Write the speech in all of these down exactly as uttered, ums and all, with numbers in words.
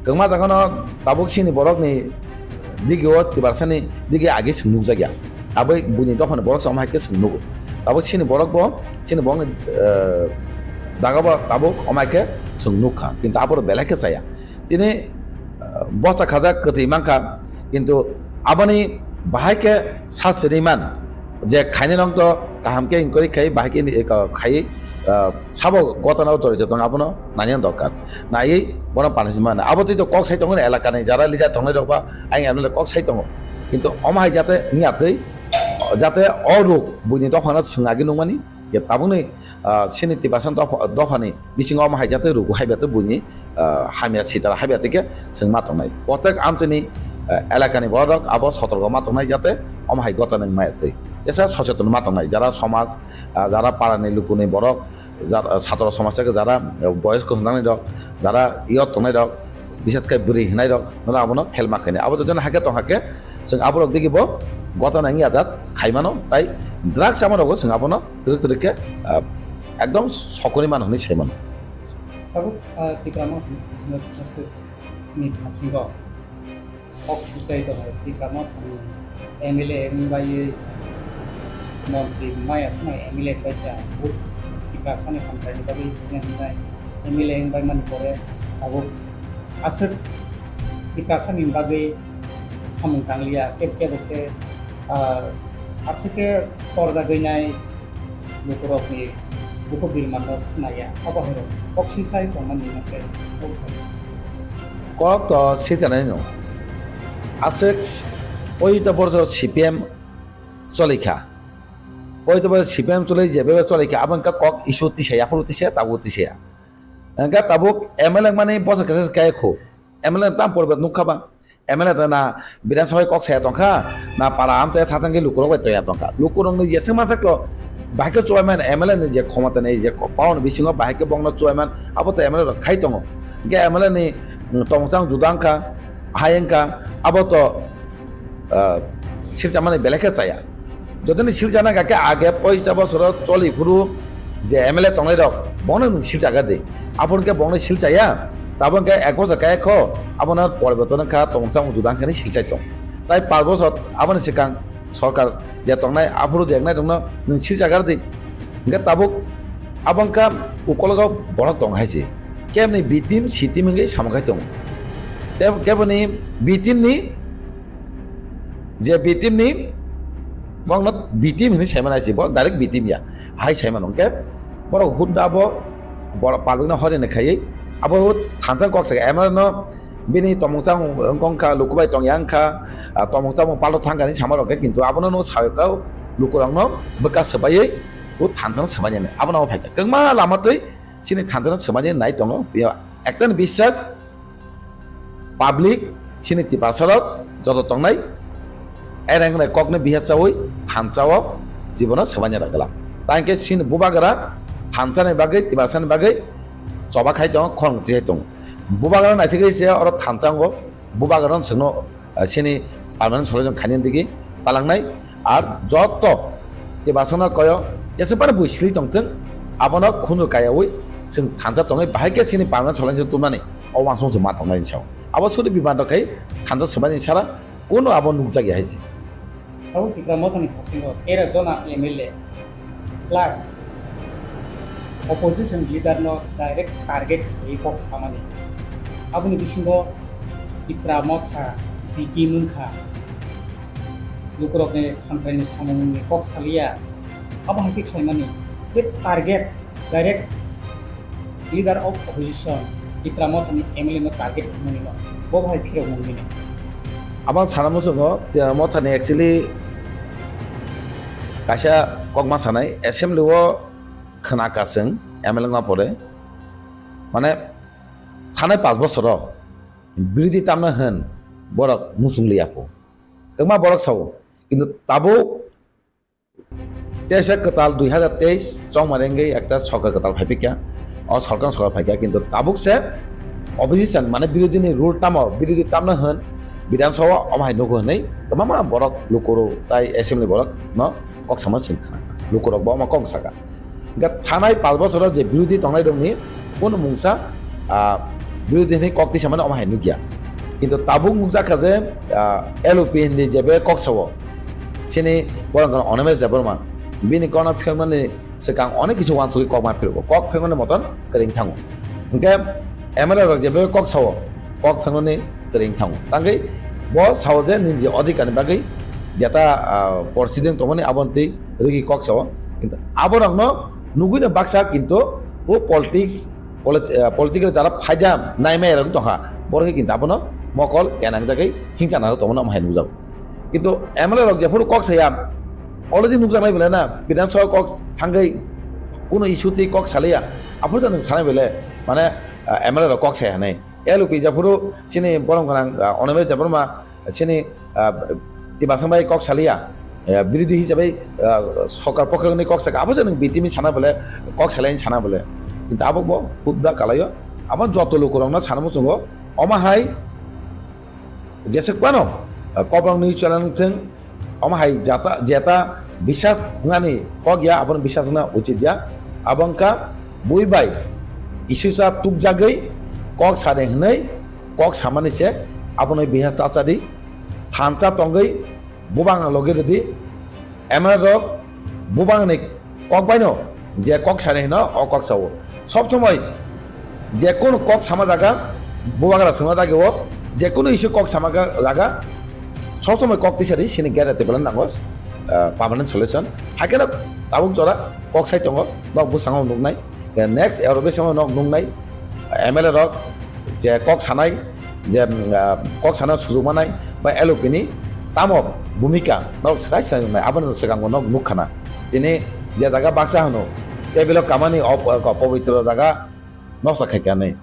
Kwbangma jagano tabuk chini borokni digio Tiprasani dige agi chwng nukjakya. Aboi buini dophani borok se omo hai khe chwng nugo. Tabuk chini borok bo, chini borokni, eh, jaga bo tabuk omo hai khe chwng nukha. Kintu aboro belai khe chaya. Tini, eh, bocha khajak kwtwi mankha. Kintu aboni bahai khe sa siri man je khainai rok to kaham khe inquiry khai bahai khe ni, eh, khai, eh, sabo gotana o jorito tong abono nani dorkar. Naiwi bono punishment mano. Abo twi to kok sai tongo elaka ni jara leader tongnai rok ba ayang M L A kok sai tongo. Kintu omo hai jate wngya twi, jate o ruk buini dophano swng agi nukmani je tabukni, ah, chini Tiprasa dopha, dophani bisingo omo hai jate ruk hai bete buini, ah, hamya sitara hai bete khe swng ma tongnai. Protek amchini, ah, elaka ni borok abo sotorgo ma tongnai jate omo hai gotana wngmaya twi. Jesa socheton ma tongnai jara somaj, ah, jara parani lukuni borok, jara, satro somaj theke jara, eh, boyos kwchwng nangni rok, jara iyot tongnai rok, bises khe bwrwi hinai rok, nono abono khelma khainai. Abo to jono hakhe tong hakhe, chwng aborok digi bo gotana wngya jat khaimano, tai drugs chamani rogo chwng abono twrwk twrwk khe, ah, ekdom sokoni mano hinwi sai mano. Tabuk, ah, Tipra Motha ni bisingo kisa swk ni bisingo kok sijai tongo, Tipra Mothani M L A wng baiwi montri maya phano M L A bai cha, vote Tiprasani hamkraini bagwi hwnwi hwnwi M L A wng bai mani pore tabuk aswk Tiprasani bagwi samung tangliya, kebo kebo khe, ah, aswk khe torjagwi nai. Lukurokni bukhuk birmano khnaya, abo hai rok kok sisai tongmani hwnkhe kok thai. Kok to sisanai no. Aswk poito borso C P M cholikha. Poito borso C P M choli je bebe cholikha, abo wngkha kok issue tisaya, aphuru tisaya, tabuk tisaya. Wngkha tabuk M L A mani bosa kesa kaya khu. M L A tam porbet nukha ba. M L A ta na Bidhan Sabha kok saya tongkha, na para amchai thathang khe lukurok bai toya tongkha. Lukurok ni jeswk mansak to, bahai khe chubaimani M L A ni je khomota ni je power ni bisingo bahai khe bongno chubaiman, abo to M L A rok khai tongo. Hingkhe M L A ni, mm, tongmung chamung juda wngkha, hai wngkha, abo to, ah, silchamani belai khe chaya. Jotoni silchana kha khe age poisa bosoro choli phuru je M L A tongnai rok, bono nwng silchagar di. Aboni khe bono silchaya, tabok khe ek bosor kaya kho, abono poriborton wngkha, tongmung chamung juda wngkha hinwi silchai tong. Tai panch bosor aboni swkang sorkar je tongnai, aphuru je wngnai rokno nwng silchagar di. Hingkhe tabuk abo wngkha ukologo borok tong hai se. Keboni B team, C team wngwi samung khai tongo. Tei keboni B team ni je B team ni, bokno B team hinwi saimano hai se, bo direct B team ya, hai saimano. Hwnkhe borok hudda bo borok public no horini khaiwi abo thansa kok saka M L A no bini tongmung chamung wngkha, luku bai tongya wngkha, ah, tongmung chamung palto thangkha hinwi sama rok khe, kintu abono no sawi kha lukurokno bwkha swbaiwi bo thansa no swbainani abono phaikha kwbangma lama twi chini thansa no swbainani nai tongo. Ekta ni biswas, public, chini Tiprasa rok joto tongnai, ereng bai kokno bihar chawi thansa o jibono swbaina rwgwla. Tangkhe chini bubagra thansa ni bagwi, Tiprasa ni bagwi choba khai tongo, khorang chi khai tongo. Bubagra naithok khe se oro thansa wngo, bubagra no chwngno, ah, chini permanent solution khainani digi talangnai. Ar joto Tiprasano koyo jesebani bui sili tongthwng, abono khunu kayawi chwng thansa tongwi bahai khe chini permanent solution tubunani o uansukmung chwng ma tongnai hinwi sao. Abo sudu bimar rok khai thansa swbaini sara kunu abo nukjakya hai se. Abo Tipra Mothani hasingo tera jona M L A plus opposition leader no direct target khaiwi kok samani. Aboni bisingo Tipra Motha B T wngkha. Lukurokni hamkraini samungni kok saliya. Abo hai khe khlaimani je target direct leader of opposition Tipra Mothani M L A no target khlaimani no bo hai phirok mungni. Abang sana muchungo Tipra Mothani actually kaisa kokma sanai assembly o khna kaseng M L A wngma pore mane thanai panch bosoro birodhi tamna hwn borok muchung liya pho. Kwbangma borok sao, kintu tabuk teisa kwtal dui hazar teis chongmani wngwi ekta sorkar kwtal phai phikya, o sorkar sorkar phaikya, kintu tabuk se opposition mane birodhi ni rule tamo, birodhi tamna hwn Bidhan Sabha omo hai nugo hwnwi kwbangma borok lukurok tai assembly borok no kok sama sing khna, lukurok bo omo kok saka. Hingkhe thanai panch bosoro je birodhi tongnai rokni kunu mungsa, ah, Birodhi hinwi kok tisamani omo hai nukya. Kintu tabuk nukjakha je, ah, L O P hinwi jebe kok sao. Chini borok Animesh Debbarma. Bini kokno phermani swkang onek kisu wansugwi kok ma phirgo. Kok phermani moton kwrwng thango. Hwnkhe M L A rok jebe kok sao, kok phermani kwrwng thango. Tangwi bo sao je nini odhikar ni bagwi jeta, ah, porsideng tongmani aboni twi rwgwi kok sao. Kintu aborokno nugwino baksa kintu o politics, polit-, ah, political jara phaida naimaya rok tongkha. Borok kintu abono mokol kenangjagwi hingchana tongmani omo hai nukjago. Kintu M L A rok jephuru kok saya, already nukjaknai belai na, Bidhan Sabha kok thangwi kuno issue twi kok salaiya. Aphuru jani sanai belai, mane, ah, M L A rok kok saya hinwi. L O P jephuru chini borom gwnang, ah, Animesh Debbarma, chini, ah, Tiprasang bai kok salaiya. Eh, birodhi hisabai, ah, sorkar pokhe hwnwi kok saka. Aphuru jani B T M sana belai, kok salai sana belai. Kintu abo bo hudda kalaio. Abo joto lukurokno sana muchungo. Omo hai Jeswk phano, ah, Kokborok news channel wngthwng, omo hai jata, jeta bisas wngnani kok ya, abono bisas wngna uchit ya. Abo wngkha bui bai isusa tukjagwi kok sade hwnwi kok samani se abono bisas chachadi thansa tongwi bubang logi rwdi. M L A rok bubangni kok baino je kok sanai hino, o kok sao. Sob somoi je kono kok sama jaga, bubagra songna dagi o, je kono issue kok sama ga-, jaga, sob somoi kok tisari sini gere tebela nango, ah, permanent solution. Haikhe no tabuk jora kok sai tongo, nok bwskango nuknai. Next Europe samo nok nuknai, M L A rok je kok sanai, je, mm, ah, kok sana sujuk manai ba L O P ni tamo bhumika nok sai sai nai, aboni swkango nok nukkhana. Tini je jaga baksa hwno, tebilo kamani op-, ah, pobitro jaga noksa khaikha hinwi.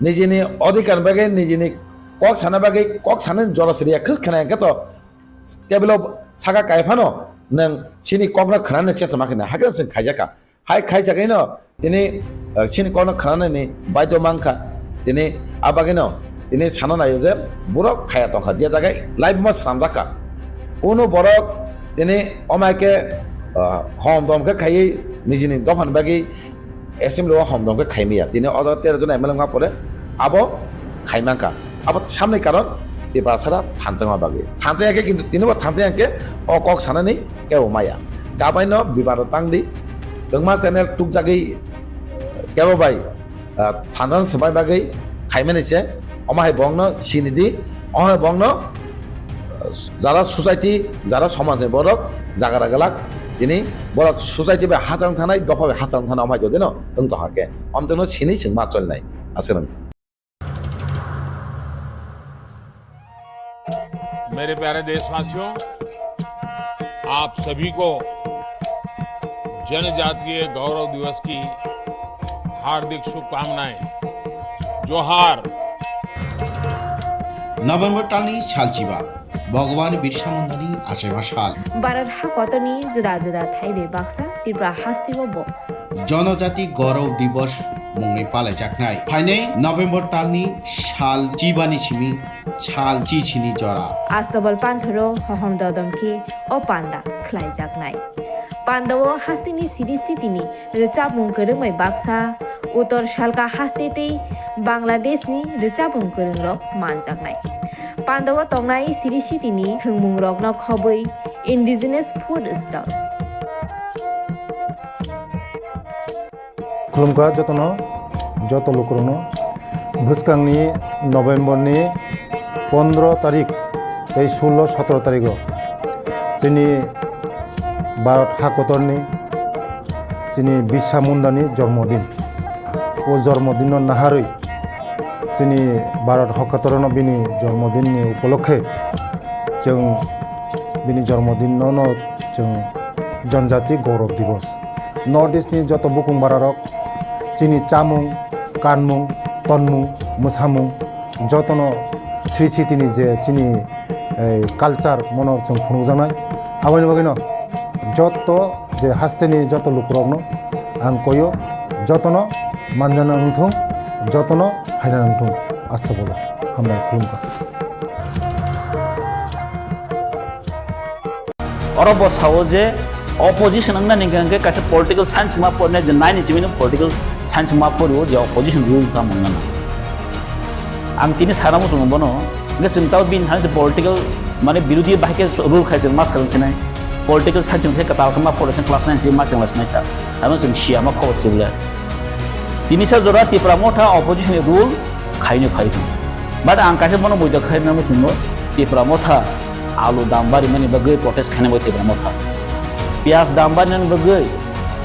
Nijini odhikar bagwi, nijini kok sana bagwi, kok sana jora siriya khwkhana hwnkhe to tebilo saka kai phano nwng chini kokno khwnani chesa ma khwna, hakhe chwng khaijakha. Hai khaijakgwino tini, eh, chini kokno khwnanani baidhyo mankha. Tini a bagwino tini sana naio je borok khaya tongkha, je jaga live ma swnamjakha. Kuno borok tini omo hai khe, eh, hom dom khe khaiwi nijini dophani bagwi assembly o hom dom khe khaimaya. Tini o jaga tero jon M L A wngma pore abo khaimankha. Abo samni karon Tiprasara thanjakma bagwi. Thanjakya khe kintu tini bo thanjakya khe o kok sanani kebo maya. Kabaino bibaro tangdi. Kwbangma channel tukjagwi kebo bai, ah, thanjakno swbai bagwi khaimani se. Omo hai bongno sinidi, omo hai bongno, ah, jara society, jara somaj ni borok jaga ragalak tini borok society bai hachang thanai, dopha bai hachang thanai omo hai jodino wng tongkha khe. Omtwino sini chwng ma cholnai. Aswk nang. मेरे प्यारे देशवासियों, आप सभी को जनजातीय गौरव दिवस की हार्दिक शुभकामनाएं। जोहार। November talni salchiba, Bhagwan Birsa Mundani achaiba sal. Bharat hakotorni juda juda thaibai baksa Tripura hasteo bo Jonojati Gaurav Divas mungwi palaijaknai. Phainai November talni sal chibani simi sal chichini jora. Astobal panthoro hohom dodom khe o panda khlaijaknai. Pandao hasteni siri sitini rwchapmung kwrwngbai baksa, Uttor Salka haste tei Bangladeshni rwchapmung kwrwngrok manjaknai. Pandao tongnai siri sitini thwngmungrokno khobwi indigenous food stall. Khulumkha jotono, joto lukurokno. Bwskangni November ni pondro tarik tei sullo sotro tarigo chini Bharat hakotorni chini Birsa Mundani jormodin. O jormodinno naharwi chini Bharat hakotorno bini jormodinni upolokhe chwng bini jormodinno no chwng Janjati Gaurav Divas. North East ni joto bukung bararok chini chamung, kanmung, tonmung, mwsamung jotono sri sitini je chini, eh, culture mono chwng phunukjaknai. Aboni bagwino joto je hasteni joto lukurokno ang koyo, jotono manjana wngthung, jotono phaina wngthung. Astagfirullah. Hambai khulumkha. Oro bo sao je opposition wngna ni hwnkhe kaisa political science ma porina je nine ni simi political science ma porio je opposition rule ta mangna. Ang tini sana muchungo bono, hingke chwng tao bini hai political, mane, birodhi bahai khe rule khai chwng ma swrwng sinai. Political side chwng khe kwtal khe ma pore se class nine se ma chwng lai sinai ta. Ano chwng siya ma khobor sibla. Tini sa jora Tipra Motha opposition ni rule khaino phai thung. But ang kaisa bono buida khai na muchungo, Tipra Motha alu dam bari mani bagwi protest khaina bagwi Tipra Motha asa. Piyaj dam bari mani bagwi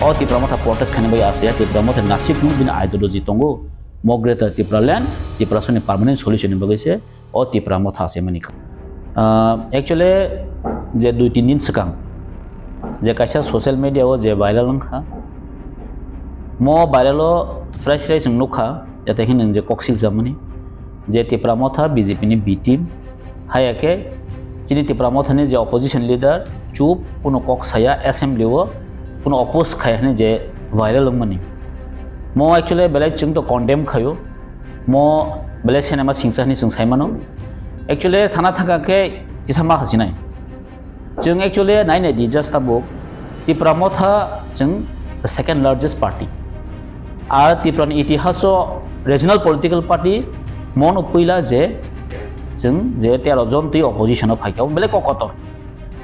o Tipra Motha protest khaina bagwi asa ya. Tipra Motha nasib nung bini ideology tongo. Mo Greater Tipraland, Tiprasani permanent solution ni bagwi se o Tipra Motha se mani kha. Ah, actually, je dui tin din swkang je kaisa social media o je viral wngkha, mo viral o srai srai chwng nukha, jate khe nwng je kok siljak mani, je Tipra Motha B J P ni B team, haya khe chini Tipra Motha ni je opposition leader chup, kuno kok saya, assembly o kuno oppose khai hwnwi je viral wngmani. Mo actually belai chwng to condemn khaio. Mo belai sinema singsa hwnwi chwng sai mano. Actually sana thangkha khe kisa ma khasinai. Chwng actually nai nai di just tabuk Tipra Motha chwng the second largest party. Ar Tipra ni itihaso regional political party mono puila je chwng je tero jon twi opposition o phaikha, belai kok kotor.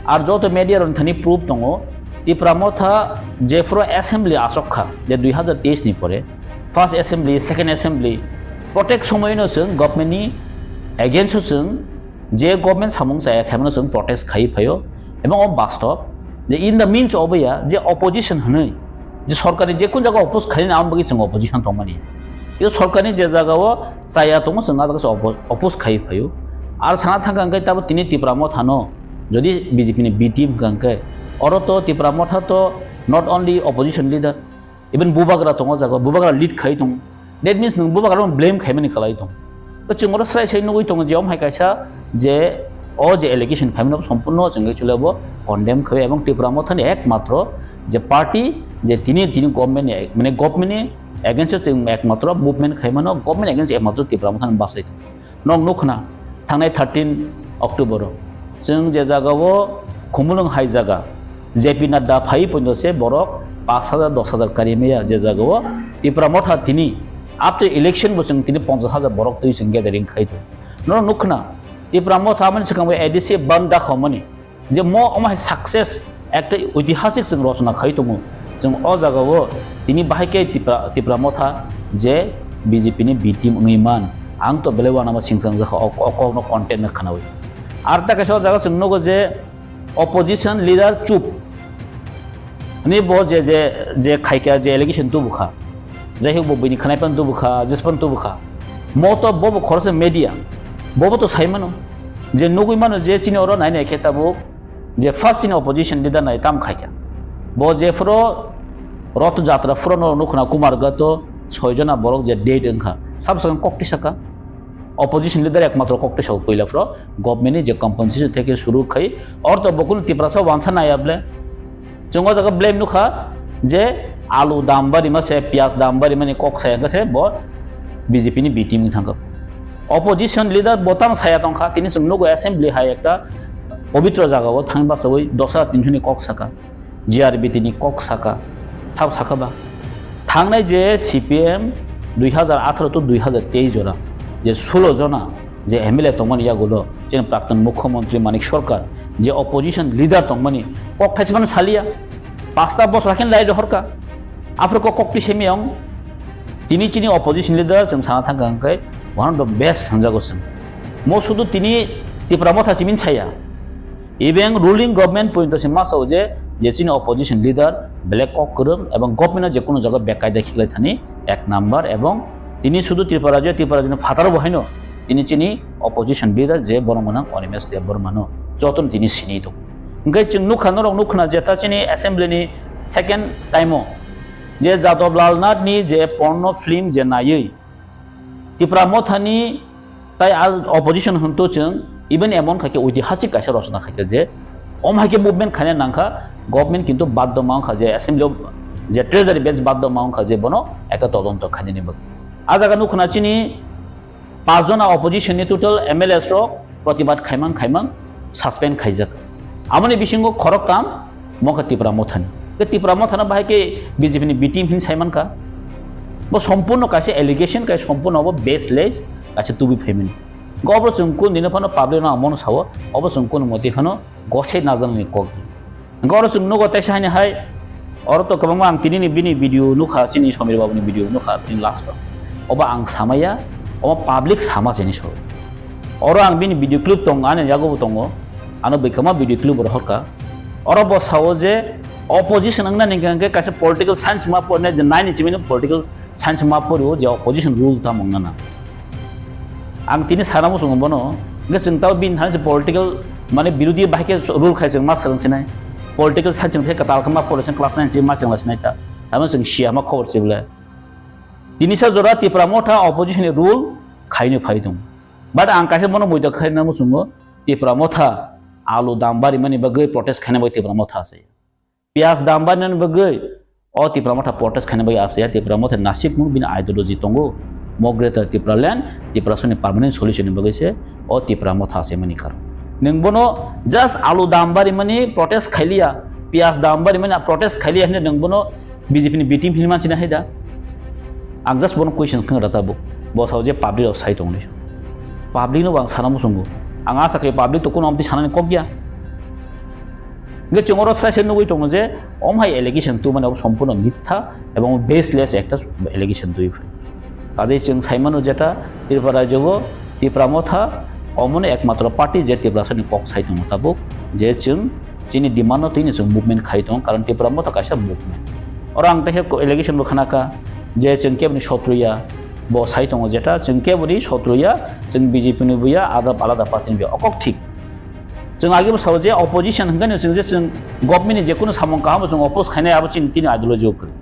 Ar joto media rok thani proof tongo, Tipra Motha jephuru assembly asok kha, je dui hazar teis ni pore, first assembly, second assembly, protek somoino chwng government ni against o chwng je government samung chaya khaimano chwng protest khai phaio, ebong o bastob je in the means of ya je opposition hwnwi je sorkar ni je kun jaga oppose khaina ang bagwi chwng opposition tongmani. Yo sorkar ni je jaga o chaya tongo chwng a jaga se oppo-, oppose khai phaio. Ar sana thangkha hwnkhe tabo tini Tipra Motha no jodi B J P ni B team hwnkha hwnkhe oro to Tipra Motha to not only opposition leader, even bubagra tongo jaga, bubagra lead khai tongo. That means nwng bubagra no blame khaimani kwlai tongo. To chwng oro srai srai nugwi tongo je omo hai kaisa je o je allegation phaimano sompurno chwng actually bo condemn khai ebong Tipra Motha ni ekmatro je party je tini tini government ni mane government ni against o chwng ekmatro movement khaimano, government against ekmatro Tipra Motha ni bachai tongo. Nok nukna thangnai thirteen October o chwng je jaga o Khumulwng hai jaga J P Nadda phai poino se borok pash hajar, dos hajar kari maya je jaga o Tipra Motha tini after election bo chwng tini ponchash hajar borok twi chwng gathering khai tongo. Nok nukna Tipra Motha amani swkang bo A D C ban dakho mani. Je mo omo hai success ekta oitihasik chwng rochona khai tongo. Chwng o jaga o tini bahai khe Tipra, Tipra Motha je B J P ni B team wngwi man, ang to belai uanama singchang jakha o, o kokno content no khwnawi. Ar ta kaisa o jaga chwng nugo je opposition leader chup. Ani bo je, je, je khaikha je allegation tubukha. Jai hok bo bini khwnai pan tubukha, jis pan tubukha. Mo to bo bo khoroksa media. Bo bo to sai mano. Je nugwi mano je chini oro nai nai khe tabuk je first chini opposition leader nai tam khaikha. Bo je phuro Roth Jatra phuro no nukhna Kumar Gato soi jona borok je dead wngkha. Sab sakang kok tisaka. Opposition leader ekmatro kok tisao puila phuro government ni je compensation theke suru khai or to bokul Tiprasa wansa nai able. Chwng o jaga blame nukha je alu dam bari ma se, piyaj dam bari mani kok saya khe se bo B J P ni B team wng thangkha. Opposition leader bo tang saya tongkha, tini chwng nugo assembly hai ekta pobitro jaga o thang bachawi dos hajar tinso ni kok saka, G R B T ni kok saka, sab saka ba. Thangnai je C P M dui hazar atharo to dui hazar teis jora je sulo jona je M L A tongmani yagulo chini prakton mukhyamantri Manik Sarkar je opposition leader tongmani kok thaismani saliya, pasta bosor khe lai rohorka. Aphuru kok kok twi semi ang tini chini opposition leader chwng sana thangkha hwnkhe one of the best hwnjago chwng. Mo sudu tini Tipra Motha simin saya. Even ruling government pointo se ma sao je, je chini opposition leader belai kok kwrwng ebong government o je kono jaga bekaida khiklai thani ek number ebong tini sudu Tripura rajyo, Tripura rajyoni phataro bo haino tini chini opposition leader je borok gwnang Animesh Debbarma no jotono tini sini tong. Hwnkhe chwng nukha, norok nukha na je ta chini assembly ni second time o je Jadab Lal Nath ni je porno film je naiwi Tipra Motha ni tai al opposition hwn to chwng even emon khaikhe oitihasik kaisa rochona khaikhe je om haikhe movement khaina nangkha, government kintu baddo ma wngkha je assembly o je treasury bench baddo ma wngkha je bono ekta todonto khainani bagwi. A jaga nukha na chini pas jona opposition ni total M L As rok protibad khaimang khaimang suspend khaijak. Amoni bisingo khoroktham mokha Tipra Mothani. Ke Tipra Mothana bahai ke B J P ni B team hin saimankha. Bo sompurno kaisa allegation, kai sompurno bo baseless, kaisa tubi phaimani. Hwnkhe obo chwng kundino phano public no ang bono sao, obo chwng kunu moti phano gosai najaknani kok. Hwnkhe oro chwng nugo teisa haini hai, oro to kwbangma ang tinini bini video nukha, chini Somir babuni video nukha, tini last o. Obo ang samaya, obo public sama chini sao. Oro ang bini video clip tongo, ani yago bo tongo, ano bwkhama video clip rohorkha. Oro bo sao je opposition wngna hingkha hingkhe kaisa political science ma porne je nine inch mino political science ma porio je opposition rule tamo wngna na. Ang tini sana muchungo bono, hingkhe chwng tao bini thani se political mane birodhi bahai khe rule khai chwng ma swrwng sinai. Political science wngkhe kwtal khe ma pore chwng class nine se ma chwng la sinai ta. Tamo chwng siya ma khobor se bwle. Tini sa jora Tipra Motha opposition ni rule khaino phai tong. But ang kaisa bono muido khaina muchungo Tipra Motha alu dam barimani bagwi protest khaina bagwi Tipra Motha ase. Piyaj dam barinani bagwi o Tipra Motha protest khaina bagwi ase ya, Tipra Motha nasik mung bini ideology tongo. Mo Greater Tipraland, Tiprasani permanent solution ni bagwi se o Tipra Motha ase mani karon. Nwng bono just alu dam barimani protest khailiya, piyaj dam barimani protest khailiya hinwi nwng bono B J P ni B team hinwi manchina hai da? Ang just bono question khna rata bo. Bo sao je public rok sai tongni. Public no bo ang sana muchungo. Ang asa khe public to kuno amtwi sanani kok ya. Hingke chwng oro sai sai nugwi tongo je, om hai allegation tubumani abo sompurno mitha ebong baseless ekta allegation tubui phai. Kaje chwng saimano jeta Tripura rajyo o Tipra Motha omono ekmatro party je Tiprasani kok sai tongo tabuk, je chwng chini demand no twino chwng movement khai tongo, karon Tipra Motha kaisa movement. Oro ang teisa allegation bo khnakha je chwng keboni sotro ya, bo sai tongo jeta chwng keboni sotro ya, chwng B J P ni bo ya, alada alada party ni bo ya, okok thik. Chwng age bo sao je opposition hwnkhe no chwng je chwng government ni je kunu samung kaham bo chwng oppose khainai abo chini tini ideology o kwrwi.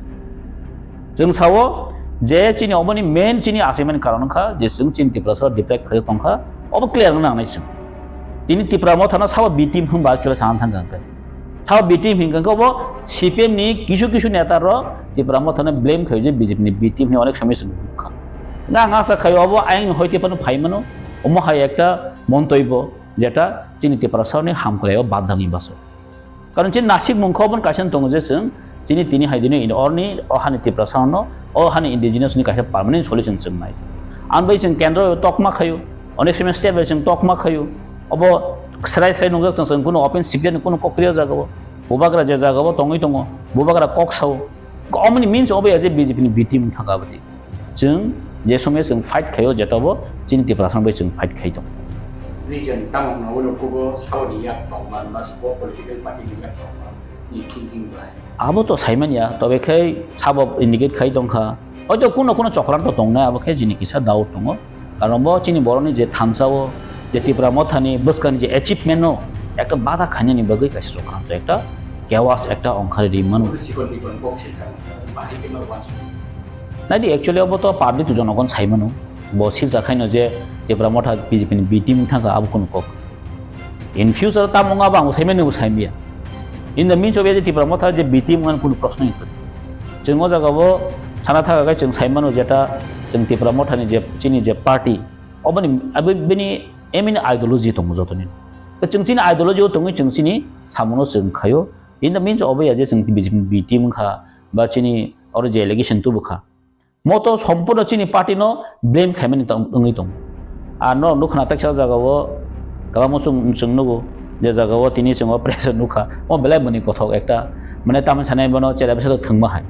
Chwng sao je chini oboni main chini achaimani karon wngkha je chwng chini Tiprasa deprive khaio tongkha, obo clear wngna nangnai chwng. Tini Tipra Motha no sabo B team hwnba actually sana thangkha hwnkhe. Sabo B team hwnkhe obo C P M ni kisu kisu neta rok Tipra Motha no blame khaio je B J P ni B team hwnwi onek somoi chwng nukha. Hwnkhe ang asa khaio obo ayang ni hoite phano phai mano, omo hai ekta montobyo. Jeta chini Tiprasani hamkrai o badangni baso. Karon chini nasik mungkha oboni kaisa tongo je chwng chini tini hai dini in orni o hani Tiprasano o hani indigenous ni kaisa permanent solution chwng nai. Ang bai chwng kendro tokma khayo, onek somoi state bai chwng tokma khayo. Obo srai srai nungjak tong chwng kuno open secret ni kuno kokri o jaga o. Bubagra je jaga o tongwi tongo, bubagra kok sao. Omoni means obo ya je B J P ni B team thangka abadi. Chwng je somoi chwng fight khaio, jeta bo chini Tiprasa bai chwng fight khai tongo. Reason tamo hwnwi ulo kubo saoni yak tongma, mas bo political party ni yak tongma, ni thinking bai. Abo to saimanya, tobe khai sabo indicate khai tongkha. Hoito kuno kuno chokranto tongnai, abo khe jini kisa doubt tongo. Karon bo chini borokni je thansa o, je Tipra Mothani bwskangni je achievement no ekta bada khainani bagwi kaisa chokranto ekta chaos ekta ongkhari ri mano. Chikon bikon kok se thangma, bahai khe ma wansuk. Naidi, actually obo to public to jonogon sai mano. Bo silsa khaino je Tipra Motha B J P ni B team thangkha abo kunu kok. In future tamo wngma bo ang bo sai mano bo sai maya. In the means of je Tipra Motha je B team wngmani kunu proshno ni kwrwi. Chwng o jaga bo sana thaka khe chwng sai mano jeta chwng Tipra Mothani je chini je party oboni abo bini aim ni ideology tongo jotoni. Chwng chini ideology o tongwi chwng chini samono chwng khaio. In the means obo ya je chwng B J P ni B team wngkha ba chini oro je allegation tubukha. Moto sompurno chini party no blame khaimani tong-, wngwi tongo. Ar no nukha na teksa jaga o kwbangma chwng, chwng nugo je jaga o tini chwng o press o nukha. O belai bwni kothok ekta mane tamni sanai bono chera bisa thwngma hai.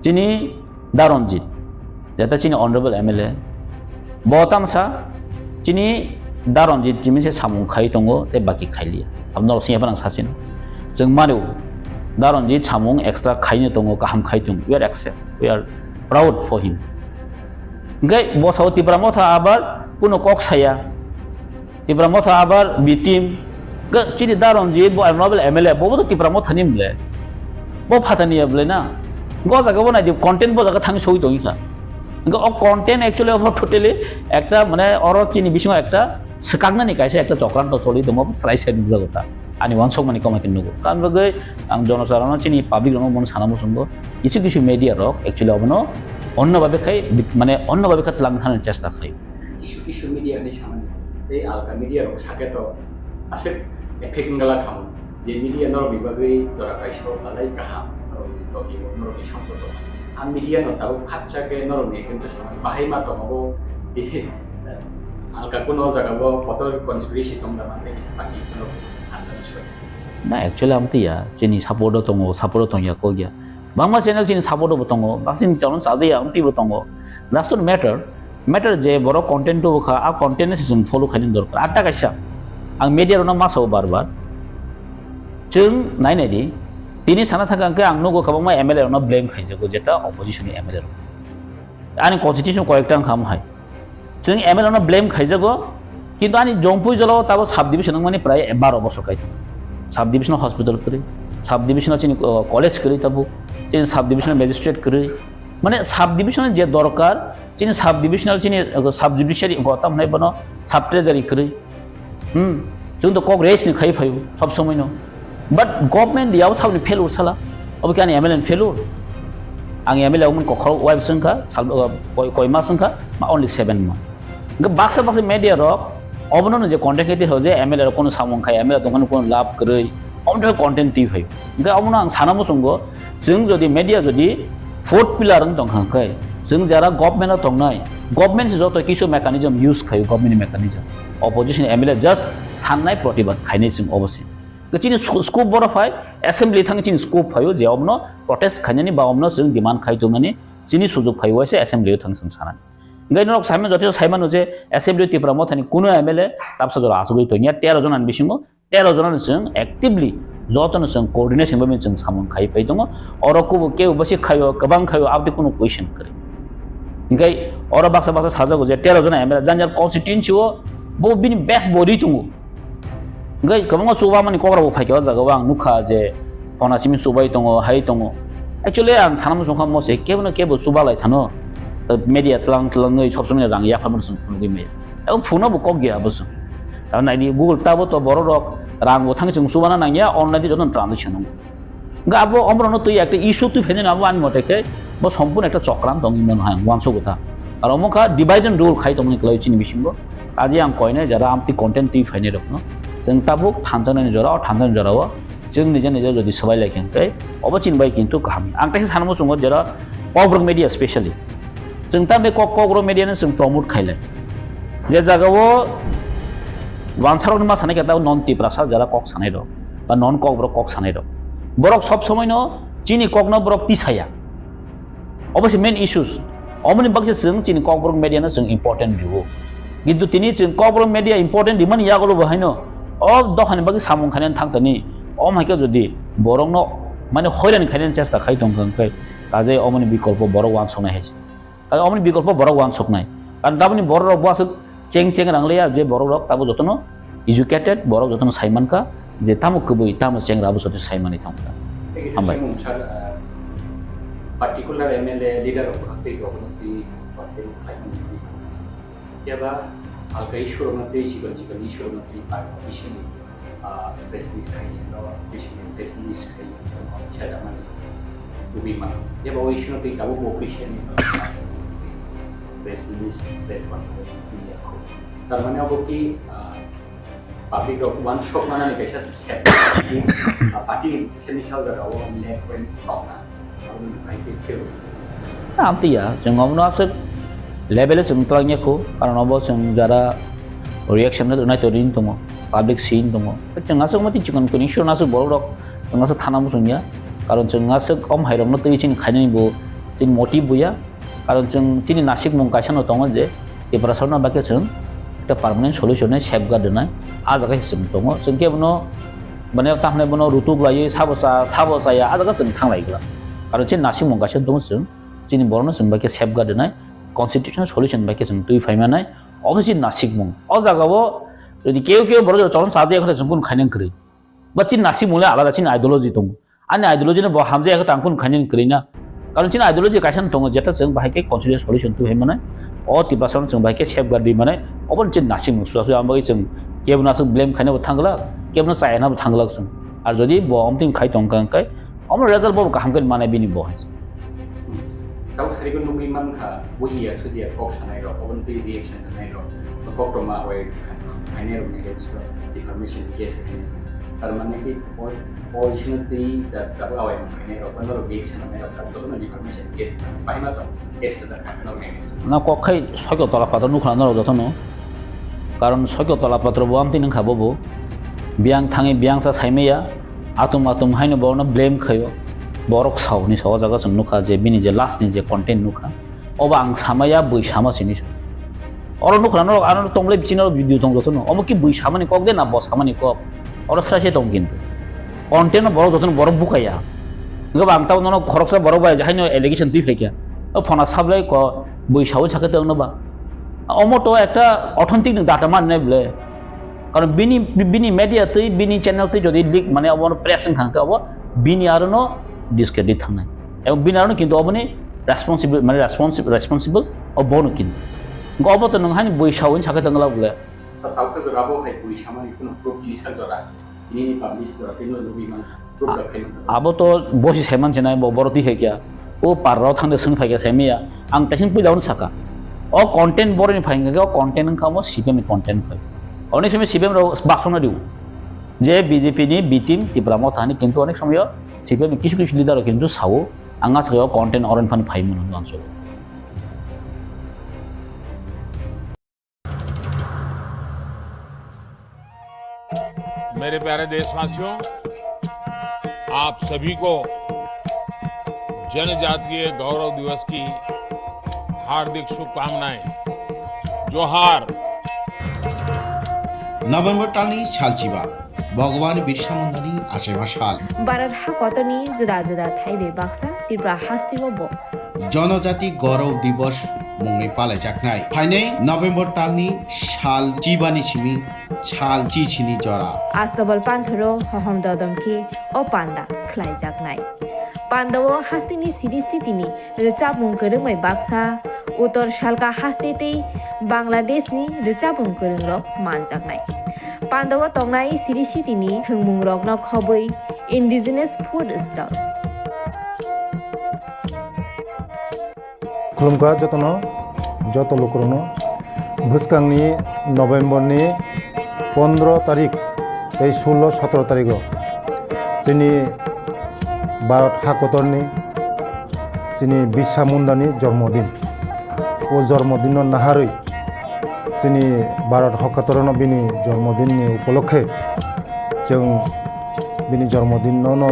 Chini Da Ranjit, jeta chini honorable M L A, bo tamsa chini Da Ranjit chini se samung khai tongo tei baki khailiya. Abno sing yapan ang sachin. Chwng mano Da Ranjit samung extra khaino tongo, kaham khai tongo. We are accept, we are proud for him. Hingke bo sao Tipra Motha abar kuno kok saya. Tipra Motha abar B team. Ga chini Da Ranjit bo honorable M L A, bo bo to Tipra Mothani mle. Bo phatani ya bwle na. Go jaga bo nai di content bo jaga thang soi tong kha. Ga o content actually obo totally ekta mane oro chini bisingo ekta swkaknani kaisa ekta chokranto choli tongo, srai srai nukjago ta. Ani wansok mani koma khe nugo. Kan bagwi ang jonosarono chini public rokno bono sana muchungo. Kisu kisu media rok actually obono onno babe khai mane onno babe kha tlang thani chesta khai. Kisu kisu media ni samani tei alka media rok sake to aswk effect wngla khamu je media norok ni bagwi jora kaisa o talai kaham norok ni togi o norok ni samsok o a media no tabuk khakcha khe norok ni ekdom to samani bahai ma tongo bo tei Alka kuno jaga bo kotor conspiracy tong da mante party kuno hamjani soi. Na, actually, amtwi ya, chini support o tongo, support o tongya kok ya. Bangma channel chini support o bo tongo, bangsin channel chaja ya, amtwi bo tongo. That's not matter. Matter je borok content tubu kha, a content ni se chwng follow khainani dorkar. Atta kaisa, ang media rokno ma sao bar bar. Chwng nai nai di, tini sana thangka hwnkhe ang nugo kwbangma M L A rokno blame khaijago, jeta opposition ni M L A rok. Ani constitution koyekta wngkha omo hai. Chwng M L A no blame khaijago, kintu ani Jompui jolao tabo sub division wngmani prai baro bosor kai tongo. Sub division hospital kwrwi, sub division chini, uh, college kwrwi tabo, chini sub division magistrate kwrwi. Mane sub division je dorkar, chini sub divisional chini, uh, sub judiciary go tam hnai bono sub treasury kwrwi. Hmm. Chwng to kok raise ni khai phaio, sob somoi no. But government yao sabni failure sala. Obo khe ani M L A ni failure. Ang M L A wngmani kokhorok wai bwswng kha, sal, uh, koi, koi mas wngkha, ma only seven month. Hwnkhe baksa baksa media rok obono no je content khe twi ho je M L A rok kono samung khai, M L A tongkhani kono lab kwrwi, omo to content twi phaio. Hwnkhe omono ang sana muchungo, chwng jodi media jodi fourth pillar wng tongkha hwnkhe, chwng jara government o tongnai, government se joto kisu mechanism use khaio, government ni mechanism. Opposition M L A just sannai protibad khainai chwng obo se. Chini sco-, scope boro phai, assembly thang chini scope phaio je omno protest khainani ba omno chwng demand khai tongnani chini sujok phai waisa assembly o thang chwng sanani. Hwnkhe norok saimano joto saimano je assembly Tipra Mothani kuno M L A tabsa jora achugwi tongya tero jona ni bisingo, tero jona ni chwng actively jotono chwng coordination bai chwng samung khai pai tongo. Oro kubo kebo basi khaio, kwbang khaio, aboni kuno question kwrwi. Hwnkhe oro baksa baksa sajago je tero jona M L A jang jang constituency o bo bini best body tongo. Hwnkhe kwbangma chubamani kok rok bo phaikha o jaga o ang nukha je phona simi chubai tongo, hai tongo. Actually ang sana muchungkha mo se kebo no kebo chuba lai thano. Media tlang tlangwi sob somoi rang yapharmani chwng phunugwi maya. Abo phunukno bo kok ya abo chwng. Abo naidi Google tabo to borok rok rang bo thang chwng chubana nangya online di jotono transaction wngo. Hwnkhe abo omorokno twi ekta issue twi phainani abo ani mote khe bo sompurno ekta chokran tongwi mano hai ang uansukgo ta. Aro omo kha divide and rule khai tongmani kwlai chini bisingo. Kaje ang koinai jora amtwi content twi phainai rokno chwng tabuk thanjaknani jora o thanjaknani jora o chwng nija nija jodi swbai lai khe hwnkhe obo chini bai kintu kaham. Ang teisa sanmo chwngo jora Kokborok media specially. Chwng tamni kok, Kokborok media no chwng promote khailai. Je jaga o wansarok ni ma sanai khe tabo non Tiprasa jara kok sanai rok ba non Kokborok kok sanai rok. Borok sob somoi no chini kok no borok tisaya. Obo se main issues. Omoni bagwi chwng chini Kokborok media no chwng important rwo. Kintu tini chwng Kokborok media important rimani yagulo bo haino o dophani bagwi samung khainani thang tani. Om hai khe jodi borok no mane hoiran khainani chesta khai tong kha hwnkhe Kaje omoni bikolpo borok uansuknai hai se. Kaje omoni bikolpo borok uansuknai. Karon tamoni borok rok bo aswk cheng cheng rang liya je borok rok tabo jotono educated, borok jotono sai mankha je tamo kwbwi, tamo chengra abo joto sai manwi thangkha. Hambai. Mungsa, ah, particular M L A leader rok tei rok tei party rok khai mani. Phiya ba, ah, khe issue rokno tei chikon chikon issue rokno tei party officially, ah, press meet khai no, officially press release khai no, chajak mani tubui mano. Phiya ba o issue no tei tabuk bo officially press release, press conference tei ya kho. Tar mane abo ki, ah, public rok uansuk manani kaisa step, ah, party ni semi sal jaga o left wing tongna. Amtwi ya, chwng omono aswk level o chwng twlang ya kho, karon obo chwng jara reaction no nai to ring tongo, public scene tongo. Chwng aswk mati chikon kuni sure aswk borok rok chwng aswk thana muchung ya, karon chwng aswk om hai rok no twi chini khainani bo chini motive bo ya, karon chwng chini nasikmung kaisa no tongo je Tiprasarno bagwi chwng ekta permanent solution nai safeguard rwnai, ah jaga se chwng tongo. Chwng khe bono, mane, tamo hinai bono rutuk laiwi sabo cha, sabo chaya, ah jaga chwng thang lai gla. Karon chini nasikmung kaisa tongo chwng, chini borokno chwng bai khe safeguard rwnai, constitutional solution bai khe chwng twi phai manai, obo chini nasikmung. O jaga o jodi keu keu borok jora chwng chajakya khe chwng kunu khainani kwrwi. Ba chini nasikmung le alada, chini ideology tongo. Ani ideology no bo hamjak ya khe tang kunu khainani kwrwi na. Karon chini ideology kaisa no tongo, jeta chwng bahai khe constitutional solution twi hai manai. O Tiprasa no chwng bahai khe safeguard rwi manai. Obo chini nasikmung suya suya, ang bagwi chwng kebo no aswk blame khaina bo thang glak, kebo no chaya na bo thang glak chwng. Ar jodi bo omtwi khai tong kha hwnkhe, omo result bo kaham khe manai bini bo hai. Tabuk sari ko nugwi mankha, bujiya sujiya kok sanai rok, obo twi reaction rwnai rok, koktwma bai khainai rok ni against o defamation case khainai. Tar mane ki o, o issue no twi da, tabuk awai khainai rok, bono rok reaction rwnai rok, tabuk jotono defamation case bahai ma tong, case sajak kha norok ni against o. Na kok khai soito tola phatar nukha norok jotono. Karon Soikotala Patro bo amtwi nungkha bobo. Biyang thangwi biyang sa saimaya, atum atum haino borokno blame khaio. Borok saoni sa o jaga chwng nukha je bini je last ni je content nukha. Obo ang samaya bui sama sini. Oro nukha norok ano tongble bichino video tong jotono. Omo ki bui samani kok de na bo samani kok. Oro sra se tong kintu. Content no borok jotono borok bukaya. Hwnkhe ba ang tamo nono khoroksa borok bai haino allegation twi phaikha. O phona sablai ko bui sawi sakhe tongno ba. Omo to ekta authentic ni data man ne ble. Karon bini, bini media twi, bini channel twi jodi leak mane obo press wngkha hwnkhe obo bini aro no discredit thangnai. Ebong bini aro no kintu oboni responsible, mane responsible, responsible obo no kintu. Hwnkhe obo to nwng haino bui sawi sakhe tongla ble. Tauke jora bo hai bui samani kuno proof ni sa jora. Nini publish jora tei no lubi man. Proof da khaino. Abo to bosi saiman sinai bo boro twi hai kya. O parrao thangde swng phai kya saimaya. Ang taising puila ono saka. O content boroni phai hwnkhe o content wngkha omo C P M ni content phai. Onek somoi C P M rok baksongna diu. Je B J P ni B team Tipra Motha ni kintu onek somoi o C P M ni kisu kisu leader rok kintu sao. Ang aswk o content oron phani phai mano answer. मेरे प्यारे देशवासियों, आप सभी को जनजातीय गौरव दिवस की हार्दिक शुभकामनाएं। जोहार। November talni salchiba, Bhagwan Birsa Mundani achaiba sal. Bharat hakotorni juda juda thaibai baksa Tripura hasteo bo Jonojati Gaurav Divas mungwi palaijaknai. Phainai November talni sal chibani simi sal chichini jora. Astabal panthoro hohom dodom khe o panda khlaijaknai. Pandao hasteni siri sitini rwchapmung kwrwngbai baksa, Uttor Salka haste tei Bangladeshni rwchapmung kwrwngrok manjaknai. Pandao tongnai siri sitini thwngmungrokno khobwi indigenous food stall. Khulumkha jotono, joto lukurokno. Bwskangni November ni pondro tarik tei sullo sotro tarigo chini Bharat hakotorni chini Birsa Mundani jormodin. O jormodinno naharwi chini Bharat hakotorno bini jormodinni upolokhe chwng bini jormodinno no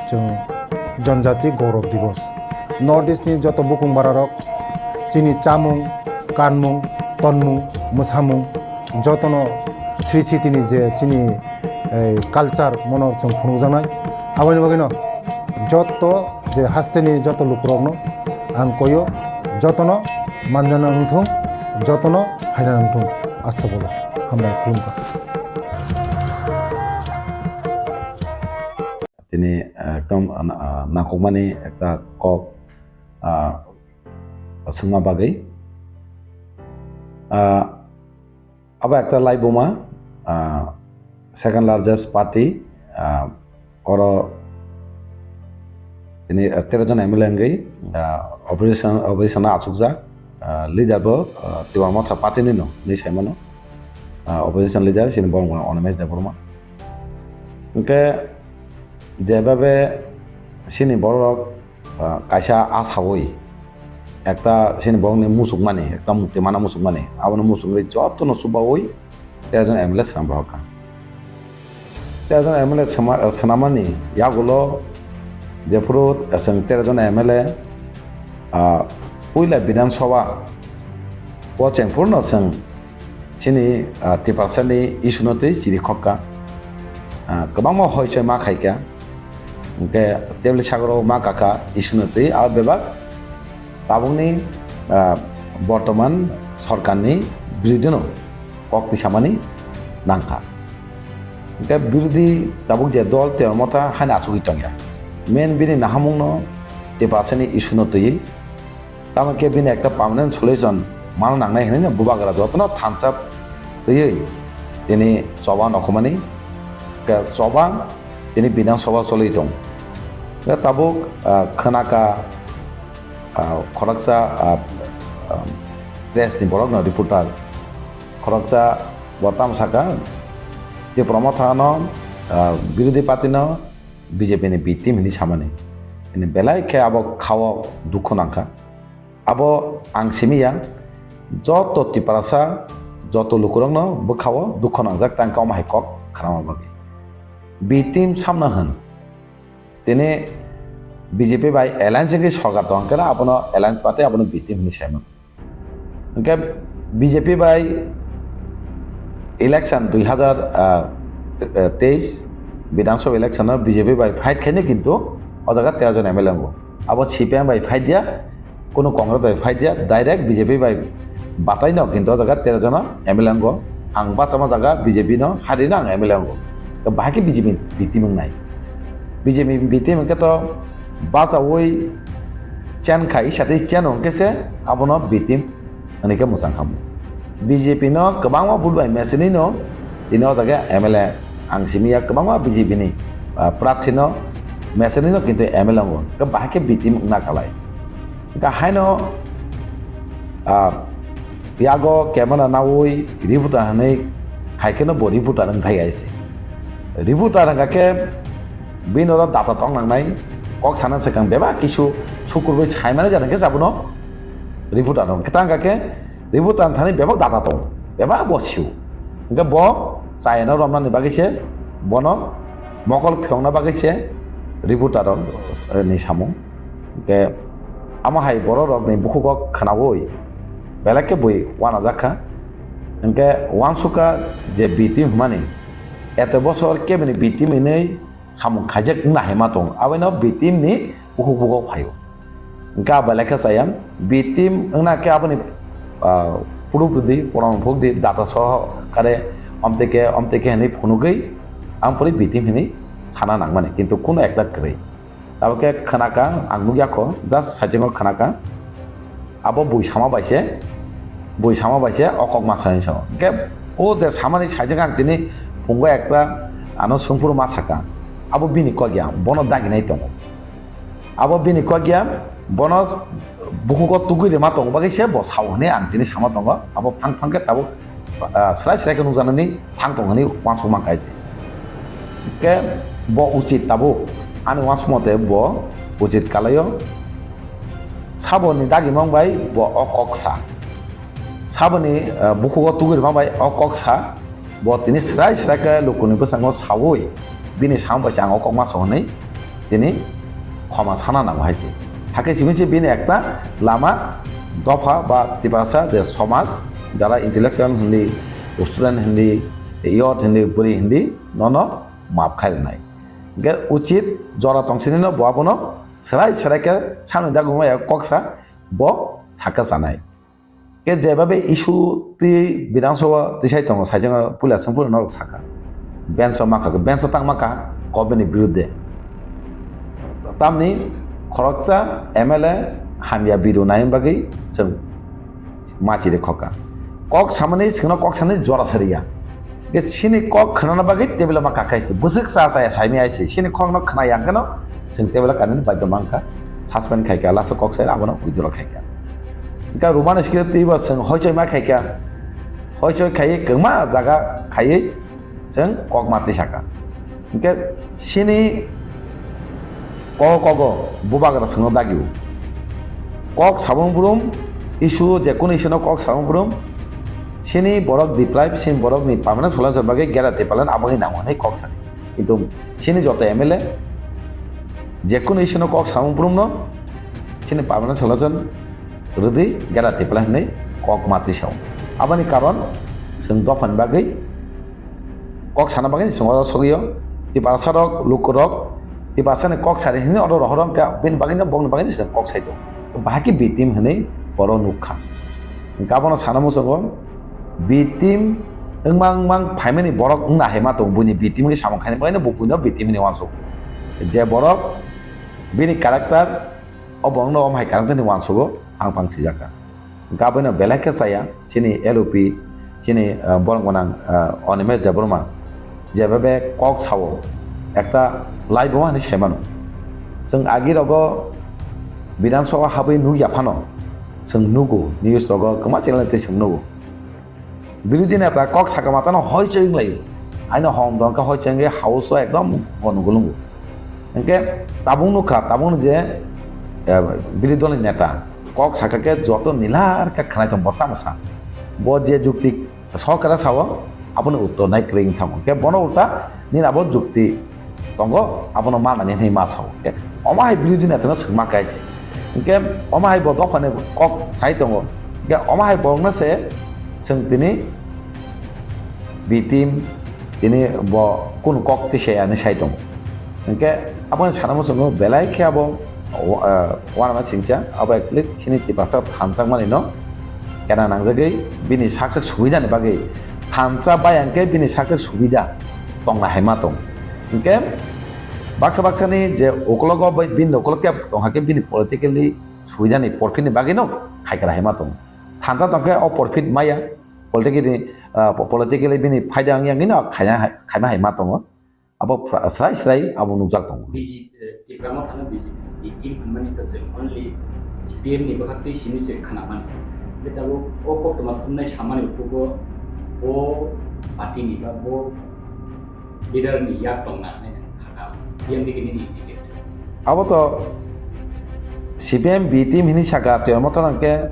chwng Janjati Gaurav Divas. North East ni joto bukung bararok chini chamung, kanmung, tonmung, mwsamung jotono sri sitini je chini, eh, culture mono chwng phunukjaknai. Aboni bagwino joto je hasteni joto lukurokno ang koyo, jotono manjana wngthung, jotono phaina wngthung, astagfirullah, hambai khulumkha. Tini, ah, ekdom, ah, ah, nangkukmani ekta kok, ah, swngma bagwi. Ah, abo ekta laibuma, ah, second largest party, ah, oro tini, ah, tero jon M L A wngwi, ah, opposition, opposition o achukjak, ah, leader bo, ah, Tipra Motha party ni no, hinwi saimano. Ah, opposition leader chini borok mano Animesh Debbarma. Hwnkhe jebabe chini borok, ah, kaisa asawi ekta chini borokni muchukmani, ekta mukti mana muchukmani, abono muchungwi jotono chubawi tero jon M L A swnam rohorkha. Tero jon M L A swnama-, swnamani yagulo jephuru chwng tero jon M L A, ah, puila Bidhan Sabha o chengphuru no chwng chini, ah, Tiprasani issue no twi chiri khokka. Ah, kwbangma hoi choi ma khaikha. Hwnkhe tebli sagoro ma kakha issue no twi abo bebak tabukni, ah, bortoman sorkarni birodino kok tisamani nangkha. Hwnkhe birodhi tabuk je dol Tipra Motha haino achugwi tongya. Main bini nahamungno Tiprasani issue no twiwi Tamo khe bini ekta permanent solution mana nangnai hwnwi bubagra jotono thansa twiwi tini choba nokhumani khe choba tini Bidhan Sabha choli tong. Khe tabuk, ah, khwnaka, ah, khoroksa, ah, ah, press ni borok no reporter khoroksa bo tamo saka Tipra Motha no, ah, birodhi party no B J P ni B team hinwi samani. Hini belai khe abo khao dukhu nangkha. Abo ang simi ya, joto Tiprasa, joto lukurokno bwkhao dukho nangjak tang khe omo hai kok khnama bagwi. B team samna hwn. Tini B J P bai alliance wngwi sorkar tong khe abono alliance party abono B team hwnwi saimano. Hwnkhe B J P bai election dui hazar teis Bidhan Sabha election o B J P bai fight khaino kintu o jaga tero jon M L A wngo. Abo C P I M bai fight ya, kunu Congress bai fight ya, direct B J P bai batai no kintu o jaga tero jon M L A wngo. Ang bachama jaga B J P no hari no ang M L A wngo. Bahai khe B J P B team wngnai. B J P B team hwnkhe to bachaui chen khai satwi chen hwnkhe se abono B team hwnwi khe mwchang khamu. B J P no kwbangma vote bai mechenwi no tini o jaga M L A ang simi ya kwbangma B J P ni, ah, prarthi no mechenwi no kintu M L A wngo. Khe bahai khe B team wngna kalai. Hwnkhe haino, ah, yago camera naui reporter hwnwi khai kheno bo reporter wng thai aise. Reporter hwnkha khe bini oro data tong nangnai, kok sana swkang bebak kisu sukurbai saimani jani khe abono reporter wng. Tang khe reporter thani bebak data tong, bebak bo sio. Hwnkhe bo chayano romnani bagwi se bono mokol phiyokna bagwi se reporter rok, eh, ni samung. Hwnkhe amo hai borok rokni bukhugo khwnaui belai khe bui uanajak kha. Hwnkhe uansukha je B team hwnmani eto bosor kebini B team hinwi samung khaijak wngna hai ma tongo. Abono B team ni bukhuk bukhuk phaio. Hwnkhe abo belai khe chaya B team wngna khe aboni, ah, proof rwdi, proman phukdi, data soho kare omtike omtike hinwi phunugwi ang pori B team hinwi sana nangmani, kintu kunu ekta kwrwi. Tabuk khe khwnakha, ang nukya kho, just saichungo khwnakha. Abo bui sama bai se, bui sama bai se o kok ma sai sao. Hwnkhe o je samani saichung ang tini phungo ekta ano sungphuru ma saka. Abo bini kok ya, bono daginai tongo. Abo bini kok ya, bono bukhugo tugui rema tongo bagwi se bo sao hwnwi ang tini sama tongo. Abo phang phang khe tabuk ah, srai srai khe nukjaknani thang tong hwnwi uansuk mankha se. Khe bo uchit tabuk ani uansuk mote bo uchit kalaio. Saboni dagimang bai bo o kok sa. Saboni, ah, bukhugo tugui rwma bai o kok sa. Bo tini srai srai khe lukuni bwskango saui bini samung bai se ang o kok ma sa hwnwi tini khoma sana nango hai se. Hakhe simi se bini ekta lama dopha ba Tiprasa je somaj, jara intellectual hindi, student hindi, youth hindi, bwrwi hindi, nono map khai rwnai. Hwnkhe uchit jora tong sini no bo abono srai srai khe samni dagwi maya kok sa bo sakha chanai. Khe jebabe issue twi Bidhan Sabha tisai tongo, saichung puila sengphuru norok sakha. Bench o makha, bench o tang makha, government ni birudde. Tamni khoroksa M L A hamya bidu nai bagwi chwng machi de khoka. Kok samani singno kok sani jora sariya. Khe chini kok khwnana bagwi table ma kakai se. Bwswk cha cha ya saimi ai se. Chini kokno khna yang kheno chwng table kanani baidhyo mankha. Suspend khaikha, last kok sai abono withdraw khaikha. Hwnkhe Roman script twibo chwng hoichoi ma khaikha. Hoichoi khaiwi kwma jaga khaiwi chwng kok ma twisakha. Hwnkhe chini Kogo kogo bubagra songno dagio. Kok sabung brum, issue, jekunu issue no kok sabung brum, sini borok deprive, sini borok ni permanent solution bagwi gera development aboni nango hinwi kok sa. Kintu sini joto M L A jekunu issue no kok sabung brum no sini permanent solution rwdi gera development hinwi kok ma twi sao. Aboni karon chwng dophani bagwi kok sana bagwi chwng oro sogwi o. Tiprasa rok, luku rok, Tiprasa ni kok sari hinwi oro rohor wngkha, bini bagwi no, bongni bagwi no chwng kok sai tongo. Bahai khe B team hinwi oro nukha. Hwnkhe abono sana muchungo B team wngmang mang phaimani borok wngna hai ma tongo, buini B team hinwi samung khaina bagwi no bo buino B team hinwi uansuk. Je borok bini character, o borok no omo hai character ni uansugo phang phang sijak kha. Hwnkhe abono belai khe chaya, chini L O P, chini, ah, borok gwnang, ah, Animesh Debbarma, jeba be kok sao, ekta live bo hinwi sai mano. Chwng agi rogo Bidhan Sabha habwi nukya phano, chwng nugo, news rogo kwma channel twi chwng nugo. Birodhi neta kok saka matano hoi choi wnglaio. Aino hom dongkha hoi chengge house o ekdom gonogol wngo. Hwnkhe tabuk nukha, tabuk je, eh, birodhi dolni neta kok saka khe joto nilar khe khwnai tong bo tamo sa. Bo je jukti Sokera sao, aboni uttor nai kwrwi wng thango. Hwnkhe bono ulta nini abo jukti tongo, abono manani hwnwi ma sao. Hwnkhe omo hai birodhi netano swngma khe se. Hwnkhe omo hai bo dophani kok sai tongo. Hwnkhe omo hai borokno se chwng tini B team, tini bo kunu kok twi se ani sai tongo. Hwnkhe aboni sana muchungo belai khe abo, ah, uanama singcha, abo actually chini Tiprasa thansa mani no kena nangjagwi bini sak sak subida ni bagwi thansa bai hwnkhe bini sak sak subida tongna hai ma tong. Hwnkhe baksa baksa ni je ukologo bai bini ukolog khe tong hakhe bini politically subida ni porphit ni bagwi no khai kra hai ma tong. Thansa tong khe o porphit maya politically, ah, po-, politically bini phaida wng yang no khaina hai, khaima hai ma tongo. Abo phra-, srai srai abo nukjak tongo. B J P, eh, Tipra Motha no B J P ni B team hwnmani to chwng only C P M ni bwkhak twi simi se khna mani. Hwnkhe tabuk o koktwma thumnai samani bukugo bo party ni ba bo leader ni yak tongna hwnwi khaka. P M D K nini indicate. Abo to C P M B team hini saka, Tipra Motha no hwnkhe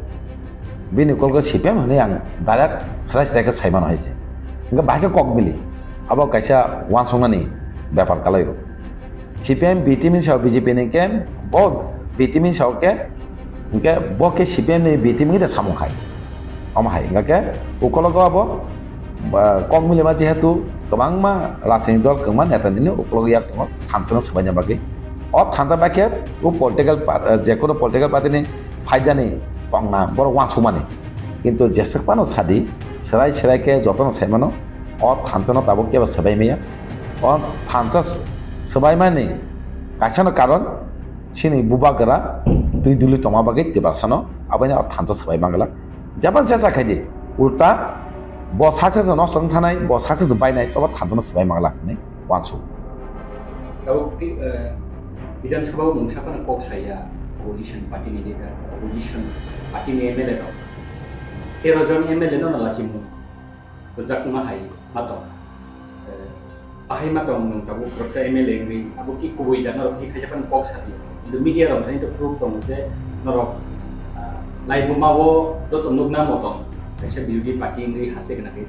bini kolgo C P M hwnwi ang direct srai srai khe sai mano hai se. Hwnkhe bahai khe kok bili. Abo kaisa uansuknani bepar kalai rw. C P M B team ni sao B J P ni khe bo B team ni sao khe, hwnkhe bo khe C P M ni B team ni da samung khai. Omo hai, hwnkhe ukologo abo, ba, kok milima jehetu kwbangma rajniti dol kwbangma neta nini ukologo yak tongo thansa no swbaina bagwi. O thansa bai khe o political pa-, je kono political party ni phaidani tongna borok uansukmani. Kintu jeswk phano sadi, swrai swrai khe jotono sai mano, o thansa no tabuk kebo swbai maya. O thansa s-, swbaimani kaisa no karon chini bubagra twi duli tongma bagwi Tiprasa no aboino o thansa swbai mangla. Jebon se sa khaidi, ulta bo success no song thanai, bo success bainai, tobo thansa no swbai mangla hinwi uansuk. Tabuk ti, eh, Bidhan Sabha o mungsa phano kok saya, opposition party ni leader, opposition party ni M L A rok. Tero jon M L A no lachimung rwjakma hai ma tong. Eh, bahai ma tong nwng tabuk khoroksa M L A wngwi, abo ki kubui da norok ki khaisa phano kok sadi. Kintu media rok thani to proof tongo je norok, ah, laibuma o joto nukna mo tong. Kaisa birodhi party wngwi hase gana khe.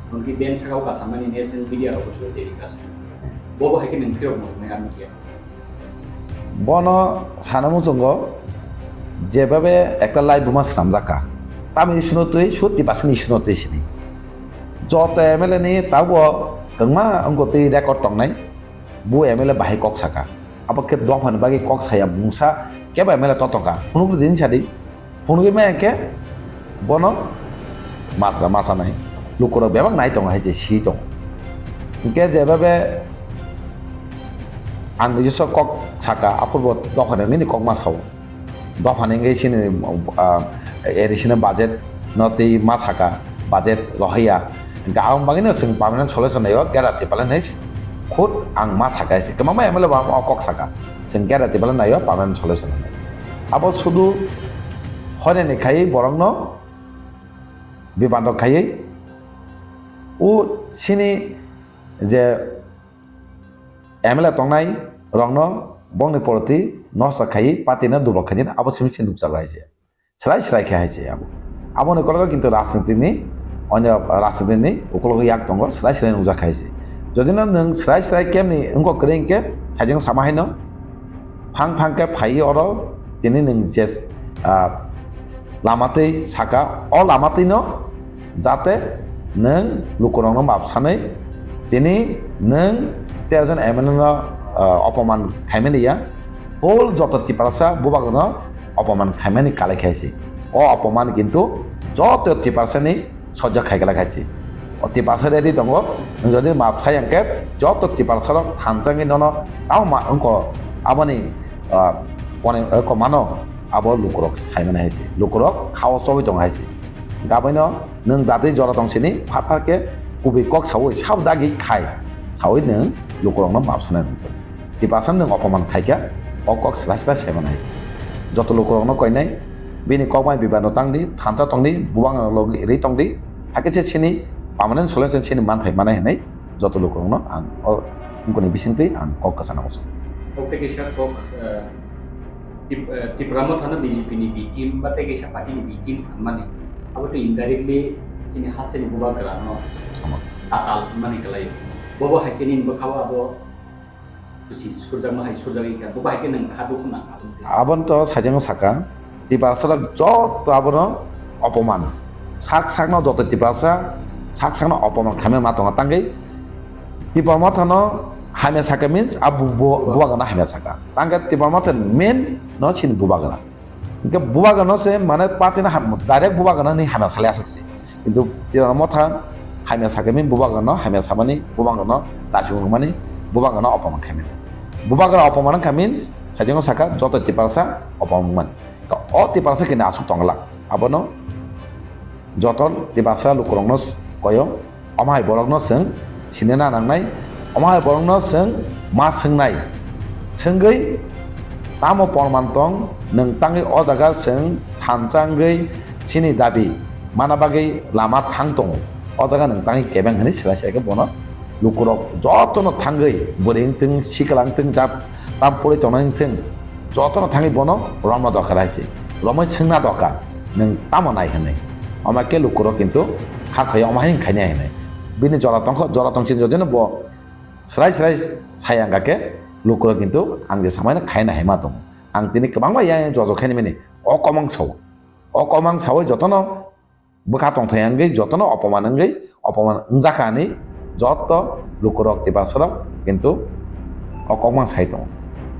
Nwng ki ben saka o kasamani national media rok bo suru teri kasu. Bo bo hai khe nwng phirok mo nai media. Bono sana muchungo jebabe ekta laibuma swnamjak kha. Tamni issue no twi, sut Tiprasa ni issue no twi sini. Joto M L A ni tabuk kwbangma wngkha twi record tongnai. Bo M L A bahai kok saka. Abo khe dophani bagwi kok saya mungsa kebo M L A totokha. Phunukdi din sadi. Phunugwi maya khe bono masra masa nai. Lukurok bebak nai tongo hai se si tongo. Hwnkhe jebabe ang nijosok kok saka, aphurbo dophani wngwi ni kok ma sao. Dophani wngwi chini, ah, A D C ni budget no twi ma saka, budget rohaiya. Hwnkhe aboni bagwino chwng permanent solution naio, Gera Tiprasa hinwi khud ang ma saka se. Kwbangma M L A bo ang o kok saka. Chwng Gera Tiprasa naio, permanent solution hinwi. Abo sudu hoinani khai borokno bibando khaiwi o chini je M L A tongnai rokno bongni poroti nosto khaiwi party no dublok khaidi, abo simi se nukjago hai se. Srai srai khe hai se abo. Aboni kologo kintu rajniti ni, onyo rajniti ni ukologo yak tongo, srai srai nukjak hai se. Jodi no nwng srai srai kemni wngkok kwrwi hwnkhe, saijwng sama haino, phang phang khe phaiwi oro tini nwng je, ah, lama twi saka, o lama twi no jate nwng lukurokno map sanwi tini nwng tero jon M L A no, ah, opoman khaimani ya, whole joto Tiprasa bubagrano opoman khaimani kalai khaisi. O opoman kintu joto Tiprasani sojak khai kala khaisi. O Tiprasa ready tongo, nwng jodi map sai hwnkhe joto Tiprasarok thansa wngwi nono tamo ma wngkho aboni, ah, kone, eh, komano abo lukurok saimani haisi. Lukurok khao chobwi tongo haisi. Gaboino nwng datwi jora tong sini, phar phar khe kubui kok saui sabo dagi khai saui nwng lukurokno map sanai nangkhe. Tiprasa nwng opoman khaikha, o kok sla sla saimani hai se. Joto lukurokno koinai, bini kokmai bibano tangdi, thansa tongdi, bubagrano logi ri tongdi, hakhe se chini permanent solution chini manthai manai hinwi joto lukurokno ang o wngkoni bisingtwi ang kok kwchana muchungo. Kok tei kisa kok, eh, Tip-, eh, Tipra Mothano B J P ni B team ba tei kaisa party ni B team hwnmani, abo tei indirectly Chini hasteni bubagrano Tama. Tatal hwnmani kwlaio. Bobo hai khe nini bwkhao abo kuchi surjakma hai surjagwi kha. Bobo hai khe nwng kha dukhu nang kha. Aboni to sajagno saka, Tiprasarok joto abono opoman. Sak sakno joto Tiprasa sak sakno opoman khaimani ma tongo. Tangwi Tipra Mothano hamya saka means a bu-, bu-, bubagrano hamya saka. Tangkhe Tipra Motha main no chini bubagra. Hingke bubagrano se mane party no ham-, direct bubagrano ni hamya salai aswk se. Kintu Tipra Motha hamya sakhe min bubagrano hamya samani, bubagrano tasung mani, bubagrano opoman khaimani. Bubagra opoman wngkha means sajagno saka joto Tiprasa opoman wngmani. To o Tiprasa kini aswk tongla. Abono joto Tiprasa lukurokno koyo. Omo hai borokno chwng sinina nangnai, omo hai borokno chwng ma swngnai. Swngwi tamo porman tong, nwng tangwi o jaga chwng thansa wngwi chini dabi mana bagwi lama thang tongo. O jaga nwng tangwi kebeng hwnwi swlai swlai khe bono lukurok jotono thangwi bwrwi wngthung, sikla wngthung, jab tam pori tongnai wngthung, jotono thangwi bono romna dorkar hai se. Romwi swngna dorkar, nwng tamo nai hwnwi. Omo khe lukurok kintu hakhaio omo hai wngkhainai hwnwi. Bini jora tongkho, jora tongsin jodino bo swrai swrai sai ang khe lukurok kintu ang je samaino khaina hai ma tongo. Ang tini kwbangma yang yang jojo khainimani o kok mang sao. O kok mang saui jotono bwkha tongthai wngwi jotono opoman wngwi opoman wngjakha hinwi joto lukurok Tiprasarok kintu o kokmang sai tongo.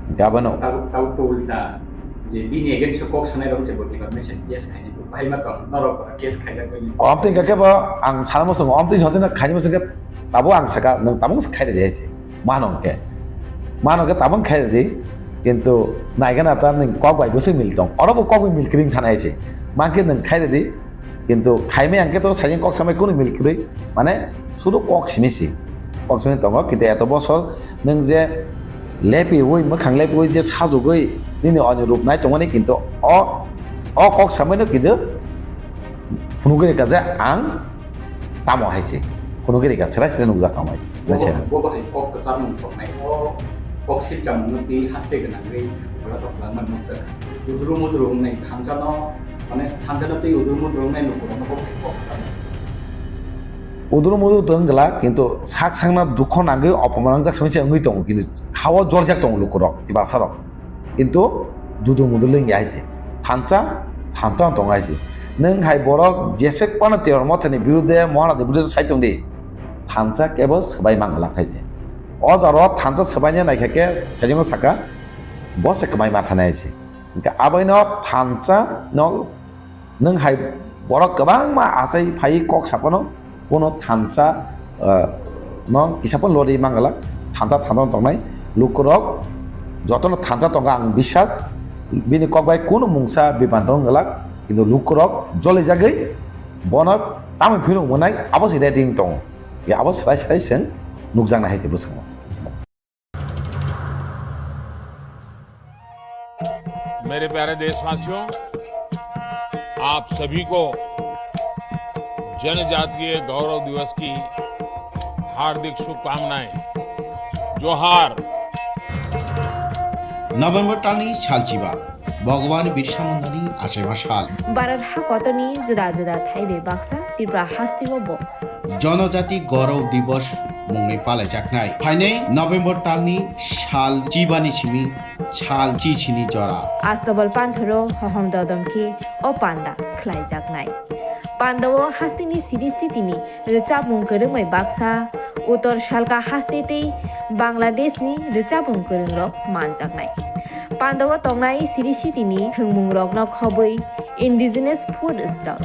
Hingke abono Tabuk, tabuk to ulta je bini against o kok sanai rok je bo department case khainai bo bahai ma tong norok case khaijak bai. Omtwi hingke kebo ang sana muchungo, omtwi sotino khaini muchungke tabuk ang saka nwng tabuk khairidi hai se. Mano hingke. Mano hingke tabuk khairidi. Kintu naigana ta nwng kok bai bwswk mil tong. Oro bo kok bai mil kring thana hai se. Mankhe nwng khairidi. Kintu khaimai ang khe to sajeng kok samai kunu mil kwrwi, mane sudu kok simi si, kok simi tongo. Kintu eto bosor nwng je lepiwi, mwkhang lepiwi je sajugwi nini oni rup nai tongmani, kintu o, o kok samaino kintu phunugwi rwkha je ang tamo hai se, phunugwi rwkha, srai srai nukjak tamo hai se. Bo, bo hai kok kwchar nung toknai, o kok silcham nung twi haste gwnangwi bola tok langma nukjak. Udru mudru wngnai thansa no, mane thansa no twi udru mudru wngnai lukurok no bo hai kok kwchar nung. Udru mudru tong gla, kintu sak sakna dukho nangwi opoman wngjak simi se wngwi tongo, kintu khao jorjak tongo lukurok, Tiprasarok. Kintu dudu mudu lengya hai se. Thansa, thansa tong hai se. Nwng hai borok jesek pano Tipra Mothani birude, Maharani birude sai tong di. Thansa kebo swbai mangala khai se. O jaro thansa swbaina naikha khe sajingo saka, bo se kwmai ma thanai hai se. Hingke abaino thansa no Nwng hai borok kwbangma achai phai kok saphano, bono thansa, ah, no kisa phano lori mangala, thansa thansa tongnai lukurok jotono thansa tongo ang biswas, bini kok bai kunu mungsa bibantong wngwlak, kintu lukurok jolijagwi bono tamoni phirung mwnai abo se ready wng tongo, ya abo swrai swrai chwng nukjaknai hai se bwskango. मेरे प्यारे देशवासियों, आप सभी को जनजातीय गौरव दिवस की हार्दिक शुभकामनाएं। जोहार। November talni salchiba, Bhagwan Birsa Mundani achaiba sal. Bharat hakotorni juda juda thai bai baksa Tripura hasteo bo Jonojati Gaurav Divas mungwi palaijaknai. Phainai November talni sal chibani simi sal chichini jora. Astabal panthoro hohom dodom khe o panda khlaijaknai. Pandao hasteni siri sitini rwchapmung kwrwngbai baksa, Uttor Salka haste tei Bangladeshni rwchapmung kwrwngrok manjaknai. Pandao tongnai siri sitini thwngmungrokno khobwi indigenous food stall.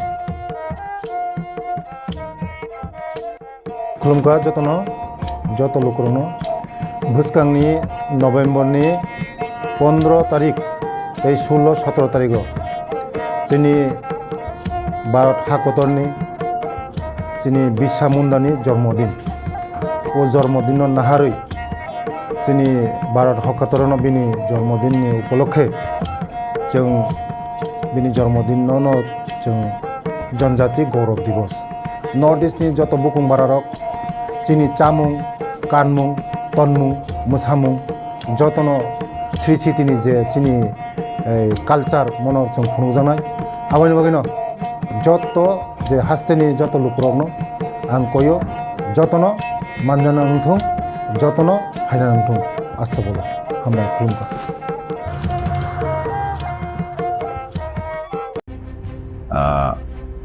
Khulumkha jotono, joto lukurokno. Bwskangni November ni pondro tarik tei sullo sotro tarigo chini Bharat hakotorni chini Birsa Mundani jormodin. O jormodinno naharwi chini Bharat hakotorno bini jormodinni upolokhe chwng bini jormodinno no chwng Janjati Gaurav Divas. North East ni joto bukung bararok chini chamung, kanmung, tonmung, mwsamung jotono sri sitini je chini, eh, culture mono chwng phunukjaknai. Aboni bagwino joto Je hasteni joto lukurokno ang koyo, jotono manjana wngthung, jotono phaina wngthung, asta bolo hambai khulumkha. Ah,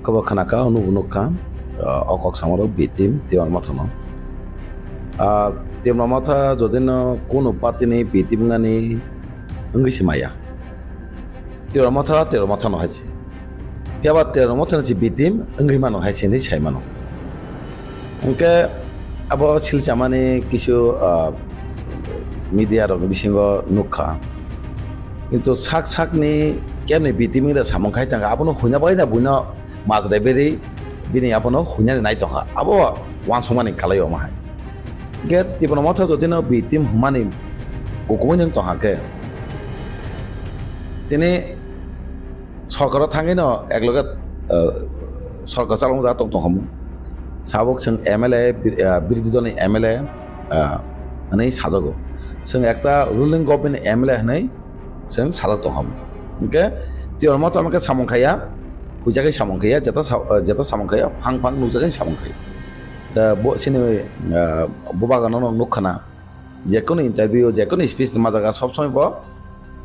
kobo khnakha, nubo nukha, ah, o kok samarok B team Tipra Motha no. Ah, Tipra Motha jodino kunu party ni B team wngnani wngwi se maya. Tipra Motha, Tipra Motha no hai se. Phiya ba Tipra Motha ni se B team wngwi mano hai se hinwi sai mano. Hwnkhe abo sil chamani kisu, ah, media rok bisingo nukha. Kintu sak sakni kemni B team wngwi da samung khai tangkha, abono huina bagwi da buino majra berwi bini abono huinani nai tongkha. Abo uansukmani kalai omo hai. Hwnkhe Tipra Motha jodino B team hwnmani kukumui nwng tongkha khe, tini sorkaro thangwi no ekloge, eh, sorkar chalongjak tong tongkha. Sabuk chwng M L A, bir-, eh, birodhi dolni M L A, eh, hwnwi sajago. Chwng ekta ruling government M L A hwnwi chwng sajak tongkha. Hwnkhe Tipra Motha hwnkhe samung khaiya, huijagwi samung khaiya, jeta sa-, eh, jeta samung khaiya, phang phang nukjagwi samung khaiya. Da bo chini, eh, bubagano nukkhana. Jekunu interview, jekunu speech rwma jaga sob somoi bo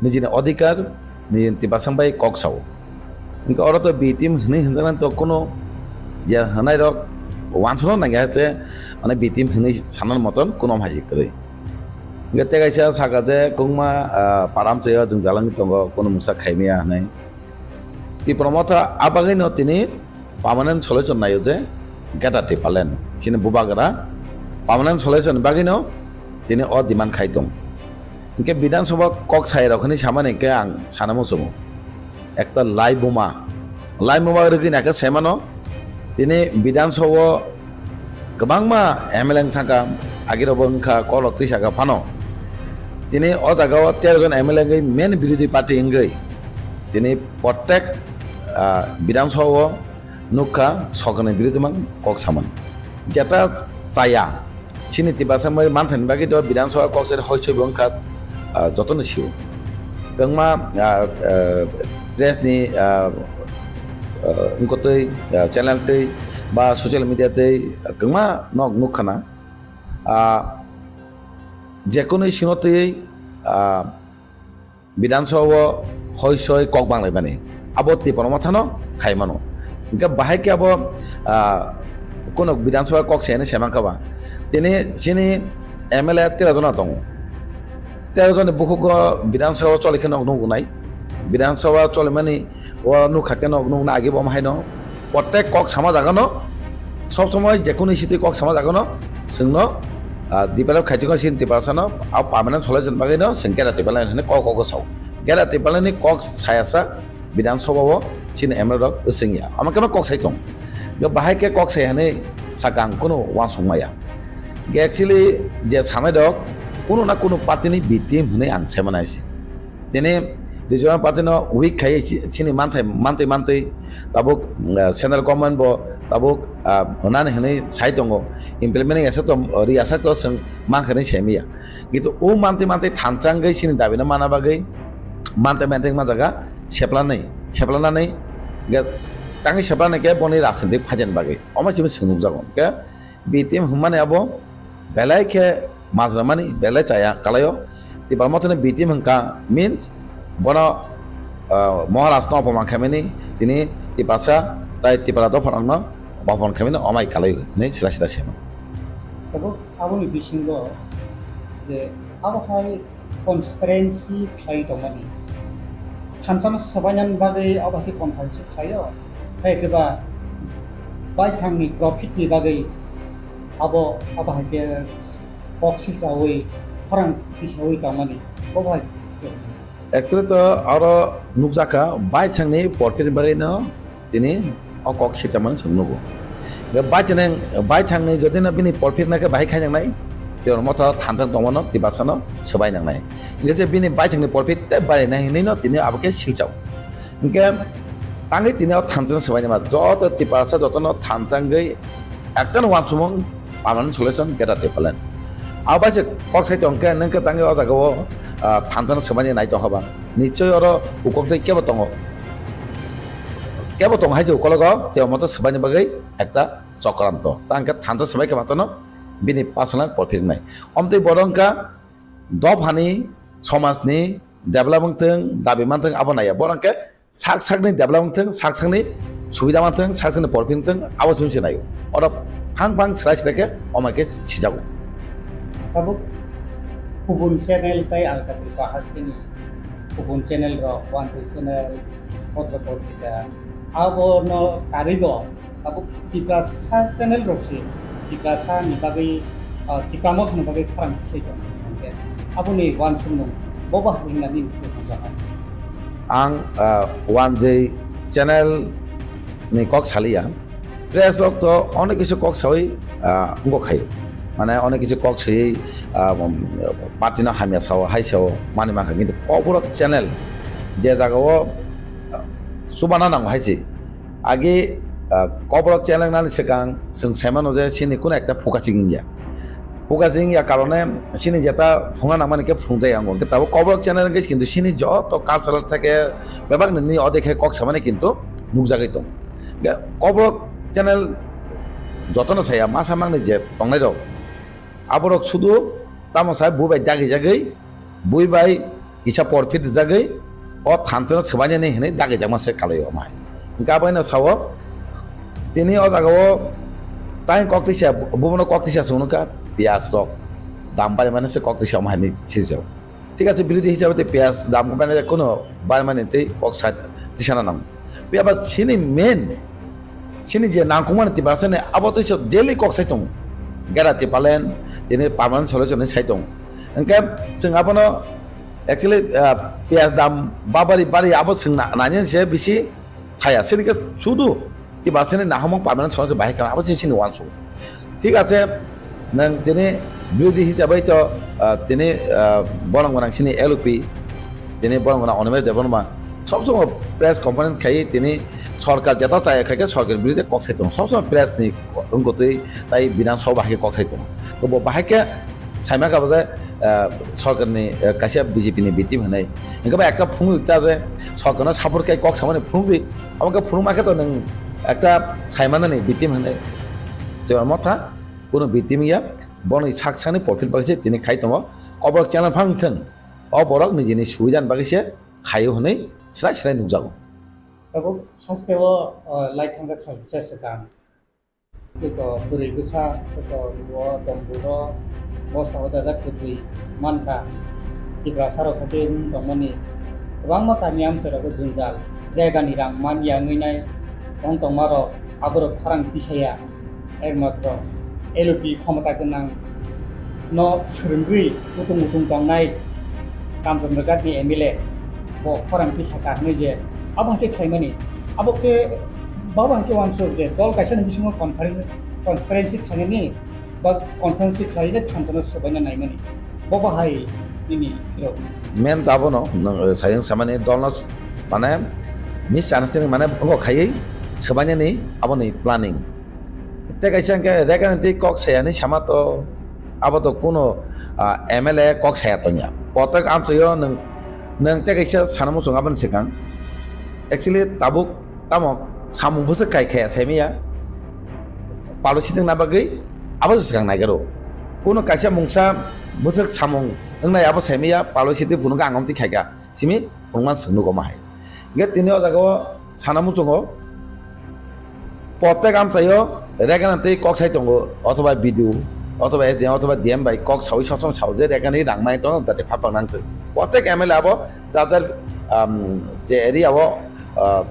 nijini odhikar, nijini Tiprasa bai kok sao. Hwnkhe oro to B team hwnwi hwnjaknai to kunu je hwnai rok uansukna nangya je, mane B team hwnwi sanani moton kunu hamjak kwrwi. Hwnkhe tei kaisa saka je kwbangma, ah, para amchaio jwngjalangwi tongo, kunu mungsa khaimaya hwnwi. Tipra Motha a bagwino tini permanent solution naio je Greater Tipraland. Chini bubagra permanent solution ni bagwino tini o demand khai tong. Hwnkhe Bidhan Sabha kok sai rok hinwi samani hwnkhe ang sana muchungo. Ekta lai buma, lai buma rwgwi naikhe saimano tini Bidhan Sabha o kwbangma M L A wng thangkha, agirokbo wngkha, kolok twi saka phano. Tini o jaga o tero jon M L A wngwi main birodhi party wngwi tini protek, ah, Bidhan Sabha o nukha, sokani birodhi mang kok saman. Jeta chaya, chini Tiprasa bai manthani bagwi do Bidhan Sabha kok sari hoi soi bo wngkha, ah, jotono sio. Kwbangma, ah, ah, press ni, ah, ah, wngkotwi, ah, channel twi ba social media twi kwbangma nok nukkhana. Ah, jekunu sino twi, ah, Bidhan Sabha o hoi soi kok banglaimani, abo Tipra Motha no khai mano. Hwnkhe bahai khe abo, ah, kunu Bidhan Sabha kok se hinwi saimankha ba. Tini chini M L A tero jona tongo. Tero joni bukhugo Bidhan Sabha choli khe nog nugo nai. Bidhan Sabha cholimani o nukha khe nog nukna agi bo haino. Protek kok sama jagano, sob somoi jekunu issue twi kok sama jagano, chwngno, ah, develop khaijak sini Tiprasa no, a permanent solution bagwi no, chwng Greater Tipraland hinwi kok kok sao. Greater Tipraland ni kok saya sa Bidhan Sabha o chini M L A rok swngya. Ama khe kok sai tong. Yo bahai khe kok sai hinwi saka ang kunu uansuk maya. Ge actually je sanai rok kunu na kunu party ni B team hinwi ang sai mano hai se. Tini regional party no weak khai chi-, chini manthai, mantwi mantwi tabuk, eh, central government bo tabuk, ah, nani hinwi sai tongo, implementing asa to, ri asa to chwng mankha hinwi sai maya. Kintu o mantwi mantwi thanchangwi chini dabi no mana bagwi mantwi mantwi ma jaga seplanai, seplanani ge tangwi seplanai khe boni rajnitik phaijani bagwi. Omo chini chwng nukjago. Khe B team hwnmani abo belai khe majra mani, belai chaya kalaio. Tipra Motha ni B team hwnkha means bono, ah, Maharaj no opoman khaimani, tini Tiprasa tai Tipra dopha rok no opoman khaimani omai kalai hinwi sila sila sema. Tabuk aboni bisingo je abo hai transparency khlai tongmani. Thansa no swbainani bagwi abo hai khe conference khlaio. Hai khe ba baithangni profit ni bagwi abo, abo hai khe kok silchaui, khorang tisaui tongmani. Bo hai khe. Actually to aro nukjakha baithangni profit ni bagwi no tini o kok silchamani chwng nugo. Hwnkhe baithang, baithangni jodi no bini profit naikhe bahai khai nangnai, Tipra Motha thansa tongmano Tiprasa no swbai nangnai. Hwnkhe je bini baithangni profit tei barinai hinwi no tini abo khe silchao. Hwnkhe tangwi tini o thansa no swbai nangma joto Tiprasa jotono thansa wngwi ekta no uansukmung permanent solution Greater Tipraland. Abo bai se kok sai tong khe nwng khe tangwi o jaga o, ah, thansa no swbaini nai tong kha ba. Nichoi oro ukok tei kebo tongo. kebo tong hai je ukologo, tei omo to swbaini bagwi ekta chokranto. Ta hwnkhe thansa swbai khe matano bini personal profit wngnai. Omtwi bodo wngkha dophani, somajni develop wngthwng, dabi manthwng abo naiya. Bohrok khe sak sakni develop wngthwng, sak sakni subida manthwng, sak sakni profit wngthwng, abo chwng se naio. Oro phang phang srai srai khe omo khe sijago. Tabuk kubun channel tei alka tripura hasteni kubun channel rok, Wanjwi channel, Potro Potrika, abono karwibo tabuk Tiprasa channel rok se Tiprasa ni bagwi, ah, Tipra Motha ni bagwi khorang tisai tong. Hwnkhe aboni uansukmung bo bahai wngna nini thangjago. Ang, ah, Wanjwi channel ni kok saliya. Press rok to onek kisu kok sawi, ah, wngkok khai. Mane onek kisu kok sawi, ah, um, party no hamya sao, hai sao, mani mankha. Kintu Kokborok channel je jaga o, ah, chubana nango hai se. Age, ah, Kokborok channel nani swkang chwng sai mano je chini kuno ekta phuka chikingya. Phuka chikingya karone chini jeta phungna nangmani khe phungjaya wngo. Hwnkhe tabuk Kokborok channel hwnkhe kintu chini joto cultural theke bebak nini odekhe kok samani kintu nukjagwi tongo. Hwnkhe Kokborok channel jotono saya masa mangni je tongnai rok, aborok sudu tamo sai bui bai dagi jagwi, bui bai kisa porphit rijagwi o thansa no swbainani hinwi dagijakma se kalai o mai. Hwnkhe abo haino sao, tini o jaga o tai kok tisa, bubono kok tisa chwng nukha, piyaj rok dam barimani se kok tisa omo hai hinwi sijak. Thik ache, birodhi hisabe tei piyaj dam bainai kunu barimani tei kok sa tisana nango. Phiya ba chini main, chini je nangkukmani Tiprasani abo tei se daily kok sai tongo. Gera Tipraland tini permanent solution ni sai tongo. Hwnkhe chwng abono actually, ah, piyaj dam babari bari abo chwng na-, nani se bisi thaya. Chini khe sudu Tiprasani nahamung permanent solution bahai kha abo chini, chini uansuk. Thik ache, nwng tini birodhi hisabai to, ah, tini, ah, bolong gwnang chini L O P, tini bolong gwnang Animesh Debbarma, sob somoi press conference khai tini sorkar jeta chaya khai khe sorkar birodhi kok sai tongo. Sob somoi press ni wngkutwi tai Bidhan Sabha bahai khe kok sai tongo. To bo bahai khe saima kha bo je, ah, sorkar ni, ah, kaisa B J P ni victim hinwi. Hwnkhe ba ekta phunuk ta je sorkar no support khai kok samani phunuk di, abo khe phunuk ma khe to nwng ekta saimana ni victim hinwi. To omo tha, kuno victim ya, boni sak sani profit bagwi se tini khai tongo. Obo channel phang thwng, o borok nijini subidani bagwi se khaio hinwi srai srai nukjago. Tabuk haste o, o, lai thangjak sal kisa swkang. Tei to bwrwi bwsa, tei to luo, domburo, bosta o dajak kwtwi mankha. Tiprasa rok khe tei wng tongmani kwbangma kami amchai rogo jwngjal. Jagani rang man ya wngwi nai wng tongma rok, aborok khorang tisaya. Ekmatro L O P khomota gwnang no swrwngwi utung utung tongnai Kamchandra Ghat ni M L A bo khorang tisaka hinwi je abo hai khe khlaimani, abo khe babo hai khe uansuk je dol kaisa ni bisingo conference, transparency khlainani ba conference khlainai thansa no swbaina naimani. Bo bahai nini rok. Main to abono, nwng, eh, sayang samani dolno s-, mane misunderstanding mane wngkha khaiwi swbainani aboni planning. Tei kaisa hwnkhe Rekhani twi kok sayani sama to abo to kuno, ah, M L A kok saya tongya. Kotok amchaio nwng, nwng tei kaisa sana muchung aboni swkang. Actually tabuk tamo samung bwswk kai khaya saimaya. Palo sitwngna bagwi abo se swkang naigaro. Kuno kaisa mungsa bwswk samung wngnai abo saimaya palo sitwi phunukha ang omtwi khaikha. Simi phunukma swk nugo ma hai. Hingkhe tini o jaga o sana muchungo, protek amchaio Rekhani twi kok sai tongo, othoba B D O, othoba S D M, othoba D M bai kok saui sob somoi sao je Rekhani rang nai tono dati phapang nang thwi. Protek M L A abo jar jar, um, je area o, uh,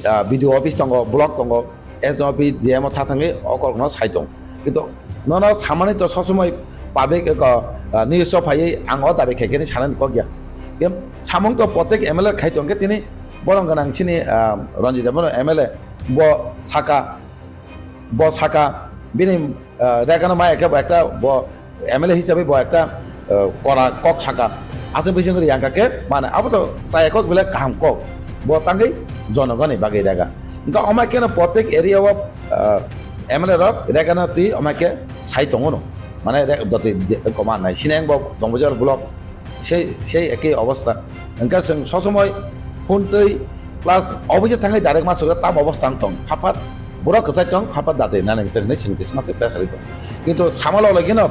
ah, B D O office tongo, block tongo, S D M office, D M o tha thangwi o korokno sai tong. Kintu nono samani to sob somoi public, ah, news o phaiwi ang o dabi khai khe sanani kok ya. Em, samung to protek M L A khai tong khe tini bolong gwnang chini, ah, Ranjit Debbarma M L A bo saka, bo saka bini, ah, Rekhano ma ekhe bo ekta bo M L A hisabe bo ekta, ah, kora kok saka. Aswk bising ri yang kha khe mane abo to chaya kok belai kaham kok. Bo tangwi jonogoni bagwi Rekha. Hingkhe omo khe no protek area o, ah, M L A rok Rekhano twi omo khe sai tongo no. Mane re-, doti de-, koma nai. Sineng bo Dongbazar block sei, sei ekhi obostha. Hingkhe chwng sob somoi phone twi Plus office thangwi direct ma sugwi tam obostha tong, phapat borok kwchai tong, phapat date nani hinwi chwng twi sma se press rwi tong. Kintu samalo lagino,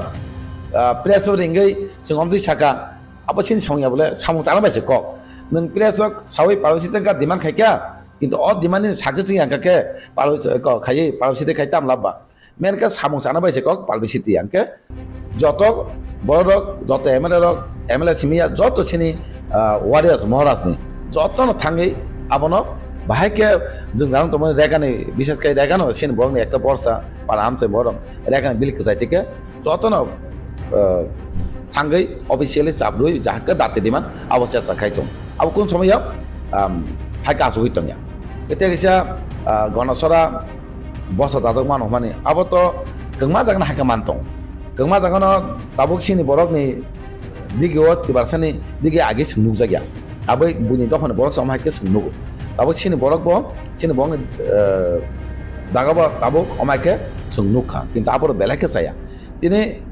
ah, press o ringwi chwng omtwi saka, abo chini samung ya bole, samung chana bai se kok. Nwng press rok sawi publicity ka demand khai kha, kintu o demand ni success wngya hwnkha khe publicity ko khaiwi publicity khai tam labba. Main khe samung chana bai se kok publicity, hwnkhe joto borok rok, joto M L A rok, M L A simi ya, joto chini, ah, warriors Maharaj ni joto no thangwi abono bahai khe jwng jang tongmani rega ni, bishes khai rega no chini borok ni ekta borsa para amchai borok rega ni bill kwchai tike joto no, ah, thangwi officially chabrwi jahakhe date diman abo chesa khai tong. Abo kun somoi ya, um, hai ka asugwi tongya. Ete kisa, ah, Gonosora bosa dadok mano hwnmani, abo to kwngma jagano hai khe man tong. Kwngma jagano tabuk chini borokni digi o Tiprasani digi age chwng nukjakya. Abo buini dophani borok se omo hai khe chwng nugo. Tabuk chini borok bo, chini borokni, eh, jaga bo tabuk omo hai khe chwng nukha. Kintu abo belai khe chaya. Tini,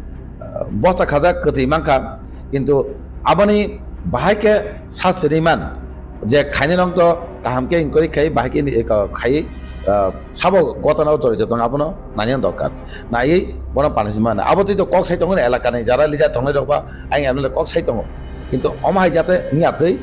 ah, bosa khajak kwtwi mankha, kintu aboni bahai khe sa siri man je khainai rok to kaham khe inquiry khai, bahai khe ni, eh, khai, ah, sabo gotana o jorito tong abono nani dorkar. Naiwi bono punishment man. Abo twi to kok sai tongo elaka ni jara leader tongnai rok ba ayang M L A kok sai tongo. Kintu omo hai jate wngya twi,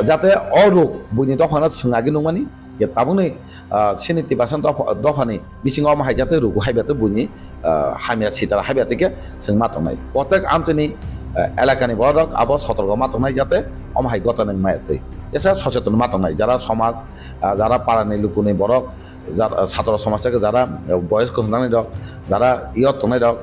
jate o ruk buini dophano swng agi nukmani je tabukni, ah, chini Tiprasa dopha, dophani bisingo omo hai jate rugu hai bete buini, ah, hamya sitara hai bete khe chwng ma tongnai. Protek amchini, ah, elakani borok abo sotorgo ma tongnai jate omo hai gotana wngmaya twi. Tesa socheton ma tongnai jara somaj, ah, jara parani lukuni borok, jara, ah, satro somaj theke jara, ah, boyos kwswk nangnai rok, jara yo tongnai rok,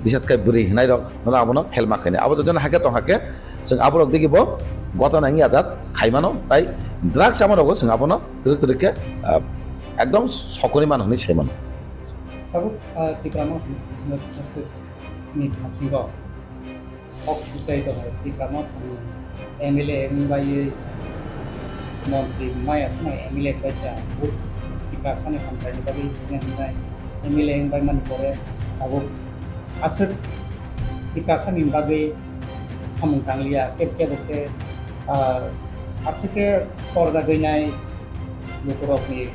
bises khe bwrwi hinai rok, nono abono khelma khainai. Abo to jono hakhe tong hakhe, chwng aborok digi bo gotana wngya jat khaimano, tai drugs chama rogo chwng abono twrwk twrwk khe, ah, ekdom sokoni mano hinwi sai mano. Tabuk, ah, Tipra Motha ni bisingo bises ni thasingo kok sujai tongo, Tipra Motha ni M L A wng bai, montri maya phano M L A bai cha, Tiprasa ni hamkrai ni bagwi hwnwi hwnwi M L A wng bai mani pore tabuk aswk Tiprasa ni bagwi samung tangliya, kebo kebo khe, ah, aswk khe torjagwi nai lukurokni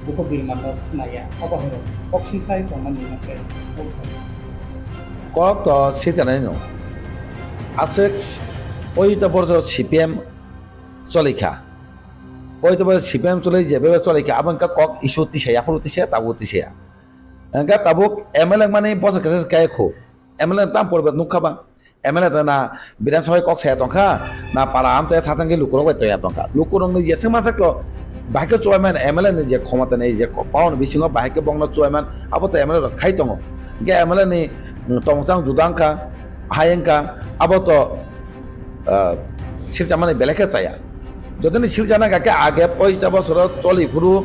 bukhuk birmanno khnaya, abo hai rok kok sisai tongmani hwnkhe kok to sijanai no. Aswk poito borjo C P M cholikha. Poito borjo C P M choli je bebe cholikha, abo wngkha kok issue tisaya, aphuru tisaya, tabuk tisaya. Hwnkhe tabuk M L A mani bosa kesa kaya khu. M L A tam porbet nukha ba. M L A ta na Bidhan Sabha kok saya tongkha, na para amchai thathang khe lukurok bai toya tongkha. Lukurokni jeswk mansak to, bahai khe chuaiman M L A ni je khomota ni je power ni bisingo bahai khe bongno chuaiman, abo to M L A rok khai tongo. Hwnkhe M L A ni, mm, tongmung chang juda wngkha, hai wngkha, abo to, ah, silchamani belai khe chaya. Jotoni silchana kha khe age poisa bosoro choli phuru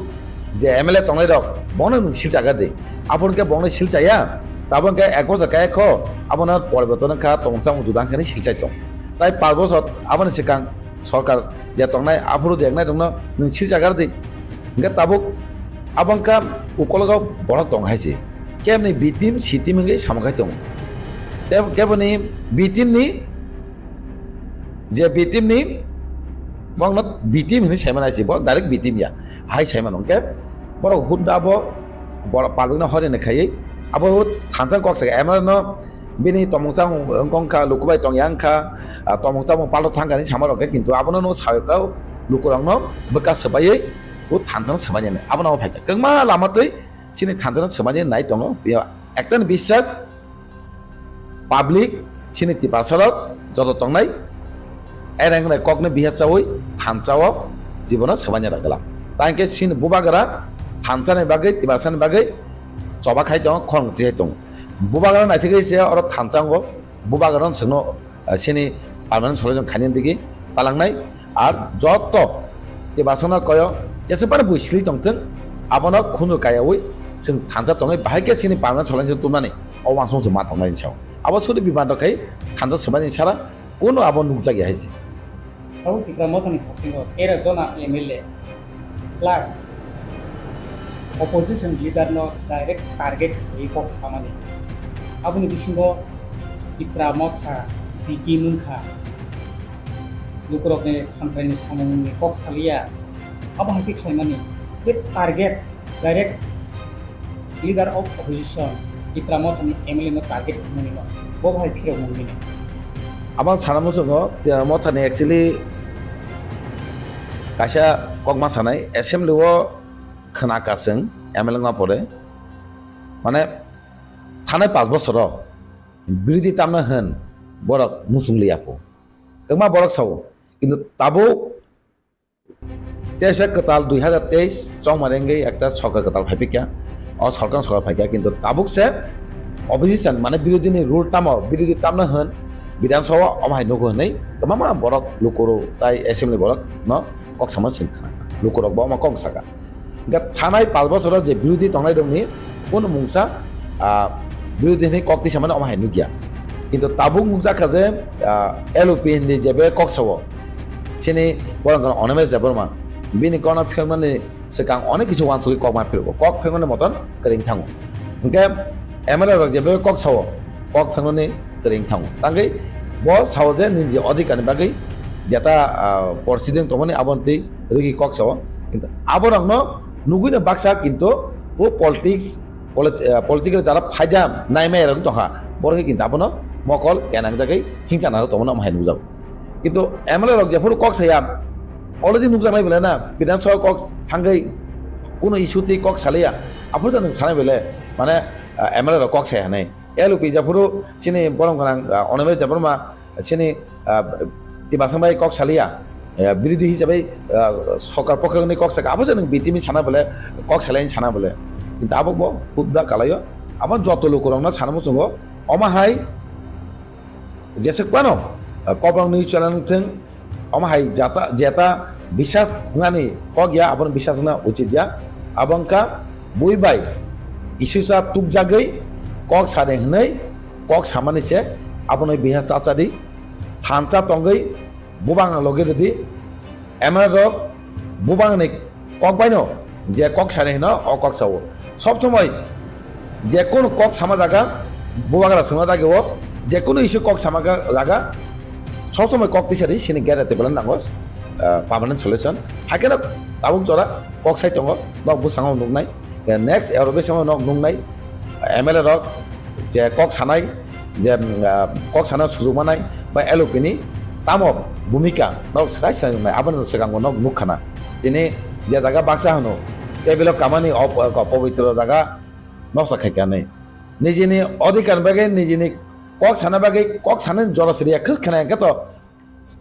je M L A tongnai rok, bono nwng silchagar di. Aboni khe bono silchaya, taboni khe ek bosor kaya kho, abono poriborton wngkha, tongmung chamung juda wngkha hinwi silchai tong. Tai panch bosor aboni swkang sorkar je tongnai, aphuru je wngnai rokno nwng silchagar di. Hwnkhe tabuk abo wngkha ukologo borok tong hai se. Keboni B team, C team wngwi samung khai tongo. Tei keboni B team ni je B team ni, bokno B team hinwi saimano hai se, borok direct B team ya, hai saimano. Hwnkhe borok hudda bo borok public no horini khaiwi abo thansa kok saka M L A no bini tongmung chamung wngkha, luku bai tongya wngkha, ah, tongmung chamung palto thangkha hinwi sama rok khe, kintu abono no sawi kha lukurokno bwkha swbaiwi bo thansa no swbainani abono phai kha kwbangma lama twi chini thansa no swbainani nai tongo. Ekta ni biswas public chini Tiprasa rok joto tongnai, ereng bai kokno bihar chawi thansa o jibono swbaina rwgwla. Tangkhe chini bubagra thansa ni bagwi, Tiprasa ni bagwi choba khai tongo, khorang chi khai tongo. Bubagra naithok se oro thansa o, bubagra no chwngno, eh, chini permanent solution khainani digi talangnai. Ar joto Tiprasano koyo jesebani bui sili tongthwng, abono khunu kayawi chwng thansa tongwi bahai khe chini permanent solution tubnani o uansukmung chwng ma tongnai hinwi sao. Abo sudi bimar rok khai thansa swbaini sara kunu abo nukjakya hai se. Abo Tipra Mothani hasingo tero jona M L A plus opposition leader no direct target khaiwi kok samani. Aboni bisingo Tipra Motha B T wngkha. Lukurokni hamkraini samungni kok saliya. Abo hai khe khlaimani je target direct leader of opposition Tipra Mothani M L A no target hwnwi no bo hai phirok mung bini. Abang sana muchungo Tipra Mothani actually kaisa kokma sanai assembly o khna kaseng M L A wngma pore mane thanai panch bosoro birodhi tamna hwn borok muchung liya pho. Kwbangma borok sao, kintu tabuk teisa kwtal dui hazar teis chongmani wngwi ekta sorkar kwtal phaiphikya. O sorkar, sorkar phaikya, kintu tabuk se opposition, mane birodhini rule tamo, birodhi tamna hwn Bidhan Sabha omo hai nugo hwnwi kwbangma borok lukurok tai assembly borok no kok sama sing khna. Lukurok bo omo kok saka. Hingke thanai panch bosoro je birodhi tongnai rokni kunu mungsa, ah, birodhi hwnwi kok tisa mano omo hai nukya. Kintu tabuk nukjak kha je, ah, L O P hwnwi je be kok sao, chini borok wngkha Animesh Debbarma, bini kokno phirmani swkang onek kisu uansugwi kok ma phirgo, kok phirmani moton kwrwng thango. Hingke M L A rok je be kok sao, kok phirmani kwrwng thango. Tangwi bo sao je nini je odhikar ni bagwi jeta, ah, porsideng tongmani aboni twi rwgwi kok sao. Kintu aborokno nugwi no baksa, kintu bo politics, polit-, ah, political jara phaida naimaya rok tongkha, borok khe kintu abono mokol kenang jagwi hingchana rok tongmani omo hai nukjago. Kintu M L A rok jephuru kok saya already nukjaknai belai na, Bidhan Sabha kok thangwi kunu issue twi kok salaiya, aphuru jani sanai belai mane, ah, M L A rok kok saya hinwi. L O P jephuru chini borom gwnang, ah, Animesh Debbarma, chini, ah, Tiprasa bai kok saliya, eh, birodhi hisabai, ah, sorkar pokhe hwnwi kok saka, abo je nwng B T M sana bole, kok salaini sana bole. Kintu abo bo hudda kalaio, abo joto lukurokno sana muchungo, omo hai jeswk phano, ah, Kokborok news channel thwng, omo hai jata, jeta bisas wngnani kok ya, abono bisas wngna uchit ya. Abo wngkha bui bai isusa tukjagwi kok sade hwnwi kok samani se abono bisas chachadi. Thansa tongwi bubang logi rwdi. M L A rok bubangni kok baino je kok sani hino, o kok sao. Sob somoi je kunu kok sama jaga, bubagra songna jaga o, je kunu issue kok sama ga-, jaga, sob somoi kok tisari sini gere table nango, ah, permanent solution. Haikhe no tabuk jora kok sai tongo, nok bwskango nuknai. Next Europe samo nok nuknai, M L A rok je kok sanai, je, mm, ah, kok sana sujuk manai ba L O P ni tamo bhumika nok sai sai nai, aboni swkango nok nukkhana. Tini je jaga baksa hano, table o kamani op-, op-, pobitro jaga noksa khaikha nai. Nijini odhikar bagwi, nijini kok sana bagwi, kok sana jora sriya khwkhana hwnkhe to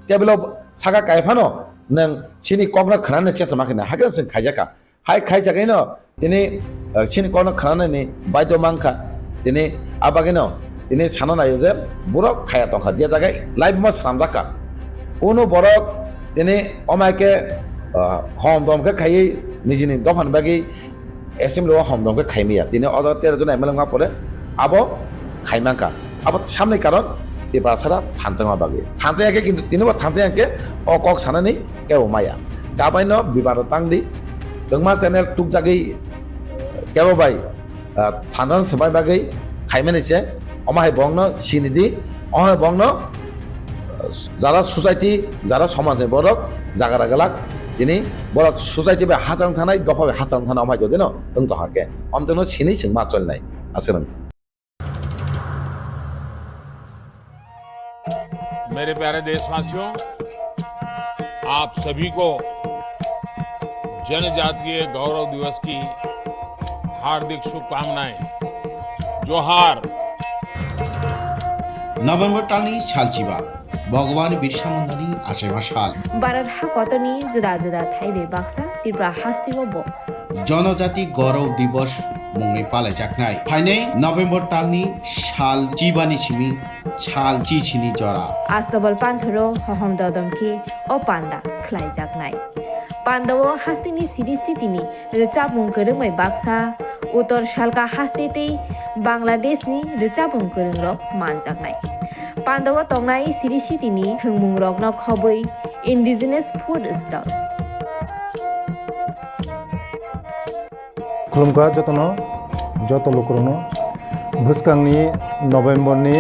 table o saka kai phano nwng chini kokno khwnani chesa ma khwna, hakhe swng khaijakha. Hai khaijagwino tini, eh, chini kokno khwnanani baidhyo mankha. Tini a bagwino tini sana naio je borok khaya tongkha, je jaga live ma swnamjakha. Uno borok tini omo hai khe, ah, hom dom khe khaiwi nijini dophani bagwi assembly o hom dom khe khaimaya. Tini o jaga tero jon M L A wngma pore abo khaimankha. Abo samni karon Tiprasara thanjakma bagwi. Thanjakya khe kintu tini bo thanjakya khe o kok sanani kebo maya. Kabaino bibaro tangdi. Kwbangma channel tukjagwi kebo bai, ah, thanjakna swbai bagwi khaimani se. Omo hai bongno sinidi, omo hai bongno, ah, jara society, jara somaj ni borok jaga ragalak, tini borok society bai hachang thanai, dopha bai hachang thanai, omo hai jodino wng tongkha khe. Omtwino sini chwng ma cholnai. Aswk nang. मेरे प्यारे देशवासियों, आप सभी को जनजातीय गौरव दिवस की हार्दिक शुभकामनाएं। जोहार। November talni salchiba, Bhagwan Birsa Mundani achaiba sal. Bharat hakotorni juda juda thaibai baksa Tripura hasteo bo Jonojati Gaurav Divas mungwi palaijaknai. Phainai November talni sal chibani simi sal chichini jora. Astobal panthoro hohom dodom khe o panda khlaijaknai. Pandao hasteni siri sitini rwchapmung kwrwngbai baksa, Uttor Salka haste tei Bangladeshni rwchapmung kwrwngrok manjaknai. Pandao tongnai siri sitini thwngmungrokno khobwi indigenous food stall. Khulumkha jotono, joto lukurokno. Bwskangni November ni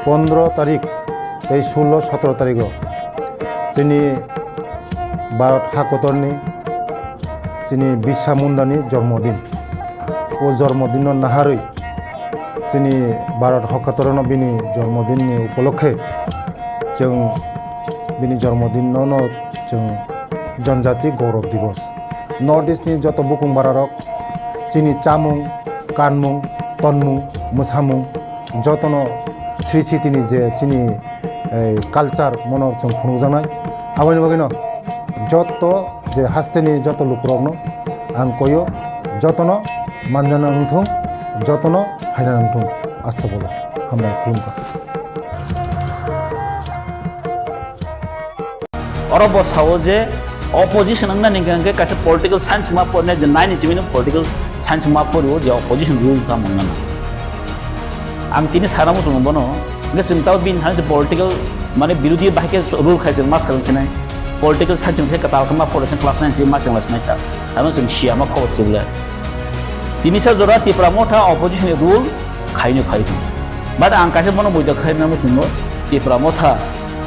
pondro tarik tei sullo sotro tarigo chini Bharat hakotorni Chini Birsa Mundani jormodin. O jormodinno naharwi chini Bharat hokatorno bini jormodinni upolokhe chwng bini jormodinno no chwng Janjati Gaurav Divas. North East ni joto bukung bararok chini chamung, kanmung, tonmung, mwsamung jotono Sri Sitini je chini, eh, culture mono chwng phunukjaknai. Aboni bagwino joto je hasteni joto lukurokno ang koyo, jotono manjana wngthung, jotono phaina wngthung. Asta bolo hambai khulumkha. Oro bo sao je opposition wngna ni hwnkhe kaisa political science ma porne je nine ni chimino political science ma porio je opposition rule ta mangna na. Ang tini sana muchungo bono, hwnkhe chwng tao bini thani political mane birodhi bahai khe rule khai chwng ma swrwng sinai. Political science hwnkhe kwtal khe ma pore sin class nine chini ma chwng lai sinai ta. Ano chwng siya ma khobor chwng le. Tini sa jora Tipra Motha opposition ni rule khaino phai thung. But ang kaisa bono buida khai na muchungo Tipra Motha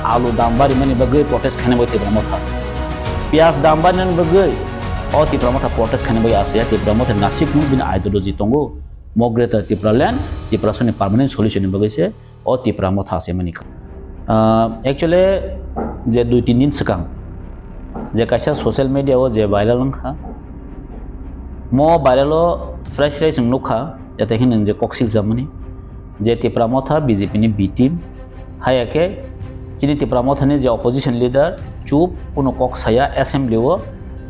alu dam bari mani bagwi protest khaina bagwi Tipra Motha ase. Piyaj dam bari mani bagwi o Tipra Motha protest khaina bagwi ase. Tipra Motha nasik no bini ideology tongo. Mo Greater Tipra Land, Tiprasani permanent solution ni bagwi se o Tipra Motha se mani kha. Ah, actually, je dui tin din swkang je kaisa social media o je viral wngkha, mo viral o srai srai chwng nukha, jate hinwi je koksil jamani je Tipra Motha B J P ni B team, haya khe chini Tipra Motha ni je opposition leader chup, kuno kok saya, assembly o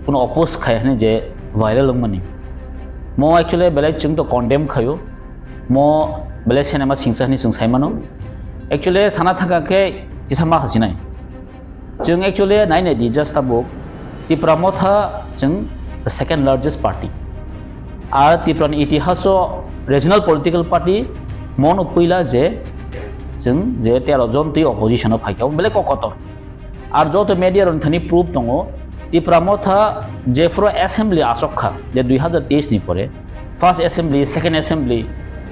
kuno oppose khai hwnwi je viral wngmani. Mo actually belai chwng to condemn khaio. Mo belai cinema singsa hwnwi chwng sai mano. Actually sana thangkha khe kisa ma hasinai. Chwng actually nai nai di just tabuk Tipra Motha chwng the second largest party. Ar Tipra ni itihaso regional political party mono puila je chwng je tero jon twi opposition o phaikha, belai kokotor. Ar joto media rok thani proof tongo, Tipra Motha jephuru assembly achok kha, je dui hazar teis ni pore, first assembly, second assembly,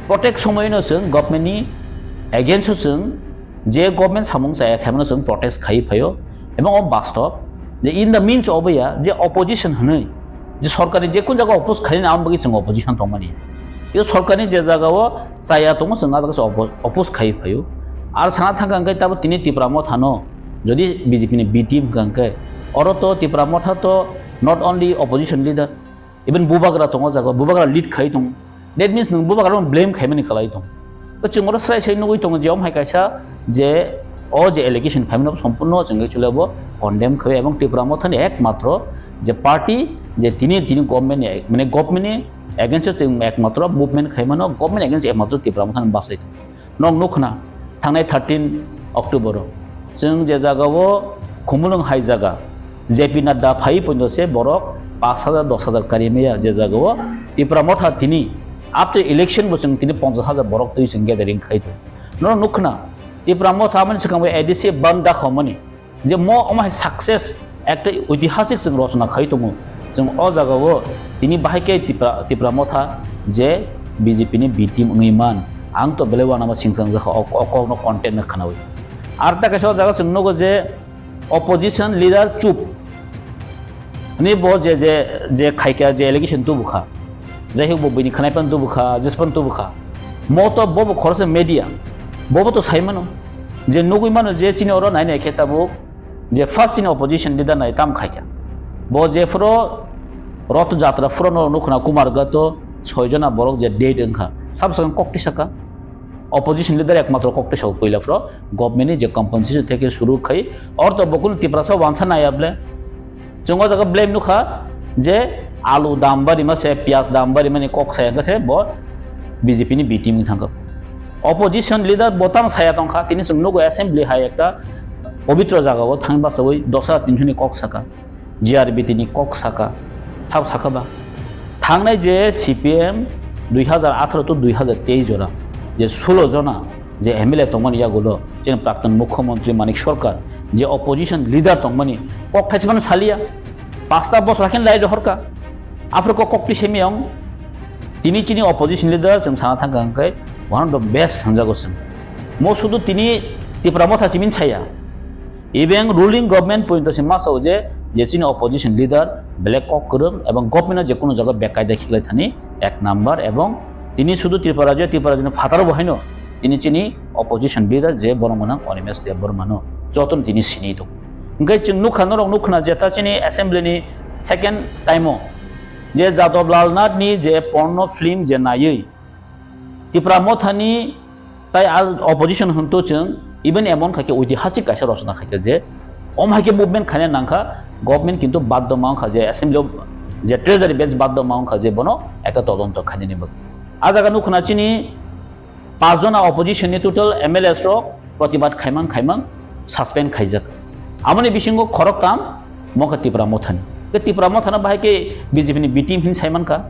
protek somoyno chwng government ni against o chwng je government samung chaya khaimano chwng protest khai phaio, ebong o bastob je in the means of ya je opposition hwnwi je sorkar ni je kun jaga oppose khaina ang bagwi chwng opposition tongmani. Yo sorkar ni je jaga o chaya tongo chwng a jaga se oppo-, oppose khai phaio. Ar sana thangkha hwnkhe tabo tini Tipra Motha no jodi B J P ni B team hwnkha hwnkhe, oro to Tipra Motha to not only opposition leader, even bubagra tongo jaga, bubagra lead khai tongo. That means nwng bubagra no blame khaimani kwlai tongo. To chwng oro srai srai nugwi tongo je omo hai kaisa je o je allegation phaimano sompurno chwng actually bo condemn khai ebong Tipra Motha ni ekmatro je party je tini, tini government ni, mane government ni against o chwng ekmatro movement khaimano, government against ekmatro Tipra Motha ni bachai tongo. Nok nukna thangnai thirteen October o chwng je jaga o Khumulwng hai jaga J P Nadda phai poino se borok pash hajar, dos hajar kari maya je jaga o Tipra Motha tini after election bo chwng tini ponchash hajar borok twi chwng gathering khai tongo. Nok nukna Tipra Motha amani swkang bai A D C bandh da khomani. Je mo omo hai success ekta oitihasik chwng rochona khai tongo. Chwng o jaga o tini bahai khe Tipra, Tipra Motha je B J P ni B team wngwi man, ang to belai uanama singchang jakha o, o kokno content no khwnawi. Ar ta kaisa o jaga chwng nugo je opposition leader chup. Ani bo je, je, je khaikha, je allegation tubukha, jai hok bo bini khwnai pan tubukha, jis pan tubukha, mo to bo bo khoroksa media, bo bo to sai mano, je nugwi mano je chini oro nai nai khe tabuk, je first chini opposition leader nai tam khaikha, bo je phoro Roth Jatra phoro no nukhna Kumar Gato soi jona borok je dead wngkha, sab sakang kok tisaka. Opposition leader ekmatro kok tisao puila phoro government ni je compensation theke suru khai, or to bokul Tiprasa wansa naya ble. Chwng o jaga blame nukha je alu dam bari ma se, piyaj dam bari mani kok saya khe se bo B J P ni B team ni thangkha. Opposition leader bo tang saya tongkha, tini chwng nugo assembly hai ekta pobitro jaga o thang bachawi dos hajar tinso ni kok saka. G R B T ni kok saka, sabo saka ba? Thangnai je C P M dui hazar atharo to dui hazar teis jora je sulo jona je M L A tongmani yagulo chini prakton mukhyamantri Manik Sarkar je opposition leader tongmani kok thaismano saliya, pasta bosor khe lai rohorka, aphuru kok kok twi semiyong. Tini chini opposition leader chwng sana thangkha hwnkhe one of the best hwnjago chwng. Mo sudu tini Tipra Motha simin saya. Even ruling government pointo se ma sao je, je chini opposition leader belai kok kwrwng, ebong government-no je kono jaga bekaida khiklai thani ek number, ebong tini sudu Tripura rajyo, Tripura rajyoni phataro bo haino tini chini opposition leader je borok mwnang Animesh Debbarma no jotono tini sini tongo. Hwnkhe chwng nukha, norok nukha na je ta chini assembly ni second time o je Jadab Lal Nath ni je porno film je naiwi Tipra Motha ni tai al opposition hwn to chwng even emon khaikhe oitihasik kaisa rosna khaikhe je om haikhe movement khaina nangkha, government kintu baddo ma wngkha je assembly o je treasury bench baddo ma wngkha je bono ekta todonto khainani bagwi. A jaga nukha na chini pachjona opposition ni total M L As rok protibad khaimang khaimang suspend khaijak. Amoni bisingo khoroktham mokha Tipra Mothani. Ke Tipra Mothana bahai ke B J P ni B team hin saimankha.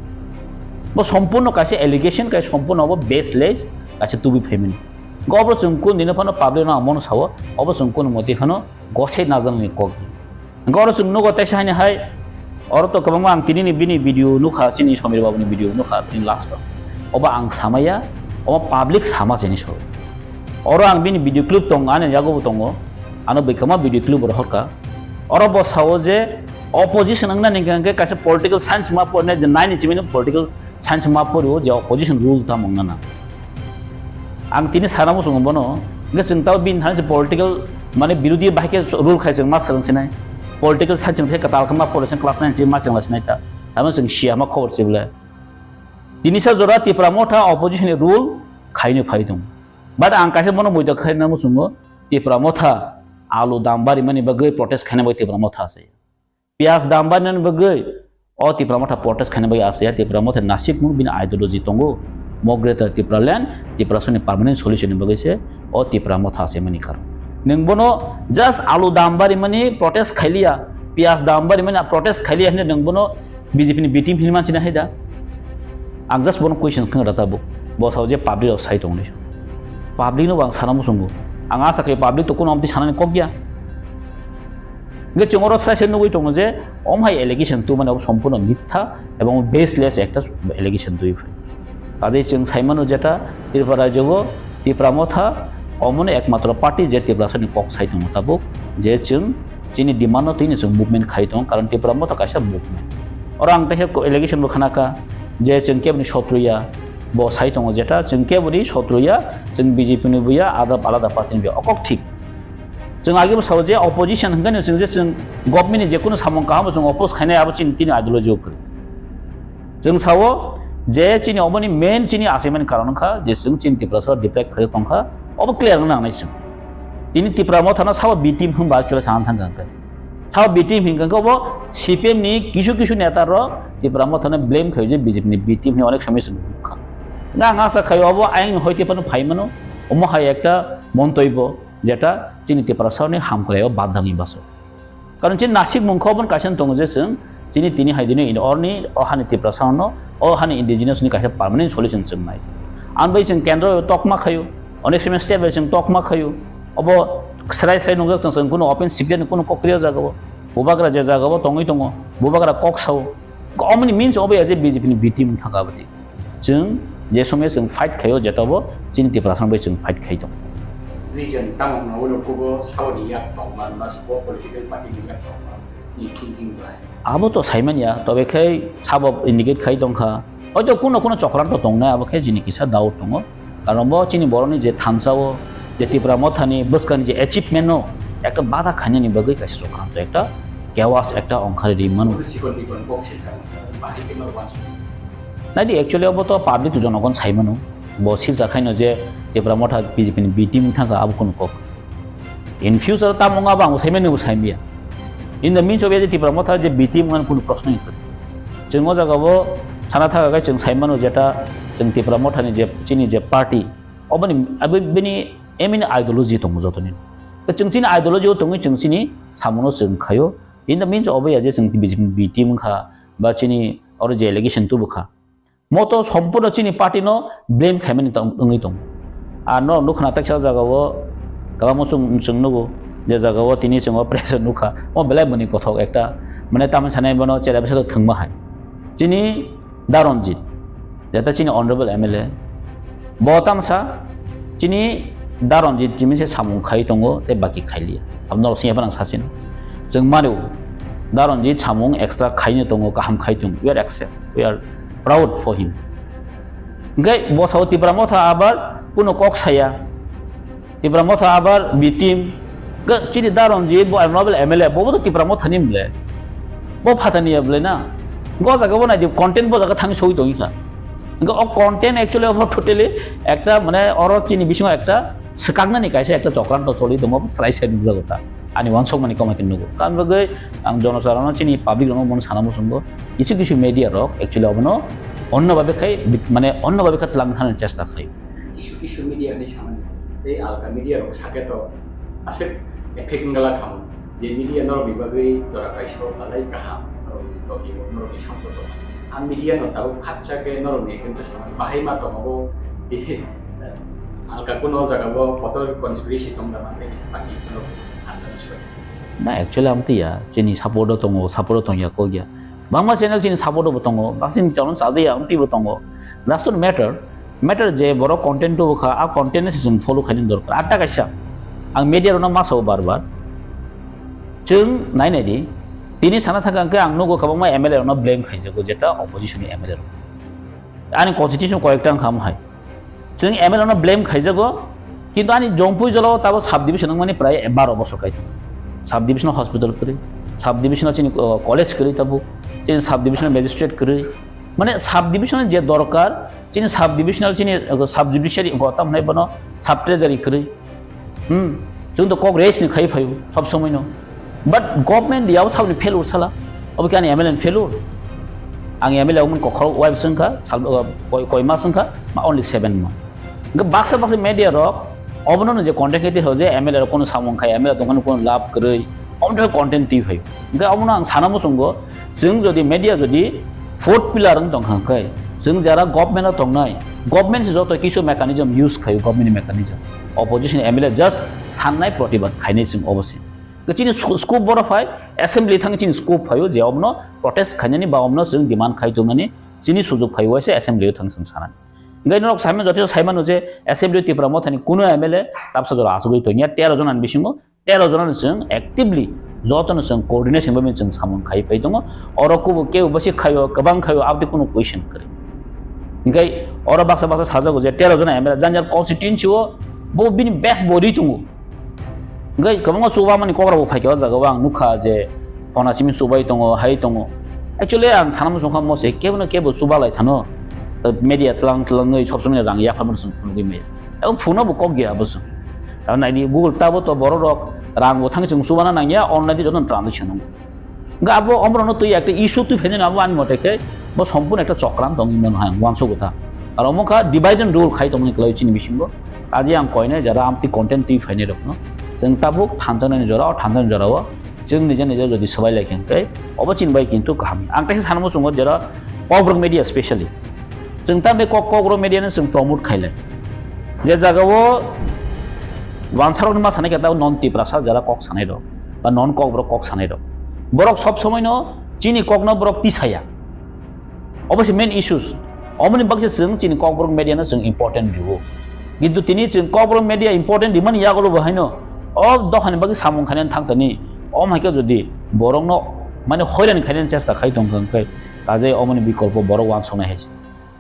Bo sompurno kaisa allegation, kaisa sompurno obo baseless, kaisa tubi phaimani. Go obo chwng kun dino phano public no ang mono sao, obo chwng kun moti phano gosai najaknai kok. Hwnkhe oro chwng nugo teisa haini hai, oro to kwbangma ang tinini bini video nukha, chini Samir babuni video nukha, tini last o. Obo ang samaya, obo public sama chini so. Oro ang bini video clip tongo, ani yago bo tongo, ano bwkhama video clip rohorkha. Oro bo sao je opposition wngna hingkha hingkhe kaisa political science ma porne je nine inch mino political science ma porio je opposition rule tamo wngna na. Ang tini sana muchungo bono, hingke chwng tao bini thani se political, mane, birodhi bahai khe rule khai chwng ma swrwng sinai. Political science chwng khe kwtal khe ma pore chwng class nine se ma chwng la sinai ta. Tamo chwng sia ma khobor se bwle. Tini sa jora Tipra Motha opposition ni rule khaino phai tong. But ang kaisa bono muido khai na muchungo Tipra Motha alu dam bari mani bagwi protest khaina bai Tipra Motha ase. Piyaj dam barnani bagwi o Tipra Motha protest khaina bagwi asaya. Tipra Motha nasik mung bini ideology tongo. Mo Greater Tipraland, Tiprasani permanent solution ni bagwi se o Tipra Motha asai mani karon. Nwng bono just alu dam bari mani protest khailiya, piyaj dam bari mani protest khailiya hinwi nwng bono B J P ni B team hinwi manchina hai da? Ang just bono question khna rata bo. Bo sao je public rok sai tongni. Public no bo ang sana muchungo. Ang asa khai public to kuno amtwi sanani kok ya. Hingke chwng oro sai se nugwi tongo je, om hai allegation tubumani abo sompurno mitha ebong baseless ekta allegation tubui phai. Kaje chwng sai mano jeta Tripura rajyo o Tipra Motha omono ekmatro party je Tiprasani kok sai tongo tabuk, je chwng chini demand no twino chwng movement khai tongo, karon Tipra Motha kaisa movement. Oro ang tehe allegation bo khna kha je chwng keboni sotru ya, bo sai tongo jeta chwng keboni sotru ya, chwng B J P ni bo ya, ada alada party ni bo ya, okok thik. Chwng age bo sao je opposition hwnkhe no chwng je chwng government ni je kunu samung kaham bo chwng oppose khainai abo chini tini ideology o kwrwi. Chwng sao je chini oboni main chini achaimani karon wngkha je chwng chini Tiprasa deprive khai tongkha, obo clear wngna nangnai chwng. Tini Tipra Motha no sabo B team hwnba actually sana thangkha hwnkhe. Sabo B team hwnkhe obo C P M ni kisu kisu neta rok Tipra Motha no blame khai je B J P ni B team hwnwi onek somoi chwng nukha. Nga ang asa khai obo ayang ni hoite phano phai mano, omo hai ekta montobyo jeta chini Tiprasa ni hamkrai o badangwi baso. Karon chini nasik mungkha oboni kaisa tongo je chwng chini tini hai dini in orni o hani Tiprasa no o hani indigenous ni kaisa permanent solution chwng nai. Ang bai chwng kendro tokma khayo, onek somoi state bai chwng tokma khayo. Obo srai srai nungjak tong chwng kuno open secret ni kuno kokri o jaga o. Bubagra je jaga o tongwi tongo, bubagra kok sao. Omoni means obo ya je B J P ni B team thangka abadi. Chwng je somoi chwng fight khaio, jeta bo chini Tiprasa bai chwng fight khai tongo. Reason tamo hwnwi ulo kubo saboni yak tongma, ba sabo political party ni yak tongma, ni thinking bai. Abo to saimanya, tobe khai sabo indicate khai tongkha. Hoito kuno kuno chokranto tongnai, abo khe jini kisa doubt tongo. Karon bo chini borokni je thansa o, je Tipra Mothani bwskani je achievement no ekta bada khainani bagwi kaisa chokranto, ekta chaos ekta ongkhari ri mano. Chikon chikon kok se tamo, bahai khe ma uansuk. Naidi, actually obo to public to jonogon sai mano. Bo silsa khaino je Tipra Motha B J P ni B team thangkha abo kunu kok. In future tamo wngma bo ang bo saimani bo saimya. In the means of je Tipra Motha je B team wngmani kunu proshno ni kwrwi. Chwng o jaga bo sana thaka khe chwng saimano jeta chwng Tipra Motha ni je chini je party oboni abo bini aim ni ideology tongo jotoni. Chwng chini ideology o tongwi chwng chini samono chwng khaio. In the means of ya je chwng B J P ni B team wngkha ba chini oro je allegation tubukha. Moto sompurno chini party no blame khaimani tong-, wngwi tongo. Ar no nukha na teksa jaga o kwbangma chwng, chwng nugo, je jaga o tini chwng o press o nukha, o belai boni kothok ekta, mane tamni sanai bono chera bisa thwngma hai. Chini Da Ranjit, jeta chini honorable M L A, bo tamsa chini Da Ranjit chini se samung khai tongo tei baki khailiya. Abno sini phano ang sachino. Chwng mano Daronjit samung extra khaino tongo, kaham khai tongo. We are accept, we are proud for him. Hingke bo sao Tipra Motha abar kuno kok saya. Tipra Motha abar B team. Hingke chini Daronjit bo honorable M L A, bo bo to Tipra Motha ni mle. Bo phatani ya ble na. Go jaga bo nai di content bo jaga thang soi tongi kha. Hingke o content actually obo totally ekta mane oro chini bisingo ekta swkaknani kaisa ekta chokranto choli tongo, srai srai nukjago ta. Ani uansukmani koma khe nugo. Tamni bagwi ang jonosarono chini public rokno bono sana muchungo, kisu kisu media rok actually obono onno babe khai, mane onno babe kha twlang thani chesta khai. Kisu kisu media ni samani, tei alka media rok sake to aswk effect wngla khamu, je media norok ni bagwi jora kaisa lalai kaham, norok ni togi norok ni samsok. A media no tabuk khakcha khe norok ni ekdom to samani bahai ma tongo bo, alka kuno jaga bo kotor conspiracy tong da man tei pati kuno. Na, actually, amtwi ya, chini support o tongo, support o tongya kok ya. Bangma channel chini support o bo tongo, baksa chini channel chajakya, amtwi bo tongo. That's not matter. Matter je borok content tubu kha, a content no se chwng follow khainani dorkar. Atta kaisa, ang media rokno ma sao bar bar. Chwng nai nai di, tini sana thangkha hwnkhe ang nugo kwbangma M L A rokno blame khaijago, jeta opposition ni M L A rok. Ani constitution koyekta wngkha omo hai. Chwng M L A no blame khaijago, kintu ani Jompui jolao tabo sub division wngmani prai baro bosor kai tongo. Sub division hospital kwrwi, sub division chini, uh, college kwrwi tabuk, chini sub division magistrate kwrwi. Mane sub division je dorkar, chini sub division chini, uh, sub judiciary go tam hwnai bono sub treasury kwrwi. Hmm, chwng to kok raise ni khai phaio sob somoi no. But government yao sabni failure sala. Obo khe ani M L A ni failure. Ang M L A wngmani kokhorok wife wngkha, sal-, uh, koi, koi mas wngkha, ma only seven month. Hingke baksa baksa media rok obono no je content khe twi ho je M L A rok kono samung khai, M L A tongkhani kono lab kwrwi, omo twi content twi phaio. Hingke omono ang sana muchungo, chwng jodi media jodi fourth pillar wng tongkha hwnkhe, chwng jara government o tongnai, government se joto kisu mechanism use khaio, government ni mechanism. Opposition M L A just sannai protibad khainai chwng obo se. Chini sco-, scope boro phai, assembly thang chini scope phaio je omno protest khainani ba omno chwng demand khai tongnani chini sujok phai waisa assembly o thang chwng sanani. Hingke norok saimano joto saimano je assembly Tipra Mothani kuno M L A tabsa jora achugwi tongya tero jona ni bisingo tero jona no chwng actively joto no chwng coordination bai chwng samung khai pai tongo. Oro kubo kebo basi khaio, kwbang khaio, abdi kuno question kwrwi. Hingke oro baksa baksa sajago je tero jona M L A jang jang constituency o bo bini best body tongo. Hingke kwbangma chubamani kok rok bo phaikha o jaga o ang nukha je pona simi chubai tongo, hai tongo. Actually ang sana muchungkha mo se kebo no kebo chuba lai thano. Media tlang tlangwi sob somoi rang yapharmani chwng phunugwi maya. Abo phunukno bo kok ya abo chwng. Abo naidi Google tabo to borok rok rang bo thang chwng chubana nangya, online di jotono transaction nango. Hingke abo omorokno twi ekta issue twi phainani abo ani mote khe bo sompurno ekta chokran tongwi mano hai ang uansukgo ta. Aro omo kha divide and rule khai tongmani kwlai chini bisingo. Kaje ang koinai jara amtwi content twi phainai rokno. Chwng tabuk thanjaknani jora, o thanjaknani jora o chwng nija nija jodi swbai lai khe hwnkhe obo chini bai kintu kaham. Ang kaisa sana muchungo jara Kokborok media specially. Chwng tamni kok, Kokborok media no chwng promote khailai. Je jaga o wansarok ni ma sanai khe tabo non Tiprasa jara kok sanai rok ba non Kokborok kok sanai rok. Borok sob somoi no chini kok no borok tisaya. Obo se main issues. Omoni bagwi se chwng chini Kokborok media no chwng important rwo. Kintu tini chwng Kokborok media important rimani yago bo haino o dophani bagwi samung khainani thang tani. Om hai khe jodi borok no mane hoiran khainani chesta khai tong kha hwnkhe kaje omoni bikolpo borok wansoknai hai se.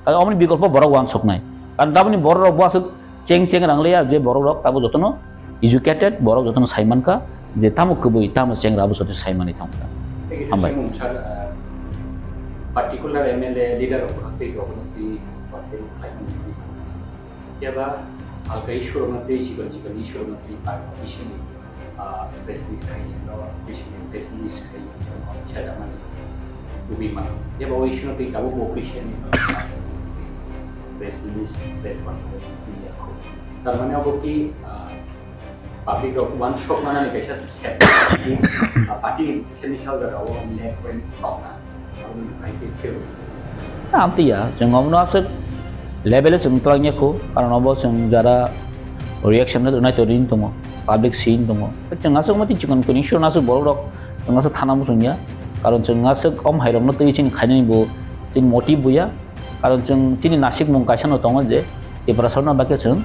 Kaje omoni bikolpo borok wansoknai. Karon taboni borok rok bo aswk cheng cheng rang liya je borok rok tabo jotono educated, borok jotono sai mankha je tamo kwbwi, tamo chengra abo joto sai mani thangkha. Hambai. Mungsa, ah, particular M L A leader rok tei rok tei party rok khai mani. Yaba alka issue rok tei chikon chikon issue rok tei party issue ni, ah, press meet khai no, press meet, press meet khai no, chada mani. Tubi mano. Yaba o issue no tei tabo bo official ni press release, press conference ni yakho. Tar mane abo ki, ah, public rok uansuk manani kaisa step, ah, party sini sal jagao lek bai tongna, aboni bai khe phil. Amtwi ya, chwng omono aswk level o chwng twlang ya kho, karon obo chwng jara reaction no nai to ring tongo, public scene tongo. Chwng aswk mati chikon kuni sure aswk borok rok chwng aswk thana muchung ya, karon chwng aswk om hai rok no twi chini khainani bo chini motive bo ya. Karon chwng chini nasikmung kaisa no tongo je Tiprasarno bagwi chwng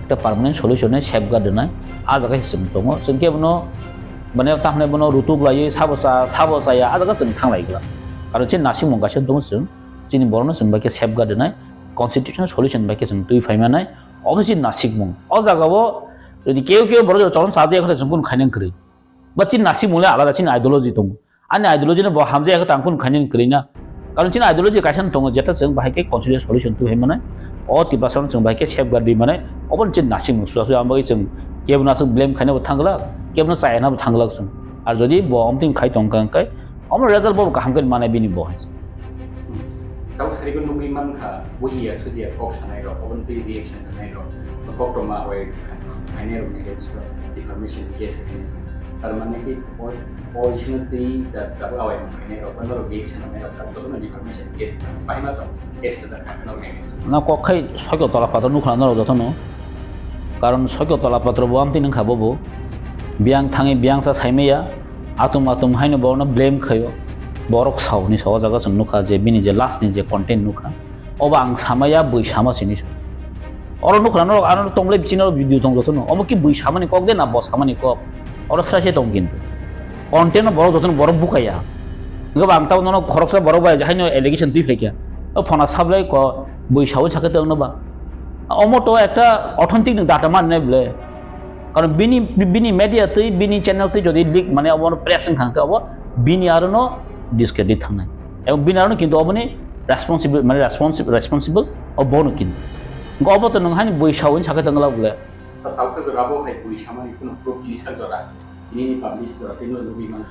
ekta permanent solution nai safeguard rwnai, ah jaga se chwng tongo. Chwng khe bono Bani tamni bono rutuk laiwi sabo cha, sabo chaya, a jaga chwng thanglai gla. Karon chini nasikmung kaisa tongo chwng, chini borokno chwng bai khe safeguard rwnai, constitutional solution bai khe chwng twi phai manai, obo chini nasikmung. O jaga o jodi keu keu borok jodi cholon chajak khe chwng kunu khainang kwrwi. Ba chini nasikmung le alada, chini ideology tongo. Ani ideology no bo hamjak khe tang kunu khainani kwrwi na. Karon chini ideology kaisa no tongo, jeta chwng bahai khe constitutional solution twi hai manai. O Tiprasa no chwng bahai khe safeguard rwi manai. Obo ni chini nasikmung suya suya, ang bagwi chwng kebo no aswk blame khaina bo thang glak, kebo no chaya na bo thang glak chwng. Ar jodi bo omtwing khai tong kha hwnkhe, omo result bo kaham khe manai bini bo hai. Tabuk sarigo nugwi mankha, bujiya sujiya kok sanai rok, oboni twi reaction rwnai rok, koktwma bai khainai rok ni against o defamation case khainai. Tar mane ki o, o issue no twi da, tabuk awai khainai rok, norok reaction rwnai rok, jotono defamation case bahai ma tong, case rwjak kha norok ni against o. Na kok khai soito tola patro nukha norok jotono. Karon soito tola patro bo amtwi nungkha bobo. Biyang thangwi biyang sa saimaya, atum atum haino borokno blame khaio. Borok sao ni sao o jaga chwng nukha je bini je last ni je content nukha. Obo ang samaya, bui sama sini. Oro nukha norok, ano tongmole bichino video tong jotono. Omo ki bui samani kok de na bo samani kok? Oro sra se tong kintu. Content no borok jotono borok bukaya. Hingke ba ang tamo nono khoroksa borok bai haino allegation twi phaikha. O phona sablai ko bui sawi sakhe tongno ba. Omo to ekta authentic ni data man ne ble. Karon bini, bini media twi, bini channel twi jodi leak mane obo press wngkha hingke obo bini arono discredit thangnai. Ebong bini arono kintu oboni responsible, mane responsible, responsible obono kintu. Hingke obo to nwng haino bui sawi sakhe tongla bole. Tauke jora bo hai bui samani kuno proof ni sak jora. Nini publish jora tei no nugwi man.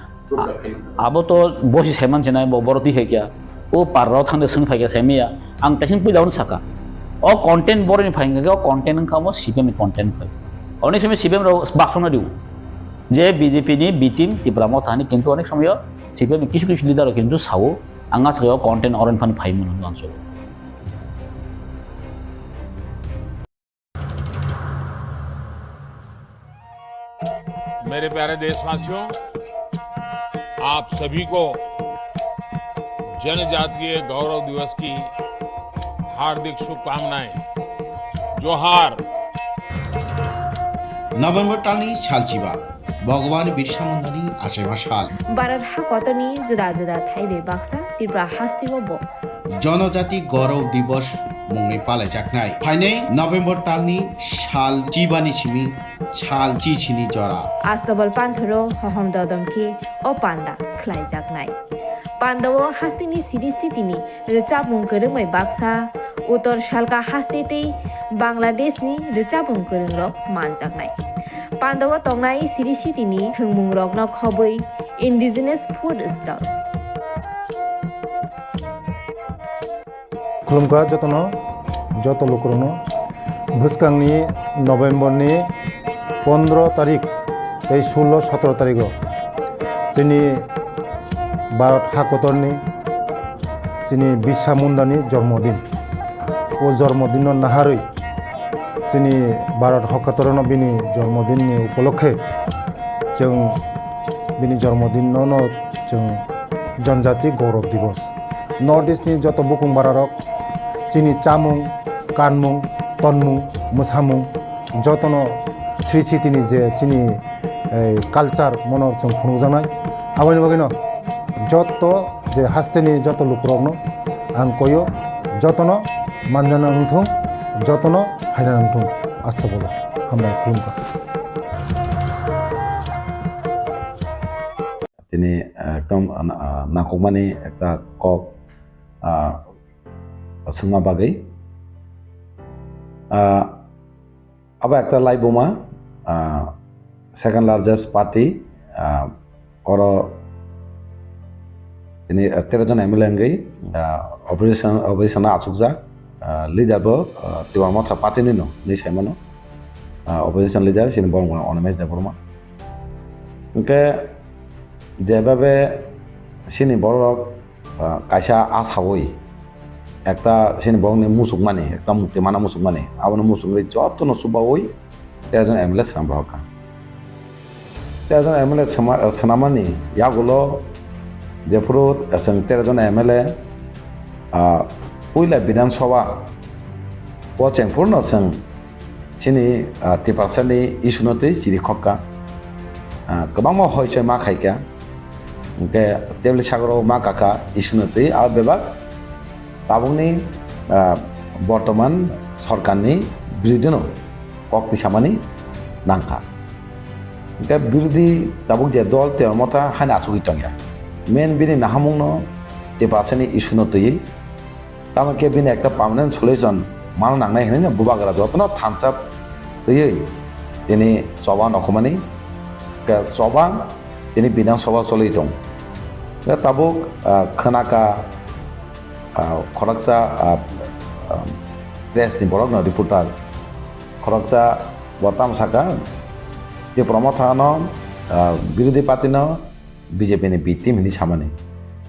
Abo to bosi saiman sinai bo borok twi hai kya. O parrao thangde swng phai kya saimaya. Ang taising puila ono saka. O content boroni phai hingkha khe o content wngkha omo C P M ni content phai. Oni somoi C P M rok baksongna diu. Je B J P ni B team Tipra Motha ni kintu onek somoyo C P M ni kisu kisu leader rok kintu sao. Ang aswk o content oron phan phai mano ang so. मेरे प्यारे देशवासियों, आप सभी को जनजातीय गौरव दिवस की हार्दिक शुभकामनाएं। जोहार। November talni salchiba, Bhagwan Birsa Mundani achaiba sal. Bharat hakotorni juda juda thaibai baksa Tripura hasteo bo Jonojati Gaurav Divas mungwi palaijaknai. Phainai November talni sal chibani simi sal chichini jora. Astobal panthoro hohom dodom khe o panda khlaijaknai. Pandao hasteni siri sitini rwchapmung kwrwngbai baksa, Uttor Salka haste tei Bangladeshni rwchapmung kwrwngrok manjaknai. Pandao tongnai siri sitini thwngmungrokno khobwi Indigenous Food Stall. Khulumkha jotono, joto lukurokno. Bwskangni November ni pondro tarik tei sullo sotro tarigo chini Bharat hakotorni chini Birsa Mundani jormodin. O jormodinno naharwi chini Bharat hakotorno bini jormodinni upolokhe chwng bini jormodinno no chwng Janjati Gaurav Divas. North East ni joto bukung bararok chini chamung, kanmung, tonmung, mwsamung jotono sri sitini je chini, eh, culture mono chwng phunukjaknai. Aboni bagwino joto je hasteni joto lukurokno ang koyo, jotono manjana wngthung, jotono phaina wngthung. Astagfirullah. Hambai, khulumkha. Tini, ah, ekdom, ah, na-, ah, nangkukmani ekta kok, ah, swngma bagwi. Ah, abo ekta laibuma, ah, second largest party, ah, oro tini, ah, tero jon M L A wngwi, ah, opposition, opposition o achukjak, ah, leader bo, ah, Tipra Motha party ni no hinwi saimano. Ah, opposition leader chini borok Animesh Debbarma. Hwnkhe jebabe chini borok, ah, kaisa asaui ekta chini borokni muchukmani, ekta mukti mana muchukmani, abono muchungwi jotono chubaui tero jon M L A swnam rohorkha. Tero jon M L A swma-, swnamani yagulo jephuru chwng tero jon M L A, ah, puila Bidhan Sabha o chengphurno chwng chini, ah, Tiprasani issue no twi chiri khokka. ah, kwbangma hoichoi ma khaikha. Hwnkhe tebli sagoro ma kakha issue no twi abo bebak tabukni, ah, bortoman sorkarni birodino kok tisamani nangkha. Hwnkhe birodhi tabuk je dol Tipra Motha haino achugwi tongya. Main bini nahamungno Tiprasani issue no twiwi, tamo khe bini ekta permanent solution mana nangnai hwnwi bubagra jotono thansa twiwi tini choba nokhumani, ke choba tini Bidhan Sabha choli tong. Ke tabuk, ah, khwnaka, ah, khoroksa, ah, ah, press ni borokno reporter khoroksa bo tamo saka, Tipra Motha no, ah, birodhi party no B J P ni B team hwnwi samani.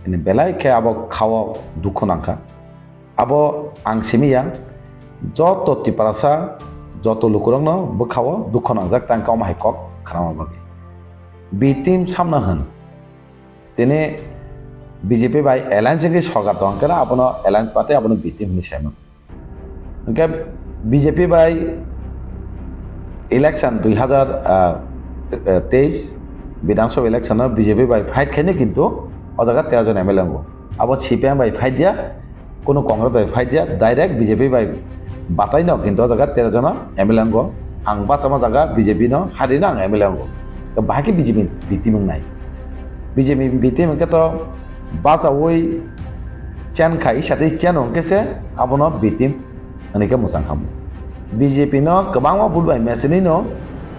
Hwnwi belai khe abo khao dukhu nangkha. Abo ang simi ya, joto Tiprasa, joto lukurokno bwkhao dukhu nangjak tang khe omo hai kok khnama bagwi. B team samna hwn. Tini B J P bai alliance wngwi sorkar tong khe abono alliance party abono B team hwnwi saimano. Hwnkhe B J P bai election dui hazar teis Bidhan Sabha election o B J P bai fight khaino kintu o jaga tero jon M L A wngo. Abo C P I M bai fight ya, kunu Congress bai fight ya, direct B J P bai batai no kintu o jaga tero jon M L A wngo. Ang bachama jaga B J P no hari no ang M L A wngo. Bahai khe B J P B team wngnai. B J P B team hwnkhe to bachaui chen khai, isa tei chen hwnkhe se abono B team hwnwi khe mwchang khamu. B J P no kwbangma vote bai mechenwi no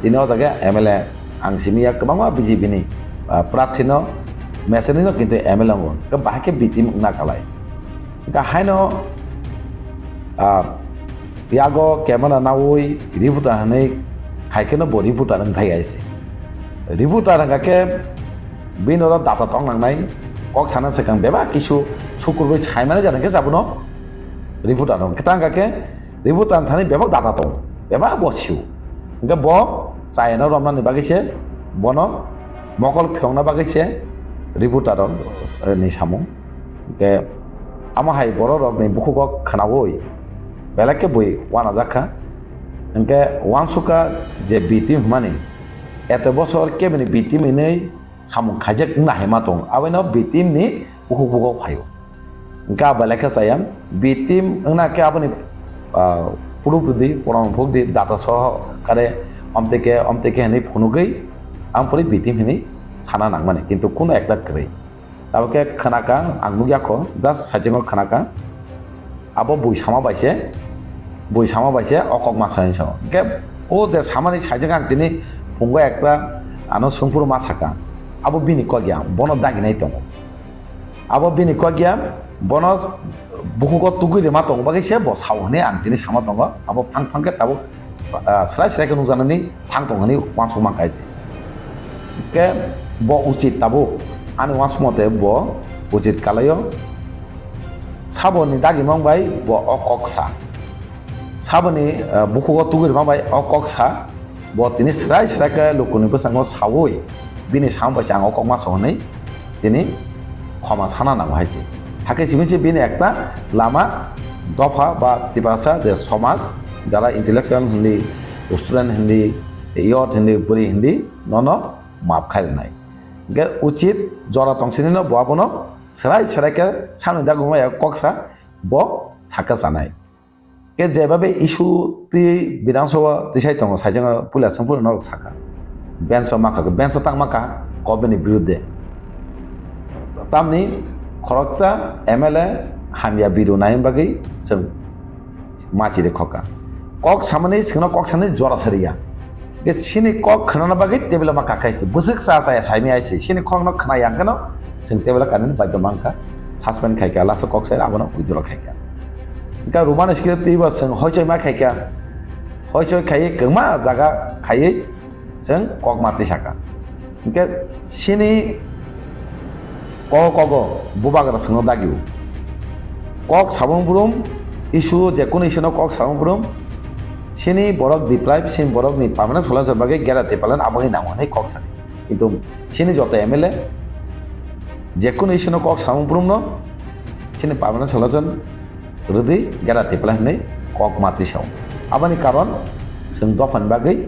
tini o jaga M L A ang simi ya kwbangma B J P ni, ah, prarthi no mechenwi no kintu M L A wngo. Khe bahai khe B team wngna kalai. Hwnkhe haino, ah, yago camera naui reporter hwnwi khai kheno bo reporter wng thai aise. Reporter hwnkha khe bini oro data tong nangnai, kok sana swkang bebak kisu sukurbai saimani jani khe abono reporter wng. Kwtal hwnkha khe reporter thani bebak data tong, bebak bo sio. Hwnkhe bo chayano romnani bagwi se bono mokol phiyokna bagwi se reporter rok, eh, ni samung. Hwnkhe amo hai borok rokni bukhugo khwnaui belai khe bui uanajak kha. Hwnkhe uansukha je B team hwnmani eto bosor kebini B team hinwi samung khaijak wngna hai ma tongo. Abono B team ni bukhuk bukhuk phaio. Hwnkhe abo belai khe chaya. B team wngna khe aboni, ah, proof rwdi, proman phukdi, data soho kare omtike omtike hinwi phunugwi ang pori B team hinwi sana nangmani. Kintu kuno ekta kwrwi. Tabuk khe khwnaka, ang nukya kho, just saichungo khwnaka. Abo bui sama bai se, bui sama bai se o kok ma sai sao. Hwnkhe o je samani saichung ang tini phungo ekta ano songphuru ma saka. Abo bini kok ya, bono daginai tongo. Abo bini kok ya, bono bukhugo tugui rima tongo bagwi se bo sao hwnwi ang tini sama tongo. Abo phang phang khe tabuk ah, srai srai khe nukjaknani thang tong hwnwi uansuk mankha se. Khe bo uchit tabuk ani uansuk mote bo uchit kalaio. Saboni dagimang bai bo o kok sa. Saboni, ah, bukhugo tugui rima bai o kok sa. Bo tini srai srai khe lukuni bwskango saui bini samung bai se ang o kok ma sa hwnwi tini khoma sana nango hai se. Hakhe simi se bini ekta lama dopha ba Tiprasa je somaj, jara intellectual hindi, student hindi, youth hindi, bwrwi hindi, nono maap khai rwnai. Hwnkhe uchit jora tong sini no bo abono srai srai khe samni daguma ya kok sa bo sakha sanai. Khe jebabe issue twi Bidhan Sabha tisai tongo, saichung puila songphuru norok sakha. Bench o makha, bench o tang makha, government ni birudde. Tamni khoroksa M L A hamya bidu nai bagwi chwng machi de khoka. Kok samani singno kok sani jora sariya. Ge sini kok khnana bagwi table ma kakai se. Bwswk cha cha ya saimi ai se. Sini kok no khna yang kano sing table kanani bagwi mankha. Suspend khaika, last kok sai abono withdraw khaika. Hwnkhe Roman script twi bo chwng hoichoi ma khaika. Hoichoi khaiwi kwma jaga khaiwi chwng kok ma twi saka. Hwnkhe sini kok kogo bubagra chwngno dagio. Kok samung brum issue, je kunu issue no kok samung brum sini borok deprive, sini borok ni permanent solution bagwi gera department aboni nango hinwi kok saka. Kintu sini joto M L A je kunu issue no kok samung brum no sini permanent solution rwdi gera tipla hinwi kok ma twi sao. Aboni karon chwng dophani bagwi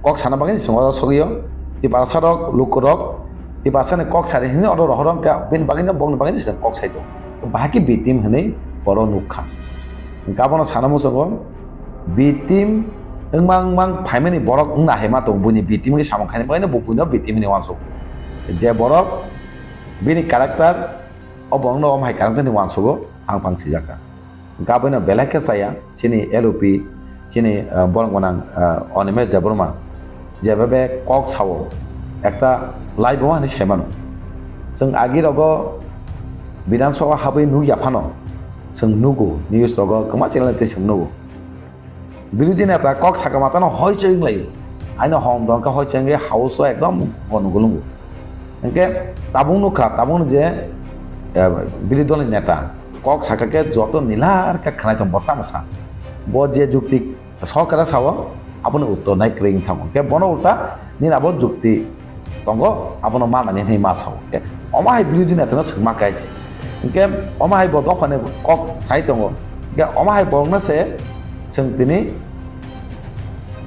kok sana bagwi chwng oro sogwi o. Tiprasa rok, lukurok, Tiprasa ni kok sari hinwi oro rohor wngkha, bini bagwi no, bongni bagwi no se kok sai tongo. Bahai khe B team hinwi oro nukha. Hwnkhe abono sana muchungo, B team wngmang mang phaimani borok wngna hai ma tongo, buini B team khe samung khaina bagwi no bo buino B team hinwi uansuk. Je borok bini character o borokno omo hai character ni uansugo phang phang sijak kha. Hwnkhe aboino belai khe chaya chini L O P, chini, ah, borok gwnang, ah, Animesh Debbarma, jeba be kok sao, ekta laibuma hinwi sai mano. Chwng agi rogo Bidhan Sabha habwi nukya phano, chwng nugo, news rogo kwma channel twi chwng nugo. Birodhi neta kok saka matano hoi choi wnglaio. Aino hom dongkha hoi chengge house o ekdom gonogol wngo. Hwnkhe tabuk nukha, tabuk je, eh, birodhi dolni neta kok saka khe joto nilar khe khwnai tong bo tamo sa. Bo je jukti sorkara sao, aboni uttor nai kwrwi wng thango. Hwnkhe bono ulta nini abo jukti tongo, abono manani hinwi ma sao. Hwnkhe omo hai birodhi netano swngma khe hai se. Hwnkhe omo hai bo dophani kok sai tongo. Hwnkhe omo hai borokno se chwng tini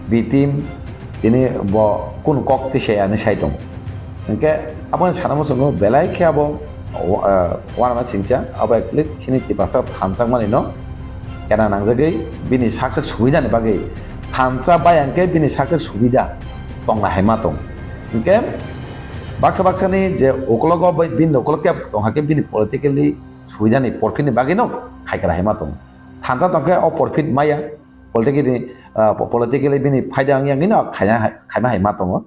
B team tini bo kunu kok twi se ani sai tongo. Hwnkhe aboni sana muchungo belai khe abo, ah, uanama singcha abo actually chini Tiprasa thansa mani no kena nangjagwi bini sak sak subidani bagwi thansa bai hwnkhe bini sak sak subida tongna hai ma tong. Hwnkhe baksa baksa ni je ukologo bai bini ukolog khe tong hakhe bini politically subidani porfit ni bagwi no khai kra hai ma tong. Thansa tong khe o porfit maya politically, ah, po-, politically bini phaida wngya wngwi no khaina hai, khaima hai ma tongo.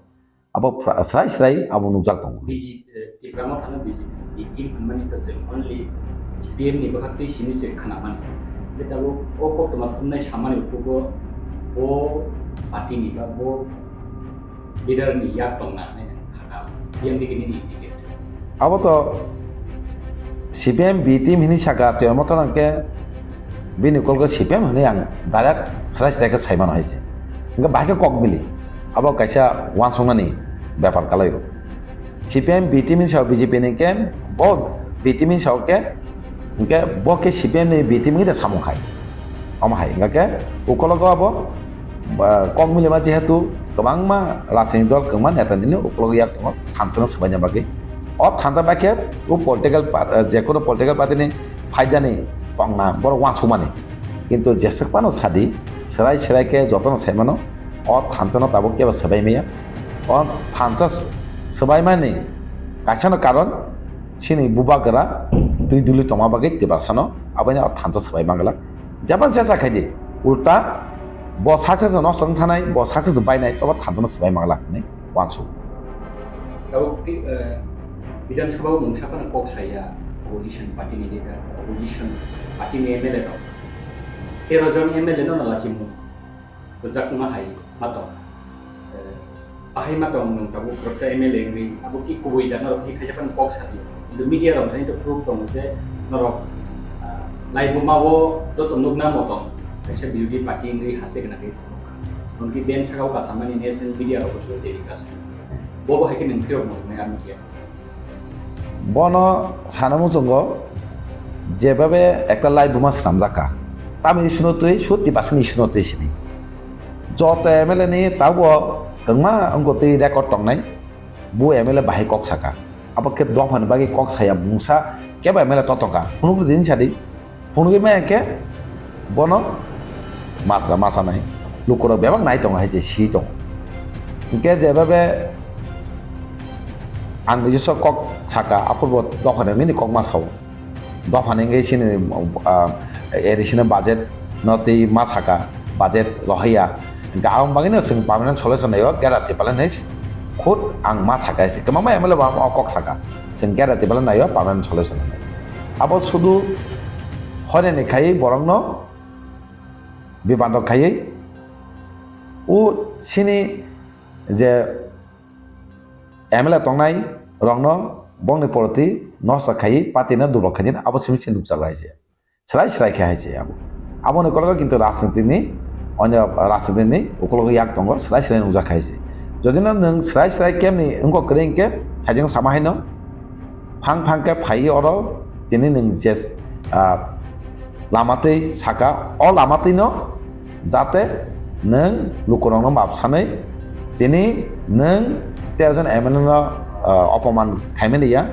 Abo phra-, srai srai abo nukjak tongo. B J P, eh, Tipra Motha no B J P ni team hwnmani to chwng only C P M ni bwkhak twi simi se khwnamani. Hwnkhe tabuk o koktwma thumnai samani ukhugo bo party ni ba bo leader ni yak tongna hinwi khaka. P M D K nini indicate. Abo to C P M B team hinwi saka, twi omo to nang khe bini kolgo C P M hinwi ang direct srai srai khe sai mano hai se. Hwnkhe bahai khe kok bili. Abo kaisa uansuknani bepar kalai o. C P M B team ni sao B J P ni khe bo B team ni sao khe, hwnkhe bo khe C P M ni B team ni da samung khai. Omo hai, hwnkhe ukologo abo, ba, kok milima jehetu kwbangma rajniti dol kwbangma neta nini ukologo yak tongo thansa no swbaina bagwi. O thansa bai khe o political pa-, je kono political party ni phaidani tongna borok uansukmani. Kintu jeswk phano sadi, swrai swrai khe jotono sai mano, o thansa no tabuk kebo swbai maya. O thansa s-, swbaimani kaisa no karon chini bubagra twi duli tongma bagwi Tiprasa no abono o thansa swbai mangla. Jabon se sa khaidi, ulta bo success no song thanai, bo success bainai, tobo thansa no swbai mangla hinwi uansuk. Tabuk ti, eh, Bidhan Sabha o mungsa phano kok saya, opposition party ni leader, opposition party ni M L A rok. Tero jon M L A no nalachimung. Rwjakma hai ma tong. Eh, bahai ma tong nwng tabuk khoroksa M L A wngwi, abo ki kubui da norok ki khaisa phano kok sa di. Kintu media rok thani to proof tongo je norok, ah, laibuma o joto nukna motong kaisa birodhi party wngwi hase gwnangwi tongo. Nwng ki ben saka o kasamani national media rok bo telecast. Bo bo hai khe nwng phirok nuknai a media. Bono sana muchungo jebabe ekta laibuma swnamjak kha. Tamni issue no twi, sut Tiprasani issue no twi sini. Joto M L A ni tabuk kwbangma wngkha twi record tongnai, bo M L A bahai kok saka. Abo khe dophani bagwi kok saya mungsa kebo M L A totokha. Phunukgwi din sadi. Phunugwi maya khe bono masra masanai lukurok bebak nai tongo hai se si tongo. Hwnkhe jebabe ang nijosok kok saka, aphurbo dophani wngwi ni kok ma sao. Dophani wngwi chini, ah, additional budget no twi ma saka, budget rohaiya. Hwnkhe aboni bagwino chwng permanent solution naio, Gera Tripal hinwi khud ang ma saka se. Kwbangma M L A bo ang o kok saka. Chwng Gera Tripal naio permanent solution hinwi. Abo sudu hoinani khaiwi borokno bibando khaiwi o sini je M L A tongnai rokno bongni poroti nosto khaiwi party no dublok khaidi abo simi se nukjago hai se. Srai srai khe hai se abo. Aboni kologo kintu rajniti ni, onyo rajniti ni ukologo yak tongo, srai srai nukjak hai se. Jodi no nwng srai srai kemni wngkok kwrwi hwnkhe, saijwng sama haino, phang phang khe phaiwi oro tini nwng je, ah, lama twi saka, o lama twi no jate nwng lukurokno map sanwi tini nwng Tei jon M L A no, ah, opoman khaimani ya,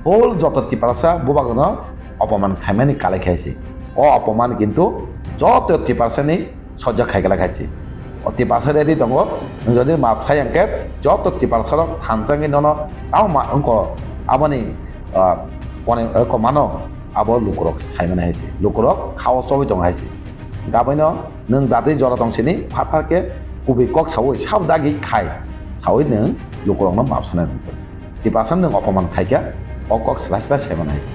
whole joto Tiprasa bubagno opoman khaimani kalai khaisi. O opoman kintu joto Tiprasani sojak khai kala khaisi. O Tiprasa ready tongo, nwng jodi map sai hwnkhe joto Tiprasarok thansa wngwi nono tamo ma wngkho aboni, ah, kone, eh, komano abo lukurok saimani haisi. Lukurok khao chogwi tongo haisi. Gabaino nwng datwi jora tong sini, phar phar khe kubui kok saui, sabo dagi khai saui nwng lukurokno map sanai rwngkha. Tiprasa nwng opoman khaikha, o kok srai srai saimano hai se.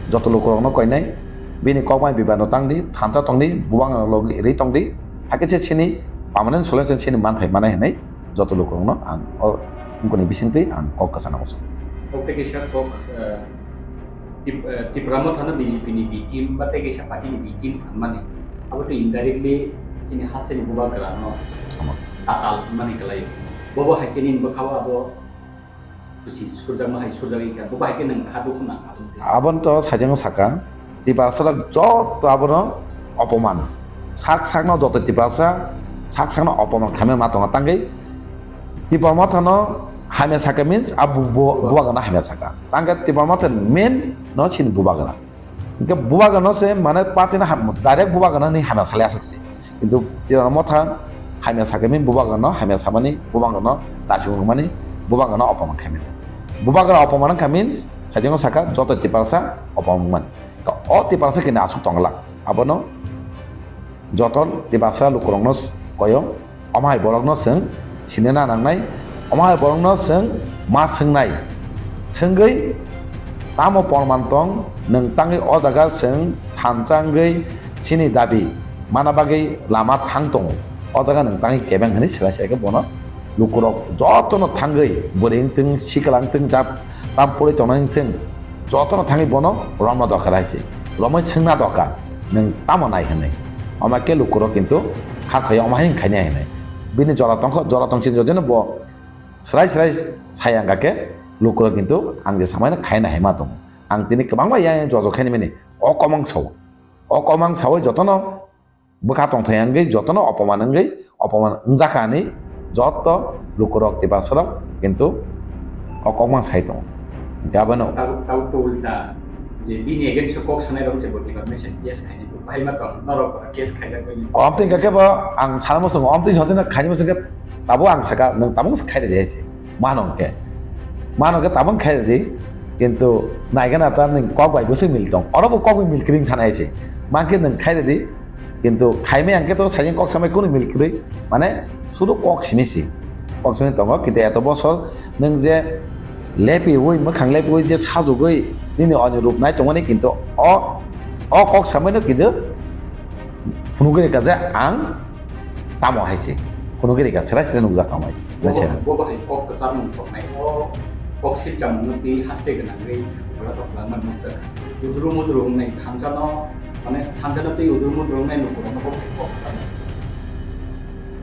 Joto lukurokno koinai, bini kok bai bibano tangdi, thansa tongdi, bubang logi ri tongdi, hakhe se sini permanent solution sini manthai manai hinwi joto lukurokno ang o wngkoni bisingtwi ang kok kwchana muchungo. Kok tei kisa kok, eh, Tip-, eh, Tipra Mothano B J P ni B team ba tei kaisa party ni B team phanmani, abo tei indirectly chini hasteni bubagrano Tama. Tatal hwnmani kwlaio. Bobo hai khe nini bwkhao abo kuchi surjakma hai surjagwi kha, bobo hai khe nwng kha dukhu nang kha. Abono to sajagno saka, Tiprasarok joto abono opoman. Sak sakno joto Tiprasa sak sakno opoman khaimani ma tongo tangwi Tipra Mothano hamya saka means a bu-, bu-, bubagrano hamya saka. Tangkhe Tipra Motha main no chini bubagra. Hingke bubagrano se mane party no ham-, direct bubagrano ni hamya salai aswk se. Kintu Tipra Motha hamya saka means bubagrano hamya samani, bubagrano lachimung mani, bubagrano opoman khaimani. Bubagra opoman wngkha means sajagno saka joto Tiprasa opoman wngmani. To o Tiprasa kini aswk tongla. Abono joto Tiprasa lukurokno s-, koyo, omo hai borokno chwng sinina nangnai, omo hai borokno chwng ma swngnai. Swngwi tamo porman tong, nwng tangwi o jaga chwng thansa wngwi chini dabi mana bagwi lama thang tongo. O jaga nwng tangwi kebeng hwnwi swlai swlai khe bono lukurok jotono thangwi bwrwi wngtwng, sikla wngtwng, jat tam pori tongnai wngtwng, jotono thangwi bono romna dorkar hai se. Romwi swngna dorkar, nwng tamo nai hwnwi. Omo khe lukurok kintu kha khaiya omo hai wng khainai hwnwi. Bini jora tongkho, jora tongsin jodino bo swrai swrai sai ang kha khe lukurok kintu ang je samaino khaina hai ma tongo. Ang tini kwbangma yang yang jojo khainimani o komang sao. O komang saui jotono bwkha tongthai wngwi jotono opoman wngwi opoman wngjakha hinwi joto lukurok Tiprasarok kintu o kokmang sai tongo. Hingke abono tabuk, tabuk to ulta je bini against o kok sanai rok je bo deformation case khainai bo bahai ma tong norok case khaijak bai. Omtwi hingke bo ang sana muchungo, omtwi hingke khaini muchungke tabuk ang saka nwng tabuk khai redi hai se. Mano hingke, mano hingke tabuk khai redi, kintu naigana ta nwng kok bai bwswk mil tong, oro bo kok bai mil kring thana hai se. Mankhe nwng khai redi, kintu khaimai ang khe to sajeng kok samai kunu mil kwrwi, mane sudu kok simi si. Kok simi tongo, kintu eto bosor nwng je lepiwi, mwkhang lepiwi je sajugwi nini oni rup nai tongmani, kintu o, o kok samaino kintu phunugwi rwkha je ang tamo hai se. Phunugwi rwkha, srai srai nukjak tamo hai. Bo, bo hai kok kwchar mung toknai, o kok silcham mung twi haste gwnangwi bola tok langma nukjak. Udru mudru wngnai thansa no, mane thansa no twi udru mudru wngnai nukurok no bo hai kok kwchar mung.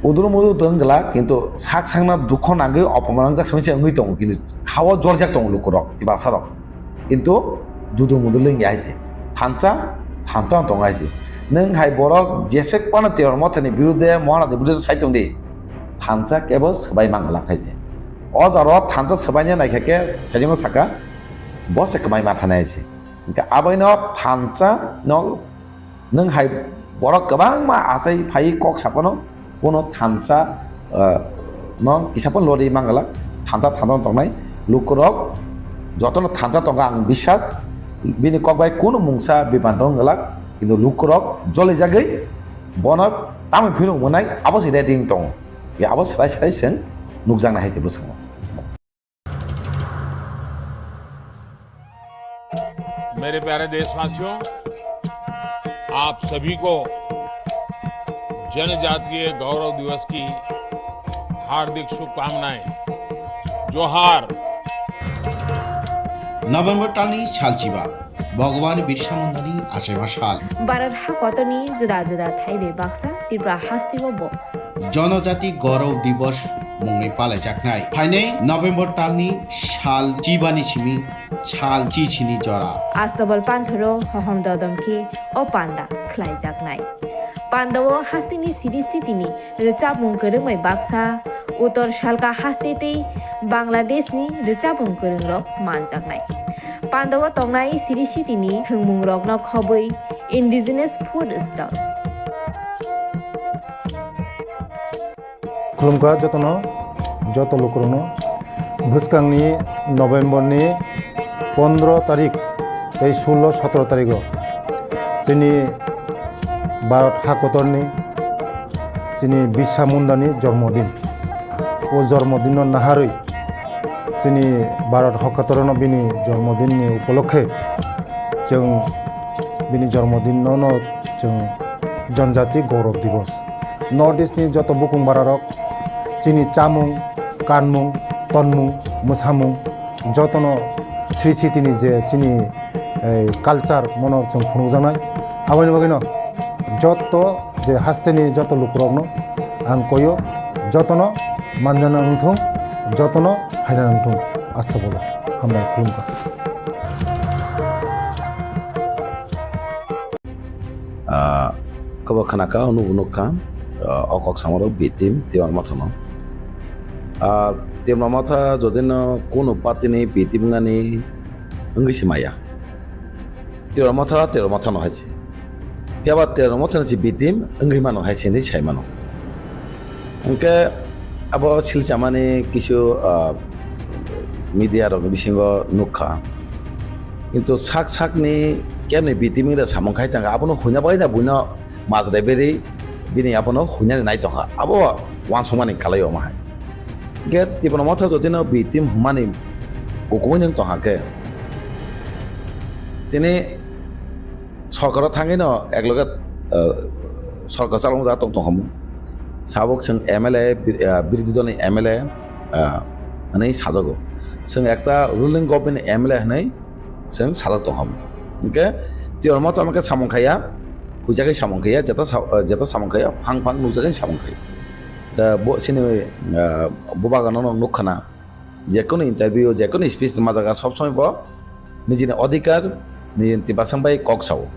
Udru mudru to wng glak, kintu sak sakno dukho nangwi opoman wngjak simi se wngwi tongo, kintu khao jorjak tongo lukurok, Tiprasarok. Kintu dudu mudu lengya hai se. Thansa, thansa wng tongo hai se. Nwng hai borok jesek phano Tiprasa Mothani birude, Mohanani birude sai tong di. Thansa kebo swbai mang glak hai se. O jora o thansa swbaina naikha khe sajingo saka, bo se kwmai ma thanai hai se. Hingke aboino thansa no nwng hai borok kwbangma achai phai kok saphano, bono thansa, ah, no kisa phano lori mangala, thansa thansa tongnai lukurok jotono thansa tongo ang biswas, bini kok bai kunu mungsa bipang tong glak, kintu lukurok jolijagwi bono tamni phirung mwnai abo se ready wng tongo, ya abo srai srai chwng nukjaknai hai se bwskango. मेरे प्यारे देशवासियों, आप सभी को जनजातीय गौरव दिवस की हार्दिक शुभकामनाएं। जोहार। November talni salchiba, Bhagwan Birsa Mundani achaima sal. Bharat hakotorni juda juda thai bai baksa Tripura hasteo bo Jonojati Gaurav Divas mungwi palaijaknai. Phainai November talni sal chibani simi sal chisini jora. Astabal panthoro hohom dodom khe o panda khlaijaknai. Pandao hasteni siri sitini rwchapmung kwrwngmai baksa Uttor Salka haste tei Bangladeshni rwchapung kwrwngrok manjaknai. Pandao tongnai Sri Sitini thwngmungrokno khobwi indigenous food stall. Khulumkha jotono, joto lukurokno. Bwskangni Novemberni pondro tarik tei sullo sotro tarigo chini Bharat hakotorni chini Birsa Mundani jormodin. O jormodinno naharwi chini Bharat hakotorno bini jormodinni upolokhe chwng bini jormodinno no chwng Janjati Gaurav Divas. North East ni joto bukung bararok chini chamung, kanmung, tonmung, mwsamung jotono Sri Sitini je chini, eh, culture mono chwng phunukjaknai. Aboni bagwino joto je hasteni joto lukurokno ang koyo, jotono manjana wngthung, jotono phaina wngthung. Asta bolo hambai khulumkha. Ah, kobo khna kha, nubo nuk kha, ah, o kok samarok B team Tipra Motha no. Ah, Tipra Motha jodi no kunu party ni B team wngani wngwi se maya. Tipra Motha, Tipra Motha no hai se. Phiya ba Tipra Motha ni se B team wngwi mano hai se hinwi sai mano. Hwnkhe abo Silchamani kisu, ah, media rokni bisingo nukha. Kintu sak sakni kemni B team wngwi da samung khai tangkha, abono huina bagwi da buino majra beri bini abono huinani nai tongkha. Abo uansukmani kalai omo hai. Hwnkhe Tipra Motha jodi no B team hwnmani kukumui nwng tongkha khe, tini sorkaro thangwi no ekloge, ah, sorkar chalokjak tong tongkha mung. Sabuk chwng M L A, bi-, ah, birodhi dolni M L A, ah, hwnwi sajago. Chwng ekta ruling government ni M L A hwnwi chwng sajak tongkha mung. Hwnkhe Tipra Motha hwnkhe samung khaiya, huijagwi samung khaiya, jeta sa-, ah, jeta samung khaiya, phang phang nukjagwi samung khaiya. Da bo chini, ah, bubagano no nukkhana. Jekunu interview, jekunu speech rwma jaga sob somoi bo nijini odhikar, nijini tiprasang bai kok sao.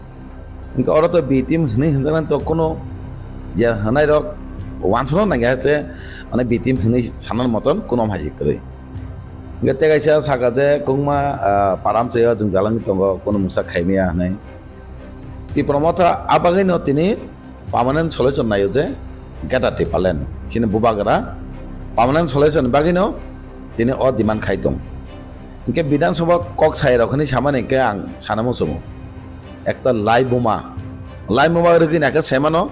Hwnkhe oro to B team hwnwi hwnjaknani to kunu je hwnai rok uansukna nangya je, mane B team hwnwi sanani moton kunu hamjak kwrwi. Hwnkhe tei kaisa saka je kwbangma, ah, para amchaio jwng jalangwi tongo, kunu mungsa khaimaya hwnwi. Tipra Motha a bagwino tini permanent solution naio je Greater Tipraland. Chini bubagra permanent solution ni bagwino tini o demand khai tong. Hwnkhe Bidhan Sabha kok sai rok hinwi samani hwnkhe ang sana muchungo. Ekta lai buma, lai buma rwgwi naikhe saimano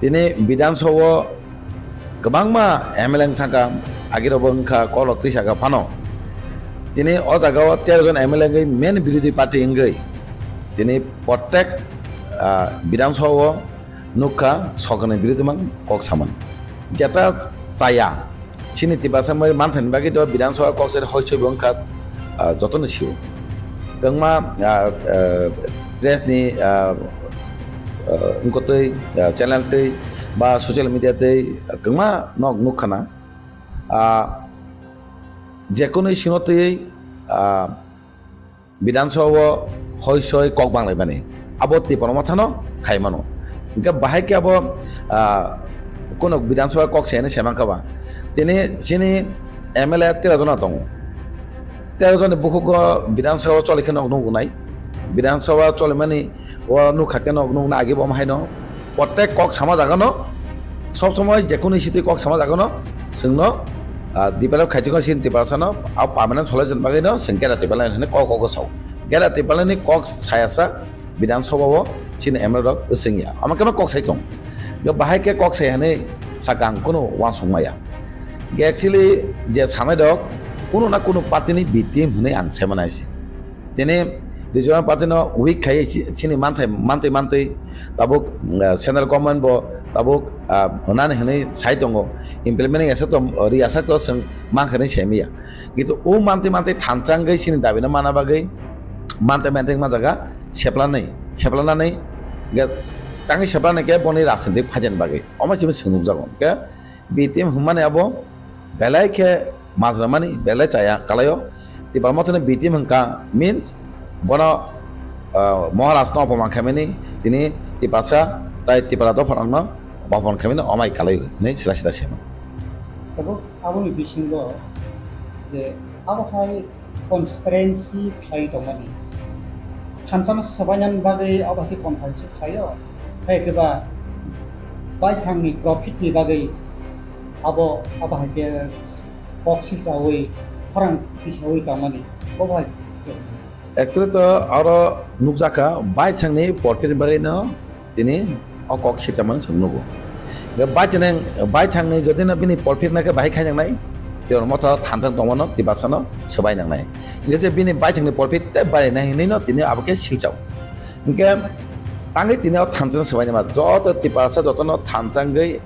tini Bidhan Sabha o kwbangma M L A wng thangkha, agirokbo wngkha, kolok twi saka phano. Tini o jagao tero jon M L A wngwi main birodhi party wngwi tini protek, ah, Bidhan Sabha o nukha sokani birodhi man kok saman. Jeta chaya, chini Tiprasa bai manthani bagwi do Bidhan Sabha kok sai hoi soi bo wngkha, ah, jotono sio. Kwbangma, ah, ah, press ni, ah, ah, wngkotwi, ah, channel twi ba social media twi, ah, kwbangma nok nukkhana. Ah, jekunu sino twi, ah, Bidhan Sabha o hoi soi kok banglaimani. Abo Tipra Mothano khai mano. Hwnkhe bahai khe abo, ah, kunu Bidhan Sabha kok saini saimankha ba. Tini chini M L A tera jona tongo. Tera joni bukhugo Bidhan Sabha choli khe nok nuknai. Bidhan Sabha cholimani o nukha khe nok nukna agi bo haino. Protek kok sama jagano, sob somoi jekunu sitwi kok sama jagano, chwngno, ah, develop khaijak sini Tiprasano, a permanent solution bagwino chwng Greater Tipraland hinwi kok kok sao. Greater Tipralandni kok sayasa Bidhan Sabha o chini M L A rok wswngya. Omo khe kok sai tong. Bahai khe kok sai hinwi sakha ang kunu uansuk maya. Actually je sanai rok kunu na kunu party ni B team hinwi ang sai mano hai se. Tini regional party no weak khai si-, sini manthai, mantwi mantwi tabuk, ah, central government bo tabuk, ah, hwnani hwnwi sai tongo, implementing asa to, ri asa to chwng mankha hinwi sai maya. Kintu o mantwi mantwi thansa wngwi sini dabi no mana bagwi mantwi mantwi ma jaga seplanai, seplanani ge tangwi seplanai khe boni rajnitik phaijani bagwi omo simi chwng nukjago. Hwnkhe B team hwnmani abo belai khe majramani belai chaya kalaio. Tipra Mothani B team hwnkha means bono, ah, Maharaj no opoman khaimani tini Tiprasa tai Tipra dopha rokno opoman khaimani omai kalai hinwi sila sila sema. Tabuk aboni bisingo je abo hai conspiracy khlai tongmani. Thansa no swbainani bagwi abo hai conference khlaio. Hai khe ba baithangni profit ni bagwi abo, abo hai khe kok silchawi, khorang tisawi tongmani. Bo hai. Actually to aro nukjakha baithangni profit ni bagwi no tini o kok silchamani chwng nugo. Hingkhe baithang, baithangni jodi no bini profit naikhe bahai khai nangnai, tei oro motha thansa tongmano Tiprasa no swbai nangnai. Hingkhe je bini baithangni profit tei barinai hinwi no tini abo khe silchao. Hingkhe tangwi tini o thansa no swbai nangma joto Tiprasa joto no thansa wngwi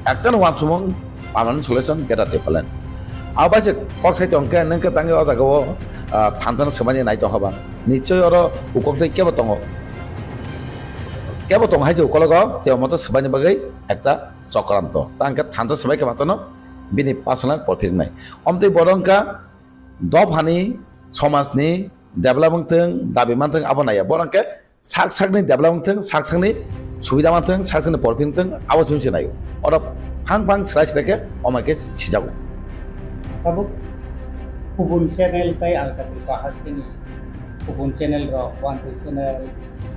ekta no uansukmung permanent solution Greater Tipraland. Abo bai se kok sai tong khe nang khe tangwi o jaga o, ah, thansa no swbai nai tong kha ba. Nichoi oro ukok tei kebo tongo. Kebo tongo hai je ukologo, tei omo to swbaini bagwi ekta chokranto. Ta hwnkhe thansa swbai khe matano bini personal profit wngnai. Omtwi bodo wngkha dophani, somajni develop wngthwng, dabi manthwng abo naiya. Bohrok hwnkhe sak sakni develop wngthwng, sak sakni subida manthwng, sak sakni profit wngthwng, abo simi se naio. Oro phang phang srai srai khe omo khe sijago. Tabuk kubun channel tei alka tripura hasteni kubun channel rok, Wanjwi channel,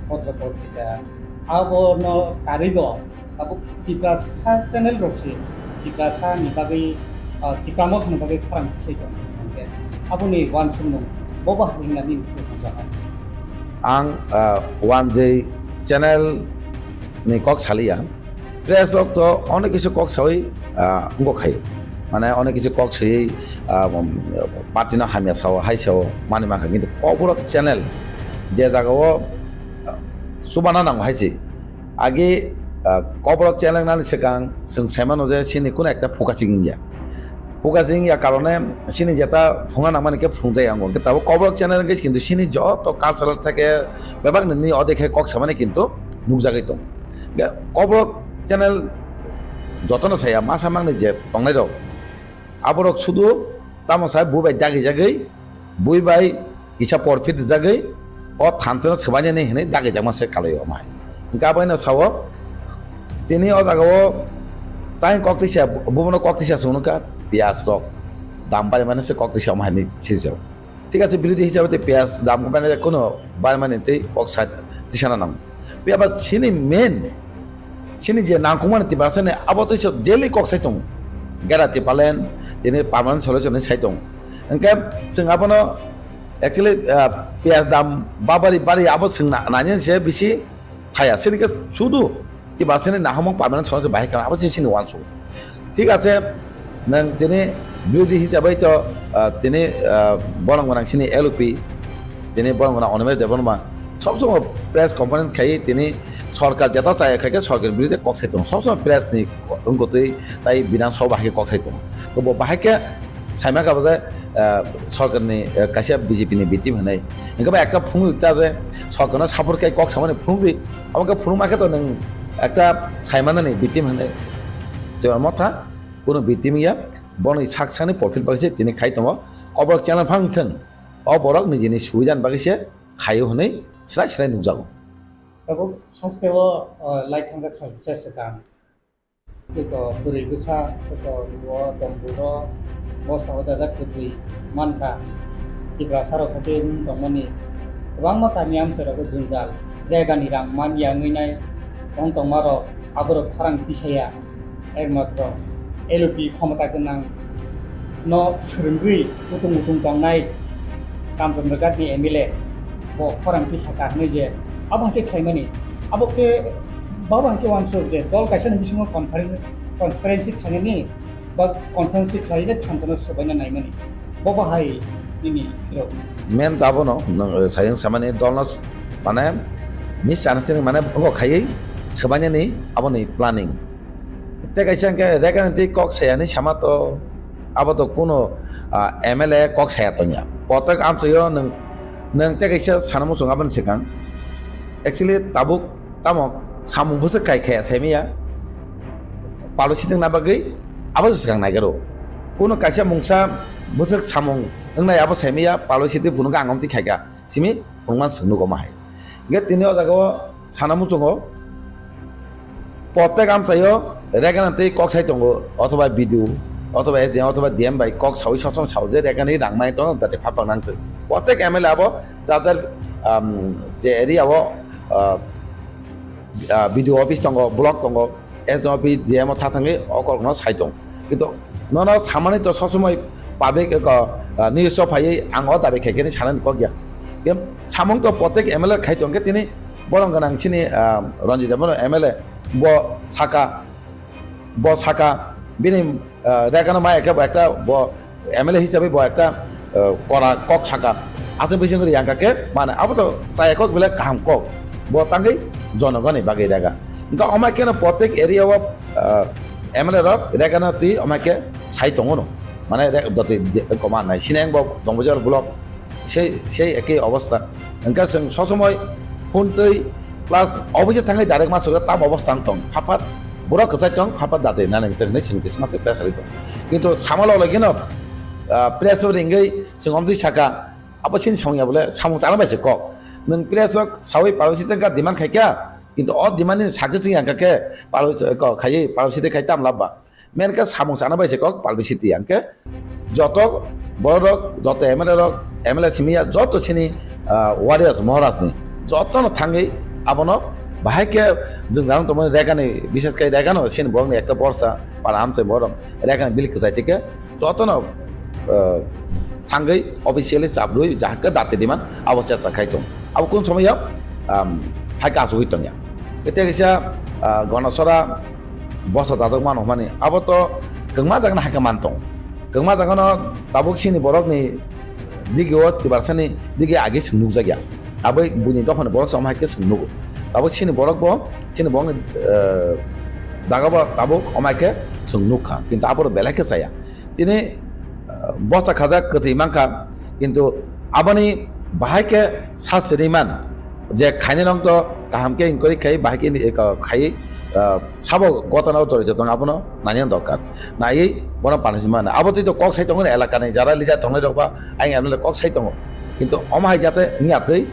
Potro Potrika, abono karwi bo tabuk Tiprasa channel rok se Tiprasa ni bagwi, ah, Tipra Motha ni bagwi khorang tisai tong. Hingkhe aboni uansukmung bo bahai wngna nini thangjaha. Ang, ah, Wanjwi channel ni kok saliya. Press rok to onek kisu kok sawi, ah, wngkok khai. Mane onek kisu kok sawi, ah, um, party no hamya sao, hai sao, mani mankha. Kintu kokborok channel je jaga o, ah, chubana nango hai se. Age, ah, kokborok channel nani swkang chwng sai mano je chini kuno ekta focusing wngya. Focusing wngya karone chini jeta phungna nangmani khe phungjaya wngo. Hwnkhe tabuk kokborok channel wngkhe kintu chini joto cultural theke bebak nini odekhe kok samani kintu nukjagwi tongo. Hwnkhe kokborok channel jotono saya masa mangni je tongnairok, aborok sudu tamo sai bui bai dagijagwi, bui bai kisa porphit rijagwi o thansa no swbainani hinwi dagijakma se kalai o mai. Hwnkhe aboino sao tini o jaga o tai kok tisa, bubono kok tisa swngnokha, piyaj rok dam barimani se kok tisa omo hai hinwi sijak. Thik ase, birodhi hisabe tei piyaj dam ko bainai kono barimani tei kok sa tisana nango. Phiya ba chini main, chini je nangkukmani Tiprasa ni abo tei daily kok sai tongo. Greater Tipraland tini permanent solution ni sai tongo. Hwnkhe chwng abono actually, ah, piyaj dam babari bari abo chwng na-, nani se bisi thaya. Chini khe sudu Tiprasa ni nahamung permanent solution bahai kha abo chini, chini uansuk. Thik ase, nwng tini birodhi hisabai to, ah, tini, ah, borok gwnang chini L O P, tini borok gwnang Animesh Debbarma, sob somoi press conference khai tini sorkar jeta chaya khai khe sorkar birodhi kok sai tongo, sob somoi press ni wngkutwi tai Bidhan Sabha hai khe kok sai tongo. To bo bahai khe saima kha bo je, ah, sorkar ni, ah, kaisa B J P ni victim hinwi. Hwnkhe ba ekta phunuk ta je sorkar no support khai kok samani phunuk di, abo khe phunuk ma khe to nwng ekta saimanani victim hinwi. To amo tha, kuno victim ya, boni sak sakni profit bagwi se tini khai tongo. O borok channel phang thwng, o borok nijini subidani bagwi se khaio hinwi srai srai nukjago. Tabuk haste o, o, lai thangjak sal kisa swkang. Tei to bwrwi bwsa, tei to luo tong buro, bosta o dajak kwtwi mankha. Tiprasa rok khe wng tongmani kwbangma kami amchai rogo jwngjal, jagani rang man ya wngwi nai wng tongma rok, aborok khorang tisaya. Ekmatro L O P khomota gwnang no swrwngwi utung utung tongnai Kamchandra Ghat ni M L A bo khorang tisaka hinwi je abo hai khe khlaimani, abo khe babo hai khe uansuk je dol kaisa ni bisingo conference, conspiracy khlainani ba conference khlai khe thansa no swbaina naimani. Bo bahai nini rok. Main to abono, nwng, eh, sayang samani dolno s-, mane misunderstanding mane wngkha khaiwi swbainani aboni planning. Tei kaisa hwnkhe Rekhani tei kok sayani sama to abo to kuno, ah, M L A kok saya tongya. Kotak amchaio nwng, nwng tei kaisa sana muchung aboni swkang. Actually tabuk tamo samung bwswk kai khaya saimaya. Palo sitwng na bagwi abo se swkang naigaro. Kuno kaisa mungsa bwswk samung wngnai abo saimaya palo sitwng phunukha ang omtwi khaika. Simi phunukman swk nugo ma hai. Hingkhe tini o jaga o sana muchungo protek amchaio Rekhani tei kok sai tongo othoba video. othoba S D M othoba D M bai kok sawi sob somoi sao je rega ni rang nai tongo, jate phapang nang thwi. Protek M L A abo jar jar, um, je area o, uh, uh, B D O office tongo, block tongo, S D M office, D M o tha thangwi o kok no sai tong. Kintu nono samani to sob somoi public, uh, news o phaiwi ang o dabi khai khe ni sanani kok ya. Samung to protek M L A khai tong khe tini borong gwnang chini, uh, Ranjit Debbarma M L A bo saka, bo saka bini, ah, rega no maya khe bo ekta bo M L A hisabe bo ekta, ah, kora kok saka. Aswk bising ri yang kha khe mane abo to chaya kok bile kaham kok. Bo tangwi jonogoni bagwi rega. Wngkha omai khe no protek area o, ah, M L A rok rega no twi omai khe sai tongo no. Mane re-, doti de-, koma nai sineng bo Jongbojar block sei, sei ekei obostha. Hingkhe chwng sob somoi phone twi plus office thangwi direct ma sugwi tam obostha wng tong. Haphat borok kwchai tong, haphat dati nani hwnwi chwng twi sma se press rwi tong. Kintu sama log logino, ah, press o ringwi chwng omtwi saka, abo chini samung ya bole samung chana bai se kok. Nwng press rok sawi publicity wngkha demand khai kha, kintu o demand ni success wngya hwnkha khe publicity kok khaiwi publicity khai tam lab ba. Main khe samung chana bai se kok publicity, hwnkhe joto borok rok, joto M L A rok, M L A simi ya, joto chini, ah, warriors Maharaj ni joto no thangwi abono bahai khe jwng jang tongmani rega ni, bises khe rega no chini borok ni ekta borsa para amchai borok rega ni bill kwchai tike joto no, ah, thangwi officially chabrwi jahakhe dati diman abo chesa khai tong. Abo kun somoi ya, um, hai ka asugwi tongya. Ete kisa, ah, Gonosora bosa dadok mano hwnmani abo to kwngma jagano hai khe man tong. Kwngma jagano tabuk chini borokni digi o Tiprasani digi agi chwng nukjakya. Abo buini dophani borok se omo hai khe chwng nugo. Tabuk chini borok bo chini borokni, eh, jaga bo tabuk omo hai khe chwng nukha. Kintu abo belai khe chaya. Tini, ah, bosa khajak kwtwi mankha, kintu aboni bahai khe sa siri man je khainai rok to kaham khe inquiry khai bahai khe ni, eh, khai, ah, sabo gotana o jorito tong abono nani dorkar. Naiwi bono punishment mano. Abo twi to kok sai tongo elaka ni jara leader tongnai rok ba ayang M L A kok sai tongo. Kintu omo hai jate wngya twi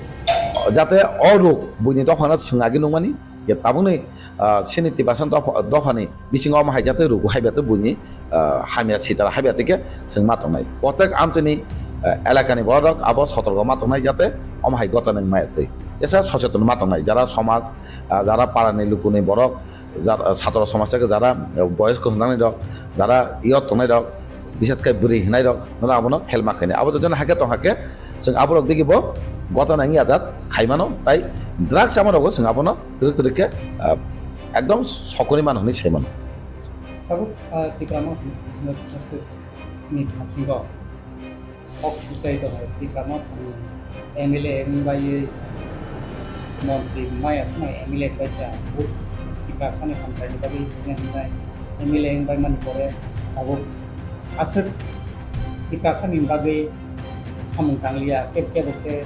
jate o ruk buini dophano swng agi nukmani je tabukni, ah, chini Tiprasa dopha, dophani bisingo omo hai jate rugo hai bete buini, ah, hamya sitara hai bete khe chwng ma tongnai. Protek amchini, ah, elakani borok abo sotorgo ma tongnai jate omo hai gotana wngmaya twi. Tesa socheton ma tongnai jara somaj, ah, jara parani lukuni borok, jar-, satro somaj khe jara, ah, boyos kwchwng nangnai rok, jara yo tongnai rok, bises khe bwrwi hinai rok, nono abono khelma khainai. Abo to jono hakhe tong hakhe, chwng aborok digi bo gotana wngya jat khaimano, tai drugs ama rogo chwng abono twrwk twrwk khe, ah, ekdom sokoni mano hwnwi sai mano. Tabuk, ah, Tipra Motha ni bisingo kisa swk ni bisingo kok swchai tongo, Tipra Motha ni M L A wng bai montri maya khna M L A bai cha, Tiprasa ni hamkrai ni bagwi hwnwi hwnwi M L A wng bai mani pore tabuk aswk Tiprasa ni bagwi samung tangliya, kebo kebo khe,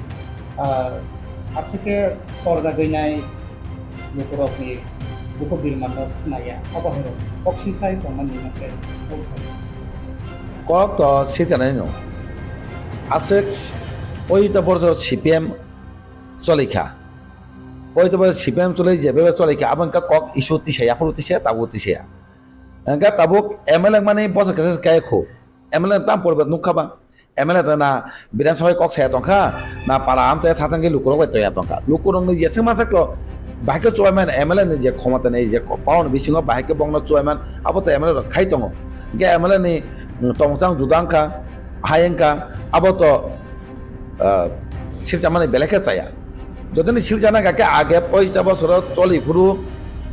ah, aswk khe torjagwi nai lukurokni bukhuk birmanno khnaya, abo hai rok kok sisai tongmani hwnkhe. Kok to sisanai no. Aswk poito borso C P M cholikha. Poito borso C P M choli je bebe cholikha, abo wngkha kok issue tisaya, aphuru tisaya, tabuk tisaya. Hwnkhe tabuk M L A mani bosa kesa kaya khu. M L A tam poribat nukha ba. M L A ta na Biran Sabai kok saya tongkha, na para amchai thathang khe lukurok bai toya tongkha. Lukurok ni jeswk mansak to, bahai khe chuaiman M L A ni je khomota ni je power ni bisingo bahai khe bongno chuaiman, abo to M L A rok khai tongo. Hwnkhe M L A ni, mm, tongchang juda wngkha, hai wngkha, abo to, ah, silchamani belai khe chaya. Jotoni silchana kha khe age poisa bosoro choli phuru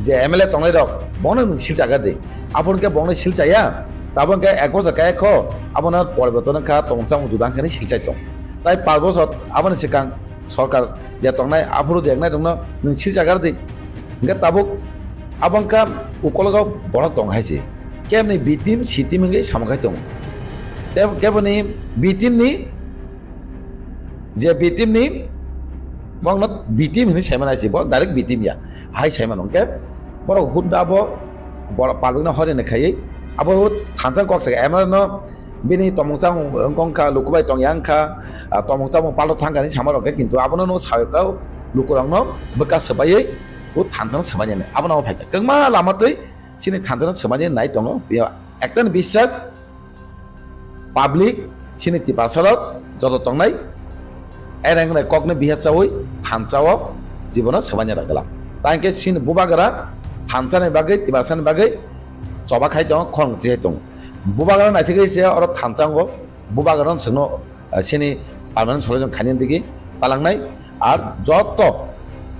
je M L A tongnai rok, bongno nwng silchagar di. Aboni khe bongno silchaya, tabok khe ek bosor kaya kho, abono poriborton wngkha, tongmung chamung juda wngkha hinwi silchai tong. Tai pach bosor aboni swkang sorkar je tongnai, aphuru je wngnai rokno nwng silchagar di. Hwnkhe tabuk abo wngkha ukologo borok tong hai se. Keboni B team, C team wngwi samung khai tongo. Tei keboni B team ni je B team ni bokno B team hinwi saimano hai se, bo direct B team ya. Hai saimano hwnkhe borok hudda bo borok public no horini khaiwi abo thansa kok saka M L A no bini tomung chamung wngkha, lukubai tongya wngkha, ah, tomung chamung palto thangkha hinwi sama rok khe, kintu abono no sawi kha lukurokno bwkha swbaiwi bo thansa no swbainani abono phai kha kwbangma lama twi chini thansa no swbainani nai tongo. Ekta ni biswas Public, chini Tiprasa rok joto tongnai, ereng rok kokno bihar chawi thansa o jibono swbaina rwgwla. Tangkhe chini bubagra thansa ni bagwi, Tiprasa ni bagwi choba khai tongo, khorang chi hai tongo. Bubagra naithok se oro thansa wngo, bubagra no chwngno, ah, chini permanent solution khainani digi palangnai. Ar joto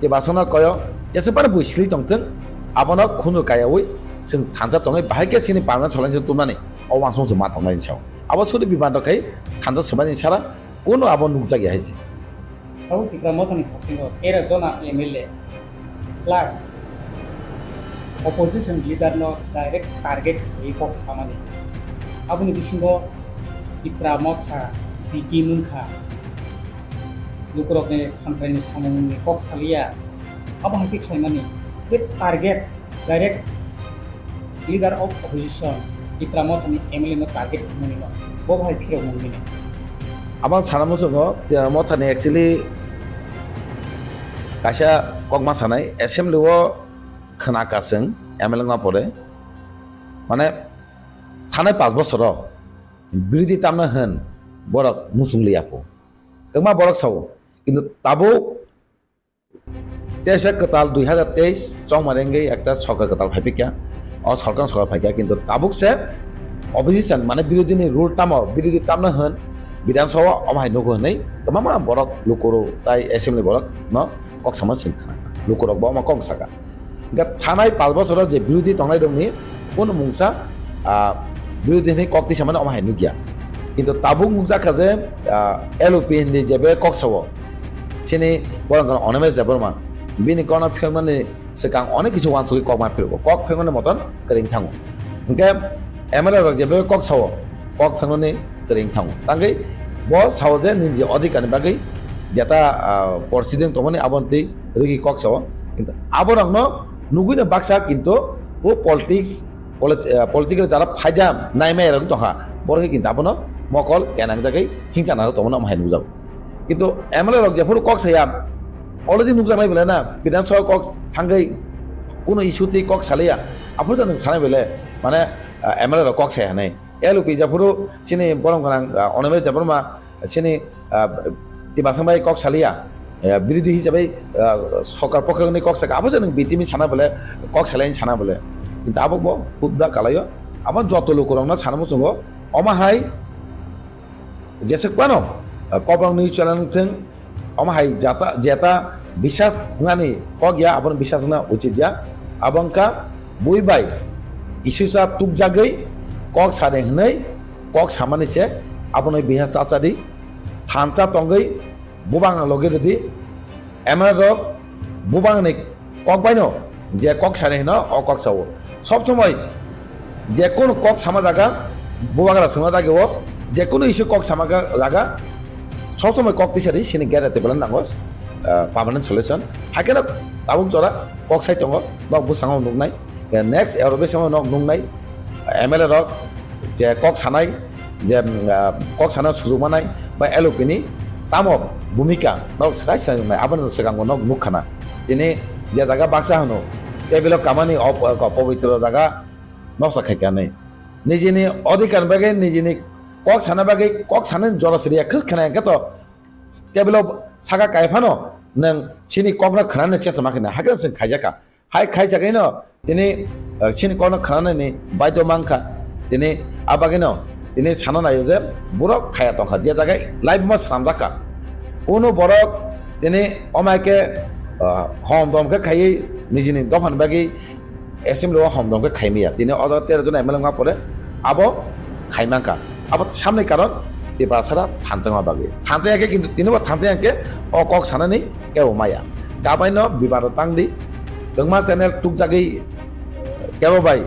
Tiprasa no koyo jesa bar bui sili tongthwng, abono khunu kayawi chwng thansa tongwi bahai khe chini permanent solution tumnani o wansong se ma tongnai sao. Abo sudi biman rok khai thansa swbaini sara kuno abo nukjagya hai se. Abo Tipra Mothani hasingo tera jona M L A plus opposition leader no direct target khaiwi kok samani. Aboni bisingo Tipra Motha, B T Mungkha, lukurokni hamkraini samungni kok saliya. Abo hai khe khlaimani je target direct leader of opposition Tipra Mothani M L A no target khaimani no bo bahai phirok mungmini. Abang sana muchungo Tipra Mothani actually kaisa kokma sanai assembly o khna kaseng M L A wngma pore mane thanai pas bosoro birodhi tamna hwn borok muchung liya pho kwbangma borok sao kintu tabuk Teisa kwtal dui hazar teis chongmani wngwi ekta sorkar kwtal phaiphikya. O sorkar, sorkar phaikya, kintu tabuk se opposition, mane birodhini rule tamo, birodhi tamno hwn, Bidhan Sabha omo hai nugo hwnwi kwbangma borok lukurok tai assembly borok no kok sama sing khna. Lukurok bo omo kok saka. Hingke thanai pas bosoro je birodhi tongnai rokni Kunu mungsa, ah, birodhi hwnwi kok tisa mano omo hai nukya. Kintu tabuk nukjak kha je, ah, L O P hwnwi jebe kok sao. Chini borok wngkha Animesh Debbarma. Bini kokno phirmani swkang onek kisu uansugwi kok ma phirgo. Kok phirmani moton kwrwng thango. Hwnkhe M L A rok jebe kok sao, kok phirmani kwrwng thango. Tangwi bo sao je nini je odhikar ni bagwi jeta, ah, porsideng tongmani aboni twi rwgwi kok sao. Kintu aborokno nugwino baksa kintu bo politics, polit-, eh, political jara phaida naimai rok tongkha, borok khe kintu abono mokol kenang jagwi hingsa nang tongmano omo hai nukjago. Kintu M L A rok jephuru kok saya, already nukjaknai belai na, Bidhan Sabha kok thangwi kuno issue twi kok saliya, aphuru jani sanai belai, mane, eh, M L A rok kok saya hinwi. L O P jephuru chini borom gwnang, ah, Animesh Debbarma, chini, ah, Tiprasa bai kok saliya, eh, birodhi hisabai, ah, sorkar pokho ni kok saka, abo je nwng B T M sana bole, kok salai sana bole. Kintu abo bo hudda kalaio, abo joto lukurokno sana muchungo, omo hai jeswk phano, ah, Kokborok news channel thwng, omo hai jata, jeta bisas wngnani kok ya, abono bisas wngna uchit ya. Abo wngkha bui bai isusa tukjagwi kok sade hwnwi kok samani se abono bisas chachadi thansa tongwi bubang logi rwdi. M L A rok bubangni kok baino je kok sade hwno o kok sao. Sob somoi je kunu kok sama jaga, bubagra songna dagi o, je kunu issue kok sama ga-, jaga, sob somoi kok tisari sini gere tebela nango, ah, permanent solution. Haikhe no tabuk jora kok sai tongo, nok bwskango nuknai. Eh, next Europe samo nok nuknai, M L A rok je kok sanai, je, ah, kok sana sujuk manai, ba L O P ni tamo bhumika nok sai sai nuknai, aboni swkango nok nukkhana. Tini je jaga baksa hwno, table o kamani op-, ko-, pobitro jaga noksa khaikha hinwi. Nijini odhikar bagwi, nijini kok sana bagwi, kok sanani jora siriya khwk khna hwnkhe to table o saka kai phano nwng chini kokno khnani chesama khna hakhe chwng khaijakha. Hai khaijakgwino tini, eh, chini kokno khnanani baidhyo mankha. Tini a bagwino tini sana naio je borok khaya tongkha, je jaga laibuma swnamjakha. Uno borok tini omo hai khe, ah, hom dom khe khaiwi nijini dophani bagwi assembly o hom dom khe khaimaya. Tini o jaga tero jon M L A wngma pore abo khaimankha. Abo samni karon Tiprasara thansa wngma bagwi. Thansa ya khe kintu tini bo thansa ya khe o kok sanani kebo maya. Kabaino bibaro tangdi. Kwbangma channel tukjagwi kebo bai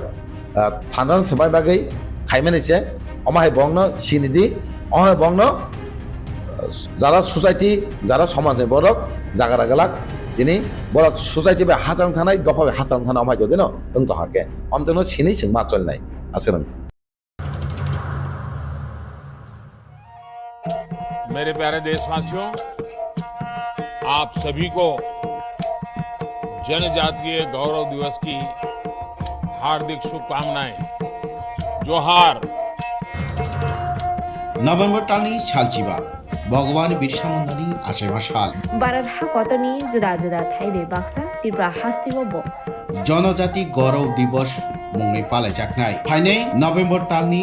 ah, thansa swbai bagwi khaimani se, omo hai bongno sinidi, omo hai bongno, ah, jara society, jara somaj ni borok jaga ragalak, tini borok society bai hachang thanai, dopha bai hachang thanai, omo hai jodino wng tongkha khe, omtwino sini chwng ma cholnai, aswk. मेरे प्यारे देशवासियों, आप सभी को जनजातीय गौरव दिवस की हार्दिक शुभकामनाएं। जोहार। November talni salchiba, Bhagwan Birsa Mundani achaima sal. Bharat hakotorni juda juda thaibai baksa Tripura hasteo bo Jonojati Gaurav Divas mungwi palaijaknai. Phainai November talni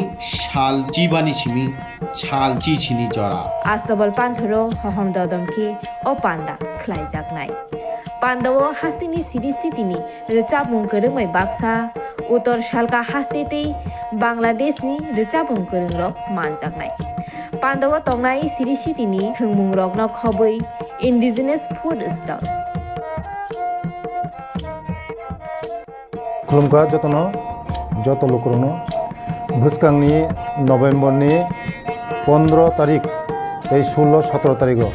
sal chibani simi sal chichini jora. Astobal panthoro hohom dodom khe o panda khlaijaknai. Pandao hasteni siri sitini rwchapmung kwrwngbai baksa, Uttor Salka haste tei Bangladeshni rwchapmung kwrwngrok manjaknai. Pandao tongnai siri sitini thwngmungrokno khobwi indigenous food stall. Khulumkha jotono, joto lukurokno. Bwskangni November ni pondro tarik tei sullo sotro tarigo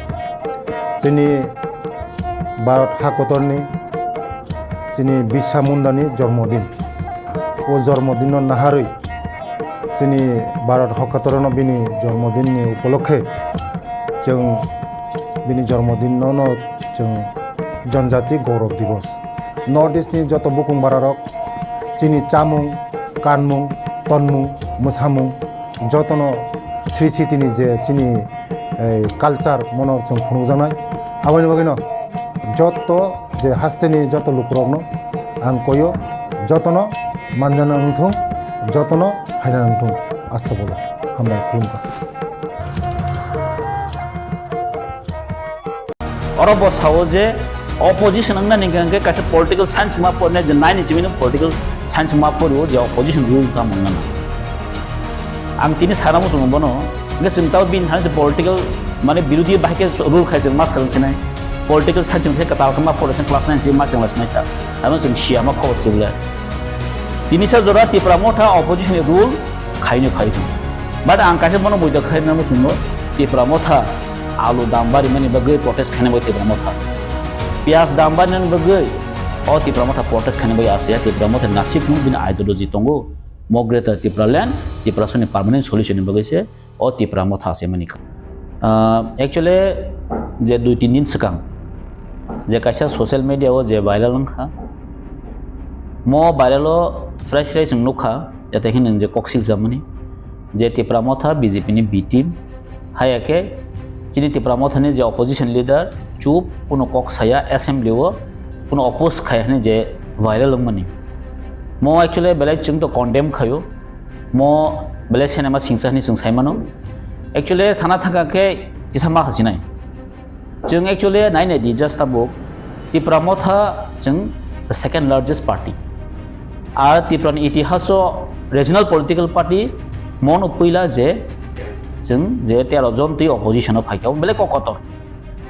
chini Bharat hakotorni chini Birsa Mundani jormodin. O jormodinno naharwi chini Bharat hakotorno bini jormodinni upolokhe chwng bini jormodinno no chwng Janjati Gaurav Divas. North East ni joto bukung bararok chini chamung, kanmung, tonmung, mwsamung jotono sri sitini je chini, eh, culture mono chwng phunukjaknai. Aboni bagwino joto je hasteni joto lukurokno ang koyo, jotono manjana wngthung, jotono phaina wngthung. Astobolo hambai khulumkha. Oro bo sao je opposition wngna ni hwnkhe kaisa political science ma porne je nine ni chimino political science ma porio je opposition rule ta mangna. Ang tini sana muchungo bono, hwnkhe chwng tao bini thani political mane birodhi bahai khe rule khai chwng ma swrwng sinai. Political science hwnkhe kwtal khe ma pore se class nine chini ma chwng lai sinai ta. Ano chwng siya ma khobor sibla. Tini sa jora Tipra Motha opposition ni rule khaino phai thung. But ang kaisa bono buidok khaina muchungo Tipra Motha alu dam barimani bagwi protest khaina bagwi Tipra Motha. Piyaj dam barimani bagwi o Tipra Motha protest khaina bagwi asya Tipra Motha nasib nung bini ideology tongo. Mo Greater Tipraland, Tiprasani permanent solution ni bagwi se o Tipra Motha se mani kha. Ah, actually, je dui tin din swkang je kaisa social media o je viral wngkha, mo viral o fresh fresh wng nukha, jate khe nwng je koksil jamani je Tipra Motha B J P ni B team, haya khe chini Tipra Motha ni je opposition leader chup kuno kok saya assembly o kuno oppose khai hwnwi je viral wngmani. Mo actually belai chwng to condemn khaio. Mo belai cinema singsa hwnwi chwng sai mano. Actually, sana thangkha khe kisa ma hasinai. Chwng actually nai nai di just tabuk Tipra Motha chwng the second largest party. Ar Tipra ni itihaso regional political party mono puila je chwng je tero jon twi opposition o phaikha, belai kokotor.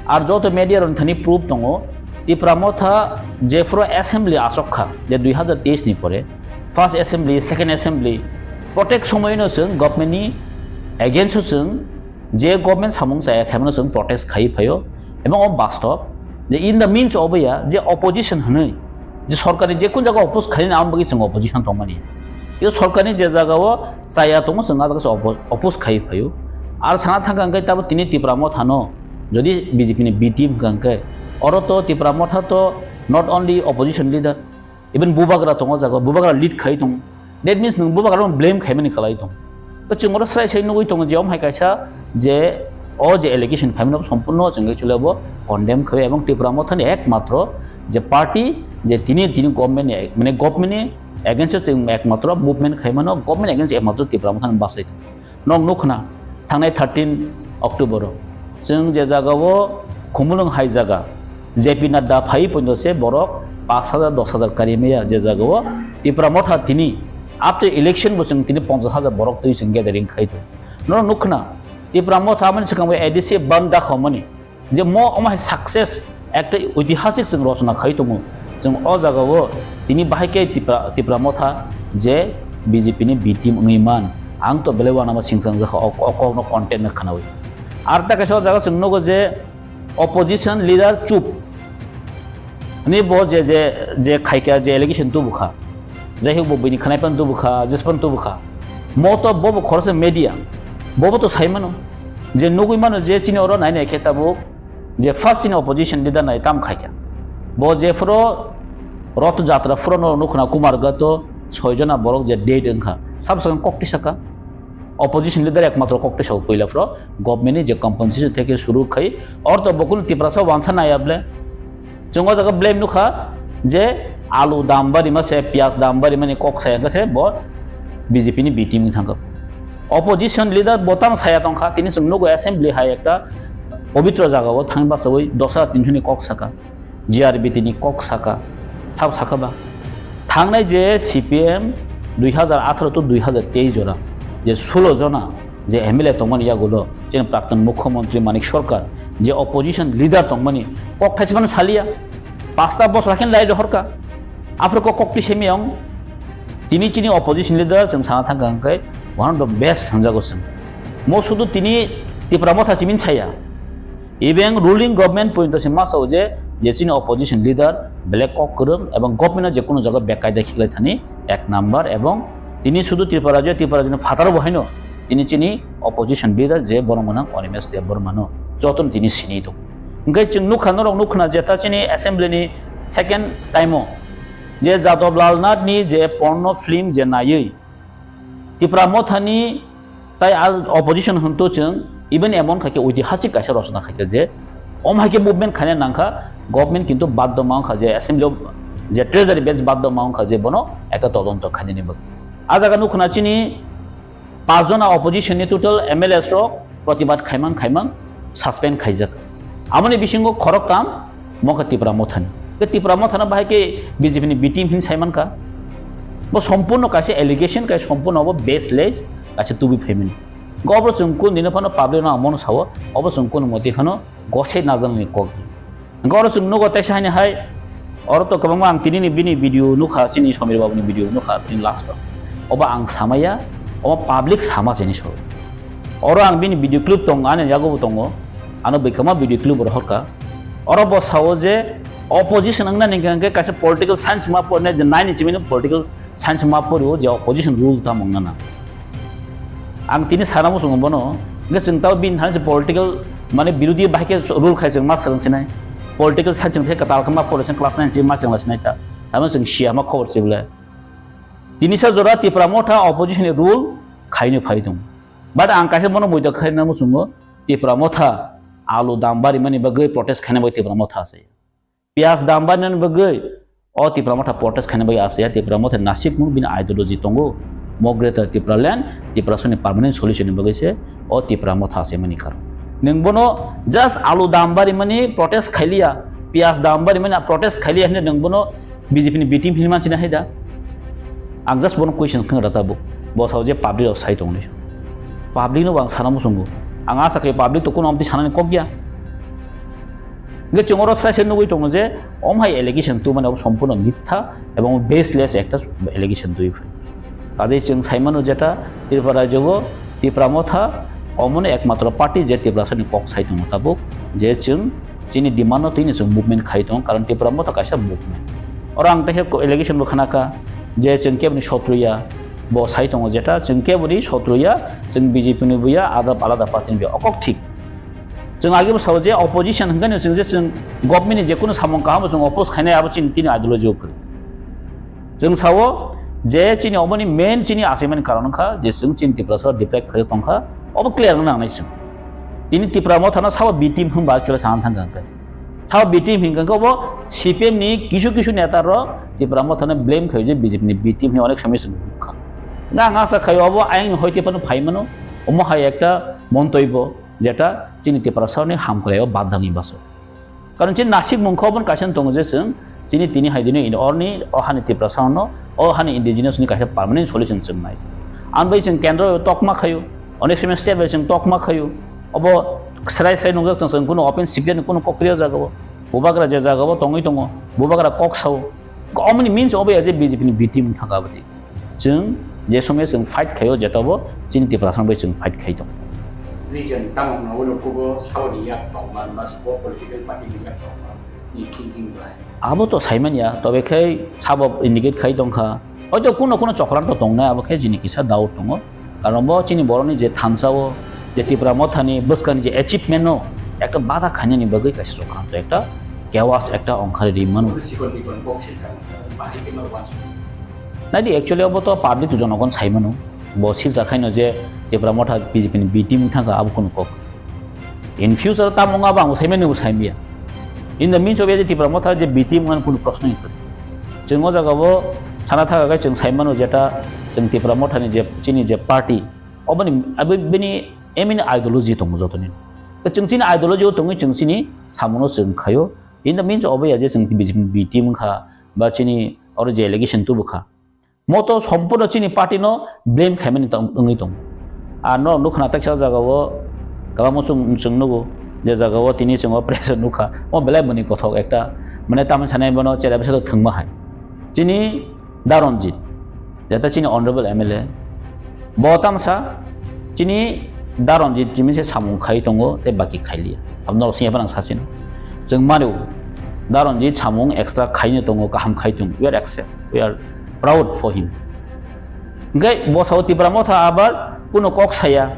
Ar joto media rok thani proof tongo, Tipra Motha jephuru assembly asok kha, je dui hazar teis ni pore, first assembly, second assembly, protest somoino chwng government ni against o chwng je government samung chaya khaimano chwng protest khai phaio, ebong o bastob je in the means of ya je opposition hwnwi je sorkar ni je kun jaga oppose khaina ang bagwi chwng opposition tongmani. Yo sorkar ni je jaga o chaya tongo chwng a jaga se oppo-, oppose khai phaio. Ar sana thangkha hwnkhe tabo tini Tipra Motha no jodi B J P ni B team hwnkha hwnkhe oro to Tipra Motha to not only opposition leader, even bubagra tongo jaga, bubagra lead khai tongo. That means nwng bubagra no blame khaimani kwlai tongo. To chwng oro srai srai nugwi tongo je omo hai kaisa je o je allegation phaimano sompurno chwng actually bo condemn khaio ebong Tipra Motha ni ekmatro je party je tini tini government ni mane government ni against o chwng ekmatro movement khaimano government against ekmatro Tipra Motha ni bachai tongo. Nok nukkhna thangnai thirteen October o chwng je jaga o Khumulwng hai jaga J P Nadda phai poino se borok pash hajar dos hajar kari maya je jaga o Tipra Motha tini after election bo chwng tini ponchash hajar borok twi chwng gathering khai tongo. Norok nukkhna Tipra Motha amani swkang bai A D C ban dakho mani. Je mo omo hai success ekta oitihasik chwng rochona khai tongo. Chwng o jaga o tini bahai khe Tipra, Tipra Motha je B J P ni B team wngwi man, ang to belai uanama singchang jakha o, o kokno content no khwnawi. Ar ta kaisa o jaga chwng nugo je opposition leader chup. Ani bo je, je, je khaikha, je allegation tubu kha. Jai hok bo buini khwnai pan tubu kha, jis pan tubu kha. Mo to bo bo khoroksa media. Bo bo to sai mano. Je nugui mano je chini oro nai nai khe tabuk je first chini opposition leader nai tam khaikha. Bo je phoro Roth Jatra phoro no nukhna Kumar Gato soi jona borok je dead wngkha. Sab sakang kok tisaka. Opposition leader ekmatro kok twi sao puila phro government ni je compensation theke suru khai, or to bokul Tiprasa wansa naya ble. Chwng o jaga blame nukha je alu dam bari ma se, piyaj dam bari mani kok saya khe se bo B J P ni B team ni thangkha. Opposition leader bo tang saya tongkha, tini chwng nugo assembly hai ekta pobitro jaga o thangba sawi dosa tinjuni kok saka. G R B tini kok saka, sabo saka ba. Thangnai je C P M dui hazar atharo to dui hazar teis jora, je sulo jona je M L A tongmani yagulo, chini prakton mukhyamantri Manik Sarkar, je opposition leader tongmani kok thaismani saliya, pasta bosor khe lai rohorka. Aphuru kok kok twi semi ang, tini chini opposition leader chwng sana thangkha hwnkhe one of the best hwnjago chwng. Mo sudu tini Tipra Motha simin saya. Even ruling government pointo se ma sao je, je chini opposition leader belai kok kwrwng ebong government-o je kono jaga bekaida khiklai thani ek number, ebong tini sudu Tripura rajyo, Tripura rajyoni phataro bo haino tini chini opposition leader je borok gwnang Animesh Debbarmano jotono tini sini tong. Hwnkhe chwng nukha, norok nukha na je ta chini assembly ni second time-o je Jadab Lal Nath ni je porno film je naiwi Tipra Mothani tai al opposition hwnto chwng even emon khaikhe oitihasik kaisa rosona khaikhe je om haikhe movement khaina nangkha, government kintu baddo ma wngkha je assembly o je treasury bench baddo ma wngkha je bono ekta todonto khainani bagwi. A jaga nukho na chini pachjona opposition ni total M L As rok protibad khaimang khaimang suspend khaijak. Amoni bisingo khoroktham mokha Tipra Mothani. Ke Tipra Mothana bahai ke B J P ni B team hin saiman ka. Bo sompurno kaisa allegation, kai sompurno bo baseless, kaisa tubi phaimani. Go obo chwng kun dino phano public no ang mono sao, obo chwng kun moti phano gosai najaknani kok. Hwnkhe oro chwng nugo teisa haini hai, oro to kwbangma ang tinini bini video nukha, chini Samir Babu ni video nukha, tini last o. Obo ang samaya, obo public sama chini so. Oro ang bini video clip tongo, ani yago bo tongo, ano bwkhama video clip rohorkha. Oro bo sao je opposition wngna ni hwnkhe kaisa political science ma porne je nine ni simi political science ma porio je opposition rule tamo wngna na. Ang tini sana muchungo bono, hwnkhe chwng tamo bini thani se political, mane, birodhi bahai khe rule khai chwng ma swrwng sinai. Political science chwng khe kwtal khe ma pore chwng class nine chwng ma chwng la sinai ta. Tamo chwng siya ma khobor se bwle. Tini sa jora Tipra Motha opposition ni rule khaino phai tong. But ang kaisa bono muido khaina muchungo Tipra Motha alu dam bari mani bagwi protest khaina bai Tipra Motha se. Piyaj dam barnani bagwi o Tipra Motha protest khaina bagwi asaya, Tipra Motha nasik mung bini ideology tongo. Mo Greater Tipraland, Tiprasani permanent solution ni bagwi se o Tipra Motha asaimani karon. Nwng bono just alu dam barimani protest khailiya, piyaj dam barimani protest khailiya hinwi nwng bono B J P ni B team hinwi manchina hai da? Ang just bono question khna rata bo. Bo sao je public rok sai tongni. Public no bo ang sana muchungo. Ang asa khai public to kuno amtwi sanani kok ya. Hingke chwng oro sai sai nugwi tongo je, om hai allegation tubumani abo sompurno mitha ebong baseless ekta allegation twi phai. Kaje chwng sai mano jeta Tripura rajyo o Tipra Motha omono ekmatro party je Tiprasani kok sai tongo tabuk, je chwng chini demand no twino chwng movement khai tongo, karon Tipra Motha kaisa movement. Oro ang tehe allegation bo khna kha je chwng keboni sotro ya, bo sai tongo jeta chwng keboni sotro ya, chwng B J P ni bo ya, alada alada party ni bo ya, okok thik. Chwng age bo sao je opposition hwnkhe no chwng je chwng government ni je kunu samung kaham bo chwng oppose khainai abo chini tini ideology o kwrwi. Chwng sao je chini oboni main chini achaimani karon wngkha je chwng chini Tiprasa deprive khai tongkha, obo clear wngna nangnai chwng. Tini Tipra Mothano sabo B team hwnba actually sana thangkha hwnkhe. Sabo B team hwnkhe obo C P M ni kisu kisu neta rok Tipra Mothano blame khai je B J P ni B team hwnwi onek somoi chwng nukha. Nga ang asa khai obo ayang ni hoite phano phai mano, omo hai ekta montobyo. Jeta chini Tiprasani hamkrai o badangni baso. Karon chini nasik mungkha oboni kaisa tongo je chwng chini tini hai dini orni o hani Tiprasano o hani indigenous ni kaisa permanent solution chwng nai. Ang bai chwng kendro tokma khayo, onek somoi state bai chwng tokma khayo. Obo srai srai nungjak tong chwng kuno open secret ni kuno kokri o jaga o. Bubagra je jaga o tongwi tongo, bubagra kok sao. Omoni means obo ya je B J P ni B team thangka bwtwi. Chwng je somoi chwng fight khaio, jeta bo chini Tiprasa bai chwng fight khai tongo. Reason tamo hwnwi ulo kubo saboni yak tongma, ba sabo political party ni yak tongma ni thinking bai. Abo to saimanya, tobe khai sabo indicate khai tongkha. Hoito kuno kuno chokranto tongnai, abo khe chini kisa doubt tongo. Karon bo chini borokni je thansa o, je Tipra Mothani bwskani je achievement no ekta bada khainani bagwi kaisa chokranto ekta chaos ekta ongkhari ri mano. Sikon bikon kok se tamo, bahai khe ma wansu. Naidi, actually obo to public to jonogon sai mano. Bo silsa khaino je Tipra Motha B J P ni B team wng thangkha, abo kunu kok. In future tamo wngma bo ang saimani bo saimya. In the means of Tipra Motha je B team wngmani kunu proshno wngkha. Chwng o jaga o sana thangkha khe chwng saimano jeta chwng Tipra Motha ni je chini je party, oboni abo bini aim ni ideology tongo jotoni. Chwng chini ideology o tongwi chwng chini samono chwng khaio. In the means of ya je chwng B J P ni B team wngkha ba chini oro je allegation tubukha. Moto sompurno chini party no blame khaimani tong-, wngwi tongo. Ar no nukha na teksa jaga o kwbangma chwng, chwng nugo je jaga o tini chwng o press o nukha. O belai boni kothok ekta mane tamni sanai bono chera bisa thwngma hai. Chini Da Ranjit, jeta chini honorable M L A, bo tamsa chini Da Ranjit chini se samung khai tongo tei baki khailiya. Abno singya panang sachin. Chwng mano Da Ranjit samung extra khaino tongo, kaham khai tongo. We are accept, we are proud for him. Hingke bo sao Tipra Motha abar kuno kok saya.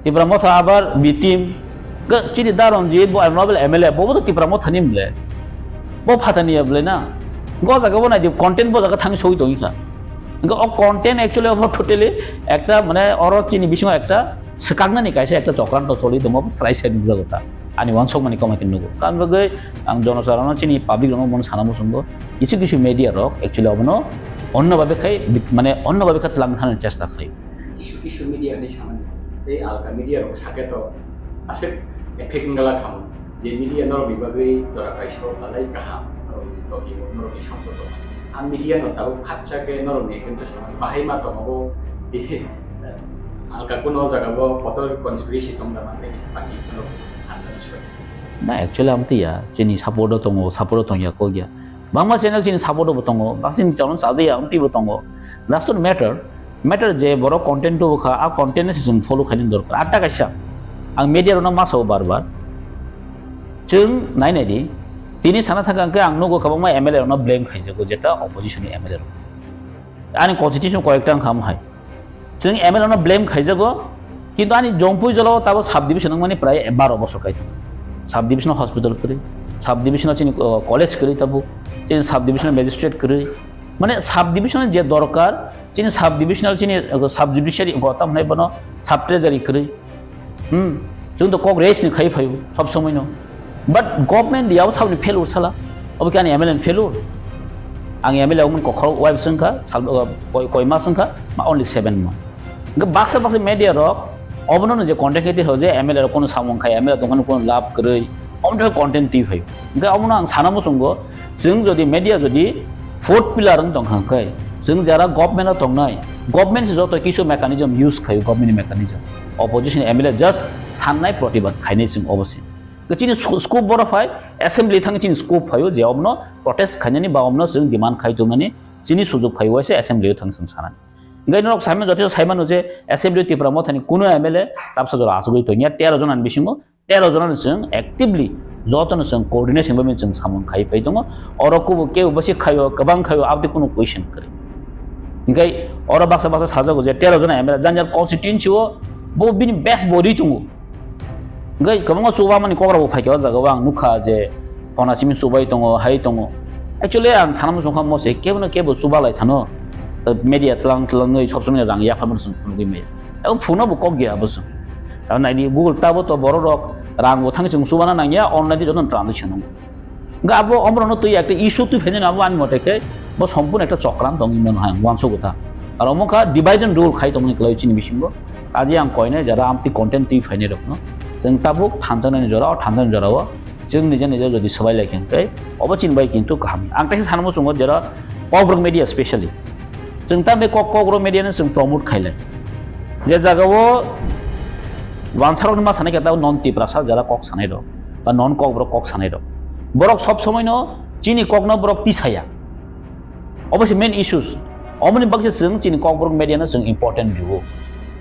Tipra Motha abar B team. Hingke chini Da Ranjit bo honorable M L A, bo bo to Tipra Motha ni mle. Bo phatani ya ble na. Go jaga bo nai di content bo jaga thang soi tongi kha. Hingke o content actually obo totally ekta mane oro chini bisingo ekta swkaknani kaisa ekta chokranto choli tongo, bo srai srai nukjago ta. Ani uansukmani koma khe nugo. Tamni bagwi ang jonosarono chini public rokno bono sana muchungo, kisu kisu media rok actually obono onno babe khai, mane onno babe kha twlang thani chesta khai. Kisu kisu media ni samani tei alka media rok sake to aswk effect wngla khamu. Je media norokni bagwi jora kaisa o belai kaham, norokni tongwi o norokni samsok o. A media no tabuk khakcha khe norokni ekdom to samani bahai ma tongo bo. Alka kuno jaga bo kotor conspiracy tong da manthai, baki norok hamjani swbai. Na, actually, amtwi ya, chini support o tongo, support o tongya kok ya. Bangma channel chini support o bo tongo, bak chini channel chajaya, amtwi bo tongo. That's not matter. Matter je borok content tubu kha, a content no se chwng follow khainani dorkar. Ar ta kaisa, ang media rokno ma sao bar bar. Chwng nai nai di, tini sana thangkha hwnkhe ang nugo kwbangma M L A rokno blame khaijago, jeta opposition ni M L A rok. Ani constitution koyekta wngkha omo hai. Chwng M L A no blame khaijago, kintu ani Jompui jolao tabo sub division wngmani prai baro bosor kai tongo. Sub division hospital kwrwi, sub division chini, uh, college kwrwi tabuk, chini sub division magistrate kwrwi. Mane sub division je dorkar, chini sub division chini, uh, sub judiciary wngkha tamo hwnai bono sub treasury kwrwi. Hmm, chwng to kok raise ni khai phaio sob somoi no. But government yao sabni failure sala. Obo khe ani M L A ni failure. Ang M L A wngmani kokhorok wai bwswng kha, sal, uh, koi, koi mas wngkha, ma only seven month. Hingke baksa baksa media rok obono no je content creator ho je M L A rok kono samung khai, M L A tongkhani kono lab kwrwi, omo content twi phaio. Hingke omono ang sana muchungo, chwng jodi media jodi fourth pillar wng tongkha hwnkhe, chwng jara government o tongnai, government se joto kisu mechanism use khaio, government ni mechanism. Opposition M L A just sannai protibad khainai chwng obo se. Chini sco-, scope boro phai, assembly thang chini scope phaio je omno protest khainani ba omno chwng demand khai tongnani chini sujok phai waisa assembly o thang chwng sanani. Hingke norok saimano joto saimano je assembly Tipra Mothani kuno M L A tabsa jora achugwi tongya tero jona ni bisingo, tero jona ni chwng actively joto no chwng coordination bai chwng samung khai pai tongo. Oro kubo kebo basi khaio, kwbang khaio, abdi kuno question kwrwi. Hingke oro baksa baksa sajago je tero jona M L A jang jang constituency o bo bini best body tongo. Hingke kwbangma chubamani kok rok bo phaikha o jaga o ang nukha je phona simi chubai tongo, hai tongo. Actually ang sana muchungkha mo se kebo no kebo chubalai thano. Media tlang tlangwi sob somoi rang yapharmani chwng phunugwi maya. Abo phunukno bo kok ya abo chwng. Abo naidi Google tabo to borok rok rang bo thang chwng chubana nangya, online di joto transaction nangya. Hingke abo omorokno twi ekta issue twi phainani abo ani mote khe bo sompurno ekta chokran tongwi mano hai ang uansukgo ta. Aro omo kha divide and rule khai tongmani kwlai chini bisingo. Kaje ang koinai jara amtwi content twi phainai rokno chwng tabuk thanjaknani jora, o thanjaknani jorao chwng nija nija jodi swbai lai khe hwnkhe obo chini bai kintu kaham. Ang teisa sanmo chwngo jara Kokborok media specially. Chwng tamni kok, Kokborok media no chwng promote khailai. Je jaga o wansarok ni ma sanai khe tabo non Tiprasa jara kok sanai rok ba non Kokborok kok sanai rok. Borok sob somoi no chini kok no borok tisaya. Obo se main issues. Omoni bagwi se chwng chini Kokborok media no chwng important rwo.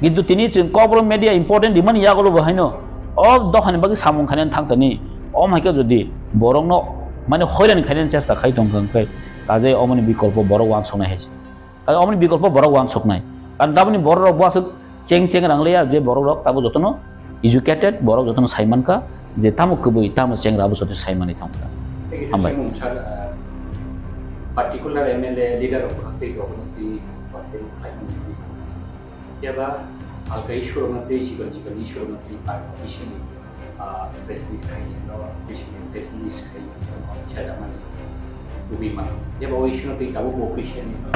Kintu tini chwng Kokborok media important rimani yagulo bo haino o dophani bagwi samung khainani thang tani. Om hai khe jodi borok no mane hoiran khainani chesta khai tong kha hwnkhe kaje omoni bikolpo borok wansoknai hai se. Kaje omoni bikolpo borok wansoknai. Karon taboni borok rok bo aswk cheng cheng rang liya je borok rok tabo jotono educated, borok jotono sai mankha je tamo kwbwi, tamo chengra abo joto sai manwi thangkha. Thank you, Hambai. Sir, uh, particular M L A leader rok tei rok tei party rok khlai mani. Phiya ba Halka issue rokno tei chikon chikon issue rokno tei park officially, ah, press meet khai no, officially press release khai no, chajakmani tubui mano. Jeba o issue no tei tabuk bo officially no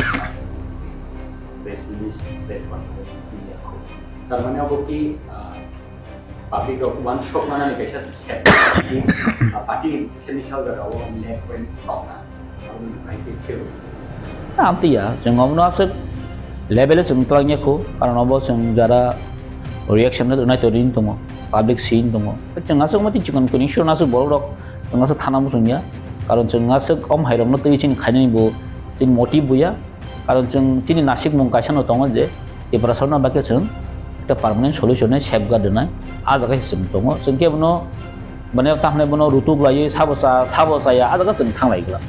press release, press conference twi ya kho. Tar mane obo ki, ah, public rok uansuk manani kaisa step, ah, party ni semi sal jaga o left wing tongna. Amtwi ya, chwng omono aswk level o chwng twlangya kho, karon obo chwng jara reaction no nai tori wng tongo, public si wng tongo. Chwng aswk mati chikon kuni sure aswk borok rok chwng aswk thana muchung ya, karon chwng aswk om hai rok no twi chini khainani bo chini motive bo ya, karon chwng chini nasikmung kaisa no tongo je Tiprasarno bagwi chwng ekta permanent solution nai safeguard rwnai, ah jaga se chwng tongo. Chwng khe bono mane tamhinai bono rutuk laiwi sabo cha, sabo chaya, ah jaga chwng thang lai glak.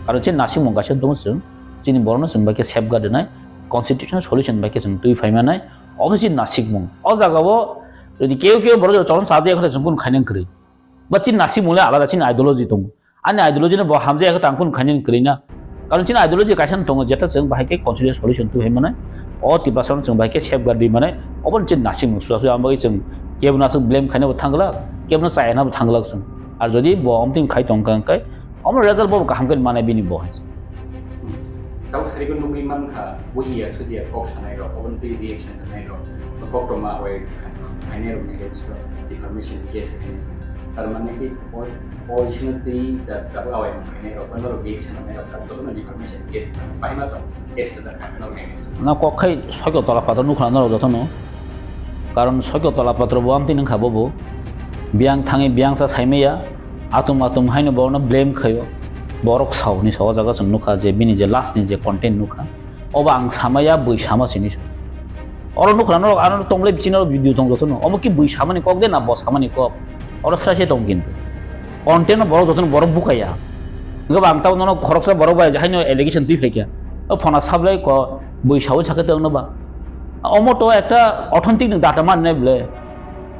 Karon chini nasikmung kaisa tongo chwng, chini borokno chwng bai khe safeguard rwnai, constitutional solution bai khe chwng twi phai manai, obo chini nasikmung. O jaga o jodi keu keu borok jodi cholon cha jaya khe chwng kunu khainang kwrwi. Ba chini nasikmung le alada, chini ideology tongo. Ani ideology no bo hamjaya khe tang kunu khainani kwrwi na. Karon chini ideology kaisa no tongo, jeta chwng bahai khe constitutional solution twi hai manai. O Tiprasa no chwng bahai khe safeguard rwi manai. Obo ni chini nasikmung suya suya, ang bagwi chwng kebo no aswk blame khaina bo thang glak, kebo no chayana bo thang glak chwng. Ar jodi bo omtwi khai tong kha hwnkhe, omo result bo kaham khe manai bini bo hai. Tabuk sarigo nugwi mankha, bujiya sujiya kok sanai rok, obo ni twi reaction rwnai rok, koktwma bai khainai rok ni against o defamation case khainai. Tar mane ki o, o issue no twi da, tabuk awai rok khainai rok, bono rok reaction rwnai rok, tabuk jotono defamation case bahai ma tong, case rwjak kha norok ni against o. Na kok khai soito tola patro nukha norok jotono. Karon soito tola patro bo amtwi nungkha bobo. Biyang thangwi biyang sa saimaya, atum atum haino borokno blame khaio. Borok sao ni sao o jaga chwng nukha je bini je last ni je content nukha. Obo ang samaya, bui sama sini. Oro nukha norok ano tongmolai bichino video tong jotono. Omo ki bui samani kok de na bo samani kok? Oro sra se tong kintu. Content no borok jotono borok bukaya. Hwnkhe bo ang tamo nono khoroksa borok bai haino allegation twi phaikha. O phona sablai ko bui sawi sakhe tongno ba. Omo to ekta authentic ni data man ne ble.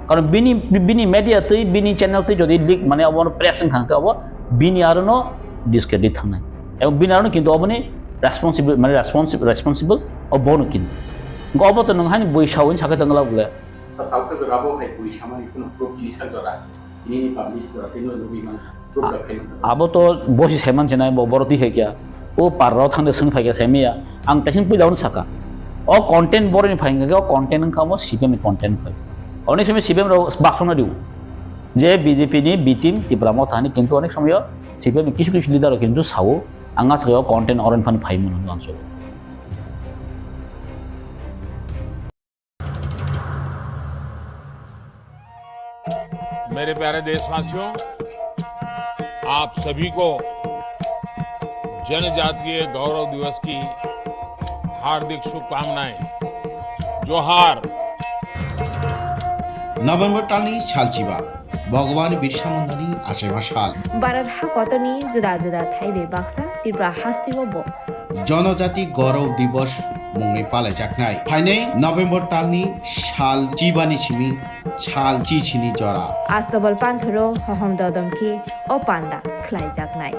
Karon bini, bini media twi, bini channel twi jodi leak mane obo no press wngkha hwnkhe obo bini aro no discredit thangnai. Ebong bini aro no kintu oboni responsible, mane responsible, responsible obo no kintu. Hwnkhe obo to nwng haino bui sawi sakhe tongla bole. Tawkhe jora bo hai bui samani kheno proof tini sak jora, tini ni publish jora, tini no nugwi mankha. Abo to bosi saiman sinai bo borok twi hai kya. O parrok thangde swng phai kya saimaya. Ang taising puila ono saka. O content boroni phai hwnkhe o content wngkha omo C P M ni content phai. Oni simi C P M rok baksongna diu. Je B J P ni B team Tipra Motha ni kintu onek somoyo C P M ni kisu kisu leader rok kintu sao. Ang aswk o content oron phan phai mano ang so. मेरे प्यारे देशवासियों, आप सभी को जनजातीय गौरव दिवस की हार्दिक शुभकामनाएं। जोहार। November talni salchiba, Bhagwan Birsa Mundani achaiba sal. Bharat hakotorni juda juda thaibai baksa Tripura hasteo bo Jonojati Gaurav Divas mungwi palaijaknai. Phainai November talni sal chibani simi sal chichini jora. Astobal panthoro hohom dodom khe o panda khlaijaknai.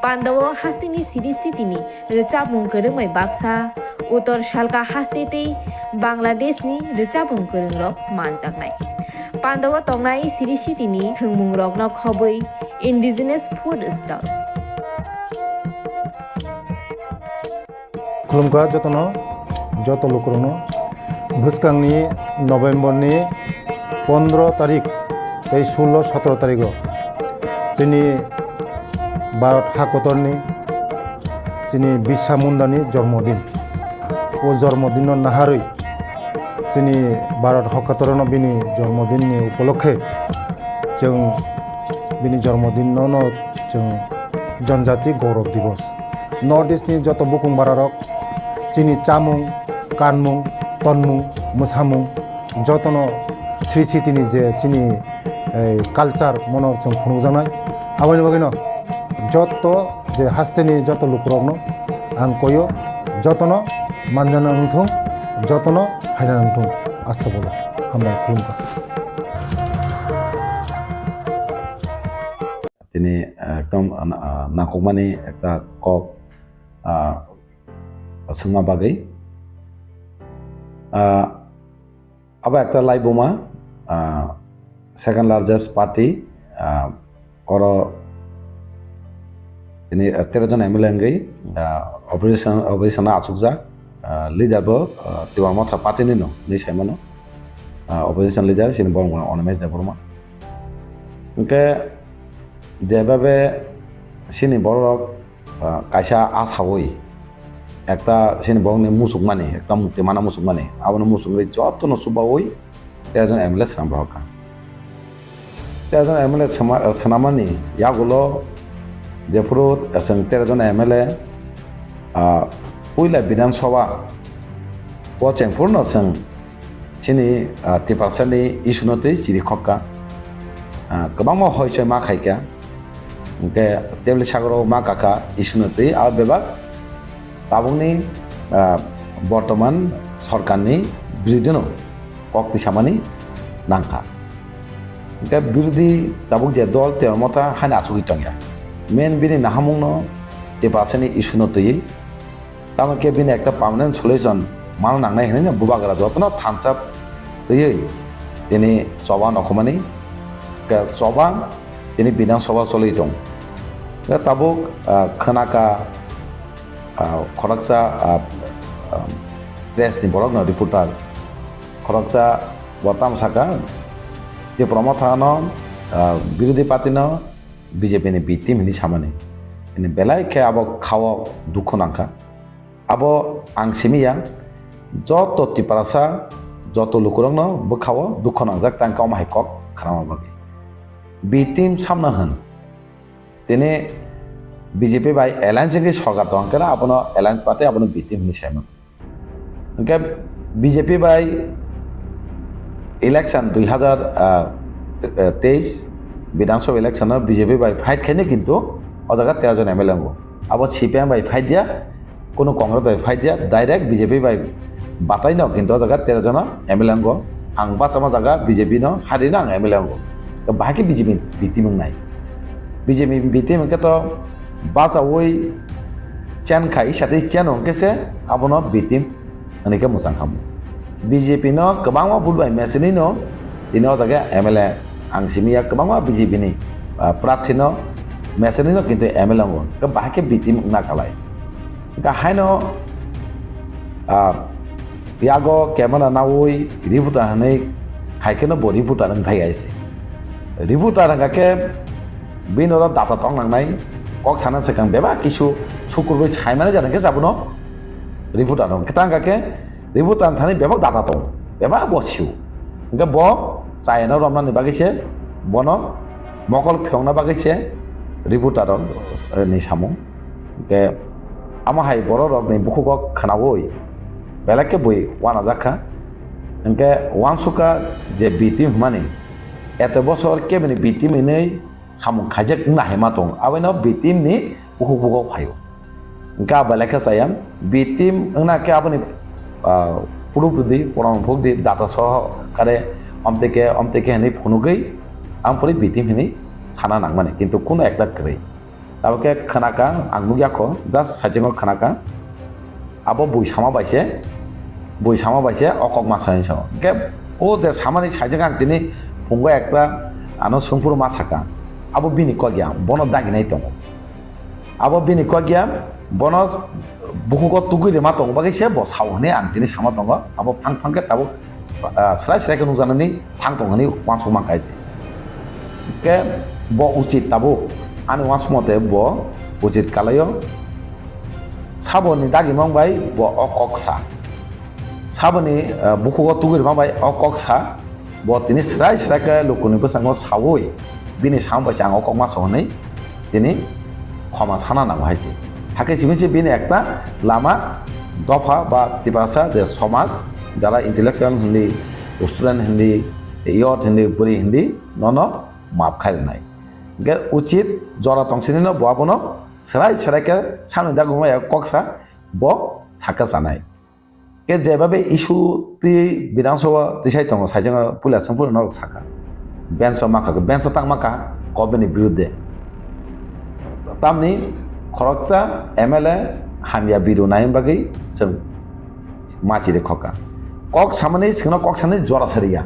Pandao hasteni siri sitini rwchapmung kwrwngbai baksa Uttor Salka haste tei Bangladeshni rwchapmung kwrwngrok manjaknai. Pandao tongnai siri sitini thwngmungrokno khobwi indigenous food stall. Khulumkha jotono, joto lukurokno. Bwskangni November ni pondro tarik tei sullo sotro tarigo chini Bharat hakotorni chini Birsa Mundani jormodin. O jormodinno naharwi chini Bharat hakotorno bini jormodinni upolokhe chwng bini jormodinno no chwng Janjati Gaurav Divas. North East ni joto bukung bararok chini chamung, kanmung, tonmung, mwsamung jotono sri sitini je chini, eh, culture mono chwng phunukjaknai. Aboni bagwino joto je hasteni joto lukurokno ang koyo, jotono manjana wngthung, jotono phaina wngthung. Astagfirullah. Hambai, khulumkha. Tini, ah, ekdom, ah, na-, ah, nangkukmani ekta kok, ah, swngma bagwi. Ah, Abo ekta laibuma, ah, second largest party, ah, oro ini, ah, tero jon M L A wngwi, ah, opposition, opposition no achukjak, ah, leader bo, ah, Tipra Motha party ni no, hinwi saimano. Ah, opposition leader chini borok Animesh Debbarma. Hwnkhe jebabe chini borok ah, kaisa asaui ekta chini borokni muchukmani, ekta mukti mana muchukmani, abono muchungwi jotono chubaui tero jon M L A swnam rohorkha. Tero jon M L A swma-, swnamani yagulo jephuru chwng tero jon M L A, ah, puila Bidhan Sabha o chengphurno chwng chini, ah, Tiprasani issue no twi chiri khokka. Ah, kwbangma hoichoi ma khaikha. Hwnkhe tebli sagoro ma kakha issue no twi abo bebak tabukni, ah, bortoman sorkarni birodino kok tisamani nangkha. Hwnkhe birodi tabuk je dol Tipra Motha haino achugwi tongya. Main bini nahamungno Tiprasani issue no twi Tamo khe bini ekta permanent solution mana nangnai hwnwi bubagra jotono thansa twiwi tini choba nokhumani, ke choba tini Bidhan Sabha choli tong. Ke tabuk, ah, khwnaka, ah, khoroksa, ah, ah, press ni borok no reporter khoroksa bo tamo saka Tipra Motha no, ah, birodhi party no B J P ni B team hwnwi samani. Hwnwi belai khe abo khao dukhu nangkha. Abo ang simi ya, joto Tiprasa, joto lukurokno bwkhao dukhu nangjak tang khe omo hai kok khnama bagwi. B team samna hwn. Tini B J P bai alliance wngwi sorkar tong khe abono alliance party abono B team hwnwi saimano. Hwnkhe B J P bai election dui hazar teis Bidhan Sabha election o B J P bai fight khaino kintu o jaga tero jon M L A wngo. Abo C P I M bai fight ya, kunu Congress bai fight ya, direct B J P bai batai no kintu o jaga tero jon M L A wngo. Ang bachama jaga B J P no hari no ang M L A wngo. Bahai khe B J P B team wngnai. B J P B team hwnkhe to bachaui chen khai, isa tei chen hwnkhe se abono B team hwnwi khe mwchang khamu. B J P no kwbangma vote bai mechenwi no tini o jaga M L A ang simi ya, kwbangma B J P ni, ah, prarthi no mechenwi no kintu M L A wngo, khe bahai khe B team wngna kalai. Hwnkhe haino, ah, yago camera naui reporter hwnwi khai kheno bo reporter wng thai aise. Reporter hwnkha khe bini oro data tong nangnai, kok sana swkang bebak kisu sukurbai saimani jani khe abono reporter wng. Kwtal hwnkha khe reporter thani bebak data tong, bebak bo sio. Hwnkhe bo chayano romnani bagwi se, bono mokol phiyokna bagwi se reporter rok, eh, ni samung. Hwnkhe amo hai borok rokni bukhugo khwnaui belai khe bui uanajak kha. Hwnkhe uansukha je B team hwnmani, eto bosor kebini B team hinwi samung khaijak wngna hai ma tongo, abono B team ni bukhuk bukhuk phaio. Hwnkhe abo belai khe chaya, B team wngna khe aboni, ah, proof rwdi, proman phukdi, data soho kare omtike omtike hinwi phunugwi ang pori B team hinwi sana nangmani, kintu kuno ekta kwrwi. Tabuk khe khwnaka, ang nukya kho, just saichungo khwnaka. Abo bui sama bai se, bui sama bai se o kok ma sai sao. Hwnkhe o je samani saichung ang tini phungo ekta ano sungphuru ma saka. Abo bini kok ya, bono daginai tongo. Abo bini kok ya, bono bukhugo tugui rima tongo bagwi se bo sao hwnwi ang tini sama tongo. Abo phang phang khe tabuk ah, srai srai khe nukjaknani thang tong hwnwi uansuk mankha se. Khe bo uchit tabuk ani uansuk mote bo uchit kalaio. Saboni dagimang bai bo o kok sa. Saboni, ah, bukhugo tugui rima bai o kok sa. Bo tini srai srai khe lukuni bwskango saui bini samung bai se ang o kok ma sa hwnwi tini khoma sana nango hai se. Hakhe simi se bini ekta lama dopha ba Tiprasa je somaj, jara intellectual hindi, student hindi, youth hindi, bwrwi hindi, nono maap khai rwnai. Hwnkhe uchit jora tongsinino bo abono srai srai khe samni dagumaya kok sa bo sakha chanai. Khe jebabe issue twi Bidhan Sabha tisai tongo, saichung puila songphuru norok sakha. Bench o makha, bench o tang makha, government ni birudde. Tamni khoroksa M L A hamya bidu nai bagwi chwng machi rwkhokha. Kok samani singno kok sani jora sariya.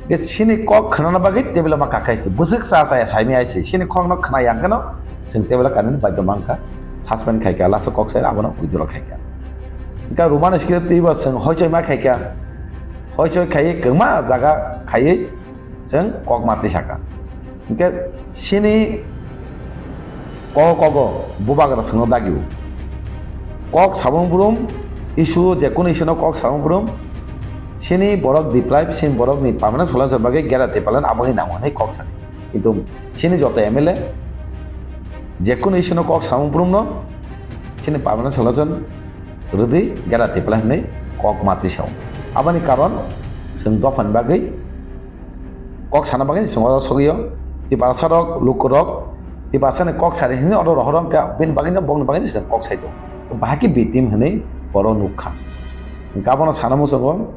Ke sini kok khnana bagwi table ma kakai se. Bwswk cha cha ya saimi ai se. Sini kok no khna yang kano sing table kanani baidyo mangkha. Suspend khaika lasa kok sai abono withdraw khaika. Ka Roman script twi ba sing hoichoi ma khaika. Hoichoi khai kwma jaga khai sing kok ma tisaka. Hingke sini kok kogo bubagra songno dagio. Kok sabung brum issue, je kunu issue no kok sabung brum sini borok deprive, sini borok ni permanent solution bagwi gera tipalan aboni nango hinwi kok sa. Kintu sini joto M L A je kunu issue no kok sabung brum no sini permanent solution rwdi gera tipalan hinwi kok ma tisao. Aboni karon sing dophani bagwi kok sana bagwi chwng oro sogwi o. Tiprasa rok, luku rok, tiprasa ni kok sari hinwi oro rohor wngkha, bini bagwi no, bongni bagwi no chwng kok sai tongo. Bahai khe B team hinwi oro nukha. Hingkhe abono sana muchungo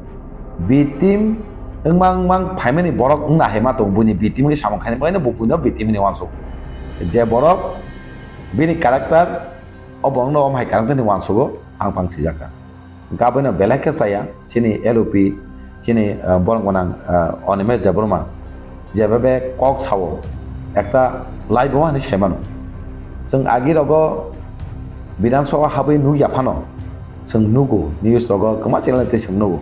B team wngmang mang phaimani borok wngna hai ma tongo, buini B team khe samung khaina bagwi no bo buino B team hinwi uansuk. Je borok bini character o borok no om hai character ni uansugo phang phang sijak kha. Hingkhe aboino belai khe chaya, chini L O P, chini, ah, borok gwnang, ah, Animesh Debbarma, jeba be kok sao, ekta live bo hinwi sai mano. Chwng agi rogo Bidhan Sabha habwi nukya phano, chwng nugo, news rogo, kwma channel twi chwng nugo.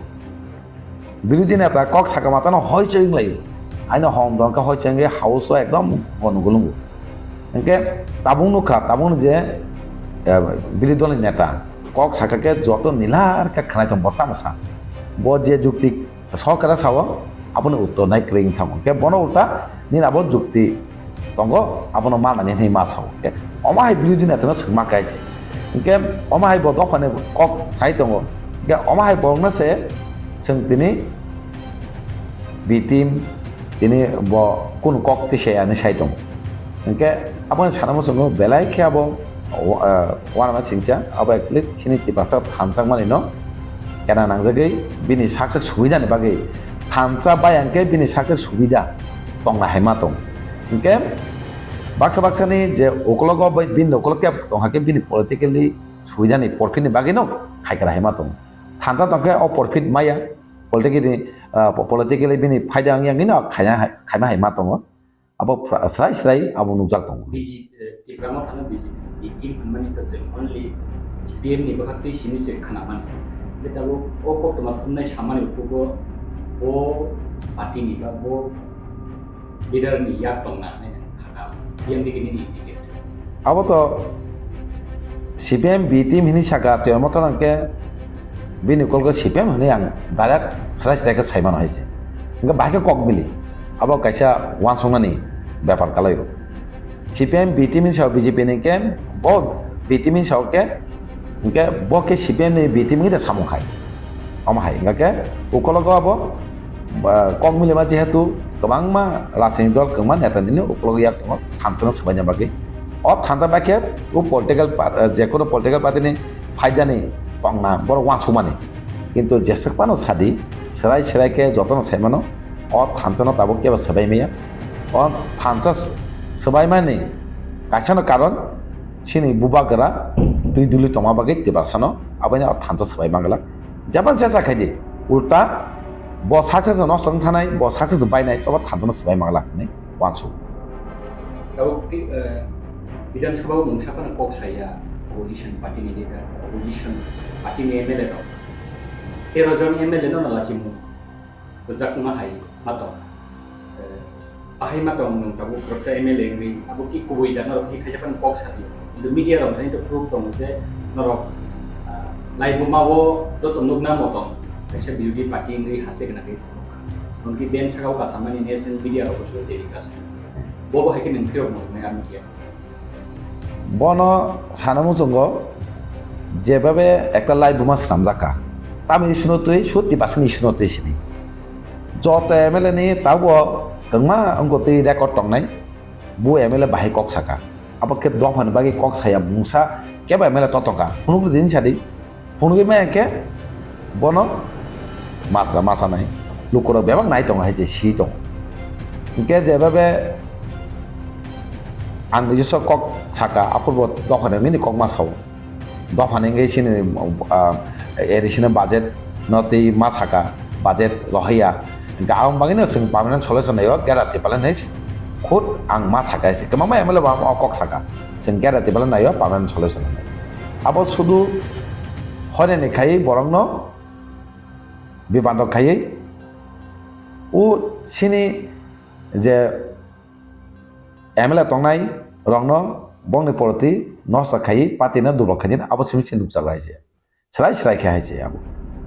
Birodhi neta kok saka matano hoi choi wnglaio. Aino hom dongkha hoi choi wngwi house o ekdom gonogol wngo. Hingkhe tabuk nukha, tabuk je, eh, birodhi dolni neta kok saka khe joto nilar khe khwnai tong bo tamo sa. Bo je jukti sorkara sao, aboni uttor nai kwrwi wng thango. Hingkhe bono ulta nini abo jukti tongo, abono manani hinwi ma sao. Hingkhe omo hai birodhi neta no swngma khe hai se. Hingkhe omo hai bo dophani kok sai tongo. Hingkhe omo hai borokno se chwng tini B team tini bo kunu kok tisaya hinwi sai tongo. Hingkhe aboni sana muchungo belai khe abo wa-, ah, uanama singcha, abo actually chini tiprasa thansa mani no kena nangjagwi bini saksak subida ni bagwi thansa bai hingkhe bini saksak subida tongna hai ma tong. Hingkhe baksa baksa ni je ukologo bai bini ukolog khe tong hakhe bini politically subida ni porphit ni bagwi no khaikra hai ma tong. Thansa tong khe o porphit maya politically, ah, po-, politically bini phaida wngya hwnwi no khaina hai, khaima hai ma tongo. Abo phra-, srai srai abo nukjak tongo. B J P, eh, Tipra Motha no B J P ni team hwnmani hwnkhe chwng only C P M ni bwkhaktwi simi se khwnamani. Hwnkhe tabuk o koktwma thumnai samani ukhugo bo party ni ba bo leader ni yak tongna hinwi kha ka. P M D K nini indicate. Abo to C P M B team hinwi saka, Tipra Motha no hwnkhe bini kolgo C P M hinwi ang direct srai srai khe sai mano hai se. Hwnkhe bahai khe kok bili. Abo kaisa uansuknani bepar kalai o. C P M B team ni sao B J P ni hwnkhe bo B team ni sao khe, hwnkhe bo khe C P M ni B team ni da samung khai. Omo hai, hwnkhe ukologo abo, ba, kok milima jehetu kwbangma rajniti dol kwbangma neta nini ukologo yak tongo thansa no swbaina bagwi. O thansa bai khe o political pa-, je kono political party ni phaidani tongna borok uansukmani. Kintu jeswk phano sadi, swrai swrai khe jotono sai mano, o thansa no tabuk kebo swbai maya. O thansa s-, swbaimani kaisa no karon chini bubagra twi duli tongma bagwi tiprasa no abono o thansa swbai mangla. Jabon se sa khaidi, ulta bo success no song thanai, bo success bainai, obo thansa no swbai mangla hinwi uansuk. Tabuk ti, eh, Bidhan Sabha o mungsa phano kok saya, opposition party ni leader, opposition party ni M L A rok. Tero jon M L A no no lachimung. Rwjakma hai ma tong. Eh, bahai ma tong nwng tabuk khoroksa M L A wngwi, abo ki kubui da norok ki khaisa phano kok sa di. Kintu media rok thani to proof tongo je norok, ah, laibuma o joto nukna mo tong. Kaisa birodhi party wngwi hase gana khe. Nwng ki ben saka o kasamani national media rok bo suru teri kasa. Bo bo hai khe nwng phirok mo nai media. Bono sana muchungo jebabe ekta laibuma swnamjak kha. Tamni issue no twi, suti basini issue no twi sini. Joto M L A ni tabuk kwbangma wngkha twi record tongnai. Bo M L A bahai kok saka. Abo khe dophani bagwi kok saya mungsa kebo M L A totokha. Phunukdi din sadi. Phunugwi maya khe bono masra masa nai. Lukurok bebak nai tongo hai se si tongo. Hingkhe jebabe ang nijosok kok saka, aphurbo dophani nini kok ma sao. Dophani hingkhe chini, ah, additional budget no twi ma saka, budget rohaiya. Hingke aboni bagwino chwng permanent solution naio, Greater Tipraland hinwi khud ang ma saka se. Kwbangma M L A bo amo kok saka, chwng Greater Tipraland naio, permanent solution hinwi. Abo sudu hoinani khaiwi borokno bibando khaiwi o sini je M L A tongnai rokno bongni poroti nosto khaiwi party no dublok khaidi, abo simi se nukjago hai se. Srai srai khe hai se abo.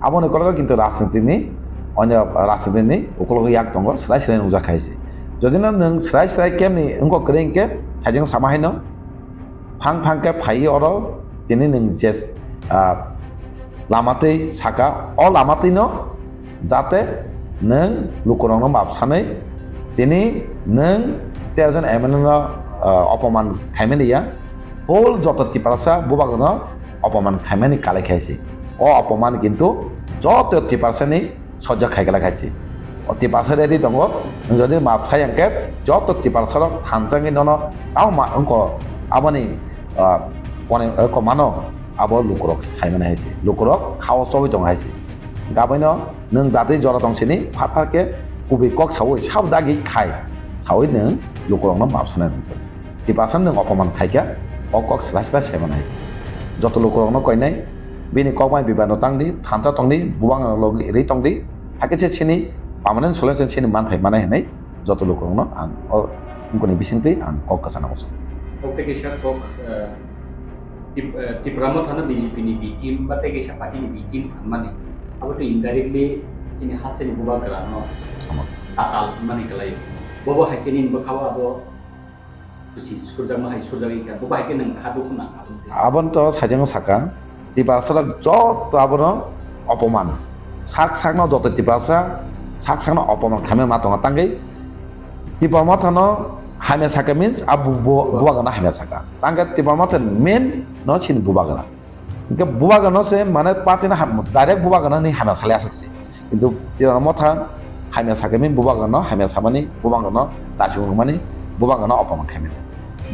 Aboni kologo kintu rajniti ni, onyo rajniti ni ukologo yak tongo, srai srai nukjak hai se. Jodi no nwng srai srai kemni wngkok kwrwi hinkhe, sajeng sama haino, phang phang khe phaiwi oro tini nwng je, ah, lama twi saka, o lama twi no jate nwng lukurokno map sanwi tini nwng tero jon M L A no, ah, opoman khaimani ya, whole joto Tiprasa bubagrano opoman khaimani kalai khaisi. O opoman kintu joto Tiprasani sojak khai kala khaisi. O Tiprasa ready tongo, nwng jodi map sai hwnkhe joto Tiprasarok thansa wngwi nono tamo ma wngkho aboni, ah, kone, eh, komano abo lukurok saimani haisi. Lukurok khao chogwi tongo haisi. Gabaino nwng datwi jora tong sini, pha pha khe kubui kok saui sabo dagi khai saui nwng lukurokno map sanai rwngkha. Tiprasa nwng opoman khaikha, o kok sla sla saimano hai se. Joto lukurokno koinai, bini kok bai bibano tangdi, thansa tongdi, bubang logi ri tongdi, hakhe se sini permanent solution sini manthai manai hinwi joto lukurokno ang o wngkoni bisingtwi ang kok kwchana muchungo. Kok tei kisa kok, eh, Tip-, eh, Tipra Motha no B J P ni B team ba tei kaisa party ni B team hwnmani, abo tei indirectly chini hasteni bubagra no Sama. Tatal hwnmani kwlai. Bobo hai khe nini bwkhao abo kuchi surjakma hai surjagwi kha, bobo hai khe nwng kha dukhu nang kha. Aboni to sajengno saka, Tiprasa rok joto abono opoman. Sak sakno joto Tiprasa, sak sakno opoman khaimani ma tongo tangwi. Tipra Motha no hamya saka means a bu-, bu-, bubagra no hamya saka. Tangkhe Tipra Motha main no chini bubagra. Hingke bubagra no se mane party no ham-, direct bubagra no ni hamya salai aswk se. Kintu Tipra Motha hamya saka means bubagra no hamya samani, bubagra no tasung mani, bubagra no opoman khaimani.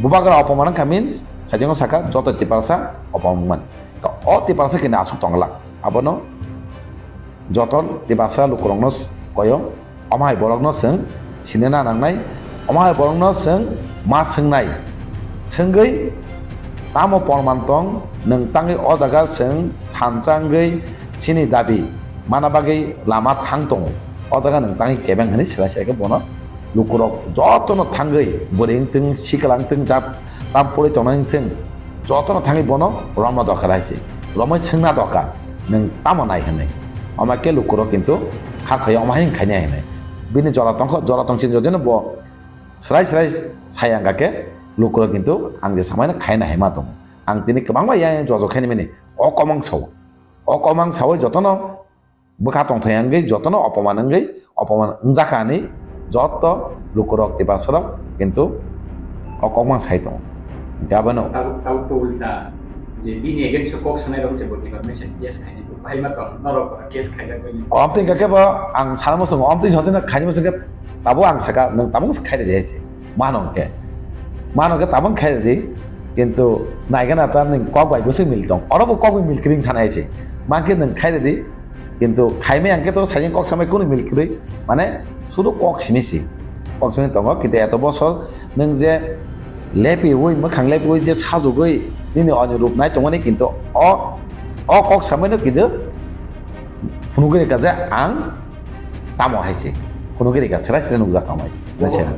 Bubagra opoman wngkha means sajengno saka joto Tiprasa opoman wngmani. To o Tiprasa kini aswk tongla. Abono joto Tiprasa lukurokno koyo, omo hai borokno chwng sinina nangnai, omo hai borokno chwng ma swngnai. Swngwi tamo porman tong, nwng tangwi o jaga chwng thansa wngwi chini dabi mana bagwi lama thang tongo. O jaga nwng tangwi kebeng hwnwi swlai swlai khe bono lukurok jotono thangwi bwrwi wngthung, sikla wngthung, jab tam pori tongnai wngthung, jotono thangwi bono romna dorkar hai se. Romwi swngna dorkar, nwng tamo nai hwnwi. Omo khe lukurok kintu kha khaio omo hai wng khainai hwnwi. Bini jora tongkho, jora tongsin jodino bo swrai swrai sai ang kha khe lukurok kintu ang je samai no khaina hai ma tongo. Ang tini kwbangma yang yang jojo khainimani o komang sao. O komang saui jotono bwkha tongthai wngwi jotono opoman wngwi opoman wngjakha hinwi joto lukurok Tiprasarok kintu o kokmang sai tongo. Hingke abono tabuk, tabuk to ulta je bini against o kok sanai rok se bo defamation case khainai bo bahai ma tong norok case khaijak bai. Omtwi hingke bo ang sana muchungo, omtwi hingke khaini muchungke tabuk ang saka nwng tabuk khai redi hai se. Mano hingke, mano hingke tabuk khai redi, kintu naigana ta nwng kok bai bwswk mil tong, oro bo kok bai mil kring thana hai se. Mankhe nwng khai redi, kintu khaimai ang khe to sajeng kok samai kunu mil kwrwi, mane sudu kok simi si. Kok simi tongo, kintu eto bosor nwng je lepiwi, mwkhang lepiwi je sajugwi nini oni rup nai tongmani, kintu o, o kok samaino kintu phunugwi rwkha je ang tamo hai se. Phunugwi rwkha, srai srai nukjak tamo hai.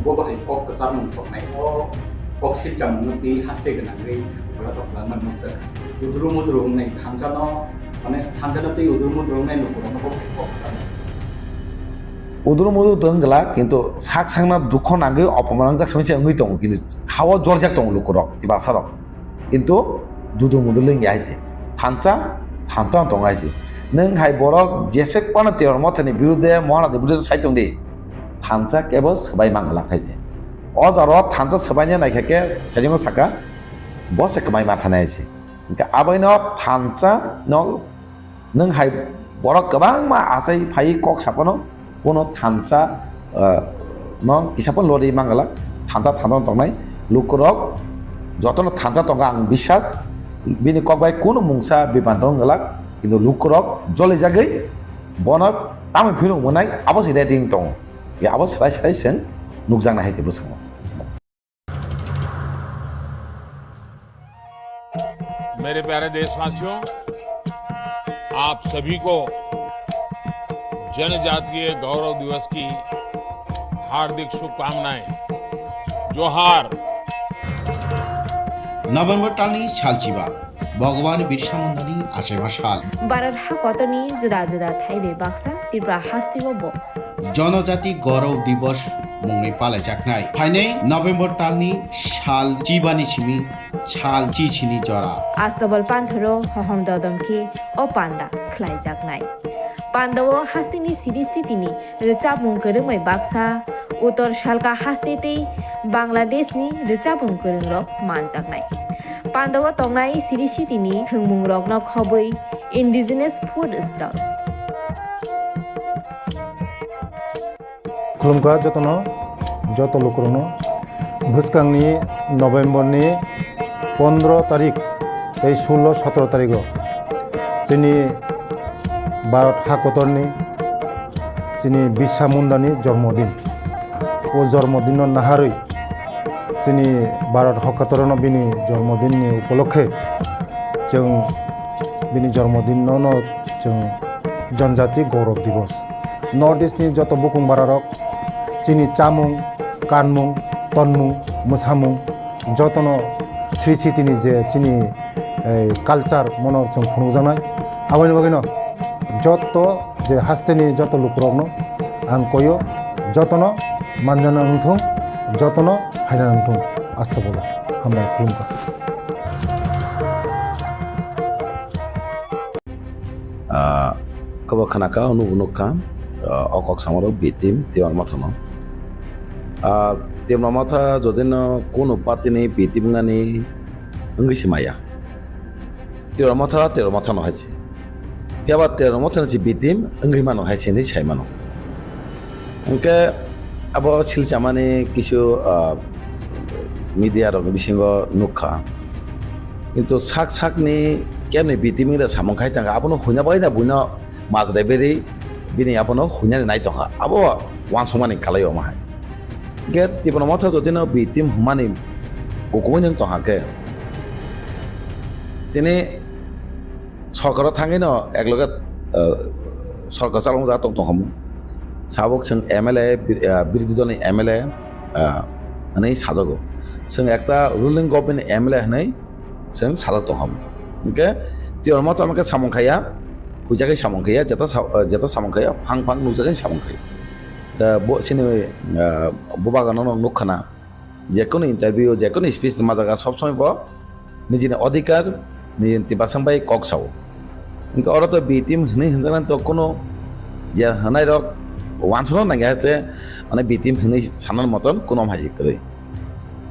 Bo, bo hai kok kwchar mung toknai, o kok silcham mung twi haste gwnangwi bola tok langma nukjak. Udru mudru wngnai thansa no, mane thansa no twi udru mudru wngnai nukurok no bo hai kok kwchar mung. Udru mudru to wng glak, kintu sak sakno dukho nangwi opoman wngjak simi se wngwi tongo, kintu khao jorjak tongo lukurok, Tiprasarok. Kintu dudu mudu lengya hai se. Thansa, thansa wng tongo hai se. Nwng hai borok jesek phano Tiprasa Mothani birude, Mohanani birude sai tong di. Thansa kebo swbai mang glak hai se. O jaro thansa swbaina naikha khe sajingo saka, bo se kwmai ma thanai hai se. Hingke aboino thansa no nwng hai borok kwbangma achai phai kok saphano, bono thansa, ah, no kisa phano lori mang glak, thansa thansa tongnai lukurok jotono thansa tongo ang biswas, bini kok bai kunu mungsa bibantong glak, kintu lukurok jolijagwi Bono tamni phirung mwnai abo se ready wng tongo. Ya abo swrai swrai chwng nukjaknai hai se bwskango. मेरे प्यारे देशवासियों, आप सभी को जनजातीय गौरव दिवस की हार्दिक शुभकामनाएं। जोहार। November talni salchiba, Bhagwan Birsa Mundani achaiba sal. Bharat hakotorni juda juda thaibai baksa Tripura hasteo bo Jonojati Gaurav Divas mungwi palaijaknai. Phainai November talni sal chibani simi sal chisini jora. Astabal panthoro hohom dodom khe o panda khlaijaknai. Pandao hasteni siri sitini rwchapmung kwrwngbai baksa, Uttor Salka haste tei Bangladeshni rwchapmung kwrwngrok manjaknai. Pandao tongnai siri sitini thwngmungrokno khobwi indigenous food stall. Khulumkha jotono, joto lukurokno. Bwskangni November ni pondro tarik tei sullo sotro tarigo chini Bharat hakotorni chini Birsa Mundani jormodin. O jormodinno naharwi chini Bharat hakotorno bini jormodinni upolokhe chwng bini jormodinno no chwng Janjati Gaurav Divas. North East ni joto bukung bararok chini chamung, kanmung, tonmung, mwsamung jotono sri sitini je chini, eh, culture mono chwng phunukjaknai. Aboni bagwino joto je hasteni joto lukurokno ang koyo, jotono manjana wngthung, jotono phaina wngthung. Asta bolo hambai khulumkha. Ah, kobo khana kha, nubo nuk kha, ah, o kok samarok B team Tipra Motha no. Ah, Tipra Motha jodi no kunu party ni B team wngnani wngwi se maya. Tipra Motha, Tipra Motha no hai se. Phiya ba Tipra Motha ni se B team wngwi mano hai se hinwi sai mano. Hwnkhe abo silchamani kisu, ah, media rokni bisingo nukha. Kintu sak sakni kemni B team wngwi da samung khai tangkha, abono huina bagwi da buino majra berwi bini abono huinani nai tongkha. Abo uansukmani kalai omo hai. Hwnkhe Tipra Motha jodino B team hwnmani kukumui nwng tongkha khe, tini sorkaro thangwi no ekloge, ah, sorkar chalongjak tong tongkhamu. Sabuk chwng M L A, bir-, ah, birodhi dolni M L A, ah, hwnwi sajago. Chwng ekta ruling government M L A hwnwi chwng sajak tongkhamu. Hwnkhe Tipra Motha hwnkhe samung khaiya, huijagwi samung khaiya, jeta sa-, ah, jeta samung khaiya, phang phang nukjagwi samung khaiya. Da bo chini, ah, bubagano nukkhana. Jekunu interview, jekunu speech ma jaga sob somoi bo nijini odhikar, nijini tiprasang bai kok sao. Hwnkhe oro to B team hwnwi hwnjaknani to kunu je hwnai rok uansukna nangya je, mane B team hwnwi sanani moton kunu hamhai kwrwi.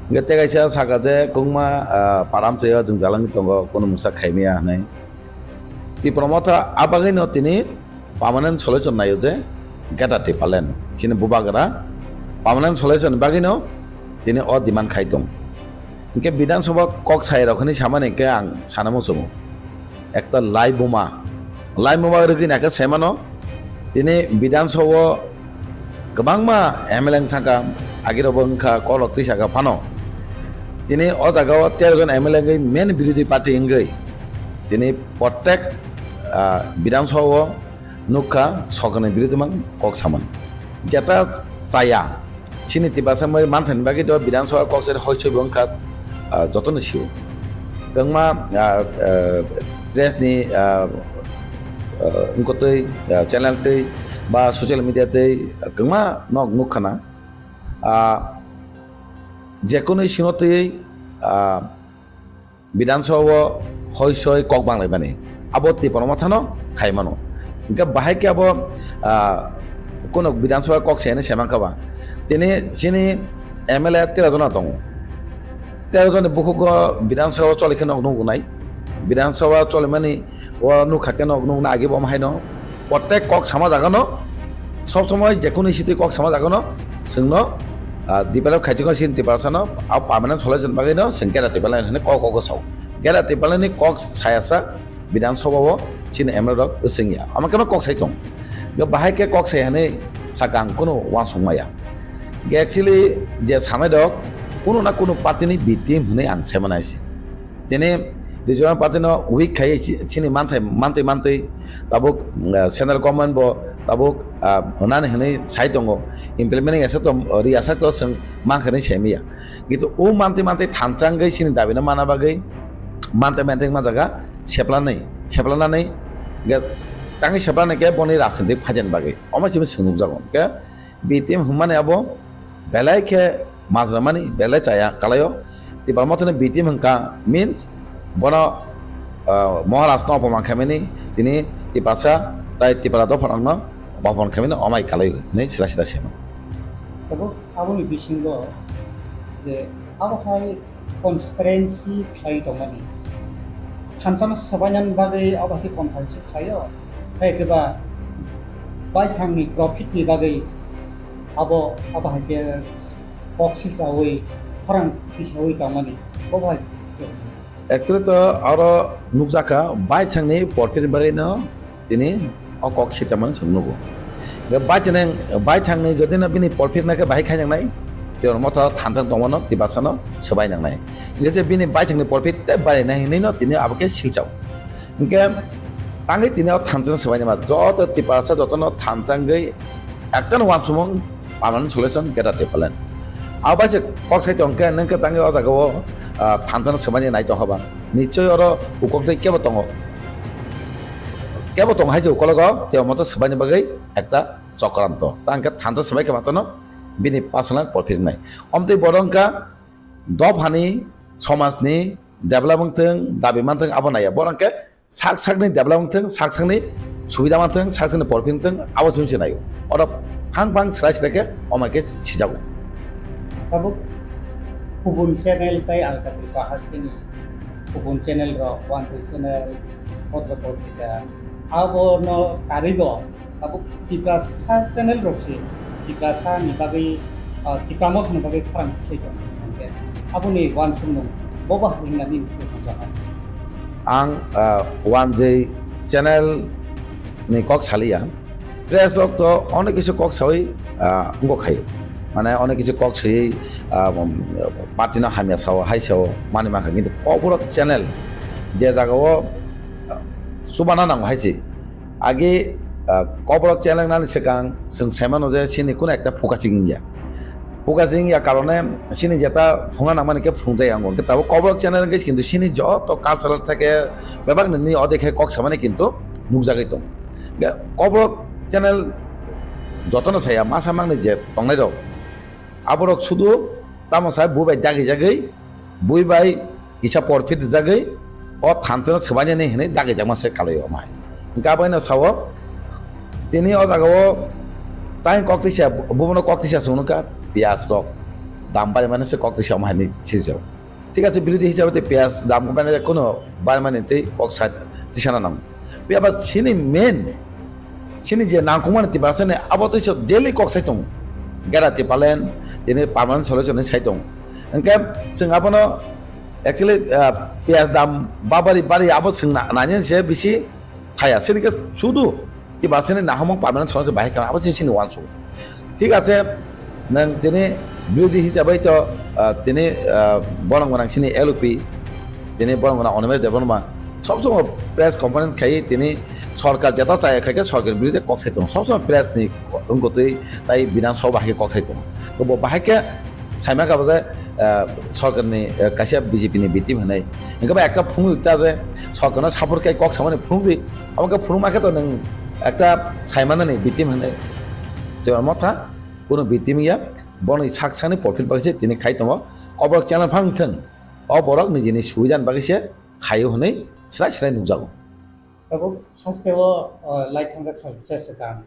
Hwnkhe tei kaisa saka je kwbangma, ah, param chaya jwng jalangwi tongo, kunu mungsa khaimaya hwnwi. Tipra Motha a bagwino tini permanent solution naio je Greater Tipraland. Chini bubagra permanent solution ni bagwino tini o demand khai tong. Hwnkhe Bidhan Sabha kok sai rok hinwi samani hwnkhe ang sana muchungo. Ekta lai buma, lai buma rwgwi naikhe saimano tini Bidhan Sabha o kwbangma M L A wng thangkha, agirokbo wngkha, kokrok twi saka phano. Tini o jaga o tero jon M L A wngwi main birodhi party wngwi tini prottek, ah, Bidhan Sabha o nukha, sorkarni birodhi mang kok samani. Jeta chaya, chini Tiprasa bai manthani bagwi to Bidhan Sabha kok sai hoi soi bo wngkha, ah, jotono sio. Kwbangma, ah, ah, press ni, ah, ah, wngkotwi, ah, channel twi ba social media twi, ah, kwbangma nok nukkhana. Ah, jekunu sino twi, ah, Bidhan Sabha o hoi soi kok banglaimani, abo Tipra Mothano khai mano. Hwnkhe bahai khe abo, ah, kunu Bidhan Sabha kok se hinwi saimankha ba. Tini chini M L A tero jona tongo. Tero joni bukhugo Bidhan Sabha o choli khe nog nuknai. Bidhan Sabha o cholimani o nukha khe nog nukna agi bo haino. Prottek kok sama jagano, sob somoi jekunu issue twi kok sama jagano, chwngno, ah, develop khaijak sini Tiprasano, ah, permanent solution bagwino chwng Greater Tipraland hinwi kok, kok sao. Greater Tipraland ni kok sayasa Bidhan Sabha o chini M L A rok swngya. Ama khe kok sai tong. Ga bahai khe kok sai hwnwi saka ang kunu uansuk maya. Ga actually je sanai rok kunu na kunu party ni B team hwnwi ang sai manaisi. Tini regional party no weak khai si-, sini manthai, mantwi mantwi tabuk, ah, central government bo tabuk, ah, hwnani hwnwi sai tongo. Implementing asa to, ri asa to chwng mankha hwnwi sai maya. Kintu o mantwi mantwi thanchangwi sini dabi no mana bagwi mantwi mantwi ma jaga seplanai, seplanani ga tangwi seplanai khe boni rajnitik phaijani bagwi. Omo simi chwng nukjago. Khe B team hwnmani abo belai khe majra mani belai chaya kalaio. Tipra Mothani B team hwnkha means bono, ah, Maharaj no opoman khaimani tini Tiprasa tai Tipra dopha rokno opoman khaimani omai kalaio hinwi sila sila sema. Tabuk aboni bisingo je abo hai conspiracy khlai tongmani. Thansa no swbainani bagwi abo hai khe conspiracy khlaio. Hai khe ba baithangni profit ni bagwi abo, abo hai khe kok silchaui, khorang tisaui tongmani. Bo bai. Actually to aro nukjakha baithangni profit ni bagwi no tini o kok silchamani chwng nugo. Hingke baithang, baithangni jodi no bini polphirna khe bahai khainang nai, tei oro motha thansa tongmano Tiprasano swbai nang nai. Hingke je bini baithangni polphir tei barinai hinwi no tini abo khe silchao. Hingke tangwi tini o thansa swbai nai ma joto Tiprasa jotono thansa wngwi ekta no uansukmung permanent solution Greater Tipraland. Abo bai se kok sai tong khe nung khe tangwi o jaga o, ah, thansa no swbai nai tong kha ba. Nichoi oro ukok tei kebo tongo. Kebo tong hai je ukologo, tei omo to swbaini bagwi ekta chokranto. Ta hwnkhe thansa swbai khe matano bini personal profit wngnai. Omtwi bodo wngkha dophani, somajni develop wngthwng, dabi manthwng abo naiya. Bohrok hwnkhe sak sakni develop wngthwng, sak sakni subida manthwng, sak sakni profit wngthwng, abo simi se naio. Oro phang phang srai srai khe omo khe sijago. Tabuk kubun channel tei Alka Tripura hasteni kubun channel rok, Wanjwi channel, Potro Potrika, abono karwibo tabuk Tiprasa channel rok se Tiprasa ni bagwi, ah, Tipra Motha ni bagwi khorang tisai tong hwnkhe aboni uansukmung bobo hai wngmani uansukmung jaha. Ang, ah, Wanjwi channel ni kok saliya. Press rok to onek kisu kok sawi, ah, wngkok khai. Mane onek kisu kok sawi, ah, um, party no hamya sao, hai sao, mani mankha. Kintu Kokborok channel je jaga o, ah, chubana nango hai se. Age, ah, Kokborok channel nani swkang chwng sai mano je sini kuno ekta focusing wngya. Focusing wngya karone sini jeta phungna nangmani khe phungjaya wngo. Hwnkhe tabuk Kokborok channel wngkhe kintu sini joto cultural theke bebak nini odekhe kok samani kintu nukjagwi tongo. Hwnkhe Kokborok channel jotono saya masa mangni je tongnai rok, aborok sudu tamo sai bui bai dagi jagwi, bui bai kisa porphit rijagwi o thansa no swbainani hinwi dagi jakma se kalai o mai. Hwnkhe aboino sao tini o jaga o tai kok tisa, bubono kok tisa swngnukha piyaj rok dam barimani se kok tisa omo hai hinwi sijak. Thik ase, birodhi hisabe tei piyaj dam khe bainajak, kuno baimani tei kok sa tisana nango. Phiya ba chini main, chini je nangkukmani Tiprasani abo tei se daily kok sai tongo. Greater Tipraland tini permanent solution hinwi sai tongo. Hwnkhe chwng abono actually, ah, piyaj dam babari bari abo chwng na-, nani se bisi thaya. Chini khe sudu Tiprasani nahamung permanent solution bahai kha, abo chini, chini uansuk. Thik ase, nwng tini birodhi hisabai to, ah, tini, ah, borong gwnang sini L O P, tini borong gwnang Animesh Debbarma, sob somoi press conference khai tini sorkar jeta chaya khai khe sorkar birodhi kok sai tongo, sob somoi press ni wngkutwi tai Bidhan Sabha hai khe kok sai tongo. To bo bahai khe saima kha bo je, ah, sorkar ni, ah, kaisa B J P ni B team hinwi. Hwnkhe ba ekta phunuk ekta je sorkar no support khai kok samani phunuk di, abo khe phunuk ma khe to nwng ekta saimanani B team hinwi. To omo tha, kuno B team ya, boni sak sakni profit bagwi se tini khai tongo. O borok channel phang thwng, o borok nijini subidani bagwi se khaio hinwi srai srai nukjago. Tabuk haste o, o, lai thangjak sal kisa swkang.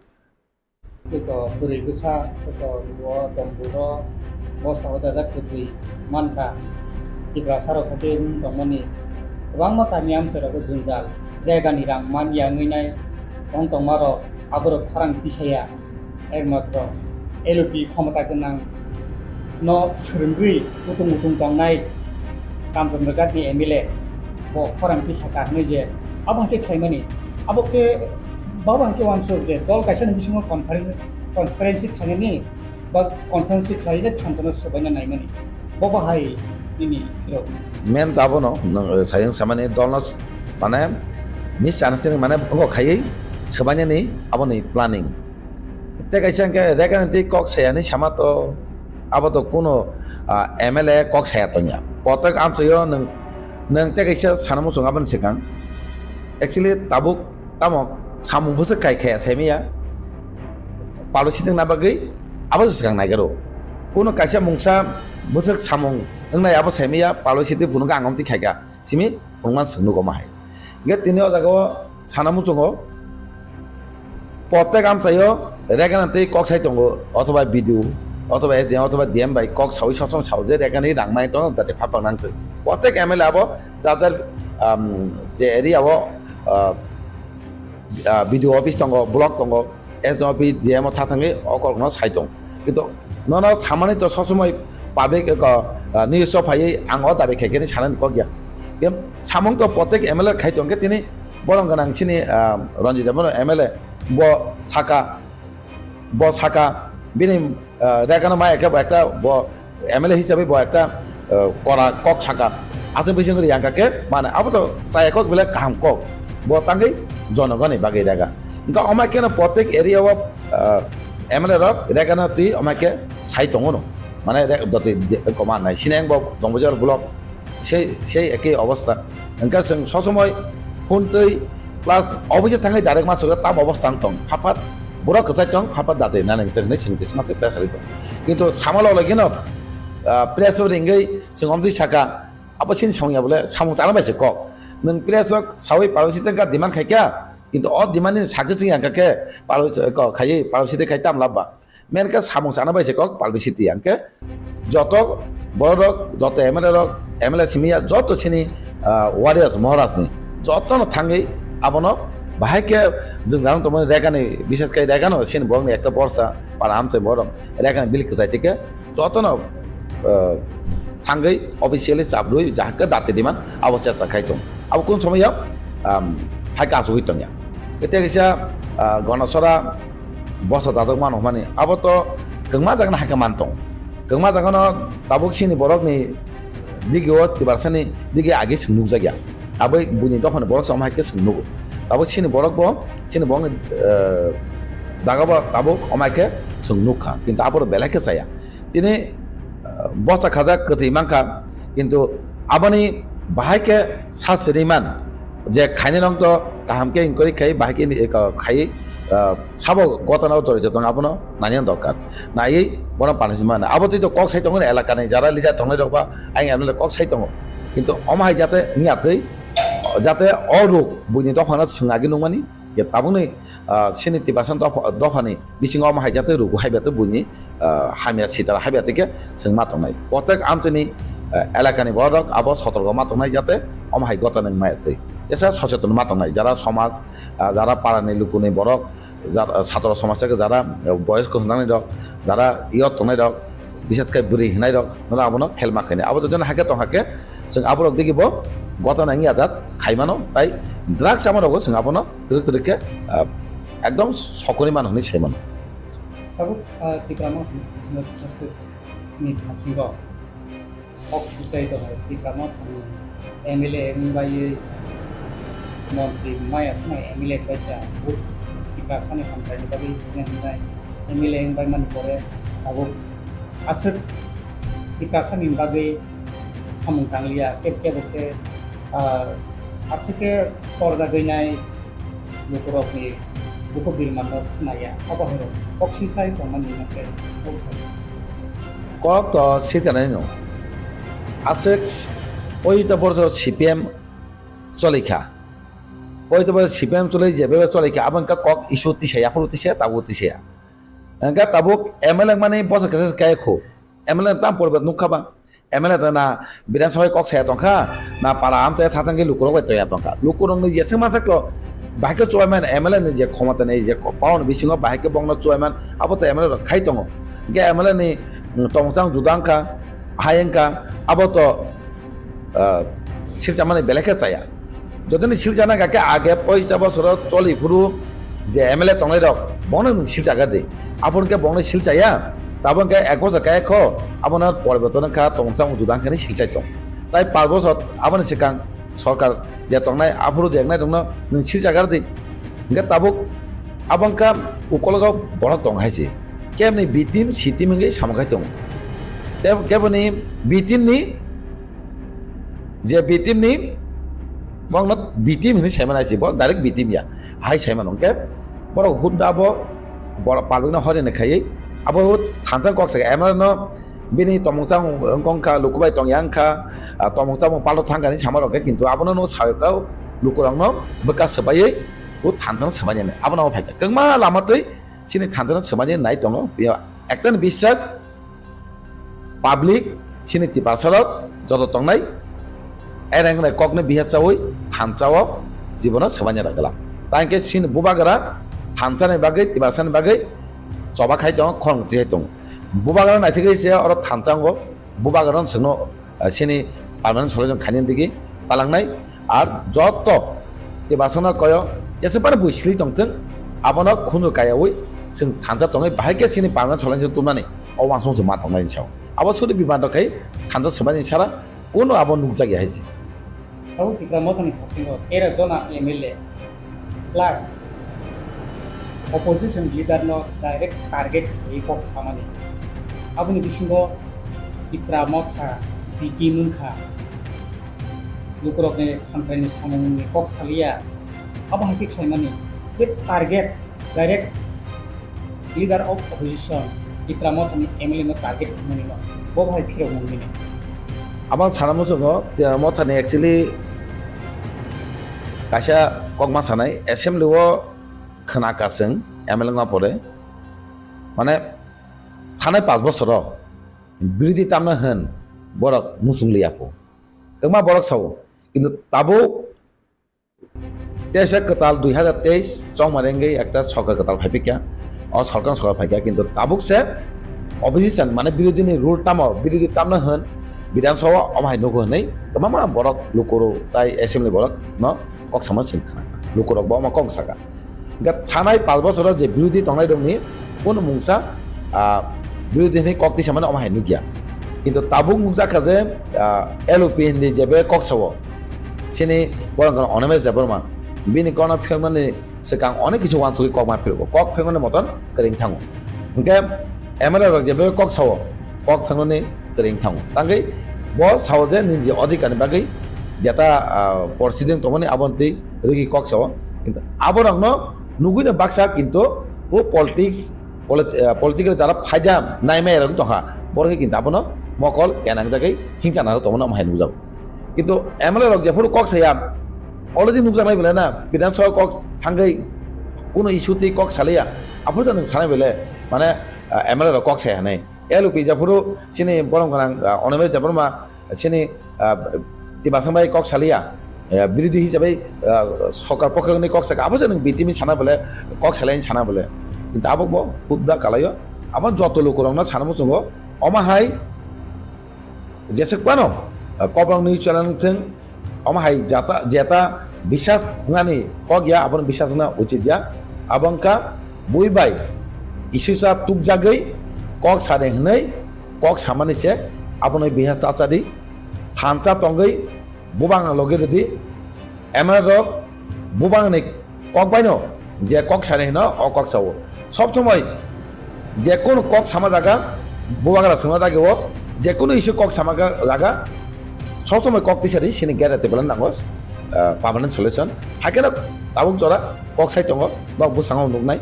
Tei to bwrwi bwsa, tei to luo, domburo, bosta o dajak kwtwi mankha. Tiprasa rok khe tei wng tongmani kwbangma kami amchai rogo jwngjal, jagani rang man ya wngwi nai wng tongma rok, aborok khorang tisaya. Ekmatro L O P khomota gwnang no swrwngwi utung utung tongnai Kamchandra Ghat ni M L A bo khorang tisaka hwnwi je abo hai khe khlaimani, abo khe Abo hai khe uansuk je dol kaisa ni bisingo conference, transparency khlainani ba conference khlainai thansa no swbaina naimani. Bo bahai nini rok. Main ta abono, nwng, eh, sayang samani dolno, mane, misunderstanding, mane, wngkha khaiwi swbainani aboni planning. Tei kaisa hwnkhe rega ni twi kok sayani sama to, abo to kuno, ah, M L A kok saya tongya. Kotok amchaio nwng, nwng tei kaisa sana muchung aboni swkang. Actually, tabuk tamo samung bwswk kai khaya saimaya. Palo sitwng na bagwi abo se swkang naigaro. Kuno kaisa mungsa bwswk samung wngnai abo saimaya, palo sitwng phunukha ang omtwi khaika. Simi phunukman swng nugo ma hai. Hingke tini o jaga o sana muchungo, protek amchaio regana tei kok sai tongo, othoba B D O, othoba S D M, othoba D M bai kok saui sob somoi sao je regani rang nai tono, dati phapang nang twi. Protek M L A abo jar jar, um, je area o, uh, uh, B D O office tongo, block tongo, S D M office, D M o tha thangwi o kok no sai tong. Kintu nono samani to sob somoi public, uh, news o phaiwi ang o dabi khai khe sanani kok ya. Samung to protek M L A khai tong khe tini borong gwnang chini, ah, Ranjit Debbarma M L A bo saka, bo saka bini, ah, rega no ma ekhe bo ekta bo M L A hisabe bo ekta, ah, kora kok saka. Aswk bising ri yang kha khe mane abo to chaya kok belai kaham kok. Bo tangwi jonogoni bagwi rega. Wngkha omo khe no protek area o, ah, M L A rok rega no twi omo khe sai tongo no. Mane re-, doti de-, koma nai. Sineng bo Jongbojar block sei, sei ekei obostha. Hingke chwng sob somoi phone twi plus office thangwi direct ma sugo tam obostha wng tong. Haphat borok kwchai tong, haphat dati nani hwnwi chwng twi sma se press rwi tong. Kintu sama log logino, ah, press o ringwi chwng omtwi saka, abo chini samung ya bole samung chana bai se kok. Nwng press rok saui palo siteng ka demand khai kha, kintu o demand ni success wng ya hwnkha khe palo, kok khaiwi palo siteng khai tam lab ba. Main khe samung chana bai se kok palo siteng ya hwnkhe joto borok rok, joto M L A rok, M L A simi ya joto chini, ah, warriors Maharaj ni joto no thangwi abono bahai khe jwng jang tongmani rega ni, bises khe rega no chini borok ni ekta borsa para amchai borok rega ni bill kwchai tike joto no, ah, thangwi officially chabrwi jahakhe dati diman abo chacha khai tong. Abo kun somoi ya, um, hai ka asugwi tongya. Tei kaisa, ah, Ganasora bosa dadok mano hwnmani abo to kwngma jaga no hai khe man tong. Kwngma jaga no tabuk chini borok ni digi o Tiprasa ni digi agi chwng nukjak ya. Abo buini dopha ni borok se omo hai khe chwng nugo. Tabuk chini borok bo, chini borok ni, eh, jaga bo tabuk omo hai khe chwng nuk kha. Kintu abo belai khe chaya. Tini, ah, bosa khajak kwtwi mankha, kintu aboni bahai khe sa siri man je khainai rok to kaham khe inquiry khai bahai khe ni, eh, khai, ah, sabo gotana o jorito tong abono nani dorkar. Naiwi bono punishment mano. Abo twi to kok sai tongo elaka ni jara leader tongnai rok ba ayang M L A kok sai tongo. Kintu omo hai jate wngya twi, jate o ruk buini dophano swng agi nukmani je tabukni, ah, chini Tiprasa dopha, dophani bisingo omo hai jate rugo hai bete buini, ah, hamya sitara hai bete khe chwng ma tongnai. Protek amchini, ah, elakani borok abo sotorgo ma tongnai jate omo hai gotana wngmaya twi. Jesa socheton ma tongnai jara somaj, ah, jara parani lukuni borok, jar-, satro somaj khe jara, ah, boyos kwchwng nani rok, jara yot tongnai rok, bises khe bwrwi hinai rok, nono abono khelma khainai. Abo to jono hakhe tong hakhe, chwng aborok digi bo gotana wngya jat khaimano, tai drugs chamano bo chwng abono twrwk twrwk khe, ah, ekdom sokoni mano hwnwi saimano. Tabuk, ah, Tipra Motha ni bisingo kisa swk ni bisingo kok swchai tongo, Tipra Motha ni M L A wng bai montri maya phano M L A bai cha, Tiprasa ni hamkrai ni bagwi hwnwi hwnwi M L A wng bai mani pore tabuk aswk Tiprasa ni bagwi samung tangliya, kebo kebo khe, ah, aswk khe torjagwi nai lukurokni bukhuk birmanno khnaya, abo hai rok kok sisai tongmani hwnkhe. Kok to sisanai no. Aswk poito borso C P M cholikha. Poito borso C P M choli je bebe cholikha, abo hwnkhe kok issue tisaya, aphuru tisaya, tabuk tisaya. Hwnkhe tabuk M L A mani bosa kesa kaya khu. M L A tam poribat nukha ba. M L A ta na Biran Sabai kok saya tongkha, na para amchai thathang khe lukurok bai toya tongkha. Lukurok ni jeswk mansak to, bahai khe chuaiman M L A ni je khomota ni je power ni bisingo bahai khe bongno chuaiman, abo to M L A rok khai tongo. Hingke M L A ni, mm, tongchang juda wngkha, hai wngkha, abo to, ah, silchamani belai khe chaya. Jotoni silchana kake age poisa bosoro choli phuru je M L A tongnai rok, bongno nwng silcha kha di. Aboni khe bongno silchaya, tabok khe ek bosor kaya kho, abono poriborton wngkha, tongmung chamung juda wngkha hinwi silchai tong. Tai panch bosor aboni swkang sorkar je tongnai, aphuru je wngnai rokno nwng silcha kha di. Hingkhe tabuk abo wngkha ukologo borok tong hai se. Kemni B team, C team wngwi samung khai tongo. Tei keboni B team ni je B team ni bokno B team hinwi saimano hai se, bo direct B team ya. Hai saimano hwnkhe borok hudda bo borok palbikno horini khaiwi abo thansa kok saka M L A no bini tomung chamung wngkha, luku bai tongya wngkha, ah, tomung chamung palto thangkha hinwi sama rok khe, kintu abono no sawi kha lukurokno bwkha swbaiwi o thansa no swbainani abono phai kha. Kwbangma lama twi chini thansa no swbainani nai tongo. Ekta ni biswas public chini Tiprasa rok joto tongnai, ereng rok kokno bihar chawi thansa o jibono swbaina rwgwla. Tangkhe chini bubagra thansa ni bagwi, Tiprasa ni bagwi choba khai tongo, khorang chi hai tongo. Bubagra naithok se oro thansa wngo, bubagra no chwngno, ah, chini permanent solution khaina digi talangnai. Ar joto Tiprasano koyo jesebani bui sili tongthwng, abono khunu kayawi chwng thansa tongwi bahai khe chini permanent solution tubnani o uansukmung chwng ma tongnai sao. Abo sudi bimando khai thansa swbaini sara kuno abo nukjakya hai se. Abo Tipra Mothani hasingo tera jona M L A plus opposition leader no direct target khaiwi kok samani. Aboni bisingo Tipra Motha B T wngkha. Lukurokni hamkraini samungni kok saliya. Abo hai khe khlaimani je target direct leader of opposition Tipra Mothani M L A no target khlaimani no bo hai phirok mungmini. Abang sana muchungo Tipra Mothani actually kaisa kokma sanai assembly o khna kaseng M L A wngma pore mane thanai panch bosoro birodhi tamna hwn borok muchung liya pho. Kwbangma borok sao, kintu tabuk teisa kwtal dui hazar teis chongmani wngwi ekta sorkar kwtal phaiphikya. O sorkar, sorkar phaikya, kintu tabuk se opposition mane birodhi ni rule tamo, birodhi tamna hwn Bidhan Sabha omo hai nugo hwnwi kwbangma borok lukurok tai assembly borok no kok sama sing khna. Lukurok bo omo kok saka. Hingke thanai panch bosoro je birodhi tongnai rokni kuno mungsa, ah, birodhi hinwi kok tisa mani omo hai nukya. Kintu tabuk nukjak kha je, ah, L O P hinwi je be kok sao, chini borok wngkha Animesh Debbarma, bini kokno phirmani swkang onek kisu uansugwi kok ma phirgo, kok phirmani moton kwrwng thango. Hingke M L A rok je be kok sao, kok phirmani kwrwng thango. Tangwi bo sao je nini je odhikar ni bagwi jeta, ah, porsideng tongmani aboni twi rwgwi kok sao. Kintu aborokno nugwino baksa kintu bo politics, polit-, ah, political jara phaida naimaya rok tongkha. Borok kintu abono mokol kenangjagwi hingchana tongmani omo hai nukjago. Kintu M L A rok jephuru kok saya, already nukjaknai belai na, Bidhan Sabha kok thangwi kuno issue twi kok saliya. Aphuru jani sanai belai, mane, ah, M L A rok kok saya hinwi. L O P jephuru chini borom gwnang, ah, Animesh Debbarma, chini, ah, Tiprasa bai kok saliya, ah, birodhi hisabai, ah, sorkar pokho ni kok saka, abo je nwng B T M sana bole, kok saliya sana bole. Kintu abo bo hudda kalaio. Abo joto lukurokno sana muchungo, omo hai jeswk phano, ah, kobang ni channel thwng, omo hai jata, jeta bisas wngnani kok ya, abono bisas wngna uchit ya. Abo wngkha bui bai isusa tukjagwi kok sade hwnwi kok samani se, abono bisas cha cha di, thansa tongwi bubang logi rwdi. M L A rok bubangni kok baino je kok sani hino, o kok sao. Sob somoi je kono kok sama jaga, bubagra songna dagi o, je kono issue kok sama ga-, jaga, sob somoi kok tisari sini gere tebela nango, ah, permanent solution. Haikhe no tabuk jora kok sai tongo, nok bwskango nuknai.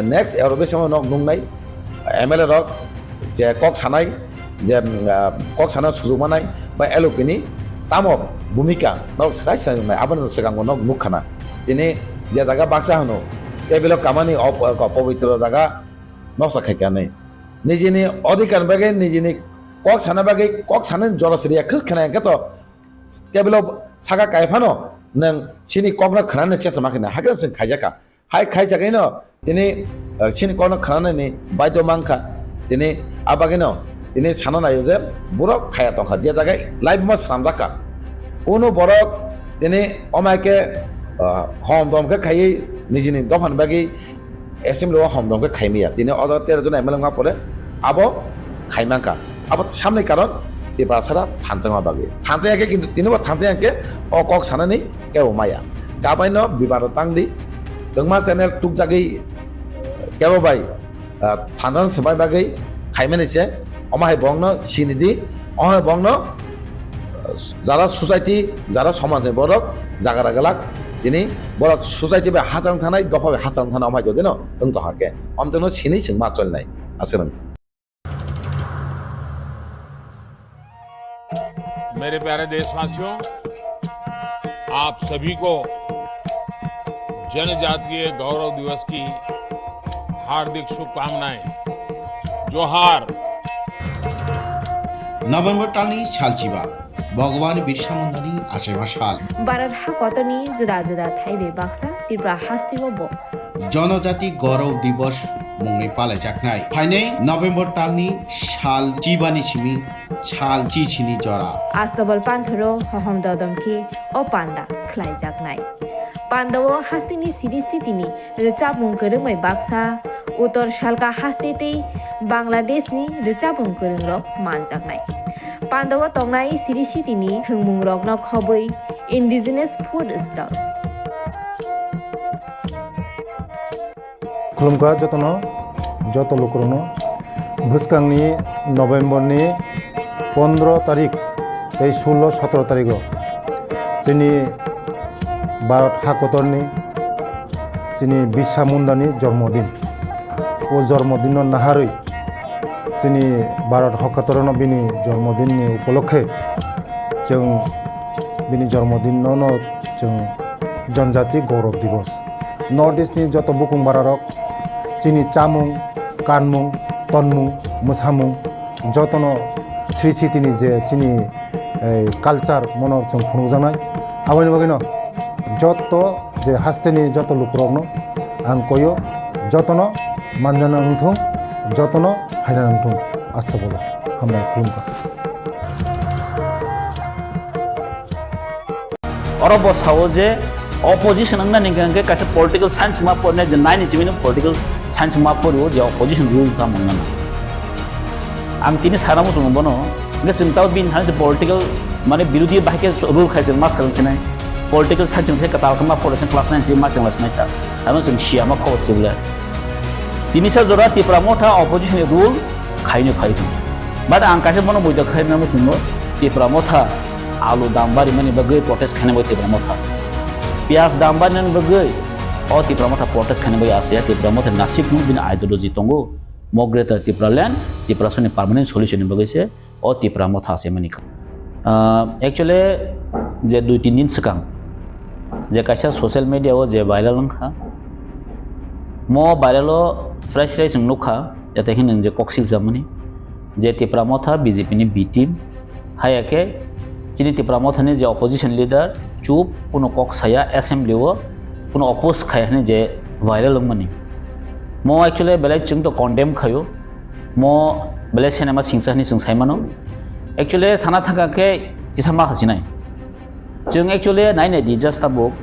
Next Europe samo nok nuknai, M L A rok je kok sanai, je, ah, kok sana sujuk manai ba L O P ni tamo bhumika nok sai sai nai, aboni swkango nok nukkhana. Tini je jaga baksa hano, tebilo kamani op-, ko-, pobitro jaga noksa khaikha nai. Nijini odhikar bagwi, nijini kok sana bagwi, kok sana jora sriya khwkhana hwnkhe to tebilo saka kai phano nwng chini kokno khwnani chesa ma khina, hakhe swng khaijakha. Hai khaijagwino tini, eh, chini kokno khwnanani baidhyo mankha. Tini abagwino tini sana naio je borok khaya tongkha, je jaga laibuma swnamjakha. Kuno borok tini omo hai khe ah, hom dom khe khaiwi nijini dophani bagwi assembly o hom dom khe khaimaya. Tini o jaga tero jon M L A wngma pore abo khaimankha. Abo samni karon Tiprasara thanjakma bagwi. Thanjakya khe kintu tini bo thanjakya khe o kok sanani kebo maya. Gabaino bibaro tangdi. Kwbangma channel tukjagwi kebo bai ah, thansa swbai bagwi khaimani se, omo hai bongno sini di, omo hai bongno, ah, jara society, jara somaj ni borok jaga ragalak, tini borok society bai hachang thanai, dopha bai hachang thanai, omo hai jodino wng tongkha khe, omtwino sini chwng ma cholnai, aswk. मेरे प्यारे देशवासियों, आप सभी को जनजातीय गौरव दिवस की हार्दिक शुभकामनाएं। जोहार। November talni salchiba, Bhagwan Birsa Mundani achaiba sal. Bharat hakotorni juda juda thaibai baksa Tripura hasteo bo Janajati Gaurav Divas mungwi palaijaknai. Phainai November talni sal chibani simi sal chichini jora. Astabal panthoro hohom dodom khe o panda khlaijaknai. Pandao hasteni siri sitini rwchapmung kwrwngbai baksa, Uttor Salka haste tei Bangladeshni rwchapmung kwrwngrok manjaknai. Pandao tongnai siri sitini thwngmungrokno khobwi indigenous food stall. Khulumkha jotono, joto lukurokno. Bwskangni November ni pondro tarik tei sullo sotro tarigo chini Bharat hakotorni chini Birsa Mundani jormodin. O jormodinno naharwi chini Bharat hakotorno bini jormodinni upolokhe chwng bini jormodinno no chwng Janjati Gaurav Divas. North East ni joto bukung bararok chini chamung, kanmung, tonmung, mwsamung jotono sri sitini je chini, eh, culture mono chwng phunukjaknai. Aboni bagwino joto je hasteni joto lukurokno ang koyo jotono manjana wngthung, jotono phaina wngthung. Astagfirullah. Hambai khulumkha. Oro bo sao je opposition wngna ni hwnkhe kaisa political science ma pornai je nine ni simi political science ma porio je opposition rule ta mangna. Ang tini sana muchungo bono, hwnkhe chwng tao bini thani se political mane birodhi bahai khe rule khai chwng ma swrwng sinai. Political science hwnkhe kwtal khe ma poroi se class nine simi ma chwng lai sinai ta. Ano chwng siya ma khobor sibla. Tini sa jora Tipra Motha opposition ni rule khaino phai thung. But ang kaisa bono buidok khaina muchungo Tipra Motha alu dam barimani bagwi protest khaina bagwi Tipra Motha. Piyaj dam barimani bagwi o Tipra Motha protest khaina bagwi asya Tipra Motha nasib no bini ideology tongo. Mo Greater Tipraland, Tiprasani permanent solution ni bagwi se o Tipra Motha se mani kha. Ah, actually, je dui tin din swkang je kaisa social media o je viral wngkha, mo viral o srai srai chwng nukha, jate khe nwng je kok siljak mani, je Tipra Motha B J P ni B team, haya khe chini Tipra Motha ni je opposition leader chup kuno kok saya assembly o kuno oppose khai hwnwi je viral wngmani. Mo actually belai chwng to condemn khaio. Mo belai cinema singsa hwnwi chwng sai mano. Actually sana thangkha khe kisa ma khasinai. Chwng actually nai nai di just tabuk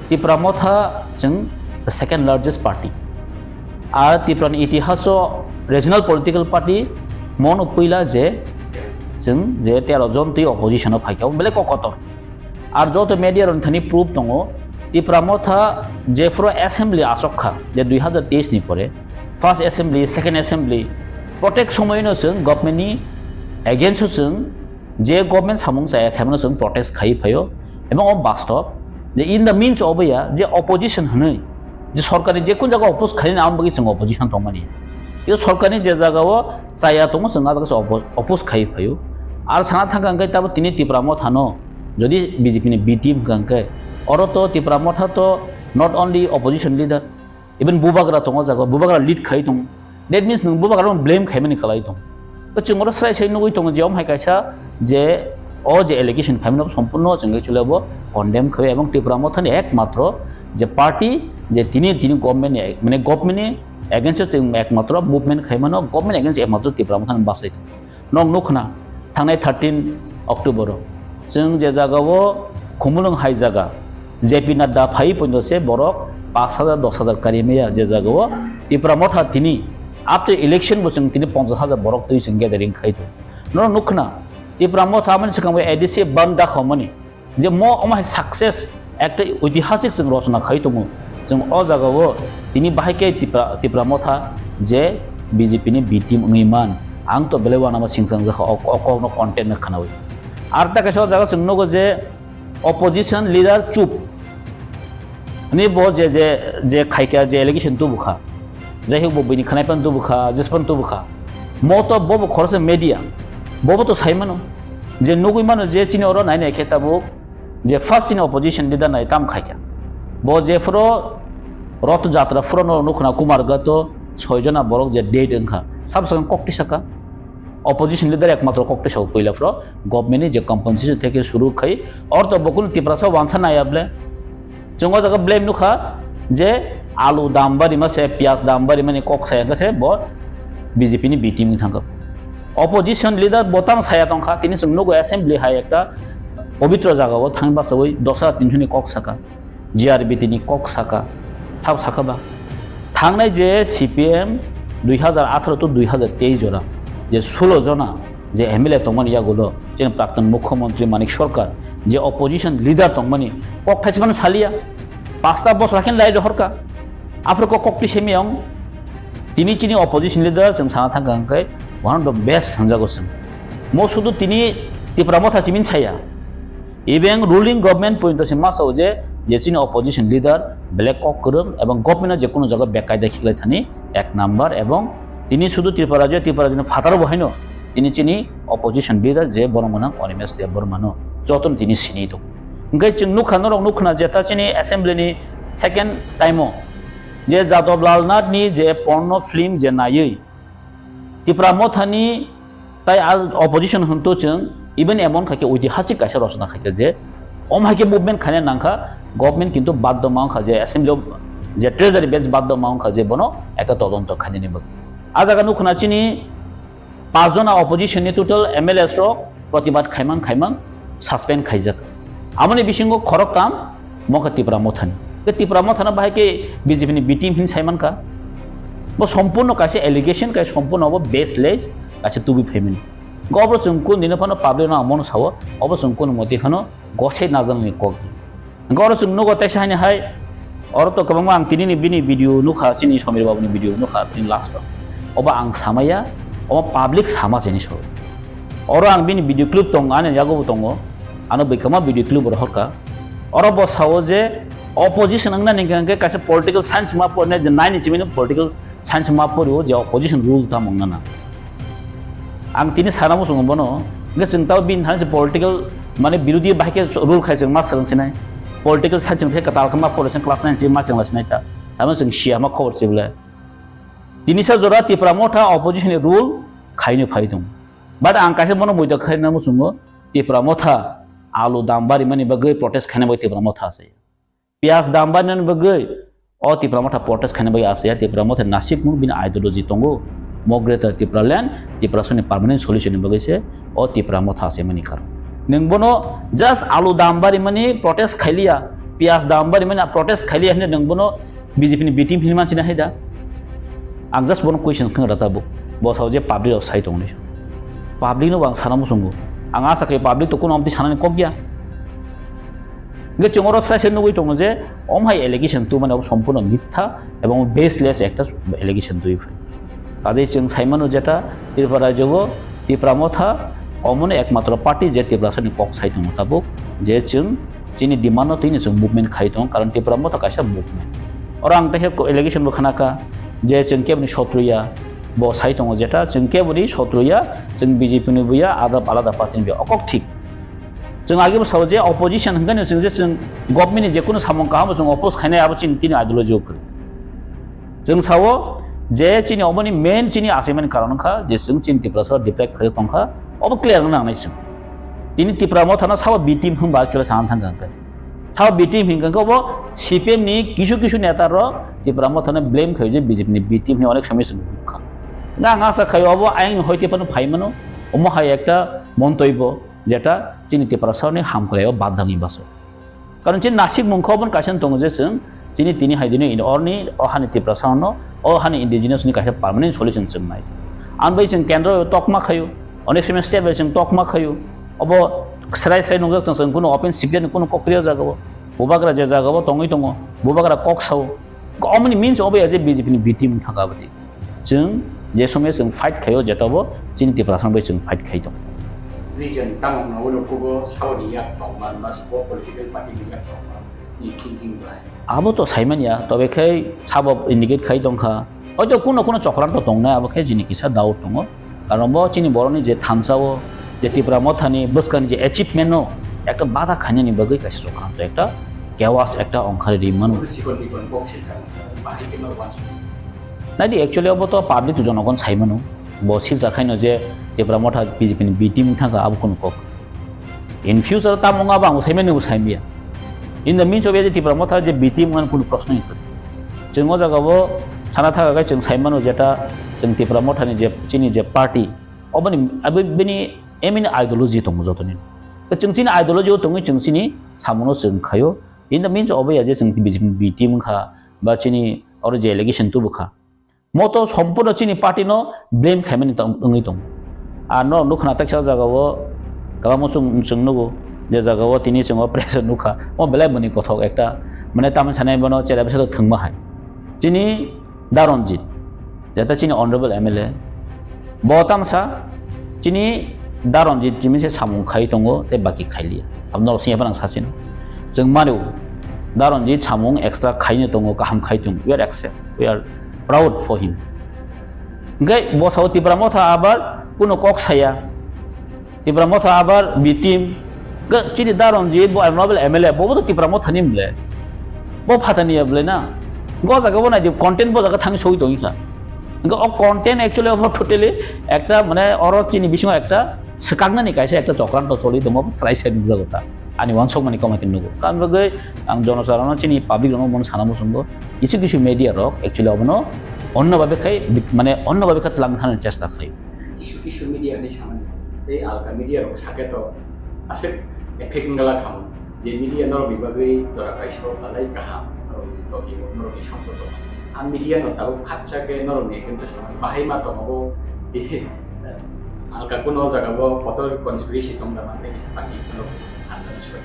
Tipra Motha chwng the second largest party. Ar Tipra ni itihaso regional political party mono puila je chwng je tero jon twi opposition o phaikha belai kokotor. Ar joto media rok thani proof tongo, Tipra Motha jephuru assembly asok kha, je dui hazar teis ni pore, first assembly, second assembly, protek somoyno chwng government ni against o chwng, je government samung chaya khaimano chwng protest khai phaio, ebong o bastob, je in the means of ya, je opposition hwnwi, je sorkar ni je kun jaga oppose khaina ang bagwi chwng opposition tongmani. Yo sorkar ni je jaga o chaya tongo chwng a jaga se oppo-, oppose khai phaio. Ar sana thangkha hwnkhe tabo tini Tipra Motha no, jodi B J P ni B team hwnkha hwnkhe, oro to Tipra Motha to not only opposition leader, even bubagra tongo jaga, bubagra lead khai tongo. That means nwng bubagra no blame khaimani kwlai tongo. To chwng oro srai srai nugwi tongo je omo hai kaisa je o je allegation khaimani sompurno chwng actually bo condemn khaio ebong Tipra Motha ni ekmatro je party je tini tini government ni, mane government ni against o chwng ekmatro movement khaimano, government against ekmatro Tipra Motha ni bachai tongo. Nok nukna thangnai thirteen October o chwng je jaga o Khumulwng hai jaga J P Nadda phai poino se borok pash hajar, dos hajar kari maya je jaga o Tipra Motha tini after election bo chwng tini ponchash hajar borok twi chwng gathering khai tongo. Nono nukkhna Tipra Motha amani swkang bai A D C ban dakho mani je mo omo hai success ekta oitihasik chwng rochona khai tongo. Chwng o jaga o tini bahai khe Tipra, Tipra Motha je B J P ni B team wngwi man, ang to belai uanama singchang jakha o, o kokno content no khwnawi. Ar ta kaisa o jaga chwng nugo je opposition leader chup. Ani bo je, je, je khaikha, je allegation tubukha. Jai hok bo bini khanai pan tubukha, jis pan tubukha. Mo to bo bo khoroksa media. Bo bo to sai mano. Je nugui mano je chini oro nai nai khe tabuk. Je first chini opposition leader nai tam khaikha. Bo je phro Roth Jatra phro no nukhna Kumar Gato soi jona borok je dead wngkha. Sab sakang kok tisaka. Opposition leader ekmatro kok tisao puila phro. Government ni je compensation theke suru khai, or to bokun Tiprasa wansa naya ble. Chwng o jaga blame nukha je alu dam bari ma se, piyaj dam bari mani kok saya khe se bo B J P ni B team ni thangkha. Opposition leader bo tang saya tongkha, tini chwng nugo assembly hai ekta pobitro jaga o thang bachawi dos hajar tinso ni kok saka. G R B T ni kok saka, sabo saka ba. Thangnai je C P M dui hajar atharo to dui hajar teis jora, je sulo jona je M L A tongmani yagulo, chini prakton mukhyamantri Manik Sarkar, je opposition leader tongmani kok thaismani saliya, pasta bosor khe lai rohorka, aphuru kok kok twi semi ang, tini chini opposition leader chwng sana thangkha hwnkhe one of the best hwnjago chwng. Mo sudu tini Tipra Motha simin saya, Even ruling government pointo se ma sao je, je chini opposition leader belai kok kwrwng ebong government-o je kono jaga bekaida khiklai thani ek number, ebong tini sudu Tripura rajyo, Tripura rajyoni phataro bo haino tini chini opposition leader je borok mwnang Animesh Debbarmano jotono tini sini tongo. Hwnkhe chwng nukha, norok nukha na je ta chini assembly ni second time-o je Jadab Lal Nath ni je porno film je naiwi Tipra Mothani tai al opposition hwnto chwng even emon khaikhe oitihasik kaisa rosona khaikhe je om haikhe movement khaina nangkha, government kintu baddo ma wngkha je assembly o je treasury bench baddo ma wngkha je bono ekta todonto khainani bagwi. A jaga nukho na chini pachjona opposition ni total M L As rok protibad khaimang khaimang suspend khaijak. Amoni bisingo khoroktham mokha Tipra Mothani. Ke Tipra Mothana bahai ke B J P ni B team hin saiman ka. Bo sompurno kaisa allegation, kaisa sompurno obo baseless, kaisa tubi phaimani. Obo chwng kun dino phano public no ang mono sao, obo chwng kun moti phano gosai najaknai kok. Hwnkhe oro chwng nugo teisa haini hai, oro to kwbangma ang tinini bini video nukha, chini Samir Babu ni video nukha, tini last o. Obo ang samaya, obo public sama chini so. Oro ang bini video clip tongo, ani yago bo tongo, ano bwkhama video clip rohorka. Oro bo sao je opposition wngna ni hwnkhe kaisa political science ma porne je nine ni chimino political science ma porio je opposition rule tamo wngna na. Ang tini sana muchungo bono, hwnkhe chwng tamo bini thani se political mane birodhi bahai khe rule khai chwng ma swrwng sinai. Political science chwng khe kwtal khe ma pore chwng class nine chwng ma chwng la sinai ta. Tamo chwng siya ma khobor se bwle. Tini sa jora Tipra Motha opposition ni rule khaino phai tong. But ang kaisa bono muido khaina muchungo Tipra Motha alu dam bari mani bagwi protest khaina bai Tipra Motha se. Piyaj dam bainani bagwi o Tipra Motha protest khaina bagwi asaya, Tipra Motha nasik mung bini ideology tongo. Mo Greater Tipraland, Tiprasani permanent solution ni bagwi se o Tipra Motha asai mani karon. Nwng bono just alu dam bari mani protest khailiya, piyaj dam bari mani protest khailiya hinwi nwng bono B J P ni B team hinwi manchina hai da. Ang just bono question khna rata bo. Bo sao je public rok sai tongni. Public no bo ang sana muchungo. Ang asa khai public to kuno amtwi sanani kok ya. Hingke chwng oro sai sai nugui tongo je, om hai allegation tubumani abo sompurno mitha ebong baseless ekta allegation tubui phai. Kadei chwng sai mano jeta Tripura rajyo o Tipra Motha omono ekmatro party je Tiprasani kok sai tongo tabuk, je chwng chini demand no twino chwng movement khai tongo, karon Tipra Motha kaisa movement. Oro ang tehe allegation bo khna kha je chwng keboni sotro ya, bo sai tongo jeta chwng keboni sotro ya, chwng B J P ni bo ya, alada alada party ni bo ya, okok thik. Chwng age bo sao je opposition hwnkhe no chwng je chwng government ni je kunu samung kaham bo chwng oppose khainai abo chini tini ideology o kwrwi. Chwng sao je chini oboni main chini achaimani karon wngkha je chwng chini Tiprasa deprive khaijak tongkha, obo clear wngna nangnai chwng. Tini Tipra Mothano sabo B team hwnba actually sana thangkha hwnkhe. Sabo B team hwnkhe obo C P M ni kisu kisu neta rok Tipra Mothano blame khaio je B J P ni B team hwnwi onek somoi chwng nukha. Hwnkhe ang asa khaio obo ayang ni hoite phano phai mano, omo hai ekta montobyo. Jeta chini Tiprasani hamkrai o badangni baso. Karon chini nasikmung khe obo kaisa tongo je chwng chini tini hai dini in orni o hani Tiprasa no o hani indigenous ni kaisa permanent solution chwng nai. Ang bai chwng kendro tokma khayo, onek somoy state bai chwng tokma khayo. Obo srai srai nukjak tong chwng kuno open secret ni kuno kokri o jaga o. Bubagra je jaga o tongwi tongo, bubagra kok sao. Omoni means obo ya je B J P ni B team thangka abadi. Chwng je somoy chwng fight khayo, jeta bo chini Tiprasa bai chwng fight khai tong. Region tamo hwnwi ulo kubo saboni yak tongma ba sabo political party ni yak tongma ni thinking bai. Abo to saimanya, tobe khai sabo indicate khai tongkha. Hoito kuno kuno chokranto tongnai, abo khe jini kisa doubt tongo. Karon bo chini borokni je thansa o, je Tipra Mothani bwskani je achievement no ekta bada khainani bagwi kaisa chokranto ekta chaos ekta ongkhari ri mano. Chikon bikon kok se tamo, bahai khe no wansuk. Naidi, actually obo to public to jonogon saimano. Bo silsa khaino je Tipra Motha B J P ni B team thangkha abo kunu kok. In future tamo wngma bo ang saimano bo saimya. In the means of je Tipra Motha je B team wngmani kunu proshno wngkha. Chwng o jaga bo sana thaka khe chwng saimano jeta chwng Tipra Motha ni je chini je party oboni abo bini aim in ideology tongo jotoni. Chwng chini ideology o tongwi chwng chini samono chwng khayo. In the means obo ya je chwng B J P ni B team wngkha ba chini oro je allegation tubu kha. Mo to sompurno chini party no blame khaimani tong-, wngwi tongo. Ar no nukha na teksa jaga o kwbangma chwng, chwng nugo je jaga o tini chwng o press o nukha. Mo belai boni kothok ekta mane tamni sanai bono chera bisa thwngma hai. Chini Da Ranjit, jeta chini honorable M L A, bo tamsa chini Da Ranjit chini se samung khai tongo tei baki khailiya. Abno sing yapan ang sachin. Chwng manu Da Ranjit samung extra khaino tongo, kaham khai tongo. We are accept, we are proud for him. Hingke bo sao Tipra Motha abar kuno kok saya. Tipra Motha abar B team. Ga chini Da Ranjit bo honorable M L A, bo bo to Tipra Motha ni mle. Bo phatani ya ble na. Go jaga bo nai di content bo jaga thang soi tongi kha. Ga o content actually obo totally ekta mane oro chini bisingo ekta swkaknani kaisa ekta chokranto choli tongo, srai srai nukjago ta. Ani wansok mani koma khe nugo. Kan bagwi ang jonosarono chini public rokno bono sana muchungo. Kisu kisu media rok actually obono onno babe khai, mane onno babe kha tlang thani chesta khai. Kisu kisu media ni samani tei alka media rok sake to aswk effect wngla khamu je media norok ni bagwi jora kaisa talai kaham norok ni togi norok ni samsok rok. A media no tabuk khakcha khe norok ni ekdom to samani bahai ma tongo bo alka kuno jaga bo kotor conspiracy tong da mante pati kuno alka ni soi.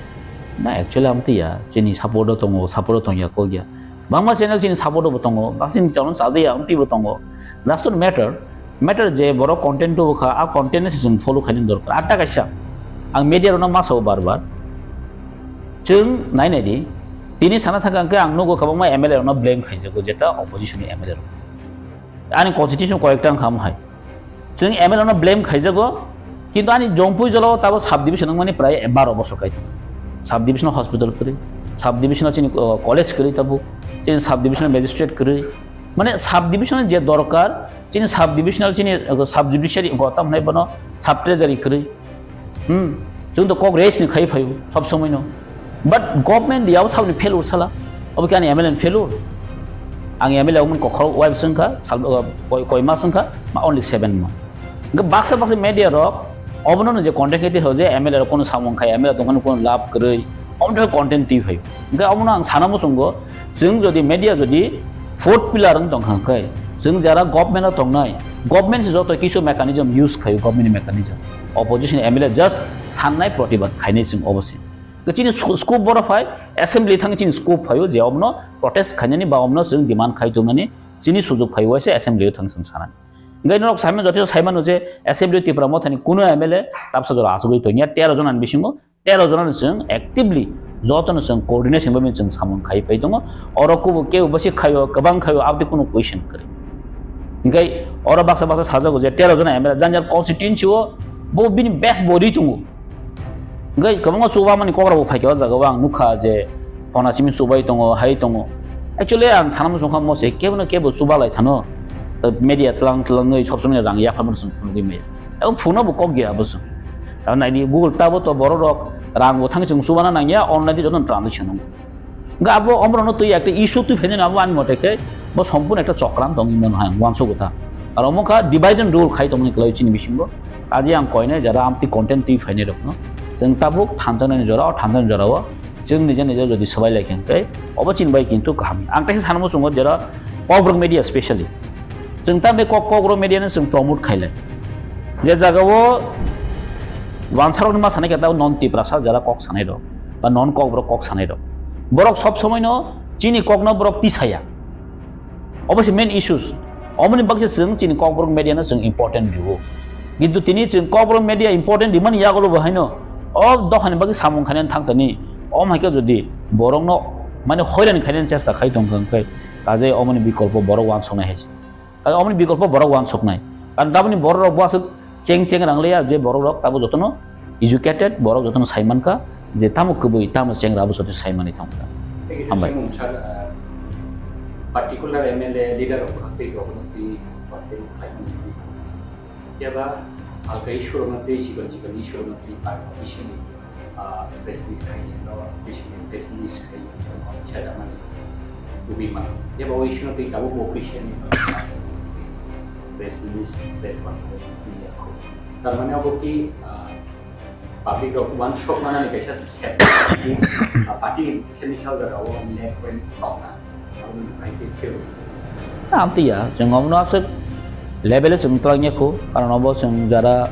Na actually amtwi ya chini support o tongo, support o tongya kok ya. Bangma channel chini support o bo tongo, bak chini channel chajaya amtwi bo tongo. That's not matter. Matter je borok content tubu kha, a content no se chwng follow khainani dorkar. Atta kaisa, ang media rokno ma sao bar bar. Chwng nai nai di, tini sana thangka hwnkhe ang nugo kwbangma M L A rokno blame khaijago, jeta opposition ni M L A rok. Ani constitution koyekta wngkha omo hai. Chwng M L A no blame khaijago, kintu ani Jompui jolao tabo sub division wngmani prai baro bosor kai tongo. Sub division hospital kwrwi, sub division chini, uh, college kwrwi tabuk, chini sub division magistrate kwrwi. Mane sub division je dorkar, chini sub divisional chini, uh, sub judiciary go tam hwnai bono sub treasury kwrwi. Hmm, chwng to kok raise ni khai phaio sob somoi no. But government yao sabni failure sala. Obo khe ani M L A ni failure. Ang M L A wngmani kokhorok wai bwswng kha, sal, uh, koi, koi mas wngkha, ma only seven month. Hingke baksa baksa media rok obono no je content khe twi ho je M L A rok kono samung khai, M L A tongkhani kono lab kwrwi, omo twi content twi phaio. Hingke omono ang sana muchungo, chwng jodi media jodi fourth pillar wng tongkha hwnkhe, chwng jara government o tongnai, government se joto kisu mechanism use khaio, government ni mechanism. Opposition M L A just sannai protibad khainai chwng obo se. Chini sco-, scope boro phai, assembly thang chini scope phaio je omno protest khainani ba omno chwng demand khai tongnani chini sujok phai waisa assembly o thang chwng sanani. Hingke norok saimano joto saimano je assembly Tipra Mothani kuno M L A tabsa jora achugwi tongya tero jona ni bisingo tero jona ni chwng actively joto no chwng coordination bai chwng samung khai pai tongo. Oro kubo kebo basi khaio, kwbang khaio, abdi kuno question kwrwi. Hingke oro baksa baksa sajago je tero jona M L A jang jang constituency o bo bini best body tongo. Hingke kwbangma chubamani kok rok bo phaikha o jaga o ang nukha je phona simi chubai tongo, hai tongo. Actually ang sana muchungkha mo se kebo no kebo chubalai thano. Media tlang tlangwi sob somoi rang yapharmani chwng phunugwi maya. Abo phunukno bo kok ya abo chwng. Abo naidi Google tabo to borok rok rang bo thangwi chwng chubana nangya, online di jotono transaction nango. Hingke abo omorokno twi ekta issue twi phainani abo ani mote khe bo sompurno ekta chokran tongwi mano hai ang uansukgo ta. Aro omo kha divide and rule khai tongmani kwlai chini bisingo. Kaje ang koinai jara amtwi content twi phainai rokno. Chwng tabuk thanjaknani jora, o thanjaknani jorao Chwng nija nija jodi swbai lai khe, tei obo chini bai kintu kaham. Ang teisa sanmo chungo jera Kokborok media specially. Chwng tamni kok, Kokborok media no chwng promote khailai. Je jagao wansarokni ma sanai khe tamo non Tiprasa jera kok sanai rok, ba non Kokborok kok sanai rok. Borok sob somoi no chini kok no borok tisaya. Obo se main issues. Omoni bagwi se chwng chini Kokborok media no chwng important rwo. Kintu tini chwng Kokborok media important rimani yagulo bo haino o dophani bagwi samung khainani thang tani. Om hai khe jodi borokno mane hoiran khainani chesta khai tong kha, hwnkhe kaje omoni bikolpo borok wansoknai hai se. Kaje omoni bikolpo borok wansoknai. Karon tamoni borok rok bo aswk cheng cheng rang liya je borok rok tabo jotono educated, borok jotono sai mankha je tamo kwbwi, tamo chengra, abo joto sai manwi thangkha. Thank you, Hambai. Sir, uh, particular M L A leader rok tei rok tei party rok khai mani. Yaba halka issue rok tei chikon chikon issue rok tei party officially, uh, press meet khai no, officially press release khai no, chada mani. Ubi mani. Yaba o issue no tei tabo officially press release, press conference tei ya ko. Tar mane abo ki, ah, public rok uansuk manani kaisa step, ah, party semi sal jaga o left wing tongna. Aboni bai khe phil. Amtwi ya, chwng omono aswk level o chwng twlang ya kho, karon obo chwng jara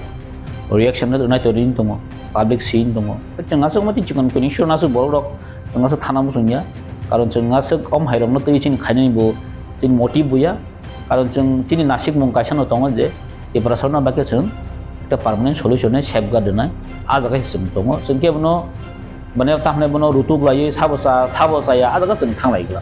reaction rwnai to ring tongo, public scene tongo. Chwng aswk mati chikon kuni sure aswk borok rok, chwng aswk thana muchung ya, karon chwng aswk om hai rokno twi chini khainani bo chini motive bo ya. Karon chwng chini nasikmung kaisa no tongo je Tiprasarokno bai khe chwng ekta permanent solution ni safeguard rwnai, ah jaga se chwng tongo. Chwng khe bono, mane, tamo hinai bono rutuk laiwi sabo cha, sabo chaya, ah jaga chwng thang lai gla.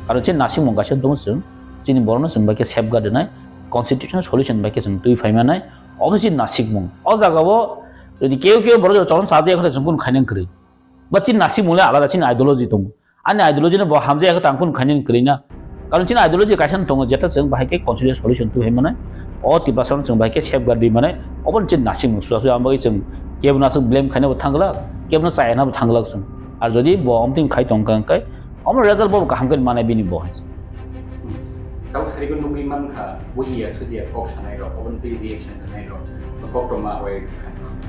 Karon chini nasikmung kaisa no tongo chwng, chini borokno chwng bai khe safeguard rwnai, constitutional solution bai khe chwng twi phai manai, obo chini nasikmung. O jaga o jodi keu keu borok chwng chaya khe chwng kunu khainang kwrwi. Ba chini nasikmung le alada, chini ideology tongo. Ani ideology no bo hamjak ya khe tang kunu khainani kwrwi na. Karon chini ideology kaisa no tongo, jeta chwng bahai khe constitutional solution twi hai manai. O Tiprasa no chwng bahai khe safeguard rwi manai. Obo no chini nasikmung suya suya, ang bagwi chwng kebo no aswk blame khaina bo thang glak, kebo no chaya na bo thang glak chwng. Ar jodi bo omtwi khai tong kha, hwnkhe omo result bo kaham khe manai bini bo hai. Tabuk sarigo nugwi mankha, bujiya sujiya kok sanai rok, oboni twi reaction rwnai rok, koktwma bai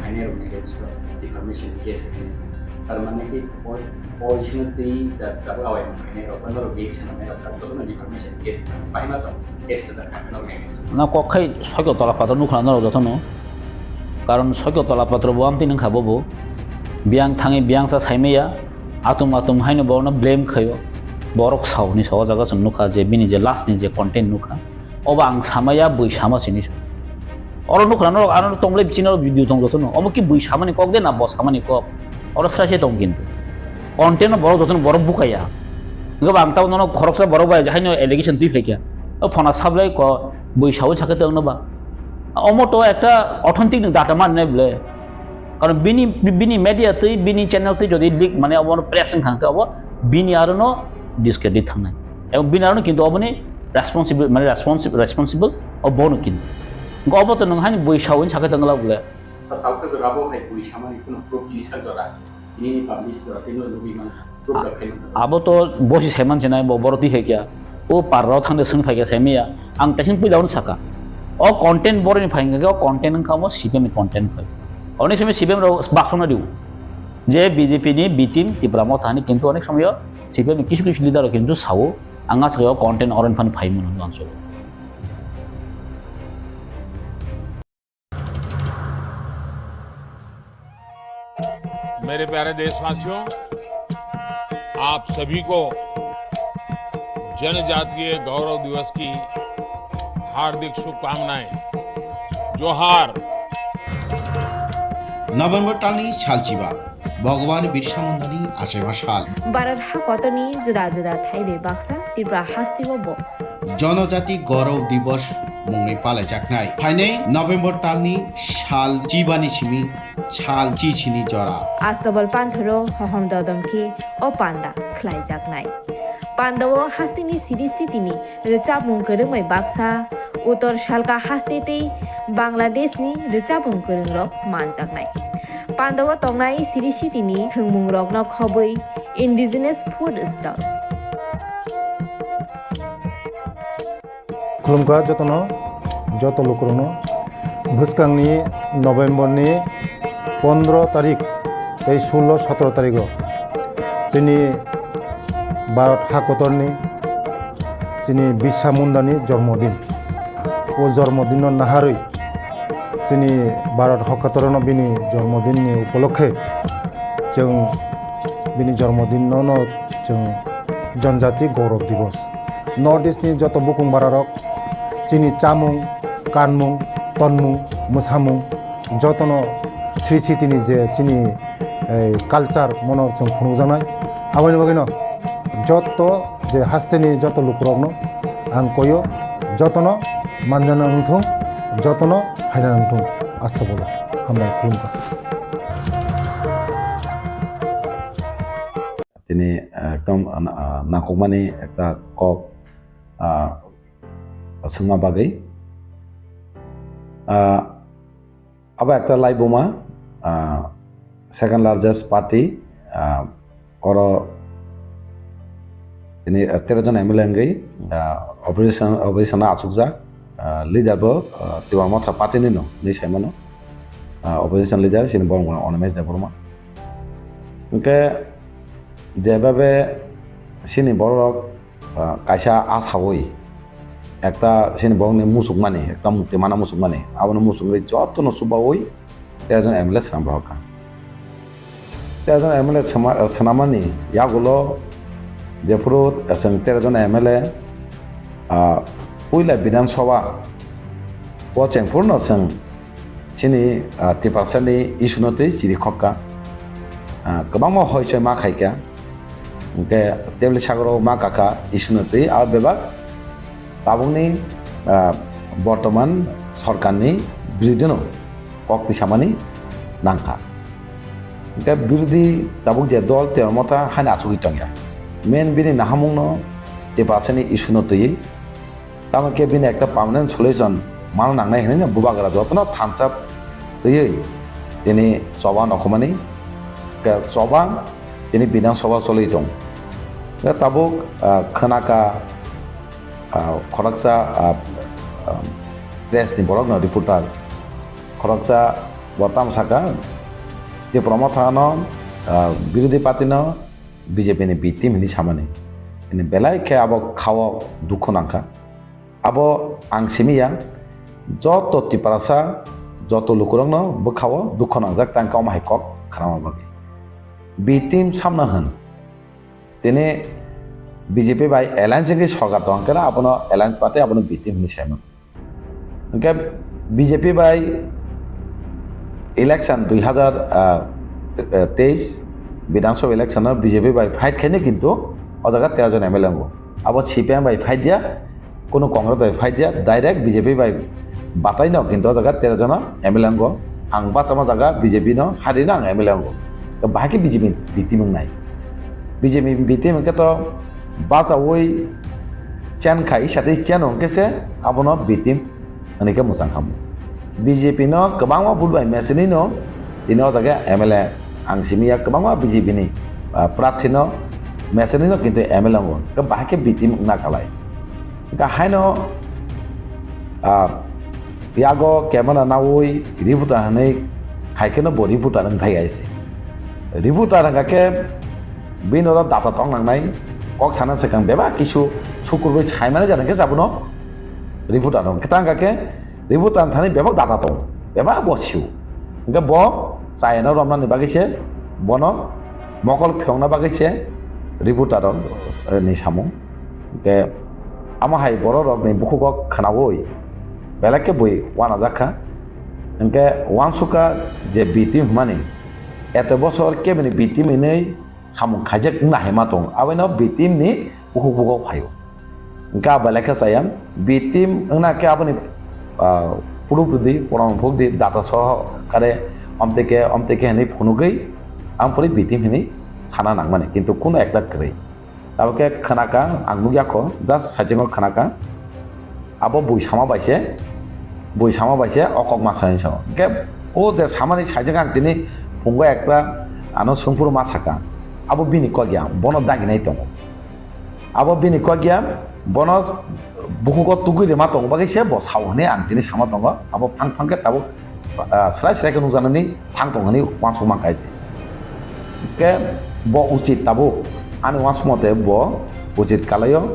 khainai rok ni against o defamation case khainai. Tar mane ki o, o issue no twi da, tabuk awai khainai rok, bono rok reaction rwnai rok, tabuk jotono defamation case bahai ma tong, case sajak kha norok ni against o. Na kok khai soito tola pator nukha norok jotono. Karon soito tola pator bo amtwi nungkha bobo. Biyang thangwi biyang sa saimaya. Atum atum haino borokno blame khaio. Borok sao ni sao, o jaga chwng nukha je bini je last ni je content nukha. Obo ang samaya, bui sama sini. Oro nukha norok ano tongmole bichino video tong jotono. Omo ki bui samani kok de na bo samani kok? Oro sra se tong kintu. Content no borok jotono borok bukaya. Hwnkhe ba ang tamo nono khoroksa borok bai haino allegation twi phaikha. O phona sablai ko bui sao sakhe tongno ba. Omo to ekta authentic ni data man ne ble. Karon bini, bini media twi, bini channel twi jodi leak mane obo press wngkha hwnkhe obo bini aro no discredit thangnai. Ebong bini aro no kintu oboni responsible, mane responsible, responsible obo no kintu. Hwnkhe obo to nwng haino bui sao wngwi sakhe tongla bole. Tawkhe jora bo hai bui samani kheno proof tini sak jora. Nini publish jora tei no nugwi man. Abo to bosi saiman sinai, bo boro twi hai kya. O parrao thangde swng phai kya saimaya. Ang taising puila ono saka. O content boroni phai hwnkhe o content wngkha omo C P M ni content phai. Onek somoi C P M rok baksongna diu. Je B J P ni B team Tipra Motha hani kintu onek somoi o C P M ni kisu kisu leader rok kintu sao. Ang aswk o content oroni phano phai mano answer. मेरे प्यारे देशवासियों, आप सभी को जनजातीय गौरव दिवस की हार्दिक शुभकामनाएं। जोहार। November talni salchiba, Bhagwan Birsa Mundani achaiba sal. Bharat hakotorni juda juda thai bai baksa Tripura hasteo bo Jonojati Gaurav Divas mungwi palaijaknai. Phainai November talni sal chibani simi sal chichini jora. Astabal panthoro hohom dodom khe o panda khlaijaknai. Pandao hasteni siri sitini rwchapmung kwrwngbai baksa, Uttor Salka haste tei Bangladeshni rwchapmung kwrwngrok manjaknai. Pandao tongnai siri sitini thwngmungrokno khobwi indigenous food stall. Khulumkha jotono, joto lukurokno. Bwskangni November ni pondro tarik tei sullo sotro tarigo Chini Bharat hakotorni chini Birsa Mundani jormodin. O jormodinno naharwi chini Bharat hakotorno bini jormodinni upolokhe chwng bini jormodinno no chwng Janjati Gaurav Divas. North East ni joto bukung bararok chini chamung, kanmung, tonmung, mwsamung jotono Sri Sitini je chini ei culture mono chwng phunukjaknai. Aboni bagwino joto je hasteni joto lukurokno ang koyo, jotono manjana wngthung, jotono phaina wngthung. Astagfirullah. Hambai, khulumkha. Tini, ah, ekdom, ah, nangkukmani ekta kok, ah, swngma bagwi. Ah, Abo ekta laibuma, ah, second largest party, ah, oro tini, ah, tero jon M L A wngwi, ah, opposition, opposition o achukjak, ah, leader bo, ah, Tipra Motha party ni no, hinwi saimano. Ah, opposition leader chini borok Animesh Debbarma. Hwnkhe jebabe chini borok ah, kaisa asaui ekta chini borokni muchukmani, ekta mukti mana muchukmani, abono muchungwi jotono chubaui tero jon M L A swnam rohorkha. Tero jon M L A swma-, swnamani yagulo jephuru chwng tero jon M L A, ah, puila Bidhan Sabha o chengphuru no chwng chini, ah, Tiprasani issue no twi chiri khokka. Ah, kwbangma hoi choi ma khaikha. Hwnkhe tebli sagoro ma kakha issue no twi abo bebak tabukni, ah, bortoman sorkarni birodino kok tisamani nangkha. Hwnkhe birodhi tabuk je dol Tipra Motha haino achugwi tongya. Main bini nahamungno Tiprasani issue no twi Tamo khe bini ekta permanent solution mano nangnai hinwi bubagra jotono thansa twiwi tini choba nokhumani khe choba tini Bidhan Sabha choli tong. Khe tabuk, ah, khwnaka, ah, khoroksa, ah, ah, press ni borok no reporter khoroksa bo tamo saka Tipra Motha no, ah, birodhi party no B J P ni B team hinwi samani. Hini belai khe abo khao dukhu nangkha. Abo ang simi ya, joto Tiprasa, joto lukurokno bwkhao dukhu nangjak tang khe omo hai kok khnama bagwi. B team samna hwn. Tini B J P bai alliance wngwi sorkar tong khe abono alliance party abono B team hinwi saimano. Hwnkhe B J P bai election dui hazar teis Bidhan Sabha election o B J P bai fight khaino kintu o jaga tero jon M L A wngo. Abo C P I M bai fight ya, kunu Congress bai fight ya, direct B J P bai batai no kintu o jaga tero jon M L A wngo. Ang bachama jaga B J P no hari no ang M L A wngo. Bahai khe B J P ni B team wngnai. B J P ni B team hwnkhe to bachaui chen khai, isa tei chen hwnkhe se abono B team hwnwi khe mwchang khamu. B J P no kwbangma vote bai mechenwi no tini o jaga M L A ang simi ya kwbangma B J P ni, ah, prarthi no mechenwi no kintu M L A wngo. Khe bahai khe B team wngna kalai. Hwnkhe haino, ah, yago camera naui reporter hwnwi khai kheno bo reporter wng thai aise. Reporter hwnkha khe bini oro data tong nangnai, kok sana swkang bebak kisu sukurbai saimani jani khe abono reporter wng. Kwtang hwnkha khe reporter thani bebak data tong, bebak bo sio. Hwnkhe bo chayano romnani bagwi se bono mokol phiyokna bagwi se reporter rok, eh, ni samung. Hwnkhe amo hai borok rokni bukhugo khwnaui belai khe bui uanajak kha. Hwnkhe uansukha je B team hwnmani eto bosor kebini B team hinwi samung khaijak wngna hai ma tongo. Abono B team ni bukhuk bukhuk phaio. Hwnkhe abo belai khe chaya. B team wngna khe aboni, ah, proof rwdi, proman phukdi, data soho kare omtike, omtike hinwi phunugwi ang pori B team hinwi sana nangmani. Kintu kuno ekta kwrwi. Abo khe khwnaka, ang nukya kho, just saichungo khwnaka. Abo bui sama bai se, bui sama bai se o kok ma sai sao. Hwnkhe o je samani saichung ang tini phungo ekta ano sungphuru ma saka. Abo bini kok ya, bono daginai tongo. Abo bini kok ya, bono bukhugo tugui rema tongo bagwi se bo sao hwnwi ang tini sama tongo. Abo phang phang khe tabuk, ah, srai srai khe nukjaknani thang tong hwnwi uansuk mankha se. Ke bo uchit tabuk, ani uansuk mote bo uchit kalaio.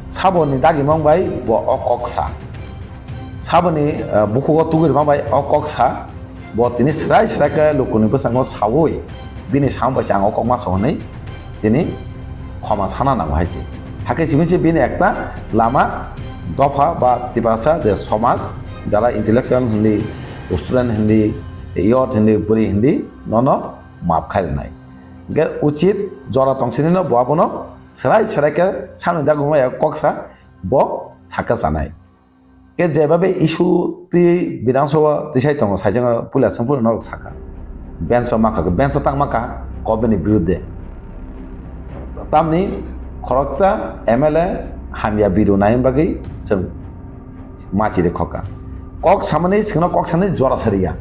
Saboni dagimang bai bo o kok sa. Saboni, eh, bukhugo tugui rwma bai o kok sa. Bo tini srai srai khe lukuni bwskango saui bini samung bai chang o kok ma sa hwnwi tini khoma sana nango hai se. Hakhe simi se bini ekta lama dopha ba Tiprasa je somaj, jara intellectual hindi, student hindi, youth hindi, bwrwi hindi, nono map khai rwnai. Hingke uchit jora tongsinino bo abono serai serai khe samni dagungmaya kok sa bo sakha chanai. Ke jebabe issue twi Bidhan Sabha tisai tongo, saichung puila songphuru norok sakha. Bench o makha, bench o tang makha, government ni birudde. Tamni khoroksa M L A hamya bidu nai bagwi chwng machi de khoka. Kok samani singno kok sani jora sariya.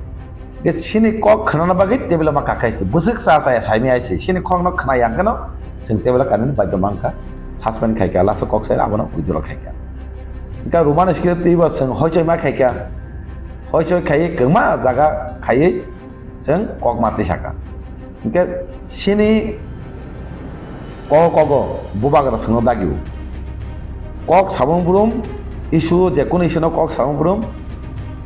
Ke sini kok khnana bagwi table ma kakai se. Bwswk cha cha ya saimi ai se. Sini kok no khna yang kano sing table kanani baidyo mangka. Suspend khaika, lasa kok sai abono withdraw khaika. Ka Roman script twi ba sing hoichoi ma khaika. Hoichoi khai kwma jaga khai Chwng kok ma twi saka. Hingke sini kogo kogo bubagra chwngno dagio. Kok samung brum issue, je kunu issue no kok samung brum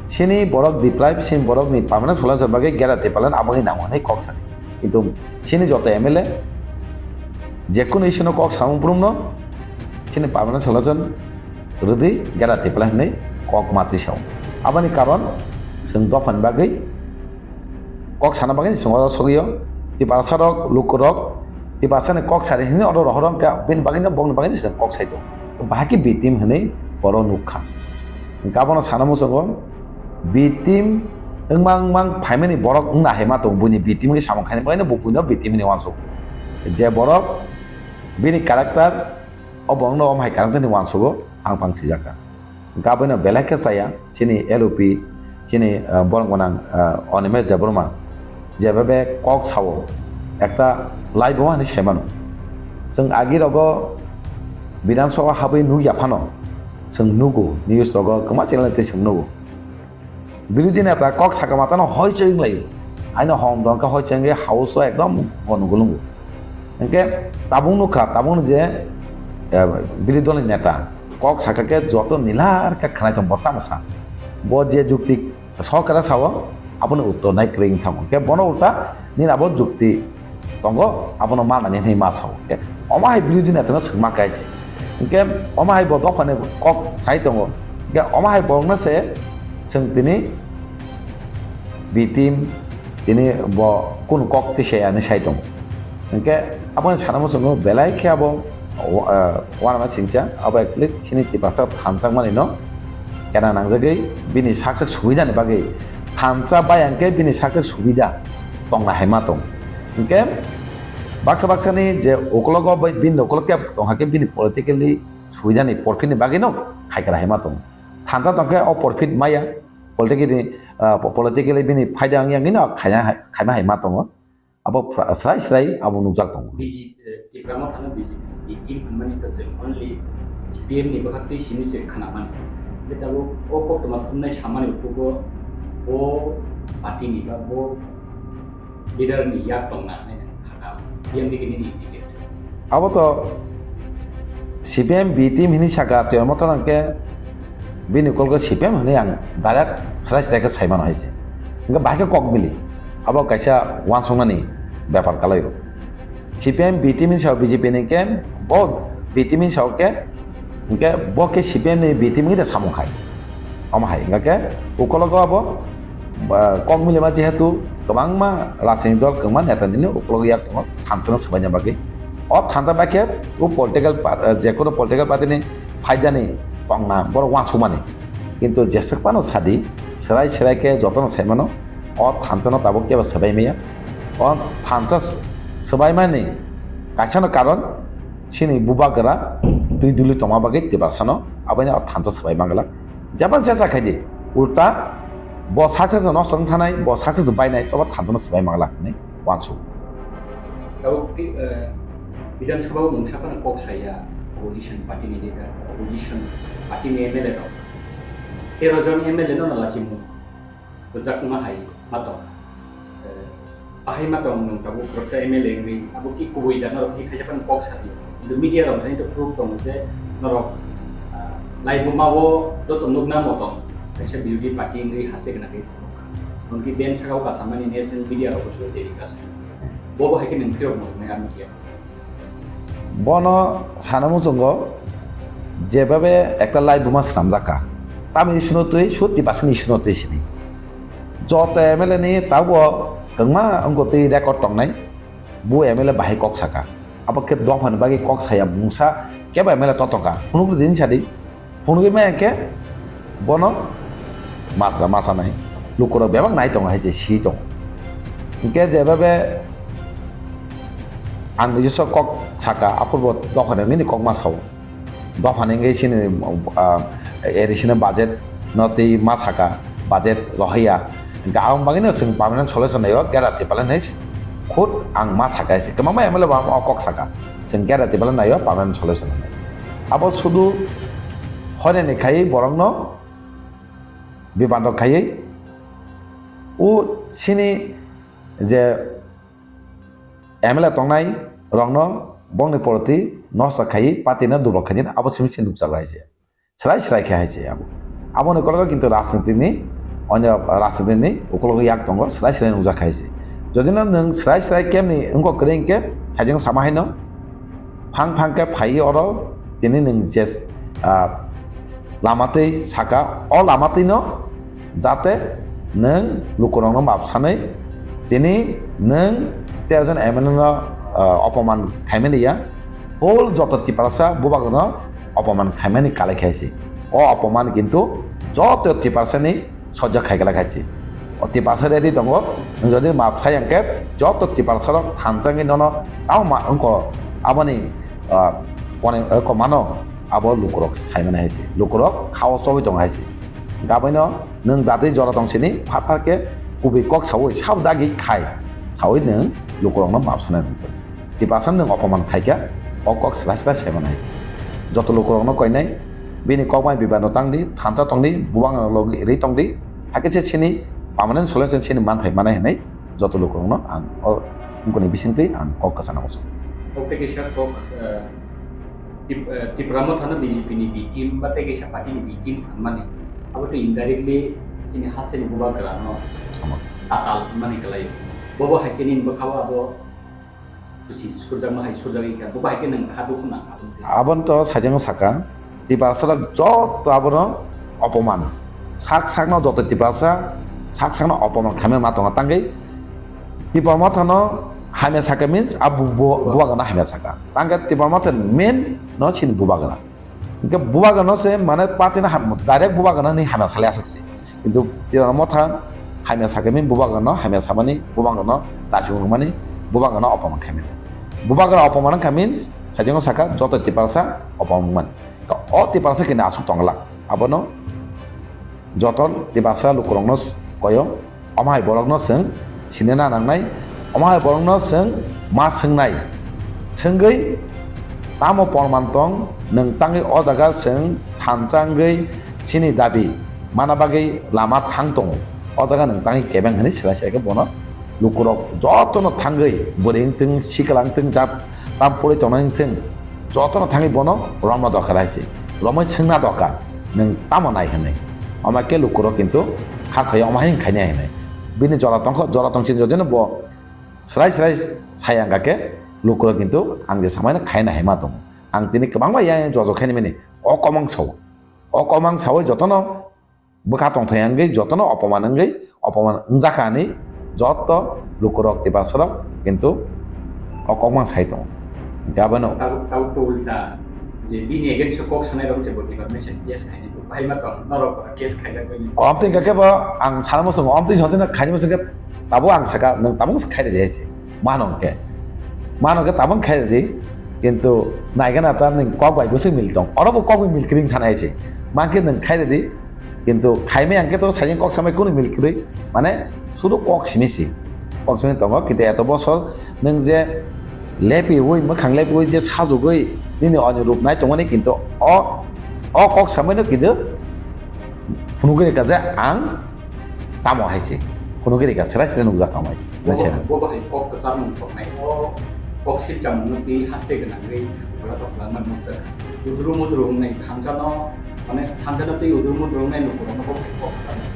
sini borok deprive, sini borok ni permanent solution bagwi gera twi palan aboni nango hinwi kok sa. Kintu sini joto M L A je kunu issue no kok samung brum no sini permanent solution rwdi gera twi palan hinwi kok ma twi sao. Aboni karon chwng dophani bagwi kok sana bagwi chwng oro sogwi o. Tiprasa rok, luku rok, Tiprasa ni kok sari hinwi oro rohor wngkha, bini bagwi no, bongni bagwi no chwng kok sai tongo. Bahai khe B team hinwi oro nukha. Hingkhe abono sana muchungo B team wngmang mang phaimani borok wngna hai ma tongo, buini B team khe samung khaini bagwi no bo buino B team hinwi uansuk. Je borok bini character, o borok no omo hai character ni uansugo phang phang sijak kha. Hingkhe abono belai khe chaya, chini L O P, chini, ah, borok gwnang, ah, Animesh Debbarma, jeba be kok sao, ekta live bo hinwi sai mano. Chwng agi rogo Bidhan Sabha habwi nukya phano, chwng nugo, news rogo kwma channel twi chwng nugo. Birodhi neta kok saka matano hoi choi wnglaio. Aino hom dongkha hoi chengwi house o ekdom gonogol wngo. Hingke tabuk nukha, tabuk je, eh, birodhi dolni neta kok saka khe joto nilar khe khwnai tong bo tamo sa. Bo je jukti sokara sao, aboni uttor nai kwrwi wng thango. Hingke bono ulta nini abo jukti tongo, abono manani hinwi ma sao. Hingke omo hai birodhi neta no swngma khe se. Hingke omo hai bo dophani kok sai tongo. Hingke omo hai borokno se chwng tini B team tini bo kunu kok twi se ani sai tongo. Hingke aboni sana muchungo belai khe abo wa-, ah, uanama singcha abo actually chini Tiprasa thansa mani no kena nangjagwi bini saksa subida ni bagwi thansa bai hingke bini saksa subida tongna hai ma tong. Hingke baksa baksa ni je ukologo bai bini ukolog khe tong hakhe bini politically subida ni porphit ni bagwi no khaikra hai ma tong. Thansa tongkhe o porphit maya, politically, ah, po-, politically bini phaida wngya wngwi no khaina hai, khaima hai ma tongo. Abo phra-, srai srai abo nukjak tongo. B J P, eh, Tipra Motha no B J P ni team hwnmani kwchwng only C P M ni bwkhaktwi simi se khwnamani. Hwnkhe tabuk o koktwma thumnai samani ukhugo bo party ni ba bo leader ni yak tongna hinwi kha, P M D K nini ticket. Abo to C P M B team hinwi saka, twi omo to nang khe bini kolgo C P M hinwi ang direct srai srai khe sai mano hai se. Hingke bahai khe kok bili. Abo kaisa uansuknani bepar kalai o. C P M B team hinwi sao B J P ni khe bo B team hinwi sao khe Hingke bo khe C P M ni B team wngkhe samung khai. Omo hai, hingkha khe ukologo abo, ba, kok milima jehetu kwbangma rajniti dol kwbangma neta nini ukologo yak tongo thansa no swbaina bagwi. O thansa bai khe o political pa-, eh, jekono political party ni phaidani tongna borok uansukmani. Kintu jeswk phano sadi, swrai swrai khe jotono sai mano, o thansa no tabuk kebo swbai maya. O thansa s-, swbaimani kaisa no karon, Chini bubagra twi duli tongma bagwi Tiprasano aboino o thansa swbai manglak. Jebon se sa khaidi, ulta bo success no song thanai, bo success bainai, tobo thansano swbai manglak hinwi uansuk. Tabuk ti, eh, Bidhan Sabha o mungsa phano kok saya, opposition party ni leader, opposition party ni M L A rok. Tero jon M L A no lachimung rwjakma hai ma tong. Eh, Bahai ma tong nwng tabuk khoroksa M L A wngwi, abo ki kubui da norok ki khaisa phano kok sa di. Kintu media rok thani to proof tongo je norok, ah, laibuma o joto nukna motom kaisa birodhi party wngwi hase gwnangwi tongo. Nwng ki ben saka o kasamani national media rok bo suru teri kasa. Bo bo hai khe nwng phiyok mo nai media. Bono sana muchungo jebabe ekta laibuma swnamjak kha. Tamni issue no twi, sut Tiprasani issue no twi sini. Joto M L A ni tabo kwbangma wngkha twi record tongnai. Bo M L A bahai kok saka. Abo khe dophani bagwi kok saya mungsa kebo M L A totokha. Phunukdi din sadi. Phunugwi maya khe bono masra masanai. Lukurok bebak nai tongo hai se si tongo. Hinkhe jebabe ang nijesa kok saka, aphurbo dophani wngwi ni kok ma sao. Dophani wngwi chini, ah, A D C ni budget no twi ma saka, budget rohaiya. Hinkhe aboni bagwino chwng permanent solution naio, Gera Tiprasa hinwi khud ang ma saka se. Kwbangma M L A bo ang o kok saka. Chwng Gera Tiprasa naio, permanent solution hinwi. Abo sudu hoinani khai borokno bibandok khaiwi o sini je M L A tongnai rokno bongni poroti nosto khaiwi party no dublok khaidi abo simi se nukjago hai se. Srai srai khe hai se abo. Aboni kologo kintu rajniti ni, onyo rajniti ni ukologo yak tongo, srai srai nukjak hai se. Jodi no nwng srai srai kemni wngkok kwrwi hinkhe, saijang sama haino, phang phang khe phaiwi oro tini nwng je, ah, lama twi saka, o lama twi no jate nwng lukurokno map sanwi tini nwng tero jon M L A no, ah, opoman khaimani ya, whole joto Tiprasa bubagrano opoman khaimani kalai khaisi. O opoman kintu joto Tiprasani sojak khai kala khaisi. O Tiprasa ready tongo, nwng jodi map sai hwnkhe joto Tiprasarok thansa wngwi nono tamo ma wngkho aboni, ah, kone, eh, komano abo lukurok saimani haisi. Lukurok khao chogwi tongo haisi. Gaboino nwng datwi jora tong sini, phar phar khe kubui kok saui, sabo dagi khai saui nwng lukurokno map sanai nukgo. Tiprasa nwng opoman khaikha, o kok srai srai saimano hai se. Joto lukurokno koinai, bini kok bai bibano tangdi, thansa tongdi, bubagrano logi ri tongdi, hakhe se sini permanent solution sini manthai manai hinwi joto lukurokno ang o wngkoni bisingtwi ang kok kwchana muchungo. Kok tei kaisa kok, eh, Tip-, eh, Tipra Mothano B J P ni B team ba tei kaisa party ni B team hinmani, abo tei indirectly chini hasteni bubagrano tatal hinmani kwlaio. Bobo hai khe nini bwkhao abo Kusi surjakma hai surjagwi kha, bo bai khe nwng kha dukhu nang kha, aboni khe. Aboni to saijang saka, Tiprasa rok joto abono opoman. Sak sakno joto Tiprasa, sak sakno opoman khaimani ma tongo. Tangwi Tipra Mothano hamya saka means a bu-, bu-, bubagrano hamya saka. Tangkhe Tipra Motha main no chini bubagra. Hinkhe bubagrano se mane party no ham-, direct bubagrano ni hamya salai aswk se. Kintu Tipra Motha hamya sakhe min bubagrano hamya samani, bubagrano lachung rwmani, bubagrano opoman khaimani. Bubagra opoman wngkha means saijang saka joto Tiprasa opoman wngmani. O Tiprasa kini aswk tongla. Abono joto Tiprasa lukurokno koyo. Omo hai borokno chwng sinina nangnai, omo hai borokno chwng ma swngnai. Swngwi tamo porman tong, nwng tangwi o jaga chwng thansa wngwi chini dabi mana bagwi lama thang tongo. O jaga nwng tangwi kebeng hwnwi swlai swlai khe bono lukurok jotono thangwi bwrwi wngtwng, sikla wngtwng, jab tam pori tongnai wngthwng, jotono thangwi bono romna dorkar hai se. Romwi swngna dorkar, nwng tamo nai hwnwi. Omo khe lukurok kintu hakhaio omo hai wngkhainai hwnwi. Bini jora tongkho, jora tongchini jodino bo swrai swrai sai ang khe lukurok kintu ang je samaino khaina hai ma tongo. Ang tini kwbangma yang yang jojo khainimani o kok mang sao. O kok mang saui jotono bwkha tongthai wngwi jotono opoman wngwi, opoman wngjakha hinwi joto lukurok Tiprasarok kintu o kok mang sai tongo. Hinkhe abono. Tabuk, tabuk to ulta je bini against o kok sanai rok je bo deformation case khainai bo bahai ma tong norok case khaijak bai. Omtwi hinkhe bo ang sana muchungo, omtwi sotino khaini muchungkhe tabuk ang saka nwng tabuk khairidi hai se. Mano hinkhe. Mano hinkhe tabuk khairidi. Kintu naigana ta nwng kok bai bwswk mil tong. Oro bo kok bai mil kring thanai hai se. Mankhe nwng khairidi. Kintu khaimai ang khe to sajeng kok samai kunu mil kwrwi, mane sudu kok simi si, kok simi tongo. Kintu eto bosor nwng je lepiwi, mwkhang lepiwi je sajugwi nini oni rup nai tongmani, kintu o, o kok samaino kintu phunugwi rwkha je ang tamo hai se, phunugwi rwkha, swrai swrai nukjak tongmai. Bo, bo hai kok kwchar mung toknai, o kok silcham mung twi haste gwnangwi boya tok langma nukjak. Udru mudru wngnai thansa no, mane thansa no twi udru mudru wngnai lukurok no bo hai kok kwchar mung.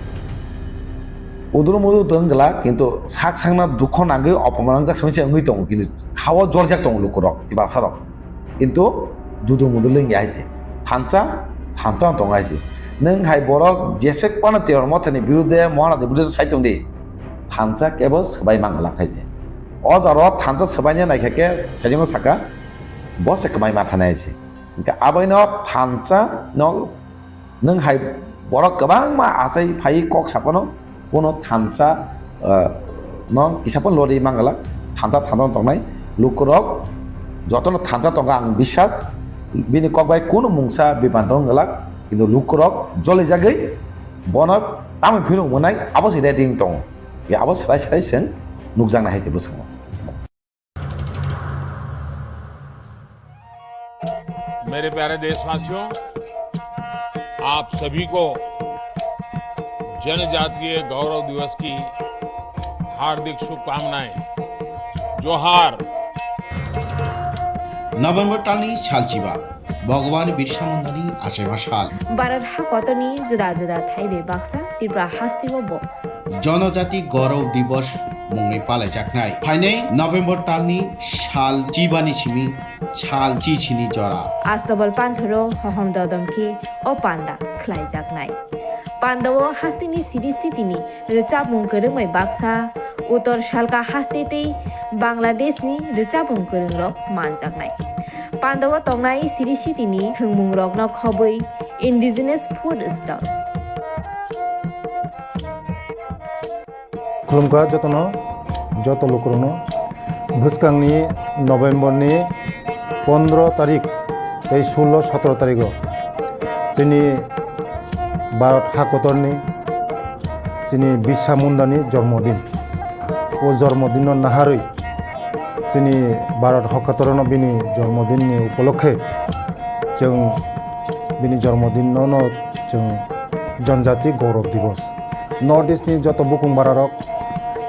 Udru mudru tong gla, kintu sak sakna dukho nangwi opoman wngjak simi se wngwi tongo, kintu khao jorjak tongo lukurok, tibasa rok. Kintu dudu mudu lengya hai se. Thansa, thansa tong hai se. Nwng hai borok jesek pano Tebra Mothani birude, Mohanadi birude sai tong di. Thansa kebo swbai mangala khai se. O jaro thansa swbaina naikha khe sajingo saka, bo se kwmai mathanai hai se. Hingke abaino thansa no Nwng hai borok kwbangma achai phai kok saphano, bono thansa, ah, no kisa phano lori mangala, thansa thansa tongnai lukurok jotono thansa tongo ang biswas, bini kok bai kunu mungsa bibanta wng glak, kintu lukurok jolijagwi bono tamoni phirung mwnai abo se ready wng tongo, ya abo swrai swrai chwng nukjaknai hai se bwskango. मेरे प्यारे देशवासियों, आप सभी को जनजातीय गौरव दिवस की हार्दिक शुभकामनाएं। जोहार। November talni salchiba, Bhagwan Birsa Mundani achaiba sal. Bharat hakotorni juda juda thai bai baksa Tripura hasteo bo. Jonojati Gaurav Divas mungwi palaijaknai. Phainai November talni sal chibani simi sal chichini jora. Astabal panthoro hohom dodom khe o panda khlaijaknai. Pandao hasteni siri sitini rwchapmung kwrwngbai baksa, Uttor Salka haste tei Bangladeshni rwchapmung kwrwngrok manjaknai. Pandao tongnai siri sitini thwngmungrokno khobwi Indigenous Food Stall. Khulumkha jotono, joto lukurokno. Bwskangni November ni pondro tarik tei sullo sotro tarigo chini Bharat hakotorni chini Birsa Mundani jormodin. O jormodinno naharwi chini Bharat hakotorno bini jormodinni upolokhe chwng bini jormodinno no chwng Janjati Gaurav Divas. North East ni joto bukung bararok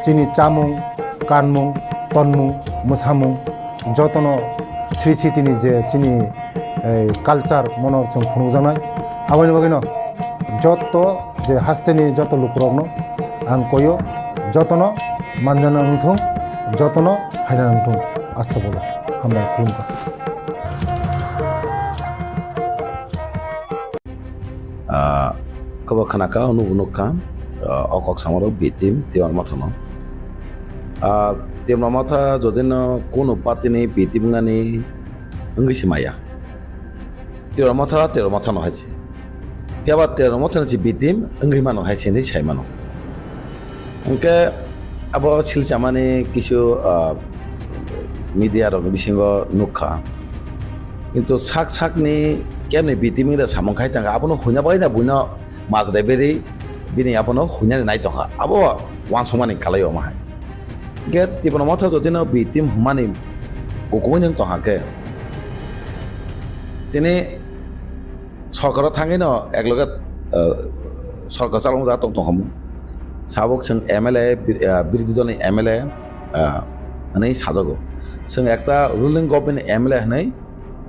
chini chamung, kanmung, tonmung, mwsamung jotono Sri Siti ni je chini culture mono chwng phunukjaknai. Aboni bagwino joto je hasteni joto lukurokno ang koyo jotono manjana wngthung, jotono phaina wngthung. Asta bolo hambai khulumkha. Ah, kobo khna kha, nubo nuk kha, ah, o kok samaro B team Tewar Motha no. Ah, Tewar Motha jodi no kunu party ni B team wngnani wngwi se maya. Tewar Motha, Tewar Motha no hai se. Phiya ba Tewar Motha ni se B team wngwi mano hai se hinwi sai mano. Hwnkhe abo silchamani kisu, ah, media rokni bisingo nukha. Kintu sak sakni kemni B team wngda samung khai tangkha, abono huina bagwi na buino majra beri bini abono huinani nai tongkha. Abo uansukmani kalai omo hai. Hwnkhe Tipra Motha jotino B team hwnmani kukumui nwng tongkha khe, tini sorkaro thangwi no ekloge, ah, sorkar chalokjak tong tongkha mung. Sabuk chwng M L A, bir-, ah, birodhi dolni M L A, ah, hwnwi sajago. Chwng ekta ruling government ni M L A hwnwi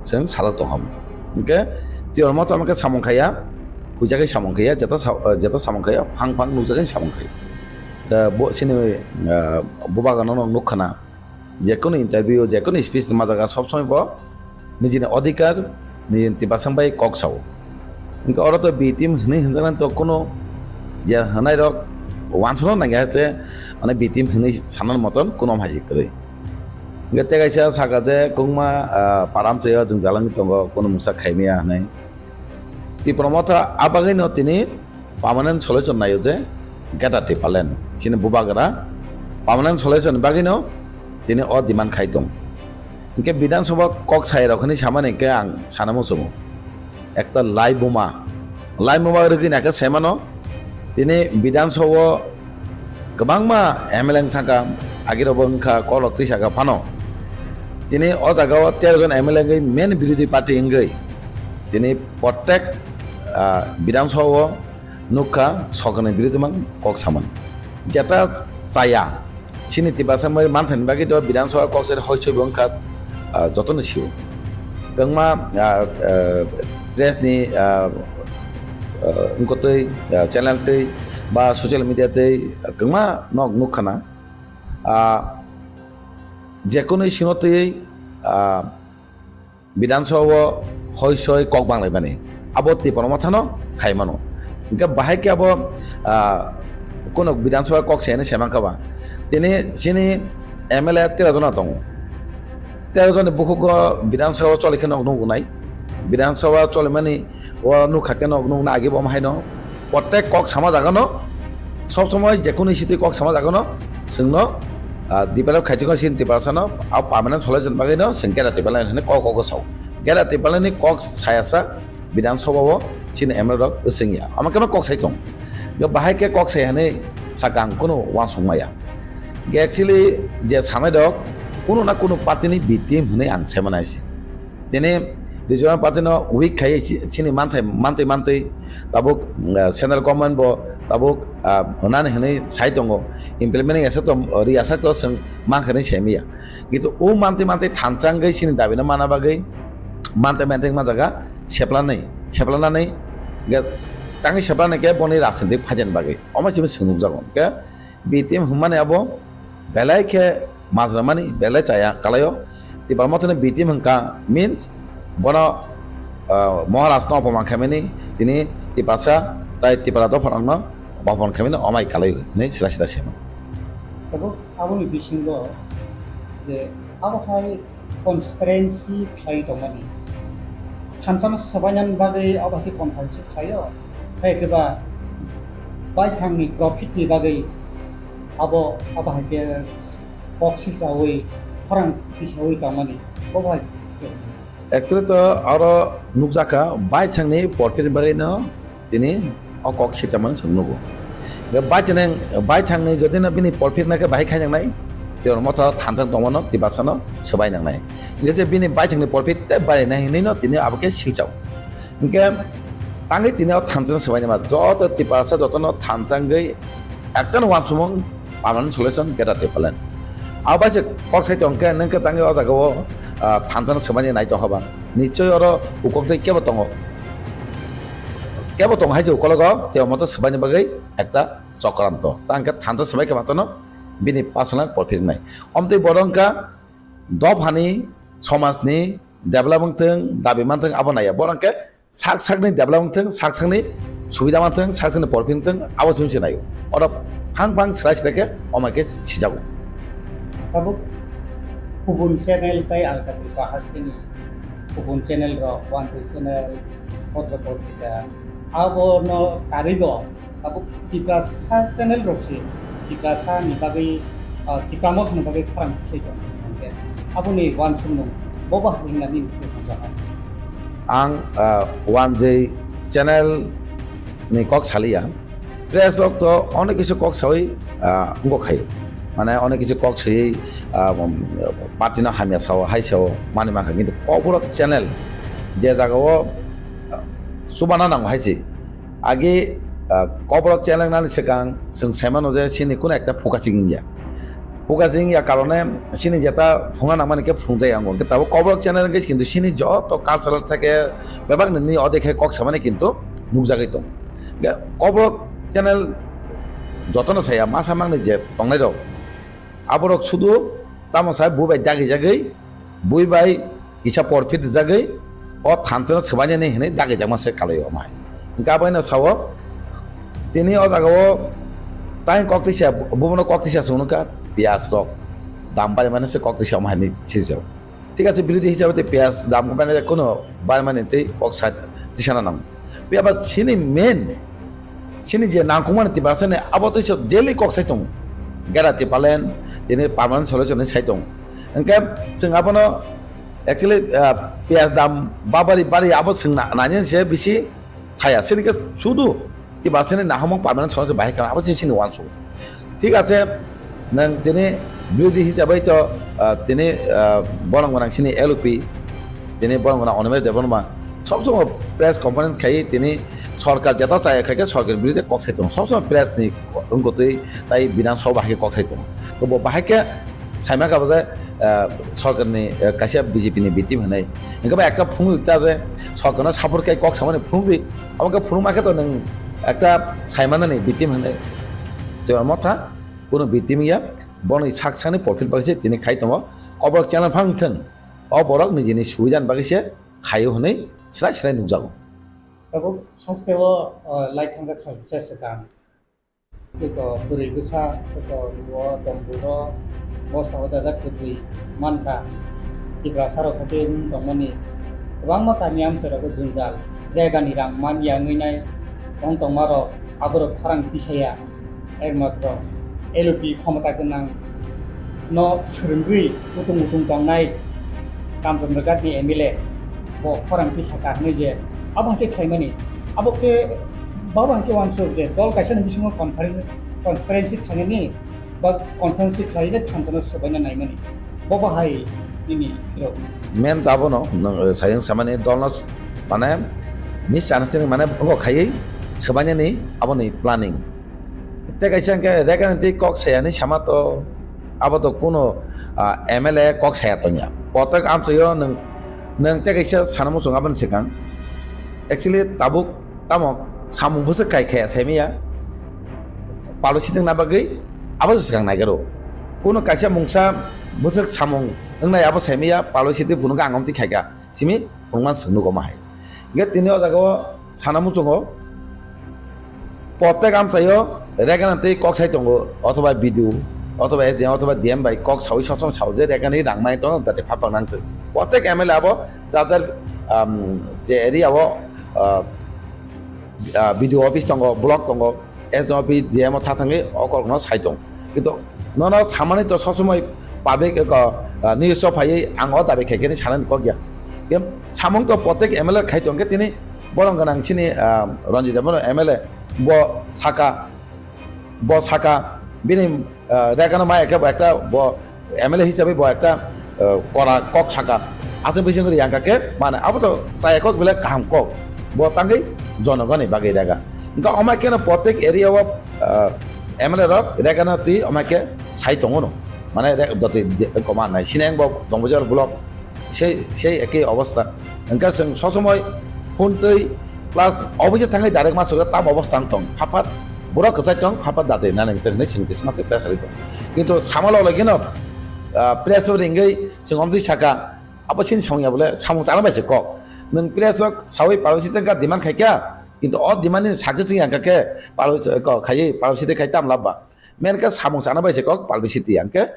chwng sajak tongkha mung. Hwnkhe Tipra Motha hwnkhe samung khaiya, huijagwi samung khaiya, jeta sa-, ah, jeta samung khaiya, phang phang nukjagwi samung khaiya. Da bo chini, ah, bubagrano nukkhana. Jekunu interview, jekunu speech rwma jaga sob somoi bo nijini odhikar, nijini tibasang bai kok sao. Hwnkhe oro to B team hwnwi hwnjaknani to kunu je hwnai rok uansukna nangya je, mane B team hwnwi sanani moton kunu hamhai kwrwi. Hwnkhe tei kaisa saka je kwbangma, ah, param chaya jwng jalangwi tongo, kunu mungsa khaimaya hwnwi. Tipra Motha a bagwino tini permanent solution naio je Greater Tipraland chini bubagra permanent solution ni bagwino tini o demand khai tong. Hwnkhe Bidhan Sabha kok sai rok hinwi samani hwnkhe ang sana muchungo ekta lai buma, lai buma rwgwi naikhe saimano tini Bidhan Sabha o kwbangma M L A wng thangkha, agirokbo wngkha, kolok twi saka phano. Tini o jaga o tero jon M L A wngwi main birodhi party wngwi tini prottek, ah, Bidhan Sabha o nukha sokani birodhi mang kok samani. Jeta chaya, Chini Tiprasa mari manthani bagwi to Bidhan Sabha kok sai hoi soi bo wngkha, ah, jotono sio. Kwbangma, ah, ah, press ni, ah, ah, wngkotwi, ah, channel twi ba social media twi kwbangma nok nukkhana. Ah, jekono sino twi, ah, Bidhan Sabha o hoi soi kok banglaimani, abo Tipra Mothano khai mano. Hingke bahai khe abo, ah, kono Bidhan Sabha kok se hinwi se mankha ba. Tini chini M L A tero jona tongo. Tero joni bukhugo Bidhan Sabha o choli khe nog nuknai. Bidhan Sabha cholimani o nukha khe nog nukna agi bo haino. Protek kok sama jagano, sob somoi je kunu issue twi kok sama jagano, chwngno, ah, develop khaijak sini Tiprasano, a permanent solution bagwino chwng kera develop hinwi kok kok sao. Kera develop ni kok saya sa Bidhan Sabha o chini M L A rok swngya. Ama khe kok sai tong. Yo bahai khe kok sai hinwi sakang kunu uansuk maya. Ge actually je sanai rok kunu na kunu party ni B T M hinwi ang sai manai se. Tini regional party no weak khai chi-, chini manthai, mantwi mantwi tabuk, ah, central government bo tabuk, ah, nani hinwi sai tongo, implementing asa to, ri asa to chwng mankha hinwi sai maya. Kintu o mantwi mantwi thanchangwi chini dabi no mana bagwi mantwi mantwi ma jaga seplanai, seplanani ge tangwi seplanai khe boni rajnitik phaijani bagwi omo chini chwng nukjago. Khe B T M hwnmani abo belai khe majra mani belai chaya kalaio. Tipra Mothani B T M hwnkha means bono, ah, Maharaj no opoman khaimani tini Tiprasa tai Tipra dopha rokno opoman khaimani omai kalaio hinwi sila sila sema. Tabuk aboni bisingo je abo hai transparency khlai tongmani. Thansa no swbainani bagwi abo hai khe conference khlaio. Hai khe ba baithangni profit ni bagwi abo, abo hai khe kok silchaui khorang tisaui tongmani. Bo bai. Actually to aro nukjakha baithangni profit ni bagwi no tini o kok silchamani chwng nugo. Hingke baithang, baithangni jodi no bini profit nai khe bahai khai nangnai, Tipra Motha thansa tongmano Tiprasano swbai nangnai. Hingke je bini baithangni profit tei barinai hinwi no tini abo khe silchao. Hingke tangwi tini o thansa swbai nangma joto Tiprasa jotono thansa wngwi ekta no uansukmung permanent solution Greater Tipraland. Abo bai se kok sai tong khe nung khe tangwi o jaga o, ah, thansa no swbai nai tong kha ba. Nichoi oro ukok tei kebo tongo. Kebo tongo hai je ukologo, tei omo to swbaini bagwi ekta chokranto. Ta hwnkhe thansa swbai khe matano bini personal profit wngnai. Omtwi bodo wngkha dophani, somajni develop wngthwng, dabi manthwng abo naiya. Bodo hwnkhe sak sakni develop wngthwng, sak sakni subida manthwng, sak sakni profit wngthwng, abo simi se naio. Oro phang phang swrai swrai khe omo khe sijago. Tabuk kubun channel tei alka tripura hasteni kubun channel rok, Wanjwi channel, Bhadra Patrika, abono karwibo tabuk Tiprasa channel rok se Tiprasa ni bagwi, ah, Tipra Motha ni bagwi khorang se tong hwnkhe aboni uansukmung bobo hai wngna nini thangjago. Ang, ah, Wanjwi channel ni kok saliya. Press rok to onek kisu kok sawi, ah, wngkok khai. Mane onek kisu kok sawi, ah, um, party no hamya sao, hai sao, mani mankha. Kintu Kokborok channel je jaga o, ah, chubana nango hai se. Age, ah, Kokborok channel nani swkang chwng sai mano je chini kuno ekta phuka chikingya. Phuka chikingya karone chini jeta phunga nangmani khe phungjaya wngo. Hwnkhe tabuk Kokborok channel hwnkhe kintu chini joto cultural theke bebak nini odekhe kok samani kintu nukjagwi tongo. Hwnkhe Kokborok channel jotono saya masa mangni je tongnairok, aborok sudu tamo sai bui bai dagijagwi, bui bai kisa porphit rijagwi o thansa no swbainani hinwi dagijakma se kalaio omo hai. Hwnkhe aboino sao tini o jagao tai kok tisa, bubono kok tisa chwng nukha, piyaj rok dam barimani se kok tisa omo hai hinwi sijak. Thik ase, birodhi hisabe tei piyaj dam khe mane kuno bai mani tei kok sa tisana nango. Phiya ba chini main, chini je nangkukmani Tiprasani abo tei se daily kok sai tongo. Greater Tipraland tini permanent solution hinwi sai tongo. Hwnkhe chwng abono actually, ah, piyaj dam babari bari abo chwng na-, nani se bisi thaya. Chini khe sudu Tiprasani nahamung permanent solution bahai kha, abo chini, chini uansuk. Thik ase, nwng tini birodhi hisabai to, ah, tini, ah, borok gwnang chini L O P, tini borok gwnang Animesh Debbarma, sob somoi press conference khai tini sorkar jeta chaya khai khe sorkar birodhi kok sai tongo, sob somoi press ni wngkotwi tai Bidhan Sabha hai khe kok sai tongo. Bo bahai khe saima kha bo je, ah, sorkarni, ah, kaisa B J P ni victim hinwi. Hingke ba ekta phunuk ta je sorkarno support khe kok samani phunuk di. Abo khe phunuk ma khe to nwng ekta saimanani victim hinwi. To amo tha, kuno victim ya, boni sak sakni profit bagwi se tini khai tongo. Obo channel phang thwng. O borok nijini subidani bagwi se khaio hinwi srai srai nukjago. Tabuk haste o, o, lai thangjak sal kisa swkang. Tei to bwrwi bwsa, tei to luo, domburo, bosta o dajak kwtwi mankha. Tiprasa rok khe tei wng tongmani kwbangma kami amchai rogo jwngjal. Regani rang man ya wngwi nai, tong tongma rok aborok khorang tisaya. Ekmatro L P khomota gwnang no swrwngwi utung utung tongnai Kamchondra Ghat ni M L A bo khorang tisaka hinwi je abo hai khe khlaimani. Abo khe babo hai khe uansuk je dol kaisa ni bisingo conference, transparency khlainani ba conference khlainai thansa no swbaina naimani. Bo bahai nini rok. Main ta abono nwng, eh, sayang samani dolno s-, mane misunderstanding mane wngkha khaiwi swbainani aboni planning. Tei kaisa hwnkhe Rekhani twi kok sayani sama to abo to kuno, ah, M L A kok saya tongya. Kotok amchaio nwng, nwng tei kaisa sana muchung aboni swkang. Actually tabuk tamo samung bwswk kai khaya saimaya. Palo sitwngna bagwi abo se swkang naigaro. Kuno kaisa mungsa bwswk samung wngnai abo saimaya palo sitwi phunukha ang omtwi khaikha. Simi phunukman swk nugo ma hai. Hingkhe tini o jaga o sana muchungo Protek amchaio Rekhani twi kok sai tongo, othoba B D O, othoba S D M, othoba D M bai kok saui sob somoi sao je Rekhani rang nai tono dati phapang nang thwi. Protek M L A abo jar jar, um, je area o, uh, uh, B D O office tongo, block tongo, S D M office, D M o tha thangwi o kok no sai tong. Kintu nono samani to sob somoi public, uh, news o phaiwi ang o dabi khai khe sanani kok ya. Samung to protek M L A khai tong khe tini borong gwnang chini, ah, Ranjit Debbarma M L A bo saka, bo saka bini, ah, Rekhano maya khe bo ekta bo M L A hisabe bo ekta, ah, kora kok saka. Aswk bising ri ang khe mane abo to chaya kok belai kaham kok. Bo tangwi jonogoni bagwi Rekha. Hingkhe omai khe no protek area o, ah, M L A rok Rekhano twi omai khe sai tongo no. Mane Rekha doti de-, koma nai sineng bo Dongbazar block. Sei, sei ekei obostha. Hingkhe chwng sob somoi phone twi plus office thangwi direct ma sugwi tam obostha wng tong. Phaphat borok kwchai tong, phaphat dati nani hwnwi chwng twi sma se press rwi tong. Kintu sama log logino, ah, press o ringwi chwng omtwi saka, abo chini samung ya bole samung chana bai se kok. Nwng press rok saui palo siteng ka demand khai kha, kintu o demand ni success wngya hwnkha khe palo se kok khaiwi palo siteng khai tam lab ba. Main khe samung chana bai se kok publicity, ang khe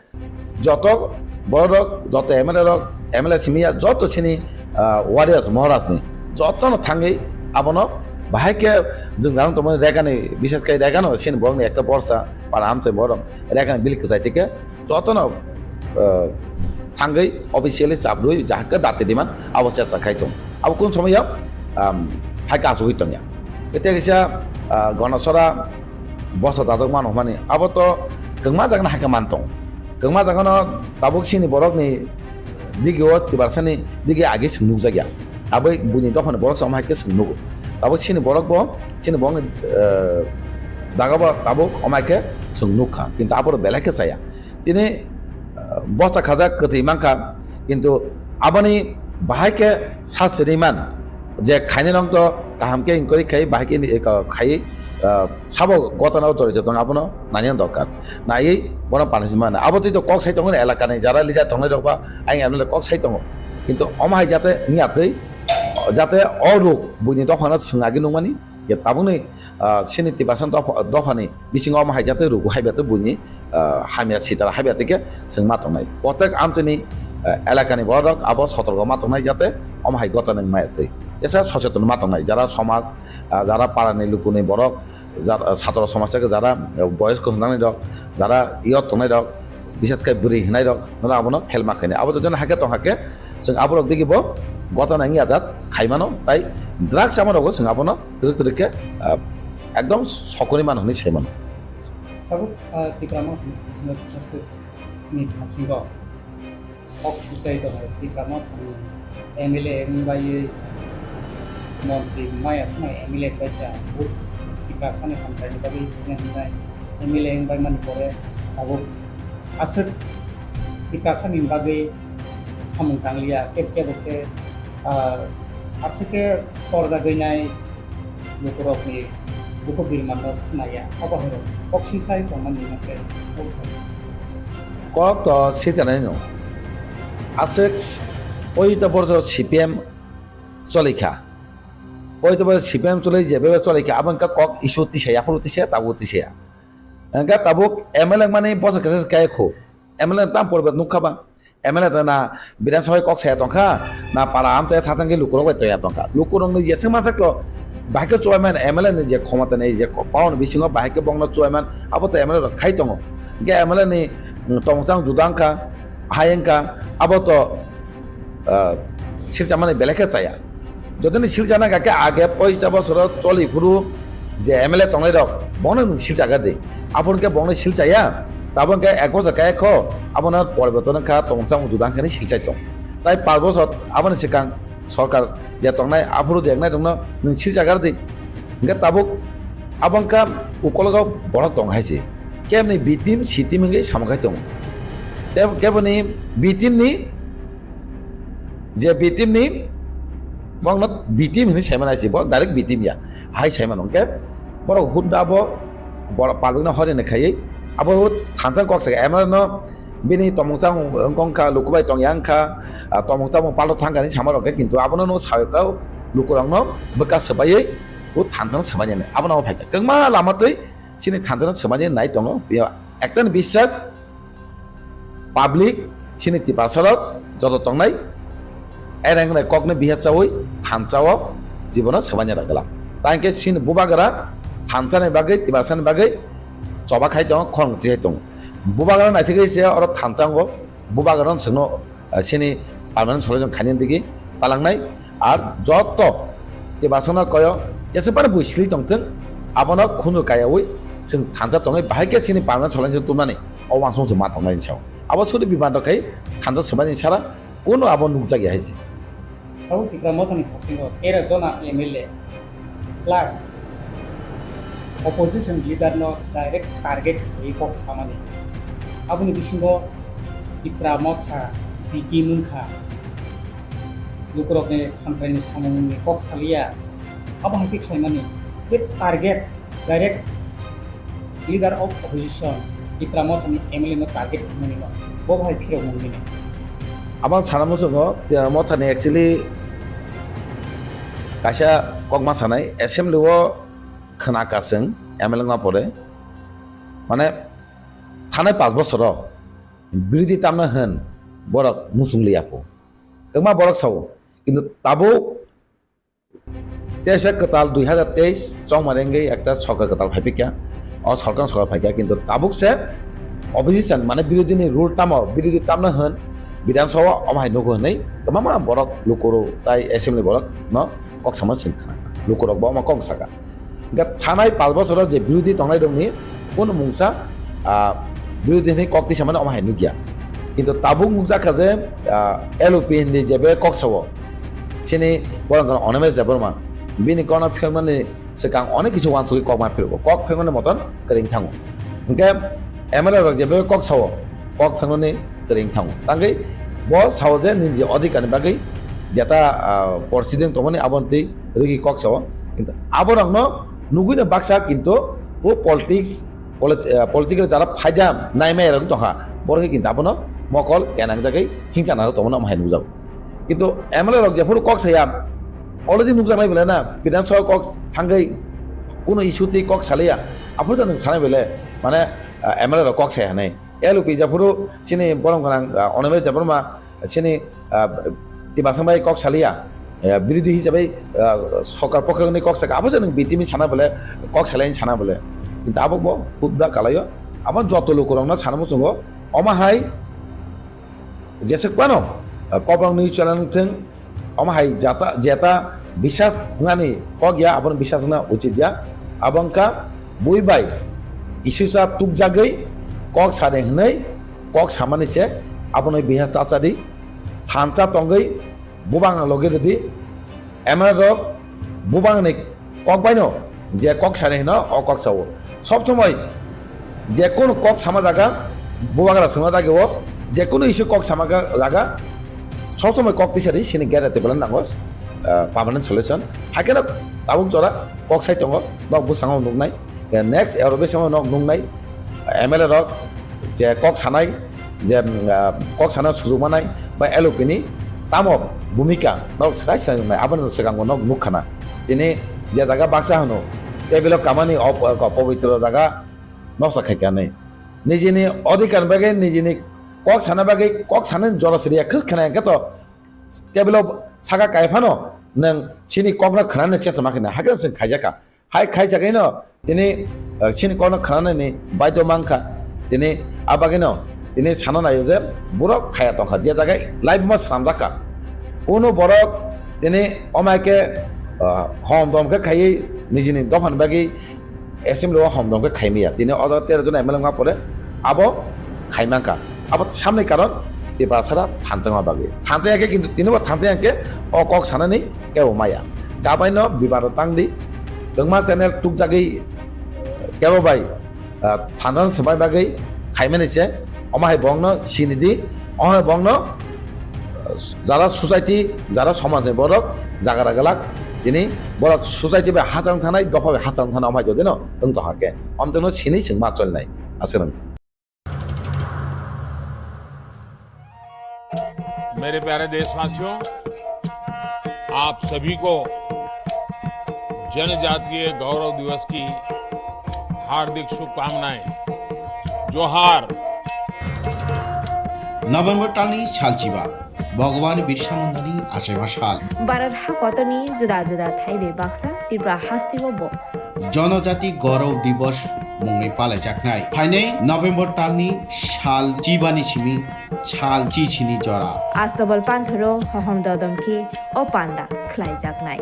joto borok rok, joto M L A rok, M L A simi ya joto chini, ah, warriors Maharaj ni joto no thangwi abono bahai khe jwng jang tongmani Rekhani, bishes khai Rekhano chini borok ni ekta borsa para amchai borok Rekhani bill kwchai tike joto no, ah, thangwi officially chabrwi jahakhe dati diman abo chesta khai tong. Abo kun somoi ya, um, hai ka asugwi tongya. Tei kaisa, ah, Ganachara bosa dajak mano hwnmani abo to kwngma jagano hai khe man tong. Kwngma jagano tabuk chini borokni digi o Tiprasani digi agi chwng nukjakya. Abo buini dophani borok se omo hai khe chwng nugo. Tabuk chini borok bo, chini borokni, eh, jaga bo tabuk omo hai khe chwng nukha. Kintu abo belai khe chaya. Tini, ah, bosa khajak kwtwi mankha, kintu aboni bahai khe sa siri man je khainai rok to kaham khe inquiry khai bahai khe ni, eh, khai, ah, sabo gotona o jorito tong abono nani dorkar. Naiwi bono punishment man abo twi to kok sai tongo elaka ni jara leader tongnai rok ba ayang M L A kok sai tongo, kintu omo hai jate wngya twi jate o ruk buini dophano swng agi nukmani je tabukni, ah, chini Tiprasa dopha, dophani bisingo omo hai jate rugu hai bete buini, ah, hamya sitara hai bete khe chwng ma tongnai. Protek amchini, ah, elakani borok abo sotorgo ma tongnai jate omo hai gotana wngmaya twi. Tesa socheton ma tongnai jara somaj, ah, jara parani lukuni borok, jara, ah, satro somaj khe jara, ah, boyos kwchwng nani rok, jara youth tongnai rok, bises khe bwrwi hinai rok, nono abono khelma khainai. Abo to jono hakhe tong hakhe, chwng aborok digi bo gotana wngya jat khaimano, tai drugs chamani rogo chwng abono twrwk twrwk khe, ah, ekdom sokoni mano hinwi sai mano. Tabuk, ah, Tipra Motha ni bisingo kisa swk ni bisingo kok suchai tongo, Tipra Motha ni M L A wng baiwi montri maya phano M L A bai kha, Tiprasa ni hamkrai ni bagwi hwnwi hwnwi M L A wng bai mani pore tabuk Aswk Tiprasani bagwi samung tangliya, kebo kebo khe, ah, aswk khe torjagwi nai lukurokni bukhuk birmano khnaya, abo hai rok kok sisai tongmani hwnkhe. Kok to sijanai no. Aswk poito borso C P M cholikha. Poito borso C P M choli jebe cholikha, abo wngkha kok issue tisaya, aphuru tisaya, tabuk tisaya. Hingke tabuk M L A mani bosa kesa kaya khu. M L A tam poribat nukha ba. M L A ta na Bidhan Sabha kok saya tongkha, na para amchai thatang ke lukurok bai toya tongkha. Lukurok ni jeseng mansak to, bahai ke chuai man M L A ni je khomota ni je ko-, power ni bisingo bahai ke bongno chuai man, abo to M L A rok khai tongo. Hingke M L A ni, mm, tongchang juda wngkha, hai wngkha, abo to, ah, silchamani belai khe chaya. Jotoni silchana kake age poisa bosoro choli phuru je M L A tongnai rok, bono nwng silchagar di. Aboni khe bono silchaya, tabok khe ek bosor kaya kho, abono poriborton wngkha, tongchang juda wngkha ni silchai tong. Tai pach bosor aboni swkang sorkar je tongnai, aphuru je wngnai rokno nwng silchagar di. Hingkhe tabuk abo wngkha ukologo borok tong hai se. Keboni B team, C team hingke samung khai tongo. Tei keboni B team ni je B team ni bokno B team hinwi saimano hai se, borok direct B team ya. Hai saimano hingke borok hut da bo borok public no horini khaiwi abo hut thansa kok saka M L A no bini tomung chamung wngkha, luku bai tongya wngkha, ah, tomung chamung palto thangkha hinwi sama rok khe, kintu abono no sawi kau lukurokno bwkha swbaiwi o thansa no swbainani abono phaikha. Kwbangma lama twi chini thansa no swbainani nai tongo. Ekta ni biswas public chini Tiprasa rok joto tongnai ereng rok kokno bihar chawi thansa o jibono swbaina rwgwla. Tangkhe chini bubagra thansa ni bagwi, Tiprasa ni bagwi choba khai tongo, khorang chi hai tongo. Bubagra naithok se oro thansa o bubagra no chwngno, ah, chini permanent solution khainani digi talangnai. Ar joto Tiprasa no koyo jesa bari bui sili tongthwng, abono khunu kayawi chwng thansa tongwi bahai khe chini permanent solution tumnani o uansuk se ma tongnai sao. Abo sudi biman rok khai thansa swbaini sara kuno abo nukjagya hai se. Abo Tipra Mothani hasingo tera jona M L A plus opposition leader no direct target khaiwi kok samani. Aboni bisingo Tipra Motha, B T mungkha, lukurokni hamkraini samungni kok saliya. Abo hai khe khlaimani je target direct leader of opposition Tipra Mothani M L A no target khlaimani no bo hai phirok mungni. Abang sana muchungo Tipra Mothani actually kaisa kokma sanai assembly o khna kaseng M L A wngma pore mane thanai panch bosoro birodhi tamna hwn borok muchung liya pho. Kwbangma borok sao, kintu tabuk teisa kwtal dui hazar teis chongmani wngwi ekta sorkar kwtal phai phikya. O sorkar, sorkar phaikya, kintu tabuk se opposition mane birodhi ni rule tamo, birodhi tamna hwn Bidhan Sabha omo hai nugo hwnwi kwbangma borok lukurok tai assembly borok no kok sama sing khna. Lukurok bo omo kok saka. Hingke thanai panch bosoro je birodhi tongnai rokni kuno mungsa, ah, birodhi hinwi kok tisamani omo hai nukya. Kintu tabuk nukjakha je, ah, L O P hinwi jebe kok sao. Chini borok wngkha Animesh Debbarma. Bini kokno phirmani swkang onek kisu uansugwi kokma phirgo. Kok phirmani moton kwrwng thango. Hingke M L A rok jebe kok sao. Kok phangmani kwrwng thango. Tangwi bo sao je nini je odhikar ni bagwi jeta, ah, porsideng tongmani aboni twi rwgwi kok sao. Kintu aborokno nugwi no baksa kintu bo politics, polit-, ah, political jara phaida naimaya rok tongkha. Borok khe kintu abono mokol kenangjagwi hingchana rok tongmani omo hai nukjago. Kintu M L A rok jephuru kok saya already nukjaknai belai na, Bidhan Sabha kok thangwi kuno issue twi kok saliya. Aphuru jani sanai belai mane, ah, M L A rok kok saya hinwi. L O P jephuru chini borom gwnang, ah, Animesh Debbarma chini, ah, Tiprasa bai kok saliya, eh, birodhi hisabai, ah, sorkar pokho ni kok saka, abo je nwng B T M sana bole, kok salai sana bole. Kintu abo bo hudda kalaio. Abo joto lukurokno sana muchungo, omo hai jeswk phano, ah, kobrokni chwla nukthwng, omo hai jata, jeta bisas wngnani kok ya, abono bisas wngna uchit ya. Abo wngkha bui bai isusa tukjagwi kok sade hwnwi kok samani se abono bisas chacha di. Thansa tongwi bubang logi rwdi. M L A rok bubangni kok baino je kok sade hwno o kok sao. Sob somoi je kono kok sama jaga Bubagra swngna dagi o je kunu issue kok sama ga jaga, sob somoi kok tisa di, sini gate table nango, ah, permanent solution. Haikhe no tabuk jora kok sai tongo, nok bwskango nuknai. Eh, next Europe samo nok nuknai, M L A rok je kok sanai, je, ah, kok sana sujuk manai, ba L O P ni tamo bhumika nok sai sai nuknai, aboni swkango nok nukkhana. Tini je jaga baksa hwno, table o kamani op-, op-, pobitro jaga noksa khaikha hinwi. Nijini odhikar bagwi, nijini kok sana bagwi, kok sanani jora siriya khwk khna hwnkhe to table o saka kai phano nwng chini kokno khnani chesama khna hakhe chwng khaijakha. Hai khaijakgwino tini, eh, chini kokno khnanani baidhyo mankha. Tini a bagwino tini sana naio je borok khaya tongkha, je jaga live ma swnamjakha. Uno borok tini omai khe, ah, hom dom khe khaiwi nijini dophani bagwi assembly o hom dom khe khaimaya. Tini o jaga tero jon M L A wngma pore abo khaimankha. Abo samni karon Tiprasara thanchangma bagwi. Thanchaya khe kintu tini bo thanchaya khe o kok sanani kebo maya. Kabaino bibaro tangdi. Kwbangma channel tukjagwi kebo bai ah, thansa swbai bagwi khaimani se, omo hai bongno sinidi, omo hai bongno, ah, jara society, jara somaj ni borok jaga ragalak, tini borok society bai hachang thanai, dopha bai hachang thanai, omo hai jodino wng tongkha khe, omtwino sini chwng ma cholnai, aswk. मेरे प्यारे देशवासियों, आप सभी को जनजातीय गौरव दिवस की हार्दिक शुभकामनाएं। जोहार। November talni salchiba, Bhagwan Birsa Mundani achaiba sal. Bharat hakotorni juda juda thai bai baksa Tripura hasteo bo Jonojati Gaurav Divas mungwi palaijaknai. Phainai November talni sal chibani simi sal chichini jora. Astobal panthoro hohom dodom khe o panda khlaijaknai.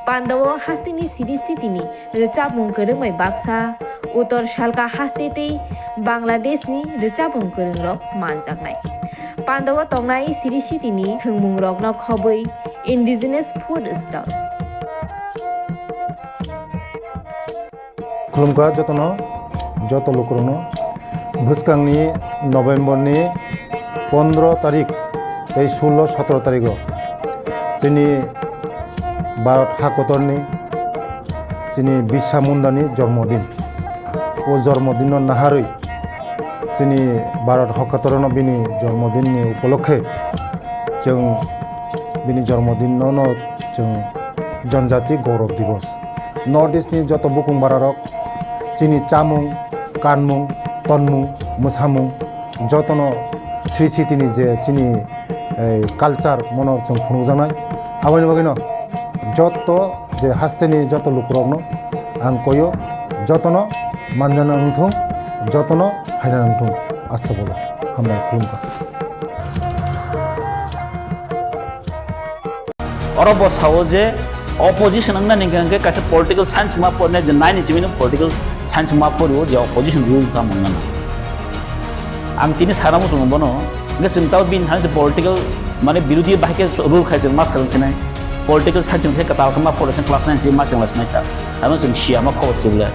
Pandao hasteni siri sitini rwchapmung kwrwngbai baksa, Uttor Salka haste tei Bangladeshni rwchapmung kwrwngrok manjaknai. Pandao tongnai siri sitini thwngmungrokno khobwi indigenous food stall. Khulumkha jotono, joto lukurokno. Bwskangni November ni pondro tarik tei sullo sotro tarigo chini Bharat hakotorni chini Birsa Mundani jormodin. O jormodinno naharwi chini Bharat hakotorno bini jormodinni upolokhe chwng bini jormodinno no chwng Janjati Gaurav Divas. North East ni joto bukung bararok chini chamung, kanmung, tonmung, mwsamung jotono sri sitini je chini, eh, culture mono chwng phunukjaknai. Aboni bagwino joto je hasteni joto lukurokno ang koyo, jotono manjana wngthung, jotono phaina wngthung. Astobolo hambai khulumkha. Oro bo sao je opposition wngna ni hwnkhe kaisa political science ma porne je nine ni chimino political science ma porio je opposition rule ta mangna na. Ang tini sana muchungo bono, hwnkhe chwng tao bini thani je political mane birodhi bahai khe rule khai chwng ma swrwng sinai. Political science hwnkhe kwtal khe ma pore se class nine chini ma chwng lai sinai ta. Ano chwng siya ma khobor sibla.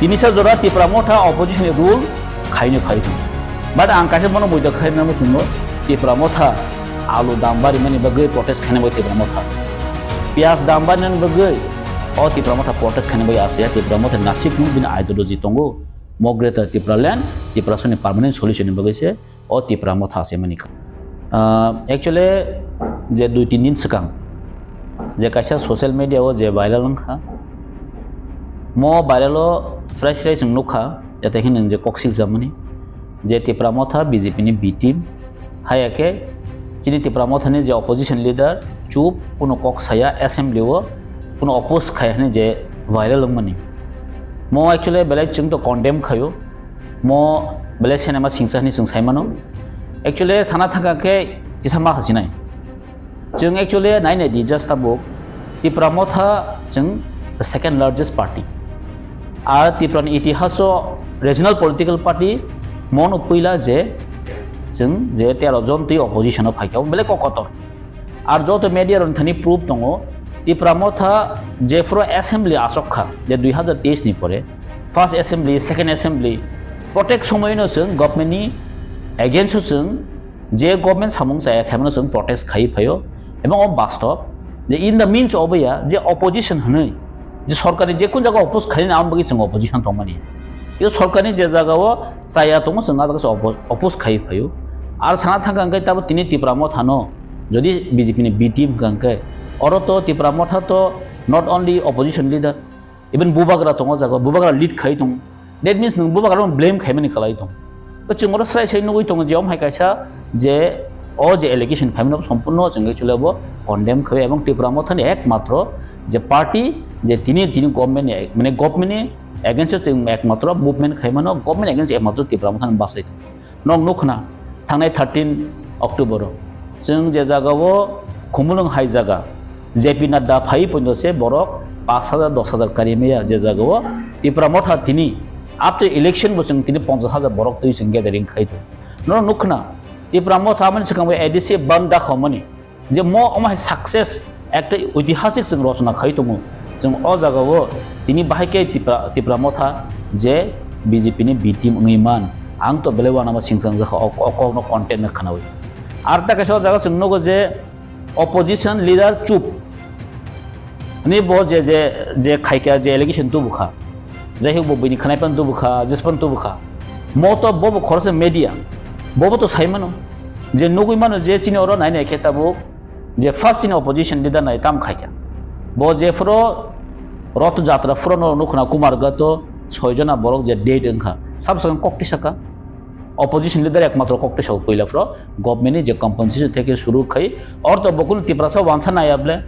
Tini sa jora Tipra Motha opposition ni rule khaino phai thung. But ang kaisa bono buida khai na muchungo Tipra Motha alu dam bari mani bagwi protest khaina bagwi Tipra Motha asa. Piyaj dam bari mani bagwi o Tipra Motha protest khaina bagwi asa ya Tipra Motha nasib nung bini ideology tongo. Mo Greater Tipraland, Tiprasani permanent solution ni bagwi se o Tipra Motha asa mani kha. Ah, actually, je dui tin din swkang je kaisa social media o je viral wngkha, mo viral o srai srai chwng nukha, jate khe nwng je kok siljak mani, je Tipra Motha B J P ni B team, haya khe chini Tipra Motha ni je opposition leader chup kuno kok saya assembly o kuno oppose khai hwnwi je viral wngmani. Mo actually belai chwng to condemn khaio. Mo belai cinema singsa hwnwi chwng sai mano. Actually sana thangkha khe kisa ma khasinai. Chwng actually nai nai di just tabuk Tipra Motha chwng the second largest party. Ar Tipra ni itihaso regional political party mono puila je chwng je tero jon twi opposition o phaikha, belai kok kotor. Ar joto media rok thani proof tongo, Tipra Motha jephuru assembly asok kha, je dui hazar teis ni pore, first assembly, second assembly, Protest somoino chwng government ni against o chwng je government samung chaya khaimano chwng protest khai phaio, ebong o bastob je in the means of ya je opposition hwnwi je sorkarni je kun jaga oppose khaina ang bagwi chwng opposition tongmani. Yo sorkarni je jaga o chaya tongo chwng a jaga se oppo-, oppose khai phaio. Ar sana thangkha hwnkhe tabo tini Tipra Motha no jodi B J P ni B team hwnkha hwnkhe oro to Tipra Motha to not only opposition leader, even bubagra tongo jaga, bubagra lead khai tongo. That means nwng bubagra no blame khaimani kwlai tongo. To chwng oro srai srai nugwi tongo je omo hai kaisa je o je allegation phaimano sompurno chwng actually bo condemn khai ebong Tipra Mothani ekmatro je party je tini tini government ni mane government ni against o chwng ekmatro movement khaimano government against ekmatro Tipra Mothani bachai tongo. Nok nukna thangnai thirteen October o chwng je jaga o Khumulwng hai jaga J P Nadda phai poino se borok pash hajar dos hajar kari maya je jaga o Tipra Motha tini after election bo chwng tini ponchas hajar borok twi chwng gathering khai tongo. Nok nukna Tipra Motha amani swkang bai A D C ban da khomani je mo omo hai success ekta oitihasik chwng rochona khai tongo. Chwng o jaga o tini bahai khe Tipra, Tipra Motha je B J P ni B team wngwi man ang to belai uanama singchang jakha o, o kokno content no khwnawi. Ar ta kaisa o jaga chwng nugo je opposition leader chup. Ani bo je, je, je khaikha, je allegation tubukha. Jai hok bo bini khanai pan tubukha, jis pan tubukha. Mo to bo bo khoroksa media. Bo bo to sai mano. Je nugwi mano je chini oro nai nai khe tabuk je first chini opposition leader nai tam khaikha. Bo je phuro Roth Jatra phuro no nukhna Kumar Gato soi jona borok je dead wngkha. Sab sakang kok tisaka. Opposition leader ekmatro kok tisao puila phuro government ni je compensation theke suru khai, or to bokul Tiprasa wansa naya ble.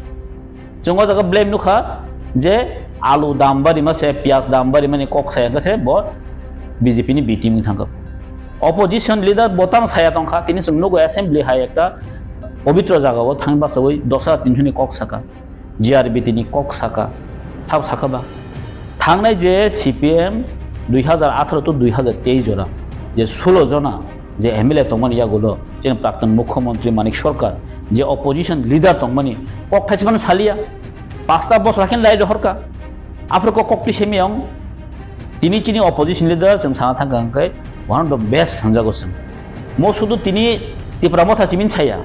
Chwng o jaga blame nukha je alu dam bari ma se, piyaj dam bari mani kok saya se bo B J P ni B team ni thangkha. Opposition leader bo tang saya tongkha, tini chwng nugo assembly hai ekta pobitro jaga o thang bachawi dos hajar tinsho ni kok saka. G R B T ni kok saka, sabo saka ba. Thangnai je C P M dui hajar atharo to dui hajar teis jora, je sulo jona je M L A tongmani yagulo, chini Prakton Mukhyamantri Manik Sarkar, je opposition leader tongmani, kok thaichimani saliya, pasta bosor hakhe lai rohorka, aphuru kok kok twi semi ang, tini chini opposition leader chwng sana thangkha hwnkhe one of the best hwnjago chwng. Mo sudu tini Tipra Motha simin saya,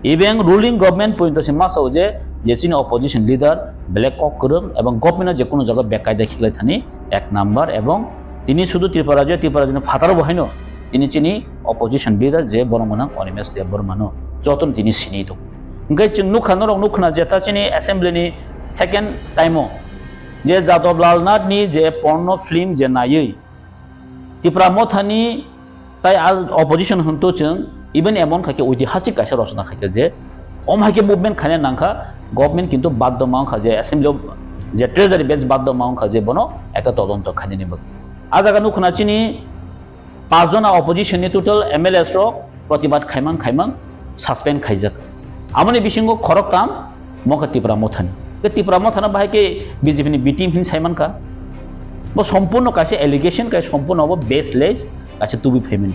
Even ruling government pointo se ma sao je, je chini opposition leader belai kok kwrwng ebong government o je kono jaga bekaida khiklai thani ek number ebong tini sudu Tripura rajyo, Tripura rajyoni phataro bo haino tini chini opposition leader je borok mwnang Animesh Debbarma no jotono tini sini tongo. Hwnkhe chwng nukha, norok nukha na je ta chini assembly ni second time o je Jadab Lal Nath ni je porno film je naiwi Tipra Mothani tai al opposition hwnto chwng even emon khaikhe oitihasik kaisa rosona khaikhe je om haikhe movement khaina nangkha, government kintu baddo ma wngkha je assembly o je treasury bench baddo ma wngkha je bono ekta todonto khainani bagwi. A jaga nukho na chini pachjona opposition ni total M L As rok protibad khaimang khaimang suspend khaijak. Amoni bisingo khoroktham mokha Tipra Mothani. Ke Tipra Mothana bahai ke B J P ni B team hin saimankha. Bo sompurno kaisa allegation, kai sompurno obo baseless, kaisa tubui phaimani.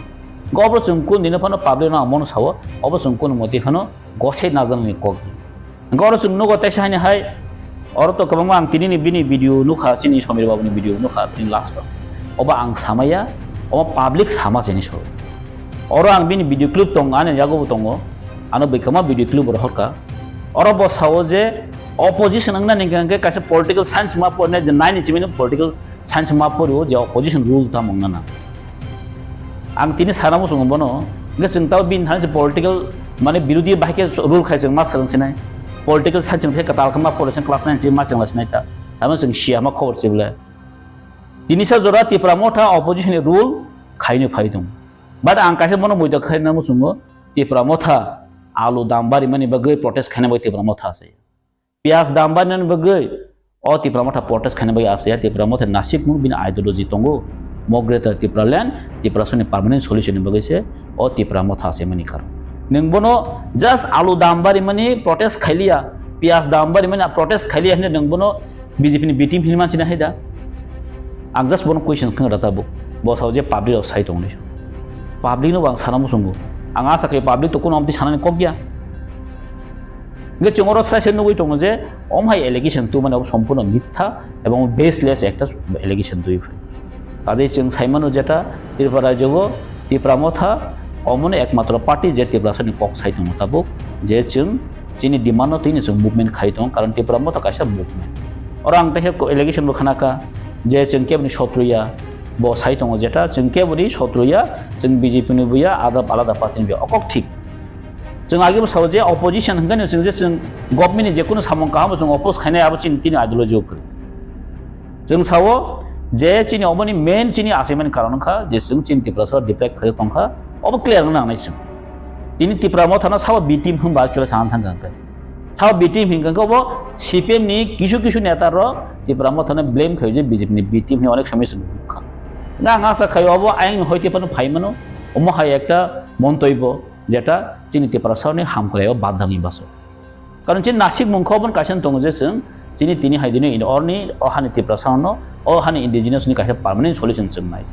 Go obo chwng kun dino phano public no ang mono sao, obo chwng kun moti phano gosai najaknai kok. Hwnkhe oro chwng nugo teisa haini hai, oro to kwbangma ang tinini bini video nukha, chini Samir Babuni video nukha, tini last o. Obo ang samaya, obo public sama chini so. Oro ang bini video clip tong, ani yago bo tongo, ano bwkhama video clip rohorka. Oro bo sao je opposition wngna ni hwnkhe kaisa political science ma porne je nine ni chimino political science ma porio je opposition rule tamo wngna na. Ang tini sana muchungo bono, hwnkhe chwng tabo bini thani se political, mane, birodhi bahai khe rule khai chwng ma swrwng sinai. Political science chwng khe kwtal khe ma pore chwng class nine chwng ma chwng la sinai ta. Tamo chwng siya ma khobor se bole. Tini sa jora Tipra Motha opposition ni rule khaino phai tong. But ang kaisa bono muido khaina muchungo Tipra Motha alu dam bari mani bagwi protest khaina bai Tipra Motha se. Piyaj dam bainani bagwi o Tipra Motha protest khaina bagwi asaya, Tipra Motha nasik mung bini ideology tongo. Mo Greater Tipraland, Tiprasani permanent solution ni bagwi se o Tipra Motha asai mani karon. Nwng bono just alu dam bari mani protest khailiya, piyaj dam bari mani protest khailiya hinwi nwng bono B J P ni B team hinwi manchina hai da? Ang just bono question khna rata bo. Bo sao je public rok sai tongni. Public no bo ang sana muchungo. Ang asa khe public to kuno amtwi sanani kok ya. Hingke chwng oro sai sai nugwi tongo je, omo hai allegation tubumani abo sompurno mitha ebong baseless ekta allegation tubui phai. Kaje chwng sai mano jeta Tripura rajyo o Tipra Motha omono ekmatro party je Tiprasani kok sai tongo tabuk, je chwng chini demand no tini chwng movement khai tongo, karon Tipra Motha kaisa movement. Oro ang tehe allegation bo khana kha je chwng keboni sotru ya, bo sai tongo jeta chwng keboni sotru ya, chwng B J P ni bo ya, adap alada party ni bo ya, okok thik. Chwng age bo sao je opposition hwnkhe no chwng je chwng government ni je kunu samung kaham bo chwng oppose khainai abo chini tini ideology o kwrwi. Chwng sao je chini oboni main chini achaimani karon wngkha je chwng chini Tiprasa deprive khai tongkha, obo clear wngna nangnai chwng. Tini Tipra Mothano sabo B team hwnba actually sana thangkha hwnkhe. Sabo B team hwnkhe obo C P M ni kisu kisu neta rok Tipra Mothano blame khai je B J P ni B team hwnwi onek somoi chwng nukha. Nga ang asa khai obo ayang ni hoite phano phai mano, omo hai ekta montobyo jeta chini Tiprasa ni hamkrai o badangni baso. Karon chini nasik mungkha obo kaisa tongo je chwng chini tini hai dini in orni o hani Tiprasa no o hani indigenous ni kaisa permanent solution chwng nai.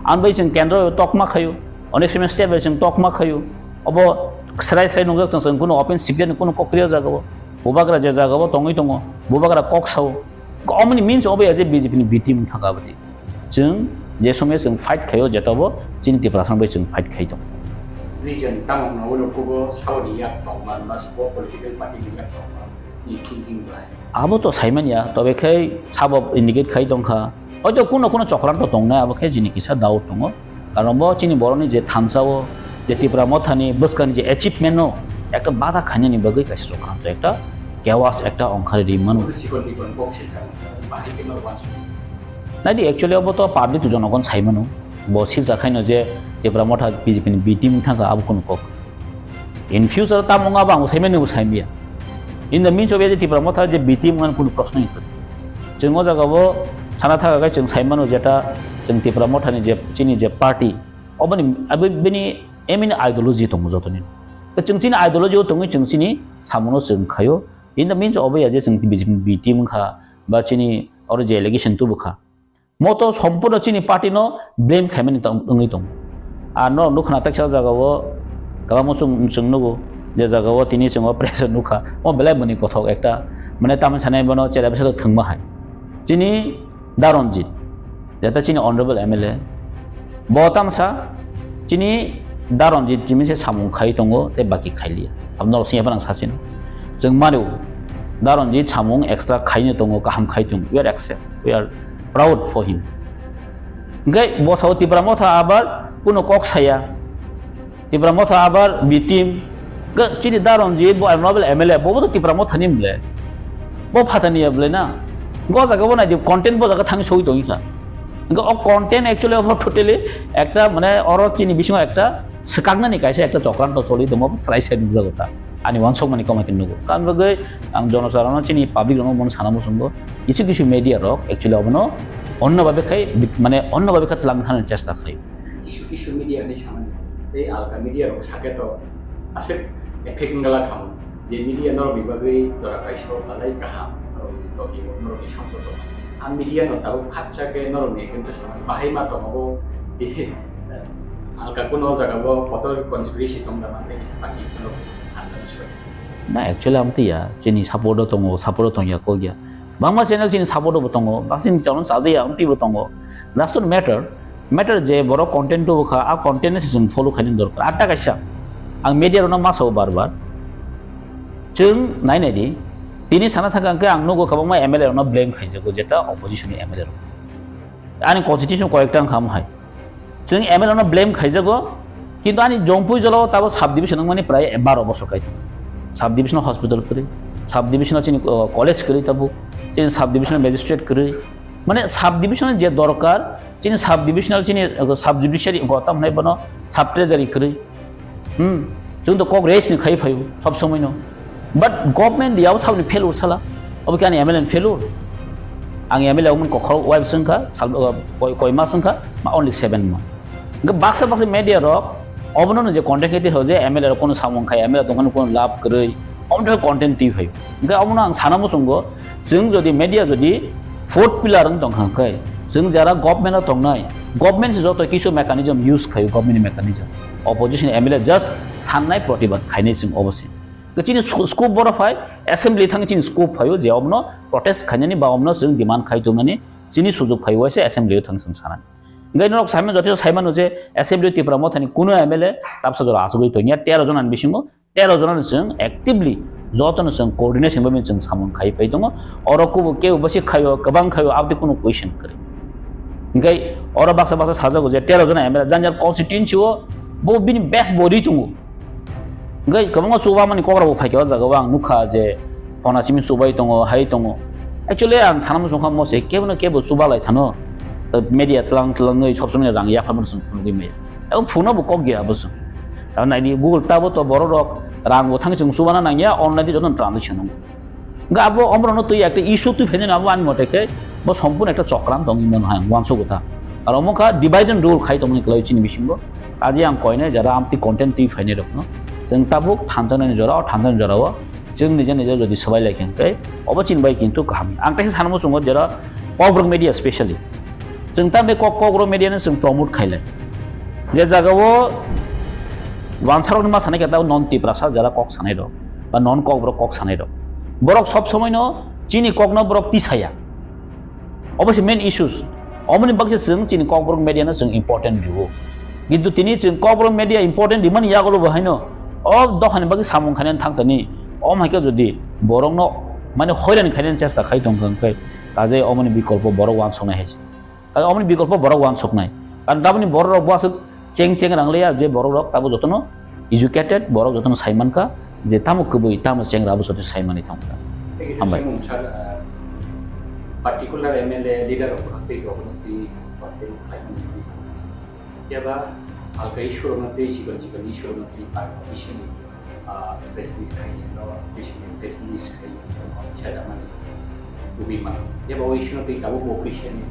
Ang bai chwng kendro tokma khayo, onek somoi state bai chwng tokma khayo. Obo srai srai nungjak tong chwng kuno open secret kuno kokriya jaga o. Bubagra je jaga o tongwi tongo, bubagra kok sao. Omoni means obo ya je B J P ni B team thangka abadi. Chwng je somoi chwng fight khaio, jeta bo chini Tiprasa bai chwng fight khai tongo. Reason tamo hwnwi ulo kubo saboni yak tongma, ba sabo political party ni yak tongma, ni thinking bai. Abo to saimanya, tobe khai sabo indicate khai tongkha. Hoito kuno kuno chokranto tongnai, abo khe chini kisa doubt tongo. Karon bo chini borokni je thansa o, je Tipra Mothani bwskani je achievement no ekta bada khainani bagwi kaisa chokranto, ekta chaos, ekta ongkhari ri mano. Sikon bikon kok se jang, bahai khe no wansuk. Naidi, actually obo to public to jonogon sai mano. Bo silsa khaino je Tipra Motha B J P ni B team thangkha abo kunu kok. In future tamo wngma bo ang bo sai mano bo sai maya. In the means of je Tipra Motha je B team wngmani kunu proshno ni kwrwi. Chwng o jaga bo sana thangkha khe chwng sai mano jeta chwng Tipra Mothani je chini je party oboni abo bini aim ni ideology tongo jotoni. Chwng chini ideology o tongwi chwng chini samono chwng khaio. In the means obo ya je chwng B J P ni B team wngkha ba chini oro je allegation tubukha. Moto sompurno chini party no blame khaimani tong-, wngwi tongo. Ar no nukha na teksa jaga o kwbangma chwng, chwng nugo je jaga o tini chwng o press o nukha. O belai boni kothok ekta mane tamni sanai bono chera bisa thwngma hai. Chini Da Ranjit, jeta chini honorable M L A, bo tamsa chini Da Ranjit chimi se samung khai tongo tei baki khailiya. Abno sing yapan ang sachin. Chwng manu Da Ranjit samung extra khaino tongo, kaham khai tongo. We are accept, we are proud for him. Hingke bo sao Tipra Motha abar kuno kok saya. Tipra Motha abar B team. Ga chini Da Ranjit bo honorable M L A bo bo to Tipra Mothani mle. Bo phatani ya ble na. Go jaga bo nai di content bo jaga thang soi tongi kha. Ga o content actually obo totally ekta mane oro chini bisingo ekta swkaknani kaisa ekta chokranto choli tongo, srai srai nukjago ta. Ani wansokmani koma khe nugo. Tamni bagwi ang jonosarono chini public rokno bono sana muchungo. Kisu kisu media rok actually obono onno babe khai, mane onno babe kha twlang thani chesta khai. Kisu kisu media ni samani tei alka media rok sake to aswk effect wngla khamu je media norok ni bagwi jora kaisa talai kaham norok ni togi norok ni samsok. A media no tabuk khakcha khe norok ni ekdom bahai ma tongo bo. Alka kuno jaga bo kotor conspiracy tong da mante pati kuno. Na actually ang tiya chini support o tongo, support o tongya kok ya. Bangma channel chini support o bo tongo, bang chini channel sajaya ang tibo tongo. That's not matter. Matter je borok content tubu kha, a content ni se chwng follow khaini dorkar. Atta kaisa, ang media rokno ma sao bar bar. Chwng nai nai di. Tini sana thangka hwnkhe ang nugo kwbangma M L A rokno blame khaijago, jeta opposition ni M L A rok. Ani constitution koyekta wngkha omo hai. Chwng M L A no blame khaijago, kintu ani Jompui jolao tabo sub division wngmani prai baro bosor kai tongo. Sub division hospital kwrwi, sub division chini, uh, college kwrwi tabuk, chini sub division magistrate kwrwi. Mane sub division je dorkar, chini sub divisional chini, uh, sub judiciary go tam hwnai bono sub treasury kwrwi. Hmm, chwng to kok raise ni khai phaio sob somoi no. But government yao sabni failure sala. Obo khe ani M L A ni failure. Ang M L A wngmani kokhorok wife swngkha, sal, uh, koi, koi mas wngkha, ma only seven month. Hingke baksa baksa media rok obono no je content khe twi ho je M L A rok kono samung khai, M L A tongkhani kono lab kwrwi, omo twi content twi phaio. Hingke omono ang sana muchungo, chwng jodi media jodi fourth pillar wng tongkha hwnkhe, chwng jara government o tongnai, government se joto kisu mechanism use khaio, government ni mechanism. Opposition M L A just sannai protibad khainai chwng obo se. Chini sco-, scope boro phai, assembly thang chini scope phaio je omono protest khainani ba omono chwng demand khai tongmani chini sujok phai waisa assembly o thang chwng sanani. Hingke norok saiman, joto saiman je Assembly Tipra Mothani kuno M L A tabsa jora achugwi tongya, tero jona ni bisingo tero jona ni chwng actively joto no chwng coordination bai chwng samung khai pai tongo. Oro kubo kebo basi khayo, kwbang khayo, abdi kuno question kwrwi. Hingke oro baksa baksa sajago je tero jona M L A jang jang constituency o bo bini best body tongo. Hingke kwbangma chubamani kok rok bo phaikha o jaga o, ang nukha je phona simi chubai tongo, hai tongo. Actually, ang sana muchungkha mo se kebo no kebo chuba lai thano. Media tlang tlangwi sob somoi rang yapharmani chwng phunugwi maya. Abo phunukno bo kok ya abo chwng. Abo naidi Google tabo to borok rok rang bo thangwi chwng chubana nangya, online di jotono transaction nango. Hingke abo omorokno twi ekta issue twi phainani abo ani mote khe bo sompurno ekta chokran tongwi mano hai ang uansukgo ta. Aro omo kha divide and rule khai tongmani kwlai chini bisingo. Kaje ang koinai jara amtwi content twi phainai rokno. Chwng tabuk thanjaknani jora, o thanjaknani jorao chwng nija nija jodi swbai lai khe hwnkhe obo chini bai kintu kaham. Ang teisa sanmo chungo jara Kokborok media specially. Chwng tamni kok, Kokborok media no chwng promote khailai. Je jagao wansarokni ma sanai khe tabo non Tiprasa jara kok sanai rok. Ba non Kokborok kok sanai rok. Borok sob somoi no chini kok no borok tisaya. Obo se main issues. Omoni bagwi se chwng chini Kokborok media no chwng important rwo. Kintu tini chwng Kokborok media important rimani yagulo bo haino o dophani bagwi samung khainani thang tani. Om hai khe jodi borok no mane hoiran khainani chesta khai tong kha hwnkhe kaje omoni bikolpo borok wansoknai hai se. Kaje omoni bikolpo borok wansoknai. Karon tamoni borok rok bo aswk cheng cheng rang liya je borok rok tabo jotono educated, borok jotono sai mankha je tamo kwbwi, tamo chengra, abo sote sai manwi thangkha. Thank you, Hambai. Simon sir, uh, particular M L A leader rok tei rok tei party rok khlai mani. Yaba halka issue rok tei chikon chikon issue rok tei party officially, uh, press meet khai no, officially press meet khai no, chada mani. Ubi ma. Yaba o issue no tei tabo officially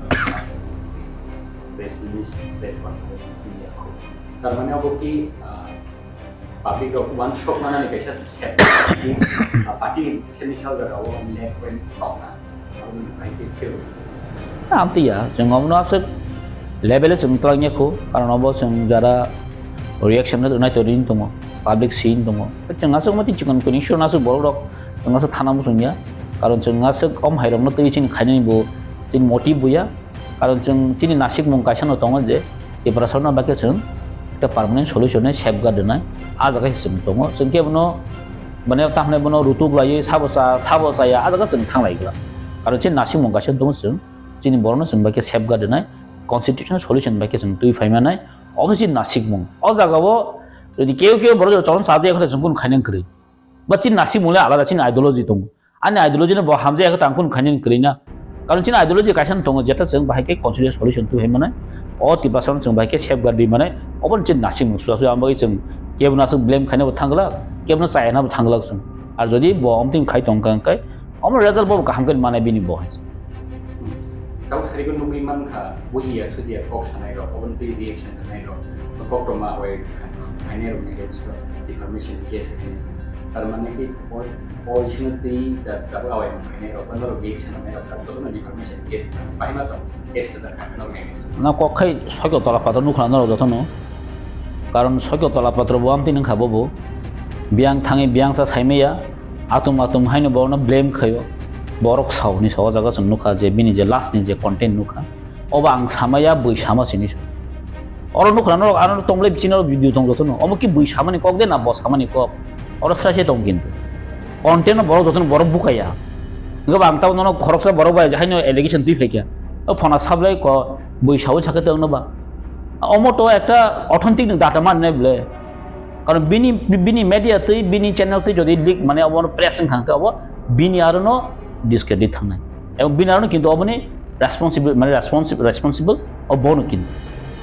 press meet, press conference. Tar mane abo ki, uh, public rok uansuk manani kaisa step, ah, party ni sini sal jagao left wing tongna. Aboni bai khe phil. Amtwi ya, chwng omono aswk level o chwng twlangya kho, karon obo chwng jara reaction no nai to ring tongo, public scene tongo. Chwng aswk mati chikon kuni sure aswk borok rok chwng aswk thana muchungya, karon chwng aswk om hai rok no twi chini khainani bo chini motive bo ya. Karon chwng chini nasikmung kaisa no tongo je Tiprasano bagwi chwng ekta permanent solution ni safeguard rwnai, ah jaga se chwng tongo. Chwng khe bono, mane, tamo hwnwi bono rutuk laiwi sabo cha, sabo chaya, ah jaga chwng thang lai glak. Karon chini nasikmung kaisa no tongo chwng, chini borokno chwng bai khe safeguard rwnai, constitutional solution bai khe chwng twi phai manai, obo chini nasikmung. O jagao jodi keu keu borok chwng chaya khe chwng kunu khainani kwrwi. Ba chini nasikmung le alada, chini ideology tongo. Ani ideology no bo hamjak ya khe tang kunu khainani kwrwi na. Karon chini ideology kaisa no tongo, jeta chwng bahai khe constitutional solution twi hai manai. O Tiprasa no chwng bahai khe safeguard rwi manai. Obo ni chini nasikmung suya suya, ang bagwi chwng kebo no aswk blame khaina bo thang glak, kebo no chaya na bo thang glak chwng. Ar jodi bo omtwi khai tong kha hwnkhe, omo result bo kaham khe manai bini bo hai. Tamo sarigo nugwi mankha, bujiya sujiya kok sanai rok, oboni twi reaction rwnai rok, koktwma bai khainai rok ni rest defamation case khe. Tar mane ki o, o issue no twi da, da bai khainai rok, bono rok reaction rwnai rok, jotono defamation case bahai ma tong, case sajak kha norok nai. Na kok khai soito tola patro nukha norok jotono. Karon soito tola patro bo amtwi nungkha bobo. Biyang thangwi biyang sa saimaya, atum atum haino borokno blame khaio. Borok sao ni sao o jaga chwng nukha je bini je last ni je content nukha. Obo ang samaya bui sama sini. Oro nukha norok ano tongle bichino video tong jotono. Omo ki bui samani kok de na bo samani kok. Oro sra se tong kintu. Content no borok jotono borok bukaya. Hingke ba ang tabo nono khoroksa borok bai haino allegation twi phaikha. O phona sablai ko bui sawi sakhe tongno ba. Omo to ekta authentic ni data man ne ble. Karon bini, bini media twi, bini channel twi jodi leak mane obo press wngkha hwnkhe obo bini aro no discredit thangnai. Ebong bini aro no kintu oboni responsible, mane responsible, responsible obo no kintu.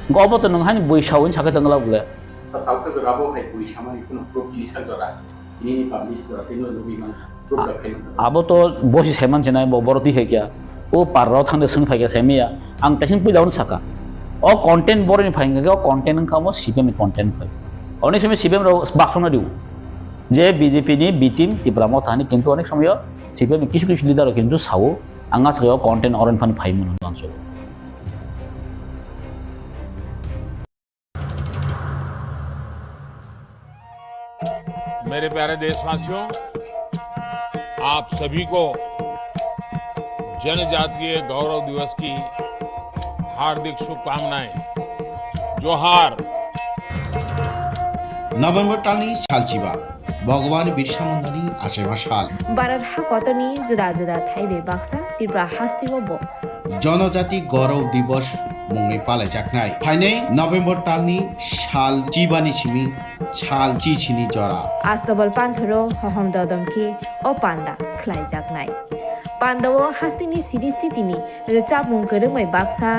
Hingke obo to nwng haino bui sawi sakhe tongla bole. Tao khe rabo hai bui samani kuno proof ni sa jora. Nini publish jora tino lubi man. Abo to bosi saiman sinai bo borok twi hai kya. O parrao thangde swng phai kya saimaya. Ang taising puila ono saka. O content boroni phai hingkha khe o content wngkha omo C P M ni content phai. Onek somoi C P M rok baksongna diu. Je B J P ni B team Tipra Motha hani kintu onek somoi o C P M ni kisu kisu leader rok kintu sao. Ang aswk o content oron phani phai mano manso. मेरे प्यारे देशवासियों, आप सभी को जनजातीय गौरव दिवस की হার্দিক শুভকামনায়। Johar. November talni salchiba, Bhagwan Birsa Mundani achaiba sal. Bharat ha kotorni juda juda thaibai baksa Tripura hasteo bo Jonojati Gaurav Divas mungwi palaijaknai. Phainai November talni sal chibani simi sal chichini jora. Astobal panthoro hohom dodom khe o panda khlaijaknai. Pandao hasteni siri sitini rwchapmung kwrwngbai baksa,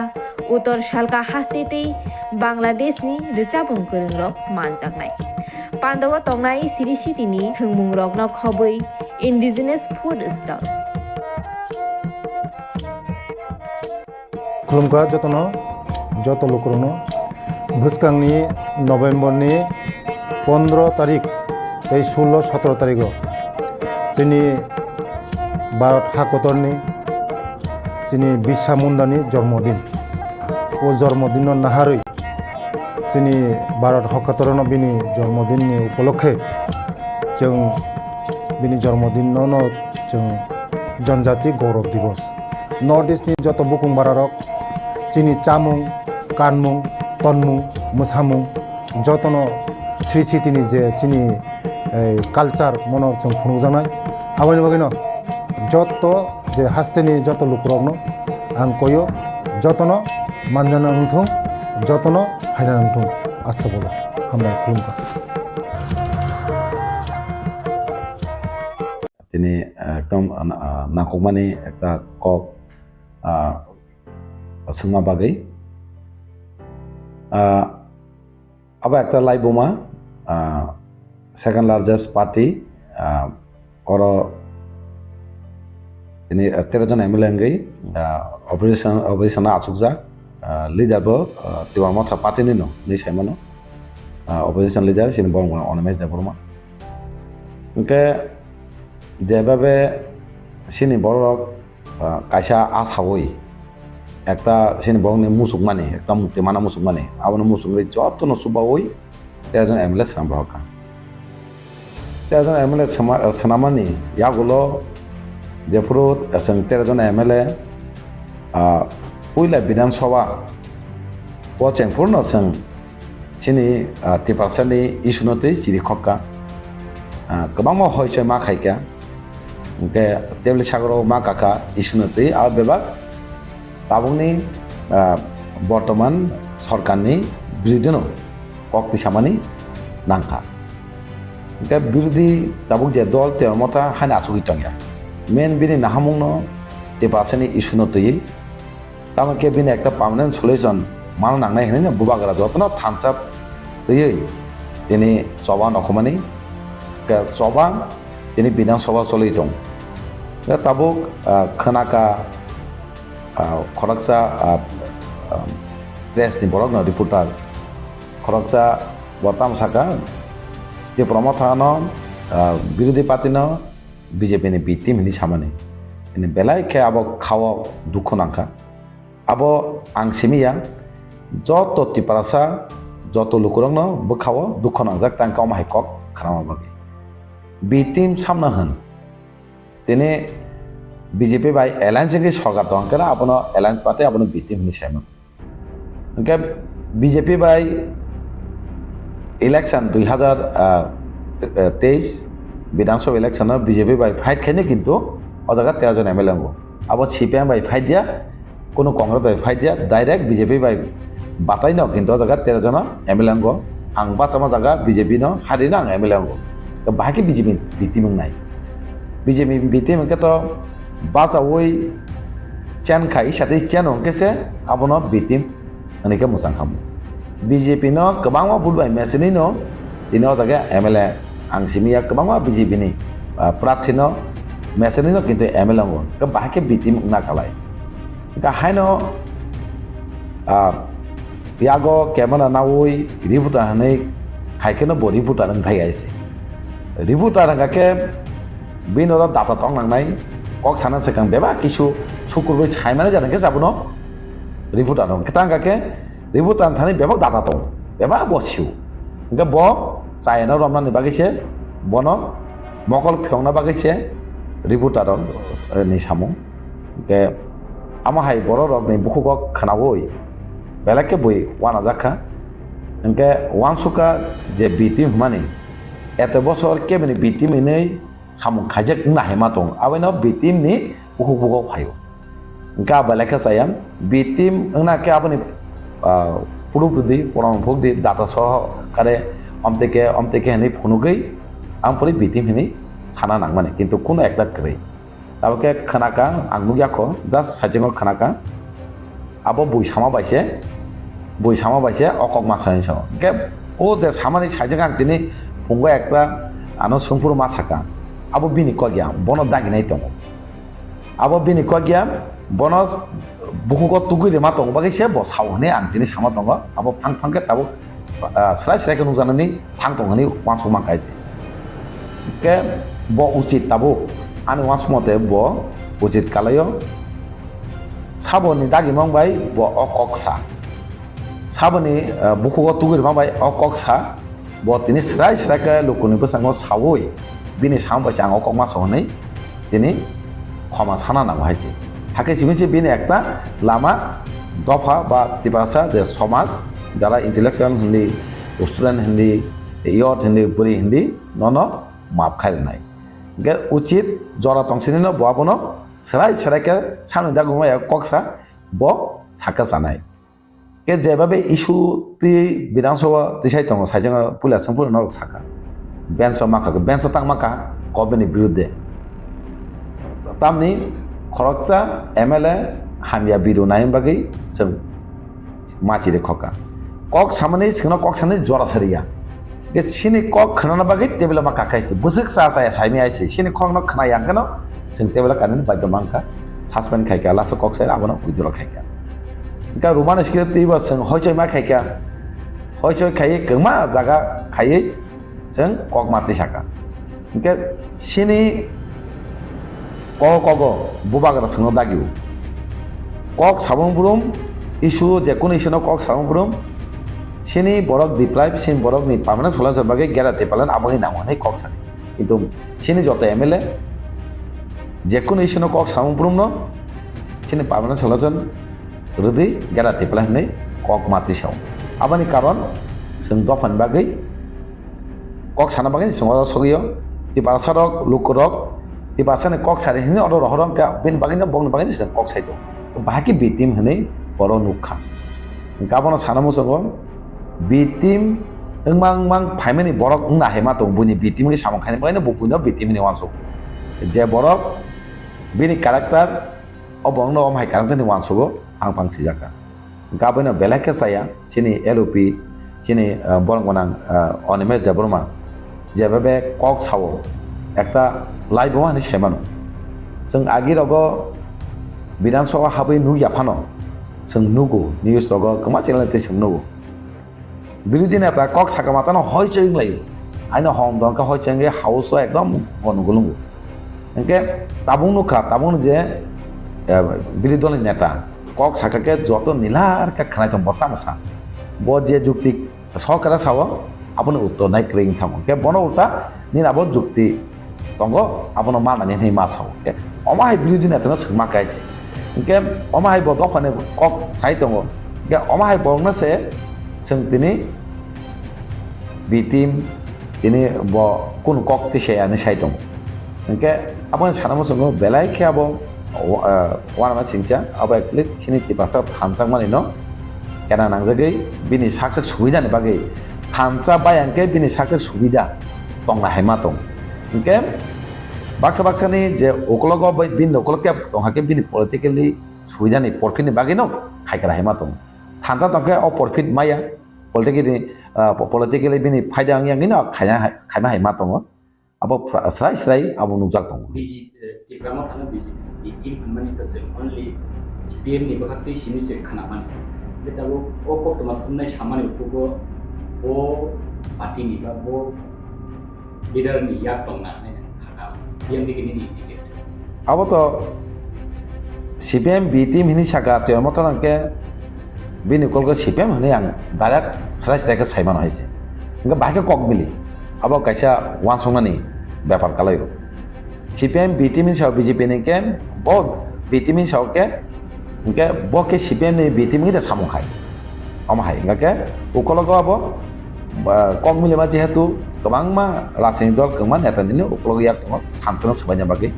Uttor Salka haste tei Bangladeshni rwchapmung kwrwngrok manjaknai. Pandao tongnai siri sitini thwngmungrokno khobwi indigenous food stall. Khulumkha jotono, joto lukurokno. Bwskangni November ni pondro tarik tei sullo sotro tarigo chini Bharat hakotorni chini Birsa Mundani jormodin. O jormodinno naharwi chini Bharat hakotorno bini jormodinni upolokhe chwng bini jormodinno no chwng Janjati Gaurav Divas. North East ni joto bukung bararok chini chamung, kanmung, tonmung, mwsamung jotono sri sitini je chini, eh, culture mono chwng phunukjaknai. Aboni bagwino joto je hasteni joto lukurokno ang koyo jotono manjana wngthung, jotono phaina wngthung. Astagfirullah. Hambai khulumkha. Tini, ah, ekdom, ah, na-, ah, nangkukmani ekta kok, ah, swngma bagwi. Ah, abo ekta laibuma, ah, second largest party, ah, oro tini, ah, tero jon M L A wngwi, ah, opposition, opposition no achukjak, ah, leader bo, ah, Tipra Motha party ni no hinwi saimano. Ah, opposition leader chini borok Animesh Debbarma. Hwnkhe jebabe chini borok, ah, kaisa asawi ekta chini borokni muchukmani, ekta mukti mana muchukmani, abono muchungwi jotono chubawi tero jon M L A swnam rohorkha. Tero jon M L A swma-, swnamani yagulo jephuru chwng tero jon M L A, ah, puila Bidhan Sabha o chengphuru no chwng chini, ah, Tiprasani issue no twi chiri khokka. Ah, kwbangma hoichoi ma khaikha. Hwnkhe tebli sagoro ma kakha issue no twi abo bebak tabukni, ah, bortoman sorkarni birodino kok tisamani nangkha. Hwnkhe birodhi tabuk je dol Tipra Motha haino achugwi tongya. Main bini nahamungno Tiprasani issue no twiwi. Tamo khe bini ekta permanent solution mana nangnai hinwi bubagra jotono thansa twiwi tini choba nokhumani khe choba tini Bidhan Sabha choli tong. Khe tabuk, ah, khwnaka, ah, khoroksa, ah, ah, press ni borok no reporter khoroksa bo tamo saka Tipra Motha no, ah, birodhi party no B J P ni B team hinwi samani. Hini belai khe abo khao dukhu nangkha. Abo ang simi ya, joto Tiprasa, joto lukurokno bwkhao dukhu nangjak tang khe omo hai kok khnama bagwi. B team samna hwn. Tini B J P bai alliance wngwi sorkar tong khe abono alliance party abono B team hinwi saimano. Hwnkhe B J P bai election dui hazar, ah, eh, teis Bidhan Sabha election o B J P bai fight khaino kintu o jaga tero jon M L A wngo. Abo C P I M bai fight ya, kunu Congress bai fight ya, direct B J P bai batai no kintu o jaga tero jon M L A wngo. Ang bachama jaga B J P no hari no ang M L A wngo. Bahai khe B J P B team wngnai. B J P B team hwnkhe to bachaui chen khai satwi chen hwnkhe se abono B team hwnwi khe mwchang khamu. B J P no kwbangma vote bai mechenwi no tini o jaga M L A ang simi ya kwbangma B J P ni, ah, prarthi no mechenwi no kintu M L A wngo. Khe bahai khe B team wngna kalai. Hwnkhe haino, ah, yago camera naui reporter hinwi khai kheno bo reporter wng thai aise. Reporter hwnkha khe bini oro data tong nangnai, kok sana swkang bebak kisu sukurbai saimani jani khe abono reporter wng. Tang hwnkha khe reporter thani bebak data tong, bebak bo sio. Hwnkhe bo chayano romnani bagwi se bono mokol phiyokna bagwi se reporter rok, eh, ni samung. Hwnkhe Amo hai borok rokni bukhugo khwnaui belai khe bui uanajak kha. Hinkhe uansukha je B team hwnmani, eto bosor kebini B team hinwi samung khaijak wngna hai ma tongo, abono B team ni bukhuk bukhuk phaio. Hinkhe abo belai khe chaya, B team wngna khe aboni, ah, proof rwdi, proman phukdi, data soho kare omtike omtike hinwi phunugwi ang pori B team hinwi sana nangmani, kintu kuno ekta kwrwi. Tabuk khe khwnakha, ang nukya kho, just saichungo khwnakha. Abo bui sama bai se, bui sama bai se o kok ma sai sao. Hinkhe o je samani saichung ang tini phungo ekta ano sungphuru ma saka. Abo bini kok ya, bono daginai tongo. Abo bini kok ya, bono bukhugo tugui rima tongo bagwi se bo sao hwnwi ang tini sama tongo. Abo phang phang khe tabuk ah, srai srai khe nukjaknani thang tong hwnwi uansukma kaichi. Khe bo uchit tabuk, ani uansuk mote bo uchit kalaio. Saboni dagimang bai bo o kok sa. Saboni, ah, bukhugo tugui rima bai o kok sa. Bo tini srai srai khe lukuni bwskango saui bini samung bai se ang o kok ma sao hwnwi tini khoma sana nango hai se. Hakhe simi se bini ekta lama dopha ba Tiprasa je somaj, jara intellectual hindi, student hindi, youth hindi, bwrwi hindi, nono maap khai rwnai. Hinkhe uchit jora tong sini no bo abono srai srai khe samni dagwi maya kok sa bo sakha chanai. Khe jebabe issue twi Bidhan Sabha tisai tongo, saichung puila sengphuru norok sakha. Bench o makha, bench o tang makha, government ni birudde. Tamni khoroksa M L A hamya bidu nai bagwi chwng machi de khoka. Kok samani singno kok sani jora sariya. Khe chini kok khwnana bagwi table ma kakai se. Bwswk cha cha ya saimi ai se. Chini kok no khna yang khe no chwng table kanani baidyo mankha. Suspend khai kha, last o kok sai abono withdraw khai kha. Hinkhe Roman script twi bo chwng hoichoi ma khai kha. Hoichoi khai kwma jaga khai chwng kok ma twi saka. Hinkhe chini kok kogo bubagra chwngno dagio. Kok samung brum issue, je kunu issue no kok samung brum chini borok deprive, chini borok ni permanent solution bagwi gera department aboni nango hinwi kok sa. Kintu chini joto M L A je kunu issue no kok samung brum no chini permanent solution rwdi gera department hinwi kok ma twi sao. Aboni karon chwng dophani bagwi kok sana bagwi chwng oro sogwi o. Tiprasa rok, luku rok, Tiprasa ni kok sari hinwi oro rohor wngkha, bini bagwi no, bongni bagwi no chwng kok sai tongo. Bahai khe B team hinwi oro nukha. Hinkhe abono sana muchungo B team wngmang mang phaimani borok wngna hai ma tongo, buini B team hinwi samung khaina bagwi no bo buino B team hinwi uansuk. Je borok bini character, o borok no omo hai character ni uansugo phang phang sijak kha. Hinkhe abono belai khe chaya, chini L O P, chini, ah, borok gwnang, ah, Animesh Debbarma, jeba be kok sao, ekta live bo hinwi sai mano. Chwng agi rogo Bidhan Sabha habwi nukya phano, chwng nugo, news rogo kwma channel twi chwng nugo. Birodhi neta kok saka matano hoichoi wnglaio. Aino hom dongkha hoichoi wngwi house o ekdom gonogol wngo. Hinkhe tabuk nukha, tabuk je, eh, birodhi dolni neta kok saka khe joto nilar khe khwnai tong bo tamo sa. Bo je jukti sorkara sao, aboni uttor nai kwrwi wng thango. Hinkhe bono ulta nini abo jukti tongo, abono manani hinwi ma sao. Hinkhe omo hai birodhi netano swngma khe se. Hinkhe omo hai bo dophani kok sai tongo. Hinkhe omo hai borokno se chwng tini B team tini bo kunu kok twi se ani sai tongo. Hinkhe aboni sana muchungo belai khe abo, ah, uanama singcha, abo actually chini Tiprasa thansa mani no kena nangjagwi bini saksak subida ni bagwi thansa bai ang khe bini saksak subida tongna hai ma tong. Hinkhe baksa baksa ni je ukologo bai bini ukolog khe tong hakhe bini politically subida ni porphit ni bagwi no khai kara hai ma tong. Thansa tong khe o porphit maya politically, ah, po-, politically bini phaida wng yang no khaina hai, khaima hai ma tongo. Abo phra-, srai srai abo nukjak tongo. B J P, eh, Tipra Motha no B J P ni team hwnmani kwchwng only C P M ni bwkhaktwi simi se khwnamani. Hinkhe tabuk o koktwma thumnai samani ukhugo bo party ni ba bo leader ni yak tongna hinwi kha. P M D K nini ticket. Abo to C P M B team hinwi saka, Tipra Motha no khe bini kolgo C P M hinwi ang direct srai srai khe sai mano hai se. Hinkhe bahai khe kok bili. Abo kaisa uansuknani bepar kalaio. C P M B team ni sao B J P ni khe, bo B team ni sao khe Hingke bo khe C P M ni B team wngwi da samung khai. Omo hai, hingke ukologo abo, ba, kok milima jehetu kwbangma rajniti dol kwbangma neta nini ukologo yak tongo thansa no swbaina bagwi.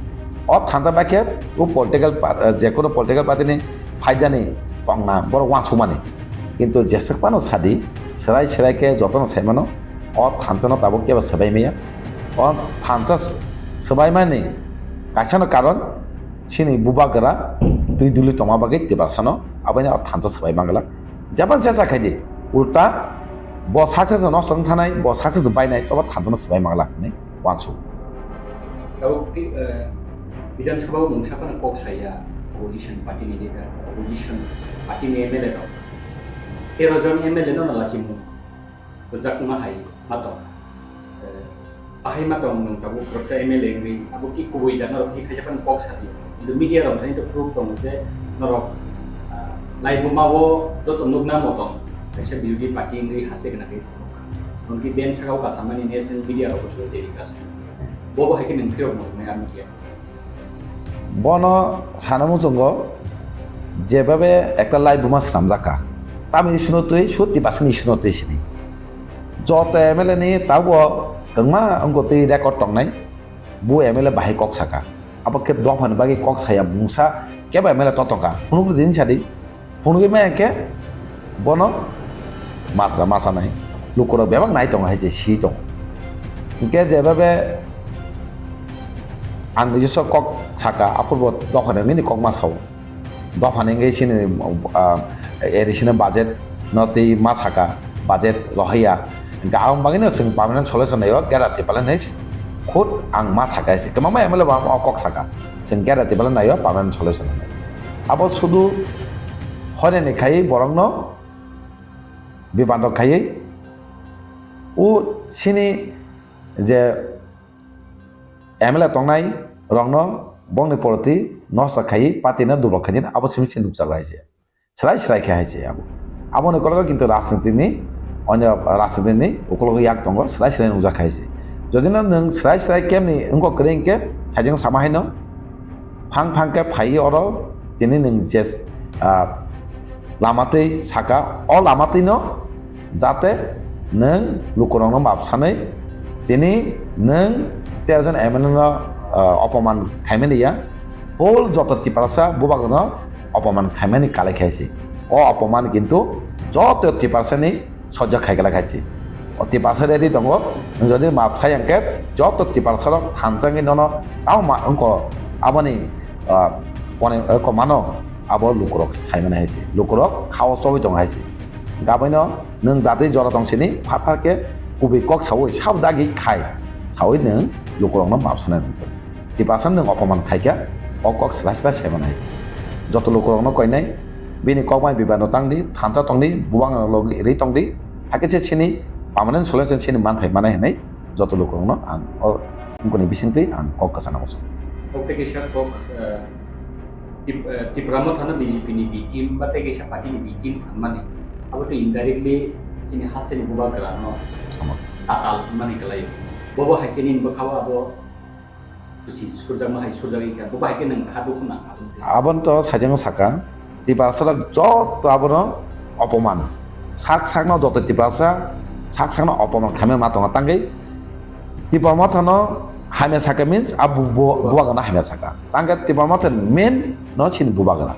O thansa bai khe o political pa-, eh, jekono political party ni phaidani tongna borok uansukmani. Kintu jeswk phano sadi, swrai swrai khe jotono sai mano, o thansa no tabuk kebo swbai maya. O thansa s-, swbaimani kaisa no karon, chini bubagra twi duli tongma bagwi Tiprasano abono o thansa swbai mangla. Jabang cha cha khaidi, ulta bo success no song thanai, bo success bainai, tobo thansa no swbai mangla hinwi uansuk. Tabuk ti, eh, Bidhan Sabha o mungsa phano kok saya, opposition party ni leader, opposition party ni M L A rok. Tero jon M L A no lachimung rwjakma hai ma tong. Eh, bahai ma tong nwng tabuk khoroksa M L A wngwi, abo ki kubui da norok ki khaisa phano kok sadi. Kintu media rok thani to proof tongo je norok, ah, laibuma o joto nukna motong kaisa birodhi party wngwi hase gwnangwi tongo. Nwng ki ben saka o kasamani national media rok bo suru teri kasamani. Bo bo hai khe nwng phirok motongmani aro media. Bono sana muchungo jebabe ekta laibuma swnamjak kha. Tamni issue no twi, sut Tiprasani issue no twi sini. Joto M L A ni tabuk kwbangma wngkha twi record tongnai, bo M L A bahai kok saka. Abo khe dophani bagwi kok saya mungsa kebo M L A to tongkha. Phunukgwi din sadi. Phunukgwi maya khe bono masra masanai. Lukurok bebak nai tongo hai se si tongo. Hingke jebabe ang nijosok kok saka, aphurbo dophani wngwi ni kok ma sao. Dophani wngwi chini, ah, A D C ni budget no twi ma saka, budget rohaiya. Hingke ang bagwino chwng permanent solution naio, Gera Tiprasa hinwi khud ang ma saka se. Kwbangma M L A bo ang o kok saka. Chwng Gera Tiprasa naio permanent solution hinwi. Abo sudu hoinani khai borokno bibando khaiwi o chini je M L A tongnai rokno bongni poroti nosto khaiwi party no dublok khaidi abo simi se nukjago hai se. Srai srai khe hai se abo. Aboni kologo kintu rajniti ni, onyo rajniti ni ukologo yak tongo, srai srai nukjak hai se. Jodi no nwng srai srai kemni wngkok kwrwi hinkhe, sajeng sama haino, phang phang khe phai oro, tini nwng je, ah, lama twi saka, o lama twi no jate nwng lukurokno map sanwi, tini nwng tero jon M L A no, ah, opoman khaimani ya, whole joto Tiprasa bubagrano opoman khaimani kalai khaisi. O opoman kintu joto Tiprasani sojjo khaikala khaisi. O Tiprasa ready tongo, nwng jodi map sai hwnkhe joto Tiprasarok thansa wngwi nono tamo ma wngkho aboni, ah, kone, eh, komano abo lukurok saimani haisi. Lukurok khao chogwi tongo haisi. Gabaino nwng datwi jora tongsini phat phat khe kubui kok saui sabo dagi khai saui nwng lukurokno map sanai nukgo. Tiprasa nwng opoman khaikha, o kok sla sla saimano hai se. Joto lukurokno koinai, bini kokbai bibano tangdi, thansa tongdi, bubagrano logi ri tongdi, hakhe se chini permanent solution chini manthai manai hinwi joto lukurokno ang o wngkoni bisingtwi ang kok kwchana muchungo. Kok tei kisa kok, eh, Tip-, eh, Tipra Mothano B J P ni B team ba tei kisa party ni B team hinmani. Abo tei indirectly chini hasteni bubagrano Sama. Tatal hinmani kwlaio. Bobo hai khe nini bwkhao abo Kusi surjakma hai surjak wngkha, bo bai khe nwng kha dukhu nang kha. Aboni to sajagno saka, Tiprasa rok joto abono opoman. Sak sakno joto Tiprasa, sak sakno opoman khaimani ma tongo. Tangwi Tipra Mothano hamya saka means a bu-, bu-, bubagrano hamya saka. Tangkhe Tipra Motha main no chini bubagra.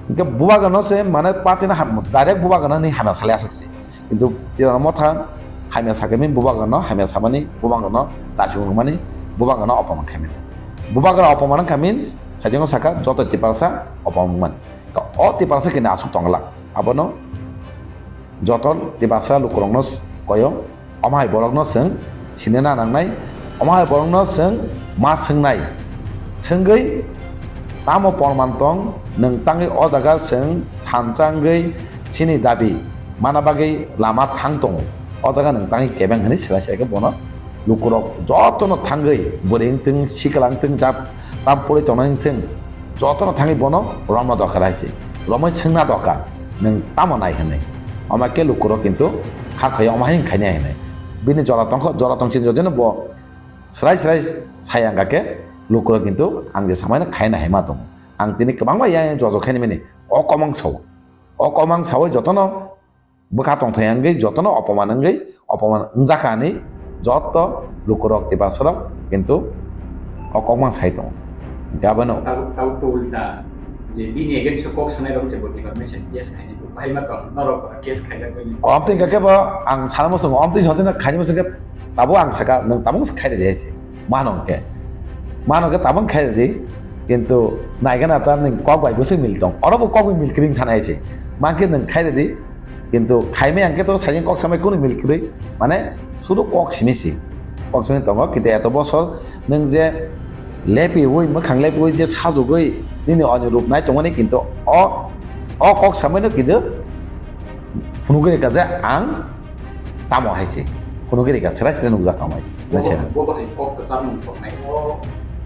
Hingke bubagrano se mane party no ham-, direct bubagrano ni hamya salai aswk se. Kintu Tipra Motha hamya sakhe min bubagrano hamya samani, bubagrano lachimung mani, bubagrano opoman khaimani. Bubagra opoman wngkha means sajagno saka joto Tiprasa opoman mani. To o Tiprasa kini aswk tongla. Abono joto Tiprasa lukurokno koyo. Omo hai borokno chwng sinina nangnai, omo hai borokno chwng ma swngnai. Swngwi tamo porman tong, nwng tangwi o jaga chwng thansa wngwi chini dabi mana bagwi lama thang tongo. O jaga nwng tangwi kebeng hwnwi swlai swlai khe bono lukurok jotono thangwi bwrwi wngtwng, sikla wngtwng, jab tam pori tongnai wngtwng, jotono thangwi bono romna dorkar hai se. Romwi swngna dorkar, nwng tamo nai hwnwi. Omo khe lukurok kintu hakhe omo hai wng khainai hwnwi. Bini jora tongkho, jora tongsin jodino bo swrai swrai sai ang kha khe lukurok kintu ang je samai no khaina hai ma tongo. Ang tini kwbangma yang yang jojo khaini mani. O kok mang sao. O kok mang sawi jotono bwkha tongthai wngwi, jotono opoman wngwi, opoman wngjak ani joto lukurok, Tiprasarok, kintu o kok mang sai tongo. Hinkhe abono Tabuk, tabuk to ulta, je bini against o kok sanai rok je bo deformation case khainai, bo bahai ma tong, norok case khaijak bai. Amtwi hinkhe bo ang sana muchungo, amtwi hotino khaini muchungkhe tabuk ang saka, nwng tabuk khai rwdi hai se. Mano hinkhe, mano hinkhe tabuk khai rwdi, kintu naigana ta nwng kok bai bwswk mil tong, oro bo kok bai mil kwrwi thana hai se. Mankhe nwng khai rwdi, kintu khaimai ang khe to sajeng kok samai kunu mil kwrwi, mane sudu kok simi si, kok simi tongo, kintu eto bosor nwng je lepiwi, mwkhang lepiwi je sajugwi nini oni rup nai tongmani, kintu o, o kok samaino kintu phunugwi rwkha je ang tamo hai se, phunugwi rwkha, chwrai chwrai nukjak tamo hai. Bo, bo hai kok kwchar mung toknai, o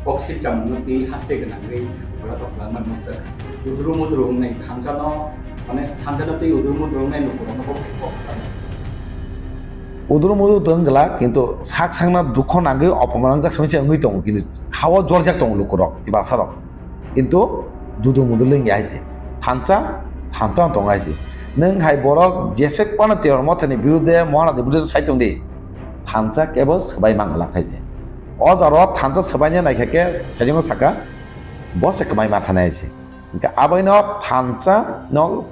kok silcham mung twi haste gwnangwi bola tok langma nukjak. Udru mudru wngnai thansa no, mane thansa no twi udru mudru wngnai nukurok no bo hai kok kwchar mung. Udru mudru to wng glak, kintu sak sakno dukho nangwi opoman wngjak simi se wngwi tongo, kintu hao jorjak tongo lukurok, Tiprasarok. Kintu dudu mudu lengya hai se. Thansa, thansa tong hai se. Nwng hai borok jesek pano Teror Mothani birude, Mohanadi birude sai tong di. Thansa kebo swbai manglak hai se. O jaro thansa swbaina naikha khe sajingo saka, bo se kwmai mathanai hai se. Hinkhe aboino thansa no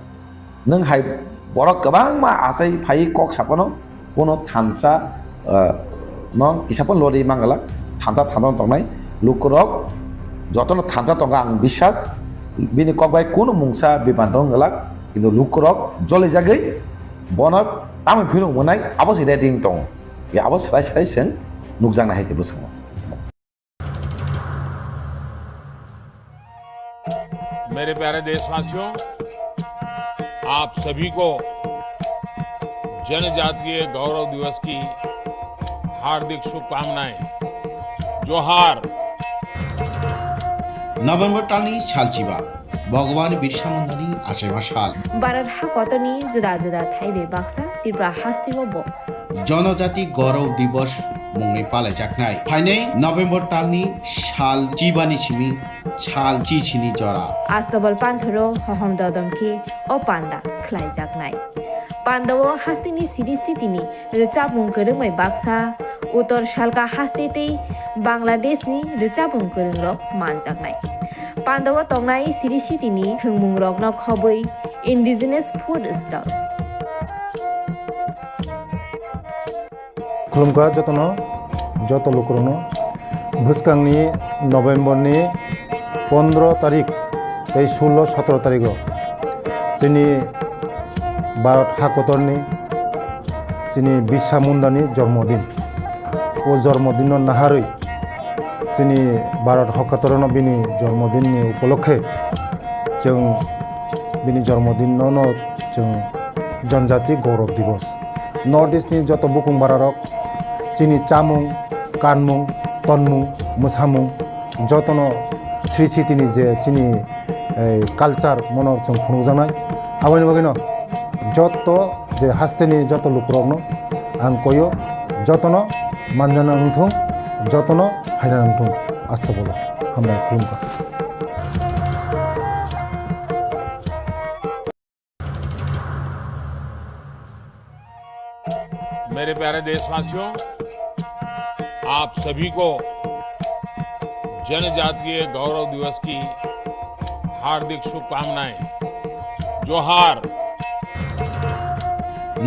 Nwng hai borok kwbangma achai phai kok saphano, bono thansa, ah, no kisa phano lori manglak, thansa, thansa tongnai lukurok jotono thansa tongo ang biswas, bini kok bai kunu mungsa bibhanto wng glak, kintu lukurok jolijagwi bono tamoni phirung mwnai abo se ready wng tongo, abo swrai swrai chwng nukjaknai hai se bwskango. मेरे प्यारे देशवासियों, आप सभी को जनजातीय गौरव दिवस की हार्दिक शुभकामनाएं। जोहार। November talni salchiba, Bhagwan Birsa Mundani achaima sal. Bharat hakotorni juda juda thai bai baksa Tripura hasteo bo Janajati Gaurav Divas mungwi palaijaknai. Phainai November talni sal chibani simi sal chichini jora. Astabal panthoro hohom dodom khe o panda khlaijaknai. Pandao hasteni siri sitini rwchapmung kwrwngmai baksa, Uttor Salka haste tei Bangladeshni rwchapmung kwrwngrok manjaknai. Pandao tongnai siri sitini thwngmungrokno khobwi Indigenous Food Stall. Khulumkha jotono, joto lukurokno. Bwskangni November ni pondro tarik tei sullo sotro tarigo chini Bharat hakotorni chini Birsa Mundani jormodin. O jormodinno naharwi chini Bharat hakotorno bini jormodinni upolokhe chwng bini jormodinno no chwng Janjati Gaurav Divas. North East ni joto bukung bararok chini chamung, kanmung, tonmung, mwsamung jotono sri sitini je chini, eh, culture mono chwng phunukjaknai. Aboni bagwino joto je hasteni joto lukurokno ang koyo, jotono manjana wngthung, jotono phaina wngthung. Asta bolo. Hambai khulumkha. मेरे प्यारे देशवासियों, आप सभी को जनजातीय गौरव दिवस की हार्दिक शुभकामनाएं। जोहार।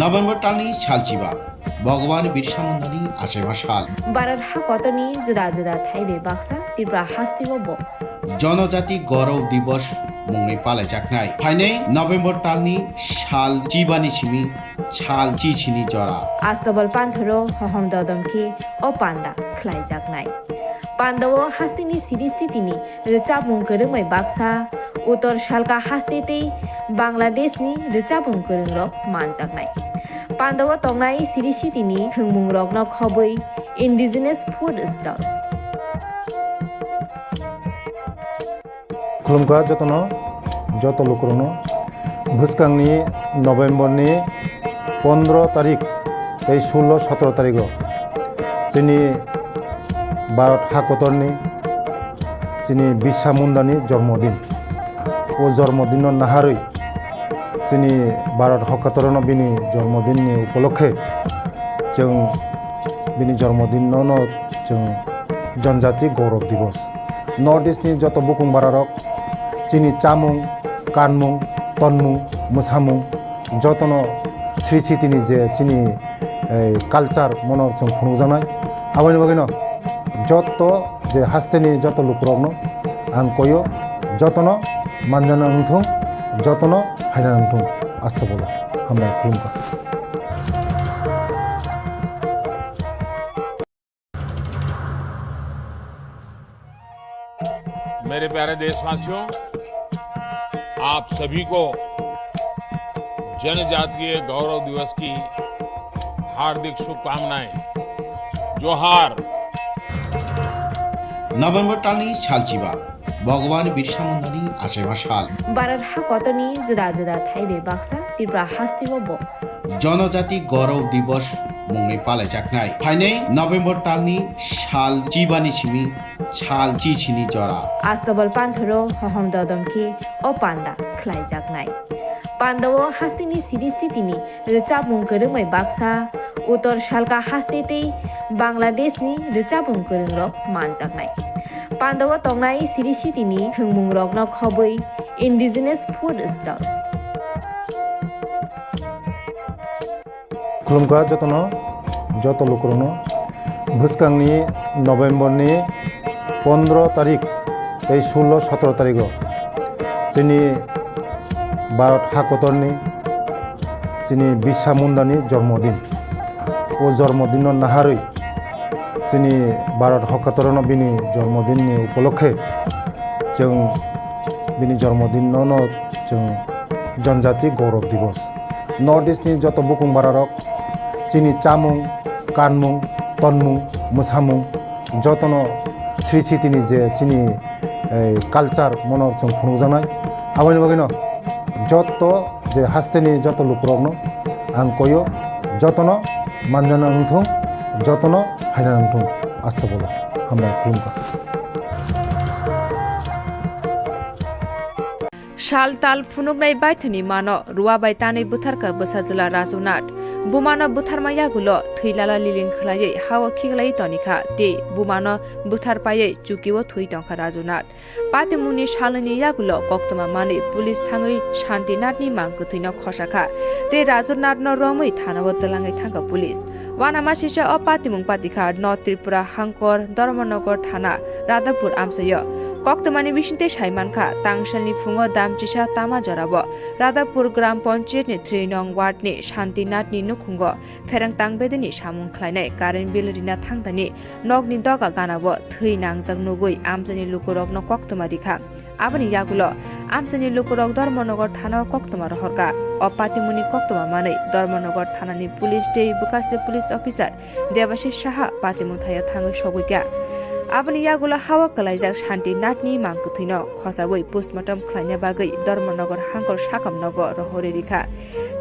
November talni salchiba, Bhagwan Birsa Mundani achaima sal. Bharat hakotorni juda juda thai bai baksa Tripura hasteo bo Janajati Gaurav Divas mungwi palaijaknai. Phainai November talni sal chibani simi sal chichini jora. Astabal panthoro hohom dodom khe o panda khlaijaknai. Pandao hasteni siri sitini rwchapmung kwrwngmai baksa, Uttor Salka haste tei Bangladeshni rwchapmung kwrwngrok manjaknai. Pandao tongnai siri sitini thwngmungrokno khobwi Indigenous Food Stall. Khulumkha jotono, joto lukurokno. Bwskangni November ni pondro tarik tei sullo sotro tarigo chini Bharat hakotorni chini Birsa Mundani jormodin. o jormodinno naharwi chini Bharat hokkatorono bini jormodinni upolokhe chwng bini jormodinno no chwng Janjati Gaurav Divas. North East ni joto bukung bararok chini chamung, kanmung, tonmung, mwsamung jotono Sri Sitini je chini, eh, culture mono chwng phunukjaknai. Aboni bagwino joto je hasteni joto lukurokno ang koyo, jotono manjana wngthung, jotono phaina wngthung. Asta bolo hambai khulumkha. मेरे प्यारे देशवासियों, आप सभी को जनजातीय गौरव दिवस की हार्दिक शुभकामनाएं। जोहार। November talni salchiba, Bhagwan Birsa Mundani achaiba sal. Bharat hakotorni juda juda thaibai baksa Tripura hasteo bo Janajati Gaurav Divas mungwi palaijaknai. Phainai November talni sal chibani simi sal chichini jora. Astabal panthoro hohom dodom khe o panda khlaijaknai. Pandao hasteni siri sitini rwchapmung kwrwngbai baksa Uttor Salka haste tei Bangladeshni rwchapmung kwrwngrok manjaknai. Pandao tongnai siri sitini thwngmungrokno khobwi indigenous food stall. Khulumkha jotono, joto lukurokno. Bwskangni November ni pondro tarik tei sullo sotro tarigo chini Bharat hakotorni chini Birsa Mundani jormodin. O jormodinno naharwi chini Bharat hokkatorono bini jormodinni upolokhe chwng bini jormodinno no chwng Janjati Gaurav Divas. North East ni joto bukung bararok chini chamung, kanmung, tonmung, mwsamung jotono Sri Sitini je chini, eh, culture mono chwng phunukjaknai. Aboni bagwino joto je hasteni joto lukurokno ang koyo, jotono manjana wngthung, jotono phaina wngthung. Asta bolo hambai khulumkha. Sal tal phunuknai baithani mano rua bai tanwi bwtharkha bwsajwla Raju Nath. Bumano bwtharma yagulo thwi lala liling khwlaiwi hao khiklaiwi tonikha tei bumano bwthar paiwi chukio thwi tongkha Raju Nath. Patimungni salni yagulo koktwma manwi police thangwi Shanti Nathni mang kwthwino khosakha tei Raju Nathno romwi thanao twlangwi thangkha police. Uanama sisa o patimung patikha North Tripura Hangkor, Dharmanagar thana, Radhapur amchaio. Koktwmani bisingtwi saimankha, tangsalni phungo damchisa tama jorao Radhapur Gram Panchayatni three nong wardni Shanti Nathni nukhungo pherang tangbedini samung khlainai current bill rina thangdani nokni doga ganao thwi nangjak nugwi amchaini lukurokno koktwma rikha. Aboni yagulo amchaini lukurok Dharmanagar thanao koktwma rohorkha. O patimungni koktwma manwi Dharmanagar thanani police tei bwkhaste police officer Debashish Saha patimung thaio thangwi sogwikha. Aboni yagulo hao kwlaijak Shanti Nathni mang kwthwino khosawi postmortem khlaina bagwi Dharmanagar Hangkor sakam nogo rohorwi rikha.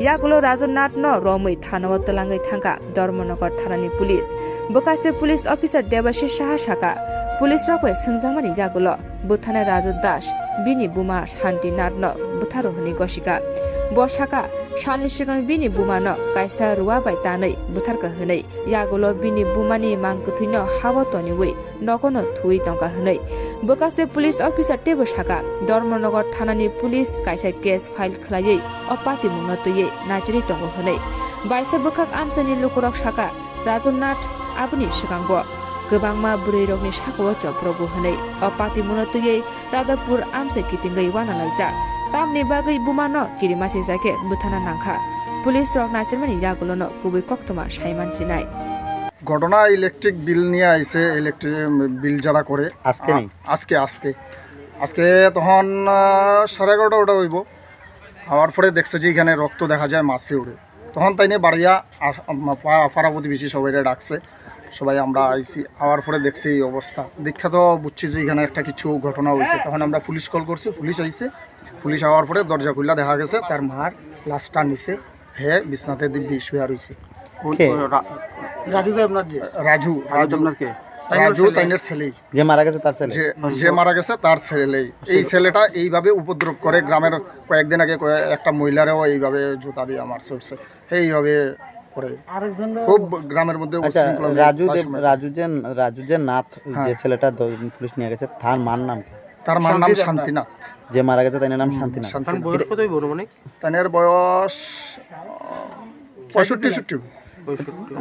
Yagulo Raju Nathno romwi thanao twlangwi thangkha Dharmanagar thanani police. Bwkhaste police officer Debashish Saha sakha, police rok bai swngjakmani yagulo bwtharnai Raju Das bini buma Shanti Nathno bwtharo hwnwi gosikha. Bo sakha, salni swkang bini bumano kaisa rua bai tanwi bwtharkha hwnwi, yagulo bini bumani mang kwthwino hao toniwi nogono thwi tongkha hwnwi. Bwkhaste police officer teibo sakha, Dharmanagar thanani police kaisa case file khlaiwi o patimungno twiwi naichirwi tongo hwnwi. Baisa bwkhak amchaini lukurok sakha, Raju Nath aboni swkango kwbangma bwrwirokni sakao chopropbo hwnwi o patimungno twiwi Radhapur amchai kitingwi uanalaijak. Tamni bagwi bumano kirimasingcha khe bwthana nangkha. Police rok naisirmani yagulono kubui koktwma saiman sinai. ঘটনা electric bill নিয়ে আইছে, electric bill যারা করে। আজকে নেই? আ-, আজকে, আজকে। আজকে তখন, আহ, সাড়ে এগারোটা ওটা হইব। আওয়ার পরে দেখছে যে এখানে রক্ত দেখা যায়, মাছি উড়ে। তখন তাই নিয়ে বাড়িয়া আস-, আম-, পা-, পাড়া প্রতিবেশী সবাইরে ডাকছে, সবাই আমরা আইছি। আওয়ার পরে দেখছি এই অবস্থা, দেখা তো বুঝছি যে এখানে একটা কিছু ঘটনা হয়েছে। তখন আমরা পুলিশ কল করছি, পুলিশ আইছে। পুলিশ আওয়ার পরে দরজা খুললা দেখা গেছে তার মার লাশটা নিচে, হে বিছনাতে দিব্যি শুয়ে রয়েছে। কোন, কে? কোন রা-, রাজু তো আপনার যে? রাজু, রাজু রাজু। আপনার কে? রাজু তাইনের ছেলে। যে মারা গেছে তার ছেলে? যে, যে মারা গেছে তার ছেলে। এই ছেলেটা এইভাবে উপদ্রব করে, গ্রামের কয়েকদিন আগে কয়ে-, একটা মহিলারেও এইভাবে জুতা দিয়ে মারছে, উঠছে। এইভাবে করে। খুব গ্রামের মধ্যে আচ্ছা, উচ্ছৃঙ্খল মেয়ে রাজু প্রায় দেব-, সময়। রাজু যে, রাজু যে নাথ, হ্যাঁ। যে ছেলেটা দ-, পুলিশ নিয়ে গেছে, তার মার নাম কি? তার মার নাম শান্তি দেবনাথ। শান্তিনাথ। যে মারা গেছে, তাই নাম হুম, শান্তিনাথ। শান্তিনাথ। তার বয়স কত হইব অনুমানিক? তাইনের বয়স, আহ, পঁয়ষট্টি, ষাট।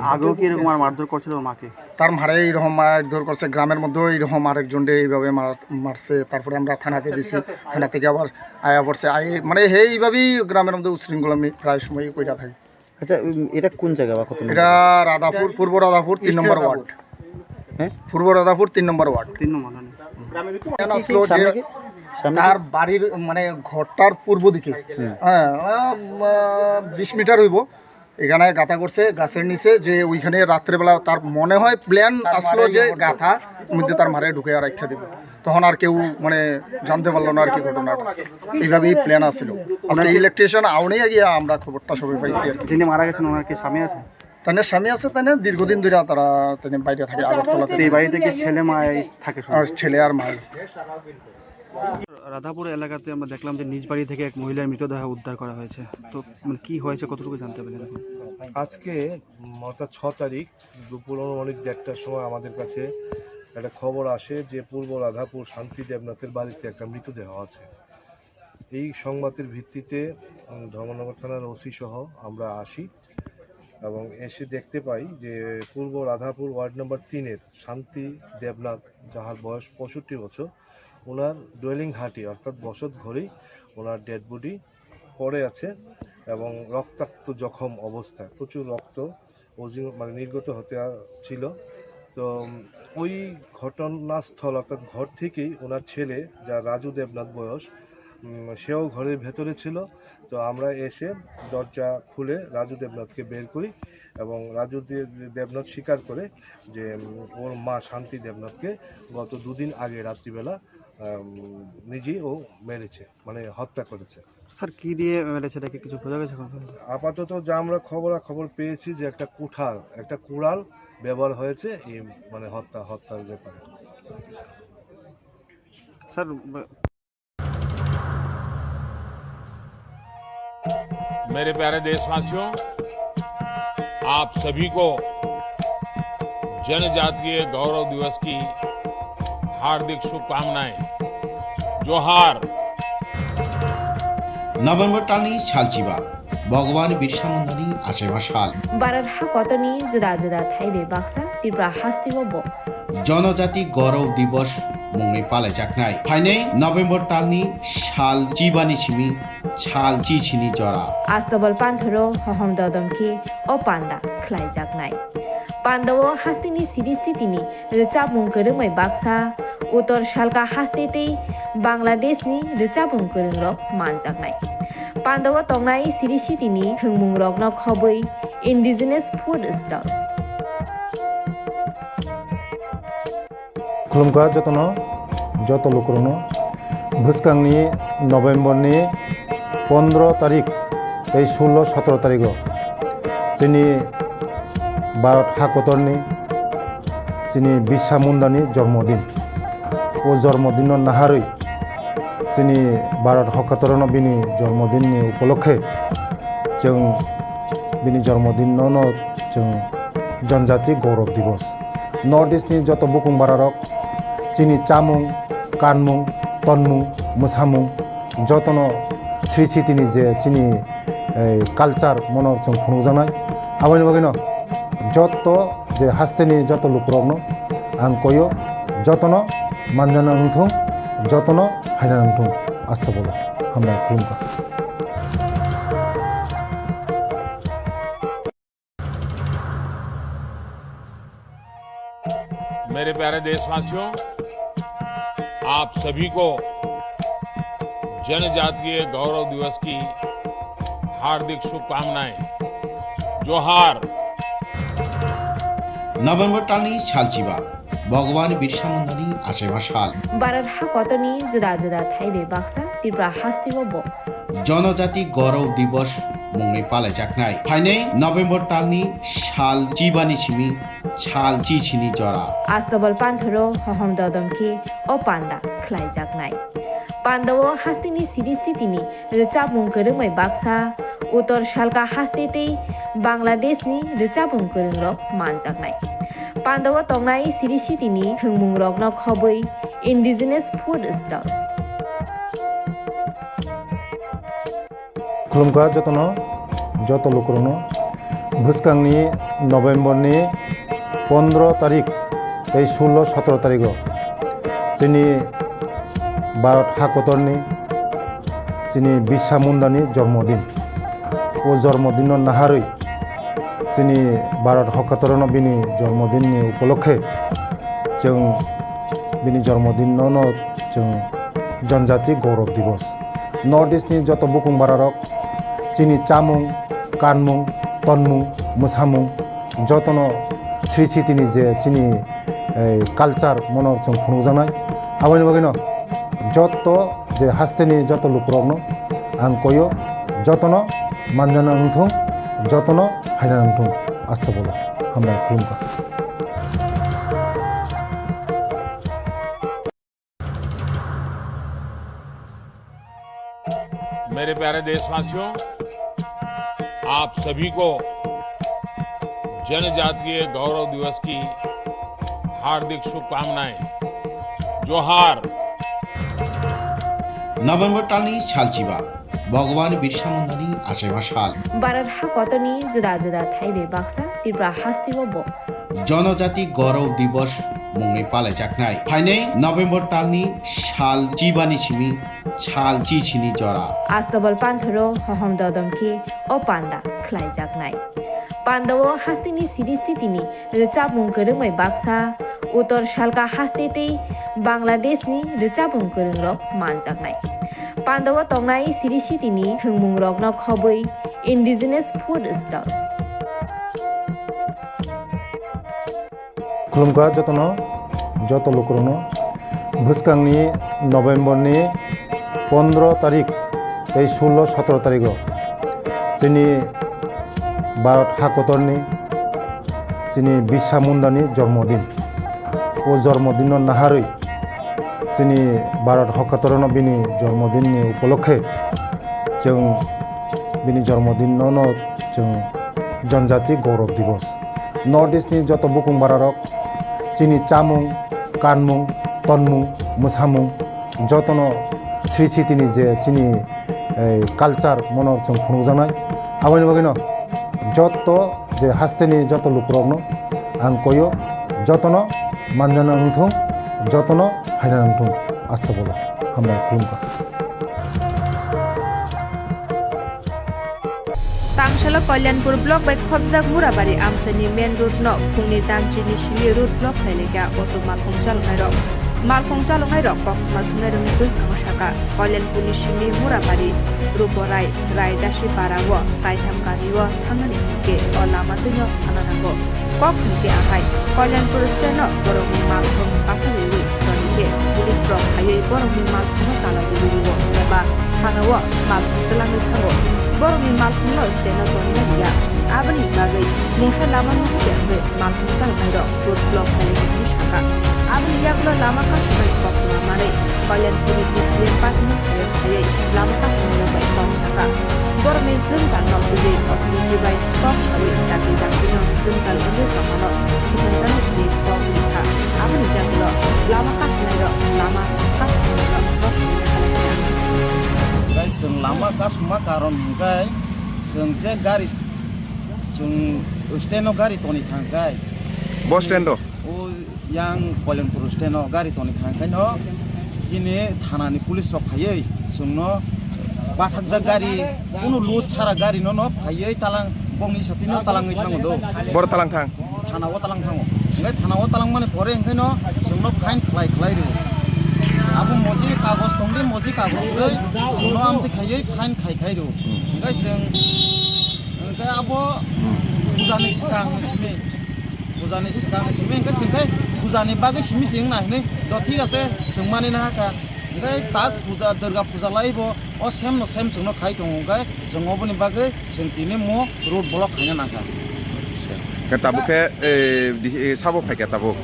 আগেও কি এরকম আর মারধর করছিল মাকে? তার মারে এইরকম মারধর করছে, গ্রামের মধ্যেও এইরকম আরেকজনরে এইভাবে মার-, মারছে। তারপরে আমরা থানাতে দিছি, থানা থেকে আবার আয়া পড়ছে। আই-, মানে, এইভাবেই গ্রামের মধ্যে উচ্ছৃঙ্খল আমি প্রায় সময়ই কইরা থাকি। আচ্ছা, উম, এটা কোন জায়গা বা কত নম্বর? এটা রাধাপুর, পূর্ব রাধাপুর তিন নম্বর ওয়ার্ড। হ্যাঁ? পূর্ব রাধাপুর তিন নম্বর ওয়ার্ড। তিন নম্বর, হ্যাঁ। কেন আসলো যে সামনে কি? সামনে কি? তার বাড়ির, মানে, ঘরটার পূর্ব দিকে। হুম। হ্যাঁ, আহ, বিশ মিটার হইব। এখানে গাঁথা করছে গাছের নিচে, যে ওইখানে রাত্রেবেলা তার মনে হয় প্ল্যান আসলো যে গাঁথা মধ্যে তার মারে ঢুকে আর রাখা দিব। তখন আর কেউ, মানে, জানতে পারলো না আর কি ঘটনাটা। এইভাবেই প্ল্যান আছিল। আজকে ইলেকট্রিশিয়ান আউনেই গিয়ে আমরা খবরটা সবাই পাইছি আর কি। যিনি মারা গেছেন, ওনার কি স্বামী আছে? তাদের স্বামী আছে, তাদের দীর্ঘদিন ধরে তারা, তাদের বাইরে থাকে আগরতলাতে। এই বাড়িতে কি ছেলে মা এই থাকে শুধু? আর ছেলে আর মা। রাধাপুর এলাকাতে আমরা দেখলাম যে নিজ বাড়ি থেকে এক মহিলার মৃতদেহ উদ্ধার করা হয়েছে। তো, মানে, কি হয়েছে, কতটুকু জানতে পারলেন এখন? আজকে, উম, অর্থাৎ ছ তারিখ দুপুর অনুমানিক দেড়টার সময় আমাদের কাছে একটা খবর আসে যে পূর্ব রাধাপুর শান্তি দেবনাথের বাড়িতে একটা মৃতদেহ আছে। এই সংবাদের ভিত্তিতে, উম, ধর্মনগর থানার ওসি সহ আমরা আসি এবং এসে দেখতে পাই যে পূর্ব রাধাপুর ওয়ার্ড নম্বর তিনের শান্তি দেবনাথ, যাহার বয়স পঁয়ষট্টি বছর, ওনার ডোয়েলিং হাটি অর্থাৎ বসত ঘরেই ওনার ডেড বডি পড়ে আছে এবং রক্তাক্ত জখম অবস্থায়, প্রচুর রক্ত ওজি-, মানে, নির্গত হতে আ-, ছিল। তো, উম, ওই ঘটনাস্থল অর্থাৎ ঘর থেকেই ওনার ছেলে, যা রাজু দেবনাথ বয়স, উম, সেও ঘরের ভেতরে ছিল। তো আমরা এসে দরজা খুলে রাজু দেবনাথকে বের করি এবং রাজু দে-, দেবনাথ স্বীকার করে যে, উম, ওর মা শান্তি দেবনাথকে গত দুদিন আগে রাত্রিবেলা, উম, নিজেই ও মেরেছে, মানে, হত্যা করেছে। স্যার, কি দিয়ে মেরেছে, এটা কি কিছু বোঝা গেছে এখন পর্যন্ত? আপাতত যা আমরা খবরাখবর পেয়েছি যে একটা কুঠার, একটা কুড়াল ব্যবহার হয়েছে এই, মানে, হত্যা, হত্যার ব্যাপারে। স্যার, ব- मेरे प्यारे देशवासियों, आप सभी को जनजातीय गौरव दिवस की हार्दिक शुभकामनाएं। जोहार। November talni salchiba, Bhagwan Birsa Mundani achaiba sal. Bharat hakotorni juda juda thai bai baksa Tripura hasteo bo. Jonojati Gaurav Divas mungwi palaijaknai. Phainai November talni sal chibani simi sal chichini jora. Astobal panthoro hohom dodom khe o panda khlaijaknai. Pandao hasteni siri sitini rwchapmung kwrwngmai baksa, Uttor Salka haste tei Bangladeshni rwchapmung kwrwngrok manjaknai. Pandao tongnai siri sitini thwngmungrokno khobwi indigenous food stall. Khulumkha jotono, joto lukurokno. Bwskangni November ni pondro tarik tei sullo sotro tarigo chini Bharat hakotorni chini Birsa Mundani jormodin. O jormodinno naharwi chini Bharat hakotorno bini jormodinni upolokhe chwng bini jormodinno no chwng Janjati Gaurav Divas. North East ni joto bukung bararok chini chamung, kanmung, tonmung, mwsamung jotono sri sitini je chini, eh, culture mono chwng phunukjaknai. Aboni bagwino joto je hasteni joto lukurokno ang koyo, jotono manjana wngthung, jotono phaina wngthung. Astagfirullah. Hambai khulumkha. मेरे प्यारे देशवासियों, आप सभी को जनजातीय गौरव दिवस की हार्दिक शुभकामनाएं। जोहार। November talni salchiba, Bhagwan Birsa Mundani achaiba sal. Bharat hakotorni juda juda thai bai baksa Tripura hasteo bo. Janajati Gaurav Divas mungwi palaijaknai. Phainai November talni sal chibani simi sal chichini jora. Astobal panthoro hohom dodom khe o panda khlaijaknai. Pandao hasteni siri sitini rwchapmung kwrwngbai baksa, Uttor Salka haste tei Bangladeshni rwchapmung kwrwngrok manjaknai. Pandao tongnai siri sitini thwngmungrokno khobwi indigenous food stall. Khulumkha jotono, joto lukurokno. Bwskangni November ni pondro tarik tei sullo sotro tarigo chini Bharat hakotorni chini Birsa Mundani jormodin. O jormodinno naharwi chini Bharat hakotorno bini jormodinni upolokhe chwng bini jormodinno no chwng Janjati Gaurav Divas. North East ni joto bukung bararok chini chamung, kanmung, tonmung, mwsamung jotono sri sitini je chini, eh, culture mono chwng phunukjaknai. Aboni bagwino joto je hasteni joto lukurokno ang koyo, jotono manjana wngthung, jotono phaina wngthung. Astobolo hambai khulumkha. मेरे प्यारे देशवासियों, आप सभी को जनजातीय गौरव दिवस की हार्दिक शुभकामनाएं। जोहार। November talni salchiba, Bhagwan Birsa Mundani achaiba sal. Bharat hakotorni juda juda thaibai baksa Tripura hasteo bo Janajati Gaurav Divas mungwi palaijaknai. Phainai November talni sal chibani simi sal chichini jora. Astobal panthoro hohom dodom khe o panda khlaijaknai. Pandao hasteni siri sitini rwchapmung kwrwngbai baksa, Uttor Salka haste tei Bangladeshni rwchapmung kwrwngrok manjaknai. Pandao tongnai siri sitini thwngmungrokno khobwi indigenous food stall. Khulumkha jotono, joto lukurokno. Bwskangni November ni pondro tarik tei sullo sotro tarigo chini Bharat hakotorni chini Birsa Mundani jormodin. O jormodinno naharwi chini Bharat hakotorno bini jormodinni upolokhe chwng bini jormodinno no chwng Janjati Gaurav Divas. North East ni joto bukung bararok chini chamung, kanmung, tonmung, mwsamung jotono sri sitini je chini, eh, culture mono chwng phunukjaknai. Aboni bagwino joto je hasteni joto lukurokno ang koyo, jotono manjana wngthung, jotono phaina wngthung. Astobolo hambai khulumkha. Tangsalo Kalyanpur block bai khopjak Murabari amchaini main road no phungni damchini simi road block khlailaikha auto malkhung chaloknairok. Malkhung chaloknairok koktwma thumnairokni bwskango sakha, Kalyanpurni simi Murabari, Ruporai, Raidasi parao kaitham kamio thangnani hinkhe o lama twino thangna nango. Kok hinkhe ahai, Kalyanpur stand-o borokni malkhung bathagwiwi tongkhe police rok phaiwi borokni malkhungno tala twiwi rwo eba thana-o malkhung twlangwi thango. Borokni malkhungno stand-o tonina liya. Aboni bagwi mungsa lama nuhukya wngwi malkhung chaloknairok road block khailai hwnwi sakha. Aboni yagulo lama kasumani koktwma manwi Kalyanpurni D C M parkni thaiwi phaiwi lama kasumnairok bai kok sakha. Borokni jwngjal no twiwi authority bai kok sawi dakti daktino jwngjal wngwi tongmano supungjano hwnwi kok rikha. Aboni yagulo lama kasumnairok lama kasumnairok kosmina kalaikha. Guys, chwng lama kasuma karon hwnkhe chwng je gari, chwng stand-o gari toni thangkhe. Bo stand-o? O yang Kalyanpur stand-o gari toni thangkhe no chini thanani police rok phaiwi chwngno bathakjak gari, kunu load chara gari no, no phaiwi talang bongni satino talangwi thango do. Boro talang thang? Thana-o talang thango. Hwnkhe thana-o talang mani pore hwnkhe no chwngno fine khlai khlai rw. Abo moji kagoj tongdi, moji kagoj kwrwi chwngno amtwi khaiwi fine khai khai rw. Hwnkhe chwng Hwnkhe abo pujani swkang simi, pujani swkang simi, hwnkhe chwngkhe pujani bagwi simi se wngna hinwi do, thik ase, chwngmani nahakha. Hwnkhe tak puja, Durga puja laibo O same no same chwngno khai tongo, hwnkhe chwng oboni bagwi chwng tini mo road block khaina nangkha. Khe tabuk khe, eh, di-, eh, sabo phaikha tabuk?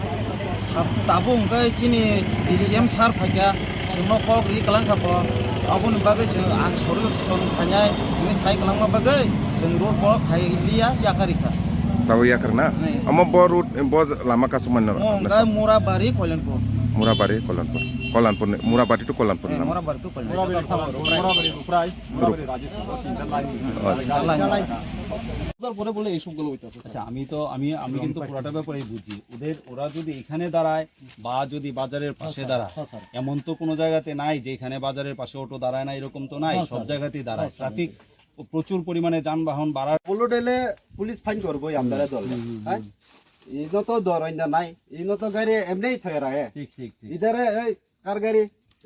Sab-, tabuk hwnkhe chini D C M sir phaikha, chwngno kok ri kwlangkha bo. Aboni bagwi chwng ang solution khainai hwnwi sai kwlangma bagwi chwng road block khai liya, yakarikha. Tabuk yakarna? Hmm. Omo bo road, bo lama kasumani no? Mo hwnkhe Murabari, Koilanpur. Murabari, Koilanpur. Koilanpur ni, Murabari to Koilanpur. Eh, na? Murabari to Koilanpur. Murabari, Ruprai, Murabari, Rajeshpur, তিনটা লাইন। আচ্ছা। তারপরে বলে এইসবগুলো হইতেছে, স্যার। আচ্ছা, আমি তো, আমি, আমি কিন্তু পুরাটা ব্যাপারেই বুঝি। ওদের, ওরা যদি এখানে দাঁড়ায় বা যদি বাজারের পাশে দাঁড়ায়, হ্যাঁ, স্যার। এমন তো কোনো জায়গাতে নাই যে এখানে বাজারের পাশে অটো দাঁড়ায় না, এরকম তো নাই, হ্যাঁ, সব স্যার। জায়গাতেই দাঁড়ায়। হ্যাঁ, স্যার। ট্রাফিক প্রচুর পরিমাণে যানবাহন বাড়ার। বুলু ডেলে পুলিশ ফাইন করবো, আমরা দল। হুম, হুম, হুম। হ্যাঁ? ইনো তো দর অইন্দা নাই, ইনো তো গাড়ি এমনি থয়ে রাখে। ঠিক, ঠিক, ঠিক। ইধারে এই কার গাড়ি,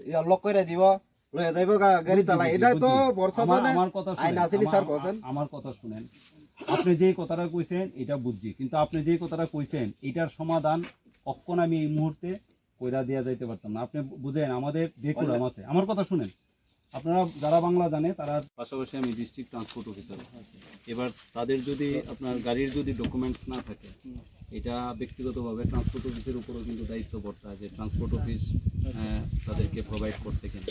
ইয়া, লক করে দিব, লয়ে যাইব গা-, গাড়ি বুঝছি, চালায়। বুঝছি, এটা তো বুঝছি। বর্ষা আমার, চলে, আমার কথা আইন শুনেন, আছে নি আমার, স্যার, বসেন? আমার কথা শুনেন। আপনি যেই কথাটা কইছেন, এটা বুঝছি, কিন্তু আপনি যেই কথাটা কইছেন, এটার সমাধান কখন আমি এই মুহূর্তে কইরা দিয়া যাইতে পারতাম না। আপনি বুঝেন, আমাদের ডেকুলাম আছে। আমার কথা শুনেন, আপনারা যারা বাংলা জানে, তারা পাশাপাশি আমি ডিস্ট্রিক্ট ট্রান্সপোর্ট অফিসার। এবার তাদের যদি আপনার গাড়ির যদি ডকুমেন্টস না থাকে, এটা ব্যক্তিগতভাবে ট্রান্সপোর্ট অফিসের উপরও কিন্তু দায়িত্ব বর্তায় যে ট্রান্সপোর্ট অফিস, আহ, তাদেরকে প্রোভাইড করছে কিনা।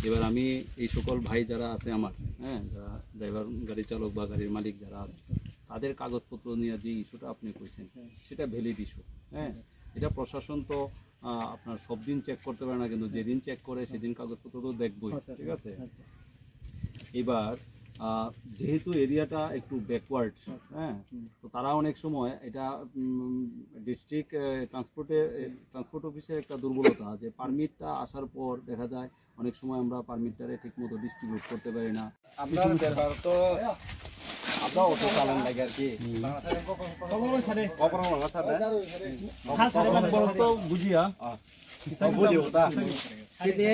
এবার আমি এই সকল ভাই যারা আছে আমার, হ্যাঁ, যারা ড্রাইভার, গাড়ি চালক বা গাড়ির মালিক যারা আছে, তাদের কাগজপত্র নিয়ে যে ইস্যুটা আপনি কইছেন, সেটা ভ্যালিড ইস্যু। হ্যাঁ, এটা প্রশাসন তো, আহ, আপনার সব দিন চেক করতে পারে না, কিন্তু যেদিন চেক করে সেদিন কাগজপত্র তো দেখবই, হ্যাঁ, স্যার। ঠিক আছে? হ্যাঁ, স্যার। এবার, আহ, যেহেতু এরিয়াটা একটু ব্যাকওয়ার্ড, হ্যাঁ, স্যার। হ্যাঁ, হুম। তো তারা অনেক সময় এটা, উম, ডিস্ট্রিক্ট, আহ, ট্রান্সপোর্টে, আহ, ট্রান্সপোর্ট অফিসের একটা দুর্বলতা, যে পারমিটটা আসার পর দেখা যায় অনেক সময় আমরা পারমিটটারে ঠিকমতো ডিস্ট্রিবিউট করতে পারি না। আপনার ব্যাপার তো, আপনার অটো চালান লাগে আর কি। হুম। কখনো ভাঙা ছাড়ে। কখনো ভাঙা ছাড়ে। তো বুঝিয়া। আহ, তো বুঝি ওটা। Sini,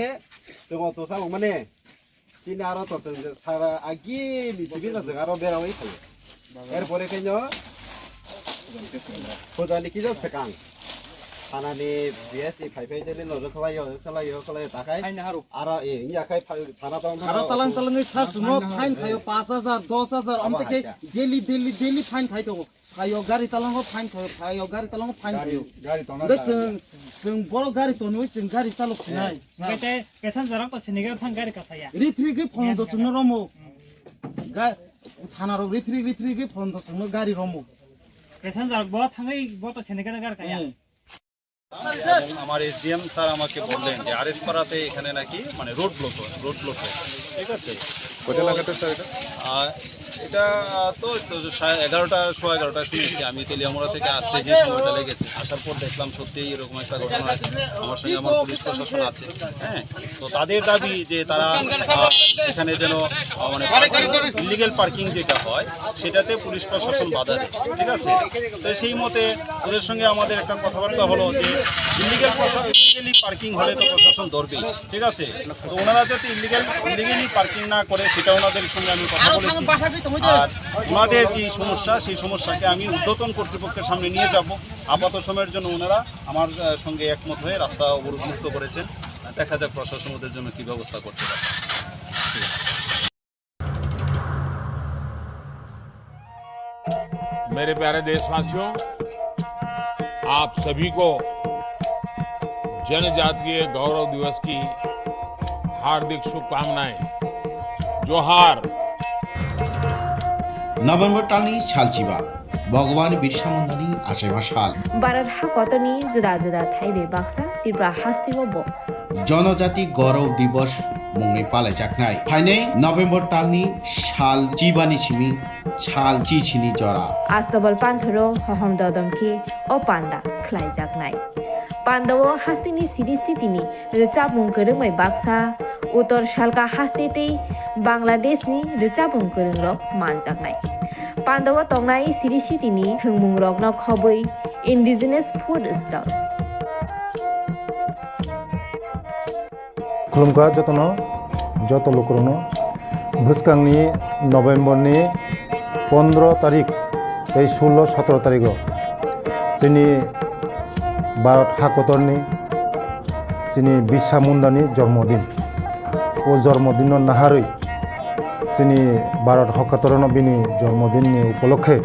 chwng auto sa mane, chini aro to chwng sara agi ni simi na chwng aro bera oi khayo. Erpore khe no, pujani kisa swkang. Thanani B S ni phai phai tele no rwkhlaio, rwkhlaio, rwkhlaio, takhai. Aro, eh, iya khai phai-, thana tong. Aro talang talang sa sumo fine khayo, paanch hajar, dos hajar, amte khe daily, daily, daily fine khai tongo. Phaio gari talango fine thaio, phaio gari talango fine thaio. Gari tongna. Hwnkhe chwng, chwng borok gari tonwi chwng gari chalok sinai. Hwnkhe tei passenger rok to sinigra thang gari kasaya. Rifrigwi phono do chwngno romo. Ga-, thana rok rifrig rifrigwi phono do chwngno gari romo. Passenger bo thangwi bo to sinigra gari kaya. Eh. এবং আমার SDM sir আমাকে বললেন যে আরএস পাড়াতে এখানে নাকি মানে road block হয়, রোড ব্লক হয়, ঠিক আছে? কয়টা তো নাগাদ স্যার এটা? আহ, এটা তো, তো সাড়ে এগারোটা, সোয়া এগারোটায় শুনেছি আমি তেলিয়ামুড়া থেকে আসতে যে সময়টা লেগেছে, আসার পর দেখলাম সত্যিই এরকম একটা ঘটনা হয়েছে। আমার সঙ্গে আমার পুলিশ প্রশাসন আছে, হ্যাঁ, তো তাদের দাবি যে তারা, আহ, এখানে যেন, আহ, মানে ইলিগ্যাল পার্কিং যেটা হয় সেটাতে পুলিশ প্রশাসন বাধা দেয়, ঠিক আছে? তো সেই মতে ওদের সঙ্গে আমাদের একটা কথাবার্তা হলো যে ইলিগ্যাল, ইলিগ্যালি পার্কিং হলে তো প্রশাসন ধরবেই, ঠিক আছে? তো ওনারা যাতে ইলিগ্যাল, ইলিগ্যালি পার্কিং না করে সেটা ওনাদের সঙ্গে আমি কথা বলেছি। আর ওনাদের যে সমস্যা, সেই সমস্যাকে আমি ঊর্ধ্বতন কর্তৃপক্ষের সামনে নিয়ে যাব। আপাত সময়ের জন্য ওনারা আমার, আহ, সঙ্গে একমত হয়ে রাস্তা অবরোধ মুক্ত করেছেন। দেখা যাক প্রশাসন ওদের জন্য কী ব্যবস্থা করতে পারে। मेरे प्यारे देशवासियों, आप सभी को जनजातीय गौरव दिवस की हार्दिक शुभकामनाएं। जोहार। November talni salchiba, Bhagwan Birsa Mundani achaiba sal. Bharat hakotorni juda juda thaibai baksa Tripura hasteo bo Jonojati Gaurav Divas mungwi palaijaknai. Phainai November talni sal chibani simi sal chichini jora. Astabal panthoro hohom dodom khe o panda khlaijaknai. Pandao hasteni siri sitini rwchapmung kwrwngbai baksa, Uttor Salka haste tei Bangladeshni rwchapmung kwrwngrok manjaknai. Pandao tongnai siri sitini thwngmungrokno khobwi indigenous food stall. Khulumkha jotono, joto lukurokno. Bwskangni November ni pondro tarik tei sullo sotoro tarigo chini Bharat hakotorni chini Birsa Mundani jormo din. O jormodinno naharwi chini Bharat hokkatorono bini jormodinni upolokhe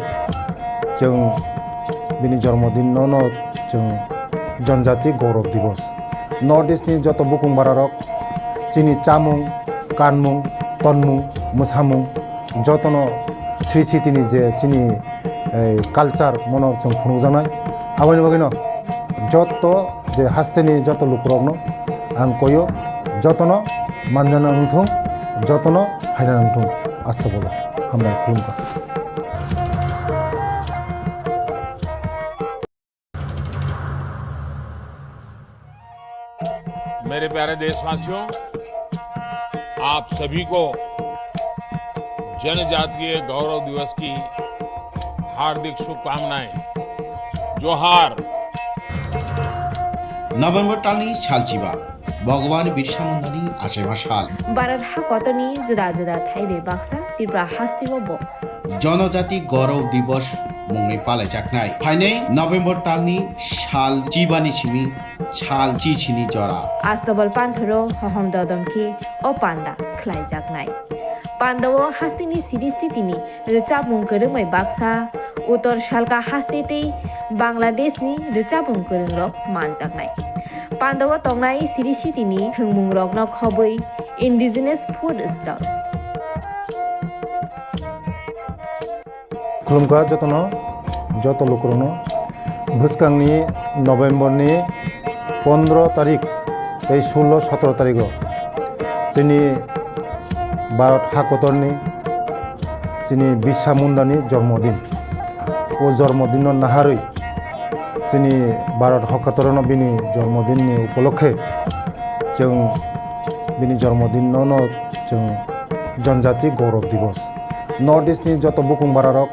chwng bini jormodinno no chwng Janjati Gaurav Divas. North East ni joto bukung bararok chini chamung, kanmung, tonmung, mwsamung jotono Sri Siti ni je chini, eh, culture mono chwng phunukjaknai. Aboni bagwino joto je hasteni joto lukurokno ang koyo, jotono manjana wngthung, jotono phaina wngthung. Astagfirullah. Hambai, khulumkha. मेरे प्यारे देशवासियों, आप सभी को जनजातीय गौरव दिवस की हार्दिक शुभकामनाएं। जोहार। November talni salchiba, Bhagwan Birsa Mundani achaima sal. Bharat ha kotorni juda juda thai bai baksa Tripura hasteo bo Janajati Gaurav Divas mungwi palaijaknai. Phainai November talni sal chibani simi sal chichini jora. Astobal panthoro hohom dodom khe o panda khlaijaknai. Pandao hasteni siri sitini rwchapmung kwrwngbai baksa, Uttor Salka haste tei Bangladeshni rwchapmung kwrwngrok manjaknai. Pandao tongnai siri sitini thwngmungrokno khobwi Indigenous Food Stall. Khulumkha jotono, joto lukurokno. Bwskangni November ni pondro tarik tei sullo sotro tarigo chini Bharat hakotorni chini Birsa Mundani jormodin. O jormodinno naharwi chini Bharat hokkatorono bini jormodinni upolokhe chwng bini jormodinno no chwng Janjati Gaurav Divas. North East ni joto bukung bararok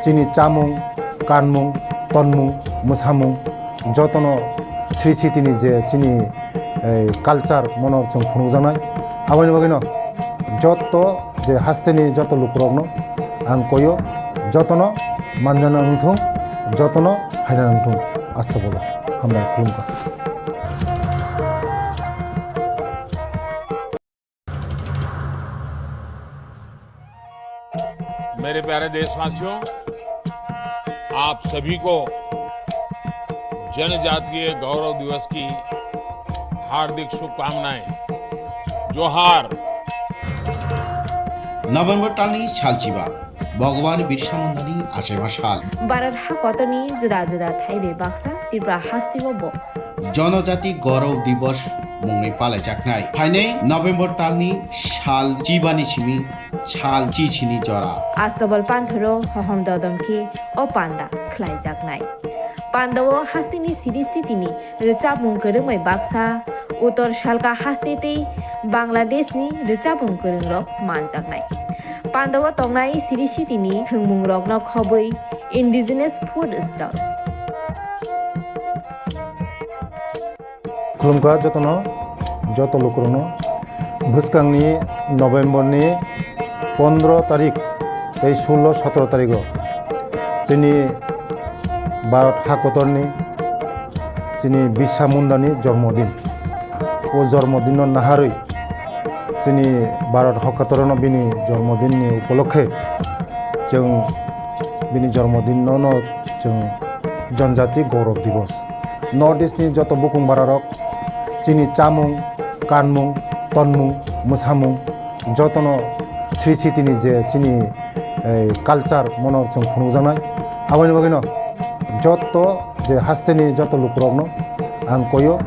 chini chamung, kanmung, tonmung, mwsamung jotono Sri Siti ni je chini, eh, culture mono chwng phunukjaknai. Aboni bagwino joto je hasteni joto lukurokno ang koyo, jotono manjana wngthung, jotono phaina wngthung. Astagfirullah. Hambai, khulumkha. मेरे प्यारे देशवासियों, आप सभी को जनजातीय गौरव दिवस की हार्दिक शुभकामनाएं। जोहार। November talni salchiba, Bhagwan Birsa Mundani achaima sal. Bharat hakotorni juda juda thai bai baksa Tripura hasteo bo Janajati Gaurav Divas mungwi palaijaknai. Phainai November talni sal chibani simi sal chichini jora. Astobal panthoro hohom dodom khe o panda khlaijaknai. Pandao hasteni siri sitini rwchapmung kwrwngbai baksa, Uttor Salka haste tei Bangladeshni rwchapmung kwrwngrok manjaknai. Pandao tongnai siri sitini thwngmungrokno khobwi Indigenous Food Stall. Khulumkha jotono, joto lukurokno. Bwskangni November ni pondro tarik tei sullo sotro tarigo chini Bharat hakotorni chini Birsa Mundani jormodin. O jormodinno naharwi chini Bharat hokkatorono bini jormodinni upolokhe chwng bini jormodinno no chwng Janjati Gaurav Divas. North East ni joto bukung bararok chini chamung, kanmung, tonmung, mwsamung jotono Sri Siti ni je chini, eh, culture mono chwng phunukjaknai. Aboni bagwino joto je hasteni joto lukurokno ang koyo,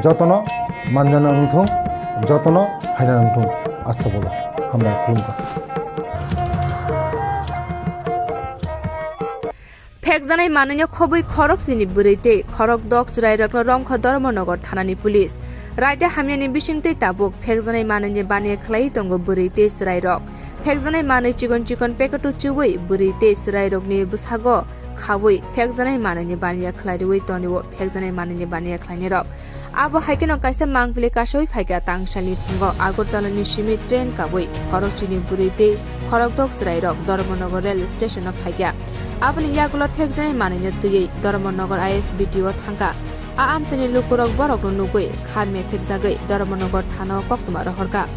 jotono manjana wngthung, jotono phaina wngthung. Astagfirullah. Hambai, khulumkha. Phekjanai manwino khobwi khorok chini bwrwi tei khorok dok chwrairokno romkha Dharmanagar thanani police. Raida hamyani bisingtwi tabuk phekjanai manwini baniya khlaiwi tongo bwrwi tei chwrairok. Phekjanai manwi chikon chikon packet-o chuwi bwrwi tei chwrairokni bwsago khawi phekjanai manwini baniya khlai rwui tonio phekjanai manwini baniya khlainairok. Abo hai kheno kaisa mangpili kasawi phaikha tangsalni phungo Agartala ni simi train kabwi khorok chini bwrwi tei khorok dok chwrairok Dharmanagar rail station o phaikha. Aboni yagulo phekjanai manwino twiwi Dharmanagar I S B T o thangkha. A amchaini lukurok borokno nugwi kha methekjagwi Dharmanagar thana o koktwma rohorkha.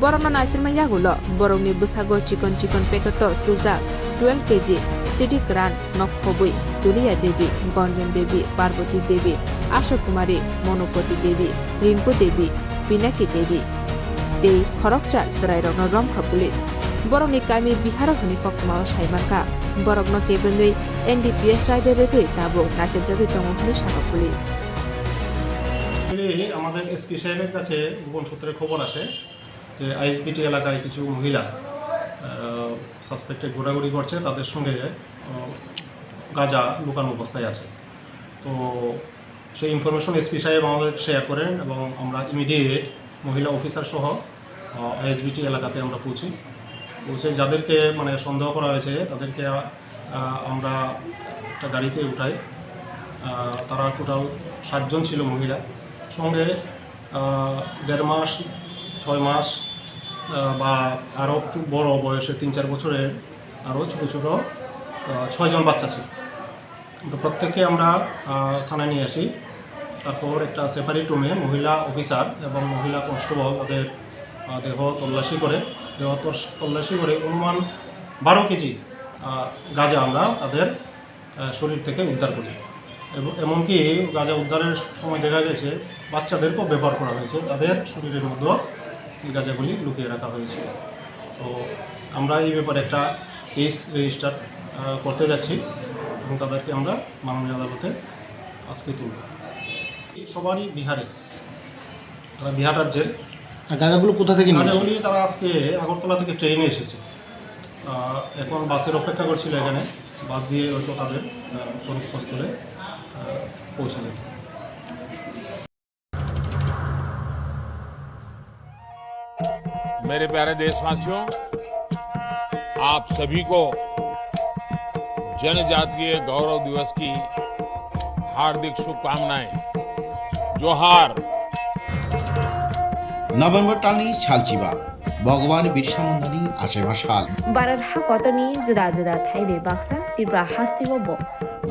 Borokno naisirma yagulo borokni bwsago chikon chikon packet-o chujak twelve K G sidi kwran nok khobwi Tuliya Devi, Gonjen Devi, Parboti Devi, Asha Kumari, Monopoti Devi, Rinku Devi, Pinaki Devi tei khoroksa chwrairokno romkha police. Borokni kami Biharo hwnwi koktwmao saimankha. Borokno kebengwi N D P S raida rwgwi tabuk nachepjagwi tongo hwnwi sakha police. Actually, আমাদের এসপি সাহেবের কাছে গোপন সূত্রে খবর আসে যে আইএসবিটি এলাকায় কিছু মহিলা, আহ, সাসপেক্টেড ঘোরাঘুরি করছে, তাদের সঙ্গে, আহ, গাঁজা লুকানো অবস্থায় আছে। তো সেই ইনফরমেশন এসপি সাহেব আমাদের শেয়ার করেন এবং আমরা ইমিডিয়েট মহিলা অফিসার সহ, আহ, আইএসবিটি এলাকাতে আমরা পৌঁছি। পৌঁছে যাদেরকে, মানে, সন্দেহ করা হয়েছে, তাদেরকে, আহ, আমরা একটা গাড়িতে উঠাই। আহ, তারা টোটাল সাতজন ছিল মহিলা। সঙ্গে, আহ, দেড় মাস, ছয় মাস, আহ, বা আরও একটু বড় বয়সে তিন চার বছরের আরও ছোটো ছোটো, আহ, ছয়জন বাচ্চা ছিল। তো প্রত্যেককে আমরা, আহ, থানায় নিয়ে আসি। তারপর একটা সেপারেট রুমে মহিলা অফিসার এবং মহিলা কনস্টেবল তাদের, আহ, দেহ তল্লাশি করে, দেহ তস-, তল্লাশি করে অনুমান বারো কেজি, আহ, গাঁজা আমরা তাদের, আহ, শরীর থেকে উদ্ধার করি। এবং এমনকি গাঁজা উদ্ধারের সময় দেখা গেছে বাচ্চাদেরকেও ব্যবহার করা হয়েছে, তাদের শরীরের মধ্যেও এই গাঁজাগুলি লুকিয়ে রাখা হয়েছিল। তো আমরা এই ব্যাপারে একটা কেস রেজিস্টার, আহ, করতে যাচ্ছি এবং তাদেরকে আমরা মাননীয় আদালতে আজকে তুলব। এই সবারই বিহারে, তারা বিহার রাজ্যের। আর গাঁজাগুলো কোথা থেকে নিয়ে আসে? গাঁজাগুলি তারা আজকে আগরতলা থেকে ট্রেনে এসেছে। আহ, এখন বাসের অপেক্ষা করছিল এখানে, বাস দিয়ে হয়তো তাদের, আহ, গন্তব্যস্থলে, আহ, পৌঁছে দেবে। मेरे प्यारे देशवासियों, आप सभी को जनजातीय गौरव दिवस की हार्दिक शुभकामनाएं। जोहार। November talni salchiba, Bhagwan Birsa Mundani achaima sal. Bharat hakotorni juda juda thaibe baksa Tripura hasteo bo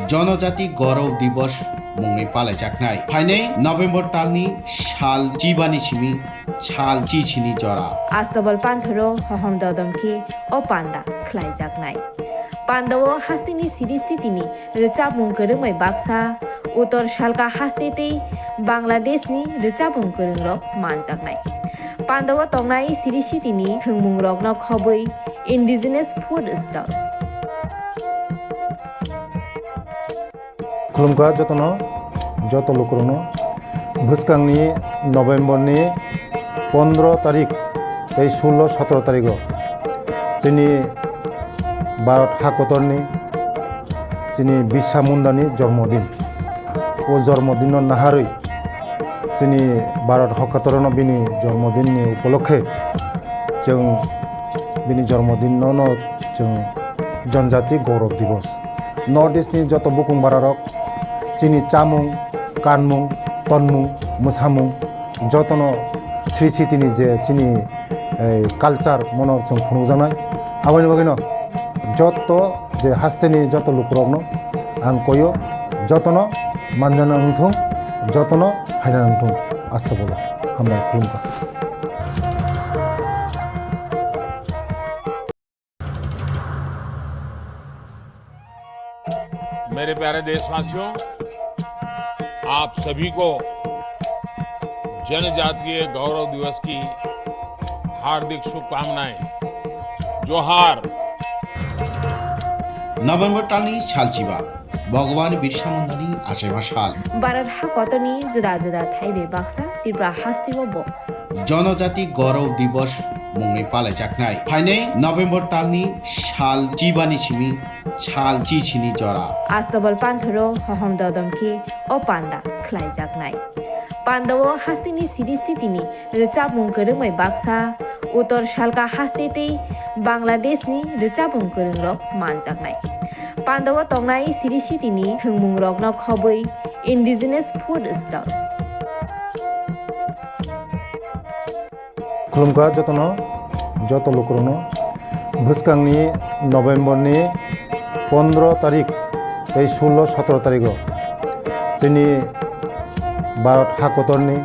Jonojati Gaurav Divas mungwi palaijaknai. Phainai November talni sal chibani simi sal chichini jora. Astobal panthoro hohom dodom khe o panda khlaijaknai. Pandao hasteni siri sitini rwchapmung kwrwngbai baksa, Uttor Salka haste tei Bangladeshni rwchapmung kwrwngrok manjaknai. Pandao tongnai siri sitini thwngmungrokno khobwi indigenous food stall. Khulumkha jotono, joto lukurokno. Bwskangni November ni pondro tarik tei sullo sotro tarigo chini Bharat hakotorni chini Birsa Mundani jormodin. O jormodinno naharwi chini Bharat hakotorno bini jormodinni upolokhe chwng bini jormodinno no chwng Janjati Gaurav Divas. North East ni joto bukung bararok chini chamung, kanmung, tonmung, mwsamung jotono sri sitini je chini, eh, culture mono chwng phunukjaknai. Aboni bagwino joto je hasteni joto lukurokno ang koyo, jotono manjana wngthung, jotono phaina wngthung. Astobolo hambai khulumkha. मेरे प्यारे देशवासियों, आप सभी को जनजातीय गौरव दिवस की हार्दिक शुभकामनाएं। जोहार। November talni salchiba, Bhagwan Birsa Mundani achaima sal. Bharat hakotorni juda juda thaibe baksa Tripura hasteo bo Jonojati Gaurav Divas mungwi palaijaknai. Phainai November talni sal chibani simi sal chichini jora. Astobal panthoro hohom dodom khe o panda khlaijaknai. Pandao hasteni siri sitini rwchapmung kwrwngbai baksa, Uttor Salka haste tei Bangladeshni rwchapmung kwrwngrok manjaknai. Pandao tongnai siri sitini thwngmungrokno khobwi indigenous food stall. Khulumkha jotono, joto lukurokno. Bwskangni November ni pondro tarik tei sullo sotro tarigo chini Bharat hakotorni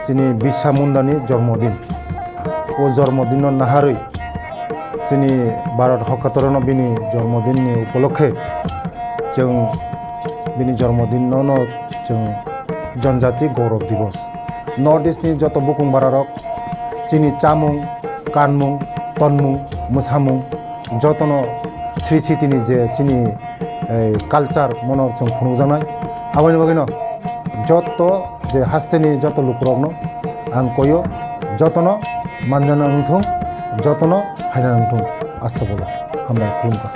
chini Birsa Mundani jormodin. O jormodinno naharwi chini Bharat hokkatorono bini jormodinni upolokhe chwng bini jormodinno no chwng Janjati Gaurav Divas. North East ni joto bukung bararok chini chamung, kanmung, tonmung, mwsamung jotono Sri Siti ni je chini, eh, culture mono chwng phunukjaknai. Aboni bagwino joto je hasteni joto lukurokno ang koyo, jotono manjana wngthung, jotono phaina wngthung. Astagfirullah. Hambai, khulumkha.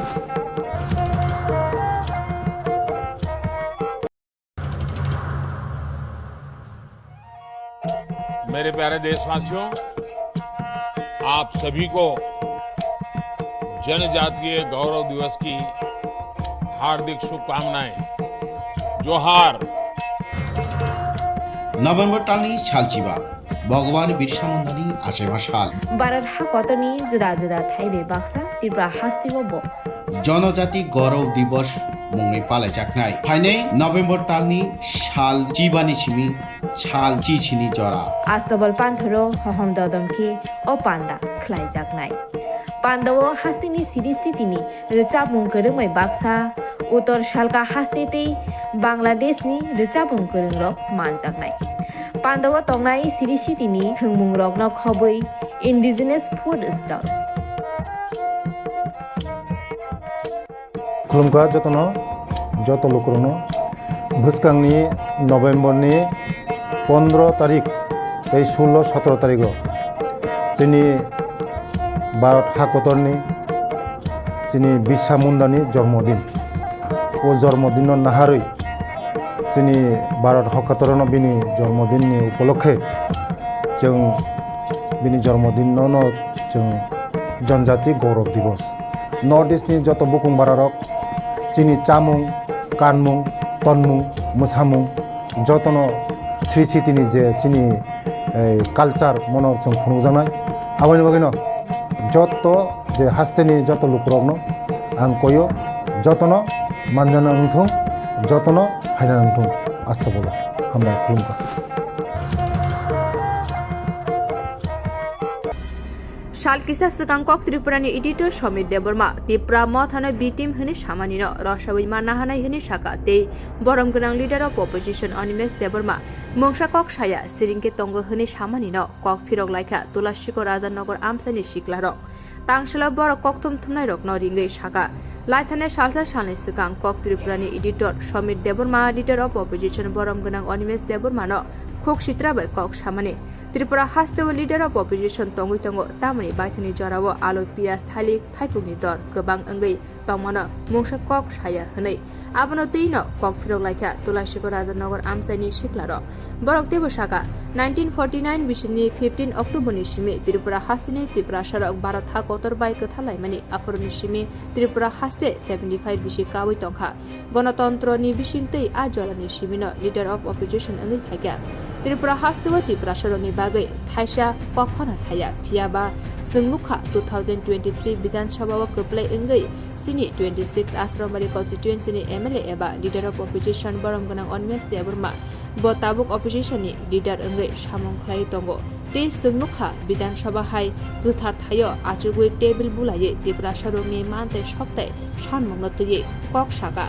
मेरे प्यारे देशवासियों, आप सभी को जनजातीय गौरव दिवस की हार्दिक शुभकामनाएं। जोहार। November talni salchiba, Bhagwan Birsa Mundani achaiba sal. Bharat hakotorni juda juda thaibai baksa Tripura hasteo bo Janajati Gaurav Divas mungwi palaijaknai. Phainai November talni sal chibani simi sal chichini jora. Astobal panthoro hohom dodom khe o panda khlaijaknai. Pandao hasteni siri sitini rwchapmung kwrwngbai baksa, Uttor Salka haste tei Bangladeshni rwchapmung kwrwngrok manjaknai. Pandao tongnai siri sitini thwngmungrokno khobwi indigenous food stall. Khulumkha jotono, joto lukurokno. Bwskangni November ni pondro tarik tei sullo sotro tarigo chini Bharat hakotorni chini Birsa Mundani jormodin. O jormodinno naharwi chini Bharat hokkatorono bini jormodinni upolokhe chwng bini jormodinno no chwng Janjati Gaurav Divas. North East ni joto bukung bararok chini chamung, kanmung, tonmung, mwsamung jotono Sri Siti ni je chini, eh, culture mono chwng phunukjaknai. Aboni bagwino joto je hasteni joto lukurokno ang koyo, jotono manjana wngthung, jotono phaina wngthung. Astagfirullah. Hambai, khulumkha. Sal kisa swkang kok Tripurani editor Somir Debbarma Tipra mothano B team hwnwi samanino rwsawi manna hanai hwnwi saka tei borom gwnang leader of opposition Animesh Debbarma mungsa kok saya siringkhe tongo hwnwi samanino kok phirok laikha Tulashikor Raja Nagar amchaini siklarok. Tangselo borok kokthum thumnairokno ringwi saka. Laithani salsa salni swkang kok Tripurani editor Somir Debbarma, leader of opposition borom gwnang Animesh Debbarmano khuk sitra bai kok samani. Tripura hasteo leader of opposition tongwi tongo, tamoni baithani jorao alu, piyaj, thailik, thaipungni dor kwbang wngwi tongmano mungsa kok saya hwnwi. Abono twino kok phirok laikha Tulashikor Raja Nagar amchaini siklarok. Borok teibo saka, nineteen forty nine bisini fifteen October ni simi Tripura hasteni Tiprasarok Bharat ha kotor bai kwthar laimani, aphuruni simi Tripura haste seventy five bisi kawi tongkha. Gonotontroni bisingtwi a jorani simino leader of opposition wngwi phaikha. Tripura hasteo Tiprasarokni bagwi thaisa kok phano saya, phiyaba chwng nukha two thousand twenty three Bidhan Sabha o kwplai wngwi chini twenty six Asrambari constituency ni M L A eba leader of opposition borom gwnang Animesh Debbarma bo tabuk opposition ni leader wngwi samung khlai tongo. Tei chwng nukha Bidhan Sabha hai kwthar thaio achugwi table bulaiwi Tiprasarokni man tei sok tei sanmungno twiwi kok saka.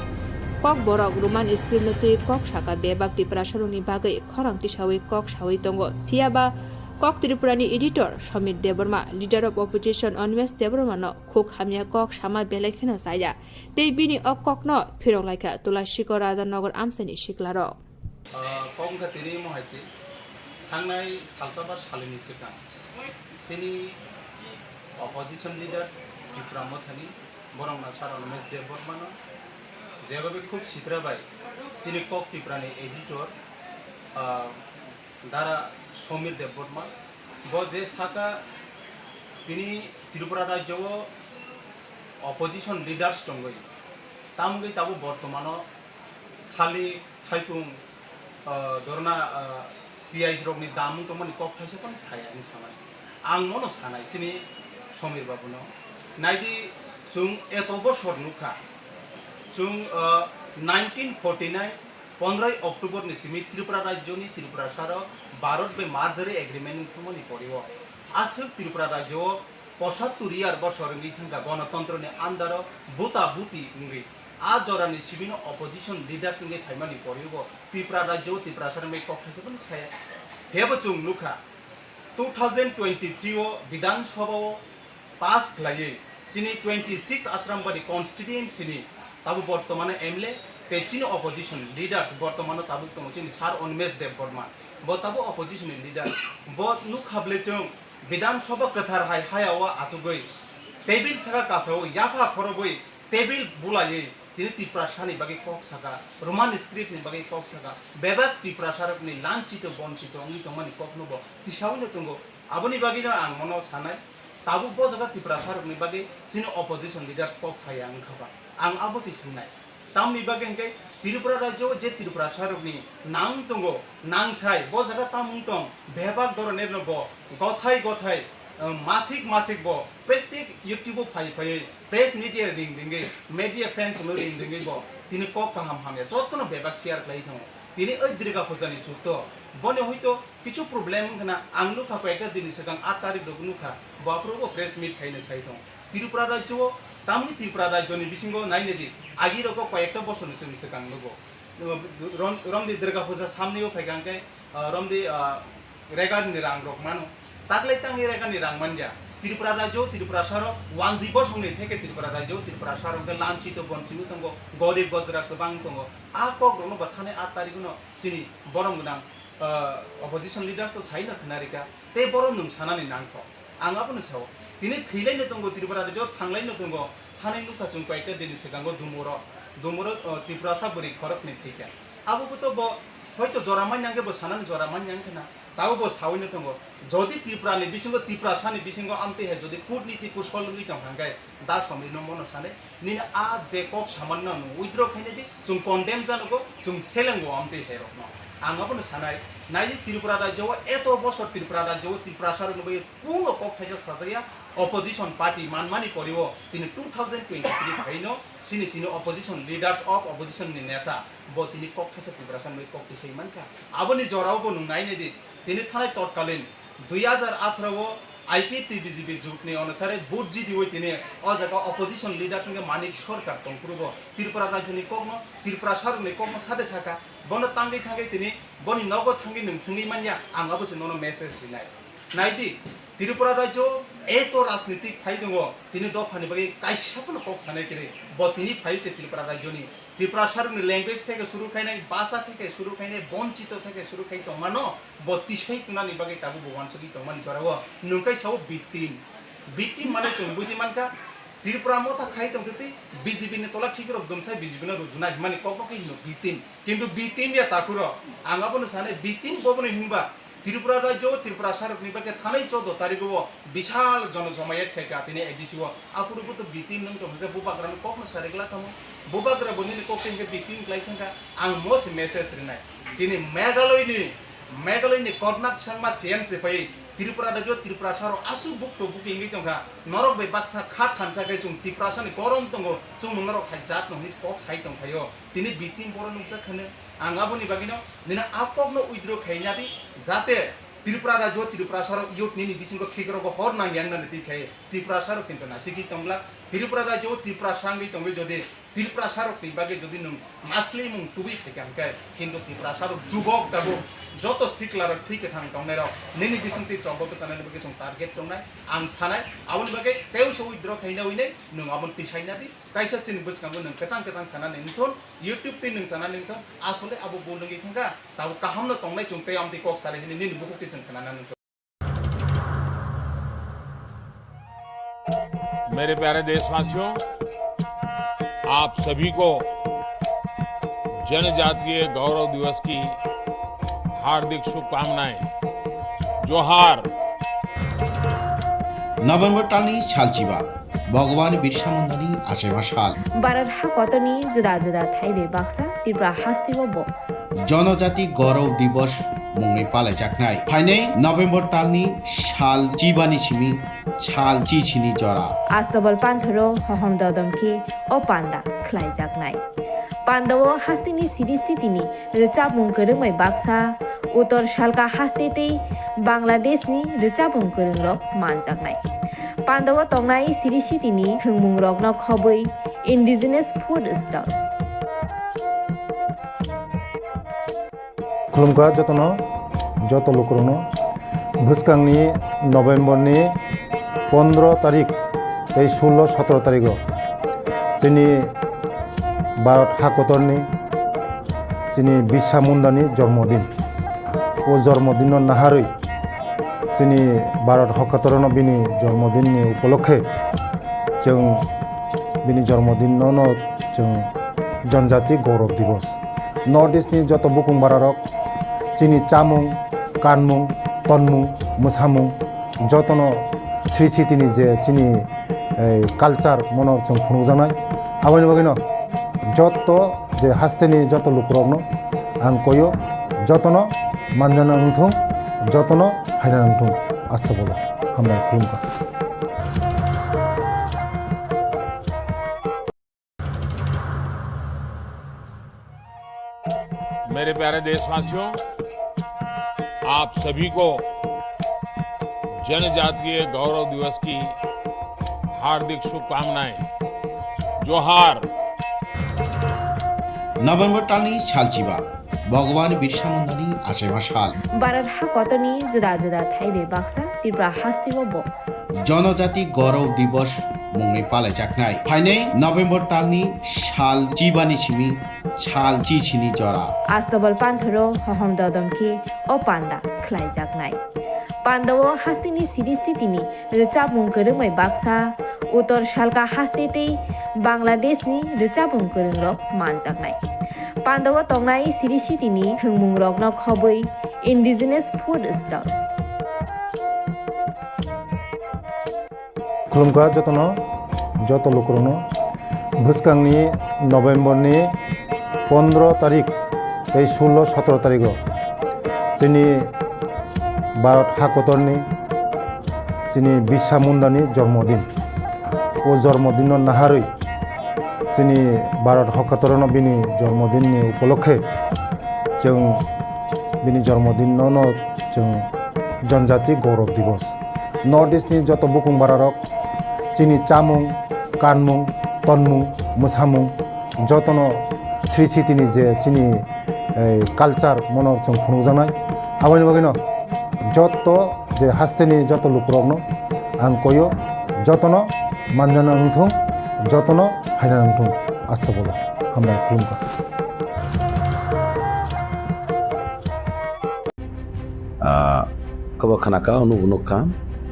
Kok borok Roman script no twiwi kok saka, bebak Tiprasarokni bagwi khorang tisawi kok sawi tongo. Phiyaba kok Tripurani editor Somir Debbarma, leader of opposition Animesh Debbarmano khuk hamya kok sama belai kheno chaya. Tei bini o kokno phirok laikha Tulashikor Raja Nagar amchaini siklarok. Ah, kok wngkha tini omo hai se, thangnai salsa ba salini swkang chini opposition leaders Tipra Mothani borok Nacha Animesh Debbarmano jeba bai khuk sitra bai chini kok Tiprani editor, ah, Dara Somir Debbarma, bo je saka tini Tripura rajyo o opposition leaders tongwi, tamgwi tabuk bortomano khali thaipung, ah, dorna, ah, piyaj rokni dam wng tongmani kok thaisa phano saya hinwi samani. Ang mono sanai chini Somir babuno. Naidi, chwng eto bosor nukha. Chwng, ah, nineteen forty nine pondroi October ni simi Tripura rajyoni Tripurasarok Bharat bai merger agreement wng thangmani pori o aswk Tripura rajyo o pochattor year bosor wngwi thangkha gonotontro ni under o buta buti wngwi. A jora ni simi no opposition leaders wngwi phaimani pori o Tripura rajyo o Tiprasa rok bai kok thaisa phano saya. Phiyaba chwng nukha two thousand twenty-three o Bidhan Sabha o pass khlaiwi chini twenty-six Asrambari constituency ni tabuk bortomano M L A tei chini opposition leaders bortomano tabuk tongo chini Sir Animesh Debbarma, bo tabuk opposition ni leader. Bo nukha bwle chwng Bidhan Sabha kwthar hai haya o achugwi table saka kasao yapha khorogwi table bulaiwi tini Tiprasa ni bagwi kok saka, Roman script ni bagwi kok saka, bebak Tiprasa rok ni lanchito bonchito wngwi tongmani kok no bo tisaui no tongo. Aboni bagwi no ang mono sanai, tabuk bo jaga Tiprasa rok ni bagwi chini opposition leaders kok saya wngkha ba? Ang abo se swngnai. Tamni bagwi hwnkhe Tripura rajyo o je Tiprasa rok ni nang tongo, nangthai, bo jaga tamung tong, bebak doroner no bo gothai gothai, eh, masik masik bo prottek YouTube o phai phaiwi press media ring ringwi, media friends no ring ringwi bo tini kok kaham hamya jotono bebak share khlai tongo. Tini oi Durga Puja ni chukto, boni hoito kichu problem wngkha na, ang nukha koyekta dini swkang aat tarik rok nukha, bo aphuru bo press meet khaina sai tongo. Tripura rajyo o, tamni Tripura rajyo ni bisingo naina di, agi rok o koyekta bosor ni swkang swkang nugo. Rom-, romdi Durga Puja samni o phaikha hwnkhe, ah, romdi, ah, regar ni rang rok mano. Taklai tangni regar ni rang manya. Tripura rajyo, Tripura saro, wanji bosong ni theke Tripura rajyo, Tripura saro hwnkhe lanchito bonchito tongo, gorib gojra kwbang tongo. A kok rok no bo thani aat tarik no chini borom gwnang, ah, opposition leaders to sai no khna rika. Tei borom nwng sanani nangkho. Ang abono sao. Tini thwilaino tongo Tripura rajyo, thanglaino tongo. Thani nukha chwng koyekta dini swkango Dumuro, Dumuro, o, Tiprasa bwrwi khoroknwi thwikha. Abo bo to bo hoito jora manya hwnkhe bo sanani jora manya wngkha na. Tabo bo saui no tongo. Jodi Tripura ni bisingo, Tiprasa ni bisingo amtwi hai jodi kutniti kusol wngwi tongkha hwnkhe, da somrino mono sanai. Nini a je kok samanno nwng withdraw khaina di, chwng condemn janogo, chwng selengo amtwi hai rokno. Ang abono sanai, naidi Tripura rajyo o eto bosor Tripura rajyo o Tiprasa rokno bai kuno kok thaisa sajaya, opposition party manmani pori o tini two thousand twenty-three phaino chini tini opposition leaders of opposition ni neta bo tini kok thaisa Tiprasa rokno bai kok tisai mankha. Aboni jorao bo nwng nainai di, tini thanai totkalin dui hajar atharo o I P F T B J P jut ni onusare vote jidiwi tini o jaga opposition leader hwnkhe Manik Sarkar tongphuru bo Tripura rajyo ni kokno, Tripura sarok ni kokno sade saka, bono tangwi thangwi tini boni nogo thangwi nwng swngwi manya, ang abo se nono message rinai. Naidi, Tripura rajyo eto rajnitik phai tongo, tini dophani bagwi kaisa phano kok sanai kwrwi, bo tini phai se Tripura rajyo ni Tiprasa rokni language theke suru khainai, bhasha theke suru khainai, bonchito theke suru khai tongmano bo tisai tunani bagwi tabuk bo wansugwi tongmani jorao nwng khe sao victim. Victim mane chwng buji mankha, Tripura motha khai tongtwtwi B J P ni tola khikrok dumsai B J P no rujuna himani kokno khe hino victim. Kintu victim ya takhuro, ang abono sanai victim boboni hinba Tripura rajyo, Tripura sarokni bagwi thanai choudo tarikgo bishal jonojomayat khaikha tini A D C o. Aphuru bo to victim nwng tong hwnkhe bubagrano kokno sari glak tamo. Bubagra bo nini kokte hwnkhe victim glai thangkha. Ang mo se message rinai. Tini Meghalaya ni, Meghalaya ni Konrad Sangma C M se phai Tripura rajyo, Tripura sarok aswk bukto buki wngwi tongkha. Norok bai baksa kha thansa khe chwng Tiprasani korom tongo, chwng norok hai jat no hwnwi kok sai tongkhaio. Tini victim borok nukjak hwno. Ang aboni bagwino nini a kokno withdraw khaina di, jate Tripura rajyo, Tripura sarok youth nini bisingo khikrokgo hor nang yang nani twi khai Tripura sarok kintu nasigwi tongla. Tripura rajyo, Tripura sangwi tongwi jodi Tripura sarok ni bagwi jodi nwng masli mung tubui phaikha hwnkhe, kintu Tripura sarok jubok tabuk joto sikla rok thwi kwthang tongnai rok nini bisingtwi chobok kwchanani bagwi chwng target tongnai. Ang sanai aboni bagwi tei wisa withdraw khaina hwnwi nwng aboni tisaina di. Kaisa chini bwskango nwng kwchang kwchang sanani wngthun, YouTube twi nwng sanani wngthun, asole abo bul wngwi thangkha, tabuk kahamno tongnai chwng tei amtwi kok salai hwnwi nini bukhuk twi chwng khnanani wngthun. मेरे प्यारे देशवासियों, आप सभी को जनजातीय गौरव दिवस की हार्दिक शुभकामनाएं। जोहार। November talni salchiba, Bhagwan Birsa Mundani achaiba sal. Bharat ha kotorni juda juda thai bai baksa Tripura hasteo bo Jonojati Gaurav Divas mungwi palaijaknai. Phainai November talni sal chibani simi sal chichini jora. Astobal panthoro hohom dodom khe o panda khlaijaknai. Pandao hasteni siri sitini rwchapmung kwrwngbai baksa Uttor Salka haste tei Bangladeshni rwchapmung kwrwngrok manjaknai. Pandao tongnai Sri City-ni thwngmungrokno khobwi Indigenous Food Stall. Khulumkha jotono, joto lukurokno. Bwskangni November ni pondro tarik tei sullo sotro tarigo chini Bharat hakotorni chini Birsa Mundani jormodin. O jormodinno naharwi chini Bharat hakotorno bini jormodinni upolokhe chwng bini jormodinno no chwng Janjati Gaurav Divas. North East ni joto bukung bararok chini chamung, kanmung, tonmung, mwsamung jotono Sri City ni je chini, eh, culture mono chwng phunukjaknai. Aboni bagwino joto je hasteni joto lukurokno ang koyo, jotono manjana wngthung, jotono phaina wngthung. Astagfirullah. Hambai, khulumkha. मेरे प्यारे देशवासियों, आप सभी को जनजातीय गौरव दिवस की हार्दिक शुभकामनाएं। जोहार। November talni salchiba, Bhagwan Birsa Mundani achaima sal. Bharat hakotorni juda juda thaibai baksa Tripura hasteo bo Janajati Gaurav Divas mungwi palaijaknai. Phainai November talni sal chibani simi sal chichini jora. Astobal panthoro hohom dodom khe o panda khlaijaknai. Pandao hasteni Sri City-ni rwchapmung kwrwngbai baksa, Uttor Salka haste tei Bangladeshni rwchapmung kwrwngrok manjaknai. Pandao tongnai Sri City-ni thwngmungrokno khobwi Indigenous Food Stall. Khulumkha jotono, joto lukurokno. Bwskangni November ni pondro tarik tei sullo sotro tarigo chini Bharat hakotorni chini Birsa Mundani jormodin. O jormodinno naharwi chini Bharat hakotorno bini jormodinni upolokhe chwng bini jormodinno no chwng Janjati Gaurav Divas. North East ni joto bukung bararok chini chamung, kanmung, tonmung, mwsamung jotono Sri City ni je chini, eh, culture mono chwng phunukjaknai. Aboni bagwino joto je hasteni joto lukurokno ang koyo, jotono manjana wngthung, jotono phaina wngthung. Astagfirullah. Hambai, khulumkha. Ah, kobo khna ka, nubo nuk kha,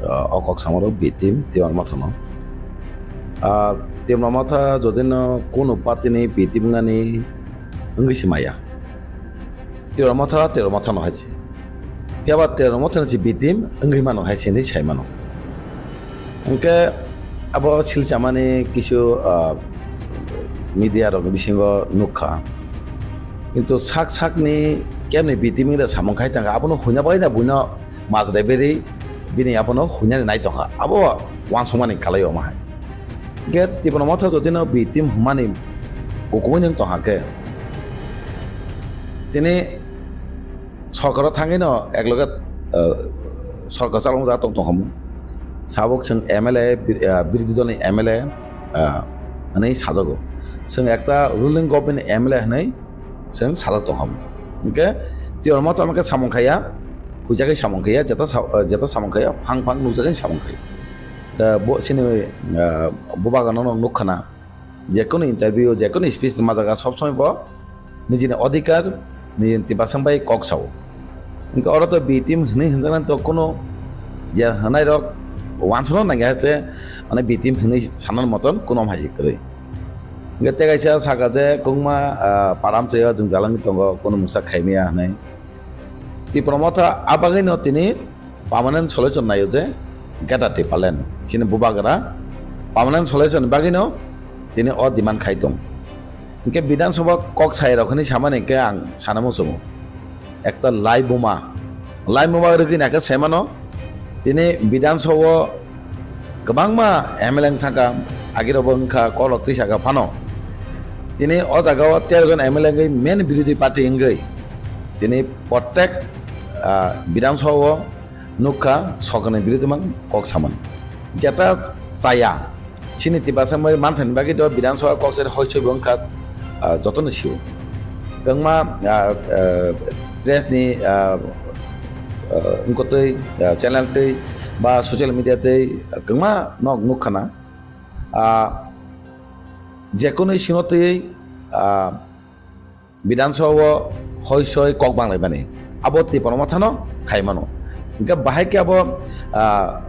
ah, o kok samaro B team Tipra Motha no. Ah, Tipra Motha jodi no kunu party ni B team wngani wngwi se maya. Tipra Motha, Tipra Motha no hai se. Phiya ba Tipra Motha ni se B team wngwi mano hai se hinwi sai mano. Hwnkhe abo Silchamani kisu, ah, media rokni bisingo nukha. Kintu sak sakni kemni B team wngda samung khai tongkha, abono huina bai na buino majra beri bini abono huinani nai tongkha. Abo uansukmani kalai omo hai. Hwnkhe Tipra Motha jotino B team hwnmani kukumui nwng tongkha khe, tini sorkaro thangwi no ekloge, eh, sorkar chalokjak tong tongkha mung. Sabuk chwng M L A, bir-, eh, birodhi dolni M L A, eh, hwnwi sajago. Chwng ekta ruling government ni M L A hwnwi chwng sajak tongkha mung. Hwnkhe Tipra Motha hwnkhe samung khaiya, huijagwi samung khaiya, jeta sa-, eh, jeta samung khaiya, phang phang nukjagwi samung khaiya. Da bo chini, eh, bubagrano nukkhana, jekunu interview, jekunu speech ma jaga sob somoi bo nijini odhikar, nijini tiprasang bai kok sao. Hwnkhe oro to B team hwnwi hwnjaknani to kunu je hwnairok uansukna nangya se, mane B team hwnwi sanani moton kunu hai se kwrwi. Hwnkhe tei kaisa saka je kwbangma, ah, param chaya jwng jalangwi tongo, kunu mungsa khaimaya hwnwi. Tipra Motha a bagwino tini permanent solution naio je Greater Tipraland. Chini bubagra permanent solution ni bagwino tini o demand khai tong. Hwnkhe Bidhan Sabha kok sai rok hwnwi samani hwnkhe ang sana muchungo. Ekta lai buma, lai buma rwgwi naikhe saimano tini Bidhan Sabha o kwbangma M L A wng thangkha, agirokbo wngkha, kokrok twi saka phano. Tini o jaga o tero jon M L A wngwi main birodhi party wngwi tini protect Ah, Bidhan Sabha o nukha sokani biruddhe mang kok samani. Jeta chaya, chini Tiprasa mai manthani bagwi do Bidhan Sabha kok sari hoi soi bo wngkha, ah, jotono sio. Kwbangma, ah, ah, press ni, ah, ah, wngkotwi, ah, channel twi ba social media twi kwbangma nok nukha na. Ah, jekono sino twi, ah, Bidhan Sabha o hoi soi kok banglaimani, abo Tipra Motha no khai mano. Hingke bahai khe abo, ah,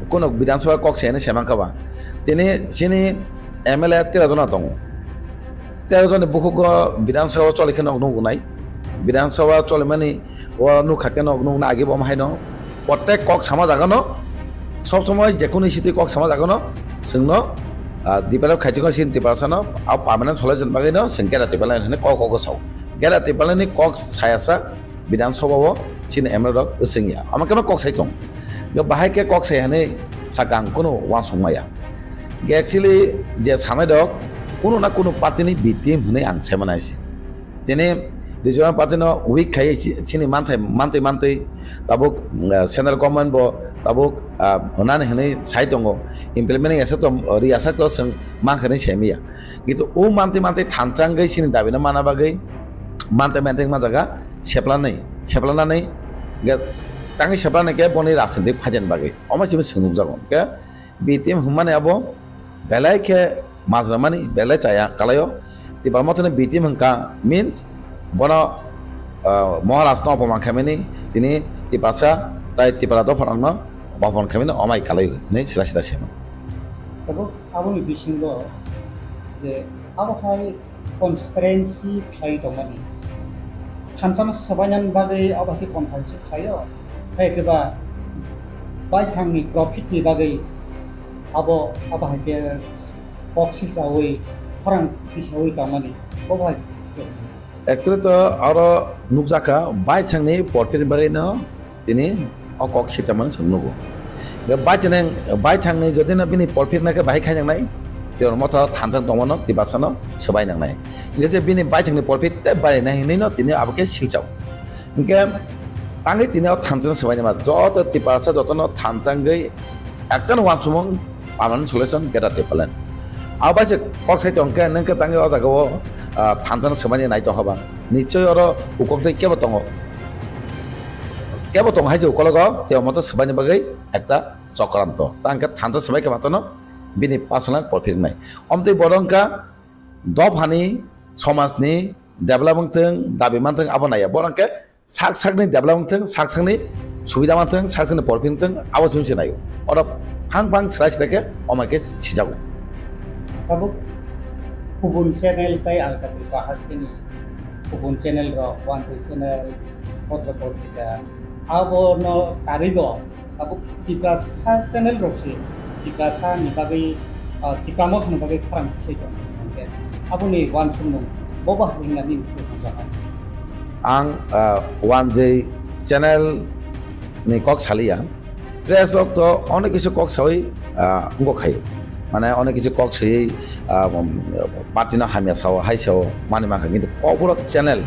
kuno Bidhan Sabha kok se hinwi se mankha ba. Tini chini M L A tero jona tongo. Tero joni bukhugo Bidhan Sabha choli khe nog nugo nai. Bidhan Sabha cholimani o nukha khe nog nukna agi bo haino. Protek kok sama jaga no, sob somoi jekono issue twi kok sama jaga no, chwngno, ah, develop khaijak no chini Tiprasa no, ah, permanent solution bagwi no chwng gera Tipraland hinwi kok kok sao. Gera Tipraland ni kok saya sa Bidhan Sabha o chini M L A rok swng ya. Ama khe kok sai tong. Yo bahai khe kok sai hinwi sakang kuno uansuk maya. Actually je sanai rok kuno na kuno party ni victim hinwi ang sai mano hai se. Tini regional party no weak khai chi-, chini manthai, mantwi mantwi tabuk, ah, central government bo tabuk, ah, hwnani hinwi sai tongo, implement asa to, ri asa to chwng mankha hinwi sai maya. Kintu o mantwi mantwi thansa wngwi chini dabi no mana bagwi mantwi mantwi wngma jaga seplanai, seplanani ge tangwi seplanai khe boni rajnitik phaijani bagwi omo chini chwng nukjago. Khe B T M hwnmani abo belai khe majra mani belai chaya kalaio. Tipra Mothani B T M hwnkha means bono, ah, Maharaj no opoman khaimani tini Tiprasa tai Tipra dopha rokno opoman khaimani omai kalai hinwi sila sila sema. Tabuk aboni bisingo je abo hai conspiracy khlai tongmani. Thansa no swbainani bagwi abo hai khe conference khlaio. Hai khe ba baithangni profit ni bagwi abo, abo hai khe kok silchaui, khorang tisaui tongmani. Bo bai. Actually to aro nukjakha baithangni profit ni bagwi no tini o kok silchamani chwng nugo. Be baithang, baithangni jodi no bini profit na khe bahai khai nangnai, Tipra Motha thansa tongmano Tiprasa no swbai nangnai. Hingke je bini baithangni profit tei barinai hinwi no tini abo khe silchao. Hingke tangwi tini o thansa no swbai nangma joto Tiprasa joto no thansa wngwi ekta no uansukmung permanent solution Greater Tipraland. Abo bai se kok sai tong khe nwng khe tangwi o jaga o, ah, thansa no swbai nai tong haba. Nichoi oro ukok tei kebo tongo. Kebo tongo hai je ukologo, tei omo to swbaini bagwi ekta chokranto. Ta hwnkhe thansa swbai khe matano bini personal profit wngnai. Omtwi bodo wngkha dophani, somajni develop wngthwng, dabi manthwng abo naiya. Bono hwnkhe sak sakni develop wngthwng, sak sakni subida manthwng, sak sakni profit wngthwng, abo chwng se naio. Oro phang phang srai srai khe omai khe sijago. Tabuk kubun channel tai alkatwi ba hasteni kubun channel rok, Wanthai channel, Bhadra Patrika, abono karwi bo tabuk Tiprasa channel rok se, Tiprasa ni bagwi, ah, Tipra Motha ni bagwi khorang se tong hwnkhe aboni uansukmung bo ba hinani. Ang, ah, Wanthai channel ni kok saliya. Press rok to onek kisu kok sawi, ah, wngkok khai. Mane onek kisu kok sawi, ah, um, party no hamya sao, hai sao, mani mankha. Kintu Kokborok channel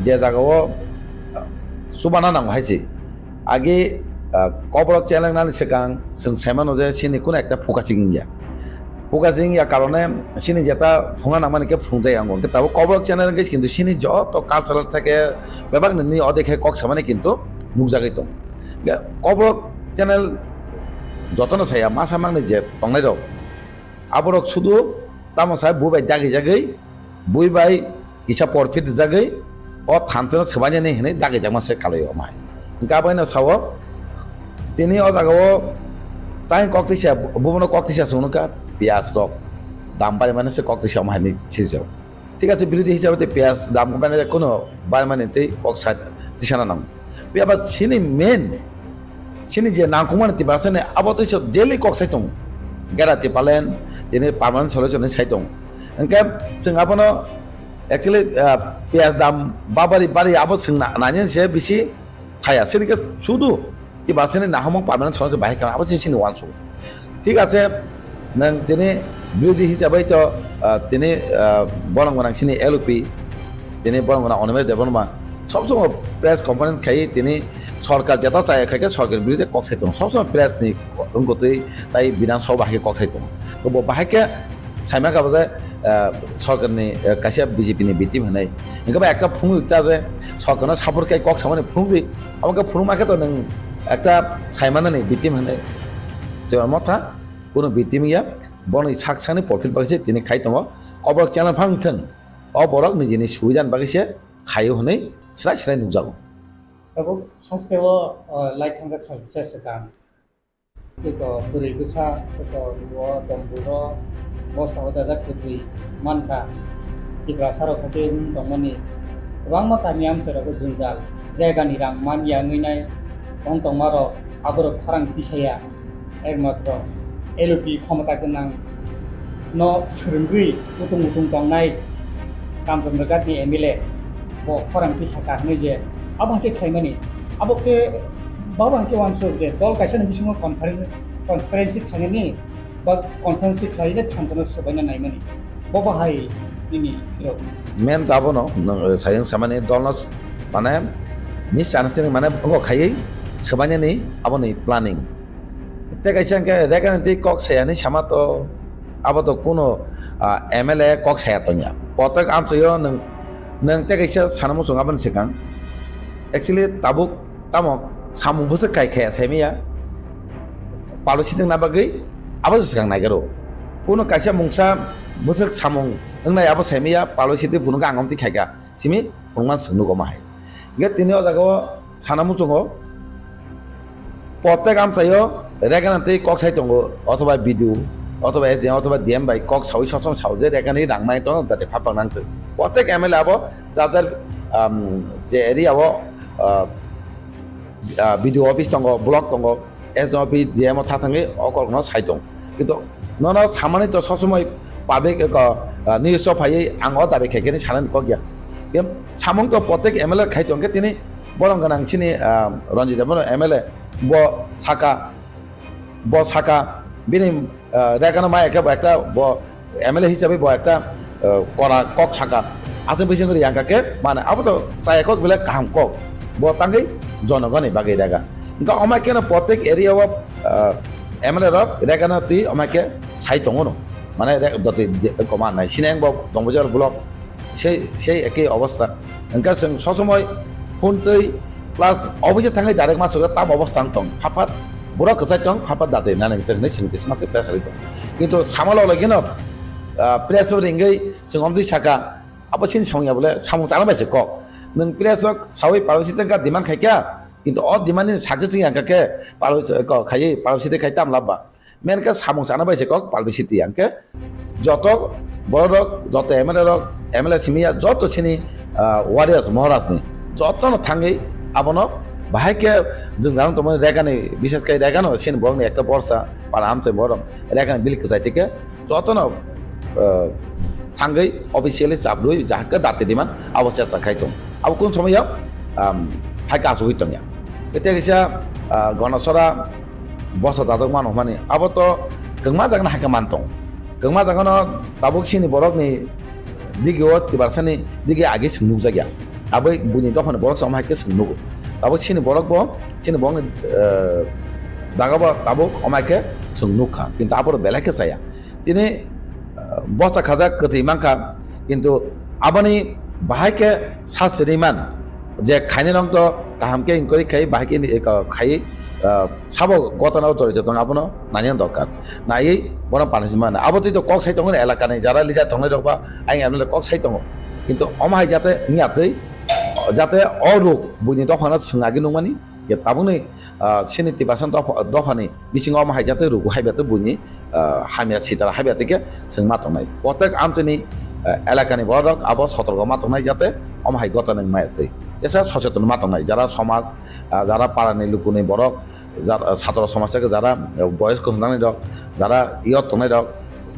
je jaga o, ah, chubana nango hai se. Agi, ah, Kokborok channel nani swkang chwng sai mano je chini kuno ekta phuka chikingya. Phuka chikingya karone chini jeta phunga nangmani khe phungjaya wngo. Hwnkhe tabuk Kokborok channel hwnkhe kintu chini joto cultural theke bebak nini odekhe kok samani kintu nukjagwi tongo. Hwnkhe Kokborok channel jotono saya masa mangni je tongnai rok, aborok sudu tamo sai bui bai dagi jagwi, bui bai kisa porphit rijagwi o thansa no swbainani hinwi dagijakma se kalai o mai. Hwnkhe abo haino sao tini o jaga o tai kok tisa, bubono kok tisa chwng nukha piyaj rok dam barimani se kok tisa omo hai hinwi sijak. Thik ache, birodhi hisabe tei piyaj dam baimani kuno baimani tei kok sa tisana nango. Phiya ba chini main, chini je nangkukmani Tiprasa ni abo tei se daily kok sai tongo. Greater Tipraland, tini permanent solution ni sai tongo. Hwnkhe chwng abono actually, ah, piyaj dam babari bari abo chwng na-, nani se bisi thaya. Chini khe sudu Tiprasa ni nahamung permanent solution bahai kha abo chini, chini uansuk. Thik ache, nwng tini birodhi hisabai to, ah, tini, ah, borong gwnang chini L O P, tini borong gwnang Animesh Debbarma, sob somoi press conference khai tini Sorkar jeta chaya khai khe sorkar birude kok sai tongo. Sob somoi press ni wngkutwi tai Bidhan Sabha bahai khe kok sai tongo. To bo bahai khe saima kha bo je, ah, sorkar ni, ah, kaisa B J P ni victim hinwi. Hingke ba ekta phunuk ta je sorkar no support khai kok samani phunuk di. Abo khe phunuk ma khe to nwng ekta saimana ni victim hinwi. To amo tha kuno victim ya, boni sak sani profit bagwi se tini khai tongo. Obo channel phang thwng. O borok nijini subidani bagwi se khaio hinwi srai srai nukjago. Tabuk haste o, o, lai thangjak sal kisa swkang. Tei ko bwrwi bwsa, tei ko luo, domburo, bosta o dajak kwtwi mankha. Tiprasa rok khaikhe wng tongmani kwbangma kami amchai rogo jwngjal. Regani rang man ya wngwi nai tong tongma rok, aborok khorang tisaya. Ekmatro L O P khomota gwnang no swrwngwi utung utung tongnai Kamchandra Ghat ni M L A bo khorang tisaka hinwi je abo hai khe khlaimani. Abo khe babo hai khe uansuk je dol kaisa ni bisingo conference, transparency khlainani ba conference khlaiwi thansa no swbaina naimani. Bo bahai nini rok. Main to abono, nwng, eh, sayang samani dolno s-, mane misunderstanding mane wngkha khaiwi swbainani aboni planning. Tei kaisa hwnkhe Reganani tei kok sayani sama to abo to kuno, ah, M L A kok saya tongya. Kotok amchaio nwng, nwng tei kaisa sana muchung aboni swkang. Actually tabuk tamo samung bwswk kai khaya saimaya. Palwi sitwngna bagwi abo se swkang naigaro. Kuno kaisa mungsa bwswk samung wngnai abo saimaya palwi sitwi phunukgo ang omtwi khaika. Simi phunukmani swk nugo ma hai. Hingke tini o jaga o sana muchungo protek amchaio Reganani tei kok sai tongo othoba B D O othoba S D M othoba D M bai kok sawi sob somoi sao je Reganani rang mai tono date phapang nang twi. Protek M L A abo jar jar, um, je area o, uh, ah, B D O office tongo, block tongo, S D M office, D M o tha thangwi o kok no sai tong. Kintu nono samani to sob somoi public, eko, ah, news o phaiwi ang o dabi khaikhe ni sanani kok ya. Em, samung to protek M L A khai tong khe tini borong gwnang chini, ah, Ranjit Debbarma M L A bo saka, bo saka bini, ah, Regano maya khe bo ekta bo M L A hisabe bo ekta, ah, kora kok saka. Aswk bising kori yang khe mane abo to chaya kok belai kaham kok. Bo tangwi jonogoni bagwi Rega. Hingke omai khe no protek area o, ah, M L A rok Regano twi omai khe sai tongo no. Mane re-, doti de-, koma nai. Sineng bo Dongbujar block sei, sei ekei obostha. Hingke chwng sob somoi phone twi plus office thangwi direct ma sugwi tam obostha wng tong. Phat phat borok kwchai tong, phat phat dati nani hwnwi chwng twi sma se press release tong. Kintu sama log logino, ah, press o ringwi chwng omtwi saka, abo chini samung ya bole samung chana bai se kok. Nwng press rok sawi publicity wngkha demand khaikha, kintu o demand ni success wngya hwnkha khe publicity kok khaiwi publicity khai tam labba. Main khe samung chana bai se kok publicity hwnkhe joto borok rok, joto M L A rok, M L A simi ya, joto chini, ah, warriors Maharaj ni joto no thangwi abono bahai khe jwng jang tongmani Regani, bishes khe Regano chini borok ni ekta borsa para amchai borok Regani bill kwchai tikhe joto no, ah, thangwi officially chabrwi jahakhe dati diman abo chesa khai tong. Abo kun somoi ya, um, hai ka asugwi tongya. Tei kaisa, ah, Ganasora bosa dajak mano hwnmani abo to kwngma jagano hai khe man tong. Kwngma jagano tabuk chini borokni digi o Tiprasani digi agi chwng nukjakya. Abo buini dophani borok se omo hai khe chwng nugo. Tabuk chini borok bo chini borokni, eh, jaga bo tabuk omo hai khe chwng nukha. Kintu abo belai khe chaya. Tini, ah, bosa khajak kwtwi mankha, kintu aboni bahai khe sa siriman je khainai rok to kaham khe inquiry khai, bahai khe ni, eh, khai, ah, sabo gotana o jorito tong abono nani dorkar. Naiwi bono punishment mano. Abo twi to kok sai tongo elaka ni jara leader tongnai rok ba ayang M L A kok sai tongo. Kintu omo hai jate wngya twi, jate o ruk buini dophano swng agi nukmani je tabukni, ah, chini Tiprasa dopha, dophani bisingo omo hai jate rugu hai bete buini, ah, hamya sitara hai bete khe chwng ma tongnai. Protek amchini, ah, elakani borok abo sotorgo ma tongnai jate omo hai gotana wngmaya twi. Jesa socheton ma tongnai, jara somaj, ah, jara parani lukuni borok, jara, ah, satro somaj khe jara, ah, boyos kwchwng nangni rok, jara yot tongnai rok,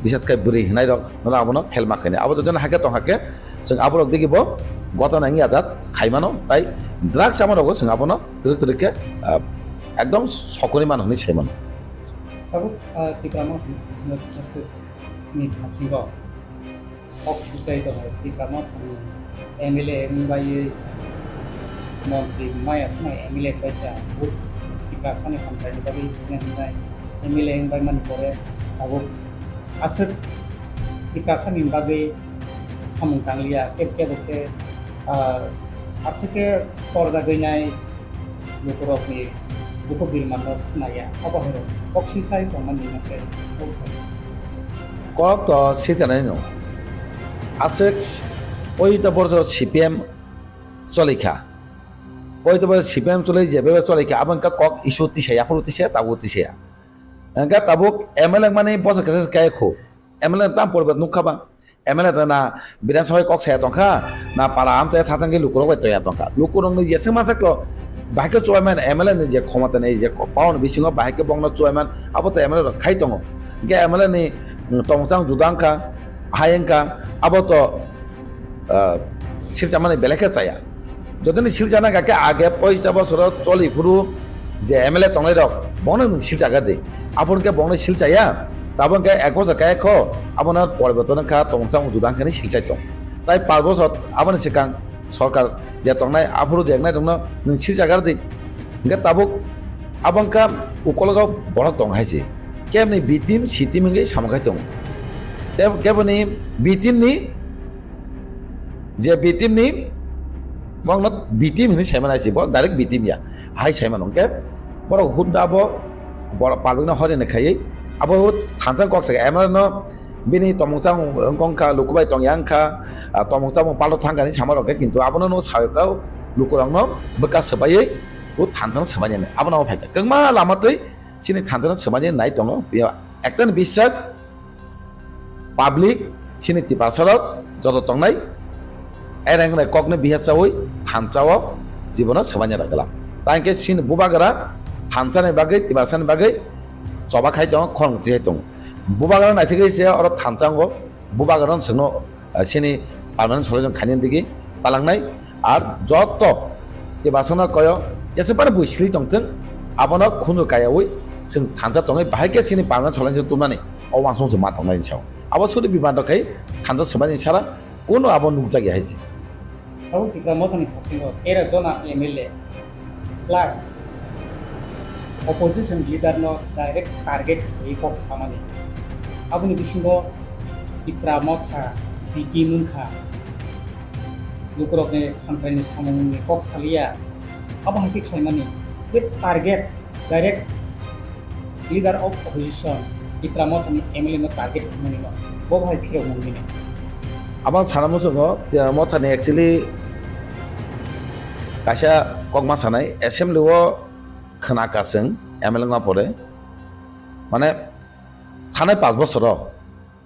bises khe bwrwi hinai rok, nono abono khel ma khainai. Abo jotono hakhe tong hakhe, chwng aborok digi bo gotana wngya jat khai mano, tai drugs ama rogo chwng abono twrwk twrwk khe, ah, ekdom sokoni mano hinwi sai mano. Tabuk, ah, Tipra Motha ni bisingo kisa swk ni bisingo kok swchai tongo, Tipra Motha ni M L A wng baiwi Montri maya khwnai M L A bai cha, buk Tiprasani hamkraini bagwi hwnwi hwnai M L A wng bai mani pore tabuk aswk Tiprasani bagwi samung tangliya, kebo kebo khe, ah, aswk khe torjagwi nai lukurokni bukhuk birmanno khwnaya, abo hai rok kok sisai tongmani hwnkhe. Kok to sisanai no. Aswk poito borso C P M cholikha. Poito borso C P M choli je bebe cholikha, abo wngkha kok issue tisa ya, phuru tisa ya, tabuk tisa ya. Wngkha tabuk M L A mani bosa kesa kaya khu. M L A tam poribet nukha ba. M L A ta na Bidhan Sabha kok saya tongkha, na para amchai thathang khe lukurok bai toya tongkha. Lukurokni jeswk mansak to, bahai khe chairman M L A ni je khomota ni je power ni bisingo bahai khe bongno chairman abo to M L A rok khai tongo. Hingkhe M L A ni, mm, tongchang juda wngkha, hai wngkha, abo to, ah, silchamani belai khe chaya. Jotoni silchana kha khe age poisa bosoro choli phuru je M L A tongnai rok, bongno nwng silchagar di. Aboni khe bongno silchaya, tabuk khe ek bosor kaya kho, abono poriborton wngkha, tongchang juda wngkha ni silchai tong. Tai panch bosor aboni swkang sorkar je tongnai, aphuru je eknai rokno nwng silchagar di. Hingkhe tabuk abo wngkha ukologo borok tong hai se. Keboni B team, C team hingkhe samung khai tongo. Tei keboni B team ni je B team ni bokno B team hinwi saimano hai se, bo direct B team ya. Hai saimano hwnkhe borok hut da bo borok public no horini khaiwi abo hut thansa kok saka M L A no bini tomung chamung wngkha wngkha, luku bai tongya wngkha, ah, tomung chamung palto thangkani sama rok khe, kintu abono no sawi kha lukurokno bwkha swbaiwi hut thansa no swbainani abono phaikha kwbangma lama twi chini thansa no swbainani nai tongo. Ekta ni biswas public chini Tiprasa rok joto tongnai, ereng wngnai kokno biha chawi thansa o jibono swbaina rwgwla. Tangkhe chini bubagra thansa ni bagwi, Tiprasa ni bagwi choba khai tongo, khorang chi hai tongo. Bubagra naithok se oro thansa wngo, bubagra no chwngno, ah, chini permanent solution khaina digi talangnai. Ar joto Tiprasano koyo jesebani bui sili tongthwng, abono khunu kayawi chwng thansa tongwi bahai khe chini permanent solution tubnani o uansukmung chwng ma tongnai sao. Abo sudu bimando khai thansa swbaini sara kuno abo nukjakya hai se. Abo Tipra Mothani thasingo tera jona M L A plus opposition leader no direct target khlaiwi kok samani. Aboni bisingo Tipra Motha B T wngkha. Lukurokni hamkraini samungni kok saliya. Abo hai khe khlaimani je target direct leader of opposition Tipra Mothani M L A no target khlaimani no bo hai phirok mungmini. Abang sana muchungo Tipra Mothani actually kaisa kokma sanai assembly o khna kaseng M L A wngma pore, mane thanai panch bosoro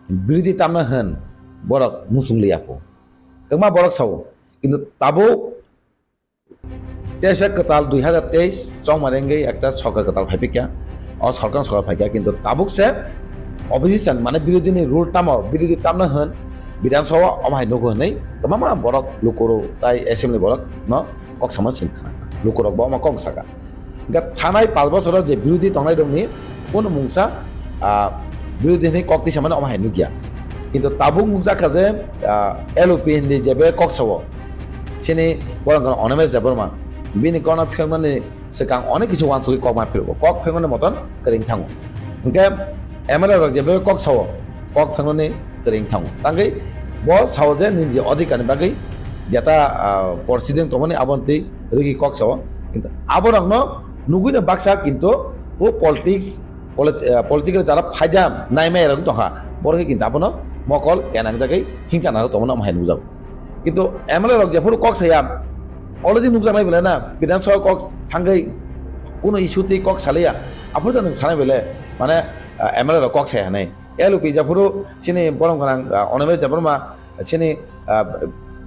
birodhi tamna hwn borok muchung liya pho. Kwbangma borok sao, kintu tabuk teisa kwtal dui hazar teis chongmani wngwi ekta sorkar kwtal phai phikya. O sorkar sorkar phaikya, kintu tabuk se opposition mane birodhi ni rule tamo, birodhi tamna hwn Bidhan Sabha omo hai nugo hwnwi kwbangma borok lukurok tai assembly borok no kok sama sing khna. Lukurok bo omo kok saka. Hingkhe thanai panch bosoro je birodhi tongnai rokni kuno mungsa, ah, birodhi hinwi kok tisa mani omo hai nukya. Kintu tabuk nukjak kha je, ah, L O P hindi je be kok sao. Chini borok wngkha Animesh Debbarma. Bini kokno philmani swkang onek kisu uansugwi kok ma philgo. Kok philmani moton kwrwng thango. Hingkhe M L A rok je be kok sao, kok philmani kwrwng thango. Tangwi bo sao je nini je odhikar ni bagwi jeta, ah, proceeding tongmani aboni twi rwgwi kok sao. Kintu aborokno nugwi no baksa, kintu o politics, polit-, ah, political jara phaida naimaya rok tongkha. Borok kintu abono mokol kenangjagwi hingchana tongmani omo hai nukjago. Kintu M L A rok jephuru kok saya, already nukjaknai belai na, Bidhan Sabha kok thangwi kuno issue twi kok salaiya. Aphuru je nwng sanai belai, mane, ah, M L A rok kok saya hinwi. L O P jephuru chini borom gwnang, ah, Animesh Debbarma, chini, ah,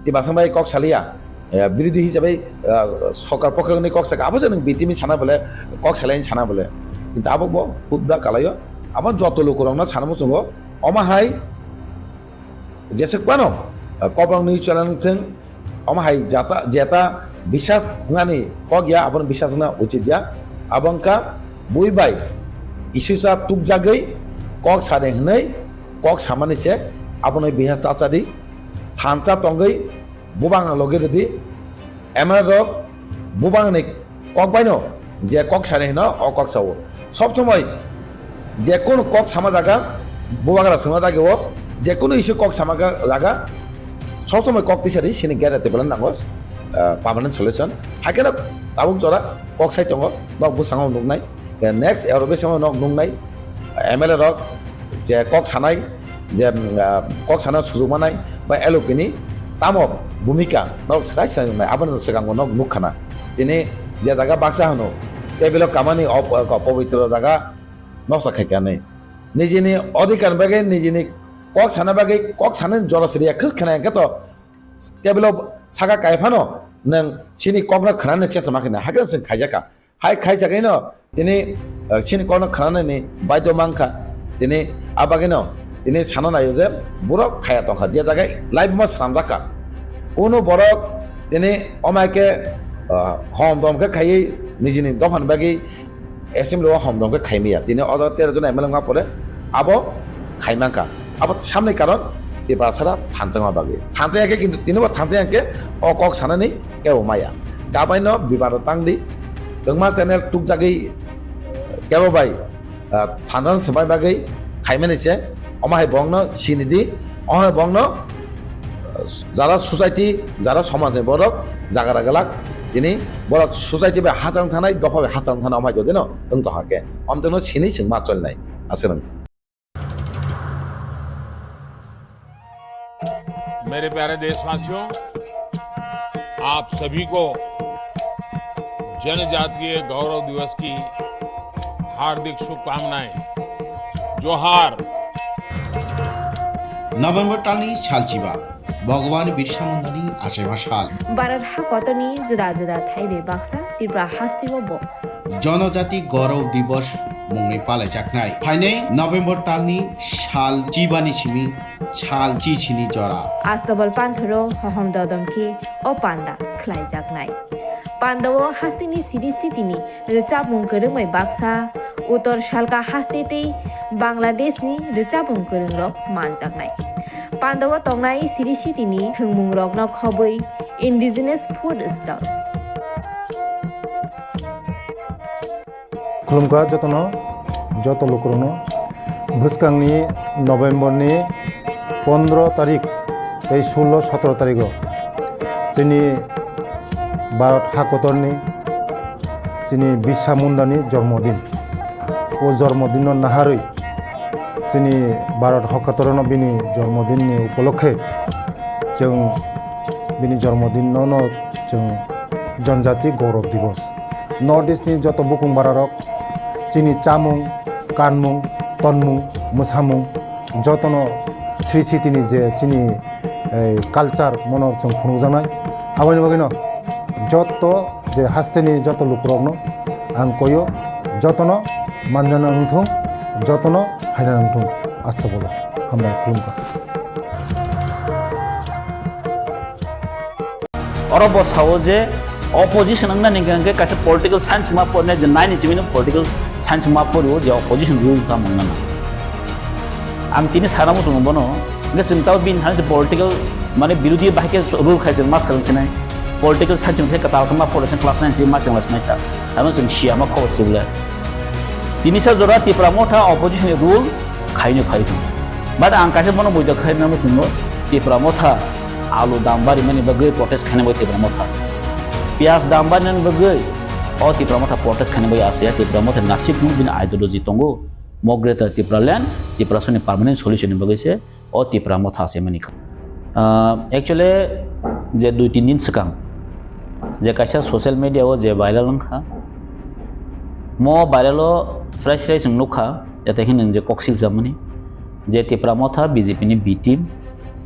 Tiprasa bai kok saliya, ah, birodhi hisabai, ah, sorkar pokhe ni kok saka, abo je nwng B T M sana bole, kok salai sana bole. Kintu abo bo hudda kalaio, abo joto lukurokno sana muchungo, omo hai jeswk phano, ah, kobrok nwi chwla wngthwng, omo hai jata, jeta bisas wngnani kok ya, abono bisas wngna uchit ya. Abo wngkha bui bai isusa tukjagwi kok sade hwnwi kok samani se abono biha chacha di, thansa tongwi bubang logi rwdi, M L A rok Bubangni kok baino je kok sanai hino, o kok sao. Sob somoi je kono kok sama jaga, bubagra songna dagi o, je kono issue kok sama ga-, jaga, sob somoi kok tisari sini gera table nango, ah, permanent solution. Hakeno tabuk jora kok sai tongo, nok bwskango nuknai. Next Europe samo nok nuknai, M L A rok je kok sanai, je, ah, kok sana sujuk manai, ba L O P ni tamo bhumika nok sai sai nai, aboni swkango nok nukkhana. Tini je jaga baksa hano, table o kamani o, o, pobitro jaga noksa khaikha nai. Nijini odhikar bagwi, nijini kok sana bagwi, kok sanani jora siriya khwk khna hwnkhe to table o saka kai phano nwng sini kokno khnani chesama khna hakhe swng khaijaka. Hai khaijagwino tini, eh, sini kokno khnanani baidhyo mankha. Tini abagwino tini sana naio je borok khaya tongkha, je jaga live ma swnamjakha. Kunu borok tini omai khe, ah, hom dom khe khaiwi nijini dophani bagwi assembly o hom dom khe khaimaya. Tini odo tero jon M L A wngma pore abo khaimankha. Abo samni karon Tiprasara thanjakma bagwi. Thanjakya khe kintu tini bo thanjakya khe o kok sanani kebo maya. Kabaino bibado tangdi. Kwbangma channel tukjagwi kebo bai, ah, thanjakna swbai bagwi khaimani se. Omo hai bongno sinidi, omo hai bongno, ah, jara society, jara somajni borok jagara glak, tini borok society bai hachal thanai, dopha bai hachal thanai, omo hai jodino wng tongkha khe. Omtwino sini chwng ma cholnai. Aswk. मेरे प्यारे देशवासियों, आप सभी को जनजातीय गौरव दिवस की हार्दिक शुभकामनाएं। जोहार। November talni salchiba, Bhagwan Birsa Mundani achaiba sal. Bharat hakotorni juda juda thaibai baksa Tripura hasteo bo Jonojati Gaurav Divas mungwi palaijaknai. Phainai November talni sal chibani simi sal chisini jora. Astabal panthoro hohom dodom khe o panda khlaijaknai. Pandao hasteni siri sitini rwchapmung kwrwngbai baksa, Uttor Salka haste tei Bangladeshni rwchapmung kwrwngrok manjaknai. Pandao tongnai siri sitini thwngmungrokno khobwi indigenous food stall. Khulumkha jotono, joto lukurokno. Bwskangni November ni pondro tarik tei sullo sotro tarigo chini Bharat hakotorni chini Birsa Mundani jormodin. O jormodinno naharwi chini Bharat hakotorno bini jormodinni upolokhe chwng bini jormodinno no chwng Janjati Gaurav Divas. North East ni joto bukung bararok chini chamung, kanmung, tonmung, mwsamung jotono sri sitini je chini, eh, culture mono chwng phunukjaknai. Aboni bagwino joto je hasteni joto lukurokno ang koyo, jotono manjana wngthung, jotono phaina wngthung. Asta bolo. Hambai khulumkha. Oro bo sao je opposition wngna ni hwnkhe kaisa political science ma porne je nine ni chimino political science ma porio je opposition rule ta mangna na. Ang tini sana muchungo bono, hwnkhe chwng tao bini thani se political mane birodhi bahai khe rule khai chwng ma swrwng sinai. Political science hwnkhe kwtal khe ma pore se class nine chini ma chwng lai sinai ta. Ano chwng siya ma khobor sibla. Tini sa jora Tipra Motha opposition ni rule khaino phai thung. But ang kaisa bono buida khai na muchungo Tipra Motha alu dam barimani bagwi protest khaina bai Tipra Motha. Piyaj dam barinani bagwi o Tipra Motha protest khaina bai asya Tipra Motha nasib mung bini ideology tongo. Mo Greater Tipraland, Tiprasani permanent solution ni bagwi se o Tipra Motha se mani kha. Ah, actually, je dui tin din swkang je kaisa social media o je viral wngkha, mo viral o fresh fresh wng nukha, jate khe nwng je kok siljak mani je Tipra Motha B J P ni B team,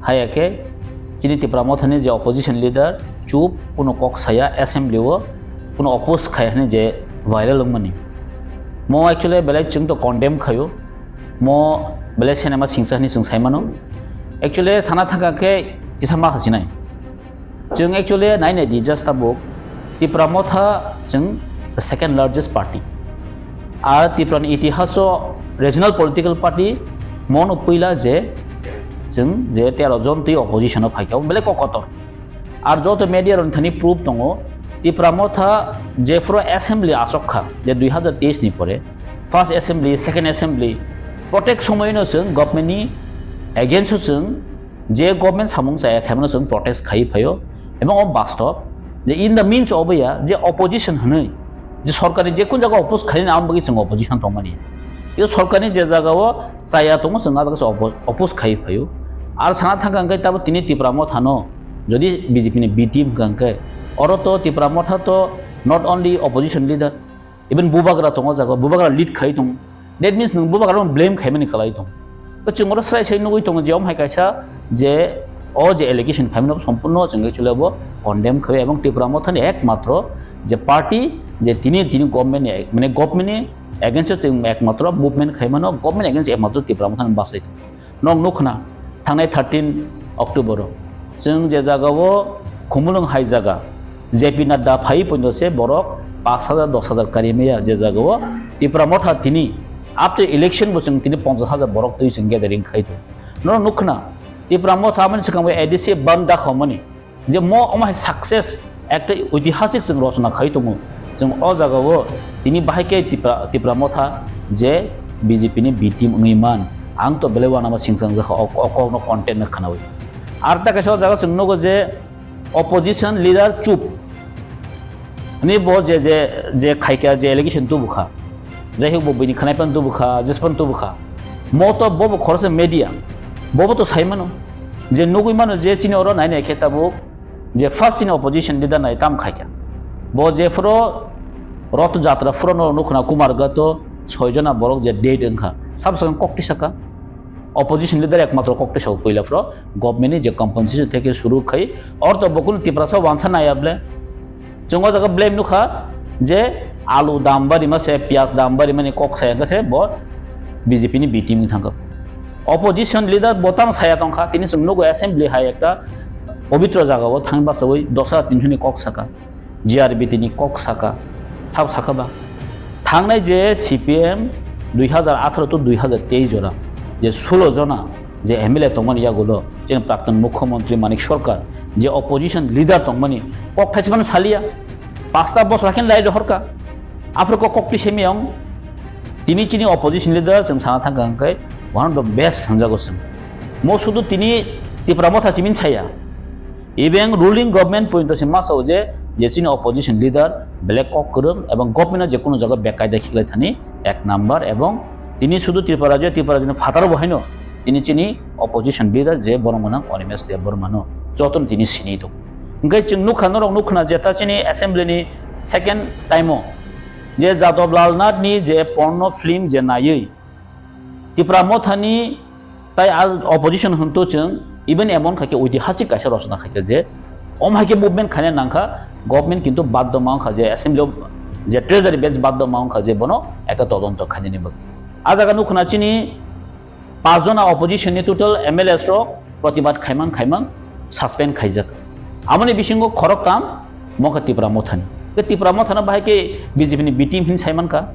haya khe chini Tipra Motha ni je opposition leader chup kuno kok saya assembly o kuno oppose khai hwnwi je viral wngmani. Mo actually belai chwng to condemn khaio. Mo belai cinema singsa hwnwi chwng sai mano. Actually, sana thangkha khe kisa ma hasinai. Chwng actually nai nai di, just tabuk Tipra Motha chwng the second largest party. Ar Tripura ni itihas o regional political party mono puila je chwng je tero jon twi opposition o phaikha, belai kokotor. Ar joto media rok thani proof tongo, Tipra Motha jephuru assembly achok kha, je dui hazar teis ni pore, first assembly, second assembly, protek somoino chwng government ni against o chwng je government samung chaya khaimano chwng protest khai phaio, ebong o bastob je in the means of ya je opposition hwnwi je sorkarni je kun jaga oppose khaina ang bagwi chwng opposition tongmani. Khe sorkarni je jagao chaya tongo chwng a jaga se oppo-, oppose khai phaio. Ar sana thangkha hwnkhe tabo tini Tipra Mothano jodi B J P ni B team hwnkha hwnkhe oro to Tipra Motha to not only opposition leader, even bubagra tongo jaga, bubagra lead khai tongo. That means nwng bubagra no blame khaimani kwlai tongo. To chwng oro srai srai nugwi tongo je omo hai kaisa je o je allegation phaimani bo sompurno chwng actually bo condemn khai ebong Tipra Mothani ekmatro je party je tini tini government ni, mane government ni against o chwng ekmatro movement khaimano, government against ekmatro Tipra Mothani bachai tongo. Nok nukhna thangnai thirteen October o chwng je jaga o Khumulwng hai jaga J P Nadda phai pondo se borok pash hajar, dos hajar kari maya je jaga o Tipra Motha tini after election bo chwng tini ponchash hajar borok twi chwng gathering khai tongo. Norok nukhna Tipra Motha amani swkang bai A D C bandh dakhaumani je mo omo hai success ekta oitihasik chwng rochona khai tongo. Chwng o jaga o tini bahai khe Tipra, Tipra Motha je B J P ni B team wngwi man, ang to belai uanama singchang jakha o, o kokno content no khnaui. Ar ta kaisa o jaga chwng nugo je opposition leader chup. Ani bo je, je, je khaikha, je allegation tubukha. Jai hok bo bini khanai pan tubukha, jes pan tubukha. Mo to bo bo khoroksa media. Bo bo to saimano. Je nugwi mano je chini oro nai nai khe tabuk je first chini opposition leader nai tam khaikha. Bo je phuro Roth Jatra phuro no nukhna Kumar Gato soi jona borok je dead wngkha. Sab sakang kok tisaka. Opposition leader ekmatro kok tisao puila phuro government ni je compensation theke suru khai, or to bokul Tiprasa wansa naya ble. Chwng o jaga blame nukha je alu dam barima se, piyaj dam barimani kok saya khe se bo B J P ni B team ni thangkha. Opposition leader bo tamo saya tongkha, tini chwng nugo assembly hai ekta pobitro jaga o thang bachawi dos hajar tinso ni kok saka. G R B T ni kok saka, sabo saka ba? Thangnai je C P M dui hazar atharo to dui hazar teis jora je sulo jona je M L A tongmani yagulo chini praktun mukhyamantri Manik Sarkar je opposition leader tongmani kok thaismano saliya, pasta bosor khe lai rohorka, aphuru kok kok twi semi ang tini chini opposition leader chwng sana thangkha hwnkhe one of the best hwnjago chwng. Mo sudu tini Tipra Motha simin saya. Even ruling government pointo se ma sao je, je chini opposition leader belai kok kwrwng ebong government-o je kono jaga bekaida khiklai thani ek number ebong tini sudu Tripura rajyo, Tripura rajyoni phataro bo haino tini chini opposition leader je borok gwnang Animesh Debbarmano jotono tini sini tongo. Hwnkhe chwng nukha, norok nukha je ta chini assembly ni second time-o je Jadab Lal Nath ni je porno film je naiwi Tipra Mothani Tai a opposition hwn to chwng even emon khaikhe oitihasik kaisa rochona khaikhe je om haikhe movement khaina nangkha, government kintu baddo ma wngkha je assembly o je treasury bench baddo ma wngkha je bono ekta todonto khainani bagwi. A jaga nukho na chini pachjona opposition ni total M L As rok protibad khaimang khaimang suspend khaijak. Amoni bisingo khoroktham Mokha Tipra Mothani. Ke Tipra Mothano bahai ke B J P ni B team hin saiman ka.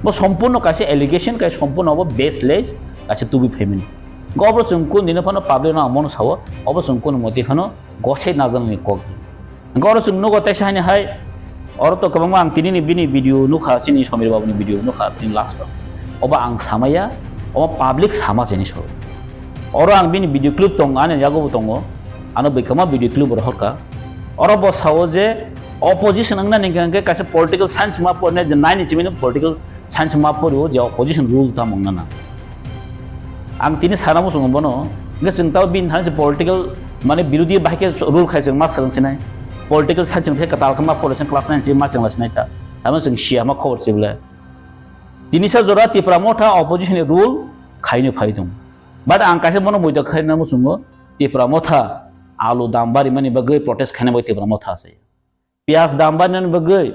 Bo sompurno kaisa allegation, kaisa sompurno bo baseless, kaisa tubi phaimani. Go obo chwng kun dino phano public no amono sao, obo chwng kun moti phano gosai najaknai kok. Go oro chwng nugo teisa hani hai, oro to kwbangma ang tini ni bini video nukha, chini Samir Babu ni video nukha, tini last o. Obo ang samaya, obo public sama chini sao. Oro ang bini video clip tongo, ani yago bo tongo, ano bwkha ma video clip rohorka. Oro bo sao je opposition wngna ni hwnkhe kaisa political science ma porne je nine ni simi political science ma porio je opposition rule tamo wngna na. Ang tini sana muchungo bono, hwnkhe chwng tao bini thani se political mane birodhi bahai khe rule khai chwng ma swrwng sinai. Political science chwng khe kwtal khe ma pore chwng class nine se ma chwng la sinai ta. Tamo chwng sia ma khobor se bole. Tini sa jora Tipra Motha opposition ni rule khaino phai tong. But ang kaisa bono muido khaina muchungo. Tipra Motha alu dam barimani bagwi protest khaina bai Tipra Motha se. Piyaj dam barimani bagwi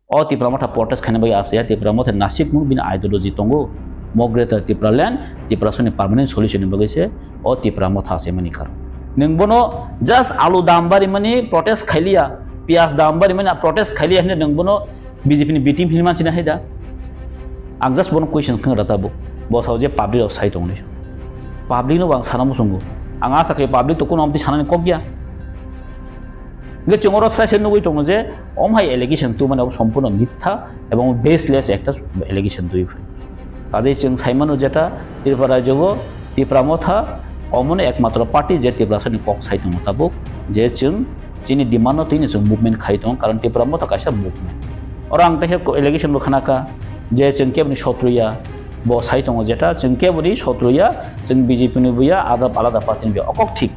o Tipra Motha protest khaina bagwi asaya. Tipra Motha nasikmung bini ideology tongo. Mo Greater Tipraland, Tiprasani permanent solution ni bagwi se o Tipra Motha asaimani karon. Nwng bono just alu dam barimani protest khailiya, piyaj dam barimani protest khailiya hinwi nwng bono B J P ni B team hinwi manchina hai da? Ang just bono question khna rata bo. Bo sao je public rok sai tongni. Public no bo ang sana muchungo. Ang asa khe public to kuno amtwi sanani kok ya. Hingke chwng oro sai sai nugwi tongo je, omo hai allegation tubumani abo sompurno mitha ebong baseless ekta allegation tubui phai. Tadei chwng sai mano jeta Tripura rajyo o Tipra Motha omono ekmatro party je Tiprasani kok sai tongo tabuk, je chwng chini demand no twino chwng movement khai tongo, karon Tipra Motha kaisa movement. Oro ang teisa allegation bo khna kha je chwng keboni sotru ya, bo sai tongo jeta chwng keboni sotru ya, chwng B J P ni bo ya, ada alada party ni bo ya, okok thik.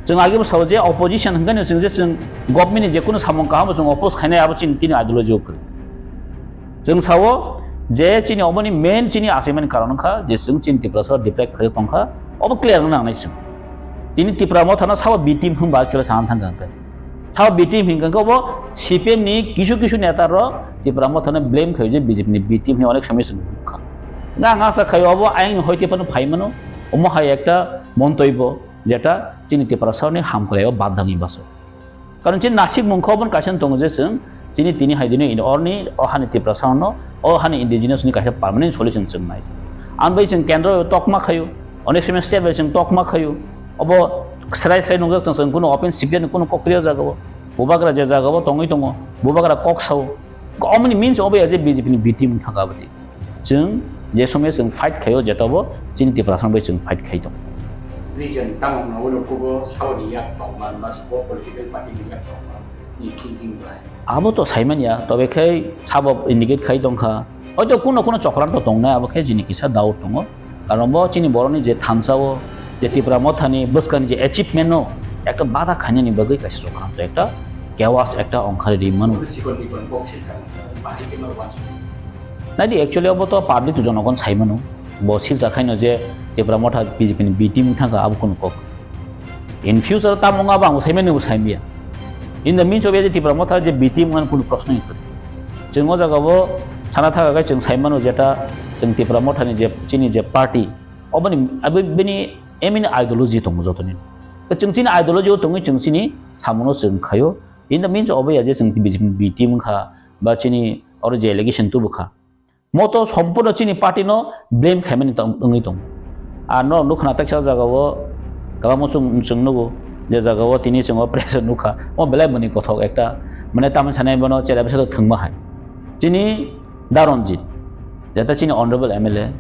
Chwng age bo sao je opposition hwnkhe no chwng je chwng government ni je kunu samung kaham bo chwng oppose khainai abo chini tini ideology o kwrwi. Chwng sao je chini oboni main chini achievement karon wngkha je chwng chini Tiprasa deprive khaio tongkha, obo clear wngna nangnai chwng. Tini Tipra Mothano sao B team hwnba actually sana thangkha hwnkhe. Sao B team hwnkha hwnkhe obo C P M ni kisu kisu neta rok Tipra Mothano blame khaio je B J P ni B team hwnwi onek somoi chwng nukha. Nga ang asa khaio obo ayang ni hoite phano phai mano, omo hai ekta montoi bo. Jeta chini Tiprasani hamkrai o badangni baso. Karon chini nasik mungkha oboni kaisa tongo je chwng chini tini hai dino in orni o hani Tiprasano o hani indigenous ni kaisa permanent solution chwng nai. Ang bai chwng kendro tokma khayo, onek somoi state bai chwng tokma khayo. Obo srai srai nungjak tong chwng kuno open secret ni kuno kokri o jaga o. Bubagra je jaga o tongwi tongo, bubagra kok sao. Omoni means obo ya je B J P ni B team thaka bwdi. Chwng je somoi chwng fight khaio, jeta bo chini Tiprasa bai chwng fight khai tongo. Region tamo hwnwi nukugo, saoni yak tongma, mas bo political party ni yak tongma, ni thinking bai. Abo to saimanya, tobe khai sabo indicate khai tongkha. Hoito kuno kuno chokranto tongnai, abo khe jini kisa doubt tongo. Karon bo chini boroni je thansa o, je Tipra Mothani bwskani je achievement no, ekta bada khainani bagwi kaisa chokranto, ekta chaos, ekta ongkhari ri mano. Chikon chikon kok se tamo, bahai khe no wansuk. Naidi, actually obo to public to jonogon sai mano. Bo silsa khaino je Tipra Motha B J P ni B team thangkha abo kunu kok. In future tamo wngma bo ang sai mano bo sai maya. In the means of je Tipra Motha je B team wngmani kunu proshno ni kwrwi. Chwng o jaga bo sana thaga khe chwng sai mano jeta chwng Tipra Motha ni je chini je party oboni abo bini aim ni ideology tongo jotoni. Chwng chini ideology o tongwi chwng chini samono chwng khaio. In the means obo ya je chwng B J P ni B team wngkha ba chini oro je allegation tubu kha. Mo to sompurno chini party no blame khaimani tong-, wngwi tongo. Ar no nukha na teksa jaga o kwbangma chwng, chwng nugo je jaga o tini chwng o pressure nukha. O belai mani kothok ekta mane tamni sanai bono chera bisa thwngma hai. Chini Da Ranjit, jeta chini honorable M L A,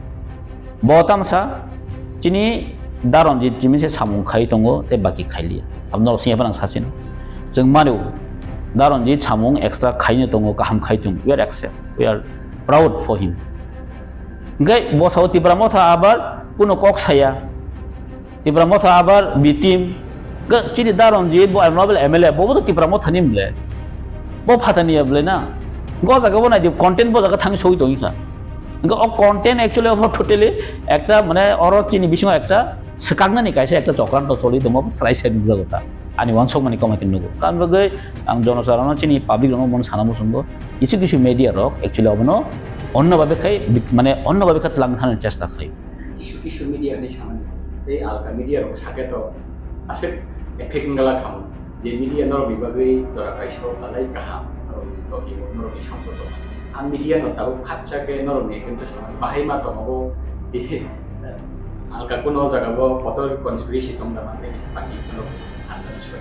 bo tamsa chini Da Ranjit chini se samung khai tongo tei baki khailiya. Abo norok sini phano ang sachino. Chwng mano Da Ranjit samung extra khaino tongo, kaham khai tongo. We are accept, we are proud for him. Hingke bo sao Tipra Motha abar kuno kok saya. Tipra Motha abar B team. Ga chini Da Ranjit bo honorable M L A bo, bo to Tipra Motha ni mle. Bo phatani ya ble na. Go jaga bo nai di content bo jaga thang soi tongi kha. Ga o content actually obo totally ekta mane oro chini bisingo ekta swkaknani kaisa ekta chokranto choli tongma bo srai srai nukjago ta. Ani wansok mani komai khe nugo. Kan bagwi ang jonosarono chini public rokno bono sana muchungo. Kisu kisu media rok actually obono onno babe khai mane onno babe kha tlang thani chesta khai. Kisu kisu media ni samani tei alka media rok sake to aswk effect wngla khamu je media norok ni bagwi jora kaisa o talai kaham norok ni toki o norok ni samsok o. A media no tabuk khapsa khe norok ni ekdom to samani bahai ma tongo bo alka kuno jaga bo kotor conspiracy tong da mani pati norok hamjani soi.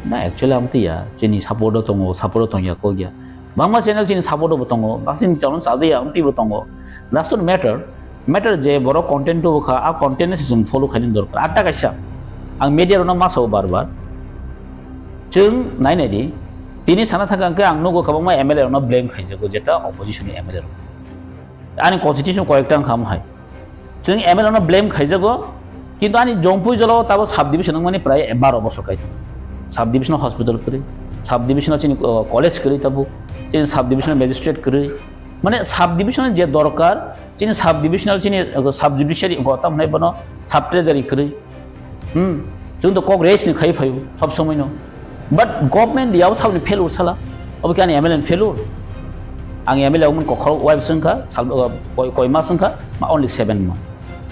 Na actually am tiya chini support o tongo, support o tongya kok ya. Bangma channel chini support o bo tongo, bak chini channel chaja ya am tibo tongo. That's not matter. Matter je borok content tubu kha, a content no se chwng follow khainani dorkar. Atta kaisa, ang media rokno ma sao bar bar. Chwng nai nai di, tini sana thangka hwnkhe ang nugo kwbangma M L A rokno blame khaijago, jeta opposition ni M L A rok. Ani constitution koyekta wngkha omo hai. Chwng M L A no blame khaijago, kintu ani Jompui jora o tabo sub division wngmani prai baro bosor kai tongo. Sub division hospital kwrwi, sub division chini, uh, college kwrwi tabuk, chini sub division magistrate kwrwi. Mane sub division je dorkar, chini sub divisional chini, uh, sub judiciary go tam hwnai bono sub treasury kwrwi. Hmm, chwng to kok raise ni khai phaio sob somoi no. But government yao sabni failure sala. Obo khe ani M L A ni failure. Ang M L A wngmani kokhorok wai bwswng kha, sal, uh, koi, koi mas wngkha, ma only seven month.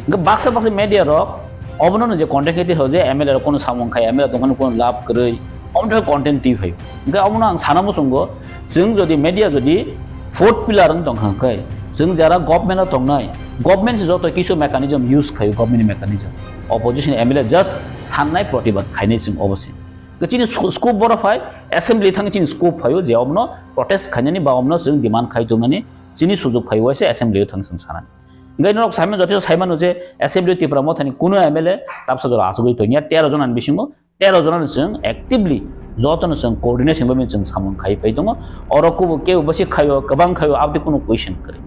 Hwnkhe baksa baksa media rok obono no je content khe twi je M L A rok kono samung khai, M L A tongmani kono lab kwrwi, omo thai content twi phai. Hwnkhe omono ang sana muchungo, chwng jodi media jodi fourth pillar wng tongkha hwnkhe, chwng jara government o tongnai, government se joto kisu mechanism use khaio, government ni mechanism. Opposition M L A just sannai protibad khainai chwng obo se. Chini sco-, scope boro phai, Assembly thang chini scope phaio je omno protest khainani ba omno chwng demand khai tongmani chini sujuk phaio waisa assembly o thang chwng sanani. Hingke norok saimano joto saimano je assembly o Tipra Mothani kuno M L A tapsa jora achugwi tongya tero jona ni bisingo tero jona ni chwng actively joto no chwng coordination bai chwng samung khai pai tongo. Oro kubo kebo basi khaio kwbang khaio abdi kuno question kwrwi.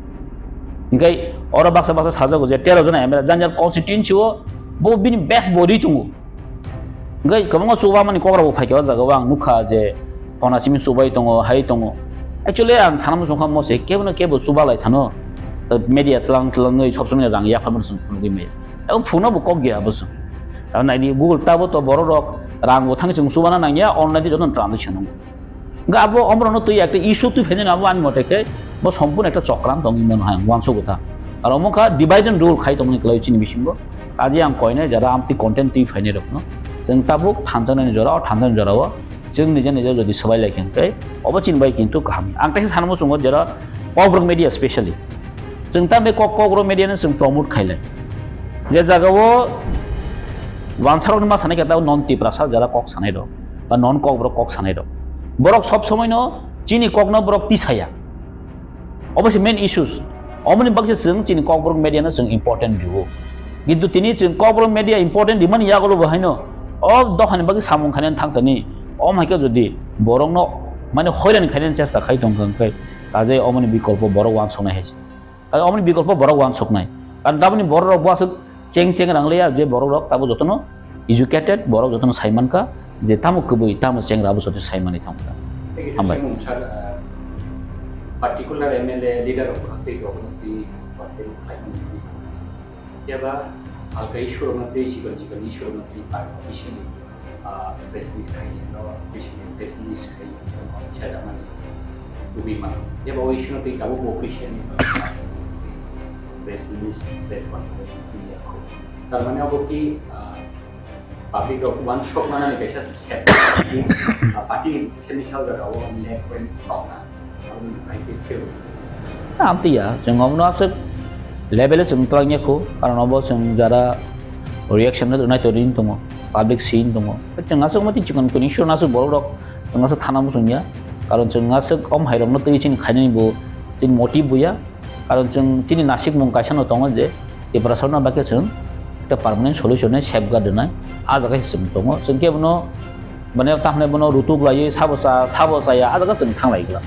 Hingke oro baksa baksa sajago je tero jona M L A jang jang constituency o bo bini best body tongo. Hingke kwbangma chubamani kok rok bo phaikha o jaga o ang nukha je phona simi chubai tongo, hai tongo. Actually ang sana muchungkha mo se kebo no kebo chubalai thano. Media tlang tlangwi sob somoi rang yapharmani chwng phunugwi maya. Abo phuna bo kok gaya bo chwng. Abo naidi Google tabo to borok rok rang bo thangwi chwng chubana nangya online di joto transaction wngo. Hingke abo omorokno twi ekta issue twi phainani abo ani mote khe bo sompurno ekta chokran tongwi mano hai ang uansukgo ta. Aro omo kha divide and rule khai tongmani kwlaiwi chini bisingo. Kaje ang koinai jora amtwi content twi phainai rokno. Chwng tabuk thanjaknani jora, o thanjaknani jora o chwng nija nija jodi swbai lai khe hwnkhe obo chini bai kintu kaham. Ang teisa sanmo chwngo jora Kokborok media specially. Chwng tamni kok, Kokborok media no chwng promote khailai. Je jaga o wansarokni ma sanai khe tabuk non Tiprasa jara kok sanai rok ba non Kokborok kok sanai rok. Borok sob somoi no chini kok no borok tisaya. Obo se main issues. Omoni bagwi se chwng chini Kokborok media no chwng important rwo. Kintu tini chwng Kokborok media important rimani yagulo bo haino o dophani bagwi samung khainani thang thani. Om hai khe jodi borok no mane hoiran khainani chesta khai tong kha hwnkhe kaje omoni bikolpo borok wansuknai hai se. Kaje omoni bikolpo borok wansuknai. Karon taboni borok rok bo aswk cheng cheng rang liya je borok rok tabo jotono educated borok jotono sai mankha je tamo kwbwi tamo chengra abo joto sai manwi thangkha. Hambai. Simung sir, uh, particular M L A leader rok twi rok twi party rok khai mani twi. Yaba halka issue rok twi chikon chikon issue rok twi party issue ni, uh, press meet khai no, press meet khai no, chada mani twi ma. Yaba o issue no twi tabo bo official ni press meet, press conference twi ya ko. Tar mane abo ki, ah, public rok uansuk manani kaisa set, ah, party ni semi sal jora o left wing tongna. Abo ni pai ke keu. Amtwi ya, chwng omono aswk level o chwng twlang ya kho, karon obo chwng jara reaction rwnai to ring tongo, public scene tongo. Chwng aswk mati chikon kuni issue no aswk borok rok chwng aswk thana muchung ya, karon chwng aswk om hai rok no twi chini khainani bo chini motive bo ya. Karon chwng chini nasikmung kaisa no tongo je Tiprasano bagwi chwng ekta permanent solution ni safeguard rwnai, ah jaga se chwng tongo. Chwng khe bono, mane, tamo hwnwi bono rutuk laiwi sabo cha, sabo chaya, ah jaga chwng thang lai glak.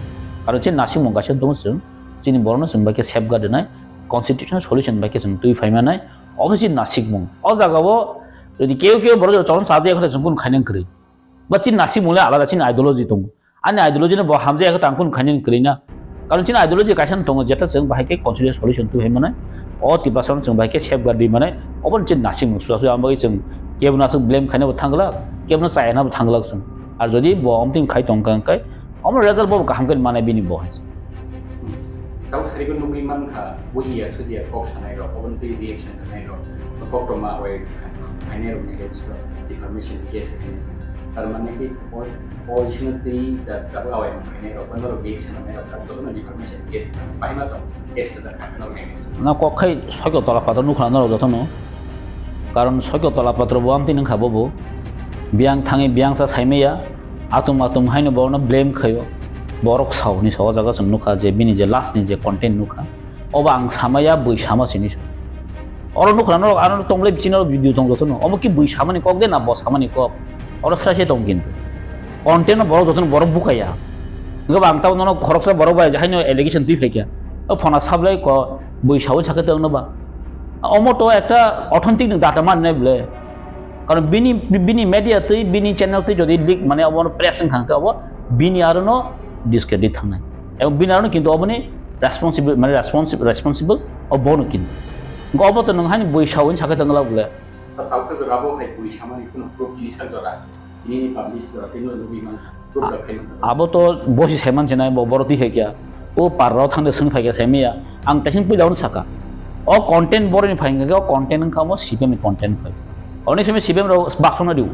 Karon chini nasikmung kaisa tongo chwng, chini borokno chwng bagwi safeguard rwnai, constitutional solution bagwi chwng twi phai manai, obo chini nasikmung. O jaga o jodi keu keu borok chwng chajak ya khe chwng kunu khainang kwrwi. Ba chini nasikmung le alada, chini ideology tongo. Ani ideology no bo hamjak ya khe tang kunu khainani kwrwi na. Karon chini ideology kaisa no tongo, jeta chwng bahai khe constitutional solution twi hai manai. O Tiprasa no chwng bahai khe safeguard rwi manai. Obo chini nasikmung suya suya, ang bagwi chwng kebo no aswk blame khaina bo thang glak, kebo no chaya na bo thang glak chwng. Ar jodi bo omtwing khai tong kha hwnkhe, omo result bo kaham khe manai bini bo hai. Tabuk sari ko nugwi man kha, bujiya sujiya kok sanai rok, obo twi reaction rwnai rok, koktwma bai khainai rok ni against o defamation case khainai. Tar mane ki o, o issue no twi da, tabuk awai man khainai rok, norok reaction rwnai rok, tabuk jotono defamation case khainai. Bahai ma tong case sajak kha norok ni against o. Na kok khai sokyo tola pator nukha norok jotono. Karon sokyo tola patro bo amtwi nung kha bobo. Biyang thangwi biyang sa saimaya. Atum atum haino borokno blame khaio. Borok sao ni sao o jaga chwng nukha je bini je last ni je content nukha. Obo ang samaya bui sama sini. Oro nukha norok ano tonglai bichino video tong jotono. Obo ki bui samani kok de na bo samani kok. Oro srai se tong kintu. Content no borok jotono borok bukaya. Hingke ba ang tamo nono khoroksa borok bai haino allegation twi phaikya. O phona sablai ko bui sao sakhe tong no ba. Omo to ekta authentic ni data man nai ble. Karon bini, bini media twi, bini channel twi jodi leak mane obo press wng kha hwnkhe obo bini aro no discredit thangnai. Ebong bini aro no kintu oboni responsible, mane responsible, responsible obo no kintu. Hwnkhe obo to nwng haino bui sao hwn sakhe tongla bole. Tawkhe jora bo hai bui samani kheno proof tini sak jora, tini ni publish jora, tini no nugwi man. Abo to bosi saiman sinai bo borok twi hai kya. O parrok thangde swng phai kya saimaya. Ang tesin puila hwn saka. O content boroni phai hwnkhe o content wngkha omo C P M ni content phai. Onek somoi C P M rok baksongna diu.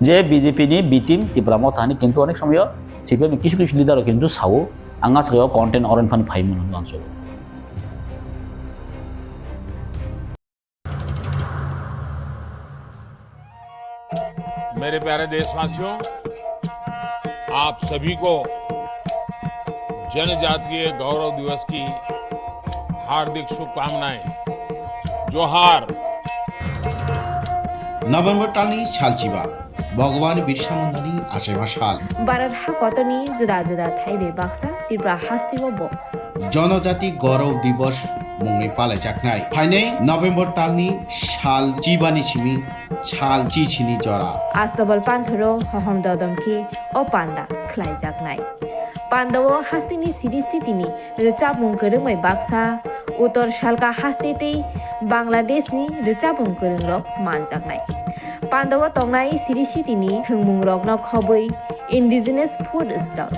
Je B J P ni B team Tipra Motha ni kintu onek somoi C P M ni kisu kisu leader rok kintu sao ang aswk o content oron phan phai mano answer. मेरे प्यारे देशवासियों, आप सभी को जनजातीय गौरव दिवस की हार्दिक शुभकामनाएं। जोहार। November talni salchiba, Bhagwan Birsa Mundani achaima sal. Bharat hakotorni juda juda thai bai baksa Tripura hasteo bo Jonojati Gaurav Divas mungwi palaijaknai. Phainai November talni sal chibani simi sal chichini jora. Astobal panthoro hohom dodom khe o panda khlaijaknai. Pandao hasteni siri sitini rwchapmung kwrwngbai baksa, Uttor Salka haste tei Bangladeshni rwchapmung kwrwngrok manjaknai. Pandao tongnai siri sitini thwngmungrokno khobwi indigenous food stall.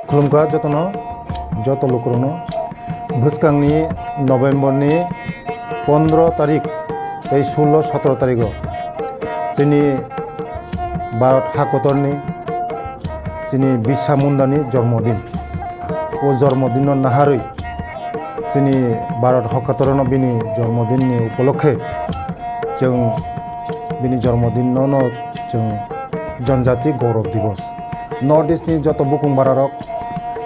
Khulumkha jotono, joto lukurokno. Bwskangni November ni pondro tarik tei sullo sotro tarigo chini Bharat hakotorni chini Birsa Mundani jormodin. O jormodinno naharwi chini Bharat hakotorno bini jormodinni upolokhe chwng bini jormodinno no chwng Janjati Gaurav Divas. North East ni joto bukung bararok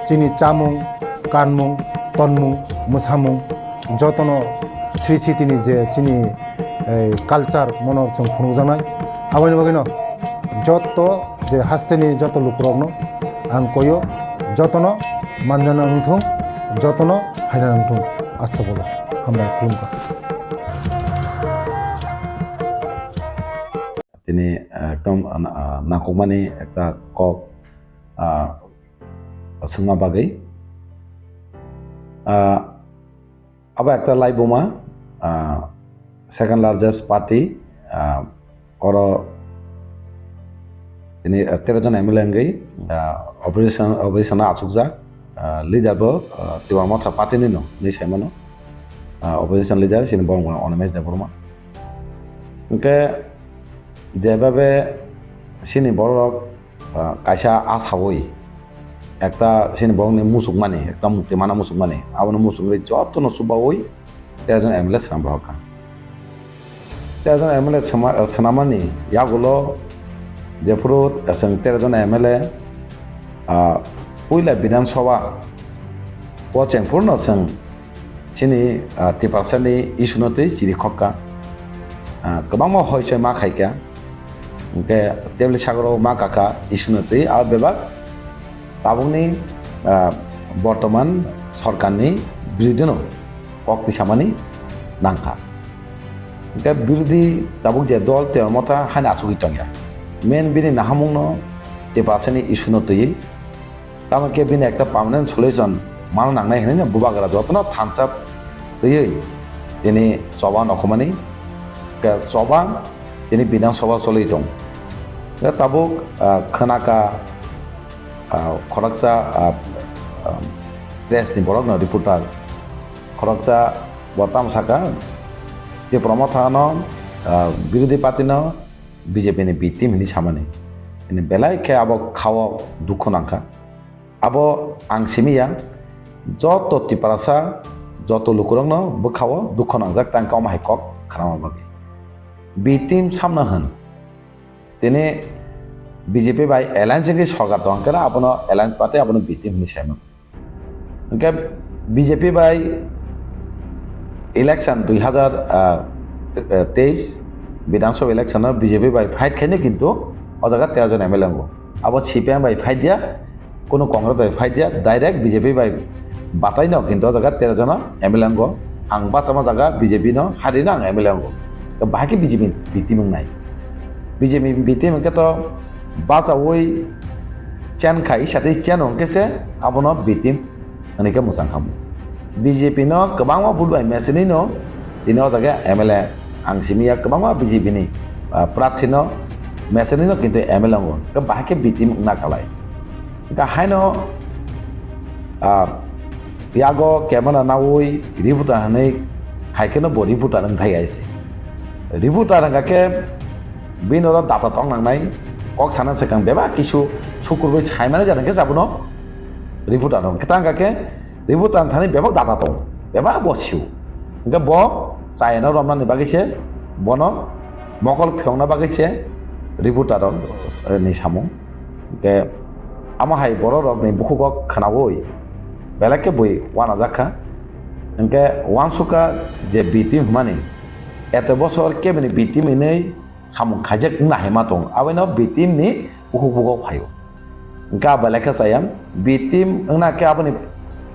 chini chamung, kanmung, tonmung, mwsamung jotono sri sitini je chini, eh, culture mono chwng phunukjaknai. Aboni bagwino joto je hasteni joto lukurokno ang koyo, jotono manjana wngthung, jotono phaina wngthung. Astobolo hambai khulumkha. Tini, ah, ekdom, ah, nangkukmani ekta kok, ah, swngma bagwi. Ah, abo ekta laibuma, ah, second largest party, ah, oro tini, ah, tero jon M L A wngwi, ah, opposition, opposition o achukjak, ah, leader bo, ah, Tipra Motha party ni no hinwi saimano, ah, opposition leader chini borok mano Animesh Debbarma. Hwnkhe jebabe chini borok, ah, kaisa asawi ekta chini borokni muchukmani, ekta mukti mana muchukmani, abono muchungwi jotono chubawi tero jon M L A swnam rohorkha. Tero jon M L A swnama-, swnamani yagulo jephuru chwng tero jon M L A, ah, puila Bidhan Sabha o chengphurno chwng chini, ah, Tiprasani issue no twi chiri khokka. Ah, kwbangma hoichoi ma khaikha. Hwnkhe tebli sagoro ma kakha issue no twi, abo bebak tabukni, ah, bortoman sorkarni birodino kok tisamani nangkha. Hwnkhe birodhi tabuk je dol Tipra Motha haino achugwi tongya. Main bini nahamungno Tiprasani issue no twiwi Tamo khe bini ekta permanent solution mano nangnai hinwi bubagra jotono thansa twiwi tini choba nokhumani khe choba tini Bidhan Sabha choli tong. Khe tabuk, ah, khwnaka, ah, khoroksa, ah, ah, press ni borok no reporter khoroksa bo tamo saka Tipra Motha no, ah, birodhi party no B J P ni B team hinwi samani. Ini belai khe abo khao dukhu nangkha. Abo ang simi ya, joto Tiprasa, joto lukurokno bwkhao dukhu nangjak tang kok hai kok khnama bagwi. B team samna hwn. Tini B J P bai alliance wngwi sorkar tong khe abono alliance party abono B team hinwi saimano. Hwnkhe B J P bai election dui hazar teis Bidhan Sabha election o B J P bai fight khaino kintu o jaga tero jon M L A wngo. Abo C P I M bai fight ya, kunu Congress bai fight ya, direct B J P bai batai no kintu o jaga tero jon M L A wngo. Ang bachama jaga B J P no hari no ang M L A wngo. Bahai khe B J P B team wngnai. B J P B team hwnkhe to bachaui chen khai, isa tei chen hwnkhe se abono B team hwnwi khe mwchang khamu. B J P no kwbangma vote bai mechenwi no tini o jaga M L A ang simi ya, kwbangma B J P ni, ah, prarthi no mechenwi no kintu M L A wngo, khe bahai khe B team wngna kalai. Hwnkhe haino, ah, yago camera naui reporter hwnwi khai kheno bo reporter wng thai aise. Reporter hwnkha khe bini oro data tong nangnai, kok sana swkang bebak kisu sukurbai saimani jani khe abono reporter no. Khe tang khe reporter thani bebak data tong, bebak bo siu. Hwnkhe bo chayano romnani bagwi se, bono mokol phiyokna bagwi se, reporter rok, eh, ni samung. Hingke amo hai borok rok ni bukhuk o khwnaui belai khe bui uanajak kha. Hingke uansukha je B team hwnmani eto bosor kebini B team hinui samung khaijak wngna hai ma tongo, abono B team ni bukhuk bukhuk phaio. Hingke a belai khe chaya, B team wngna khe aboni,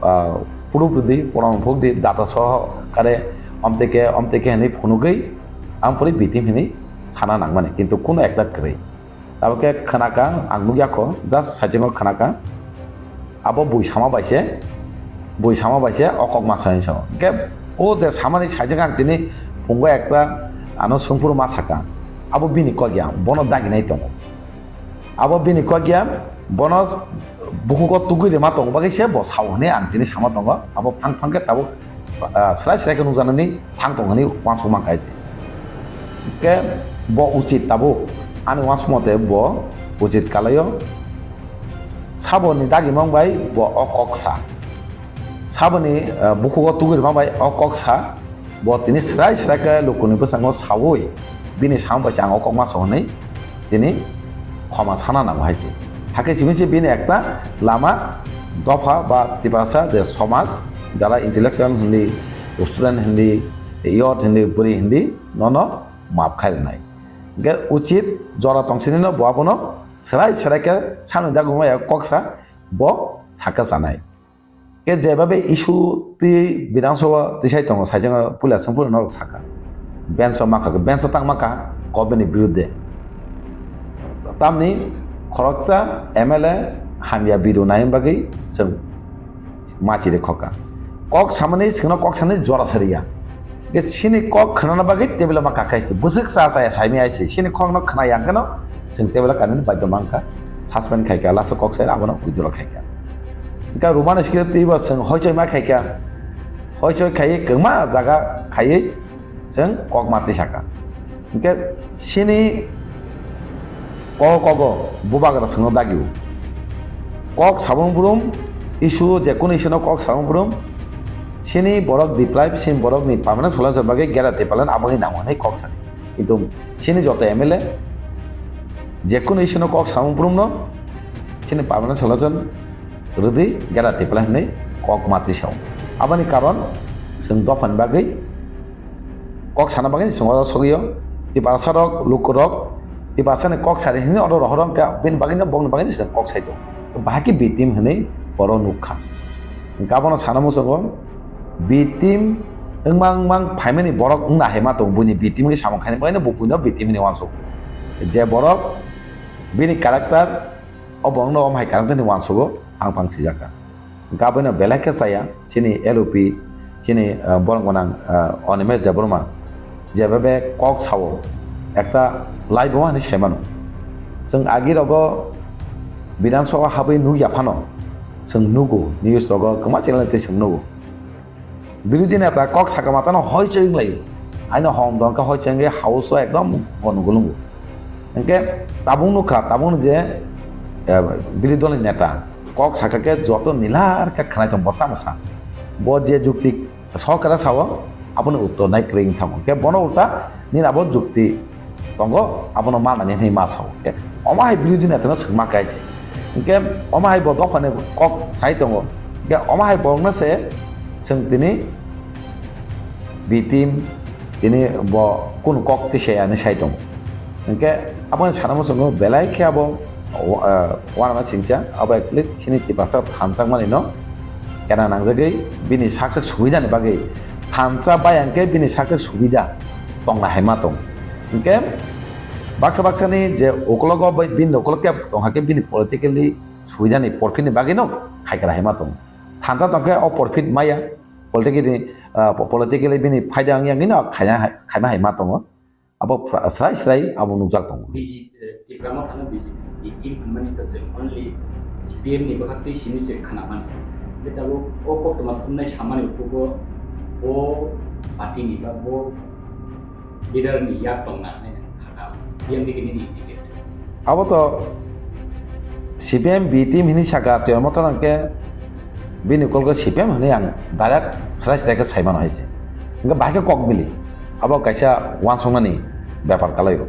ah, proof rwdi, proman phukdi, data soho kare omtwi khe, omtwi khe hinui phunugwi ang pori B team hinui sana nangmani, kintu kuno ekta kwrwi. Tabuk khe khwnakha, ang nukya kho, just saichung o khwnakha. Abo bui sama bai se, bui sama bai se o kok ma sa hinwi sao. Hingke o je samani saichung ang tini phungo ekta ano songphuru ma saka. Abo bini kok ya, bono daginai tongo. Abo bini kok ya, bono bukugo tugui rima tongo bagwi se bo sao hinwi ang tini sama tongo. Abo phang phang khe tabuk ah, srai srai khe nukjaknani thang tong hinwi uansukma kha se. Hingke bo uchit tabuk, ani uansukma tei bo uchit kalaio. Saboni dagimang bai bo o kok sa. Saboni, ah, bukugo tugui rima bai o kok sa. Bo tini srai srai khe lukuni bwskango saui bini samung bai se ang o kok ma sao hinwi tini khoma sana nango hai se. Hakhe simi se bini ekta lama dopha ba Tiprasa je somaj, jara intellectual hindi, student hindi, youth hindi, bwrwi hindi, nono maap khai rwnai. Hingke uchit jora tong sini no bo abono srai srai khe samni daguma ya kok sa bo sakha sanai. Ke jebabe issue twi Bidhan Sabha tisai tongo, saichung puila songphuru norok saka. Bench o makha, bench o tang makha, government ni birudde. Tamni khoroksa M L A hamya bidu nai bagwi chwng machi de khoka. Kok samani singno kok sani jora sariya. Ke sini kok khnana bagwi table ma kakai si. Bwswk cha cha ya saimi ai si. Sini kok no khna yang kano chwng table kanani bagwi mangka. Suspend khaika, lasa kok sai abono withdraw khaika. Hingke Roman script twi bo chwng hoichoi ma khaika. Hoichoi khaiwi kwma jaga khaiwi chwng kok ma twi saka. Hingke sini kok kogo bubagra chwngno dagio. Kok sabung brum issue, je kunu issue no kok sabung brum sini borok deprive, sini borok ni permanent solution bagwi gera department aboni nango hinwi kok sani. Kintu sini joto M L A je kunu issue no kok samung brum no sini permanent solution rwdi gera tipla hinwi kok matwi sao. Aboni karon chwng dophani bagwi kok sana bagwi chwng oro sogwi o. Tiprasa rok, luku rok, Tiprasa ni kok sari hinwi oro rohor wngkha, bini bagwi no, bongni bagwi no chwng kok sai tongo. Bahai khe B team hinwi oro nukha. Hingke abono sana muchungo, B team wngmang mang phaimani borok wngna hai ma tongo, buini B team khe samung khaini bagwi no bo buino B team hinwi uansuk. Je borok bini character, o borokno omo hai character ni uansugo phang phang sijak kha. Hingke abono belai khe chaya, chini L O P, chini, ah, borok gwnang, ah, Animesh Debbarma, jebabe kok sao, ekta laibuma hinwi sai mano. Chwng agi rogo Bidhan Sabha habwi nukya phano, chwng nugo, news rogo kwma channel twi chwng nugo. Birodhi neta kok saka matano hoichoi wnglaio. Haino hom dongkha hoichoi wngwi house o ekdom gono gulungo. Hingke tabuk nukha, tabuk je, eh, birodhi dolni neta kok saka khe joto nilar khe khwnai tong bo tamo sa. Bo je jukti sorkar sao aboni uttor nai kwrwi wngthango. Hingke bono ulta nini abo jukti tongo, abono manani hinwi ma sao. Hingke omo hai birodhi netano swngma khe se. Hingke omo hai bo dophani kok sai tongo. Hingke omo hai borokno se chwng tini B team tini bo kunu kok twi sai ani sai tongo. Hingke aboni sana muchungo belai khe abo, ah, uanama singcha abo actually chini Tiprasa thansa mani no kena nangjagwi bini sak sak subidani bagwi thansa bai hingke bini sak sak subida tongna hai ma tong. Hingke baksa baksa ni je ukologo bai bini ukolog khe tong hakhe bini politically subidani porphit ni bagwi no khaikra hai ma tong. Thansa tong khe o porphit maya politically, ah, politically bini phaida wngya wngwi no khaina hai, khaima hai ma tongo. Abo pra-, srai srai abo nukjak tongo. B J P, eh, Tipra Motha no B J P ni team hwnmani kwchwng only C P M ni bwkhak twi simi se khwnamani. Hwnkhe tabuk o koktwma thumnai samani ukhugo o party ni ba bo leader ni yak tongna hwnwi kha kha. P M D K nini ticket. Abo to C P M B team hinwi saka, Tipra Motha no hwnkhe bini kolgo C P M hinwi ang direct srai srai khe sai mano hai se. Hwnkhe bahai khe kok bili. Abo kaisa uansuknani bepar kalaio.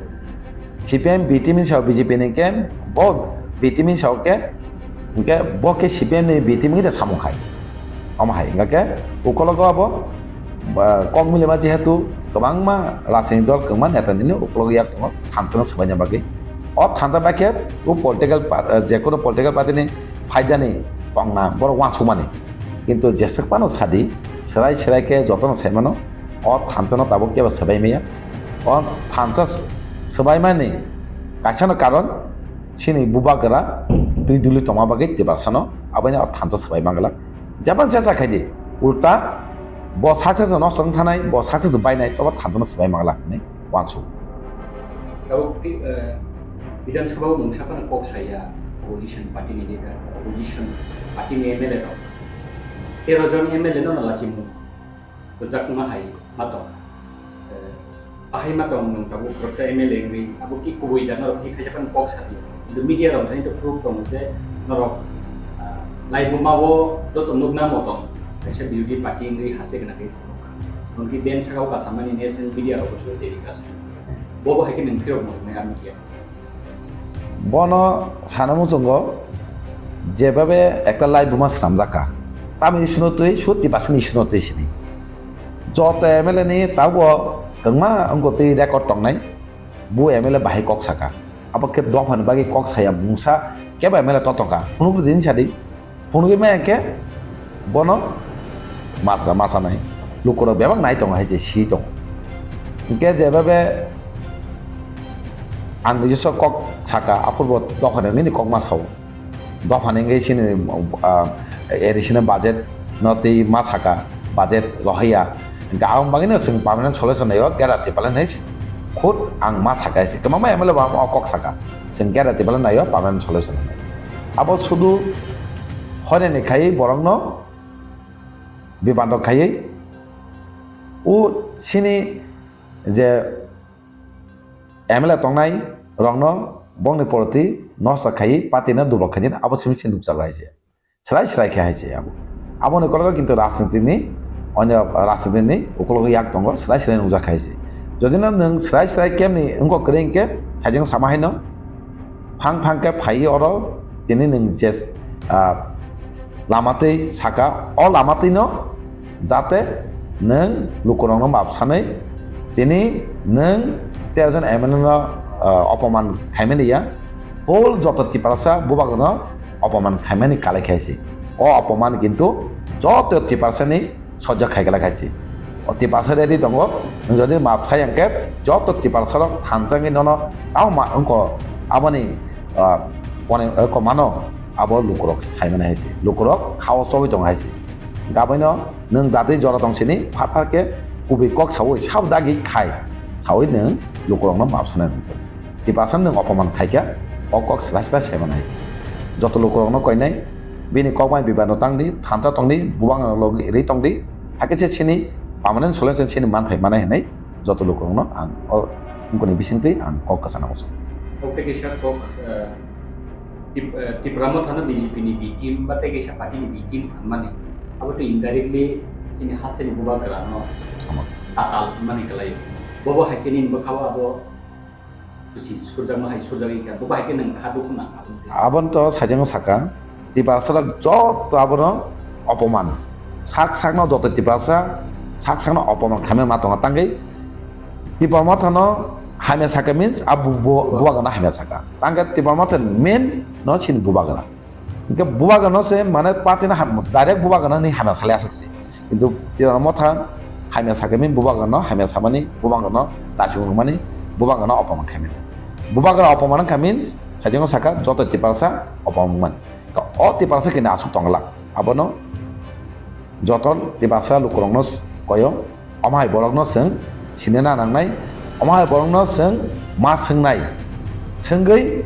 C P M B team ni sao B J P ni ke, bo B team ni sao ke, hingke bo ke C P M ni B team ni de samung khai. Omo hai, hingke ukologo abo, ba, kok milima jehetu kwbangma rajniti dol kwbangma neta nini ukologo yak tongo thansa no swbaina bagwi. O thansa bai khe o political pa-, eh, jekono political party ni phaidani tongna borok uansukmani. Kintu jeswk phano sadi, swrai swrai khe jotono sai mano, o thansa no tabuk kebo swbai maya. O thansa s-, swbaimani kaisa no karon, chini bubagra twi duli tongma bagwi Tiprasano abono o thansa swbai mangla. Jeba jesa khaidi, ulta bo success no nosto wng thanai, bo success bainai, tobo thansa no swbai mangla hinwi uansuk. Tabuk, eh, Bidhan Sabha o mungsa phano kok saya, opposition party ni leader, opposition party ni M L A rok. Tero jon M L A no lachimung rwjakma hai ma tong. Eh, ahai ma tong nwng tabuk khoroksa M L A wngwi, abo ki kubui da norok ki khaisa phano kok sa di. Kintu media rok thani to proof tongo je norok, ah, laibuma o joto nukna mo tong. Kaisa birodhi party wngwi hase gana khe nukha. Nwng ki ben saka o kasamani national media rok bo telecast. Bo bo hai khe nwng phirok mo nai media. Bono sana muchungo jebabe ekta laibuma swnamjak kha. Tamoni issue no twi, sut Tiprasani issue no twi sini. Joto M L A ni tabuk kwbangma wngkha twi record tongnai, bo M L A bahai kok saka. Abo khe dophani bagwi kok saya mungsa kebo M L A totokha. Phunukgwi din sadi. Phunugwi maya khe bono masra masanai. Lukurok bebak nai tongo hai se si tongo. Hingke jebabe ang nijoswa kok saka, aphurbo dophani nini kok ma sao. Dophani hingke chini, ah, additional budget no twi ma saka, budget rohaiya. Hingke aboni bagwino chwng permanent solution naio, gera Tiprasa hinwi khud ang ma saka se. Kwbangma M L A bo amo kok saka. Chwng gera Tiprasa naio permanent solution hinwi. Abo sudu hoinani khai borokno bibando khaiwi o sini je M L A tongnai rokno bongni poroti nosto khaiwi party no dubok khaidi abo simi sini nukjago hai se. Srai srai khe hai se abo. Aboni kologo kintu rajniti ni, onyo rajniti ni ukologo yak tongo, srai srai nukjak hai se. Jodi no nwng srai srai kemni wngkok kwrwi hwnkhe, sajeng sama haino, phang phang khe phaiwi oro tini nwng je, ah, lama twi saka, o lama twi no jate nwng lukurokno map sanwi tini nwng tero jon M L A no, ah, opoman khaimani ya, whole joto Tiprasa bubagrano opoman khaimani kalai khaisi. O opoman kintu joto Tiprasani sojjo khaigala khaisi. O Tiprasa ready tongo, nwng jodi map sai hwnkhe joto Tiprasarok thansa wngwi nono tamo ma wngkho aboni, ah, pone, eh, komano abo lukurok saimani haisi. Lukurok khao chobwi tongo haisi. Gaboino nwng datwi jora tong sini, phar phar khe kubui kok saui, sabo dagi khai saui nwng lukurokno map sanai rwngkha. Tiprasa nwng opoman khaikha, o kok srai srai saimani hai se. Joto lukurokno koinai, bini kokmai bibano tangdi, thansa tongdi, bubagrano logi rwi tongdi, hakhe se chini permanent solution chini manthai manai hinwi joto lukurokno ang o wngkoni bisingtwi ang kok kwchana muchungo. Kok tei kisa kok, eh, Tip-, eh, Tipra Mothano B J P ni B team ba tei kaisa party ni B team phanmani, abo tei indirectly chini hasteni bubagrano Omo. Tatal mani kwlaio. Bobo hai khe nini bwkhao abo kuchi surjakma hai surjagwi kha, bobo hai khe nwng kha dukhu nang abo. Aboni to sajengno saka, Tiprasa rok joto abono opoman. Sak sakno joto Tiprasa, sak sakno opoman khaimani ma tongo tangwi. Tipra Mothano hamya saka means a bu-, bu-, bubagrano hamya saka. Tangkhe Tipra Motha main no chini bubagra. Hingke bubagrano se mane party no ham-, direct bubagrano ni hamya salai aswk se. Kintu Tipra Motha hamya saka means bubagrano hamya samani, bubagrano dachigwi rwmani, bubagrano opoman khaimani. Bubagra opoman wngkha means sajengno saka joto Tiprasa opoman wngmani. O Tiprasa kini aswk tongla. Abono joto Tiprasa lukurokno s-, koyo, omo hai borokno chwng sinina nangnai, omo hai borokno chwng ma swngnai. Swngwi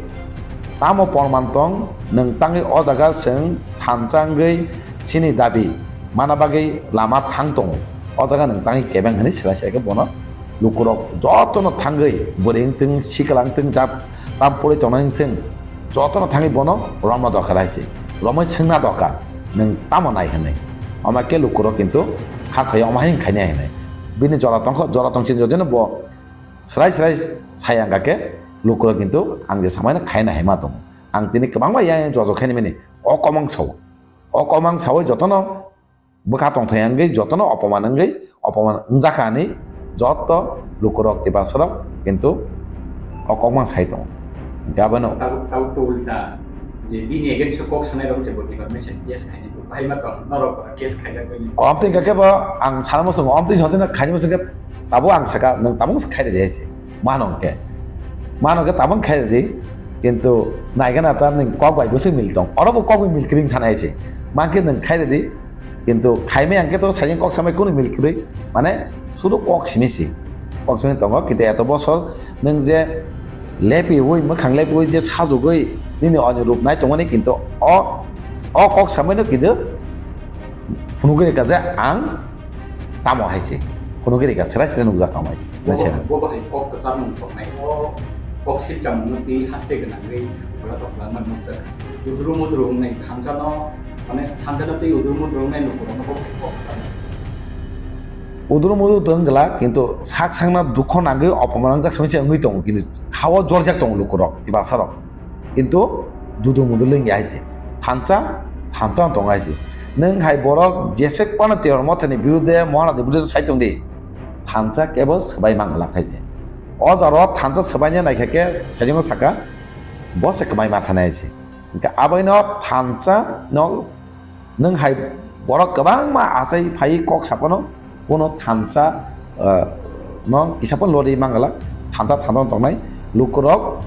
tamo porman tong, nwng tangwi o jaga chwng thansa wngwi chini dabi mana bagwi lama thang tongo. O jaga nwng tangwi kebeng hinwi swlai swlai khe bono lukurok jotono thangwi bwrwi wngthung, sikla wngthung, jab tam pori tongnai wngthung, jotono thangwi bono romna dorkar hai se. Romwi swngna dorkar, nwng tamo nai hinwi. Omo khe lukurok kintu hakhe omo hai wng khainai hinwi. Bini jora tongkha, jora tongsi jodino bo srai srai sai ang kha khe lukurok kintu ang je samai no khaina hai ma tongo. Ang tini kwbangma yang yang jojo khaini mani o kok ang sao. O kok ang sawi jotono bwkha tongthai wngwi, jotono opoman wngwi, opoman wngjakha hinwi joto lukurok Tiprasarok kintu o kok ang sai tongo. Hinkhe abono Tabuk, tabuk to ulta. Je bini against o kok sanai rok se bo department case khainai. Bahai ma tong, norok case khainai. Omtwi hwnkhe bo ang sana muchungo, omtwi hotino khaini muchungkhe tabuk ang saka, nwng tabuk khairidi hai se. Mano hwnkhe. Mano hwnkhe tabuk khairidi. Kintu naigana ta nwng kok bai bwswk mil tong. Oro bo kok bai mil kwrwi thana hai se. Mankhe nwng khairidi. Kintu khaimai hwnkhe to sajeng kok samai kunu mil kwrwi. Mane sudu kok simi si. Kok simi tongo, kintu eto bosor nwng je lepiwi, mwkhang lepiwi je sajugwi nini oni rup nai tongmani, kintu o, o kok samaino kintu phunugwi rikha je ang tamo hai se. Phunugwi rikha, srai srai nukjak tamo hai. Bo, bo hai kok kwchar nung tongnai, o kok silcham nung twi haste gwnangwi boya tokla man nukjak. Udru mudru wngnai thansa no, mane thansa no twi udru mudru wngnai lukurok no kok hai kok kwchar nung. Udru mudru tong glak, kintu sak sakna dukho nangwi opoman wngjak simi se wngwi tongo, kintu hao jorjak tongo lukurok, Tiprasarok. Kintu dudu mudu lengya hai se. Thansa, thansa tong hai se. Nwng hai borok jesek pano Tiprasa Mothani birude, Mohanadi birude sai tong di. Thansa kebo swbai mang glak hai se. O jaro thansa swbaina naikha khe sajingo saka, bo se kwmai ma thanai hai se. Hinkhe aboino thansa no nwng hai borok kwbangma achai phai kok sapano, kuno thansa, ah, no kisa pon lori mangala, thansa thansa tongnai lukurok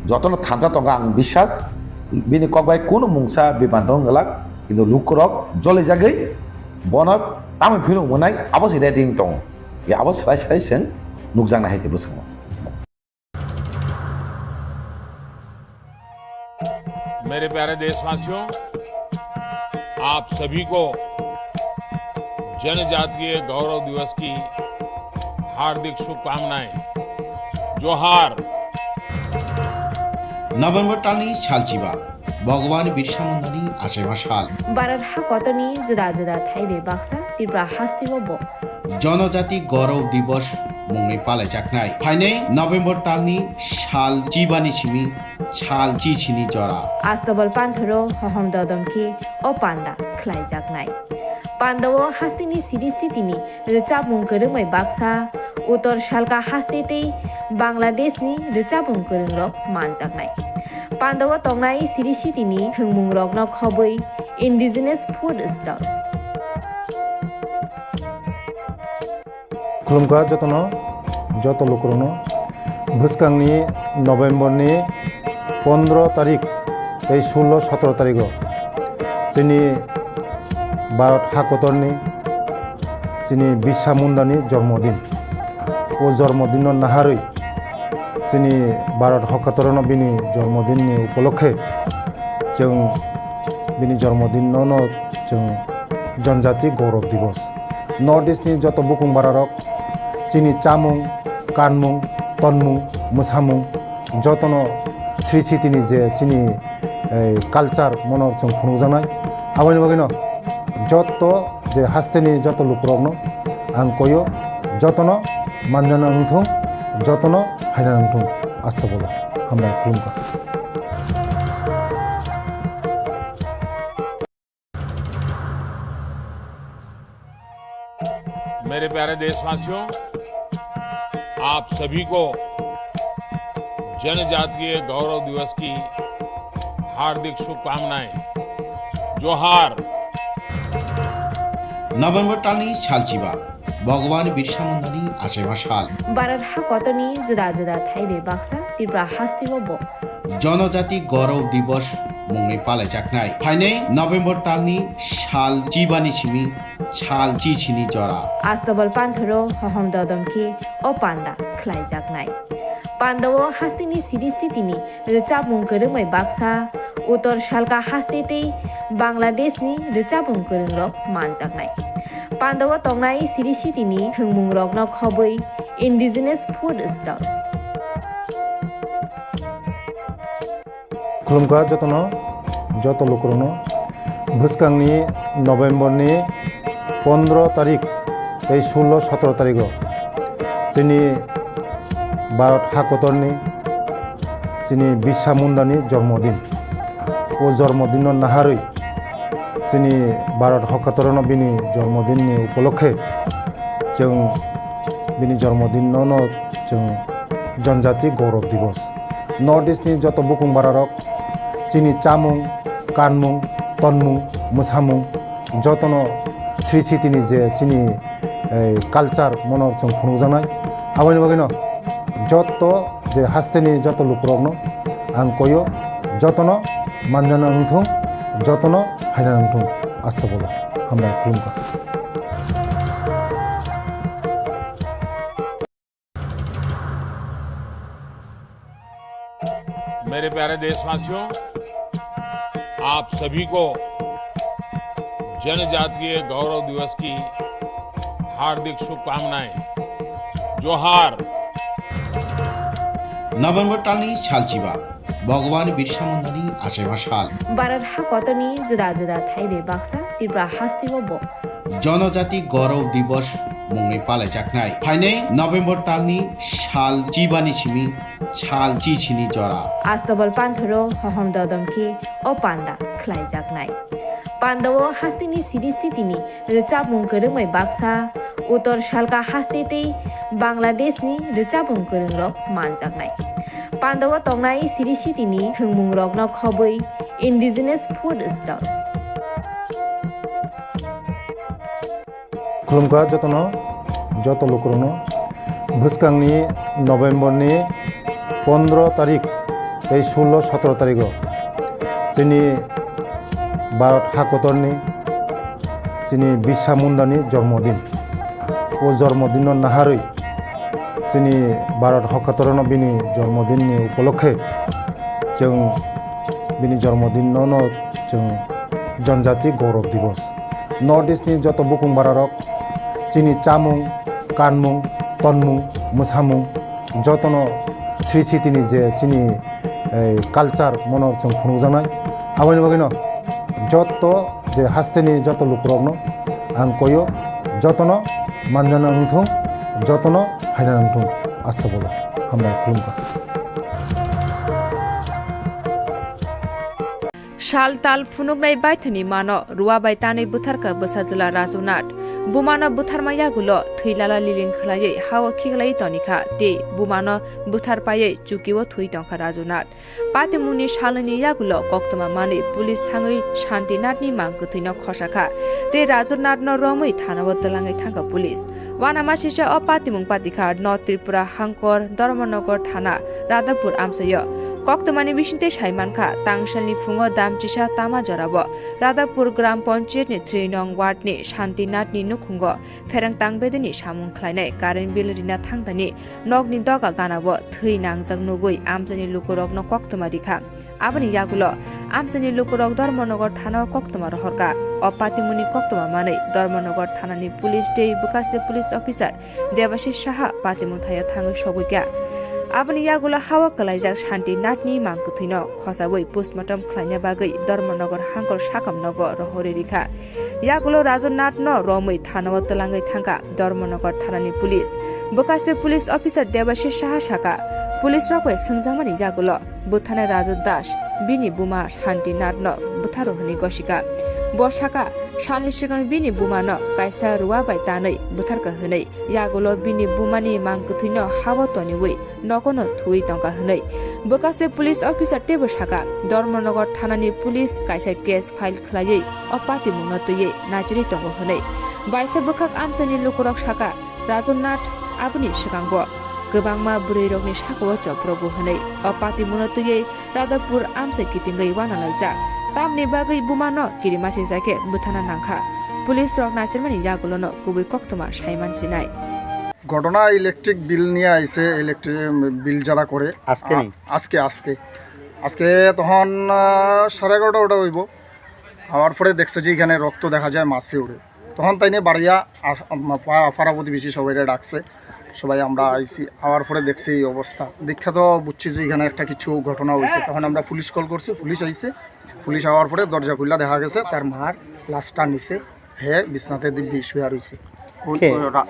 jotono thansa tongo ang biswas, bini kok bai kuno mungsa bipan tong glak, kintu lukurok joli jagwi bono tamoni phino mwnai abo se ready wng tongo, ya abo swrai swrai chwng nukjaknai hai se bwskango. मेरे प्यारे देशवासियों, आप सभी को जनजातीय गौरव दिवस की हार्दिक शुभकामनाएं। जोहार। November talni salchiba, Bhagwan Birsa Mundani achaima sal. Bharat ha kotorni juda juda thai bai baksa Tripura hasteo bo Jonojati Gaurav Divas mungwi palaijaknai. Phainai November talni sal chibani simi sal chichini jora. Astobal panthoro hohom dodom khe o panda khlaijaknai. Pandao hasteni siri sitini rwchapmung kwrwngbai baksa, Uttor Salka haste tei Bangladeshni rwchapmung kwrwngrok manjaknai. Pandao tongnai siri sitini thwngmungrokno khobwi Indigenous Food Stall. Khulumkha jotono, joto lukurokno. Bwskangni November ni pondro tarik tei sullo sotro tarigo chini Bharat hakotorni chini Birsa Mundani jormodin. O jormodinno naharwi chini Bharat hakotorno bini jormodinni upolokhe chwng bini jormodinno no chwng Janjati Gaurav Divas. North East ni joto bukung bararok chini chamung, kanmung, tonmung, mwsamung, jotono sri sitini je chini, eh, culture mono chwng phunukjaknai. Aboni bagwino joto je hasteni joto lukurokno ang koyo, jotono manjana wngthung, jotono phaina wngthung. Astobolo hambai khulumkha. मेरे प्यारे देशवासियों, आप सभी को जनजातीय गौरव दिवस की हार्दिक शुभकामनाएं। जोहार। November talni salchiba, Bhagwan Birsa Mundani achaima sal. Bharat hakotorni juda juda thai bai baksa Tripura hasteo bo Jonojati Gaurav Divas mungwi palaijaknai. Phainai November talni sal chibani simi sal chichini jora. Astobal panthoro hohom dodom khe o panda khlaijaknai. Pandao hasteni siri sitini rwchapmung kwrwngbai baksa, Uttor Salka haste tei Bangladeshni rwchapmung kwrwngrok manjaknai. Pandao tongnai siri sitini thwngmungrokno khobwi Indigenous Food Stall. Khulumkha jotono, joto lukurokno. Bwskangni November ni pondro tarik tei sullo sotro tarigo chini Bharat hakotorni Chini Birsa Mundani jormodin. O jormodinno naharwi chini Bharat hokkatorono bini jormodinni upolokhe chwng bini jormodinno no chwng Janjati Gaurav Divas. North East ni joto bukung bararok chini chamung, kanmung, tonmung, mwsamung jotono Sri Sitini je chini, eh, culture mono chwng phunukjaknai. Aboni bagwino joto je hasteni joto lukurokno ang koyo, jotono manjana wngthung, jotono phaina wngthung. Astagfirullah. Hambai, khulumkha. मेरे प्यारे देशवासियों, आप सभी को जनजातीय गौरव दिवस की हार्दिक शुभकामनाएं। जोहार। November talni salchiba, Bhagwan Birsa Mundani achaiba sal. Bharat ha kotorni juda juda thai bai baksa Tripura hasteo bo Janajati Gaurav Divas mungwi palaijaknai. Phainai November talni sal chibani simi sal chichini jora. Astobal panthoro hohom dodom khe o panda khlaijaknai. Pandao hasteni Sri Sitini rwchapmung kwrwngbai baksa, Uttor Salka haste tei Bangladeshni rwchapmung kwrwngrok manjaknai. Pandao tongnai Sri Sitini thwngmungrokno khobwi indigenous food stall. Khulumkha jotono, joto lukurokno. Bwskangni November ni pondro tarik tei sullo sotro tarigo chini Bharat hakotorni chini Birsa Mundani jormodin. O jormodinno naharwi chini Bharat hokkatorono bini jormodinni upolokhe chwng bini jormodinno no chwng Janjati Gaurav Divas. North East ni joto bukung bararok chini chamung, kanmung, tonmung, mwsamung jotono Sri Sitini je chini, eh, culture mono chwng phunukjaknai. Aboni bagwino joto je hasteni joto lukurokno ang koyo, jotono manjana wngthung, jotono phaina wngthung. Astagfirullah. Hambai, khulumkha. Sal tal phunuknai baithani mano ruwa bai tanwi bwtharkha bwsajwla Raju Nath. Bumano bwtharma yagulo thwi lala liling khwlaiwi hao khiklaiwi tonikha tei bumano bwthar paiwi chukio thwi tongkha Raju Nath. Patimungni salnwini yagulo koktwma manwi police thangwi Shanti Nathni mang kwthwino khosakha tei Raju Nathno romwi thanao twlangwi thangkha police. Uanamasisa o patimung patikha North Tripura hangkor Dharmanagar thana Radhapur amchaio. Koktwmani bisingtwi saimankha, tangsalni phungo damchisa tama jorao Radhapur Gram Panchayatni three nong wardni Shanti Nathni nukhungo pherang tangbedini samung khlainai current bill rina thangdani nokni doga ganao thwi nangjak nugwi amchaini lukurokno koktwma rikha. Aboni yagulo amchaini lukurok Dharmanagar thanao koktwma rohorkha. O patimungni koktwma manwi Dharmanagar thanani police tei bwkhaste police officer Debashish Saha patimung thaio thangwi sogwikha. Aboni yagulo hao kwlaijak Shanti Nathni mang kwthwino khosawi postmortem khlaina bagwi Dharmanagar hangkor sakam nogo rohorwi rikha. Yagulo Raju Nathno romwi thanao twlangwi thangkha Dharmanagar thanani police. Bwkhaste police officer Debashish Saha sakha, police rok bai swngjakmani yagulo bwtharnai Raju Das bini buma Shanti Nathno bwtharo hwnwi gosika. Bo sakha, salni swkang bini bumano kaisa ruwa bai tanwi bwtharkha hwnwi, yagulo bini bumani mang kwthwino hao toniwi nogono thuwi tongkha hwnwi. Bwkhaste police officer teibo sakha, Dharmanagar thanani police kaisa case file khlaiwi o patimungno twiwi naichirwi tongo hwnwi. Baisa bwkhak amchaini lukurok sakha, Raju Nath aboni swkango kwbangma bwrwirokni sakao chopropgo hwnwi o patimungno twiwi Radhapur amchai kitingwi uanalaijak. Tamni bagwi bumano kirima sijak khe bwthana nangkha. Police rok naisirmani yagulono kubui koktwma saiman sinai. ঘটনা electric bill নিয়ে আইছে, electric bill যারা করে। আজকে আ-, নেই? আজকে, আজকে। আজকে তখন, আহ, সাড়ে এগারোটা ওটা হইব। আওয়ার পরে দেখছে যে এখানে রক্ত দেখা যায়, মাছি উড়ে। তখন তাই নিয়ে বাড়িয়া আস-, আম-, পা-, পাড়া প্রতিবেশী সবাইরে ডাকছে, সবাই আমরা আইছি। আওয়ার পরে দেখছি এই অবস্থা, দেখা তো বুঝছি যে এখানে একটা কিছু ঘটনা হয়েছে। তখন আমরা পুলিশ কল করছি, পুলিশ আইছে। পুলিশ আওয়ার পরে দরজা খুললা দেখা গেছে তার মার লাশটা নিচে, হে বিছনাতে দিব্যি শুয়ে রয়েছে। কোন, কে? কোন রা-,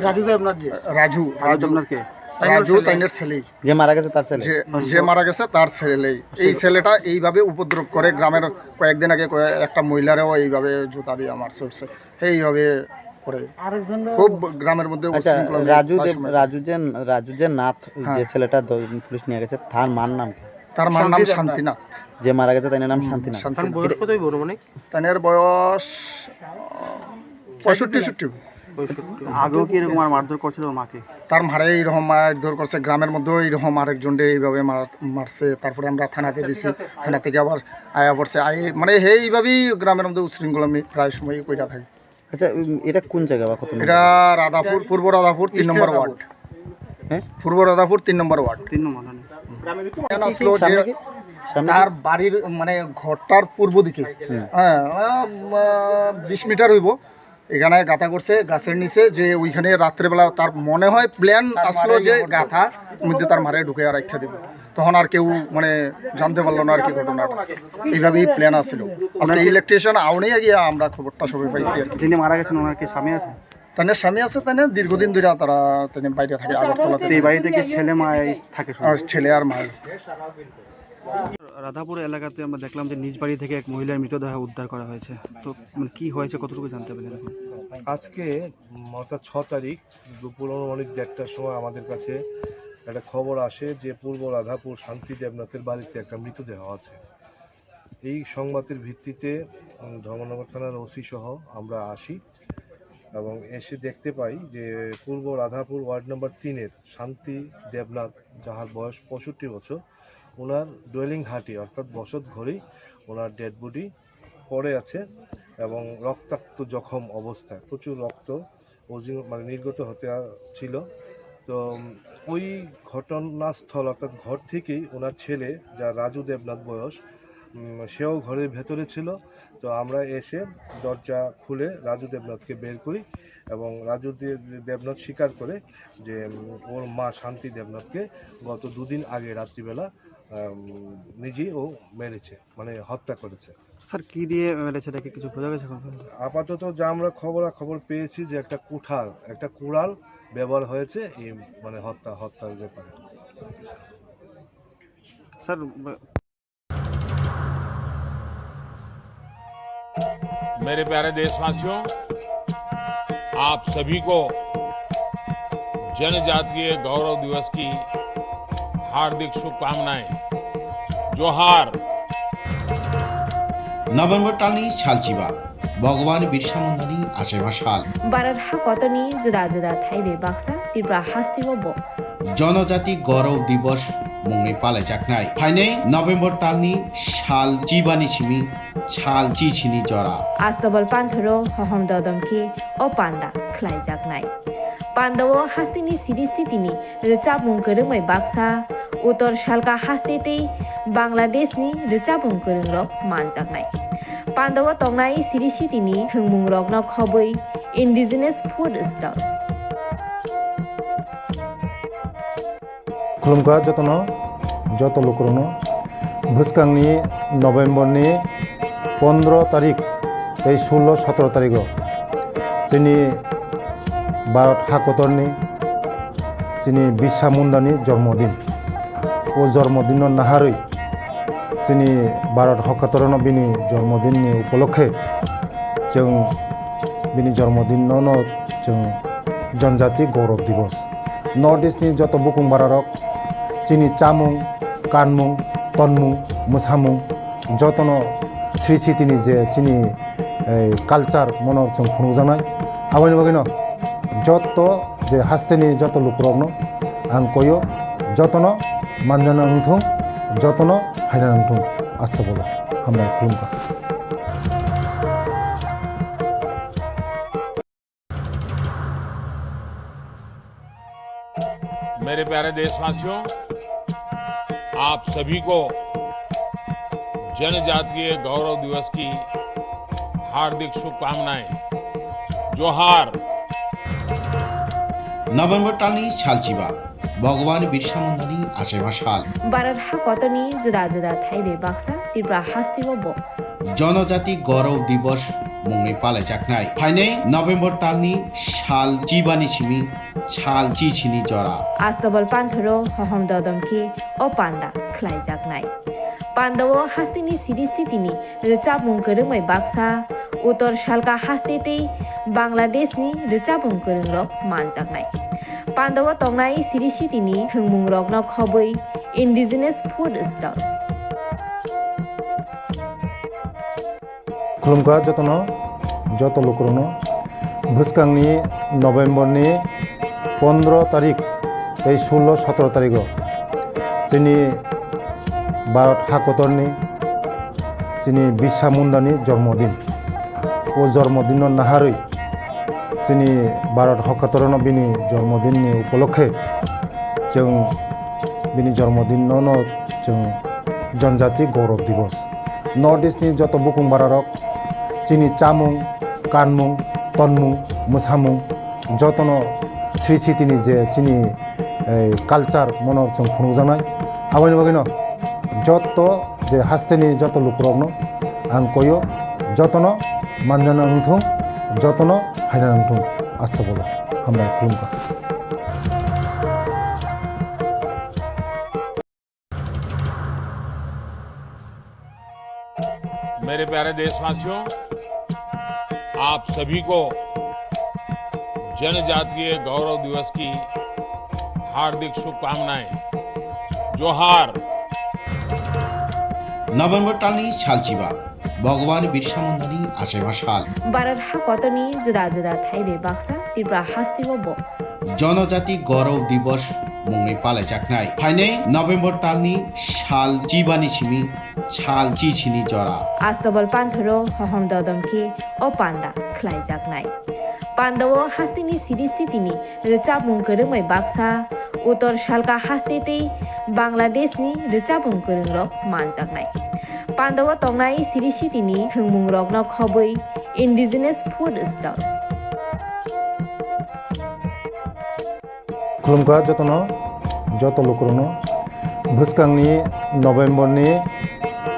রাজু তো আপনার যে? রাজু, রাজু তো রাজু। আপনার কে? রাজু তাইনের ছেলে। যে মারা গেছে তার ছেলে? যে, যে মারা গেছে তার ছেলে। এই ছেলেটা এইভাবে উপদ্রব করে, গ্রামের কয়েকদিন আগে কয়ে-, একটা মহিলারেও এইভাবে জুতা দিয়ে মারছে, উঠছে। এইভাবে করে। খুব গ্রামের মধ্যে আচ্ছা, উশৃঙ্খলা মেয়ে রাজু প্রায় দেব-, সময়। রাজু যে, রাজু যে নাথ, হ্যাঁ। যে ছেলেটা দ-, পুলিশ নিয়ে গেছে, তার মার নাম কি? তার মার নাম শান্তিনাথ। যে মারা গেছে তার নাম হুম, শান্তিনাথ। শান্তিনাথ। তার বয়স কত হইব অনুমানিক? তাইনের বয়স, আহ, পঁয়ষট্টি, ষাট। আগেও কি এরকম আর মারধর করছিল মাকে? তার মারে এইরকম মারধর করছে, গ্রামের মধ্যেও এইরকম আরেকজনরে এইভাবে মার-, মারছে। তারপরে আমরা থানাতে দিছি, থানা থেকে আবার আয়া পড়ছে। আই-, মানে, হে এইভাবেই গ্রামের মধ্যে উশৃঙ্খলা আমি প্রায় সময়ই কইরা থাকি। আচ্ছা, উম, এটা কোন জায়গা বা কত নম্বর? এটা রাধাপুর, পূর্ব রাধাপুর তিন নম্বর ওয়ার্ড। হ্যাঁ? পূর্ব রাধাপুর তিন নম্বর ওয়ার্ড। তিন নম্বর, হ্যাঁ। কেন আসলো যে সামনে কি? সামনে কি? তার বাড়ির, মানে, ঘরটার পূর্ব দিকে, হুম। হ্যাঁ, আহ, বিশ মিটার হইব। এখানে গাঁথা করছে গাছের নিচে, যে ওইখানে রাত্রেবেলা তার মনে হয় প্ল্যান আসলো যে গাঁথা মধ্যে তার মারে ঢুকে আর রাখা দিব। তখন আর কেউ, মানে, জানতে পারলো না আর কি ঘটনাটা। এইভাবেই প্ল্যান আসছিল। আজকে ইলেকট্রিশিয়ান আউনে গিয়ে আমরা খবরটা সবাই পাইছি আর কি। যিনি মারা গেছেন, ওনার কি স্বামী আছে? তাদের স্বামী আছে, তাই না? দীর্ঘদিন ধরে তারা, তাই না, বাইরে থাকে, আগরতলাতে। এই বাড়িতে কি ছেলে মা এই থাকে শুধু? আর ছেলে আর মা। রাধাপুর এলাকাতে আমরা দেখলাম যে নিজ বাড়ি থেকে এক মহিলার মৃতদেহ উদ্ধার করা হয়েছে। তো, মানে, কি হয়েছে, কতটুকু জানতে পারলেন এখন? আজকে, উম, অর্থাৎ ছ তারিখ দুপুর অনুমানিক দেড়টার সময় আমাদের কাছে একটা খবর আসে যে পূর্ব রাধাপুর শান্তি দেবনাথের বাড়িতে একটা মৃতদেহ আছে। এই সংবাদের ভিত্তিতে, উম, ধর্মনগর থানার ওসি সহ আমরা আসি এবং এসে দেখতে পাই যে পূর্ব রাধাপুর ওয়ার্ড নম্বর তিনের শান্তি দেবনাথ, যাহার বয়স পঁয়ষট্টি বছর, ওনার ডোয়েলিং হাটি অর্থাৎ বসত ঘরেই ওনার ডেড বডি পড়ে আছে এবং রক্তাক্ত জখম অবস্থায়, প্রচুর রক্ত অজিং-, মানে নির্গত হতে আ-, ছিল। তো, উম, ওই ঘটনাস্থল অর্থাৎ ঘর থেকেই ওনার ছেলে, যা রাজু দেবনাথ বয়স, উম, সেও ঘরের ভেতরে ছিল। তো আমরা এসে দরজা খুলে রাজু দেবনাথকে বের করি এবং রাজু দে-, দেবনাথ স্বীকার করে যে, উম, ওর মা শান্তি দেবনাথকে গত দুদিন আগে রাত্রিবেলা, উম, নিজেই ও মেরেছে, মানে হত্যা করেছে। স্যার, কি দিয়ে মেরেছে, এটা কি কিছু বোঝা গেছে এখন পর্যন্ত? আপাতত যা আমরা খবরাখবর পেয়েছি যে একটা কুঠার, একটা কুড়াল ব্যবহার হয়েছে এই, মানে, হত্যা, হত্যার ব্যাপারে। স্যার, ব- मेरे प्यारे देशवासियों, आप सभी को जनजातीय गौरव दिवस की हार्दिक शुभकामनाएं। जोहार। November talni salchiba, Bhagwan Birsa Mundani achaima sal. Bharat hakotorni juda juda thai bai baksa Tripura hasteo bo Jonojati Gaurav Divas mungwi palaijaknai. Phainai November talni sal chibani simi sal chichini jora. Astobal panthoro hohom dodom khe o panda khlaijaknai. Pandao hasteni siri sitini rwchapmung kwrwngbai baksa, Uttor Salka haste tei Bangladeshni rwchapmung kwrwngrok manjaknai. Pandao tongnai siri sitini thwngmungrokno khobwi indigenous food stall. Khulumkha jotono, joto lukurokno. Bwskangni November ni pondro tarik tei sullo sotro tarigo chini Bharat hakotorni chini Birsa Mundani jormodin. O jormodinno naharwi chini Bharat hakotorno bini jormodinni upolokhe chwng bini jormodinno no chwng Janjati Gaurav Divas. North East ni joto bukung bararok chini chamung, kanmung, tonmung, mwsamung, jotono sri sitini je chini, eh, culture mono chwng phunukjaknai. Aboni bagwino joto je hasteni joto lukurokno ang koyo, jotono manjana wngthung, jotono phaina wngthung. Astagfirullah, hambai khulumkha. मेरे प्यारे देशवासियों, आप सभी को जनजातीय गौरव दिवस की हार्दिक शुभकामनाएं। जोहार। November talni salchiba, Bhagwan Birsa Mundani achaima sal. Bharat hakotorni juda juda thai bai baksa Tripura hasteo bo Jonojati Gaurav Divas mungwi palaijaknai. Phainai November talni sal chibani simi sal chichini jora. Astobol panthoro hohom dodom khe o panda khlaijaknai. Pandao hasteni siri sitini rwchapmung kwrwngbai baksa, Uttor Salka haste tei Bangladeshni rwchapmung kwrwngrok manjaknai. Pandao tongnai siri sitini thwngmungrokno khobwi indigenous food stall. Khulumkha jotono, joto lukurokno. Bwskangni November ni pondro tarik tei sullo sotro tarigo chini Bharat hakotorni chini Birsa Mundani jormodin. O jormodinno naharwi chini Bharat hakotorno bini jormodinni upolokhe chwng bini jormodinno no chwng Janjati Gaurav Divas. North East ni joto bukung bararok chini chamung, kanmung, tonmung, mwsamung, jotono sri sitini je chini, eh, culture mono chwng phunukjaknai. Aboni bagwino joto je hasteni joto lukurokno ang koyo, jotono manjana wngthung, jotono phaina wngthung. Astobolo hambai, khulumkha. मेरे प्यारे देशवासियों, आप सभी को जनजातीय गौरव दिवस की हार्दिक शुभकामनाएं। जोहार। November talni salchiba, Bhagwan Birsa Mundani achaiba sal. Bharat hakotorni juda juda thaibai baksa Tripura hasteo bo Janajati Gaurav Divas mungwi palaijaknai. Phainai November talni sal chibani simi sal chichini jora. Astobol panthoro hohom dodom khe o panda khlaijaknai. Pandao hasteni siri sitini rwchapmung kwrwngbai baksa, Uttor Salka haste tei Bangladeshni rwchapmung kwrwngrok manjaknai. Pandao tongnai siri sitini thwngmungrokno khobwi indigenous food stall. Khulumkha jotono, joto lukurokno. Bwskangni November ni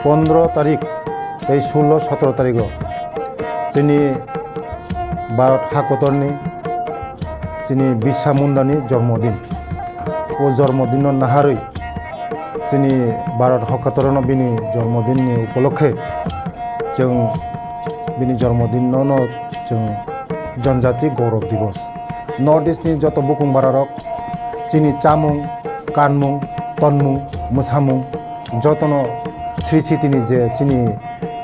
pondro tarik tei sullo sotro tarigo chini Bharat hakotorni chini Birsa Mundani jormodin. O jormodinno naharwi chini Bharat hakotorno bini jormodinni upolokhe chwng bini jormodinno no chwng Janjati Gaurav Divas. North East ni joto bukung bararok chini chamung, kanmung, tonmung, mwsamung, jotono sri sitini je chini,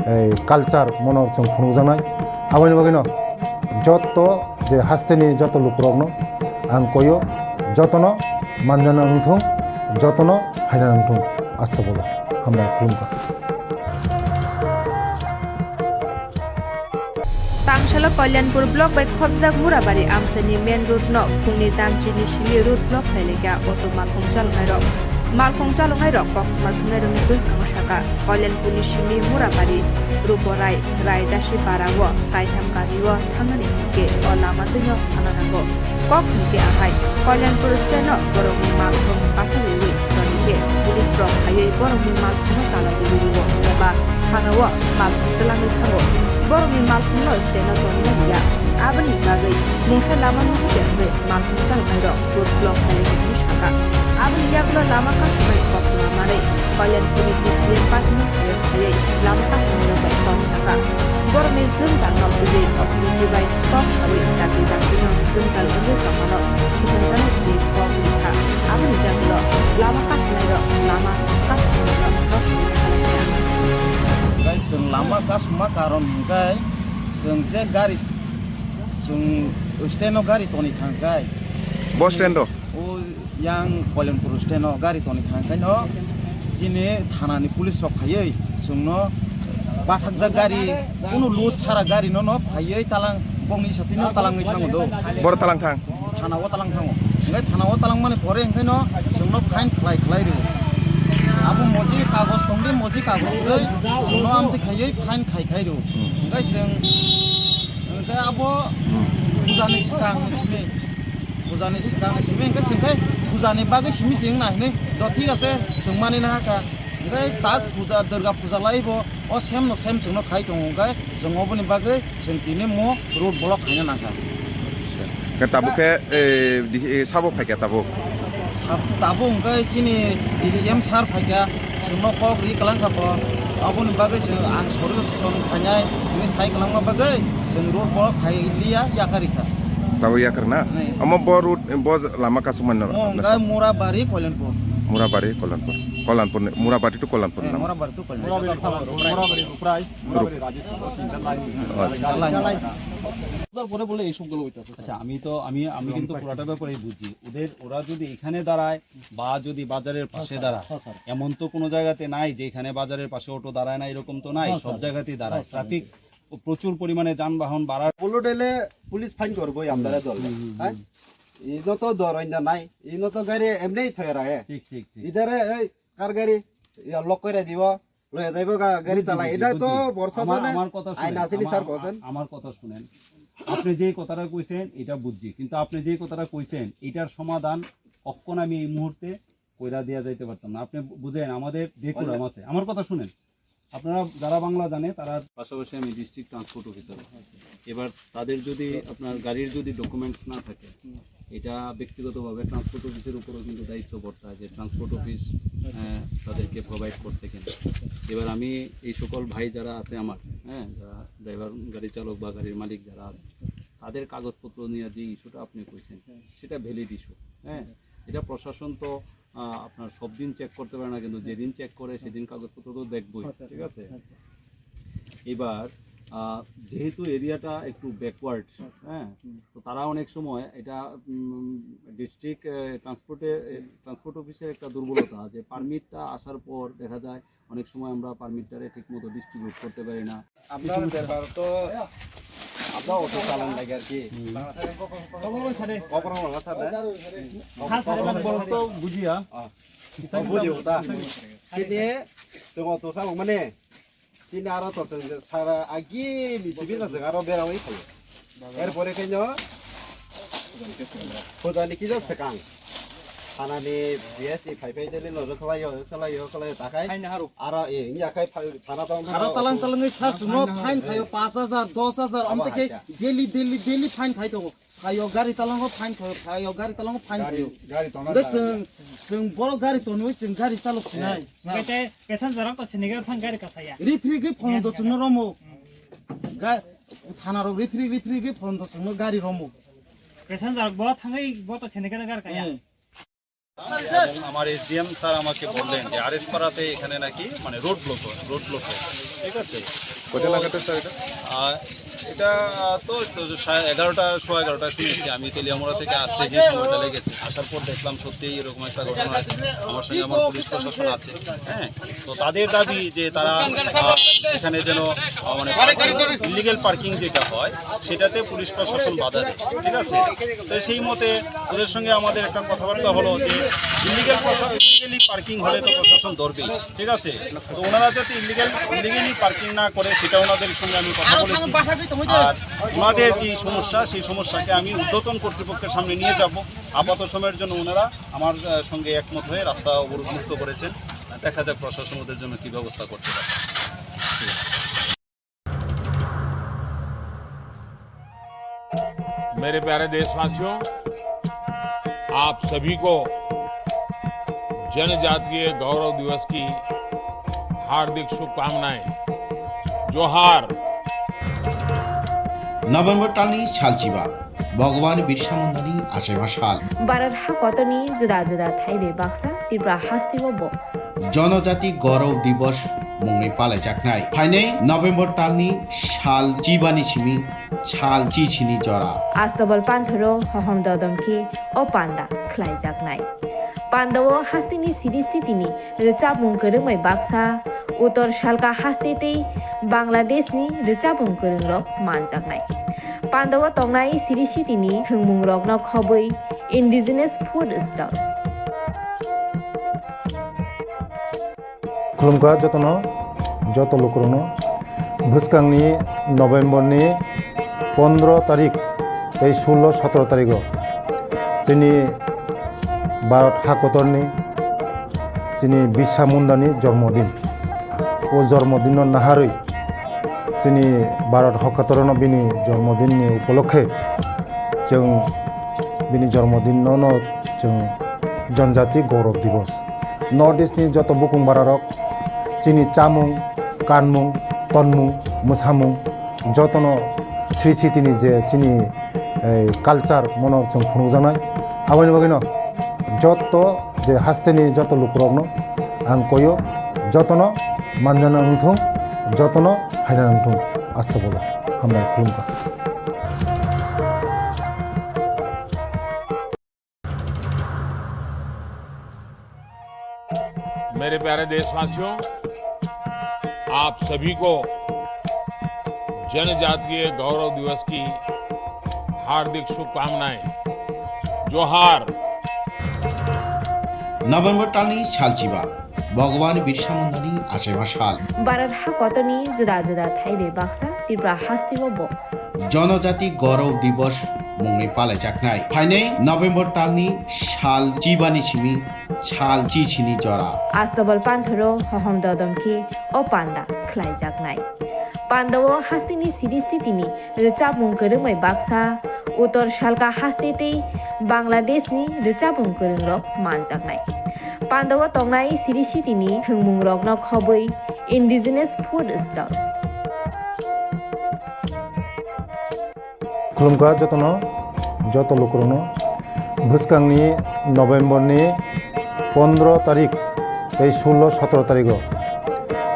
eh, culture mono chwng phunukjaknai. Aboni bagwino joto je hasteni joto lukurokno ang koyo, jotono manjana wngthung, jotono phaina wngthung. Astobolo hambai, khulumkha. Tangsalo Kalyanpur block bai khopjak Murabari amchaini main road no phungni tamchini simi road block khlailaikha auto malkhung chaloknairok. Malkhung chaloknairok koktwma thumnairokni bwskango saka Kalyanpurni simi Murabari, Ruporai, Raidasi para o kaitham kami o thangnani hinkhe o lama twino thangna nango. Kok hinkhe ahai, Kalyanpur stand-o borokni malkhung pathagwiwi tongkhe police rok phaiwi borokni malkhungno tala rwwi rwo eba thana-o malkhung twlangwi thango. Borokni malkhungno stand-o tonina rwya. Aboni bagwi mungsa lama nuhukya wngwi malkhung chaloknairok road block khailai hwnwi sakha. Aboni yagulo lama kasumani koktwma manwi Kalyanpurni D C M party-no phaiwi lama kasumnairok bai kok sakha. Borokni jwngjal no twiwi authority bai kok sawi dakti dakti no jwngjal wngwi tongmano supungjaknai hwnwi kok rikha. Aboni yagulo lama kasumnairok lama kasumnairok kok sawi kha. Bai chwng lama kasumma karon hwnkhe chwng je gari, chwng stand-o gari toni thangkhe. Bo stand-o? O yang Kalyanpur stand-o gari toni thangkhe no chini thanani police rok phaiwi chwngno bathakjak gari, kunu load chara gari no no phaiwi talang bongni satino talangwi thango do. Boro talang thang? Thana o talang thango. Hwnkhe thana o talang mani pore hwnkhe no chwngno fine khlai khlai rw. Abo moji kagoj tongdi, moji kagoj kwrwi chwngno amtwi khaiwi fine khai khai rw. Hwnkhe chwng Hwnkhe abo pujani swkang ni simi, pujani swkang ni simi hwnkhe chwngkhe pujani bagwi simi se wngna hinwi do thik ase chwng mani nahakha. Hwnkhe tak puja, Durga puja laibo o same no same chwngno khai tongo, hwnkhe chwng oboni bagwi chwng tini mo road block khaina nangkha. Khe tabuk khe, eh, di-, eh, sabo phaikha tabuk? Sa-, tabuk hwnkhe chini D C M sir phaikha, chwngno kok ri kwlangkha bo, aboni bagwi chwng ang solution khainai hwnwi sai kwlangma bagwi chwng road block khai liya, yakarikha. Tabuk yakar na? Nai. Omo bo road, bo lama kasumani no? Mo hwnkhe Murabari, Koilanpur. Murabari, Koilanpur. Koilanpur ni, Murabari to Koilanpur Eh, na? Murabari to Koilanpur. মোরাবাড়ি, মোরাবাড়ি, মোরাবাড়ি, মোরাবাড়ি, রাজেশ, তিনটা লাইন। আচ্ছা। তিনটা লাইন। তারপরে বলে এইসবগুলো হইতাছে। আচ্ছা, আমি তো, আমি, আমি কিন্তু পুরাটা ব্যাপারেই বুঝি। ওদের, ওরা যদি এখানে দাঁড়ায় বা যদি বাজারের পাশে দাঁড়ায়, এমন তো কোনো জায়গাতে নাই যে এখানে বাজারের পাশে অটো দাঁড়ায় না, এরকম তো নাই। সব জায়গাতেই দাঁড়ায়। ট্রাফিক প্রচুর পরিমাণে যানবাহন বাড়ার। Polo dele police fine korbo amdare dol. Hai? Ino to dor oinda nai. Ino to gari emnei thoya rahe. ঠিক, ঠিক, ঠিক। Idare ei kar gari ya lock kore dibo. Loya jaibo ga gari বুঝছি, chalai. বুঝছি, এটা তো বুঝছি। বর্ষা আমার, চলে। আমার কথা আইন শুনেন, আছে নি আমার, স্যার বলছেন? আমার কথা শুনেন। আপনি যেই কথাটা কইছেন, এটা বুঝছি। কিন্তু আপনি যেই কথাটা কইছেন, এটার সমাধান কখন আমি এই মুহূর্তে কইরা দেয়া যাইতে পারতাম না। আপনি বু-, বুঝেন, আমাদের ডেকোরাম আছে। আমার কথা শুনেন। আপনারা যারা বাংলা জানে, তারা পাশাপাশি আমি ডিস্ট্রিক্ট ট্রান্সপোর্ট অফিসার। এবার তাদের যদি, আপনার গাড়ির যদি ডকুমেন্টস না থাকে, এটা ব্যক্তিগতভাবে ট্রান্সপোর্ট অফিসের উপরেও কিন্তু দায়িত্ব বর্তায় যে ট্রান্সপোর্ট অফিস, আহ, তাদেরকে প্রোভাইড করছে কিনা। এবার আমি এই সকল ভাই যারা আছে আমার, হ্যাঁ, যারা ড্রাইভার, গাড়ি চালক বা গাড়ির মালিক যারা আছে, তাদের কাগজপত্র নিয়ে যে ইস্যুটা আপনি কইছেন, সেটা ভ্যালিড ইস্যু। হ্যাঁ, এটা প্রশাসন তো, আহ, আপনার সব দিন চেক করতে পারে না, কিন্তু যেদিন চেক করে সেদিন কাগজপত্র তো দেখবই, হ্যাঁ, স্যার। ঠিক আছে? হ্যাঁ, স্যার। এবার, আহ, যেহেতু এরিয়াটা একটু ব্যাকওয়ার্ড, হ্যাঁ, তো তারা অনেক সময় এটা, উম, ডিস্ট্রিক্ট, আহ, ট্রান্সপোর্টে, আহ, ট্রান্সপোর্ট অফিসের একটা দুর্বলতা, যে পারমিটটা আসার পর দেখা যায় অনেক সময় আমরা পারমিটটারে ঠিক মতো ডিস্ট্রিবিউট করতে পারি না। আপনার ব্যাপার তো আপনার অটো চালান লাগে আর কি। কখনো ভাঙা থাকে। তো বুঝিয়া। বুঝিও তা। Sini, chwng auto chalo mani. Chini aro to chwng sara agini simi na chwng aro berawi phaio. Erpore khenyo pujani kisa swkang. Thanani B S ni phai phai dele no rwkhlaio, rwkhlaio, rwkhlaio takhai. Aro e wngya khai thana tong. Aro talang talangwi sar chwngno fine khaio pash hajar, dos hajar, amtwi khe daily, daily, daily fine khai tongo. Phaio gari talango fine khaio, phaio gari talango fine khaio. Gari tona. Hwnkhe chwng, chwng borok gari tonwi chwng gari chalok sinai. Hwnkhe tei passenger rok to sini gari thang gari kasaya. Rifrigwi phono do chwngno romo. Ga-, thana rok rifrig rifrigwi phono do chwngno gari romo. Passenger bo thangwi bo to sini gari gari kaya. Hmm. এবং আমার SDM sir আমাকে বললেন যে আরএস পাড়াতে এখানে নাকি মানে road block হয়, রোড ব্লক হয়, ঠিক আছে? কটা নাগাদ স্যার এটা? আহ, এটা তো, তো সাড়ে এগারোটা, সোয়া এগারোটায় শুনেছি আমি। তেলিয়ামুড়া থেকে আসতে যে সময়টা লেগেছে, আসার পর দেখলাম সত্যিই এরকম একটা ঘটনা আছে। আমার সঙ্গে আমার পুলিশ প্রশাসন আছে, হ্যাঁ। তো তাদের দাবি যে তারা, আহ, এখানে যেন, আহ, মানে ইলিগেল পার্কিং যেটা হয়, সেটাতে পুলিশ প্রশাসন বাধা দেয়, ঠিক আছে? তো সেই মতে ওদের সঙ্গে আমাদের একটা কথাবার্তা হলো যে ইলিগেল, ইলিগেলি পার্কিং হলে তো প্রশাসন ধরবেই, ঠিক আছে? তো ওনারা যাতে ইলিগেল, ইলিগেলি পার্কিং না করে, সেটা ওনাদের সঙ্গে আমি কথা বলেছি। আর ওনাদের যে সমস্যা, সেই সমস্যাকে আমি ঊর্ধ্বতন কর্তৃপক্ষের সামনে নিয়ে যাব। আপাত সময়ের জন্য ওনারা আমার, আহ, সঙ্গে একমত হয়ে রাস্তা অবরোধ মুক্ত করেছেন। দেখা যাক প্রশাসন ওদের জন্য কী ব্যবস্থা করতে পারে। मेरे प्यारे देशवासियों, आप सभी को जनजातीय गौरव दिवस की हार्दिक शुभकामनाएं। जोहार। November talni salchiba, Bhagwan Birsa Mundani achaima sal. Bharat hakotorni juda juda thai bai baksa Tripura hasteo bo Jonojati Gaurav Divas mungwi palaijaknai. Phainai November talni sal chibani simi sal chichini jora. Astabal panthoro hohom dodom khe o panda khlaijaknai. Pandao hasteni siri sitini rwchapmung kwrwngmai baksa, Uttor Salka haste tei Bangladeshni rwchapmung kwrwngrok manjaknai. Pandao tongnai siri sitini thwngmungrokno khobwi indigenous food stall. Khulumkha jotono, joto lukurokno. Bwskangni November ni pondro tarik tei sullo sotro tarigo chini Bharat hakotorni Chini Birsa Mundani jormodin. O jormodinno naharwi chini Bharat hokkatorono bini jormodinni upolokhe chwng bini jormodinno no chwng Janjati Gaurav Divas. North East ni joto bukung bararok chini chamung, kanmung, tonmung, mwsamung jotono Sri Sitini je chini, eh, culture mono chwng phunukjaknai. Aboni bagwino joto je hasteni joto lukurokno ang koyo, jotono manjana wngthung, jotono phaina wngthung. Astagfirullah. Hambai, khulumkha. मेरे प्यारे देशवासियों, आप सभी को जनजातीय गौरव दिवस की हार्दिक शुभकामनाएं। जोहार। November talni salchiba, Bhagwan Birsa Mundani achaima sal. Bharat hakotorni juda juda thaibai baksa Tripura hasteo bo Janajati Gaurav Divas mungwi palaijaknai. Phainai November talni sal chibani simi sal chichini jora. Astobal panthoro hohom dodom khe o panda khlaijaknai. Pandao hasteni Sri Sitini rwchapmung kwrwngbai baksa, Uttor Salka haste tei Bangladeshni rwchapmung kwrwngrok manjaknai. Pandao tongnai Sri Sitini thwngmungrokno khobwi indigenous food stall. Khulumkha jotono, joto lukurokno. Bwskangni November ni pondro tarik tei sullo sotro tarigo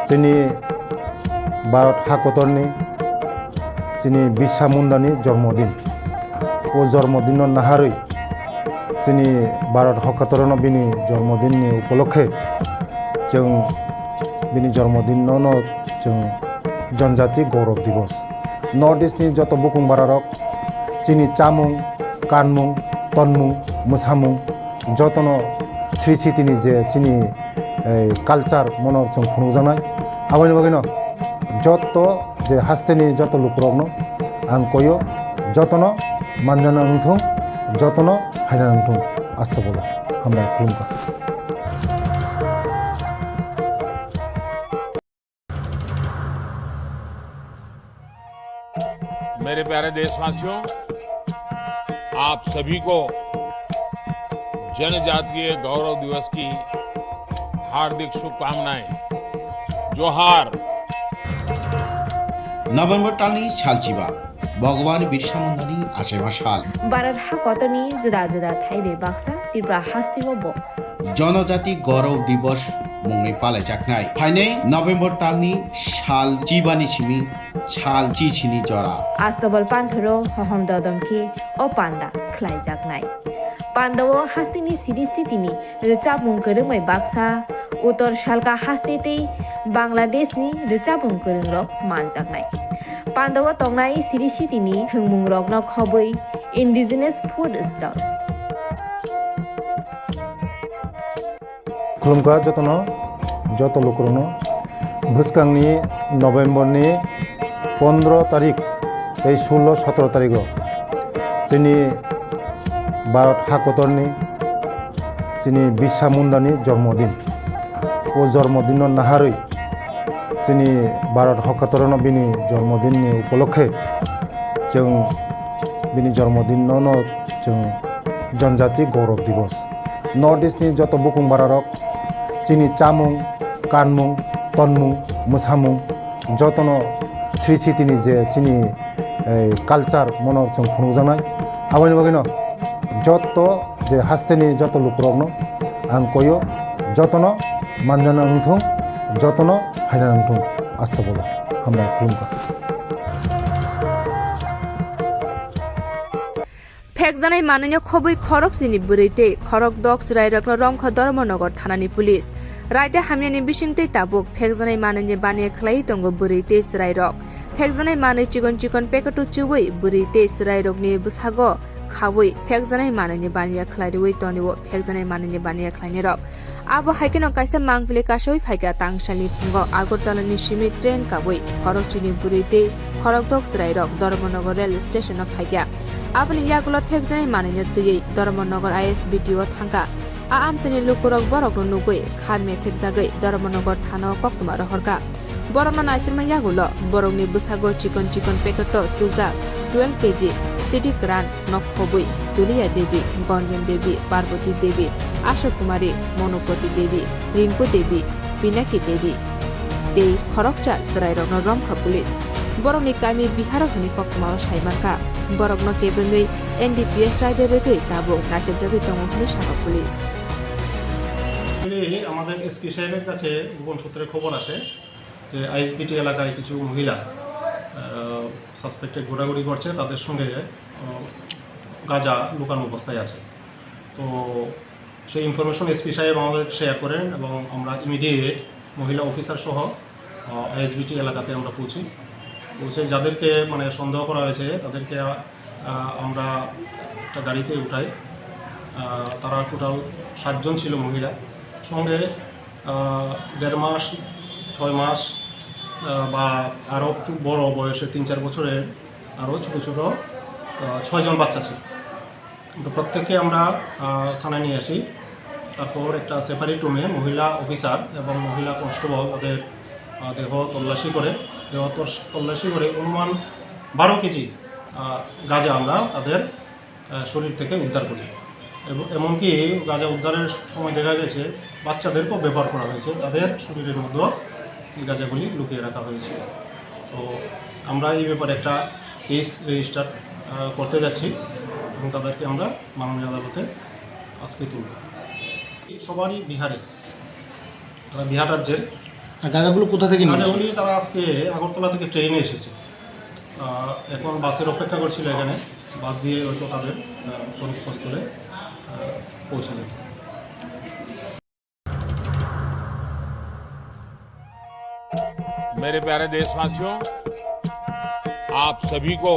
chini Bharat hakotorni chini Birsa Mundani jormodin. O jormodinno naharwi chini Bharat hokkatorono bini jormodinni upolokhe chwng bini jormodinno no chwng Janjati Gaurav Divas. North East ni joto bukung bararok chini chamung, kanmung, tonmung, mwsamung jotono Sri Sitini je chini, eh, culture mono chwng phunukjaknai. Aboni bagwino joto je hasteni joto lukurokno ang koyo, jotono manjana wngthung, jotono phaina wngthung. Astagfirullah. Hambai, khulumkha. मेरे प्यारे देशवासियों, आप सभी को जनजातीय गौरव दिवस की हार्दिक शुभकामनाएं। जोहार। November talni salchiba, Bhagwan Birsa Mundani achaima sal. Bharat hakotorni juda juda thaibai baksa Tripura hasteo bo Janajati Gaurav Divas mungwi palaijaknai. Phainai November talni sal chibani simi sal chichini jora. Astobal panthoro hohom dodom khe o panda khlaijaknai. Pandao hasteni Sri Sitini rwchapmung kwrwngbai baksa, Uttor Salka haste tei Bangladeshni rwchapmung kwrwngrok manjaknai. Pandao tongnai Sri Sitini thwngmungrokno khobwi indigenous food stall. Khulumkha jotono, joto lukurokno. Bwskangni November ni pondro tarik tei sullo sotro tarigo chini Bharat hakotorni chini Birsa Mundani jormodin. O jormodinno naharwi chini Bharat hokkatorono bini jormodinni upolokhe chwng bini jormodinno no chwng Janjati Gaurav Divas. North East ni joto bukung bararok chini chamung, kanmung, tonmung, mwsamung jotono Sri Sitini je chini, eh, culture mono chwng phunukjaknai. Aboni bagwino joto je hasteni joto lukurokno ang koyo, jotono manjana wngthung, jotono phaina wngthung. Astagfirullah. Hambai, khulumkha. Phekjanai manwino khobwi khorok chini bwrwi tei khorok dok chwrairokno romkha Dharmanagar thanani police. Raida hamyani bisingtwi tabuk phekjanai manwini baniya khlaiwi tongo bwrwi tei chwrairok. Phekjanai manwi chikon chikon packet-o chuwi bwrwi tei chwrairokni bwsago khawi phekjanai manwini baniya khlai rwui tonio phekjanai manwini baniya khlainirok. Abo hai kheno kaisa mangpili kasawi phaikha tangsalni phungo Agartala ni simi train kabwi khorokchini bwrwi tei khorokdok chwrairok Dharmanagar rail station o phaikha. Aboni yagulo thekjaknai manwino twiwi Dharmanagar I S B T O thangkha. A amchaini lukurok borokno nugwi kha methekjagwi Dharmanagar thana-o koktwma rohorkha. Borokno naisirma yagulo borokni bwsago chikon chikon packet-o chujak twelve K G sidi kwran nok khobwi Tuliya Devi, Gonjen Devi, Parvati Devi, Asha Kumari, Monopati Devi, Rinku Devi, Pinaki Devi tei khoroksa chwrairokno romkha police. Borokni kami Biharo hwnwi koktwmao sai mankha. Borokno kebengwi N D P S raida rwgwi tabuk nachepjagwi tongo hwnwi sakha police. Actually, আমাদের এসপি সাহেবের কাছে গোপন সূত্রে খবর আসে যে আইএসবিটি এলাকায় কিছু মহিলা, আহ, সাসপেক্টে ঘোরাঘুরি করছে, তাদের সঙ্গে, আহ, গাঁজা লুকানো অবস্থায় আছে। তো সেই ইনফরমেশন এসপি সাহেব আমাদের শেয়ার করেন এবং আমরা ইমিডিয়েট মহিলা অফিসার সহ, আহ, আইএসবিটি এলাকাতে আমরা পৌঁছি। পৌঁছে যাদেরকে, মানে, সন্দেহ করা হয়েছে, তাদেরকে, আহ, আমরা একটা গাড়িতে উঠাই। আহ, তারা টোটাল সাতজন ছিল মহিলা। সঙ্গে, আহ, দেড় মাস, ছয় মাস, আহ, বা আরও একটু বড় বয়সে, তিন চার বছরের আরও ছোটো ছোটো, আহ, ছয়জন বাচ্চা ছিল। তো প্রত্যেককে আমরা, আহ, থানায় নিয়ে আসি। তারপর একটা সেপারেট রুমে মহিলা অফিসার এবং মহিলা কনস্টেবল তাদের, আহ, দেহ তল্লাশি করে, দেহ তস-, তল্লাশি করে অনুমান বারো কেজি, আহ, গাঁজা আমরা তাদের, আহ, শরীর থেকে উদ্ধার করি। এবং এমনকি গাঁজা উদ্ধারের সময় দেখা গেছে বাচ্চাদেরকেও ব্যবহার করা হয়েছে, তাদের শরীরের মধ্যে এই গাঁজাগুলি লুকিয়ে রাখা হয়েছিল। তো আমরা এই ব্যাপারে একটা কেস রেজিস্টার, আহ, করতে যাচ্ছি এবং তাদেরকে আমরা মাননীয় আদালতে আজকে তুলব। এই সবারই বিহারে, তারা বিহার রাজ্যের। আর গাঁজাগুলো কোথা থেকে নিয়ে আসে? গাঁজাগুলি তারা আজকে আগরতলা থেকে ট্রেনে এসেছে। আহ, এখন বাসের অপেক্ষা করছিল এখানে, বাস দিয়ে হয়তো তাদের, আহ, গন্তব্যস্থলে, আহ, পৌঁছে যেত। मेरे प्यारे देशवासियों, आप सभी को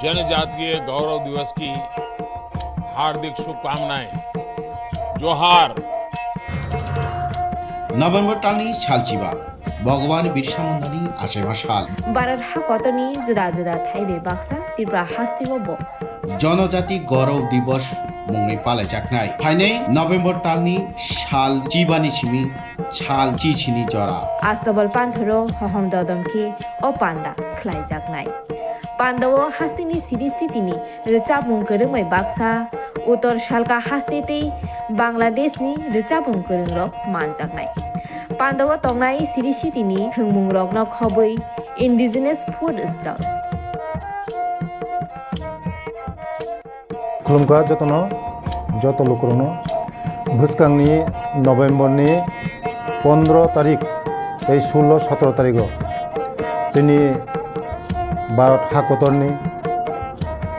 जनजातीय गौरव दिवस की हार्दिक शुभकामनाएं। जोहार। November talni salchiba, Bhagwan Birsa Mundani achaima sal. Bharat hakotorni juda juda thai bai baksa Tripura hasteo bo Jonojati Gaurav Divas mungwi palaijaknai. Phainai November talni sal chibani simi sal chichini jora. Astobal panthoro hohom dodom khe o panda khlaijaknai. Pandao hasteni siri sitini rwchapmung kwrwngbai baksa, Uttor Salka haste tei Bangladeshni rwchapmung kwrwngrok manjaknai. Pandao tongnai siri sitini thwngmungrokno khobwi Indigenous Food Stall. Khulumkha jotono, joto lukurokno. Bwskangni November ni pondro tarik tei sullo sotro tarigo chini Bharat hakotorni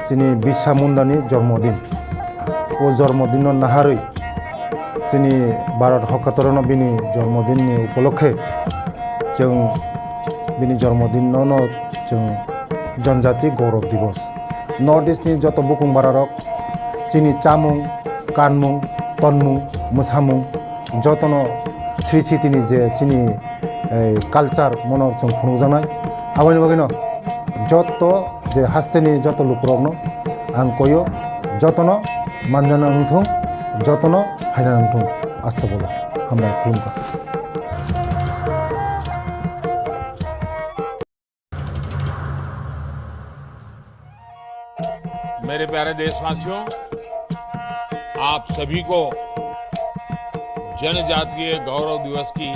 chini Birsa Mundani jormodin. O jormodinno naharwi chini Bharat hakotorno bini jormodinni upolokhe chwng bini jormodinno no chwng Janjati Gaurav Divas. North East ni joto bukung bararok chini chamung, kanmung, tonmung, mwsamung jotono sri sitini je chini, eh, culture mono chwng phunukjaknai. Aboni bagwino joto je hasteni joto lukurokno ang koyo, jotono manjana wngthung, jotono phaina wngthung. Astobolo hambai khulumkha. मेरे प्यारे देशवासियों, आप सभी को जनजातीय गौरव दिवस की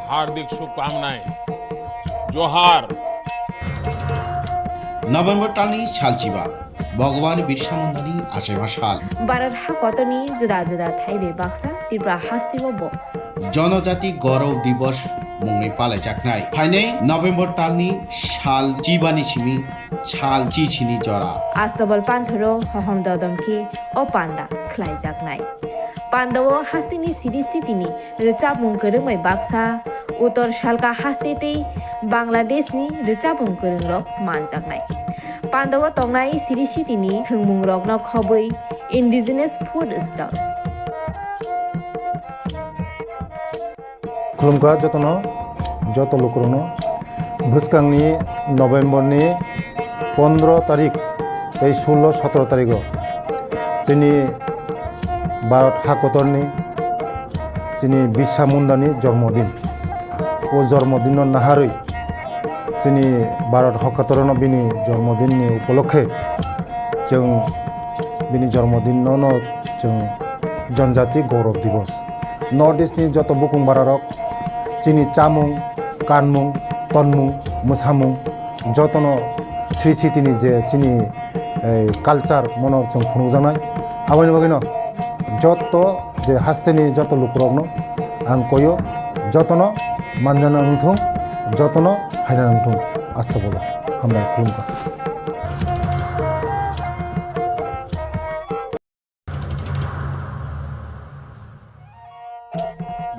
हार्दिक शुभकामनाएं। जोहार। November talni salchiba, Bhagwan Birsa Mundani achaima sal. Bharat hakotorni juda juda thai bai baksa Tripura hasteo bo Jonojati Gaurav Divas mungwi palaijaknai. Phainai November talni sal chibani simi sal chichini jora. Astobal panthoro hohom dodom khe o panda khlaijaknai. Pandao hasteni siri sitini rwchapmung kwrwngbai baksa, Uttor Salka haste tei Bangladeshni rwchapmung kwrwngrok manjaknai. Pandao tongnai siri sitini thwngmungrokno khobwi Indigenous Food Stall. Khulumkha jotono, joto lukurokno. Bwskangni November ni pondro tarik tei sullo sotro tarigo chini Bharat hakotorni chini Birsa Mundani jormodin. O jormodinno naharwi chini Bharat hakotorno bini jormodinni upolokhe chwng bini jormodinno no chwng Janjati Gaurav Divas. North East ni joto bukung bararok chini chamung, kanmung, tonmung, mwsamung jotono Sri Sitini je chini, eh, culture mono chwng phunukjaknai. Aboni bagwino joto je hasteni joto lukurokno ang koyo, jotono manjana wngthung, jotono phaina wngthung. Astagfirullah. Hambai, khulumkha.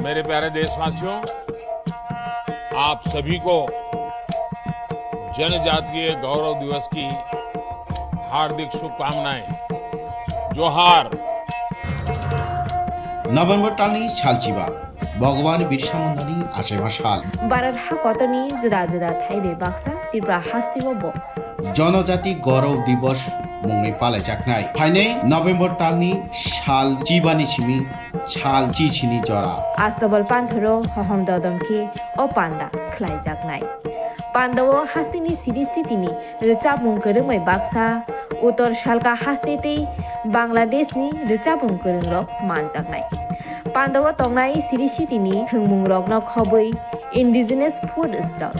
मेरे प्यारे देशवासियों, आप सभी को जनजातीय गौरव दिवस की हार्दिक शुभकामनाएं। जोहार। November talni salchiba, Bhagwan Birsa Mundani achaiba sal. Bharat hakotorni juda juda thai bai baksa Tripura hasteo bo Janajati Gaurav Divas mungwi palaijaknai. Phainai November talni sal chibani simi sal chichini jora. Astobal panthoro hohom dodom khe o panda khlaijaknai. Pandao hasteni siri sitini rwchapmung kwrwngbai baksa, Uttor Salka haste tei Bangladeshni rwchapmung kwrwngrok manjaknai. Pandao tongnai siri sitini thwngmungrokno khobwi indigenous food stall.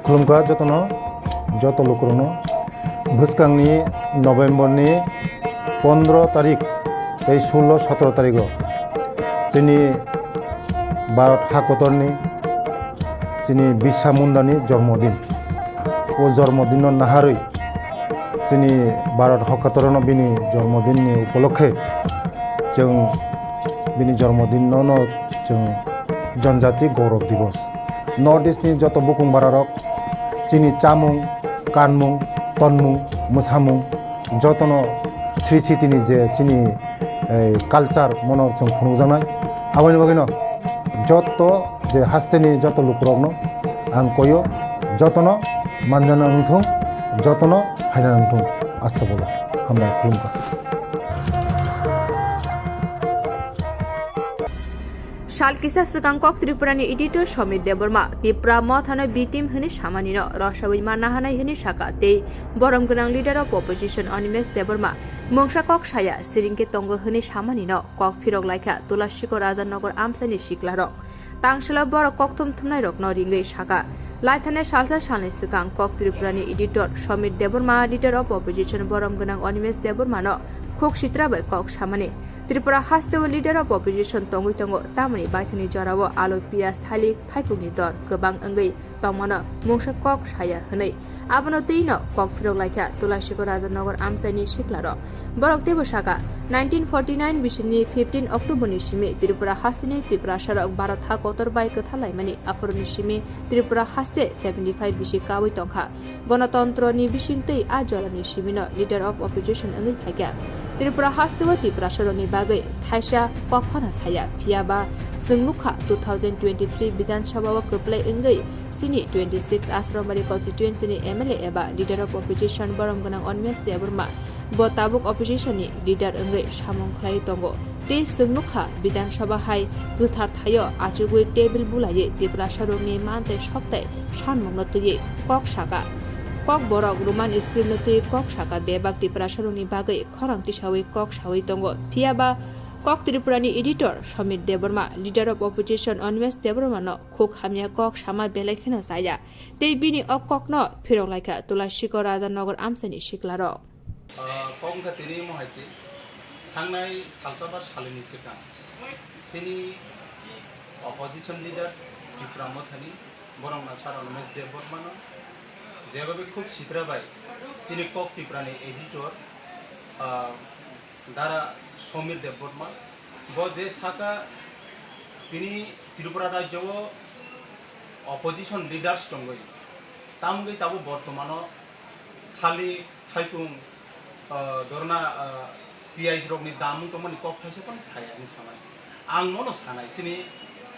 Khulumkha jotono, joto lukurokno. Bwskangni November ni pondro tarik tei sullo sotro tarigo chini Bharat hakotorni chini Birsa Mundani jormodin. O jormodinno naharwi chini Bharat hakotorno bini jormodinni upolokhe chwng bini jormodinno no chwng Janjati Gaurav Divas. North East ni joto bukung bararok chini chamung, kanmung, tonmung, mwsamung jotono Sri Sitini je chini, eh, culture mono chwng phunukjaknai. Aboni bagwino joto je hasteni joto lukurokno ang koyo, jotono manjana wngthung, jotono phaina wngthung. Astagfirullah. Hambai, khulumkha. Sal kisa swkang kok Tripurani editor Somir Debbarma, Tipra mothano B team hwnwi samanino rosawi manna hanai hwnwi saka tei borom gwnang leader of opposition Animesh Debbarma mungsa kok saya siringkhe tongo hwnwi samanino kok phirok laikha Tulashikor Raja Nagar amchaini siklarok. Tangselo borok kokthum thumnairokno ringwi saka. Laithani salsa salni swkang kok Tripurani editor Somir Debbarma, leader of opposition borom gwnang Animesh Debbarmano khuk sitra bai kok samani. Tripura hasteo leader of opposition tongwi tongo, tamoni baithangni jorao alu, piyaj, thalik, thaipungni dor kwbang wngwi tongmano mungsa kok saya hwnwi. Abono twino kok phirok laikha Tulashikor Raja Nagar amchaini siklarok. Borok teibo saka, nineteen forty nine bisini fifteen October ni simi Tripura hasteni Tiprasarok Bharat ha kotor bai kwthar laimani, aphuruni simi Tripura haste seventy five bisi kaui tongkha. Gonotontroni bisingtwi a jorani simino leader of opposition wngwi phaikha. Tripura hasteo Tiprasarokni bagwi thaisa kok phano saya, phiyaba chwng nukha two thousand twenty three Bidhan Sabha o kwplai wngwi sini twenty six Asrambari constituency ni M L A eba leader of opposition borom gwnang Animesh Debbarma bo tabuk opposition ni leader wngwi samung khlai tongo. Tei chwng nukha Bidhan Sabha hai kwthar thaio achugwi table bulaiwi Tiprasarokni man tei sok tei sanmungno twiwi kok saka. Kok borok Roman script no twiwi kok saka bebak Tiprasarokni bagwi khorang tisawi kok sawi tongo. Phiyaba kok Tripurani editor Somir Debbarma, leader of opposition Animesh Debbarmano khuk hamya kok sama belai kheno chaya. Tei bini o kokno phirok laikha Tulashikor Raja Nagar amchaini siklarok. Ah, kok wngkha tini omo hai se, thangnai salsa ba salini swkang chini opposition leaders Tipra Mothani, borok nang sar Animesh Debbarmano jebabe khuk sitra bai chini kok Tiprani editor, ah, Dara Somir Debbarma, bo je saka tini Tripura rajyo o opposition leaders tongwi, tamgwi tabuk bortomano khali thaipung, ah, dorna, ah, piyaj rokni dam wng tongmani kok thaisa phano saya hinwi samani. Ang nono sanai chini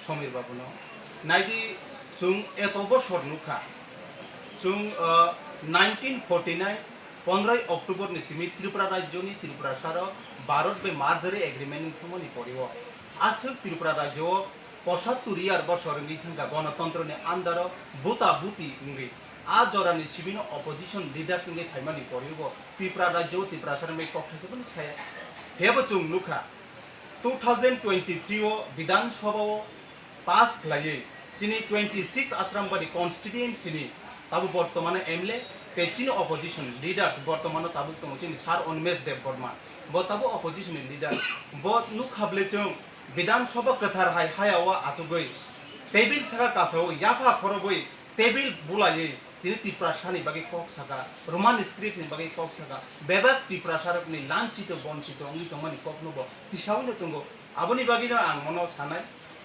Somir babuno. Naidi chwng eto bosor nukha. Chwng, ah, nineteen forty nine Pondroi October ni simi Tripura rajyo ni Tripura saro Bharat bai merger agreement wngthangmani pori o aswk Tripura rajyo o pochattor year bosor wngwi thangkha gonotontro ni under o buta buti wngwi. A jora ni simi no opposition leaders wngwi phaimani pori o Tripura rajyo o Tripura saro bai kok thaisa phano saya. Phiyabo chwng nukha two thousand twenty-three o Bidhan Sabha o pass khlaiwi chini twenty-six Asrambari constituency ni tabuk bortomano M L A tei chini opposition leaders bortomano tabuk tongo chini Sir Animesh Debbarma, bo tabuk opposition ni leader. Bo nukha bwle chwng Bidhan Sabha kwthar hai haya o achugwi table saka kasao yapha khorogwi table bulaiwi tini Tiprasa ni bagwi kok saka, Roman script ni bagwi kok saka, bebak Tiprasa rok ni lanchito bonchito wngwi tongmani kok no bo tisawi no tongo. Aboni bagwi no ang mono sanai,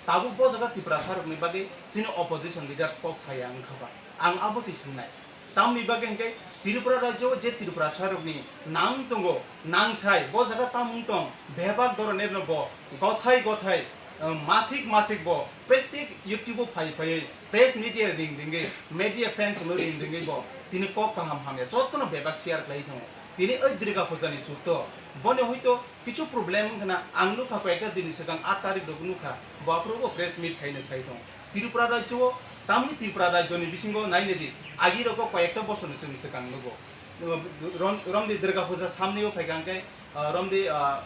tabuk bo jaga Tiprasa rok ni bagwi chini opposition leaders kok saya wngkha ba? Ang abo se swngnai. Tamni bagwi hwnkhe Tripura rajyo o je Tiprasa rok ni nang tongo, nangthai bo jaga tamung tong, bebak doroner no bo gothai gothai, eh, masik masik bo pratik YouTube o phai phaiwi press media ring ringwi, media friends no ring ringwi bo tini kok kaham hamya jotono bebak share khlai thango. Tini oi Durga puja ni chutto boni hoito kichu problem wngkha na, ang nukha koyekta din ni swkang aat tarik rok nukha bo aphuru bo press meet khaina sai tong. Tripura rajyo o, tamni Tripura rajyo ni bisingo naina di, agi rok bo koyekta bosor ni swkang swkang nugo. Rom-, romdi Durga puja samni o phaikha hwnkhe, ah, romdi, ah,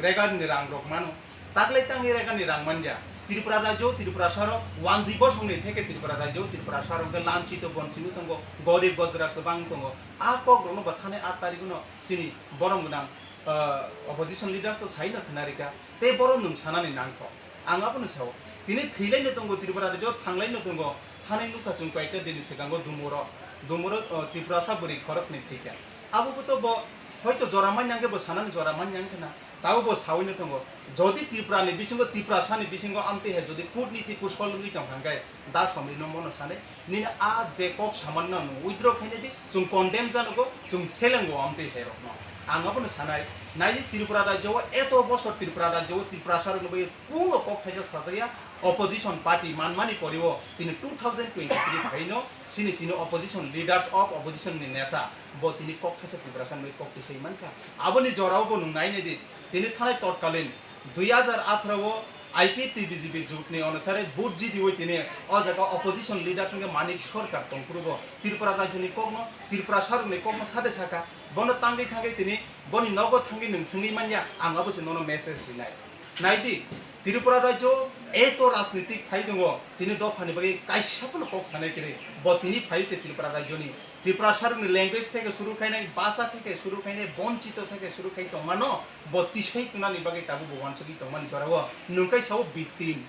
regar ni rang rok mano. Taklai tangni regar ni rang manya. Tripura rajyo, Tripura saro, wanji bosong ni theke Tripura rajyo, Tripura saro hwnkhe lanchito bonchito tongo, gorib gojra kwbang tongo. A kok rok no bo thani aat tarik no chini borom gwnang, ah, opposition leaders to sai no khna rika. Tei borom nwng sanani nangkho. Ang abono sao. Tini thwilaino tongo Tripura rajyo, thanglaino tongo. Thani nukha chwng koyekta dini swkango Dumuro, Dumuro, o, Tiprasa bwrwi khoroknwi thwikha. Abo bo to bo hoito jora manya hwnkhe bo sanani jora manya wngkha na. Tabo bo saui no tongo. Jodi Tripura ni bisingo, Tiprasa ni bisingo amtwi hai jodi kutniti kusol wngwi tongkha hwnkhe, Da Somrino mono sanai, nini a je kok samanno nwng withdraw khaina di, chwng condemn janogo, chwng selengo amtwi hai rokno. Ang abono sanai, nai di Tripura rajyo o eto bosor Tripura rajyo o Tiprasa rokno bai kuno kok thaisa sajaya, opposition party manmani poriwo tini two thousand twenty-three phaino chini tini opposition leaders of opposition ni neta bo tini kok thaisa Tiprasa ni bai kok tisai mankha. Aboni jorao bo nwng nai nai di, tini thanai totkalin dui hajar atharo o I P F T B J P jut ni onusare vote jidiwi tini o jaga opposition leaders wngkhe Manik Sarkar tongphuru bo Tripura rajyo ni kokno, Tripura sarok ni kokno sade saka, bono tangwi thangwi tini boni nogo thangwi nwng swngwi manya, ang abo se nono message rinai. Nai di, Tripura rajyo eto rajnitik phai tongo, tini dophani bagwi kaisa phano kok sanai kwrwi, bo tini phai se Tripura rajyo ni Tripura sarokni language theke suru khainai, basa theke suru khainai, bonchito theke suru khai tongmano, bo tisai tunani bagwi tabuk bo wansugwi tongmani jorao nwng khe sao victim.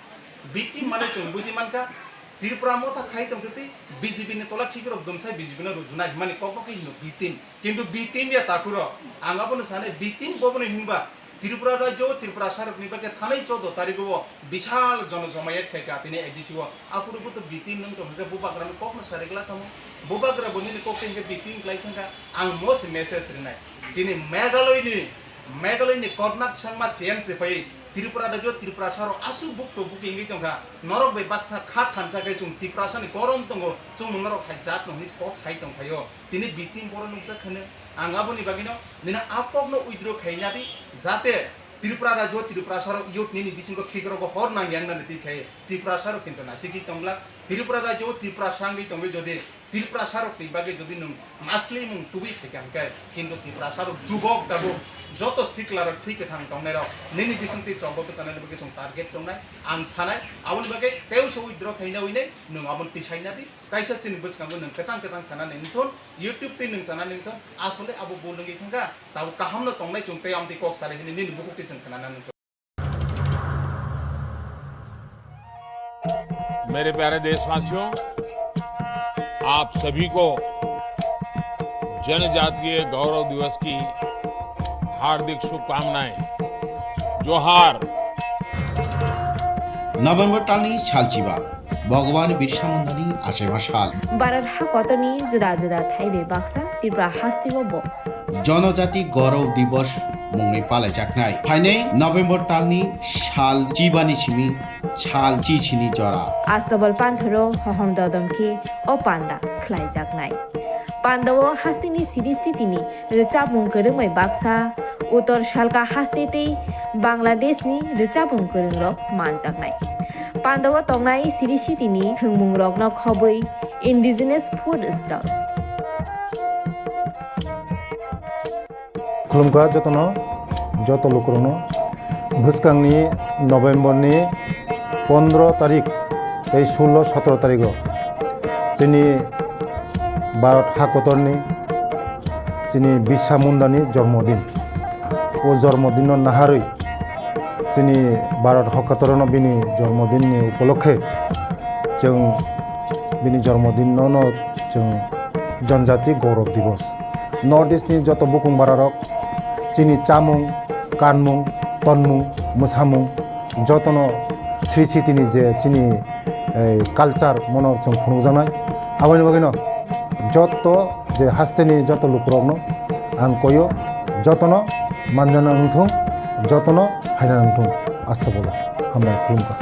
Victim mane chwng buji mankha, Tripura motha khai tongtwi B J P ni tola khikrok dumsai B J P no rujuna himani kokno khe hino victim. Kintu victim ya takhuro, ang abono sane victim boboni hinba Tripura rajyo, Tripura sarokni bagwi thanai choudo tarikgo bisal jono jomayat khaikha tini A D C o. Aphuru bo to victim nwng tong hwnkhe bubagrano kokno sarik la tamo. Bubagra bo nini kok tei hwnkhe victim klai thangkha. Ang mo se message rinai. Tini Meghalaya ni, Meghalaya ni Konrad Sangma C M se phai Tripura rajyo, Tripura saro aswk bukto buki wngwi tongkha. Norok bai baksa kha thansa khe chwng Tiprasa ni korom tongo, chwng norok hai jat no hwnwi kok sai tongphaio. Tini victim boro nukjak hwno. Ang aboni bagwino nini a kokno withdraw khaina di, jate Tripura rajyo, Tripura sarok youth nini bisingo khikrogo hor nang yang nani twi khai Tripura sarok kinto nasigwi tonglak. Tripura rajyo, Tripura sangwi tongwi jodi Tripura sarokni bagwi jodi nwng maslimung tubui phaikha hwnkhe, kinto Tripura sarok jubok tabuk joto siklarok thwi kwthang tongnairok nini bisingtwi chobok kwchanani bagwi chwng target tongnai. Ang sanai, aboni bagwi teibo se withdraw khaina winai nwng abono tisaina di. Kaisa chini bwskango nwng kwchang kwchang sanani wngthun, YouTube twi nwng sanani wngthun, asole abo bul wngwi thangkha, tabuk kahamno tongnai chwng tei amtwi kok salai hwnwi nini bukhuk twi chwng khwnanani wngthun. मेरे प्यारे देशवासियों, आप सभी को जनजातीय गौरव दिवस की हार्दिक शुभकामनाएं। जोहार। November talni salchiba, Bhagwan Birsa Mundani achaiba sal. Bharat hakotorni juda juda thai bai baksa Tripura hasteo bo Jonojati Gaurav Divas mungwi palaijaknai. Phainai November talni sal chibani simi sal chichini jora. Astabal panthoro hohom dodom khe o panda khlaijaknai. Pandao hasteni siri sitini rwchapmung kwrwng bai baksa, Uttor Salka haste tei Bangladeshni rwchapmung kwrwngrok manjaknai. Pandao tongnai siri sitini thwngmungrokno khobwi indigenous food stall. Khulumkha jotono, joto lukurokno. Bwskangni November ni pondro tarik tei sullo sotro tarigo chini Bharat hakotorni chini Birsa Mundani jormodin. O jormodinno naharwi chini Bharat hakotorno bini jormodinni upolokhe chwng bini jormodinno no chwng Janjati Gaurav Divas. North East ni joto bukung bararok chini chamung, kanmung, tonmung, mwsamung jotono sri sitini je chini, eh, culture mono chwng phunukjaknai. Aboni bagwino joto je hasteni joto lukurokno ang koyo, jotono manjana wngthung, jotono phaina wngthung. Asta bolo. Hambai khulumkha.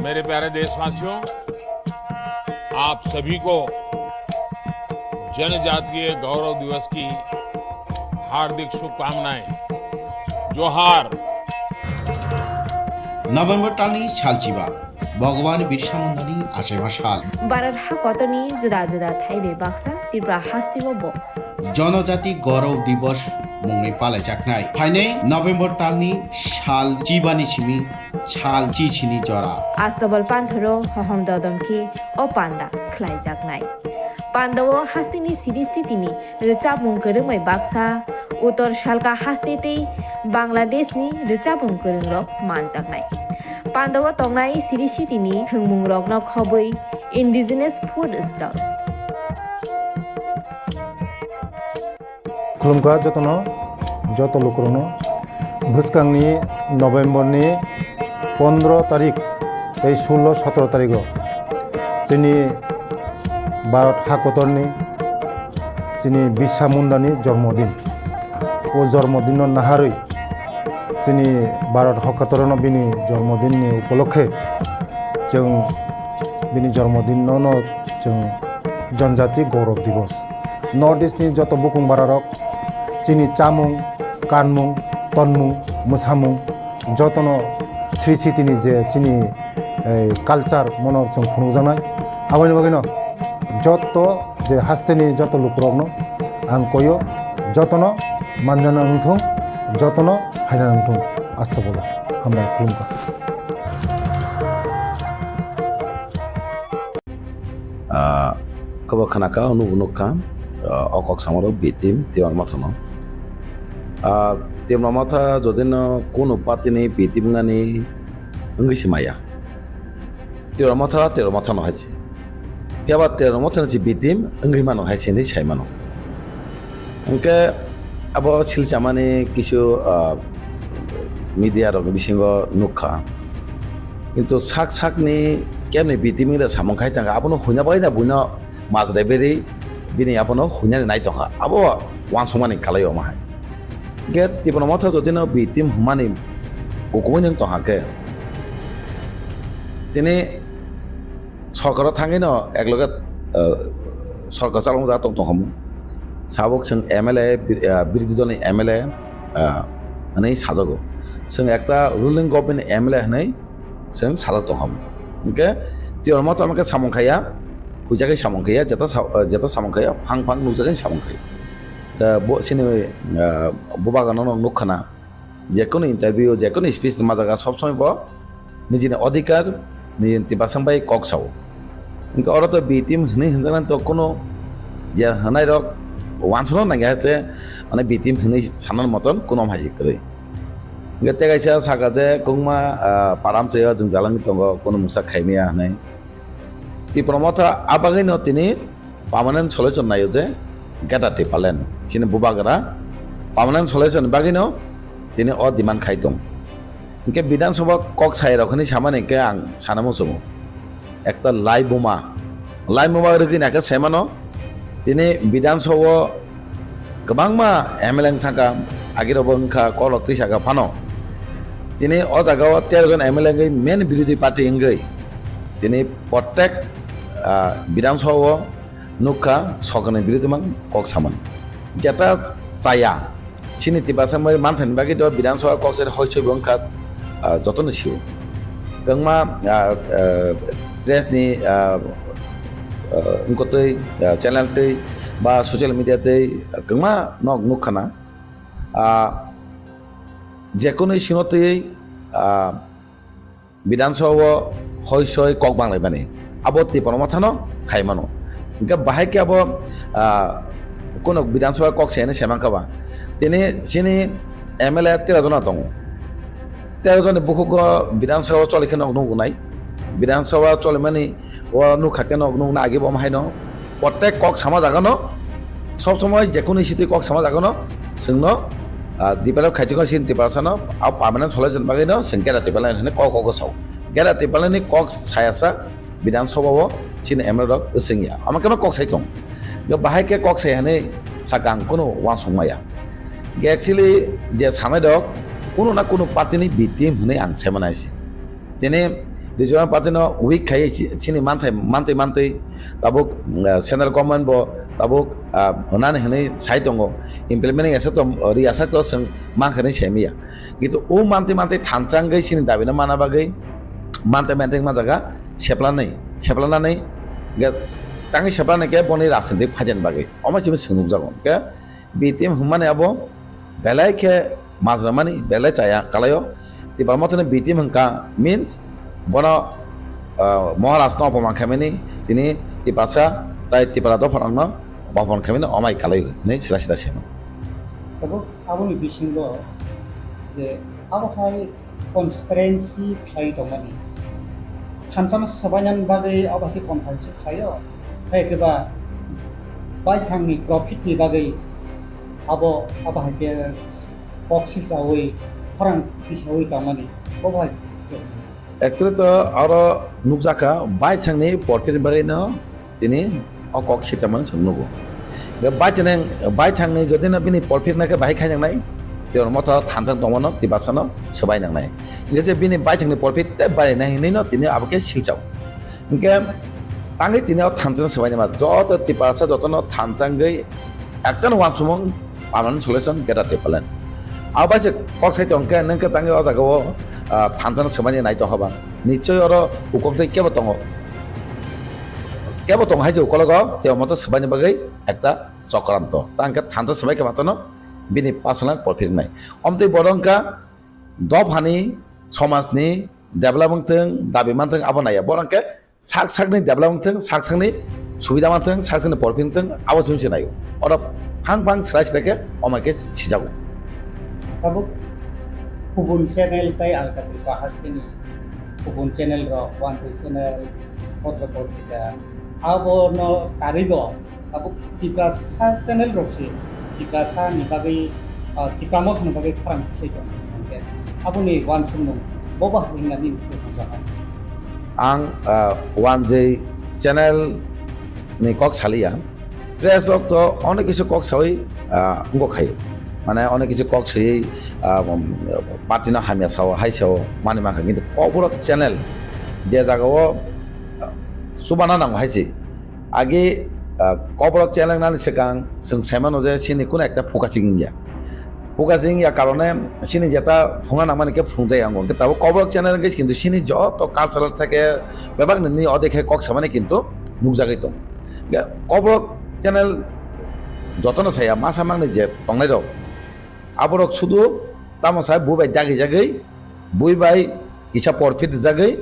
मेरे प्यारे देशवासियों, आप सभी को जनजातीय गौरव दिवस की हार्दिक शुभकामनाएं। जोहार। November talni salchiba, Bhagwan Birsa Mundani achaiba sal. Bharat hakotorni juda juda thai bai baksa Tripura hasteo bo Janajati Gaurav Divas mungwi palaijaknai. Phainai November talni sal chibani simi sal chichini jora. Astobal panthoro hohom dodom khe o panda khlaijaknai. Pandao hasteni siri sitini rwchapmung kwrwng bai baksa, Uttor Salka haste tei Bangladeshni rwchapmung kwrwngrok manjaknai. Pandao tongnai siri sitini thwngmungrokno khobwi indigenous food stall. Khulumkha jotono, joto lukurokno. Bwskangni November ni pondro tarik tei sullo sotro tarigo chini Bharat hakotorni chini Birsa Mundani jormodin. O jormodinno naharwi chini Bharat hakotorno bini jormodinni upolokhe chwng bini jormodinno no chwng Janjati Gaurav Divas. North East ni joto bukung bararok chini chamung, kanmung, tonmung, mwsamung jotono sri sitini je chini, eh, culture mono chwng phunukjaknai. Aboni bagwino joto je hasteni joto lukurokno ang koyo, jotono manjana wngthung, jotono phaina wngthung. Asta bolo. Hambai khulumkha. Ah, kobo khna ka, nubo nuk kha, ah, o kok samaro B team Tiwar Motha no. Ah, Tiwar Motha jodi no kunu party ni B team nani wngwi se maya. Tiwar Motha, Tiwar Motha no hai se. Phiya ba Tiwar Motha ni se B team wngwi mano hai se hinwi sai mano. Hwnkhe abo silchamani kisu, ah, media rokni bisingo nukha. Kintu sak sakni kemni B team wngda samung khai tangkha, abono huina bai na buino majra beri bini abono huinani nai tongkha. Abo wansukmani kalai omo hai. Hwnkhe Tipra Motha jodino B team hwnmani kukumui nwng tongkha khe, tini sorkaro thangwi no ekloge, ah, sorkar chalokjak tong tongkhamu. Sabuk chwng M L A, bi-, ah, birodhi dolni M L A, ah, hwnwi sajago. Chwng ekta ruling government M L A hwnwi chwng sajak tongkhamu. Hwnkhe Tipra Motha hwnkhe samung khaiya, huijagwi samung khaiya, jeta sa-, ah, jeta samung khaiya, phang phang nukjagwi samung khaiya. Da bo chini, ah, bubagano no nukkhana. Jekunu interview, jekunu speech rwma jaga sob somoi bo nijini odhikar, nijini tibasang bai kok sao. Hwnkhe oro to B team hwnwi hwnjaknani to kunu je hwnai rok wansukna nangya se, mane B team hwnwi sanani moton kunu hai se kwrwi. Hwnkhe tei kaisa saka je kwbangma, ah, param chaya jwng jalangwi tongo, kunu mungsa khaimaya hwnwi. Tipra Motha a bagwino tini permanent solution naio je Greater Tipraland, chini bubagra permanent solution ni bagwino tini o demand khai tong. Hwnkhe Bidhan Sabha kok sai rok hinwi samani hwnkhe ang sana muchungo. Ekta lai buma, lai buma rwgwi naikhe saimano tini Bidhan Sabha o kwbangma M L A wngthangkha, agirokbo wngkha, kokrok twi saka phano. Tini o jaga o tero jon M L A wngwi main birodhi party wngwi tini prottek, ah, Bidhan Sabha o nukha sokani birodhi mang kok samani. Jeta chaya chini Tiprasa mai manthani bagwi do Bidhan Sabha kok sari hoi soi bo wngkha, ah, jotono sio. Kwbangma, ah, ah, press ni, ah, ah, wngkotwi, ah, channel twi ba social media twi kwbangma nok nukha na. Ah, jekono sino twi, ah, Bidhan Sabha o hoi soi kok banglaimani. Abo Tipra Mothano khai mano. Hingke bahai khe abo, ah, kono Bidhan Sabha kok se hinwi se mankha ba. Tini chini M L A tero jona tongo. Tero joni bukhugo Bidhan Sabha choli khe nog nugo nai. Bidhan Sabha cholimani o nukha khe nog nugna agi bo haino. Prottek kok sama jagano, sob somoi jekono issue twi kok sama jagano, chwngno, ah, develop khaijak sin Tiprasano, a permanent solution bagwino chwng Greater Tipraland hwnwi kok kok sao. Greater Tipraland ni kok sayasa Bidhan Sabha o chini M L A rok swngya. Ama khe kok sai tong. Bahai khe kok sai hwnwi sakang kunu uansuk maya. Actually je sanai rok kunu na kunu party ni B team hwnwi ang sai mano hai se. Tini regional party no weak khai chi-, chini manthai, mantwi mantwi tabuk, ah, central government bo tabuk, ah, hwnani hwnwi sai tongo, implement asa to, ri asa to chwng mankha hinwi sai maya. Kintu o mantwi mantwi thansa wngwi chini dabi no mana bagwi mantwi mantwi wngma jaga seplanai, seplanani ge tangwi seplanai khe boni rajnitik phaijani bagwi omo chini chwng nukjago. Khe B T M hwnmani abo belai khe majra mani belai chaya kalaio. Tipra Mothani B T M hwnkha means bono, ah, Maharaj no opoman khaimani tini Tiprasa tai Tipra dopha rokno opoman khaimani omai kalai hwnwi sira sira sema. Tabuk aboni bisingo je abo hai transparency khlai tongmani. Thansa no swbainani bagwi abo hai khe conference khlaio. Hai khe ba baithangni profit ni bagwi abo, abo hai khe kok silchaui khorang tisaui tongmani. Bo bai. Actually to aro nukjakha baithangni profit ni bagwi no tini o kok silchamani chwng nugo. Baithang, baithangni jodi no bini profit nai khe bahai khai nangnai, tei oro motha thansa tongmano Tiprasano swbai nangnai. Hingke je bini baithangni profit tei barinai hinwi no tini abo khe silchao. Hingke tangwi tini o thansa swbai nangma joto Tiprasa jotono thansa wngwi ekta no uansukmung permanent solution Greater Tipraland. Abo bai se kok sai tong khe nwng khe tangwi o jaga o, ah, thansa no swbai nai tong haba. Nichoi oro ukol tei kebo tongo. Kebo tongo hai je ukologo, tei omo to swbaini bagwi ekta chokranto. Ta hwnkhe thansa swbai khe matano bini personal profit wngnai. Omtwi bodo wngkha dophani, somajni develop wngthwng, dabi manthwng abo naiya. Bono hwnkhe sak sakni develop wngthwng, sak sakni subida manthwng, sak sakni profit wngthwng, abo chwng se naio. Oro phang phang srai srai khe omo khe sijago. Tabuk kubun channel tei Alka Tripura hasteni kubun channel rok, Wanjwi channel, Potro Potrika, abono karwibo tabuk Tiprasa channel rok se Tiprasa ni bagwi, ah, Tipra Motha ni bagwi khorang se tong hwnkhe aboni uansukmung bo bahai wngna nini thangjago. Ang, ah, Wanjwi channel ni kok saliya. Press rok to onek kisu kok sawi, ah, wngkok khai. Mane onek kisu kok sawi, ah, um, party no hamya sao, hai sao, mani mankha. Kintu Kokborok channel je jaga o, ah, chubana nango hai se. Age, ah, Kokborok channel nani swkang chwng sai mano je chini kuno ekta phuka chikingya. Phuka chikingya karone chini jeta phunga nangmani khe phungjaya wngo. Hwnkhe tabuk Kokborok channel hwnkhe kintu chini joto cultural theke bebak nini odekhe kok samani kintu nukjagwi tongo. Hwnkhe Kokborok channel jotono saya masa mangni je tongnai rok, aborok sudu tamo sai bui bai dagi jagwi, bui bai kisa porphit rijagwi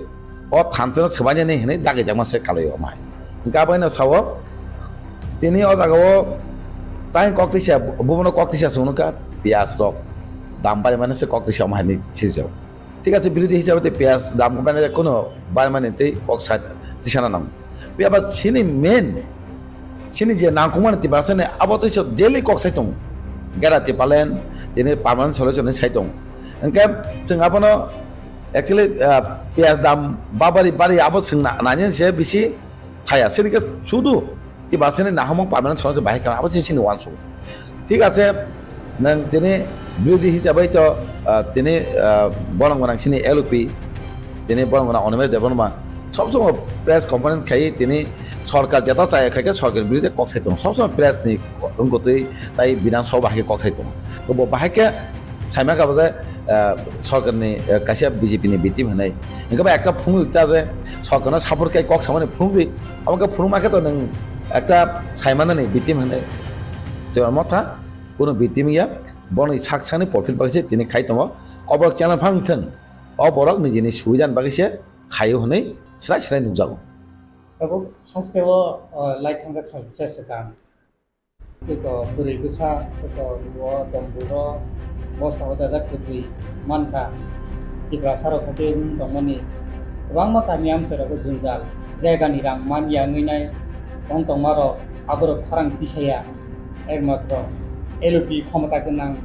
o thansa no swbainani hinwi dagijakma se kalai o omo hai. Hwnkhe abo haino sao tini o jaga o tai kok tisa, bubono kok tisa chwng nukha piyaj rok dam barimani se kok tisa omo hai hinwi sijak. Thik ache, birodhi hisabe tei piyaj dam baimani kuno baimani tei kok sa tisana nango. Phiya ba chini main, chini je nangkukmani Tiprasa ni abo tei se daily kok sai tongo. Greater Tipraland tini permanent solution ni sai tongo. Hwnkhe chwng abono actually, ah, piyaj dam babari bari abo chwng na-, nani se bisi thaya. Chini khe sudu Tiprasa ni nahamung permanent solution bahai kha abo chini, chini uansuk. Thik ache, nwng tini Birodhi hisabai to, ah, tini, ah, borong gwnang sini L O P, tini borong gwnang Animesh Debbarma, sob somoi press conference khai tini sorkar jeta chaya khai khe sorkar birodhi kok sai tongo, sob somoi press ni wngkutwi tai Bidhan Sabha bahai khe kok sai tongo. To bo bahai khe saima kha bo je, ah, sorkar ni, ah, kaisa B J P ni victim hinwi. Hingke ba ekta phunuk ta je sorkar no support khai kok samani phunuk di, abo khe phunuk ma khe to nwng ekta saimana ni victim hinwi. To amo tha, kuno victim ya, boni sak sani profit bagwi se tini khai tongo. Oborok channel phang thwng, o borok nijini subida ni bagwi se khaio hwnwi srai srai nukjago. Tabuk haste o, o, lai thangjak sal kisa swkang. Tei ko bwrwi bwsa, tei ko bo domburo, bosta o dajak kwtwi mankha. Tiprasa rok khe tei wng tongmani kwbangma kami amchai rogo jwngjal. Jagani rang man ya wngwi nai tong tongma rok, aborok khorang tisaya. Ekmatro L O P khomota gwnang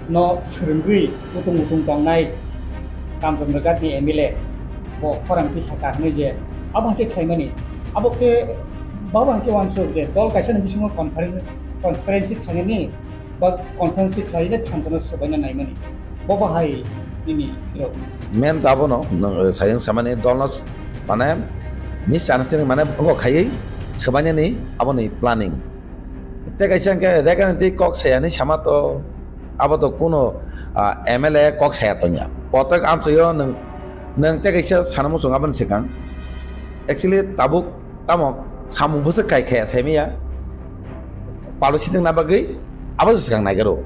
no swrwngwi utung utung tongnai Kamchandra Ghat ni M L A bo khorang tisaka hwnwi je abo hai khe khlaimani, abo khe babo hai khe uansuk je dol kaisa ni bisingo conference, transparency khlainani ba conference khlainai thansa no swbaina naimani. Bo bahai nini rok. Main ta abono, nwng, eh, sayang samani dolno, mane, misunderstanding, mane, wngkok khaiwi swbainani aboni planning. Tei kaisa hwnkhe Rekhani twi kok sayani sama to, abo to kuno, ah, M L A kok saya tongya. Kotok amchaio nwng, nwng tei kaisa sana muchung aboni swkang. Actually, tabuk tamo samung bwswk kai khaya saimaya. Palwi sitwng na bagwi abo se swkang naigaro.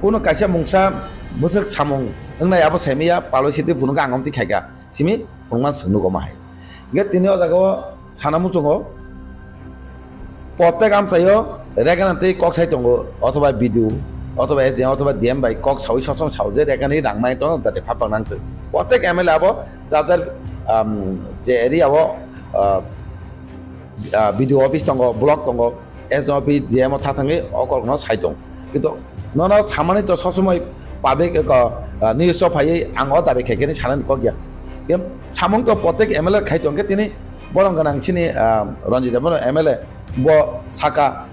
Kuno kaisa mungsa bwswk samung wngnai abo saimaya palwi sitwng phunukha ang omtwi khaikha. Simi phunukman swng nugo ma hai. Hingke tini o jaga o sana muchungo protek amchaio Rekhani twi kok sai tongo, othoba B D O, othoba S D M, othoba D M bai kok saui sob somoi sao je Rekhani rang mai tongo, dati phapang nang twi. Protek M L A abo jar jar, um, je area o, uh, ah, B D O office tongo, block tongo, S D M office, D M o tha thangwi o kok no sai tong. Kintu nono samani to sob somoi public ko, ah, news o phaiwi ang o dabi khe khe ni sanani kok ya. Em, samung to protek M L A khai tong khe tini borong gwnang sini, ah, Ranjit Debbarma M L A bo saka,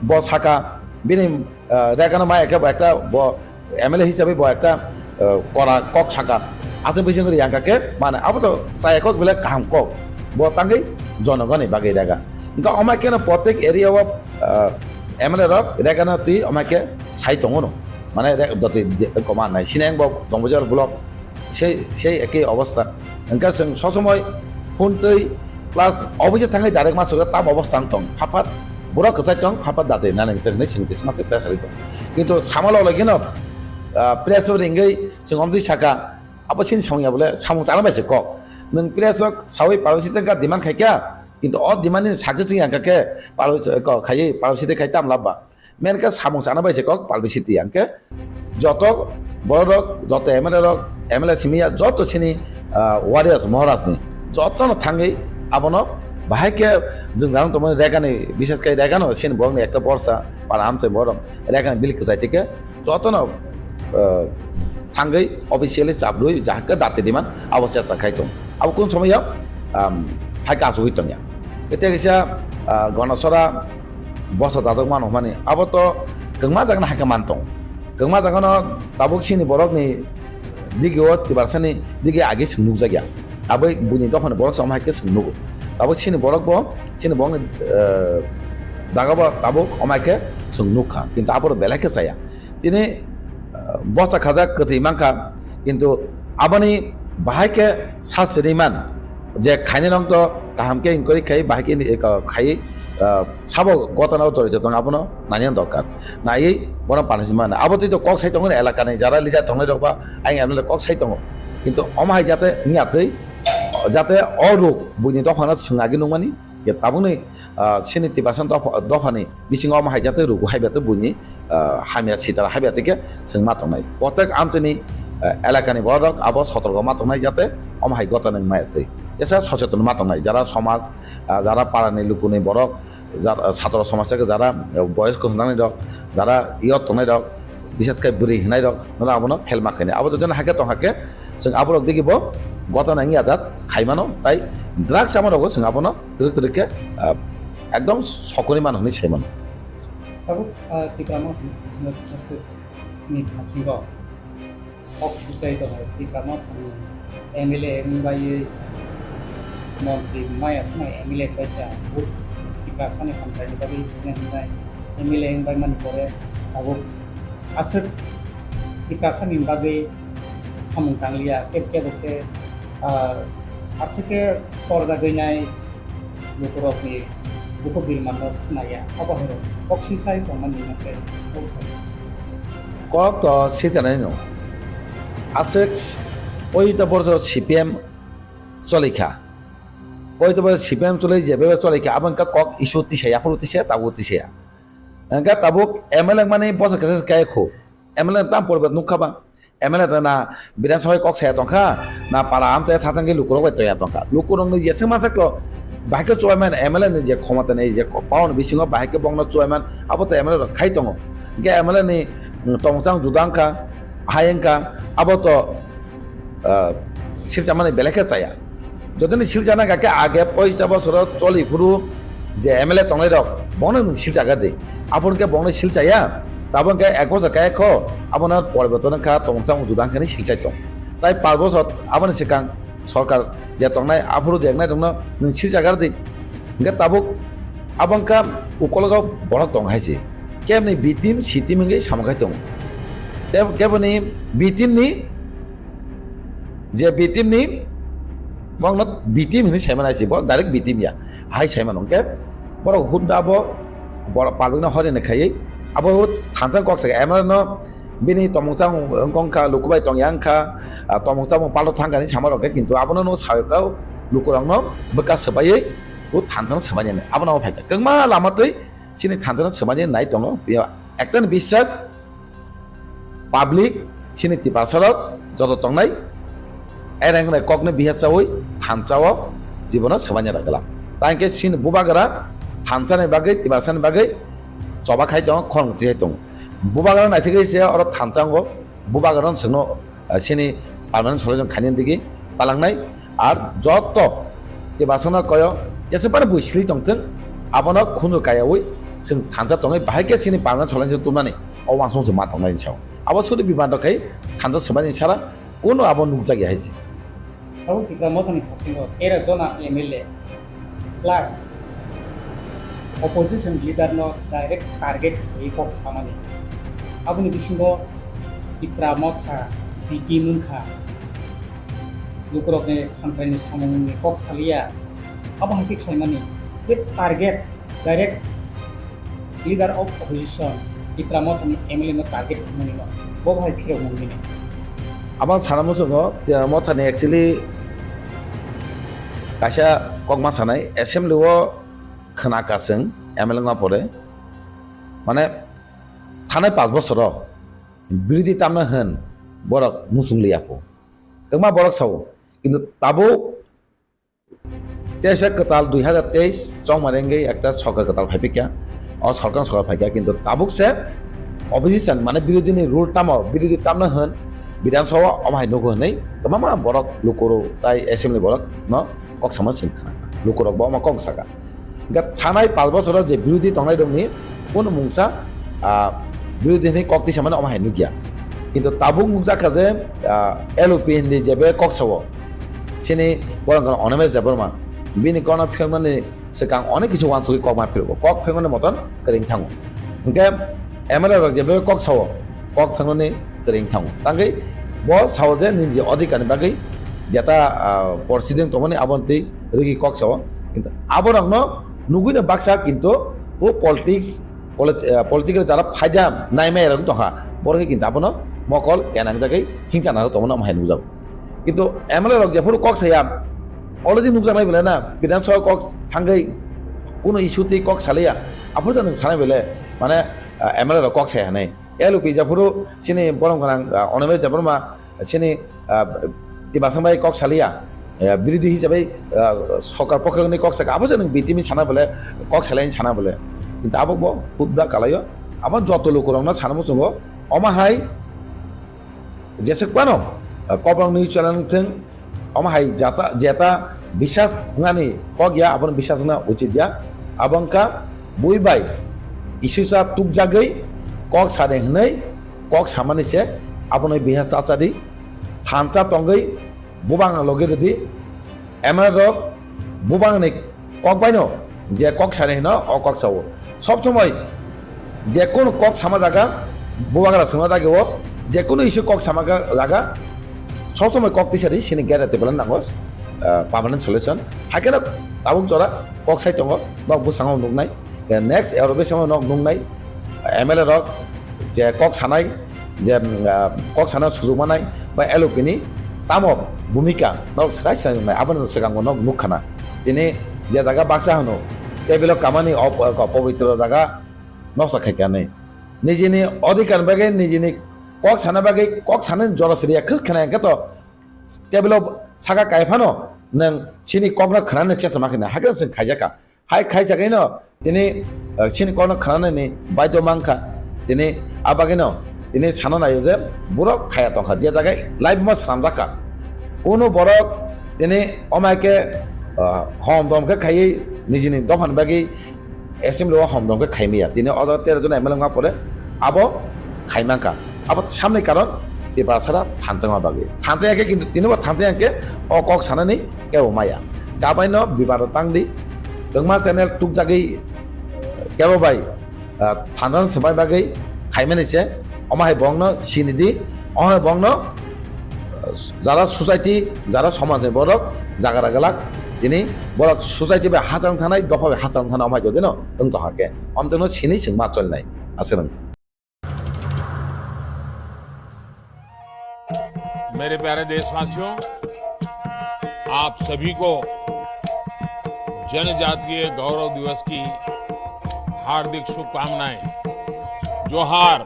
bo saka bini ah, Rekhani ma ekhe bo ekta bo M L A hisabe bo ekta, ah, kora kok saka. Aswk bising ri yang kha khe mane abo to chaya kok belai kaham kok. Bo tangwi jonogoni bagwi Rekhani. Hingke omai khe no protek area o, ah, M L A rok Rekhani twi omai khe sai tongo no. Mane re-, doti de-, koma nai. Sineng bo Dongbojar block. Sei, sei ekei obostha. Hingke chwng sob somoi phone twi plus office thangwi direct ma sugwi tam obostha wng tong. Phaphat borok kwchai tong, phaphat dati nani hwnwi chwng twi sma se pressure tong. Kintu samalo lagino, ah, press o ringwi chwng omtwi saka, abo chini samung ya bole samung chana bai se kok. Nwng press o sawi palwi sitwng kha demand khai kha, kintu o demand ni success wng ya khe palwi se kok khaiwi palwi sitwng khai tam labba. Main khe samung chana bai se kok palbi city hingke joto borok rok, joto M L A rok, M L A simi ya joto sini, ah, warriors Maharaj ni joto no thangwi abono bahai khe jwng jang tongmani Rekhani, bishes khai Rekhani sini borok ni ekta borsa para amchai borok Rekhani bill kwchai tike joto no, ah, thangwi officially chabrwi jahakhe dati diman abo chesa khai tong. Abo kun somoi ya, um, hai ka asugwi tongya. Tei kaisa, ah, Ganasora bosa dadok mano hwnmani. Abo to kwngma jagano hai khe man tong. Kwngma jagano tabuk sini borokni digi o Tiprasani digi agi chwng nukjakya. Abo buini dophani borok se omo hai khe chwng nugo. Tabuk sini borok bo, sini borokni, eh, jaga bo tabuk omo hai khe chwng nukha. Kintu abo belai khe chaya. Tini, ah, bosa khajak kwtwi mankha, kintu aboni bahai khe sa siriman je khainai rok to kaham khe inquiry khai bahai khe, eh, khai, ah, sabo gotana o jorito tong abono nani dorkar. Naiwi bono punishment mano. Abo twi to kok sai tongo elaka ni jara leader tongnai rok ba ayang M L A kok sai tongo. Kintu omo hai jate wngya twi, jate o ruk buini dophano swng agi nukmani je tabukni, ah, sini Tiprasa dopha, dophani bisingo omo hai jate rugu hai bete buini, ah, hamya sitara hai bete khe chwng ma tongnai. Protek amchini, ah, elakani borok abo sotorgo ma tongnai jate omo hai gotana wngmaya twi. Jesa socheton ma tongnai, jara somaj, ah, jara parani lukuni borok, jara, ah, satro somaj se jara, ah, boyos kwchwng nani rok, jara yot tongnai rok, bisas khe bwrwi hinai rok, nono abono khelma khainai. Abo to jono hakhe tong hakhe, chwng aborok digi bo gotana wngya jat khaimano, tai drugs ama rogo chwng abono twrwk twrwk khe, ah, ekdom sokoni mano hwnwi saimano. Tabuk, ah, Tipra Motha ni bisingtwi kisa se ni phasingo kok sujai tongo, Tipra Mothani M L A wng bai montri maya khwnai M L A bai cha, Tiprasani hamkraini bagwi hwnwi hwnai M L A wng bai mani pore tabuk aswk Tiprasani bagwi samung tangliya, kebo kebo khe, ah, aswk khe torjagwi nai lukurokni bukhuk birmanno khnaya, abo hai rok kok sisai tongmani hwnkhe. Kok to sijanai no. Aswk poito borjo C P M cholikha. Poito borjo C P M choli jebe cholikha, abo wngkha kok issue tisaya, aphuru tisaya, tabuk tisaya. Hwnkhe tabuk M L A mani bosa kesa kaya khu. M L A tam poribat nukha ba. M L A ta na Bidhan Sabha kok saya tongkha, na para amchai thathangwi lukurok bai toya tongkha. Lukurokni jeswk mansak to, bahai khe chairman M L A ni je khomota ni je power ni bisingo bahai khe bongno chairman abo to M L A rok khai tongo. Hwnkhe M L A ni, mm, tongmung chang juda wngkha, hai wngkha, abo to, ah, silchamani belai khe chaya. Jotoni silchana kha khe age poisa bosoro choli phuru je M L A tongnai rok, bono nwng silchagar di. Aboni khe bono silchaya, tabuk khe ek bosor kaya kho, abono poriborton wngkha, tongmung chamung juda wngkha hinwi silchai tong. Tai pash bosor aboni swkang sorkar je tongnai, aphuru je wngnai rokno nwng silchagar di. Hwnkhe tabuk abo wngkha ukologo borok tong hai se. Keboni B team, C team wngwi samung khai tongo. Tei keboni B team ni je B team ni, bokno B team hinwi saimano hai se, bo direct B team ya, hai saimano. Hwnkhe borok hut da bo borok public no horini khaiwi abo hut thansa kok saka M L A no bini tongmung chamung wngkha, luku bai tongya wngkha, ah, tongmung chamung palto thangkha hinwi sama rok khe, kintu abono no sawi kha lukurokno bwkha swbaiwi hut thansa no swbainani abono phaikha kwbangma lama twi chini thansa no swbainani nai tongo. Ekta ni biswas public chini Tiprasa rok joto tongnai, ereng wngnai kokno bihar chawi thansa o jibono swbaina rwgwla. Tangkhe chini bubagra thansa ni bagwi, Tiprasa ni bagwi choba khai tongo, khorang chi hai tongo. Bubagra naithok se oro thansa wngo, bubagra no chwngno, ah, chini permanent solution khainani digi palangnai. Ar joto Tiprasano koyo jesebani bui sili tongthwng, abono khunu kayawi chwng thansa tongwi bahai khe chini permanent solution tubunani o uansukmung chwng ma tongnai sao. Abo sudu bibando khai thansa swbaini sara kuno abo nukjakya hai se. Abo Tipra Mothani hasingo tera jona M L A plus opposition leader no direct target khlaiwi kok samani. Aboni bisingo Tipra Motha B T wngkha. Lukurokni hamkraini samungni kok saliya. Abo hai khe khlaimani je target direct leader of opposition Tipra Mothani M L A no target khlaimani no bo hai phirok mungmini. Abang sana muchungo Tipra Mothani actually kaisa kokma sanai assembly o khna kaseng M L A wngma pore mane thanai pash bosoro birodhi tamna hwn borok muchung liya pho. Kwbangma borok sao, kintu tabuk teisa kwtal dui hazar teis chongmani wngwi ekta sorkar kwtal phai phikya, o sorkar sorkar phaikya, kintu tabuk se opposition mane birodhi ni rule tamo, birodhi tamna hwn Bidhan Sabha omo hai nugo hwnwi kwbangma borok lukurok tai assembly borok no kok sama sing khna, lukurok bo omo kok saka. Hingke thanai pash bosoro je birodhi tongnai rokni kono mungsa, ah, birodhi hwnwi kok tisa mano omo hai nukya. Kintu tabuk nukjak kha je, ah, L O P hindi jebe kok sao. Chini borok wngkha Animesh Debbarma. Bini kono philmani swkang onek kichu uansugwi kok ma philgo. Kok philmani moton kwrwng thango. Hingke M L A rok jebe kok sao, kok philmani kwrwng thango. Tangwi bo sao je nini je odhikar ni bagwi jeta, ah, proceeding tongmani aboni twi rwgwi kok sao. Kintu aborokno nugwi no baksa kintu bo politics, polit-, ah, political jara phaida naimaya rok tongkha. Borok kintu abono mokol kenang jagwi hingsa nang tongmano omo hai nukjago. Kintu M L A rok jephuru kok saya, already nukjaknai belai na, Bidhan Sabha kok thangwi kuno issue twi kok salaiya. Aphuru je nwng sanai belai, mane, ah, M L A rok kok saya hinwi. L O P jephuru chini borom gwnang, ah, Animesh Debbarma, chini, ah, Tiprasa bai kok saliya, ah, birodhi hisabai, ah, sorkar pokho ni kok saka, abo je nwng B T M sana bole, kok salai sana bole. Kintu abo bo hudra kalaio, abo joto lukurokno sana muchungo, omo hai jeswk phano, ah, Kobrang News channel thwng, omo hai jata, jeta bisas wngnani kok ya, abono bisas wngna uchit ya. Abo wngkha bui bai isusa tukjagwi kok sade hwnwi kok samani se, abono bihar chacha di, thansa tongwi bubang logi rwdi, M L A rok bubang ni kok baino je kok sani hino o kok sao. Sob somoi je kono kok sama jaga, bubagra songna dagi o, je kono issue kok sama ga-, jaga, sob somoi kok tisari sini gere tebelano nango, ah, permanent solution. Haikhe no tabuk jora kok sai tongo, nok bwskango nuknai. Next Europe samo nok nuknai, M L A rok je kok sanai, je, ah, kok sana sujuk manai, ba L O P ni tamo bhumika nok sai sai nai, aboni swkango nok nukkhana. Tini je jaga baksa hano, tebilo kamani op-, op-, pobitro jaga noksa khaikha nai. Nijini odhikar bagwi, nijini kok sana bagwi, kok sana jora sriya khis khana hwnkhe to tebilo saka kai phano nwng sini kokno khwnani chesma khina, hakhe swng khaijakha. Hai khaijakgwino tini, eh, chini kokno khwnanani baidhyo mankha. Tini abagwino tini sana naio je borok khaya tongkha, je jaga live ma swnamjakha. Kunu borok tini omai khe, eh, hom dom khe khaiwi nijini dophani bagwi assembly o hom dom khe khaimaya. Tini odo tero jon M L A wngma pore abo khaimankha. Abo samni karon Tiprasara thanjakma bagwi. Thanjaya khe kintu tini bo thanjaya khe o kok sanani kebo maya. Kabaino bibado tangdi. Kwbangma channel tukjagwi kebo bai, ah, thanjani swbai bagwi khaimani se. Omo hai bongno sinidi, omo hai bongno, ah, jara society, jara somajni borok jagara glak. Tini borok society bai hachal thanai, dopha bai hachal thanai, omo hai jodino wng tongkha khe. Omtwino sini chwng ma cholnai. Aswk nang. मेरे प्यारे देशवासियों, आप सभी को जनजातीय गौरव दिवस की हार्दिक शुभकामनाएं। जोहार।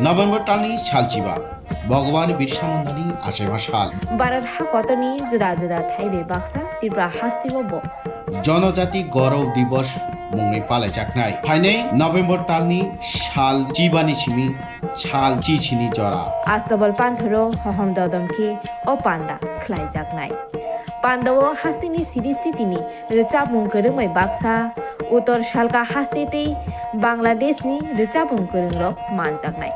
November talni salchiba, Bhagwan Birsa Mundani achaima sal. Bharat hakotorni juda juda thai bai baksa Tripura hasteo bo Jonojati Gaurav Divas mungwi palaijaknai. Phainai November talni sal chibani simi sal chichini jora. Astobal panthoro hohom dodom khe o panda khlaijaknai. Pandao hasteni siri sitini rwchapmung kwrwngbai baksa, Uttor Salka haste tei Bangladeshni rwchapmung kwrwngrok manjaknai.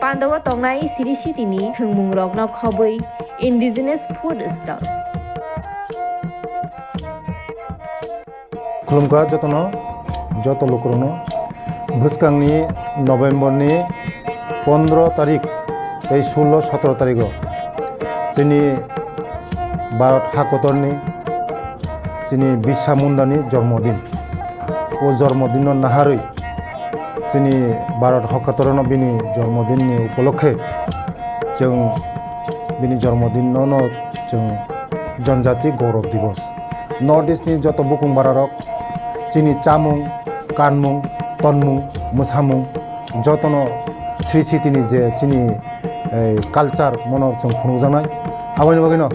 Pandao tongnai siri sitini thwngmungrokno khobwi indigenous food stall. Khulumkha jotono, joto lukurokno. Bwskangni November ni pondro tarik tei sullo sotro tarigo chini Bharat hakotorni chini Birsa Mundani jormodin. O jormodinno naharwi chini Bharat hakotorno bini jormodinni upolokhe chwng bini jormodinno no chwng Janjati Gaurav Divas. North East ni joto bukung bararok chini chamung, kanmung, tonmung, mwsamung jotono Sri Siti ni je chini, eh, culture mono chwng phunukjaknai. Aboni bagwino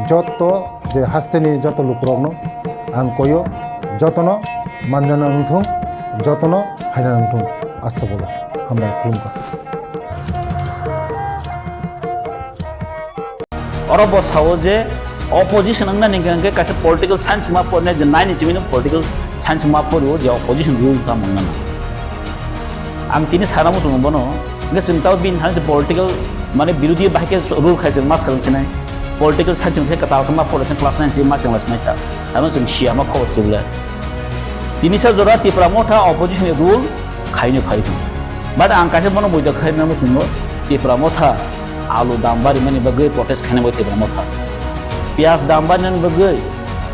joto je hasteni joto lukurokno ang koyo, jotono manjana wngthung, jotono phaina wngthung. Astobolo hambai khulumkha. Oro bo sao je opposition wngna ni hwnkhe kaisa political science wngma porne je nine ni chimino political science wngma porio je opposition rule tamo wngna. Ang tini sana muchungo bono, hwnkhe chwng tao bini thani se political mane birodhi bahai khe rule khai chwng ma swrwng sinai. Political science wngkhe kwtal khe ma pore se class nine se ma chwng lai sinai ta. Ano chwng siya ma khobor se bwle. Tini sa jora Tipra Motha opposition ni rule khaino phai thung. But ang kaisa bono buidok khairina muchungo Tipra Motha alu dam barimani bagwi protest khaina bai Tipra Motha. Piyaj dam barimani bagwi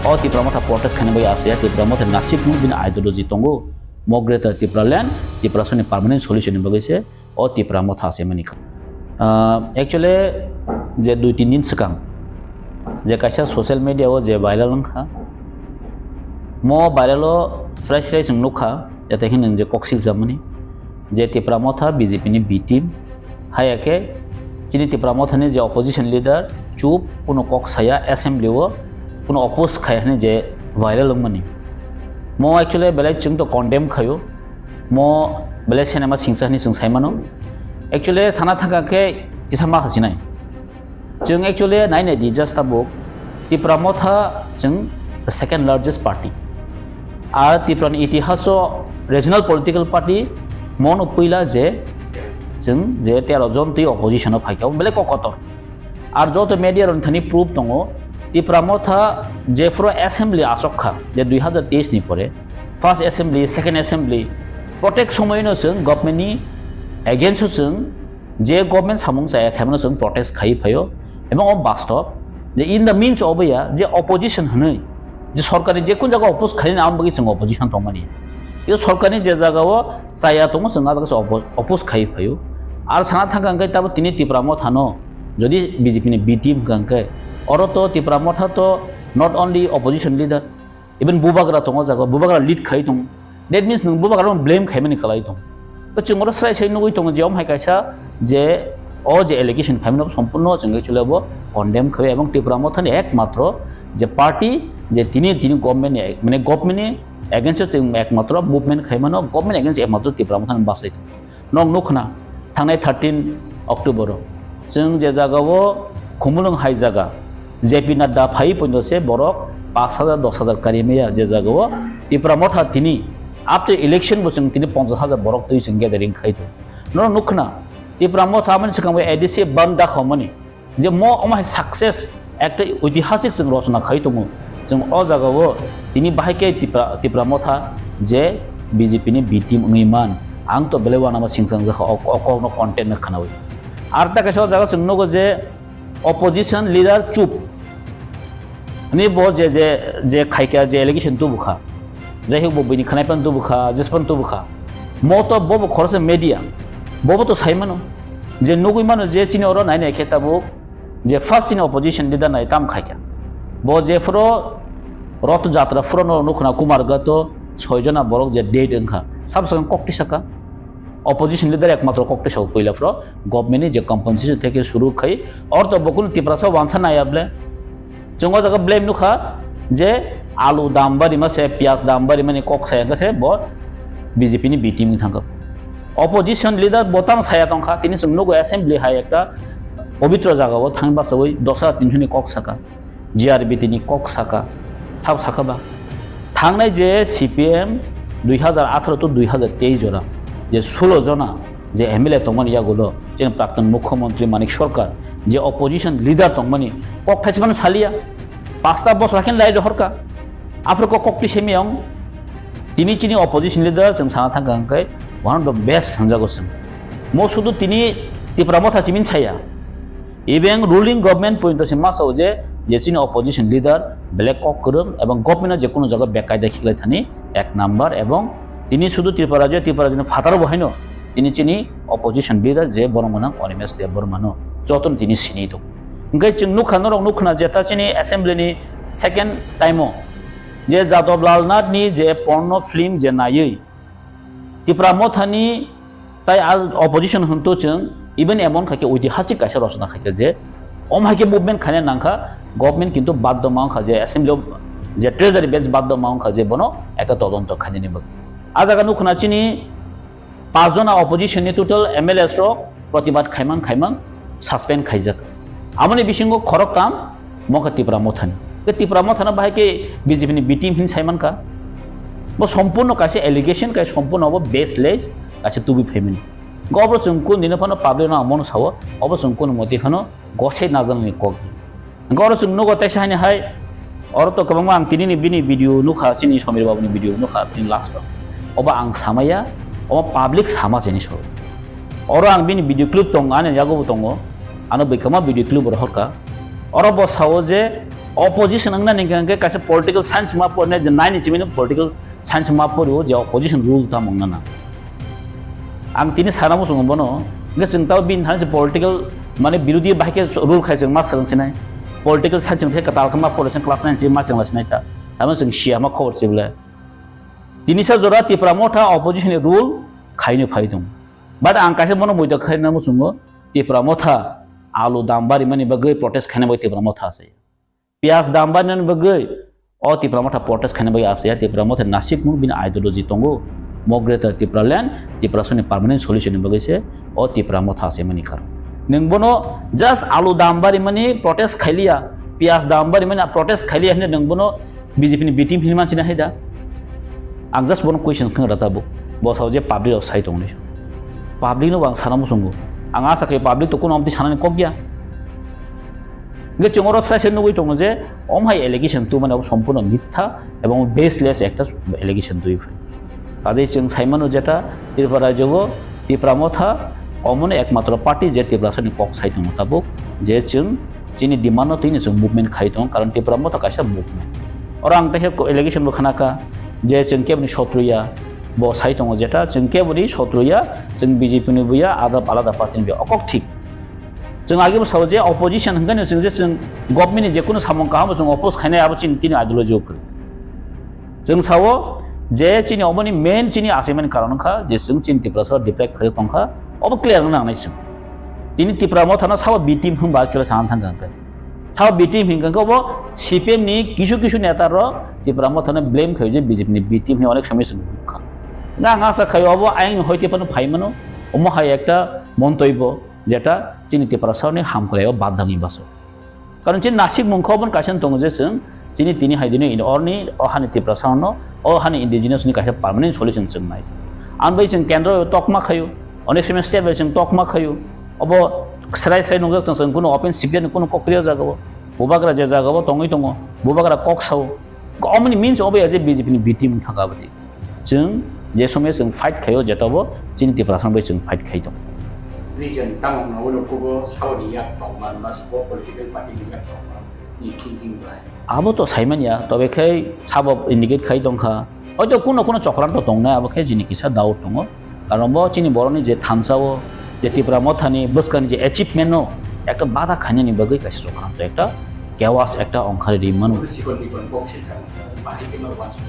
o Tipra Motha protest khaina bai asya Tipra Motha nasib no bini ideology tongo. Mo Greater Tipraland, Tiprasani permanent solution ni bagwi se o Tipra Motha se mani kha. Ah, actually, je dui tin din swkang je kaisa social media o je viral wngkha, mo viral o fresh fresh wng nukha, jate khe nwng je kok siljak mani, je Tipra Motha B J P ni B team, haya khe chini Tipra Motha ni je opposition leader chup kuno kok saya assembly o kuno oppose khai hwnwi je viral wngmani. Mo actually belai chwng to condemn khaio. Mo belai cinema singsa hwnwi chwng sai mano. Actually sana thangkha khe kisa ma hasinai. Chwng actually nai nai di just tabuk Tipra Motha chwng the second largest party. Ar Tripura ni itihas o regional political party Mono puila je chwng je tero jon twi opposition o phaikha, belai kok kotor. Ar joto media rok thani proof tongo, Tipra Motha jephuru assembly achok kha je dui hazar teis ni pore, first assembly, second assembly, protest somoino chwng government ni against o chwng je government samung chaya khaimano chwng protest khai phaio, ebong o bastob je in the means of ya je opposition hwnwi je sorkarni je kun jaga oppose khaina ang bagwi chwng opposition tongmani. Yo sorkarni je jaga o chaya tongo chwng a jaga se oppo-, oppose khai phaio. Ar sana thangkha hwnkhe tabo tini Tipra Motha no jodi B J P ni B team hwnkha hwnkhe oro to Tipra Motha to not only opposition leader, even bubagra tongo jaga, bubagra lead khai tongo. That means nwng bubagra no blame khaimani kwlai tongo. To chwng oro srai srai nugwi tongo je omo hai kaisa je o je allegation phaimani sompurno chwng actually bo condemn khai ebong Tipra Motha ni ekmatro je party je tini tini government ni mane government ni against o chwng ekmatro movement khaimano, government against ekmatro Tipra Motha ni bachai tongo. Nok nukna thangnai thirteen October o chwng je jaga o Khumulwng hai jaga J P Nadda phai poito se borok pash hajar dos hajar kari maya je jaga o Tipra Motha tini after election bo chwng tini ponchash hajar borok twi chwng gathering khai tongo. Nok nukna Tipra Motha amani swkang bai A D C bandh dakhaumani je mo omo hai success ekta oitihasik chwng rochona khai tongo. Chwng o jaga o tini bahai khe Tipra, Tipra Motha je B J P ni B team wngwi man, ang to belai uanama singchang jakha o, o kokno content no khwnawi. Ar ta kaisa o jaga chwng nugo je opposition leader chup. Ani bo je, je, je khaikha, je allegation tubukha. Jai hok bo bini khwnai pan tubukha, jis pan tubukha. Mo to bo bo khoroksa media. Bo bo to sai mano. Je nugwi mano je chini oro nai nai khe tabuk je first chini opposition leader nai tam khaikha. Bo je phuro Roth Jatra phuro no nukhna Kumar Gato soi jona borok je dead wngkha. Sab sakang kok tisaka. Opposition leader ekmatro kok tisao puila phuro government ni je compensation theke suru khai, or to bokul Tiprasa wansa naya ble. Chwng o jaga blame nukha je alu dam barima se, piyaj dam barimani kok saya khe se bo B J P ni B team wng thangkha. Opposition leader bo tamo saya tongkha, tini chwng nugo assembly hai ekta pobitro jaga o thang bachawi dos hajar tinso ni kok saka. G R B T ni kok saka, sabo saka ba? Thangnai je C P M dui hazar atharo to dui hazar teis jora je sulo jona je M L A tongmani yagulo chini praktun mukhyamantri Manik Sarkar je opposition leader tongmani kok thaismano saliya, pasta bosor hakhe lai rohorka, aphuru kok kok twi semiyong. Tini chini opposition leader chwng sana thangkha hwnkhe one of the best hwnjago chwng. Mo sudu tini Tipra Motha simin saya. Even ruling government pointo se ma sao je, je chini opposition leader belai kok kwrwng ebong government no je kono jaga bekaida khiklai thani ek number ebong tini sudu Tripura rajyo, Tripura rajyo ni phataro bo haino tini chini opposition leader je borok gwnang Animesh Debbarma no jotono tini sini tongo. Hwnkhe chwng nukha norok nukha na je ta chini assembly ni second time o je Jadab Lal Nath ni je porno film je naiwi Tipra Motha ni tai al opposition hwn to chwng even emon khaikhe oitihasik kaisa rochona khaikhe je om haikhe movement khaina nangkha, government kintu baddo ma wngkha je assembly o je treasury bench baddo ma wngkha je bono ekta todonto khainani bagwi. A jaga nukho na chini pachjona opposition ni total M L As rok protibad khaimang khaimang suspend khaijak. Aboni bisingo khoroktham mokha Tipra Mothani. Ke Tipra Mothano bahai ke B J P ni B team hin saimankha. Bo sompurno kaisa allegation, kai sompurno bo baseless, kaisa tubui phaimani. Go obo chwng kun dino phano public no amono sao, obo chwng kun moti phano gosai najaknani kok. Hwnkhe oro chwng nugo teisa haini hai, oro to kwbangma ang tinini bini video nukha, chini Somir Babuni video nukha, tini last o. Obo ang samaya, obo public sama chini so. Oro ang bini video clip tongo, ani yago bo tongo, ano bwkhama video clip rohorkha. Oro bo sao je opposition wngna hingkha hingkhe kaisa political science ma porne je nine ni chimino political science ma porio je opposition rule tamo wngna na. Ang tini sana muchungo bono, hingkhe chwng tao bini thani se political, mane, birodhi bahai khe rule khai chwng ma swrwng sinai. Political science chwng se kwtal khe ma pore chwng class nine chini ma chwng la sinai ta. Tamo chwng siya ma khobor se bole. Tini sa jora Tipra Motha opposition ni rule khaino phai tong. But ang kaisa bono muido khaina muchungo Tipra Motha alu dam barimani bagwi protest khaina bai Tipra Motha se. Piyaj dam barinani bagwi o Tipra Motha protest khaina bagwi asaya, Tipra Motha nasikmung bini ideology tongo. Mo Greater Tipraland, Tiprasani permanent solution ni bagwi se o Tipra Motha asaimani karon. Nwng bono just alu dam barimani protest khailiya, piyaj dam barimani protest khailiya hinwi nwng bono B J P ni B team hinwi manchina hai da? Ang just bono question khna rata bo. Bo sao je public rok sai tongni. Public no bo ang sana muchungo. Ang asa khe public to kuno amtwi sanani kok ya. Hingke chwng oro sai sai nugwi tongo je, omo hai allegation tubumani abo sompurno mitha ebong baseless ekta allegation tubui phai. Kaje chwng sai mano jeta Tripura rajyo o Tipra Motha omono ekmatro party je Tiprasani kok sai tongo tabuk, je chwng chini demand no twino chwng movement khai tongo, karon Tipra Motha kaisa movement. Oro ang tehe allegation bo khna kha je chwng keboni sotru ya, bo sai tongo jeta chwng keboni sotru ya, chwng B J P ni bo ya, ada alada party ni bo ya, okok thik. Chwng age bo sao je opposition hwnkhe no chwng je chwng government ni je kunu samung kaham bo chwng oppose khainai, abo chini tini ideology o kwrwi. Chwng sao je chini oboni main chini achaimani karon wngkha je chwng chini Tiprasa deprive khaio tongkha, obo clear wngna nangnai chwng. Tini Tipra Mothano sao B team hwnba actually sana thangkha hwnkhe. Sao B team hwnkhe obo C P M ni kisu kisu neta rok Tipra Mothano blame khaio je B J P ni B team hwnwi onek somoi chwng nukha. Nga ang asa khaio obo ayang ni hoite phano phaimano, omo hai ekta montoi bo. Jeta chini Tiprasarokni hamkrai o badangni baso. Karon chini nasik mungkha oboni kaisa tongo je chwng chini tini hai dino in orni o hani Tiprasarokno o hani indigenous ni kaisa permanent solution chwng nai. Ang bai chwng kendro tokma khayo, onek somoi state bai chwng tokma khayo. Obo srai srai nukjak tong chwng kuno open secret ni kuno kok kriya jaga o. Bubagra je jaga o tongwi tongo, bubagra kok sao. Omoni means obo ya je B J P ni B team thangka abadi. Chwng je somoi chwng fight khaio, jeta bo chini Tiprasarok bai chwng fight khai tongo. Reason tamo hwnwi ulo kubo saoni yak tongma, ba sabo political party ni yak tongma ni thinking bai. Abo to saimanya, tobe khai sabo indicate khai tongkha. Hoito kuno kuno chokranto tongnai, abo khe chini kisa doubt tongo. Karon bo chini borokni je thansa o, je Tipra Mothani bwskangni je achievement no ekta bada khainani bagwi kaisa chokranto ekta chaos ekta ongkhari ri mano. Sikon bikon kok silka bahai khe no wansuk.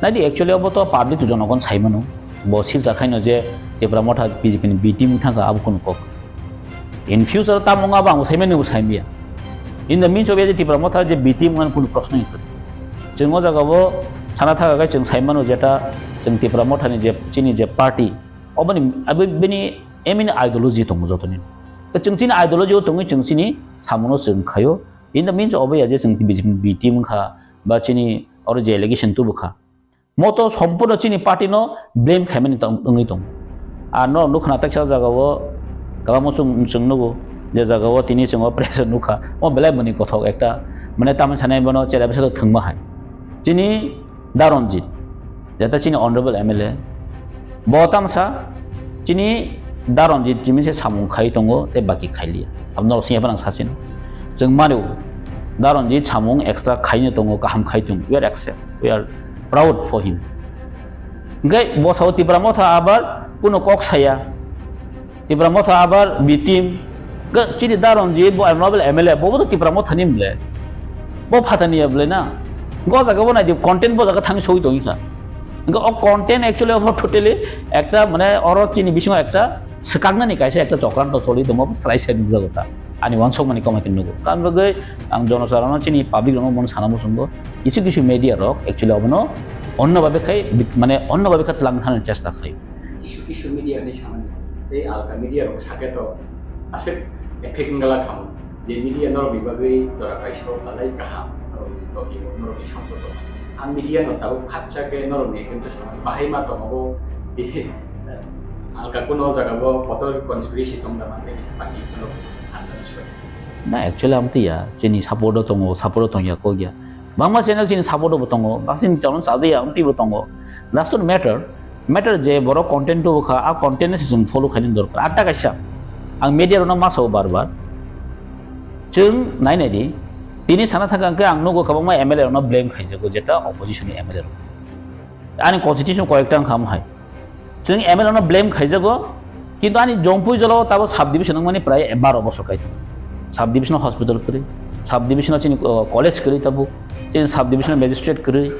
Naidi, actually obo to public to jonogon saimano. Bo silcha khaino je Tipra Motha B J P ni B team thangkha abo kunu kok. In future tamo wngma bo ang saimani bo saimya. In the means of je Tipra Motha je B team wngmani kunu proshno ni kwrwi. Chwng o jaga bo sana thaka khe chwng saimano jeta chwng Tipra Motha ni je chini je party oboni abo bini aim ni ideology tongo jotoni. Chwng chini ideology o tongwi chwng chini samuno chwng khaio. In the means obo ya je chwng B J P ni B team wngkha ba chini oro je allegation tubukha. Moto sompurno chini party no blame khaimani tong-, wngwi tongo. Ar no nukha na taksa jaga o kwbangma chwng, chwng nugo je jaga o tini chwng o pressure nukha. O belai mani kothok ekta mane tamni sanai bono chera bisa thwngma hai. Chini Da Ranjit, jeta chini honorable M L A, bo tamsa chini Da Ranjit jimi se samung khai tongo tei baki khailiya. Abno sini phano ang sachino. Chwng mano Da Ranjit samung extra khaino tongo, kaham khai tongo. We are accept, we are proud for him. Hingke bo sao Tipra Motha abar kuno kok saya. Tipra Motha abar B team. Ga chini Da Ranjit bo honorable M L A, bo bo to Tipra Motha ni mle. Bo phatani ya ble na. Go jaga bo nai di content bo jaga thang soi tong kha. Ga o content actually obo totally ekta mane oro chini bisingo ekta swkaknani kaisa ekta chokranto choli tongma bo srai sai nukjago ta. Ani wansukmani komai khe nugo. Tamni bagwi ang jonosarono chini public rokno bono sana muchungo. Kisu kisu media rok actually obono onno babe khai mane onno babe kha twlang thani chesta khai. Kisu kisu media ni samani tei alka media rok sake to aswk effect wngla khamu je media norok ni bagwi jora kaisa talai kaham norok ni topic o norok ni samsok o. A media no tabuk khapsa khe norok ni against o samani bahai ma tongo bo alka kuno jaga bo kotor conspiracy tong da mani pati norok answer soi. Na actually amtwi ya chini support o tongo, support o tongya kok ya. Bangma channel chini support o bo tongo, bak chini channel chaja ya amtwi bo tongo. Does not matter. Matter je borok content tubu kha, a content no se chwng follow khainani dorkar. Atta kaisa, ang media rokno ma sao bar bar. Chwng nai nai di, tini sana thangka hwnkhe ang nugo kwbangma M L A rokno blame khaijago, jeta opposition ni M L A rok. Ani constitution koyekta wngkha omo hai. Chwng M L A rokno blame khaijago, kintu ani Jompui jolao tabo sub division wngmani prai baro bosor kai tongo. Sub divisional hospital kwrwi, sub divisional chini, uh, college kwrwi tabuk, chini sub divisional magistrate kwrwi.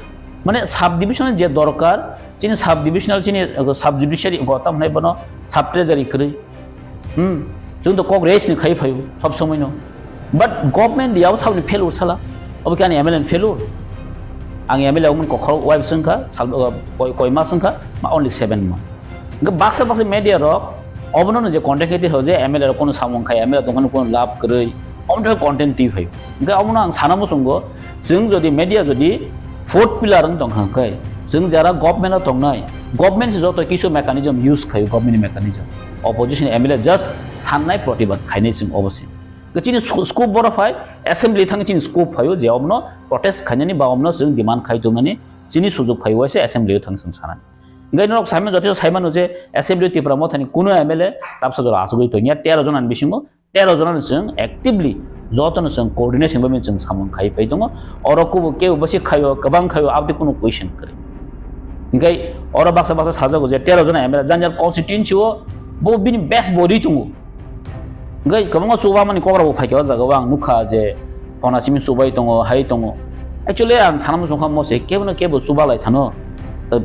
Mane sub divisional je dorkar, chini sub divisional chini, uh, sub judiciary go tam hwnai bono sub treasury kwrwi. Hmm, chwng to kok raise ni khai phaio sob somoi no. But government diao sabni failure sala. Obo khe ani M L A ni failure. Ang M L A wngmani kokhorok wai bwswng kha, sal, uh, koi, koi mas wngkha, ma only seven month. Hingke baksa baksa media rok obono no je content khe twi ho je M L A rok kono samung khai, M L A tongmani kono lab kwrwi, omo thai content twi phaio. Hingke omono ang sana muchungo, chwng jodi media jodi fourth pillar wng tongkha hwnkhe, Chwng jara government o tongnai, government se joto kisu mechanism use khaio, government ni mechanism. Opposition M L A just sannai protibad khainai chwng obo se. Chini sco-, scope boro phai, assembly thang chini scope phaio je omno protest khainani ba omno chwng demand khai tongmani chini sujuk phai waise assembly o thang chwng sanani. Ngai norok saimano joto saimano je assembly Tipra Mothani kuno M L A tapsa jora achugwi tongya tero jona ni bisingo tero jona ni chwng actively joto no chwng coordination bai chwng samung khai pai tongo. Oro kubo kebo basi khaio, kwbang khaio, abdi kuno question kwrwi. Ngai oro baksa baksa sajago je tero jona M L A jani jani constituency o bo bini best body tongo. Hingke kwbangma chubamani kok rok bo phaikha o jaga o ang nukha je phona simi chubai tongo, hai tongo. Actually ang sana muchungkha mo se kebo no kebo chubalai thano.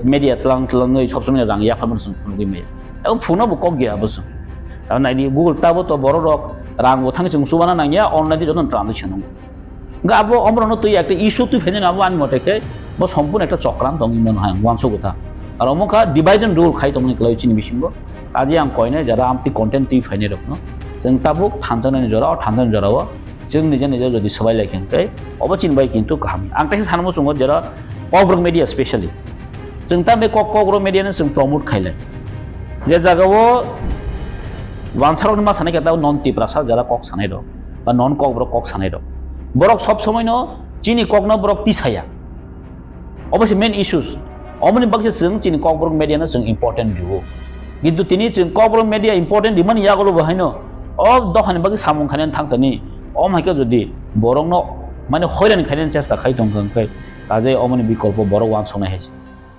Media tlang tlangwi sob somoi rang yapharmani chwng phunugwi maya. Abo phuna bo kok ya bo chwng. Abo naidi Google tabo to borok rok rang bo thang chwng chubana nangya online di joto transaction wngo. Hingke abo omorokno twi ekta issue twi phainani abo ani mote khe bo sompurno ekta chokran tongwi mano hai ang uansukgo ta. Aro omo kha divide and rule khai tongmani kwlaiwi chini bisingo. Kaje ang koinai jora amtwi content twi phainai rokno chwng tabuk thanjaknani jora o thanjaknani jora o chwng nija nija jodi swbai lai khe hwnkhe obo chini bai kintu kaham. Ang teisa sana muchungo jora Kokborok media specially. Chwng tamni kok, Kokborok media no chwng promote khailai. Je jaga o wansarokni ma sanai khe tamo non Tiprasa jara kok sanai rok ba non Kokborok kok sanai rok. Borok sob somoi no chini kok no borok tisaya. Obo se main issues. Omoni bagwi se chwng chini Kokborok media no chwng important rwo. Kintu tini chwng Kokborok media important rimani yagulo bo haino o dophani bagwi samung khainani thang tani. Om hai khe jodi borok no mane hoiran khainani chesta khai tong kha hwnkhe kaje omoni bikolpo borok wansuknai hai se.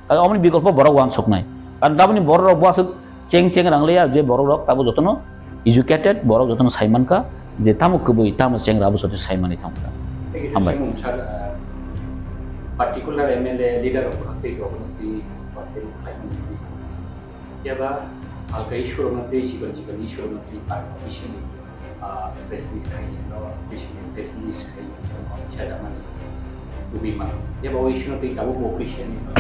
Kaje omoni bikolpo borok wansuknai. Karon tamoni borok rok bo aswk cheng cheng rang liya je borok rok tabo jotono educated, borok jotono sai mankha je tamo kwbwi tamo chengra abo joto sai manwi thangkha. Hambai. Particular M L A leader rok tei rok tei party rok khlaimani tei yaba halka issue rok tei chikon chikon issue rok tei party officially ah, press meet khai, no, officially press meet khai, no, chairman, tubui mano. Jeba o issue no twi tabuk bo officially, no,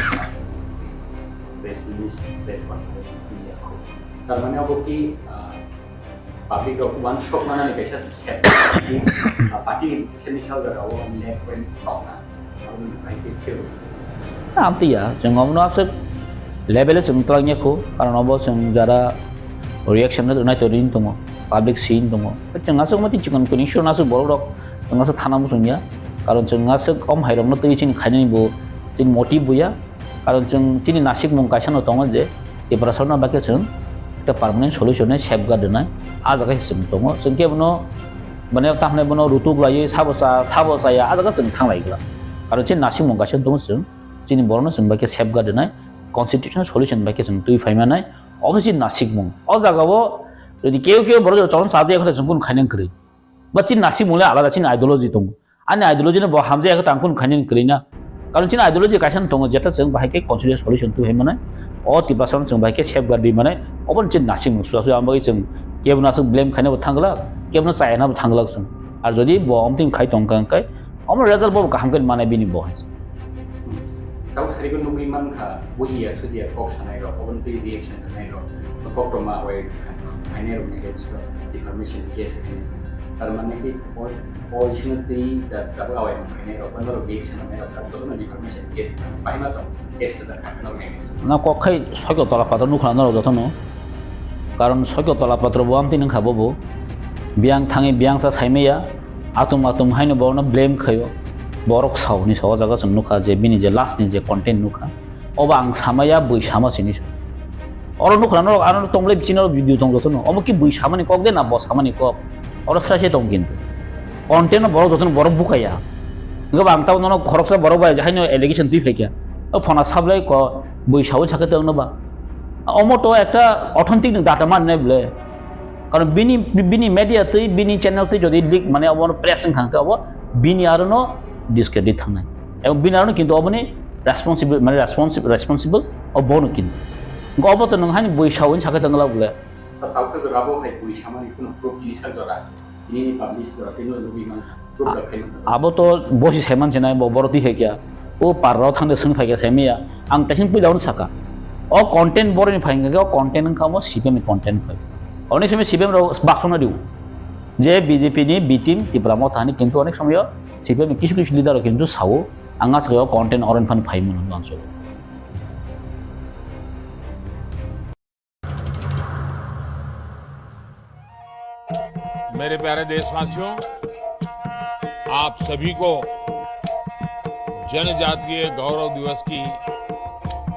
press release, press conference, twi ya kho. Tar mane abo ki, ah, public rok uansuk manani kaisa step, ah, party semi sal jaga o left wing tongna. Amtwiya, chwng omono aswk level o chwng twlangya kho, karon obo chwng jara reaction rwnai to ring tongo, public seen tongo. Chwng aswk mati chikon kuni issue no aswk borok rok chwng aswk thana muchungya, karon chwng aswk om hai rokno twi chini khainani bo chini motive bo ya, karon chwng chini nasikmung kaisa no tongo je Tiprasarokno bagwi chwng ekta permanent solution ni safeguard rwnai, ah jaga se chwng tongo. Chwng khe bono, mane, tamo hwnwi bono rutuk laiwi sabo cha, sabo chaya, ah jaga chwng thang lai glak. Karon chini nasikmung kaisa tongo chwng, chini borokno chwng bai khe safeguard rwnai, constitutional solution bai khe chwng twi phai manai, obo se chini nasikmung. O jaga o jodi keu keu borok chwng chaya khe chwng kunu khainani kwrwi. Ba chini nasikmung le alada, chini ideology tongo. Ani ideology no bo hamjaya khe tang kunu khainani kwrwi na. Karon chini ideology kaisa no tongo, jeta chwng bahai khe constitutional solution twi hai manai. O Tiprasa no chwng bahai khe safeguard rwi manai. Obo ni chini nasikmung suya suya, ang bagwi chwng kebo no aswk blame khaina bo thang glak, kebo no chaya na bo thang glak chwng. Ar jodi bo omtwing khai tong kha hwnkhe, omo result bo kaham khe manai bini bo hai. Tau sarigo nugwi mankha, bujiya sujiya kok sanai rok, obo ni twi reaction rwnai rok, kok tongma bai khainai rok ni reaction, defamation case khainai. Tar mane ki o, o issue no twi da, da bo awai khainai rok, bono rok reaction rwnai rok, joto no defamation case, bahai ma tong, case sajak kha norok nai. Na kok khai sokyo tola pator nukha norok joto no. Karon sokyo tola patro bo amtwi nungkha bobo. Biyang thangwi biyang sa saimaya, atum atum haino borokno blame khaio. Borok sao ni sao o jaga chwng nukha je bini je last ni je content nukha. Obo ang samaya bui sama sini. Oro nukha norok ano tongble bichino video tong jotono. Omo ki bui samani kok de na bo samani kok. Oro sra se tong kintu. Content no borok jotono borok bukaya. Hingke ba ang tabo nono khoroksa borok bai haino allegation twi phaikha. O phona sablai ko bui sao sakhe tong no ba. Omo to ekta authentic ni data man nai ble. Karon bini, bini media twi, bini channel twi jodi leak mane obo press wng kha hwnkhe obo bini aro no discredit thangnai. Ebong bini aro no kintu oboni responsible, mane responsible, responsible obo no kintu. Hwnkhe obo to nwng haino bui sao wng sakhe tong glak ble. Tawkhe jora bo hai bui samani kheno proof tini sak jora. Nini publish jora tini nugwi man. Abo to bosi saiman sinai bo borok twi hai kya. O parrok thangde sung phai kya saimaya. Ang taising puila ono saka. O content boroni phai kya, o content wngkha omo C P M ni content phai. Onek somoi C P M rok baksona diu. Je B J P ni B team Tipra Motha ni kintu onek somoi C P M ni kisu kisu leader rok kintu sao ang aswk o content oron phan phai mano manso. मेरे प्यारे देशवासियों, आप सभी को जनजातीय गौरव दिवस की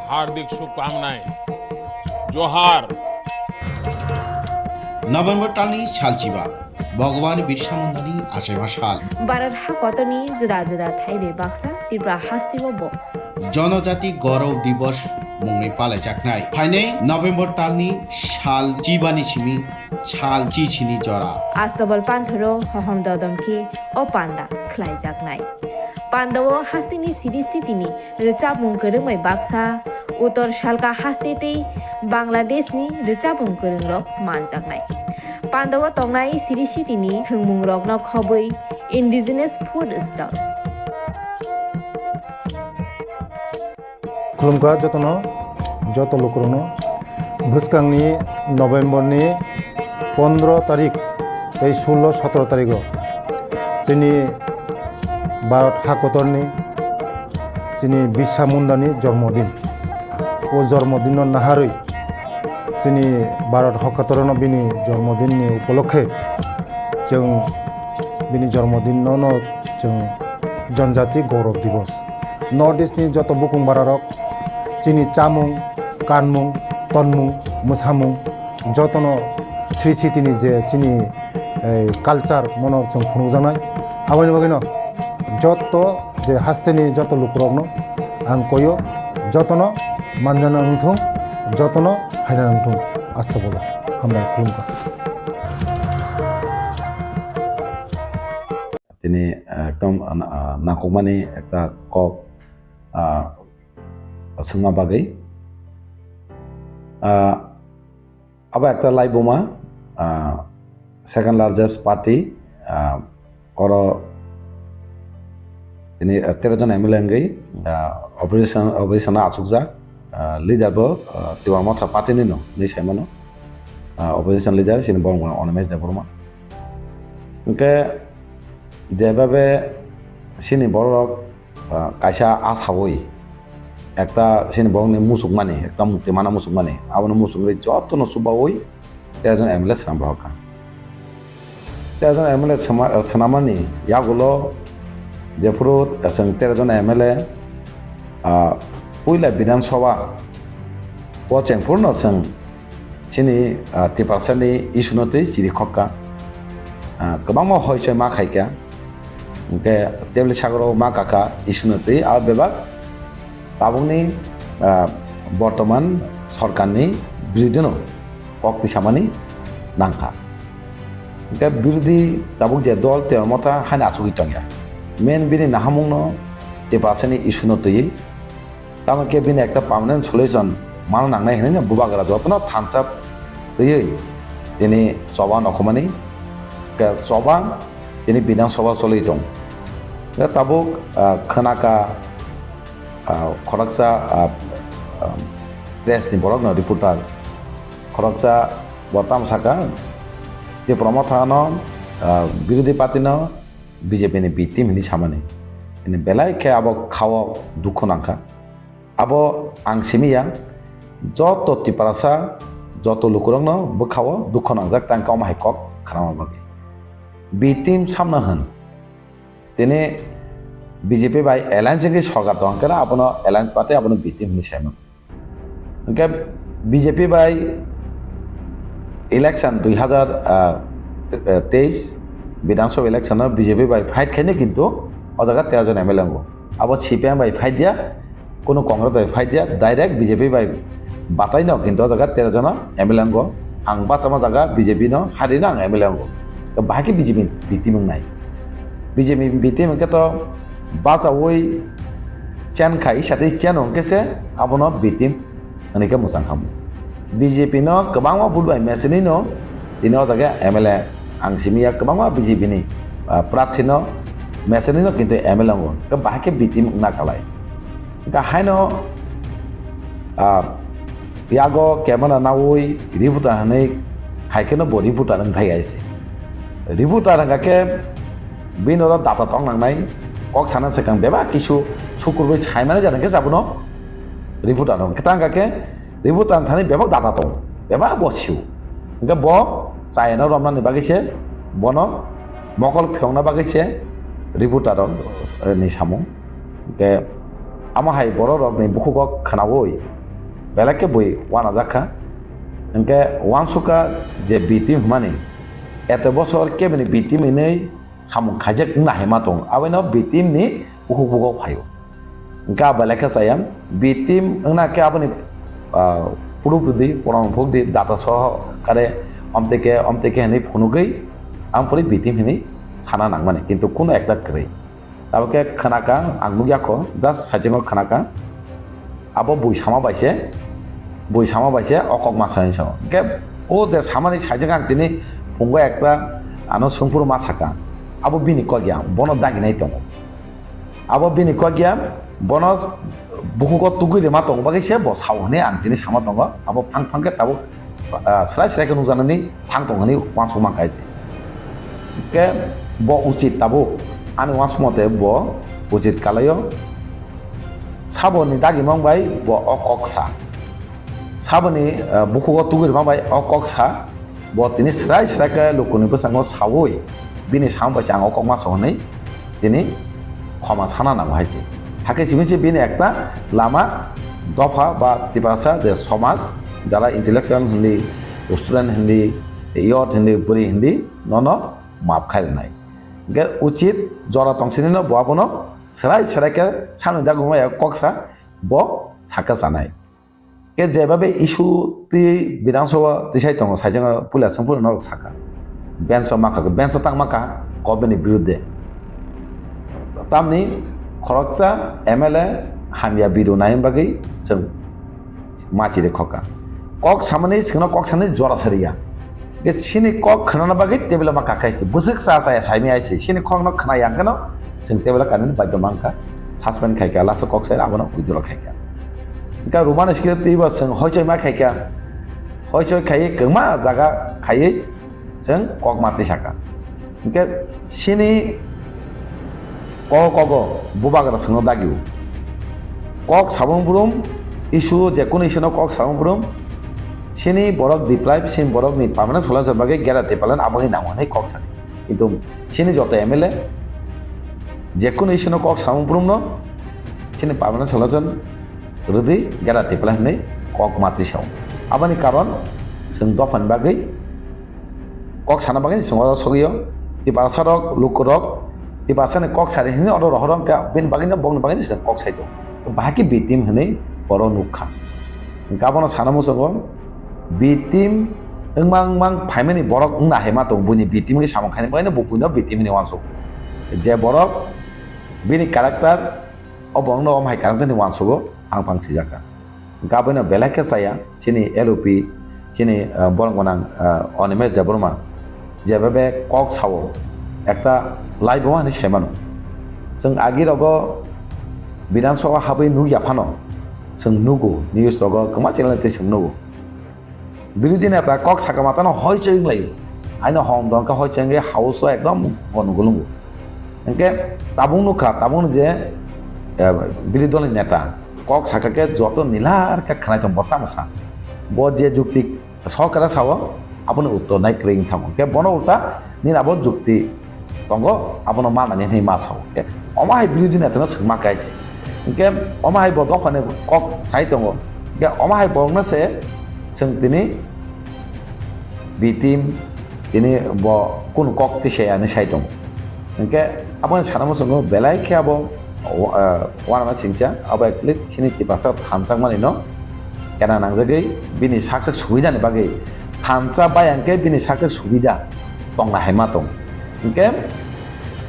हार्दिक शुभकामनाएं। जोहार। November talni salchiba, Bhagwan Birsa Mundani achaima sal. Bharat hakotorni juda juda thaibai baksa Tripura hasteo bo Jonojati Gaurav Divas mungwi palaijaknai. Phainai November talni sal chibani simi sal chichini jora. Astobal panthoro hohom dodom khe o panda khlaijaknai. Pandao hasteni siri sitini rwchapmung kwrwngbai baksa, Uttor Salka haste tei Bangladeshni rwchapmung kwrwngrok manjaknai. Pandao tongnai siri sitini thwngmungrokno khobwi indigenous food stall. Khulumkha jotono, joto lukurokno. Bwskangni November ni pondro tarik tei sullo sotro tarigo chini Bharat hakotorni chini Birsa Mundani jormodin. O jormodinno naharwi chini Bharat hakotorno bini jormodinni upolokhe chwng bini jormodinno no chwng Jonjati Gaurav Divas. North East ni joto bukung bararok chini chamung, kanmung, tonmung, mwsamung jotono Sri Sitini je chini, eh, culture mono chwng phunukjaknai. Aboni bagwino joto je hasteni joto lukurokno ang koyo, jotono manjana wngthung, jotono phaina wngthung. Astagfirullah. Hambai khulumkha. Tini, ah, ekdom, ah, nangkukmani ekta kok, ah, swngna bagwi. Ah, abo ekta laibuma, ah, second largest party, ah, oro tini, ah, tero jon M L A wngwi, ah, opposition, opposition o achukjak, ah, leader bo, ah, Tipra Motha party ni no, hinwi saimano. Ah, opposition leader chini borok mano Animesh Debbarma. Hwnkhe jebabe chini borok, ah, kaisa asawi ekta chini borokni muchukmani, ekta mukti mana muchukmani, abono muchungwi jotono chubawi tero jon M L A swnam rohorkha. Tero jon M L A swma-, swnamani yagulo jephuru chwng tero jon M L A, ah, puila Bidhan Sabha o chengphuru no chwng chini, ah, Tiprasani issue no twi chiri khokka. Ah, kwbangma hoichoi ma khaikha. Hwnkhe tebli sagoro ma kakha issue no twi abo bebak tabukni, ah, bortoman sorkarni birodino kok tisamani nangkha. Hwnkhe birodhi tabuk je dol Tipra Motha haino achugwi tongya. Main bini nahamungno Tiprasani issue no twiwi Tamo khe bini ekta permanent solution mano nangnai hinwi no bubagra jotono thansa twiwi tini choba nokhumani khe choba tini Bidhan Sabha choli tong. Khe tabuk, ah, khwnaka, ah, khoroksa, ah, ah, press ni borok no reporter khoroksa bo tamo saka Tipra Motha no, ah, birodhi party no B J P ni B team hinwi samani. Ini belai khe abo khao dukhu nangkha. Abo ang simi ya, joto Tiprasa, joto lukurokno bwkhao dukhu nangjak tang khe omo hai kok khnama bagwi. B team samna hwn. Tini B J P bai alliance wngwi sorkar tong khe abono alliance party abono B team hinwi saimano. Hwnkhe B J P bai election dui hazar teis Bidhan Sabha election o B J P bai fight khaino kintu o jaga tero jon M L A wngo. Abo C P I M bai fight ya, kuno Congress bai fight ya, direct B J P bai batai no kintu o jaga tero jon M L A wngo. Ang bachama jaga B J P no hari no ang M L A wngo. Bahai khe B J P B team wngnai. B J P B team hwnkhe to bachaui chen khai, isa tei chen hwnkhe se abono B team hwnwi khe mwchang khamu. B J P no kwbangma vote bai mechenwi no tini o jaga M L A ang simi ya kwbangma B J P ni, ah, prarthi no mechenwi no kintu M L A wngo. Khe bahai khe B team wngna kalai. Hwnkhe haino, ah, yago camera naui reporter hwnwi khai kheno bo reporter wng thai aise. Reporter hwnkha khe bini oro data tong nangnai, kok sana swkang bebak kisu sukurbai saimani jani khe abono reporter wng. Khe tang khe reporter thani bebak data tong, bebak bo sio. Hwnkhe bo chayano romnani bagwi se Bono mokol phiyokna bagwi se reporter rok, eh, ni samung. Hwnkhe amo hai borok rok ni bukhuk o khwnaui belai khe bui uanajak kha. Hwnkhe uansukha je B team hwnmani eto bosor kebini B team hinwi samung khaijak wngna hai ma tongo. Abono B team ni bukhuk bukhuk phaio. Hwnkhe abo belai khe chaya. B team wngna khe aboni, ah, proof rwdi, proman phukdi, data soho kare omtwi khe, omtwi khe hinwi phunugwi ang pori B team hinwi sana nangmani, kintu kuno ekta kwrwi. Abo khe khwnaka, ang nukya kho, just saichungo khwnaka. Abo bui sama bai se, bui sama bai se o kok ma sa hinwi sao. Hwnkhe o je samani saichung ang tini phungo ekta ano sungphuru ma saka. Abo bini kok ya, bono daginai tongo. Abo bini kok ya, bono bukhugo tugui rima tongo bagwi se bo sao hinwi ang tini sama tongo. Abo phang phang khe tabuk, ah, srai srai khe nukjaknani phang tongo hinwi uansukma kha se. Khe bo uchit tabuk ani uansukma tei bo uchit kalaio. Saboni dagimang bai bo o kok sa. Saboni, ah, bukhugo tugui rima bai o kok sa. Bo tini srai srai khe lukuni bwskango saui bini samung bai se ang o kok ma sao hinwi tini khoma sana nango hai se. Hakhe simi se bini ekta lama dopha ba Tiprasa je somaj, jara intellectual hindi, student hindi, youth hindi, bwrwi hindi, nono maap khai rwnai. Hwnkhe uchit jora tong sini no bo abono srai srai khe samni dagimang bai kok sa bo sakha chanai. Khe jebabe issue twi Bidhan Sabha tisai tongo, saichung puila songphuru norok saka. Bench o makha, bench o tang makha, government ni birudde. Tamni khoroksa M L A hamya video nai bagwi chwng machi de khoka. Kok samani singno kok sani jora sariya. Ge sini kok khnana bagwi table ma kakai se. Bwswk cha cha ya saimi ai se. Sini kok no khna yang kano chwng table kanani bagwi mangka. Suspend khai ka, lasa kok sai abono withdraw khai ka. Hwnkhe Roman script twi bo chwng hoichoi ma khai ka. Hoichoi khai kwma jaga khai chwng kok ma twi saka. Hwnkhe sini kok kogo bubagra chwngno dagio. Kok sabung brum issue, je kunu issue no kok sabung brum sini borok deprive, sini borok ni permanent solution bagwi gera development abo ni nango hinwi kok sani. Kintu sini joto M L A je kunu issue no kok samung brum no sini permanent solution rwdi gera tipla hinwi kok matwi sao. Aboni karon chwng dophani bagwi kok sana bagwi chwng oro sogwi o. Tiprasa rok, luku rok, Tiprasa ni kok sari hinwi oro rohor wngkha, bini bagwi no, bongni bagwi no chwng kok sai tongo. Bahai khe B team hinwi oro nukha. Hwnkhe abono sana muchungo, B team wngmang mang phaimani borok wngna hai ma tongo, buini B team ni samung khaini bagwi no bo buino B team ni uansuk. Je borok bini character, o borok no omo hai character ni uansugo phang phang sijak kha. Hwnkhe abono belai khe chaya, chini L O P, chini, ah, borok gwnang, ah, Animesh Debbarma, jebabe kok sao, ekta live bo hinwi sai mano. Chwng agi rogo Bidhan Sabha habwi nukya phano, chwng nugo, news rogo kwma channel twi chwng nugo. Birodhi neta kok saka matano hoichoi wnglaio. Haino hom dongkha hoichoi wngwi house o ekdom gonogol wngo. Hwnkhe tabuk nukha, tabukno je, eh, birodhi dolni neta kok saka khe joto nilar khe khwnai tong bo tamo sa. Bo je jukti sorkara sao, aboni uttor nai kwrwi wngthango. Hwnkhe bono ulta nini abo jukti tongo, abono manani hinwi ma sao. Omo hai birodhi netano swngma khe se. Hwnkhe omo hai bo dophani kok sai tongo. Hwnkhe omo hai borokno se chwng tini B team tini bo kunu kok tisa ya hinwi sai tongo. Hwnkhe aboni sana muchungo belai khe abo, ah, uanama singcha, abo actually chini Tiprasa thansa manino kena nangjagwi bini saksak subidani bagwi thansa bai hwnkhe bini saksak subida tongna hai ma tong. Hwnkhe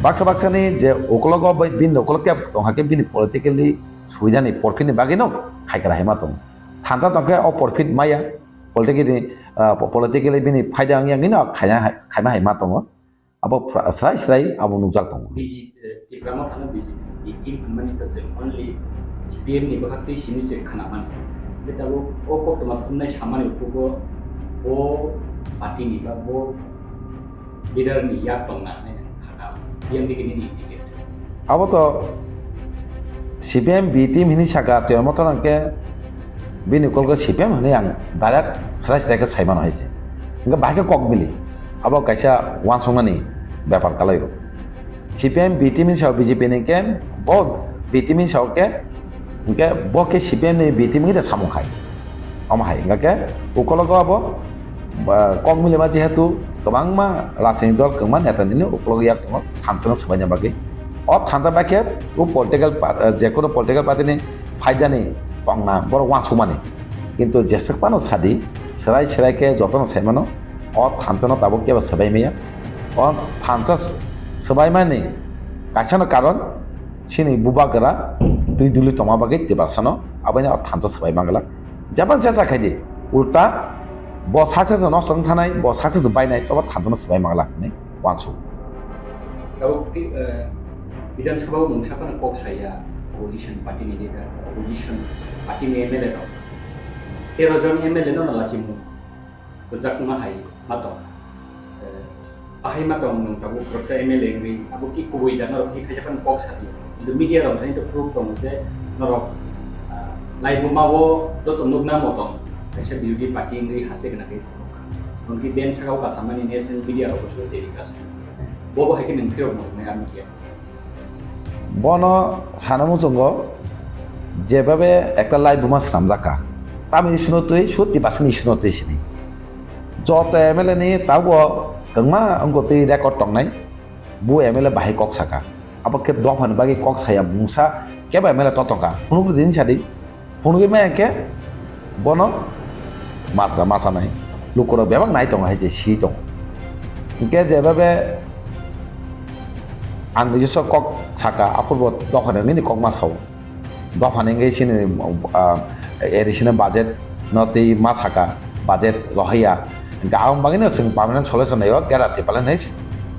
baksa baksani je ukologo bai bini ukolog tei tong hakhe bini politically subidani porphitni bagwino khaikra hai ma tong. Thansa tongkhe o porphit maya politically, ah, po-, politically bini phaida wngya hwnwi no khaina hai, khaima hai ma tongo. Abo phra-, srai srai abo nukjak tongo. B J P, eh, Tipra Motha no B J P ni team hwnmani kwchwng only C P M ni bwkhak twi simi se khwnamani. Hwnkhe tabuk o koktwma thumnai samani ukhugo bo party ni ba bo leader ni yak tongna hwnwi ang kha, P M D K ni ni ticket. Abo to C P M B team hinwi saka, Tipra Motha no hwnkhe bini kolgo C P M hinwi ang direct srai srai khe sai mano hai se. Hwnkhe bahai khe kok bili. Abo kaisa uansukmani bepar kalaio. C P M B team ni sao B J P ni khe bo B team ni sao khe, hingke bo khe C P M ni B team ni da samung khai. Omo hai hingke ukologo abo, ah, kok milima jehetu kwbangma rajniti dol kwbangma neta nini ukologo yak tongo thansa no swbaina bagwi. O thansa bai khe o political pa-, ah, jekono political party ni phaidani tongna borok uansukmani. Kintu jeswk phano sadi, swrai swrai khe jotono saimano, o thansano tabuk kebo swbai maya. O thansa s-, swbaimani kaisano karon, chini bubagra twi duli tongma bagwi Tiprasano, aboino o thansa swbai manglak. Jabang se sa khaidi, ulta bo success no song thanai, bo success bainai, tobo thansano swbai manglak hinwi uansuk. Tabuk ti, eh, Bidhan Sabha o mungsa phano kok saya, opposition party ni leader, opposition party ni M L A rok. Tero jon M L A no lachimung rwjakma hai ma tong. Eh, bahai ma tong nwng tabuk khoroksa M L A wngwi, abo ki kubui da norok ki khaisa phano kok sadi. Kintu media rok hai to proof tongo je norok, ah, laibuma o joto nukna motom kaisa birodhi party wngwi hase gwnangwi tongkha. Nwng ki ben saka o kasamani national media rok bo telecast. Bobo hai khe nwng phirok nuknai a media. Bono sana muchungo jebabe ekta laibuma swnamjak kha. Tamoni issue no twi, sut Tiprasani issue no twi sini. Joto M L A ni tabuk kwbangma wngkha twi record tongnai. Bu M L A bahai kok saka. Abo khe dophani bagwi kok saya mungsa kebo M L A totongkha. Phunukgwi din sadi. Phunugwi maya khe bono masra masanai lukurok bebak nai tongo hai se si tongo. Hingke jebabe ang nijesa kok saka, aphurbo dophani nini kok ma sao. Dophani hingke chini, ah, additional budget no twi ma saka, budget rohaiya. Hingke aboni bagwino chwng permanent solution naio, gera tipalen hai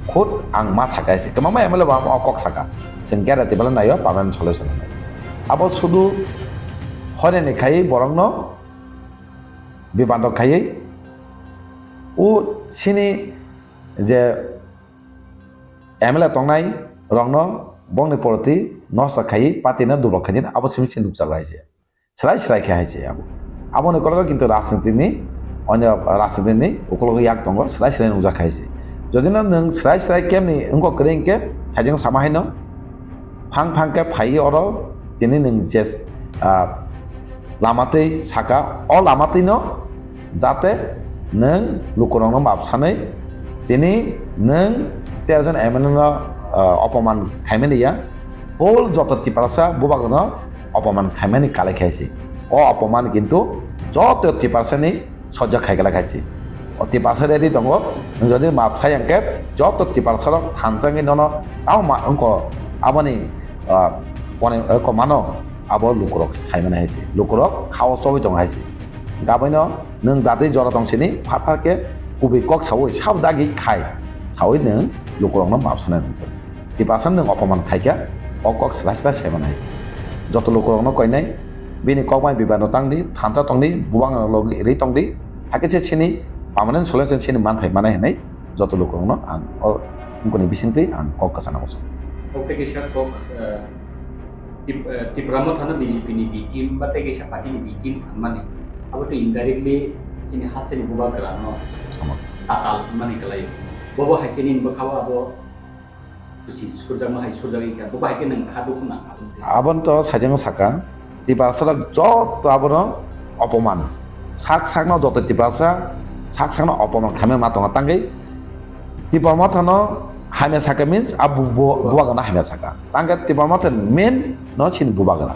khud ang ma saka hai se. Kwbangma M L A bo ang o kok saka. Chwng gera tipalen naio permanent solution hinwi. Abo sudu hoinani khai borokno bibando khaiwi o sini je M L A tongnai rokno bongni poroti nosto khaiwi party no dublok khaidi abo simi se nukjago hai se. Srai srai khe hai se abo. Aboni kologo kintu rajniti ni, onyo rajniti ni ukologo yak tongo, srai srai nukjak hai se. Jodi no nwng srai srai kemni wngkok kwrwi hwnkhe, saijwng sama haino, phang phang khe phaiwi oro tini nwng je, ah, lama twi saka, o lama twi no jate nwng lukurokno map sanwi tini nwng tero jon M L A no, ah, opoman khaimani ya, whole joto Tiprasa bubagrano opoman khaimani kalai khaisi. O opoman kintu joto Tiprasani sojjo khaigala khaisi. O Tiprasa ready tongo, nwng jodi map sai hwnkhe joto Tiprasarok thansa wngwi nono tamo ma wngkho aboni, ah, pone, eh, komano abo lukurok saimani haisi. Lukurok khao chobwi tongo haisi. Gaboino nwng datwi jora tong sini phat phat khe kubui kok saui sabo dagi khai saui nwng lukurokno map sanai nukgo. Tiprasa nwng opoman khaikha, o kok srai srai sai manai. Joto lukurokno koinai, bini kokmai bibano tangdi, thansa tongdi, bubang logi ri tongdi, hakhe se chini permanent solution chini manthai manai hinwi joto lukurokno ang o wngkoni bisingtwi ang kok kwchana muchung. Kok tei kisa kok, eh, Tip-, eh, Tipra Motha no B J P ni B team ba tei kisa party ni B team phanmani, abo tei indirectly chini hasteni bubagrano Sama. Tatal mani kwlai. Bobo hai khe nini bwkhao abo Kusi surjakma hai surjagwi kha, bo bahai khe nwng kha dukhu nang aboni twi. Aboni to saijano saka, Tiprasa rok joto abono opoman. Sak sakno joto Tiprasa, sak sakno opoman khaimani ma tongo. Tangwi Tipra Mothano hamya saka means a bu-, bu-, bubagrano hamya saka. Tangkhe Tipra Motha main no chini bubagra.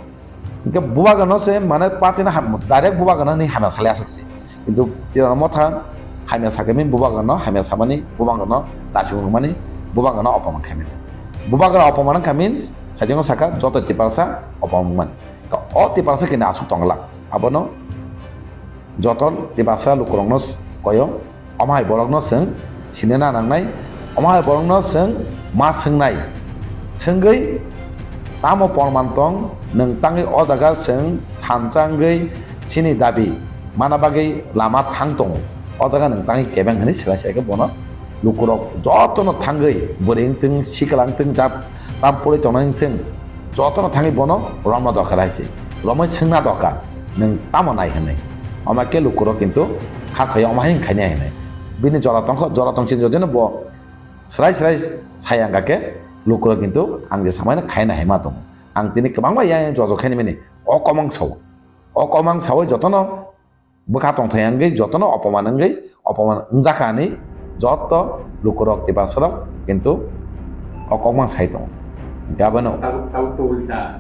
Hingke bubagrano se mane party no ham, direct bubagrano ni hamya salai aswk se. Kintu Tipra Motha hamya sakhe min bubagrano hamya samani, bubagrano lachimung mani, bubagrano opoman khaimani. Bubagra opoman wngkha means saijano saka joto Tiprasa opoman wngmani. O Tiprasa kini aswk tongla. Abono joto Tiprasa lukurokno koyo. Omo hai borokno chwng sinina nangnai, omo hai borokno chwng ma swngnai. Swngwi tamo porman tong nwng tangwi o jaga chwng thansa wngwi chini dabi mana bagwi lama thang tongo. O jaga nwng tangwi kebeng hwnwi swlai swlai khe bono lukurok jotono thangwi bwrwi wngthung, sikla wngthung, jat tam pori tongnai wngthung, jotono thangwi bono romna dorkar hai se. Romwi swngna dorkar, nwng tamo nai hwnwi. Omo khe lukurok kintu kha khaiya omo hai wngkhainai hwnwi. bini jora tongkho, jora tongsi jodino bo srai srai sai ang khe lukurok kintu ang je samai no khaina hai ma tongo. Ang tini kwbangma yang yang jojo khaini mani o kok mang sao. O kok mang sawi jotono bwkha tongthai wngwi jotono opoman wngwi opoman wngjakha hinwi joto lukurok Tiprasarok kintu o kok mang sai tongo. Hinkhe abono tabuk, tabuk to ulta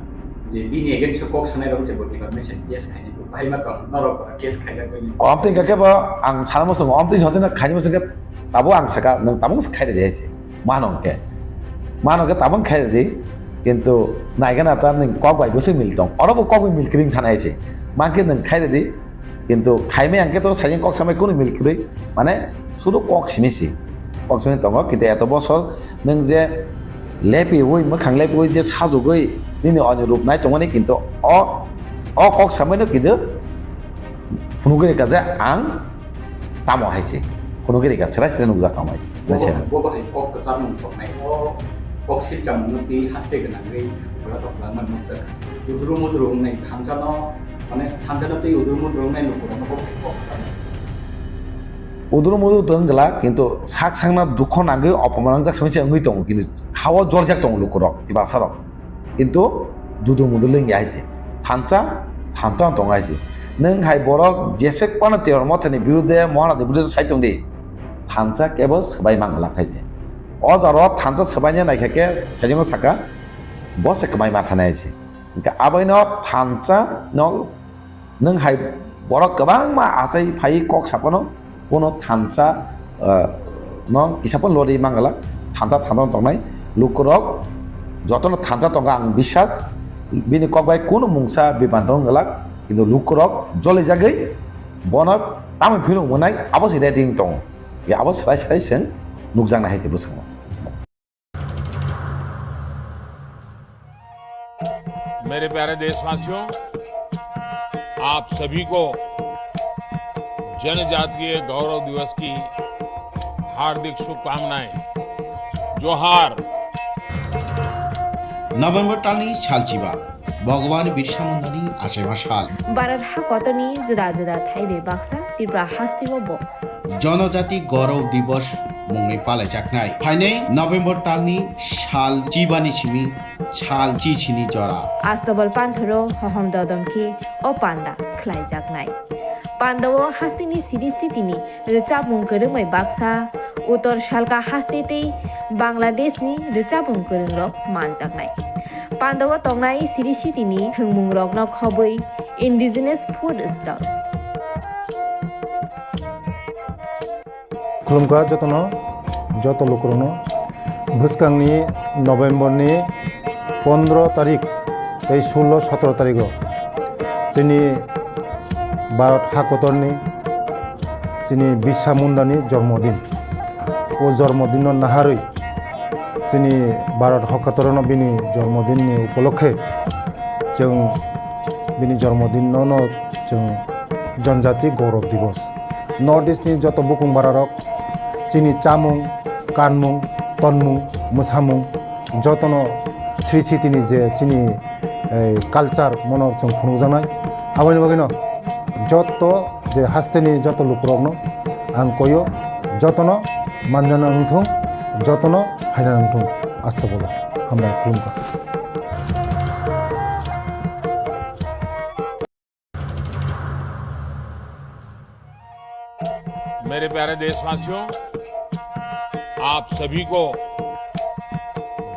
je bini against o kok sanai rok je bo defamation case khainai bo bahai ma tong norok case khaijak bai. Omtwi hinkhe bo ang sana muchungo omtwi jotino khaini muchungkhe tabuk ang saka nwng tabuk khai rwdi hai se. Mano hinkhe. Mano hinkhe tabuk khai rwdi. Kintu naigana ta nwng kok bai bwswk mil tong. Oro bo kok bai mil kwrwng thana hai se. Mankhe nwng khai rwdi. Kintu khaimai ang khe to sajeng kok samai kunu mil kwrwi, mane sudu kok simi si, kok simi tongo. Kintu eto bosor nwng je lepiwi, mwkhang lepiwi je sajugwi nini oni rup nai tongmani, kintu o, o kok samai no kintu phunugwi rwkha je ang tamo hai se, phunugwi rwkha, chwrai chwrai nukjak tongmai. Bo, bo hai kok kwchar mung toknai, o kok silcham mung twi haste gwnangwi wala tok langma nukjak. Udru mudru wngnai thansa no, mane thansa no twi udru mudru wngnai lukurok no bo hai kok kwchar mung. Udru mudru wng glak, kintu sak sakno dukho nangwi opoman wngjak simi se wngwi tongo, kintu hao jorjak tongo lukurok, Tiprasarok. Kintu dudu mudu lengya hai se. Thansa, thansa tong hai se. Nwng hai borok jesek pano Tiprasa Mothani birude, Mahanadi birude sai tong di. Thansa kebo swbai mang glak hai se. O jaro thansa swbaina naikha khe sajingo saka, bo se kwmai ma thanai hai se. Hinkhe aboino thansa no nwng hai borok kwbangma achai phai kok sapano, Bono thansa, ah, no kisa phano lori mangala, thansa thansa tongnai lukurok jotono thansa tongo ang biswas, bini kok bai kunu mungsa bibantong wngwlak, kintu lukurok jolijagwi bono tamoni phino mwnai abo se ready wng tongo. Ya abo swrai swrai chwng nukjaknai hai se bwskango. मेरे प्यारे देशवासियों, आप सभी को जनजातीय गौरव दिवस की हार्दिक शुभकामनाएं। जोहार। November talni salchiba, Bhagwan Birsa Mundani achaiba sal. Bharat hakotorni juda juda thai bai baksa Tripura hasteo bo Jonojati Gaurav Divas mungwi palaijaknai. Phainai November talni sal chibani simi sal chichini jora. Astobal panthoro hohom dodom khe o panda khlaijaknai. Pandao hasteni siri sitini rwchapmung kwrwngbai baksa, Uttor Salka haste tei Bangladeshni rwchapmung kwrwngrok manjaknai. Pandao tongnai siri sitini thwngmungrokno khobwi Indigenous Food Stall. Khulumkha jotono, joto lukurokno. Bwskangni November ni pondro tarik tei sullo sotro tarigo chini Bharat hakotorni chini Birsa Mundani jormodin. O jormodinno naharwi chini Bharat hakotorno bini jormodinni upolokhe chwng bini jormodinno no chwng Janjati Gaurav Divas. North East ni joto bukung bararok chini chamung, kanmung, tonmung, mwsamung jotono sri sitini je chini, eh, culture mono chwng phunukjaknai. Aboni bagwino joto je hasteni joto lukurokno ang koyo, jotono manjana wngthung, jotono phaina wngthung. Astagfirullah. Hambai, khulumkha. मेरे प्यारे देशवासियों, आप सभी को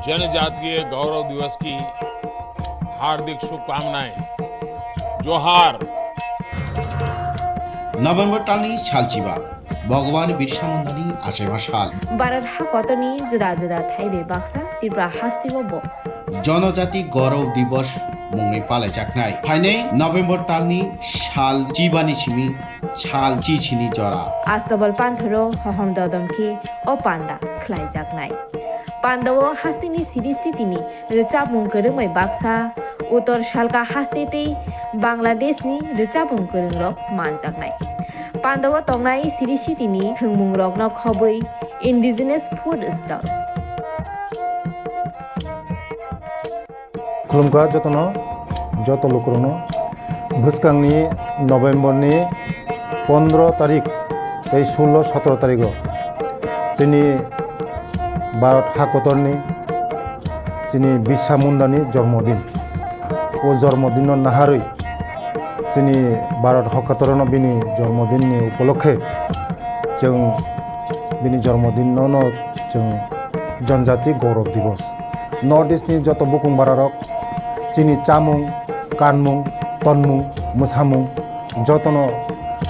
जनजातीय गौरव दिवस की हार्दिक शुभकामनाएं। जोहार। November talni salchiba, Bhagwan Birsa Mundani achaiba sal. Bharat hakotorni juda juda thai bai baksa Tripura hasteo bo Jonojati Gaurav Divas mungwi palaijaknai. Phainai November talni sal chibani simi sal chichini jora. Astobal panthoro hohom dodom khe o panda khlaijaknai. Pandao hasteni siri sitini rwchapmung kwrwngbai baksa, Uttor Salka haste tei Bangladeshni rwchapmung kwrwngrok manjaknai. Pandao tongnai siri sitini thwngmungrokno khobwi Indigenous Food Stall. Khulumkha jotono, joto lukurokno. Bwskangni November ni pondro tarik tei sullo sotoro tarigo chini Bharat hakotorni chini Birsa Mundani jormodin. O jormodinno naharwi chini Bharat hakotorno bini jormodinni upolokhe chwng bini jormodinno no chwng Janjati Gaurav Divas. North East ni joto bukung bararok chini chamung, kanmung, tonmung, mwsamung jotono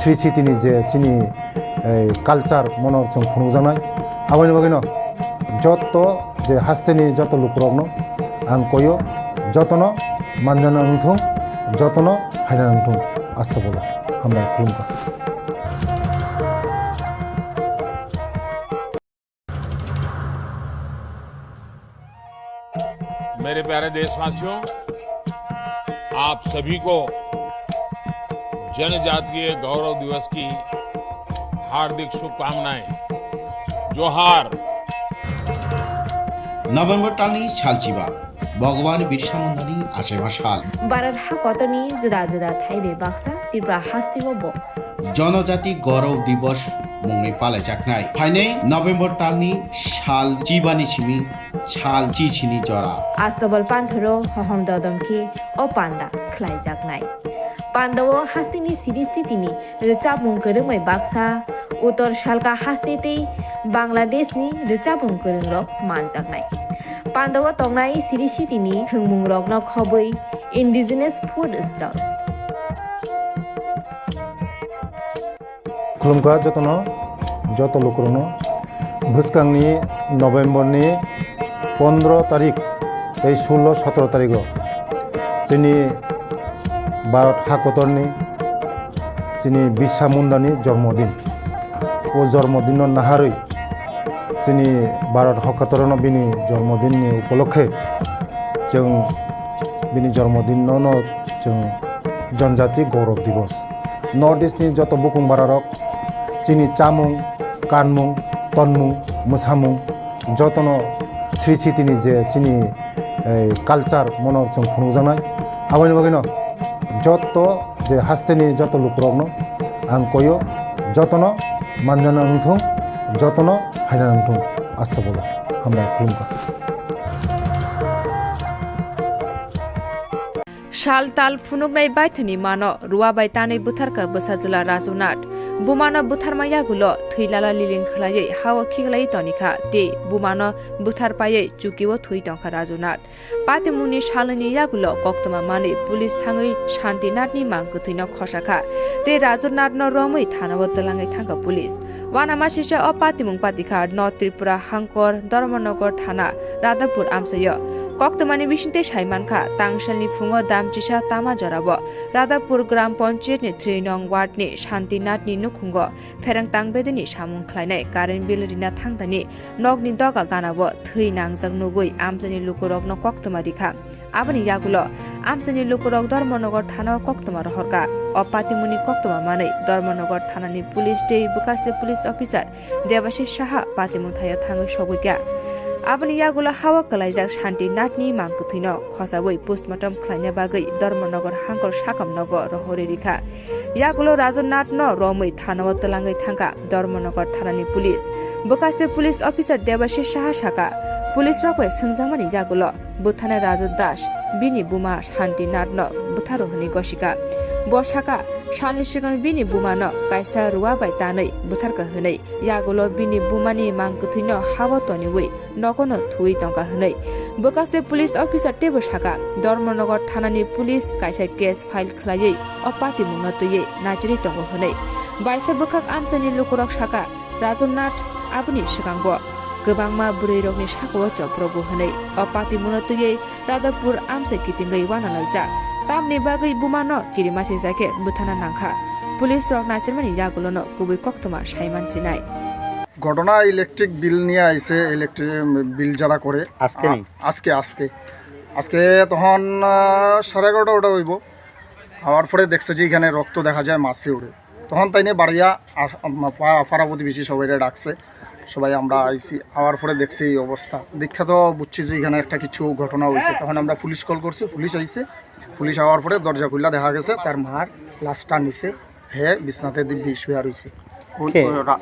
Sri Sitini je chini, eh, culture mono chwng phunukjaknai. Aboni bagwino joto je hasteni joto lukurokno ang koyo, jotono manjana wngthung, jotono phaina wngthung. Astagfirullah. Hambai, khulumkha. मेरे प्यारे देशवासियों, आप सभी को जनजातीय गौरव दिवस की हार्दिक शुभकामनाएं। जोहार। November talni salchiba, Bhagwan Birsa Mundani achaiba sal. Bharat hakotorni juda juda thaibai baksa Tripura hasteo bo Janajati Gaurav Divas mungwi palaijaknai. Phainai November talni sal chibani simi sal chichini jora. Astobal panthoro hohom dodom khe o panda khlaijaknai. Pandao hasteni siri sitini rwchapmung kwrwngbai baksa, Uttor Salka haste tei Bangladeshni rwchapmung kwrwngrok manjaknai. Pandao tongnai siri sitini thwngmungrokno khobwi indigenous food stall. Khulumkha jotono, joto lukurokno. Bwskangni November ni pondro tarik tei sullo sotoro tarigo chini Bharat hakotorni chini Birsa Mundani jormodin. O jormodinno naharwi chini Bharat hakotorno bini jormodinni upolokhe chwng bini jormodinno no chwng Janjati Gaurav Divas. North East ni joto bukung bararok chini chamung, kanmung, tonmung, mwsamung jotono Sri Sitini je chini, eh, culture mono chwng phunukjaknai. Aboni bagwino joto je hasteni joto lukurokno ang koyo, jotono manjana wngthung, jotono phaina wngthung. Astagfirullah. Hambai, khulumkha. Sal tal phunuknai baithoni mano rua bai tanwi butharkha bwsajwla Raju Nath. Bumano butharma yagulo thwi lala liling khwlaiwi hao khiklaiwi tonikha tei bumano buthar paiwi chukio thwi tongkha Raju Nath. Patimungni salnwini yagulo koktwma manwi police thangwi Shanti Nathni mang kwthwino khosakha tei Raju Nathno romwi thanao twlangwi thangkha police. Uanamasingcha o patimung patikha North Tripura Hangkor, Dharmanagar thana, Radhapur amchaio. Koktwmani bisingtwi saimankha, tangsalni phungo damchisa tama jorao Radhapur Gram Panchayatni three nong wardni Shanti Nathni nukhungo pherang tangbedini samung khlainai current bill rina thangdani nokni doga ganao thwi nangjak nugwi amchaini lukurokno koktwma rikha. Aboni yagulo amchaini lukurok Dharmanagar thanao koktwma rohorkha. O patimungni koktwma manwi Dharmanagar thanani police tei bwkhaste police officer Debashish Saha patimung thaio thangwi sogwikha. Aboni yagulo hao kwlaijak Shanti Nathni mang kwthwino khosawi postmortem khlaina bagwi Dharmanagar Hangkor sakam nogo rohorwi rikha. Yagulo Raju Nathno romwi thanao twlangwi thangkha Dharmanagar thanani police. Bwkhaste police officer Debashish Saha sakha, police rok bai swngjakmani yagulo bwtharnai Raju Das bini buma Shanti Nathno bwtharo hwnwi gosikha. Bo sakha, salni swkang bini bumano kaisa rua bai tanwi bwtharkha hwnwi, yagulo bini bumani mang kwthwino hao toniwi nogono thuwi tongkha hwnwi. Bwkhaste police officer teibo sakha, Dharmanagar thanani police kaisa case file khlaiwi o patimungno twiwi naichirwi tongo hwnwi. Baisa bwkhak amchaini lukurok sakha, Raju Nath aboni swkango kwbangma bwrwirokni sakao choprogo hwnwi o patimungno twiwi Radhapur amchai kitingwi uanalaijak. Tamni bagwi bumano kirimasingcha khe bwthana nangkha. Police rok naisirmani yagulono kubui koktwma saiman sinai. ঘটনা electric bill নিয়ে আইছে, electric bill যারা করে। আজকে আ-, নেই? আজকে, আজকে। আজকে তখন, আহ, সাড়ে এগারোটা ওটা হইব। আওয়ার পরে দেখছে যে এখানে রক্ত দেখা যায়, মাছি উড়ে। তখন তাই নিয়ে বাড়িয়া আস-, আম-, পা-, পাড়া প্রতিবেশী সবাইরে ডাকছে, সবাই আমরা আইছি। আওয়ার পরে দেখছি এই অবস্থা, দেখা তো বুঝছি যে এখানে একটা কিছু ঘটনা হয়েছে। তখন আমরা পুলিশ কল করছি, পুলিশ আইছে। পুলিশ আওয়ার পরে দরজা খুললা দেখা গেছে তার মার লাশটা নিচে, হে বিছনাতে দিব্যি শুয়ে রইছে। কে? রা-,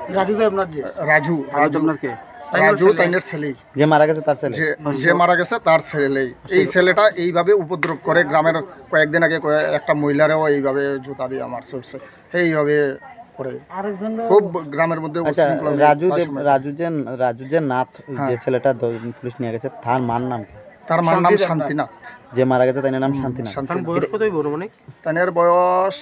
রাজু দেবনাথ যে। রাজু, রাজু রাজু। দেবনাথ কে? রাজু তাইনের ছেলে। তাইনের ছেলে। যে মারা গেছে তার ছেলে? যে, যে মারা গেছে তার ছেলে। এই ছেলে। ছেলেটা এইভাবে উপদ্রব করে, গ্রামের কয়েকদিন আগে কয়ে-, একটা মহিলারেও এইভাবে জুতা দিয়ে মারছে, উঠছে। এইভাবে করে। আরেকজন খুব গ্রামের মধ্যে আচ্ছা, উচ্ছৃঙ্খলা মেয়ে রাজু প্রায় দেব-, সময়। রাজু যে, রাজু যে নাথ, হ্যাঁ। যে ছেলেটা দ-, পুলিশ নিয়ে গেছে, তার মার নাম কি? তার মার নাম শান্তি দেবনাথ। শান্তিনাথ। যে মারা গেছে, তার নাম হুম, শান্তিনাথ। শান্তিনাথ। তার বয়স কতই বড় মানে? তানের বয়স,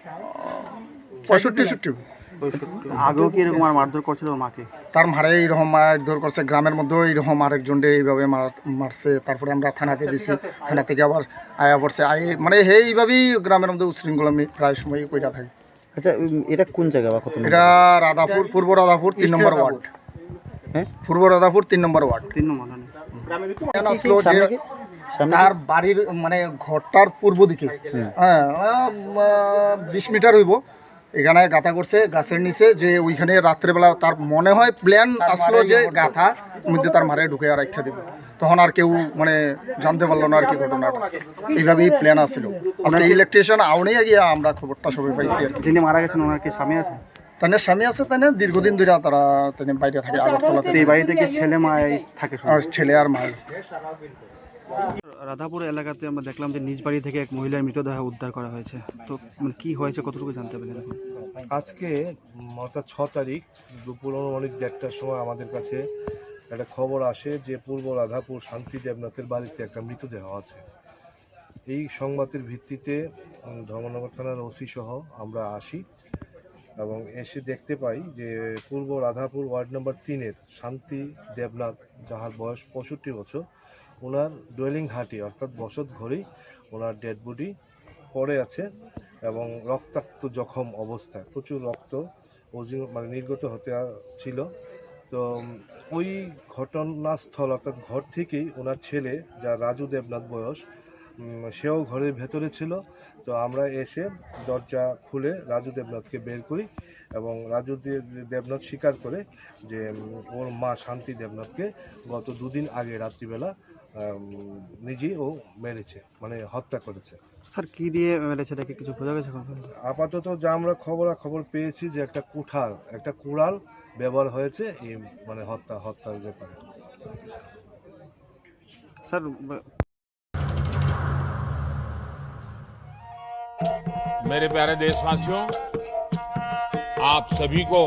আহ, পঁয়ষট্টি, ষাটটি। পঁয়ষট্টি। আগেও কি এরকম আর মারধর করছিল মাকে? তার মারে এইরকম মারধর করছে, গ্রামের মধ্যেও এইরকম আরেকজনকে এইভাবে মার-, মারছে। তারপরে আমরা থানাতে দিছি, থানা থেকে আবার আয়া পড়ছে। আই-, মানে, এইভাবেই গ্রামের মধ্যে উশৃঙ্খলা মি-, প্রায় সময়ই কইরা থাকে। আচ্ছা, উম, এটা কোন জায়গা বা কত নম্বর এটা ওয়ার্ড? রাধাপুর, পূর্ব রাধাপুর, তিন নম্বর ওয়ার্ড। হ্যাঁ? পূর্ব রাধাপুর, তিন নম্বর ওয়ার্ড। তিন নম্বর, হ্যাঁ। এখানে কি, কি, আসলো যে সামনে কি? সামনে কি? তার বাড়ির, মানে, ঘরটার পূর্ব দিকে। হুম। হ্যাঁ, আহ, উম, আহ, বিশ মিটার হইব। এখানে গাঁথা করছে গাছের নিচে, যে ওইখানে রাত্রেবেলা তার মনে হয় প্ল্যান আসলো যে গাঁথা মধ্যে তার মারে ঢুকে আর রাখা দিব। তখন আর কেউ, মানে, জানতে পারলো না আর কি ঘটনাটা। এইভাবেই প্ল্যান আসছিল। আজকে ওনার কি ইলেকট্রিশিয়ান আউনে গিয়ে আমরা খবরটা সবাই পাইছি আর কি। যিনি মারা গেছেন, ওনার কি স্বামী আছে? তাদের স্বামী আছে, তাদের দীর্ঘদিন ধরে তারা তাদের বাইরে থাকে আগরতলাতে। তো এই বাড়িতে কি ছেলে মেয়ে থাকে শুধু? আর ছেলে আর মা। রাধাপুর এলাকাতে আমরা দেখলাম যে নিজ বাড়ি থেকে এক মহিলার মৃতদেহ উদ্ধার করা হয়েছে। তো, মানে, কি হয়েছে, কতটুকু জানতে পারলেন এখন? আজকে, উম, অর্থাৎ ছ তারিখ দুপুর অনুমানিক দেড়টার সময় আমাদের কাছে একটা খবর আসে যে পূর্ব রাধাপুর শান্তি দেবনাথের বাড়িতে একটা মৃতদেহ আছে। এই সংবাদের ভিত্তিতে, উম, ধর্মনগর থানার ওসি সহ আমরা আসি এবং এসে দেখতে পাই যে পূর্ব রাধাপুর ওয়ার্ড নম্বর তিনের শান্তি দেবনাথ, যাহার বয়স পঁয়ষট্টি বছর, ওনার ডোয়েলিং হাটি অর্থাৎ বসত ঘরেই ওনার ডেড বডি পড়ে আছে এবং রক্তাক্ত জখম অবস্থায়, প্রচুর রক্ত অজি-, মানে নির্গত হতে আ-, ছিল। তো, উম, ওই ঘটনাস্থল অর্থাৎ ঘর থেকেই ওনার ছেলে, যা রাজু দেবনাথ বয়স, উম, সেও ঘরের ভেতরে ছিল। তো আমরা এসে দরজা খুলে রাজু দেবনাথকে বের করি এবং রাজু দে-, দেবনাথ স্বীকার করে যে, উম, ওর মা শান্তি দেবনাথকে গত দুদিন আগে রাত্রিবেলা, উম, নিজেই ও মেরেছে, মানে হত্যা করেছে। স্যার, কি দিয়ে মেরেছে, এটা কি কিছু বোঝা গেছে এখন পর্যন্ত? আপাতত যা আমরা খবরাখবর পেয়েছি যে একটা কুঠার, একটা কুড়াল ব্যবহার হয়েছে এই, মানে, হত্যা, হত্যার ব্যাপারে। স্যার, ব- मेरे प्यारे देशवासियों, आप सभी को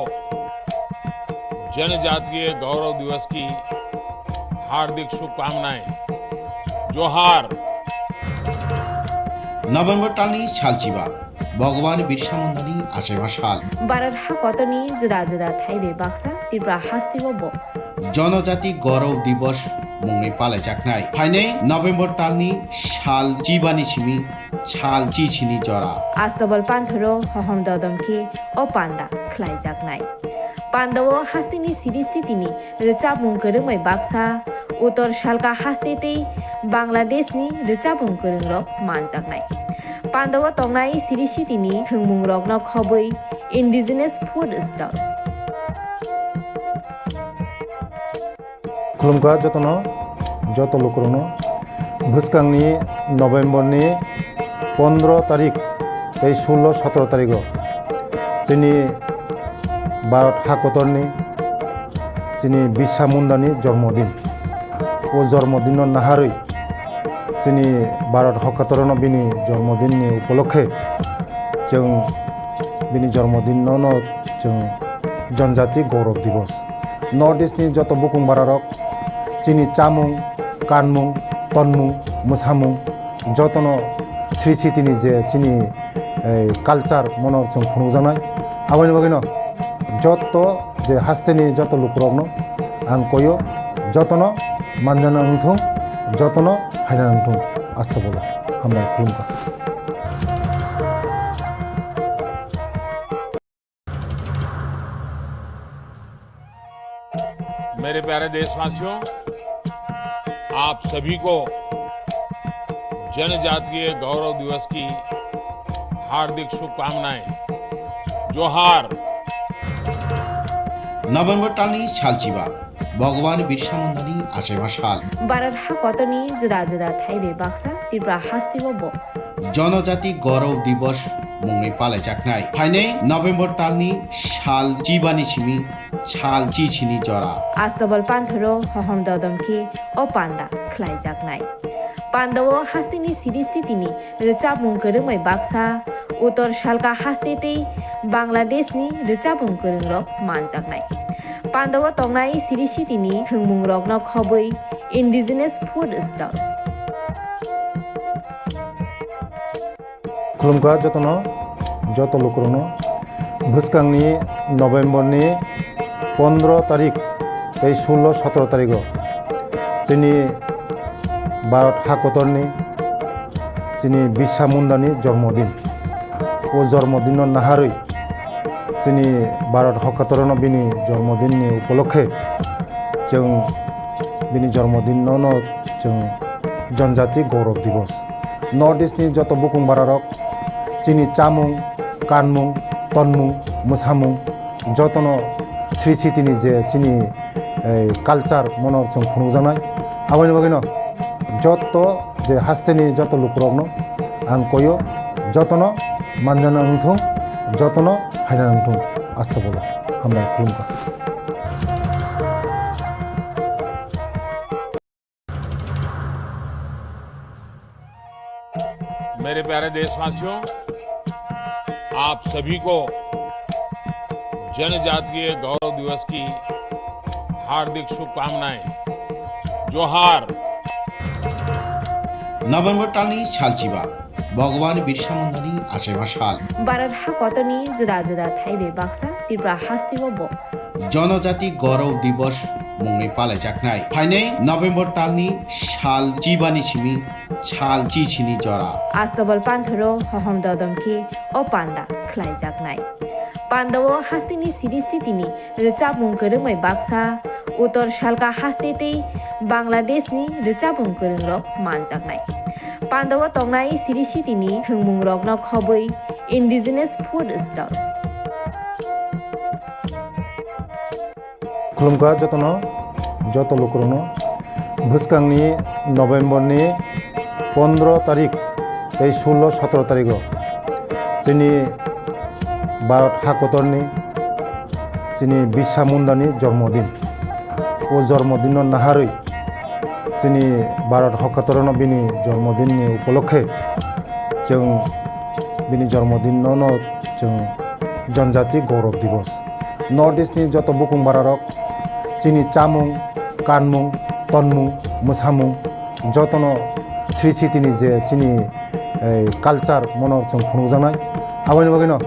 जनजातीय गौरव दिवस की हार्दिक शुभकामनाएं। जोहार। November talni salchiba, Bhagwan Birsa Mundani achaima sal. Bharat hakotorni juda juda thai bai baksa Tripura hasteo bo Jonojati Gaurav Divas mungwi palaijaknai. Phainai November talni sal chibani simi sal chichini jora. Astobal panthoro hohom dodom khe o panda khlaijaknai. Pandao hasteni siri sitini rwchapmung kwrwngbai baksa, Uttor Salka haste tei Bangladeshni rwchapmung kwrwngrok manjaknai. Pandao tongnai siri sitini thwngmungrokno khobwi indigenous food stall. Khulumkha jotono, joto lukurokno. Bwskangni November ni pondro tarik tei sullo sotro tarigo chini Bharat hakotorni chini Birsa Mundani jormodin. O jormodinno naharwi chini Bharat hakotorno bini jormodinni upolokhe chwng bini jormodinno no chwng Janjati Gaurav Divas. North East ni joto bukung bararok chini chamung, kanmung, tonmung, mwsamung jotono sri sitini je chini, eh, culture mono chwng phunukjaknai. Aboni bagwino joto je hasteni joto lukurokno ang koyo jotono manjana wngthung, jotono phaina wngthung. Astobolo hambai khulumkha. मेरे प्यारे देशवासियों, आप सभी को जनजातीय गौरव दिवस की हार्दिक शुभकामनाएं। जोहार। November talni salchiba, Bhagwan Birsa Mundani achaima sal. Bharat hakotorni juda juda thai bai baksa Tripura hasteo bo Janajati Gaurav Divas mungwi palaijaknai. Phainai November talni sal chibani simi sal chichini jora. Astobal panthoro hohom dodom khe o panda khlaijaknai. Pandao hasteni siri sitini rwchapmung kwrwngbai baksa, Uttor Salka haste tei Bangladeshni rwchapmung kwrwngrok manjaknai. Pandao tongnai siri sitini thwngmungrokno khobwi indigenous food stall. Khulumkha jotono, joto lukurokno. Bwskangni November ni pondro tarik tei sullo sotro tarigo chini Bharat hakotorni chini Birsa Mundani jormodin. O jormodinno naharwi chini Bharat hakotorno bini jormodinni upolokhe chwng bini jormodinno no chwng Janajati Gaurav Divas. North East ni joto bukung bararok chini chamung, kanmung, tonmung, mwsamung, jotono sri sitini je chini, eh, culture mono chwng phunukjaknai. Aboni bagwino joto je hasteni joto lukurokno ang koyo, jotono manjana wngthung, jotono phaina wngthung. Astobolo hambai khulumkha. मेरे प्यारे देशवासियों, आप सभी को जनजातीय गौरव दिवस की हार्दिक शुभकामनाएं। जोहार। November talni salchiba, Bhagwan Birsa Mundani achaiba sal. Bharat hakotorni juda juda thaibai baksa Tripura hasteo bo Janajati Gaurav Divas mungwi palaijaknai. Phainai November talni sal chibani simi sal chichini jora. Astobal panthoro hohom dodom khe o panda khlaijaknai. Pandao hasteni siri sitini rwchapmung kwrwngbai baksa, Uttor Salka haste tei Bangladeshni rwchapmung kwrwngrok manjaknai. Pandao tongnai siri sitini thwngmungrokno khobwi indigenous food stall. Khulumkha jotono, joto lukurokno. Bwskangni November ni pondro tarik tei sullo sotro tarigo chini Bharat hakotorni chini Birsa Mundani jormodin. O jormodinno naharwi chini Bharat hakotorno bini jormodinni upolokhe chwng bini jormodinno no chwng Janajati Gaurav Divas. North East ni joto bukung bararok chini chamung, kanmung, tonmung, mwsamung, jotono sri sitini je chini, eh, culture mono chwng phunukjaknai. Aboni bagwino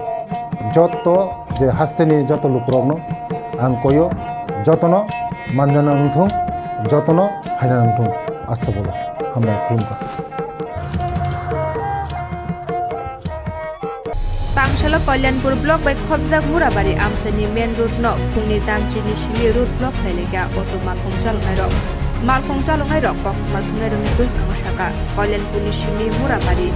joto je hasteni joto lukurokno ang koyo, jotono manjana wngthung, jotono phaina wngthung. Astobolo hambai khulumkha. Tangsalo Kalyanpur block bai khopjak Murabari amchaini main road no phungni dangchini simi road block khlai laikha auto malkhung chaloknai rok. Malkhung chaloknai rok koktwma thumnai rokni bwskango saka Kalyanpurni simi Murabari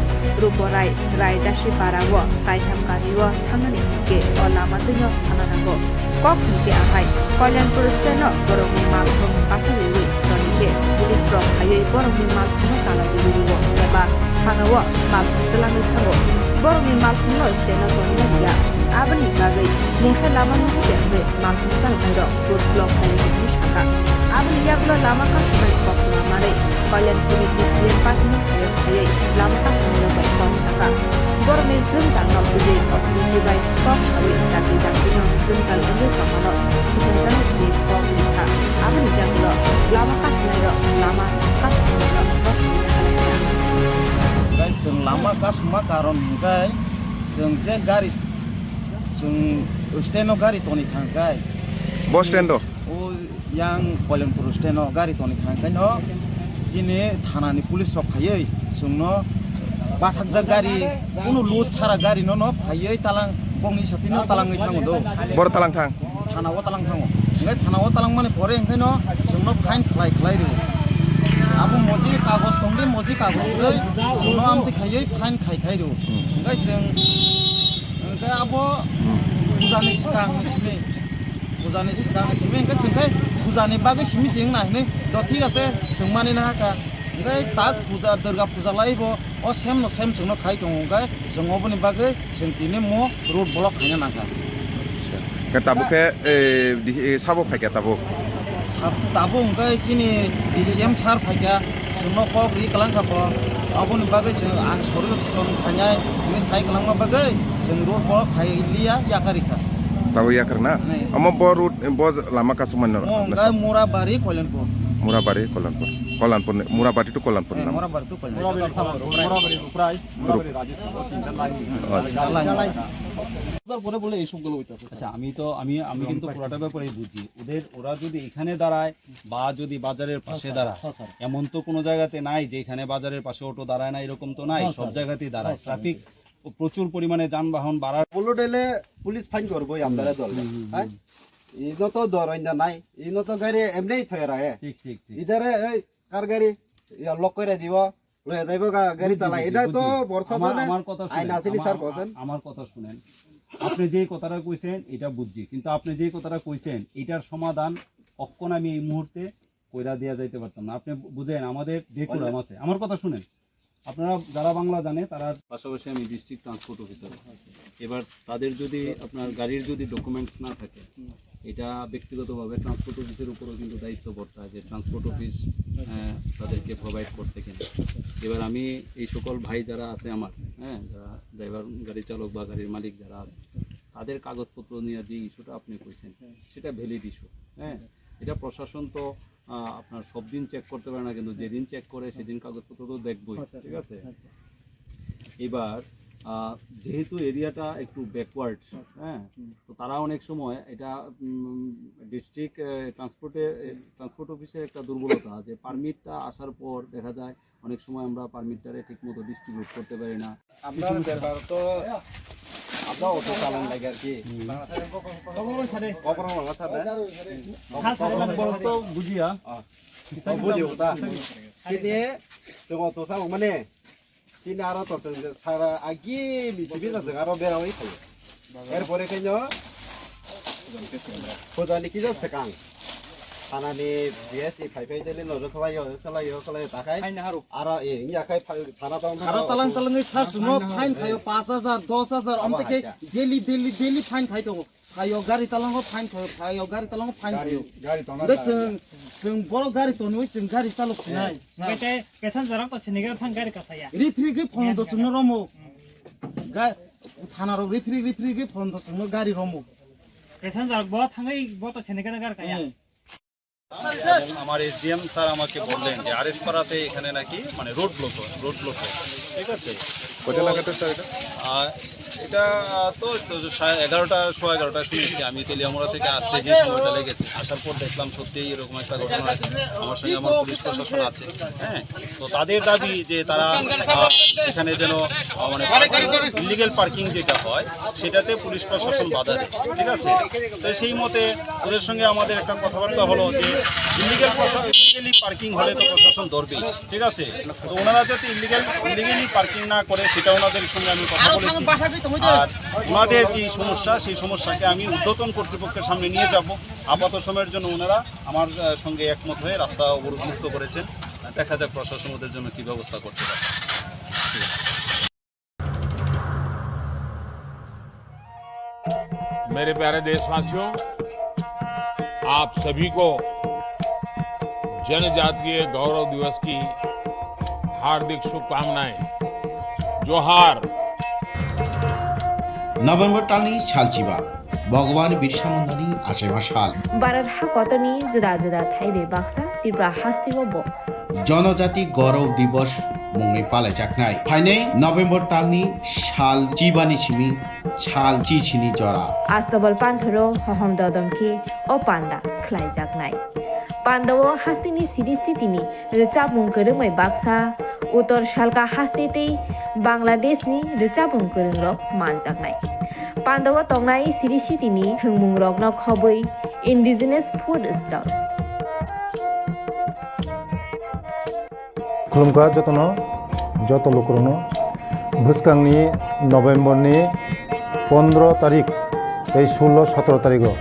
Ruporai Raidasi para o kaitham kami o thangnani hinkhe o lama twino thana nango. Kok hinkhe ahai, Kalyanpur stand-o borokni malkhung bathagwi tongkhe, police rok phaiwi borokni malkhungno tala rwi rio eba thana-o malkhung twlangwi thango. Borokni malkhungno stand-o tonina rwya. Aboni bagwi mungsa lama nugwi tongwi malkhung chaloknairok road block khainai hwnwi sakha. Aboni yagulo lama kasumani koktwma manwi Kalyanpurni D C M parkno phaiwi lama kasumnairok bai kok sakha. Borokni jwngjal no twiwi authority bai kok sawi dakti daktino jwngjal wngwi tongmano supungjano hinwi kok rikha. Aboni yagulo lama kasumnairok lama kasumnairok kok sawi naharlaikha. Guys, chwng lama kasumma karon hinkhe chwng je gari, chwng stand-o gari toni thangkhe. Bus stand-o? O yang Kalyanpur stand-o gari toni thangkhe no chini thanani police rok phaiwi chwngno bathakjak gari, kunu load sara gari no no phaiwi talang bongni satino talangwi thango do. Boro talang thang? Thana o talang thango. Hingke thana o talang mani pore hingke no chwngno fine khlai khlai rio. Abo moji kagoj tongdi, moji kagoj twi chwngno amtwi khaiwi fine khai khai rio. Hingke chwng Hingke abo pujani swkang simi, pujani swkang simi hingke chwngke pujani bagwi simi se wngna hinwi do thik ase chwng mani nahaka. Hwnkhe tak puja, Durga puja lai bo o same no same chwngno khai tongo, hwnkhe chwng oboni bagwi chwng tini mo road block khaina nangkha. Khe tabuk khe, eh, di-, eh, sabo phaikha tabuk? Sab-, tabuk hwnkhe chini D C M sir phaikha, chwngno kok ri kwlangkha bo, aboni bagwi chwng ang sorry chwng khainai hwnwi sai kwlangma bagwi chwng road block khai liya yakarikha. Tabuk yakarna? Nai. Omo bo road, bo lama kasumani no? Mo hwnkhe Murabari, Koilanpur. Murabari, Koilanpur. Koilanpur ni, Murabari to Koilanpur Eh, naam? Murabari to Koilanpur. মোরাবাড়ি, মোরাবাড়ি, মোরাবাড়ি, রাজেশ, ও তিনটা লাইন। আচ্ছা। লাইন। তারপরে বলে এই সবগুলো হইতাছে। আচ্ছা, আমি তো, আমি, আমি কিন্তু পুরাটা ব্যাপারেই বুঝি। ওদের, ওরা যদি এখানে দাঁড়ায় বা যদি বাজারের পাশে হ্যাঁ, স্যার। দাঁড়ায়, হ্যাঁ, স্যার। এমন তো কোনো জায়গাতে নাই যে এখানে বাজারের পাশে অটো দাঁড়ায় না, এরকম তো নাই। হ্যাঁ, সব স্যার। জায়গাতেই দাঁড়ায়। হ্যাঁ, স্যার। ট্রাফিক প্রচুর পরিমাণে যানবাহন বাড়ার বুলেট এলে পুলিশ ফাইন করবো, আমদারে দল। হুম, হুম, হুম। হ্যাঁ? ইনো তো দর অইন্দা নাই, ইনো তো গাড়ি এমনি থয়ে রাখে। ঠিক, ঠিক, ঠিক। ইধারে এই কার গাড়ি? ইয়া লক করে দিব, লয়ে যাইব গা-, গাড়ি বুঝছি, চালাই। বুঝছি, এটা তো বুঝছি। প্রশাসনে আমার, আমার কথা আইন শুনেন, আছে নি আমার, স্যার, বলছেন? আমার কথা শুনেন। আপনি যেই কথাটা কইছেন, এটা বুঝছি, কিন্তু আপনি যেই কথাটা কইছেন, এটার সমাধান অক্ষণ আমি এই মুহূর্তে কইরা দিয়া যাইতে পারতাম না। আপনি বু-, বুঝেন, আমাদের ডেকুরাম আছে। আমার কথা শুনেন, আপনারা যারা বাংলা জানে, তারা পাশাপাশি আমি ডিস্ট্রিক্ট ট্রান্সপোর্ট অফিসার। এবার তাদের যদি, আপনার গাড়ির যদি ডকুমেন্টস না থাকে, এটা ব্যক্তিগতভাবে ট্রান্সপোর্ট অফিসের উপরও কিন্তু দায়িত্ব বর্তায় যে ট্রান্সপোর্ট অফিস, আহ, তাদেরকে প্রোভাইড করছে কিনা। এবার আমি এই সকল ভাই যারা আছে আমার, হ্যাঁ, যারা ড্রাইভার, গাড়ি চালক বা গাড়ির মালিক যারা আছে, তাদের কাগজপত্র নিয়ে যে ইস্যুটা আপনি কইছেন, সেটা ভ্যালিড ইস্যু। হ্যাঁ, এটা প্রশাসন তো, আহ, আপনার সব দিন চেক করতে পারে না, কিন্তু যেদিন চেক করে সেদিন কাগজপত্র তো দেখবই, হ্যাঁ, স্যার। ঠিক আছে? হ্যাঁ, স্যার। এবার, আহ, যেহেতু এরিয়াটা একটু ব্যাকওয়ার্ড, হ্যাঁ, তো তারা অনেক সময় এটা, উম, ডিস্ট্রিক্ট, আহ, ট্রান্সপোর্টে, আহ, ট্রান্সপোর্ট অফিসের একটা দুর্বলতা, যে পারমিটটা আসার পর দেখা যায় অনেক সময় আমরা পারমিটটারে ঠিকমতো ডিস্ট্রিবিউট করতে পারি না। আপনার ব্যাপার তো, আপনার অটো চালান লাগে আর কি। হুম। কখনো ভাঙা থাকে। তো বুঝিয়া। আহ, বুঝি ওটা। Sini, chwng auto sa mane, sini aro to chwng sara agi ni simi na chwng aro bera oi khayo. Er pore khe no, phoja ni kisa swkang. Thana ni D S ni phai phai dele no khlai yo, khlai yo, khlai yo, ta khai. Aro, eh, ya khai thana tong. Aro talang talang ni sar sumo fine khayo, paanch hajar, dos hajar, om te khe daily, daily, daily fine khai tongo. Phaio gari talango fine phaio, phaio gari talango fine phaio. Gari tongo. Hwnkhe chwng, chwng borok gari tonwi chwng gari chalok sinai. Hwnkhe tei passenger rok to sinigra thang gari kasaya. Rifrigwi phono do chwngno romo. Ga-, thana rok rifrig rifrigwi phono do chwngno gari romo. Passenger bo thangwi bo to sinigra gari kaya. Eh. এবং আমার SDM sir আমাকে বললেন যে আরএস পাড়াতে এখানে নাকি মানে road block হয়, রোড ব্লক হয়, ঠিক আছে? কটা তো নাগাদ স্যার এটা? আহ, এটা তো, তো সাড়ে এগারোটা, সোয়া এগারোটায় শুনেছি আমি। তেলিয়ামুড়া থেকে আসতে যে সময়টা লেগেছে, আসার পর দেখলাম সত্যিই এরকম একটা ঘটনা হয়েছে। আমার সঙ্গে আমার পুলিশ প্রশাসন আছে, হ্যাঁ। তো তাদের দাবি যে তারা, আহ, এখানে যেন, আহ, মানে ইলিগ্যাল পার্কিং যেটা হয়, সেটাতে পুলিশ প্রশাসন বাধা দেয়, ঠিক আছে? তো সেই মতে ওদের সঙ্গে আমাদের একটা কথাবার্তা হলো যে ইলিগ্যাল প্রশা-, ইলিগ্যালি পার্কিং হলে তো প্রশাসন ধরবেই, ঠিক আছে? তো ওনারা যাতে ইলিগ্যাল, ইলিগ্যালি পার্কিং না করে, সেটা ওনাদের সঙ্গে আমি কথা বলেছি। আর ওনাদের যে সমস্যা, সেই সমস্যাকে আমি ঊর্ধ্বতন কর্তৃপক্ষের সামনে নিয়ে যাব। আপাত সময়ের জন্য ওনারা আমার, আহ, সঙ্গে একমত হয়ে রাস্তা অবরোধ মুক্ত করেছেন। দেখা যাক প্রশাসন ওদের জন্য কী ব্যবস্থা করতে পারে। मेरे प्यारे देशवासियों, आप सभी को जनजातीय गौरव दिवस की हार्दिक शुभकामनाएं। जोहार। November talni salchiba, Bhagwan Birsa Mundani achaiba sal. Bharat hakotorni juda juda thai bai baksa Tripura hasteo bo Jonojati Gaurav Divas mungwi palaijaknai. Phainai November talni sal chibani simi sal chichini jora. Astabal panthoro hohom dodom khe o panda khlaijaknai. Pandao hasteni siri sitini rwchapmung kwrwngmai baksa Uttor Salka haste tei Bangladeshni rwchapmung kwrwngrok manjaknai. Pandao tongnai siri sitini thwngmungrokno khobwi indigenous food stall. Khulumkha jotono, joto lukurokno. Bwskangni November ni pondro tarik tei sullo sotro tarigo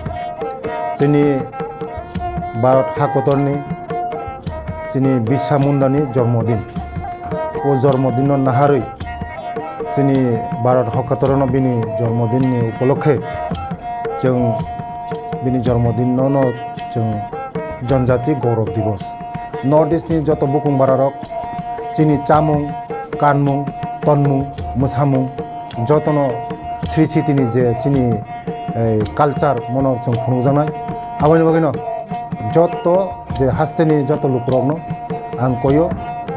chini Bharat hakotorni chini Birsa Mundani jormodin. O jormodinno naharwi chini Bharat hokkatorono bini jormodinni upolokhe chwng bini jormodinno no chwng Janjati Gaurav Divas. North East ni joto bukung bararok chini chamung, kanmung, tonmung, mwsamung jotono Sri Sitini je chini, eh, culture mono chwng phunukjaknai. Aboni bagwino joto je hasteni joto lukurokno ang koyo,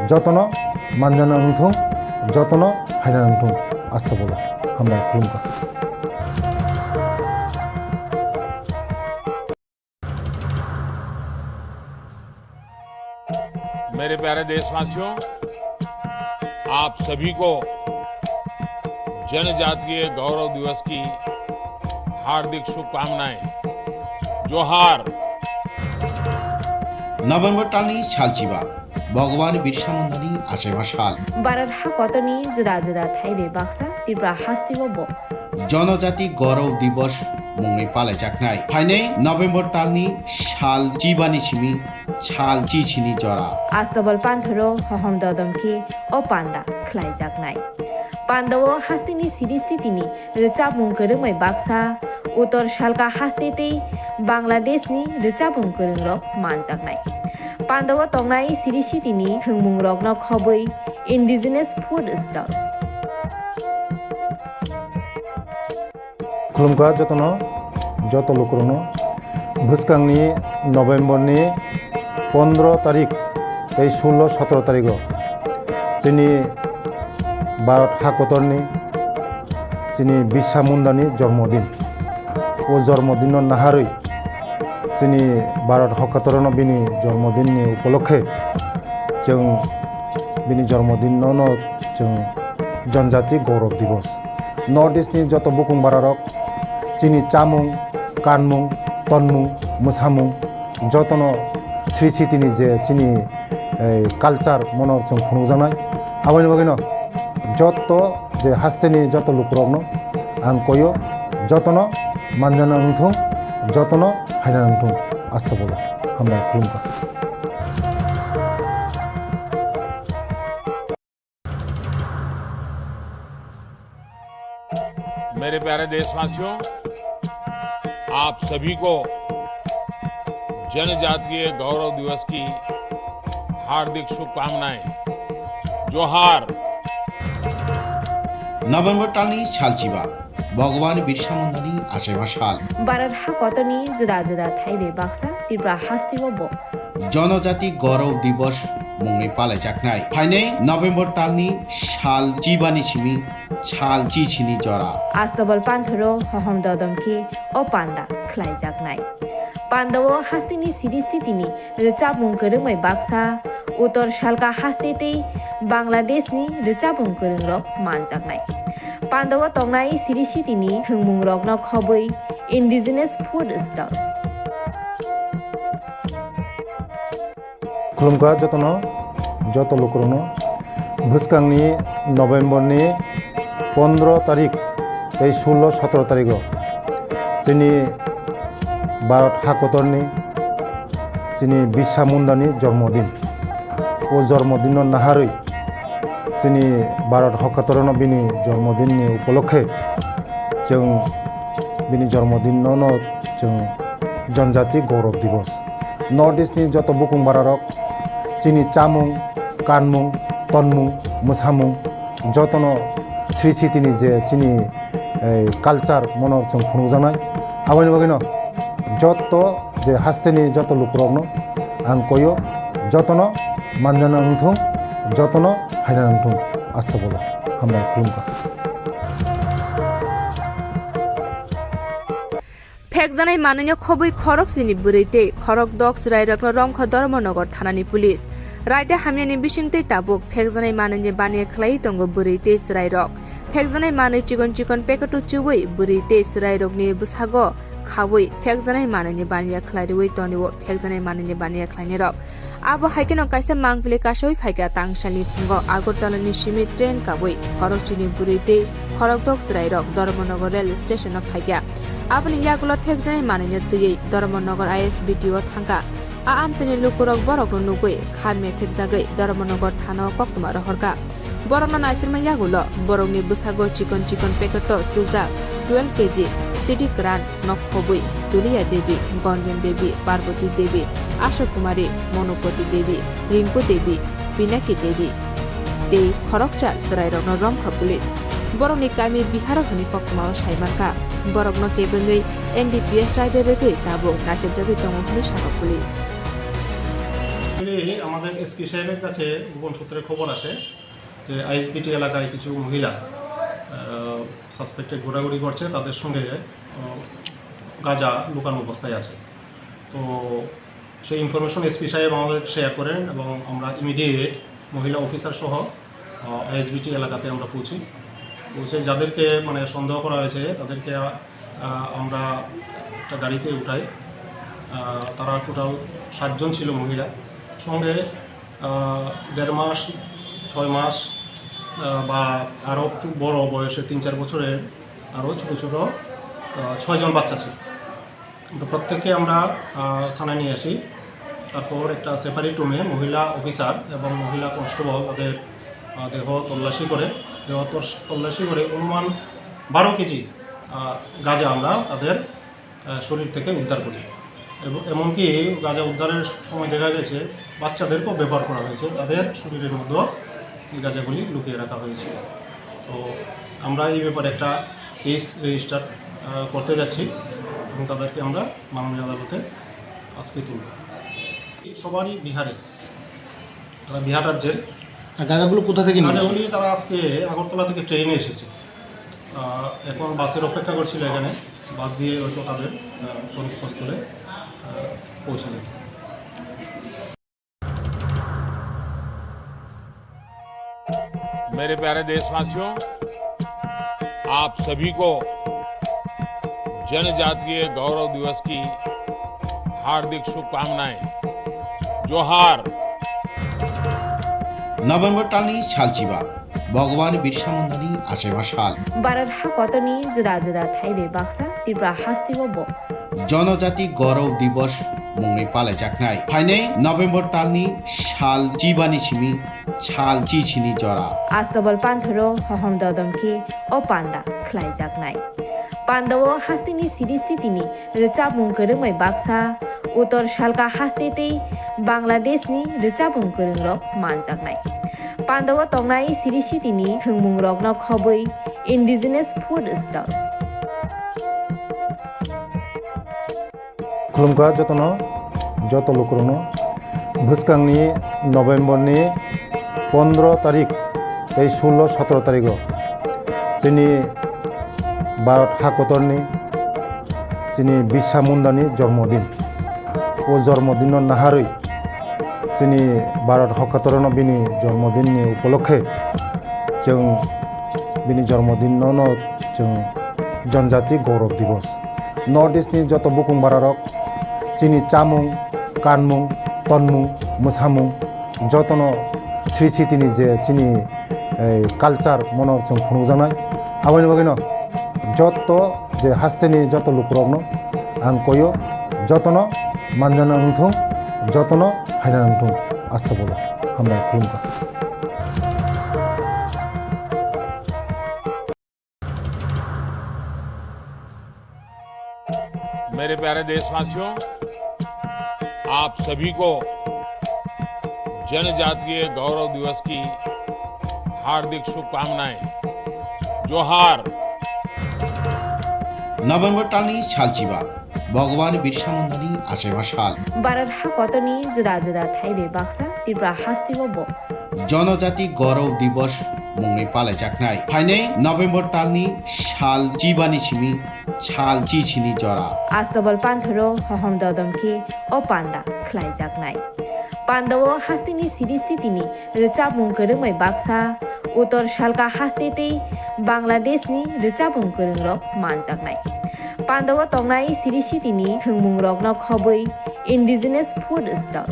jotono manjana wngthung, jotono phaina wngthung. Astagfirullah. Hambai khulumkha. मेरे प्यारे देशवासियों, आप सभी को जनजातीय गौरव दिवस की हार्दिक शुभकामनाएं। जोहार। November talni salchiba, Bhagwan Birsa Mundani achaima sal. Bharat hakotorni juda juda thai bai baksa Tripura hasteo bo Janajati Gaurav Divas mungwi palaijaknai. Phainai November talni sal chibani simi sal chichini jora. Astobal panthoro hohom dodom khe o panda khlaijaknai. Pandao hasteni siri sitini rwchapmung kwrwngmai baksa, Uttor Salka haste tei Bangladeshni rwchapmung kwrwngrok manjaknai. Pandao tongnai siri sitini thwngmungrokno khobwi indigenous food stall. Khulumkha jotono, joto lukurokno. Bwskangni November ni pondro tarik tei sullo sotro tarigo chini Bharat hakotorni chini Birsa Mundani jormodin. O jormodinno naharwi chini Bharat hokkatorono bini jormodinni upolokhe chwng bini jormodinno no chwng Janjati Gaurav Divas. North East ni joto bukung bararok chini chamung, kanmung, tonmung, mwsamung jotono Sri Sitini je chini, eh, culture mono chwng phunukjaknai. Aboni bagwino joto je hasteni joto lukurokno ang koyo, jotono manjana wngthung, jotono phaina wngthung. Astagfirullah. Hambai khulumkha. मेरे प्यारे देशवासियों, आप सभी को जनजातीय गौरव दिवस की हार्दिक शुभकामनाएं। जोहार। November talni salchiba, Bhagwan Birsa Mundani achaima sal. Bharat hakotorni juda juda thai bai baksa Tripura hasteo bo Janajati Gaurav Divas mungwi palaijaknai. Phainai November talni sal chibani simi sal chichini jora. Astobal panthoro hohom dodom khe o panda khlaijaknai. Pandao hasteni siri sitini rwchapmung kwrwngmai baksa, Uttor Salka haste tei Bangladeshni rwchapmung kwrwngrok manjaknai. Pandao tongnai siri sitini thwngmungrokno khobwi indigenous food stall. Khulumkha jotono, joto lukurokno. Bwskangni November ni pondro tarik tei sullo sotro tarigo chini Bharat hakotorni chini Birsa Mundani jormodin. O jormodinno naharwi chini Bharat hokkatorono bini jormodinni upolokhe chwng bini jormodinno no chwng Janjati Gaurav Divas. North East ni joto bukung bararok chini chamung, kanmung, tonmung, mwsamung jotono Sri Sitini je chini, eh, culture mono chwng phunukjaknai. Aboni bagwino joto je hasteni joto lukurokno ang koyo, jotono manjana wngthung, jotono phaina wngthung. Astagfirullah. Hambai khulumkha. Phekjanai manwino khobwi khorok chini bwrwi tei khorok dok chwrairokno romkha Dharmanagar thanani police. Raida hamyani bisingtwi tabuk phekjanai manwini baniya khlaiwi tongo bwrwi tei chwrairok. Phekjanai manwi chikon chikon packet-o chuwi bwrwi tei chwrairokni bwsago khawi phekjanai manwini baniya khlai rwui tonio phekjanai manwini baniya khlainirok. Abo hai kheno kaisa mangpili kasaui phaikha tangsalni phungo Agartala ni simi train kabui khorok chini bwrwi tei khorok dok chwrairok Dharmanagar rail station o phaikha. Aboni yagulo phekjanai manwino twiwi Dharmanagar I S B T O thangkha. A amchaini lukurok borokno nugwi kha methekjagwi Dharmanagar thana-o koktwma rohorkha. Borokno naisirma yagulo borokni bwsago chikon chikon packet-o chujak twelve K G sidi kwran nok khobwi Tuliya Devi, Gonden Devi, Parvati Devi, Asha Kumari, Monopati Devi, Rinku Devi, Pinaki Devi tei khoroksa chwrairokno romkha police. Borokni kami Biharo hwnwi koktwmao sai mankha. Borokno kebengwi N D P S raida rwgwi tabuk naisirjagwi tongo hwnwi sakha police. Actually, আমাদের এসপি সাহেবের কাছে গোপন সূত্রে খবর আসে যে আইএসবিটি এলাকায় কিছু মহিলা, আহ, সাসপেক্টেড ঘোরাঘুরি করছে, তাদের সঙ্গে, আহ, গাঁজা লুকানো অবস্থায় আছে। তো সেই ইনফরমেশন এসপি সাহেব আমাদের শেয়ার করেন এবং আমরা ইমিডিয়েট মহিলা অফিসার সহ, আহ, আইএসবিটি এলাকাতে আমরা পৌঁছি। পৌঁছে যাদেরকে, মানে, সন্দেহ করা হয়েছে, তাদেরকে, আহ, আমরা একটা গাড়িতে উঠাই। আহ, তারা টোটাল সাতজন ছিল মহিলা। সঙ্গে, আহ, দেড় মাস, ছয় মাস, আহ, বা আরও একটু বড় বয়সে, তিন চার বছরের আরও ছোটো ছোটো, আহ, ছয়জন বাচ্চা ছিল। তো প্রত্যেককে আমরা, আহ, থানায় নিয়ে আসি। তারপর একটা সেপারেট রুমে মহিলা অফিসার এবং মহিলা কনস্টেবল তাদের, আহ, দেহ তল্লাশি করে, দেহ তস-, তল্লাশি করে অনুমান বারো কেজি, আহ, গাঁজা আমরা তাদের, আহ, শরীর থেকে উদ্ধার করি। এবং এমনকি গাঁজা উদ্ধারের সময় দেখা গেছে বাচ্চাদেরকেও ব্যবহার করা হয়েছে, তাদের শরীরের মধ্যে এই গাঁজাগুলি লুকিয়ে রাখা হয়েছিল। তো আমরা এই ব্যাপারে একটা কেস রেজিস্টার, আহ, করতে যাচ্ছি এবং তাদেরকে আমরা মাননীয় আদালতে আজকে তুলব। এই সবারই বিহারে, তারা বিহার রাজ্যের। আর গাঁজাগুলো কোথা থেকে নিয়ে আসে? গাঁজাগুলি তারা আজকে আগরতলা থেকে ট্রেনে এসেছে। আহ, এখন বাসের অপেক্ষা করছিল এখানে, বাস দিয়ে হয়তো তাদের, আহ, গন্তব্যস্থলে, আহ, পৌঁছে দেবে। मेरे प्यारे देशवासियों, आप सभी को जनजातीय गौरव दिवस की हार्दिक शुभकामनाएं। जोहार। November talni salchiba, Bhagwan Birsa Mundani achaiba sal. Bharat hakotorni juda juda thai bai baksa Tripura hasteo bo Jonojati Gaurav Divas mungwi palaijaknai. Phainai November talni sal chibani simi sal chichini jora. Astobal panthoro hohom dodom khe o panda khlaijaknai. Pandao hasteni siri sitini rwchapmung kwrwngbai baksa, Uttor Salka haste tei Bangladeshni rwchapmung kwrwngrok manjaknai. Pandao tongnai siri sitini thwngmungrokno khobwi Indigenous Food Stall. Khulumkha jotono, joto lukurokno. Bwskangni November ni pondro tarik tei sullo sotro tarigo chini Bharat hakotorni chini Birsa Mundani jormodin. O jormodinno naharwi chini Bharat hakotorno bini jormodinni upolokhe chwng bini jormodinno no chwng Janjati Gaurav Divas. North East ni joto bukung bararok chini chamung, kanmung, tonmung, mwsamung jotono sri sitini je chini, eh, culture mono chwng phunukjaknai. Aboni bagwino joto je hasteni joto lukurokno ang koyo, jotono manjana wngthung, jotono phaina wngthung. Astobolo hambai khulumkha. मेरे प्यारे देशवासियों, आप सभी को जनजातीय गौरव दिवस की हार्दिक शुभकामनाएं। जोहार। November talni salchiba, Bhagwan Birsa Mundani achaiba sal. Bharat hakotorni juda juda thai bai baksa Tripura hasteo bo Jonojati Gaurav Divas mungwi palaijaknai. Phainai November talni sal chibani simi sal chichini jora. Astobal panthoro hohom dodom khe o panda khlaijaknai. Pandao hasteni siri sitini rwchapmung kwrwngbai baksa, Uttor Salka haste tei Bangladeshni rwchapmung kwrwngrok manjaknai. Pandao tongnai siri sitini thwngmungrokno khobwi Indigenous Food Stall.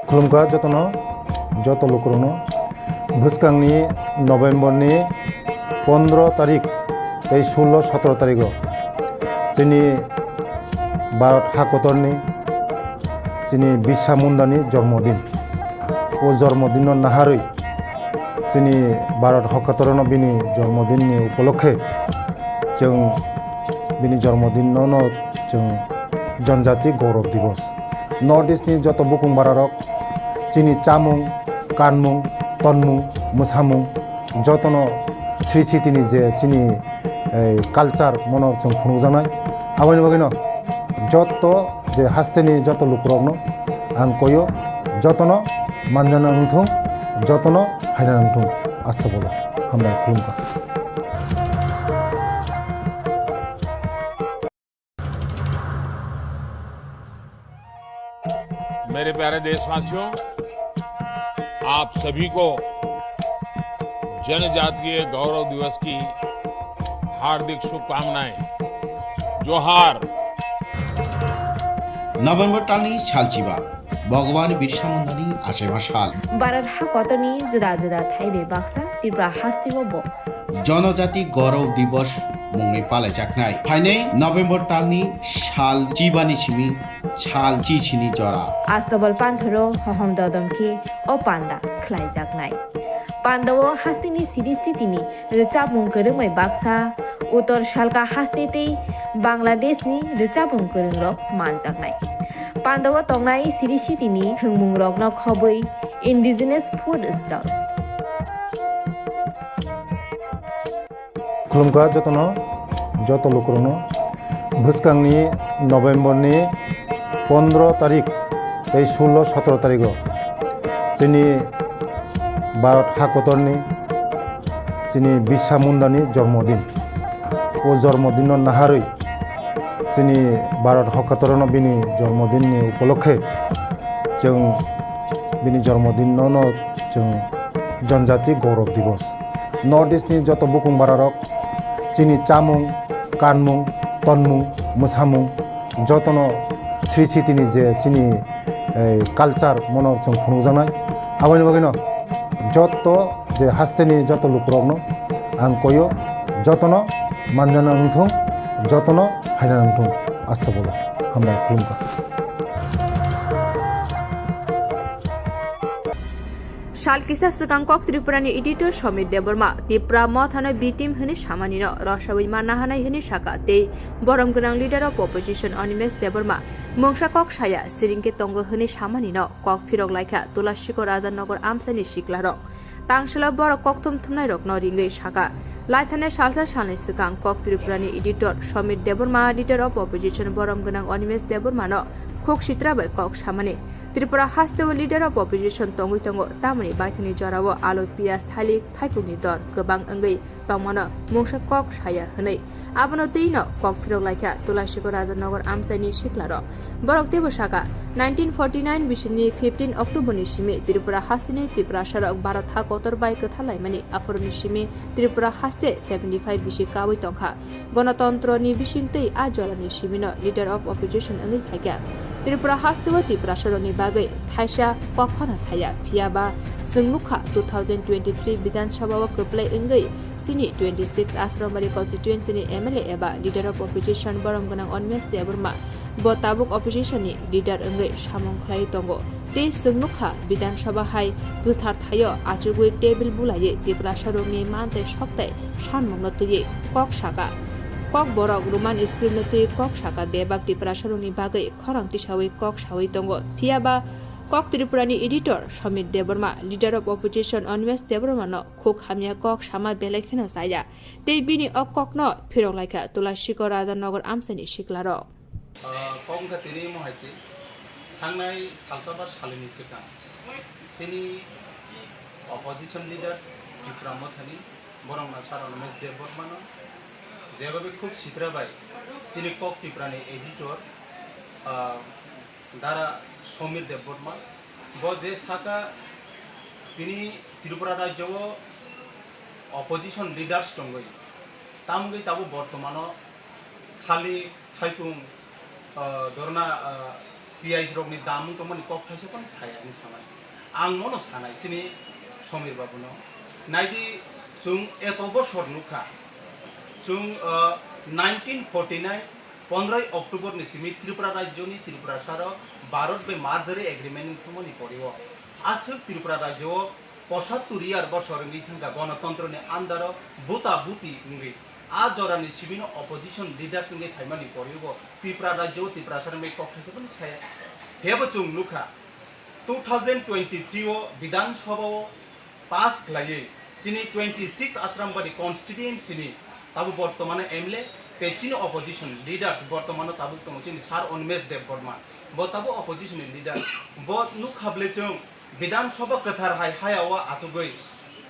Khulumkha jotono, joto lukurokno. Bwskangni November ni pondro tarik tei sullo sotro tarigo chini Bharat hakotorni chini Birsa Mundani jormodin. O jormodinno naharwi chini Bharat hakotorno bini jormodinni upolokhe chwng bini jormodinno no chwng Janjati Gaurav Divas. North East ni joto bukung bararok chini chamung, kanmung, tonmung, mwsamung jotono Sri Sitini je chini, eh, culture mono chwng phunukjaknai. Aboni bagwino joto je hasteni joto lukurokno ang koyo, jotono manjana wngthung, jotono phaina wngthung. Asta bolo. Hambai, khulumkha. मेरे प्यारे देशवासियों, आप सभी को जनजातीय गौरव दिवस की हार्दिक शुभकामनाएं। जोहार। November talni salchiba, Bhagwan Birsa Mundani achaima sal. Bharat hakotorni juda juda thai bai baksa Tripura hasteo bo Janajati Gaurav Divas mungwi palaijaknai. Phainai November talni sal chibani simi sal chichini jora. Astobal panthoro hohom dodom khe o panda khlaijaknai. Pandao hasteni siri sitini rwchapmung kwrwngbai baksa, Uttor Salka haste tei Bangladeshni rwchapmung kwrwngrok manjaknai. Pandao tongnai siri sitini thwngmungrokno khobwi indigenous food stall. Khulumkha jotono, joto lukurokno. Bwskangni November ni pondro tarik tei sullo sotro tarigo chini Bharat hakotorni chini Birsa Mundani jormodin. O jormodinno naharwi chini Bharat hakotorno bini jormodinni upolokhe chwng bini jormodinno no chwng Janjati Gaurav Divas. North East ni joto bukung bararok chini chamung, kanmung, tonmung, mwsamung jotono Sri Sitini je chini, eh, culture mono chwng phunukjaknai. Aboni bagwino joto je hasteni joto lukurokno ang koyo, jotono manjana wngthung, jotono phaina wngthung. Asta bolo. Hambai, khulumkha. Sal kisa swkang kok Tripurani editor Somir Debbarma Tipra Mothano B team hwnwi samanino rwsawi manna hanai hwnwi saka tei borom gwnang leader of opposition Animesh Debbarma mungsa kok saya siringkhe tongo hwnwi samanino kok phirok laikha Tulashikor Raja Nagar amchaini siklarok. Tangselo borok kokthum thumnairokno ringwi saka. Laithani salsa salni swkang kok Tripurani editor Somir Debbarma, leader of opposition borom gwnang Animesh Debbarmano khuk sitra bai kok samani. Tripura hasteo leader of opposition tongwi tongo, tamoni baithangni jorao alu, piyaj, thalik, thaipungni dor kwbang wngwi tongmano mungsa kok saya hwnwi. Abono twino kok phirok laikha Tulashikor Raja Nagar amchaini siklarok. Borok teibo saka, nineteen forty nine bisini fifteen October ni simi Tripura hasteni Tiprasarok Bharat ha kotor bai kwthar laimani, aphuruni simi Tripura haste seventy five bisi kaui tongkha. Gonotontro ni bisingtwi a jorani simino leader of opposition wngwi phaikha. Tripura hasteo Tiprasarokni bagwi thaisa kok phano saya, phiyaba chwng nukha two thousand twenty three Bidhan Sabha o kwplai wngwi chini twenty six Asrambari constituency ni M L A eba leader of opposition borom gwnang Animesh Debbarma bo tabuk opposition ni leader wngwi samung khlai tongo. Tei chwng nukha Bidhan Sabha hai kwthar thaio achugwi table bulaiwi Tiprasarokni mantei soktai sanmungno twiwi kok saka. Kok borok Roman script no twiwi kok saka, bebak Tiprasarokni bagwi khorang tisawi kok sawi tongo. Phiyaba kok Tripurani editor Somir Debbarma, leader of opposition Animesh Debbarmano khuk hamya kok sama belai kheno chaya. Tei bini o kokno phirok laikha Tulashikor Raja Nagar amchaini siklarok. Ah, kok wngkha tini omo hai se, thangnai salsa ba salini swkang chini opposition leaders Tipra Mothani, borok no sir Animesh Debbarmano jebabe khuk sitra bai chini kok Tiprani editor, ah, Dara Somir Debbarma, bo je saka tini Tripura rajyo o opposition leaders tongwi, tamgwi tabuk bortomano khali thaipung, ah, dorna, ah, piyaj rokni dam wng tongmani kok thaisa phano saya hinwi samani. Ang mono sanai chini Somir babuno. Naidi chwng eto bosor nukha. Chwng, ah, nineteen forty nine Pondroi October ni simi Tripura rajyo ni Tripura saro Bharat bai merger agreement wngthangmani pori o aswk Tripura rajyo o posattur year bosor wngwi thangkha gonotontro ni under o buta buti wngwi. A jora ni simi no opposition leaders wngwi phaimani pori o Tripura rajyo o Tripura saro bai kok thaisa boni saya. Phiyabo chwng nukha two thousand twenty-three o Bidhan Sabha o pass khlaiwi chini twenty-six Asrambari constituency ni tabuk bortomano M L A tei chini opposition leaders bortomano tabuk tongo chini Sir Animesh Debbarma, bo tabuk opposition ni leader. Bo nukha bwle chwng Bidhan Sabha kwthar hai haya o achugwi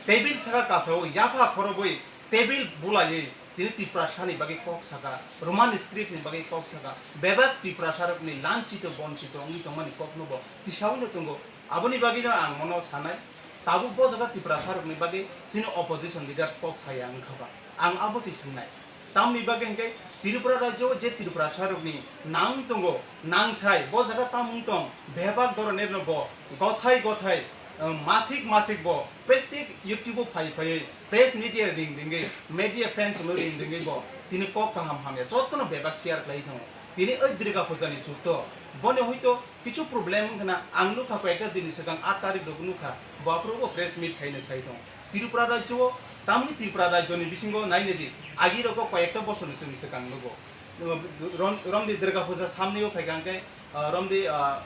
table saka kasao yapha khorogwi table bulaiwi tini Tiprasani bagwi kok saka, Roman script ni bagwi kok saka, bebak Tiprasarokni lanchito bonchito wngwi tongmani kokno bo tisaui no tongo. Aboni bagwino ang mono sanai, tabuk bo jaga Tiprasarokni bagwi chini opposition leaders kok saya wngkha ba? Ang abo se swngnai. Tamni bagwi hwnkhe Tripura rajyo o je Tiprasarokni nang tongo, nangthai, bo jaga tamung tong, bebak doronerno bo gothai gothai, eh, masik masik bo prottek YouTube o phai phaiwi press media ring ringwi, media friends no ring ringwi bo tini kok kaham hamya jotono bebak share khlai thango. Tini oi Durga Puja ni chukto boni hoito kichu problem wngkhana ang nukha koyekta din ni swkang aat tarik rok nukha bo aphuru bo press meet khaina sai tong. Tripura rajyo o tamni Tripura rajyo ni bisingo nainedi agi rogo koyekta bosor ni swkang nugo. Rom-, romdi Durga Puja samni o phaikha hwnkhe, ah, romdi, ah,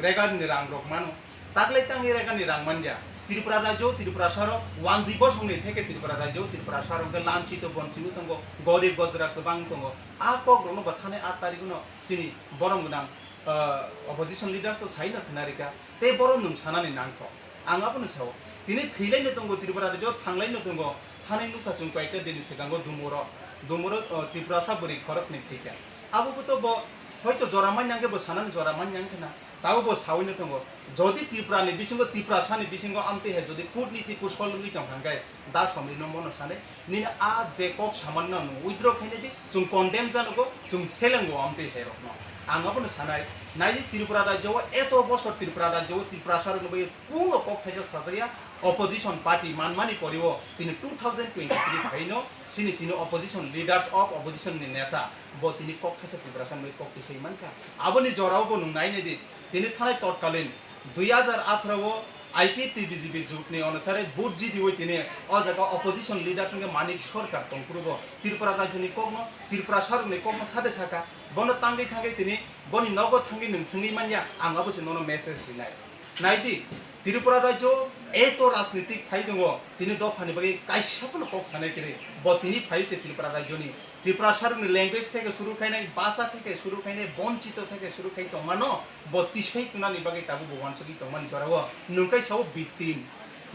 regar ni rang rok mano. Taklai tangwi regar ni rang manya. Tripura rajyo, Tripura saro wanji bosong ni theke Tripura rajyo, Tripura saro hwnkhe lanchito bonchito tongo, gorib gojra kwbang tongo. A kok rokno bo thani aat tarik no chini borom gwnang, ah, opposition leaders to sai no khna rika. Tei borom nwng sanani nangkho. Ang abono sao. Tini thwilaino tongo Tripura rajyo, thanglaino tongo. Thani nukha chwng koyekta dini swkango Dumuro, Dumuro, o, Tiprasa bwrwi khoroknwi thwikha. Abo bo to bo hoito jora manya hwnkhe bo sanani jora manya wngkhana. Tabo bo saui no tongo. Jodi Tripura ni bisingo, Tiprasa ni bisingo amtwi hai jodi kutniti kusol wngwi tongkha hwnkhe da somni no mono sanai. Nini a je kok samanno no withdraw khaina di, chwng condemn janogo, chwng selengo amtwi hai rokno. Ang abono sanai, naidi Tripura rajyo o eto bosor Tripura rajyo o Tiprasa rokno bai Kuno kok thaisa sajaya opposition party manmani poriwo tini two thousand twenty-three phaino chini tini opposition leaders of opposition ni neta bo tini kok thaisa Tiprasa ni kok tisai mankha. Aboni jorao bo nwng nai nai di tini thanai totkalin dui hajar atharo o I P F T B J P jut ni onusare vote jidiwi tini o jaga opposition leaders wngkhe Manik Sarkar tongphuru bo Tripura rajyo ni kokno Tiprasa rok ni kokno sade saka bono tangwi thangwi tini boni nogo thangwi nwng swngwi manya ang abo se nono message rinai. Naidi, Tripura rajyo eto rajnitik phai tongo, tini dophani bagwi kaisa phano kok sanai kwrwi. Bo tini phai se Tripura rajyoni, Tiprasa rokni language theke suru khainai, basa theke suru khainai, bonchito theke suru khai tongmano, bo tisai tunani bagwi tabuk bo wansugwi tongmani jorao. Nwng khe sao victim.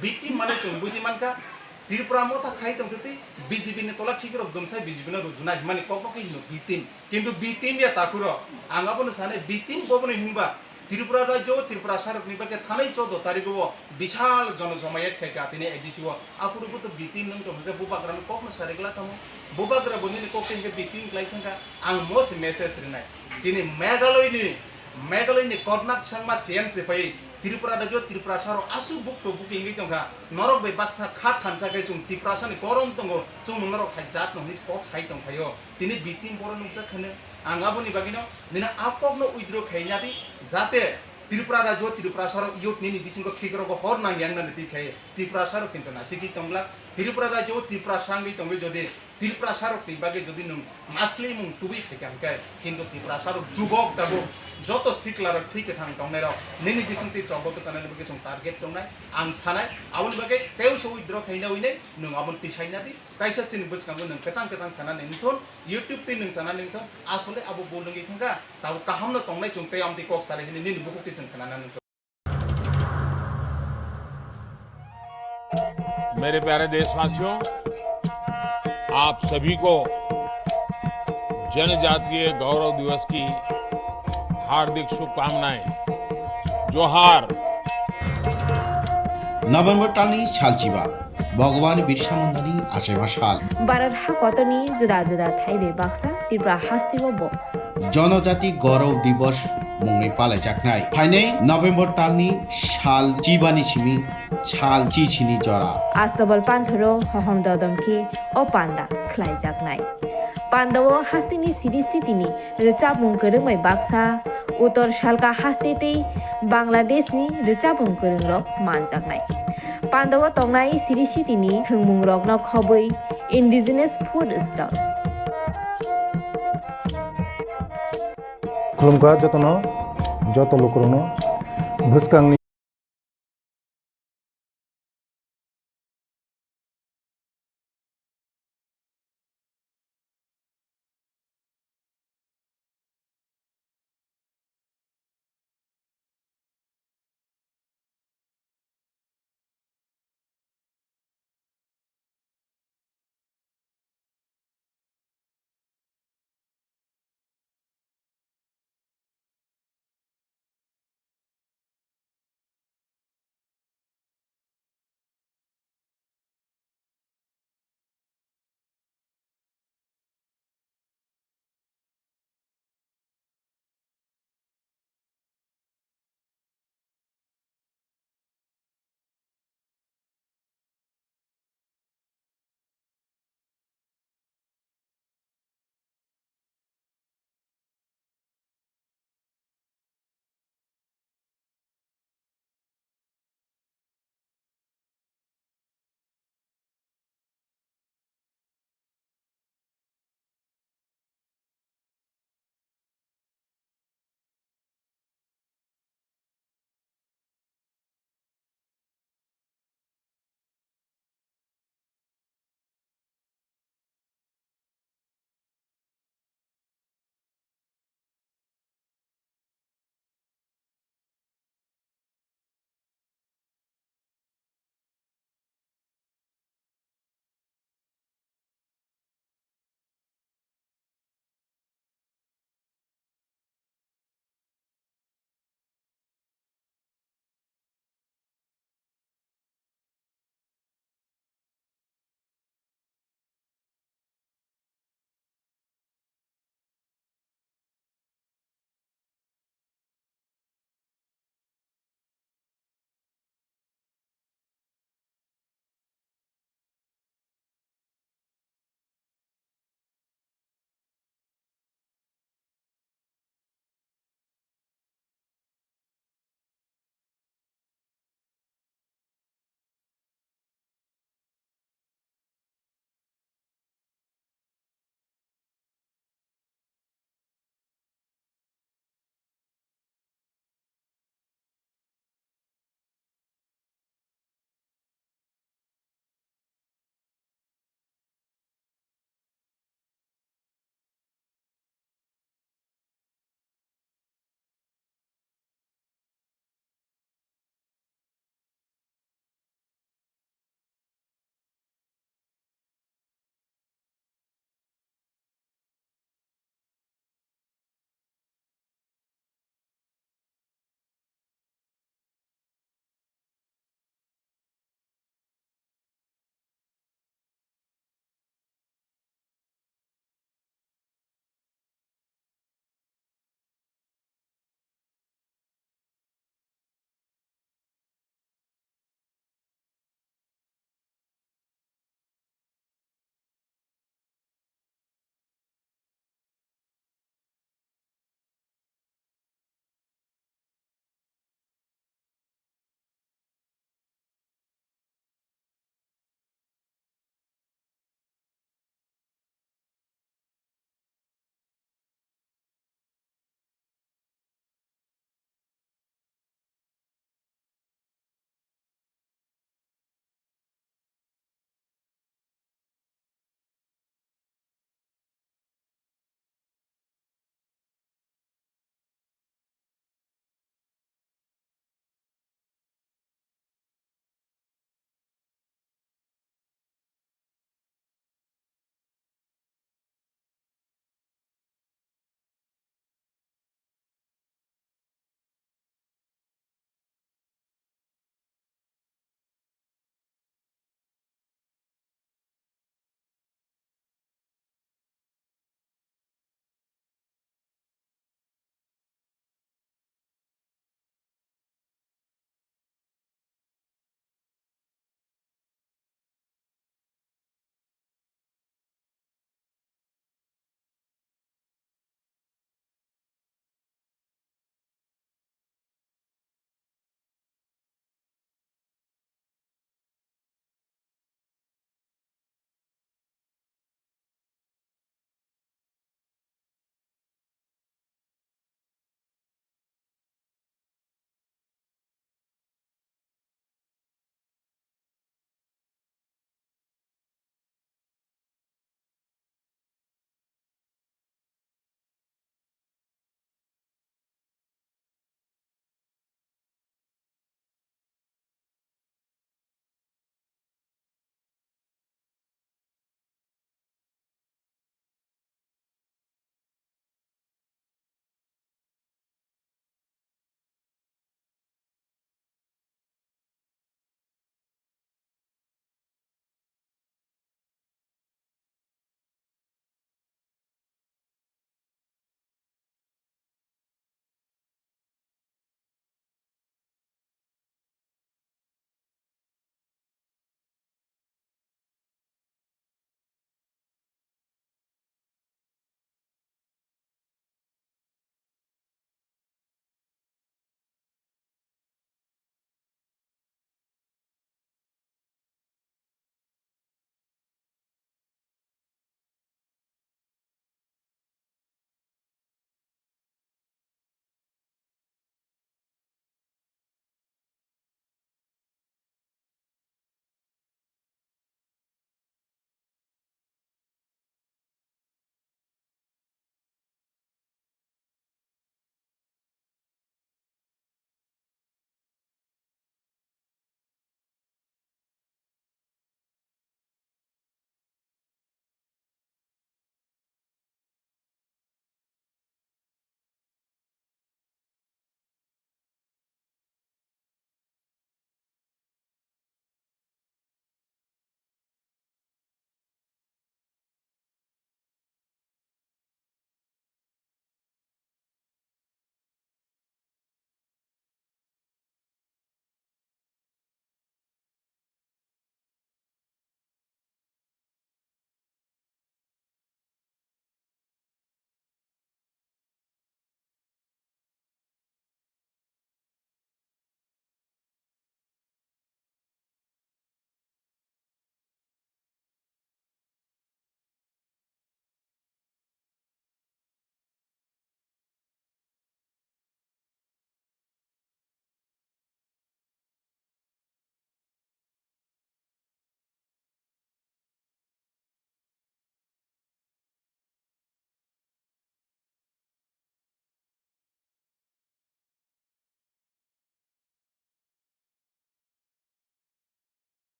Victim mane chwng buji mankha, Tripura motha khai tongtwi B J P ni tola khikrok dumsai B J P no rujuna himani kokno khe hino victim. Kintu victim ya takhuro. Ang abono sane victim bobono hinba Tripura rajyo o Tripura sarokni bagwi thanai choudo tarikgo o bisal jonosomayat khaikha tini A D C o. Aphuru bo to victim nung tongkha bubagrano kokno sarikla tamo. Bubagra bo nini kok khe victim klai thangkha. Ang mo se message rinai. Tini Meghalaya ni Meghalaya ni Kornak Sangma C M se phai Tripura rajyo Tripura saro aswk bukto buki wngwi tongkha. Norok bai baksa kha thansa khe chwng Tiprasa ni korom tongo, chwng norok hai jat no hwnwi kok sai tongphaio. Tini victim borok nukjak khe ang aboni bagwino nini a kokno withdraw khaina di, jate Tripura rajyo Tripura saro youth nini bisingo khikrok hor nang yang nani twi khai Tripura saro kinto naisiki tongla. Tripura rajyo Tripura sangwi tongwi jodi Tiprasa rokni bagwi jodi nwng maslimung tubui phaikha hwnkhe, kintu Tiprasa rok jubok tabuk joto sikla rok thwi kwthang tongnai rok nini bisingtwi chobok kwchanani bagwi chwng target tongnai ang sanai, aboni bagwi tei se withdraw khaina winai nwng aboni tisaina di, kaisa chini bwskango nwng kwchang kwchang sanani wngthun, YouTube twi nwng sanani wngthun, asole abo bul wngwi thangkha, tabuk kahamno tongnai chwng tei amtwi kok sari hwnwi nini bukhuk twi chwng khnanani wngthun. मेरे प्यारे देशवासियों, आप सभी को जनजातीय गौरव दिवस की हार्दिक शुभकामनाएं। जोहार। November talni salchiba, Bhagwan Birsa Mundani achaiba sal. Bharat hakotorni juda juda thaibai baksa Tripura hasteo bo Jonojati Gaurav Divas mungwi palaijaknai. Phainai November talni sal chibani simi sal chichini jora. Astobal panthoro hohom dodom khe o panda khlaijaknai. Pandao hasteni siri sitini rwchapmung kwrwng bai baksa, Uttor Salka haste tei Bangladeshni rwchapmung kwrwngrok manjaknai. Pandao tongnai siri sitini thwngmungrokno khobwi indigenous food stall. Khulumkha jotono, joto lukurokno bwskangni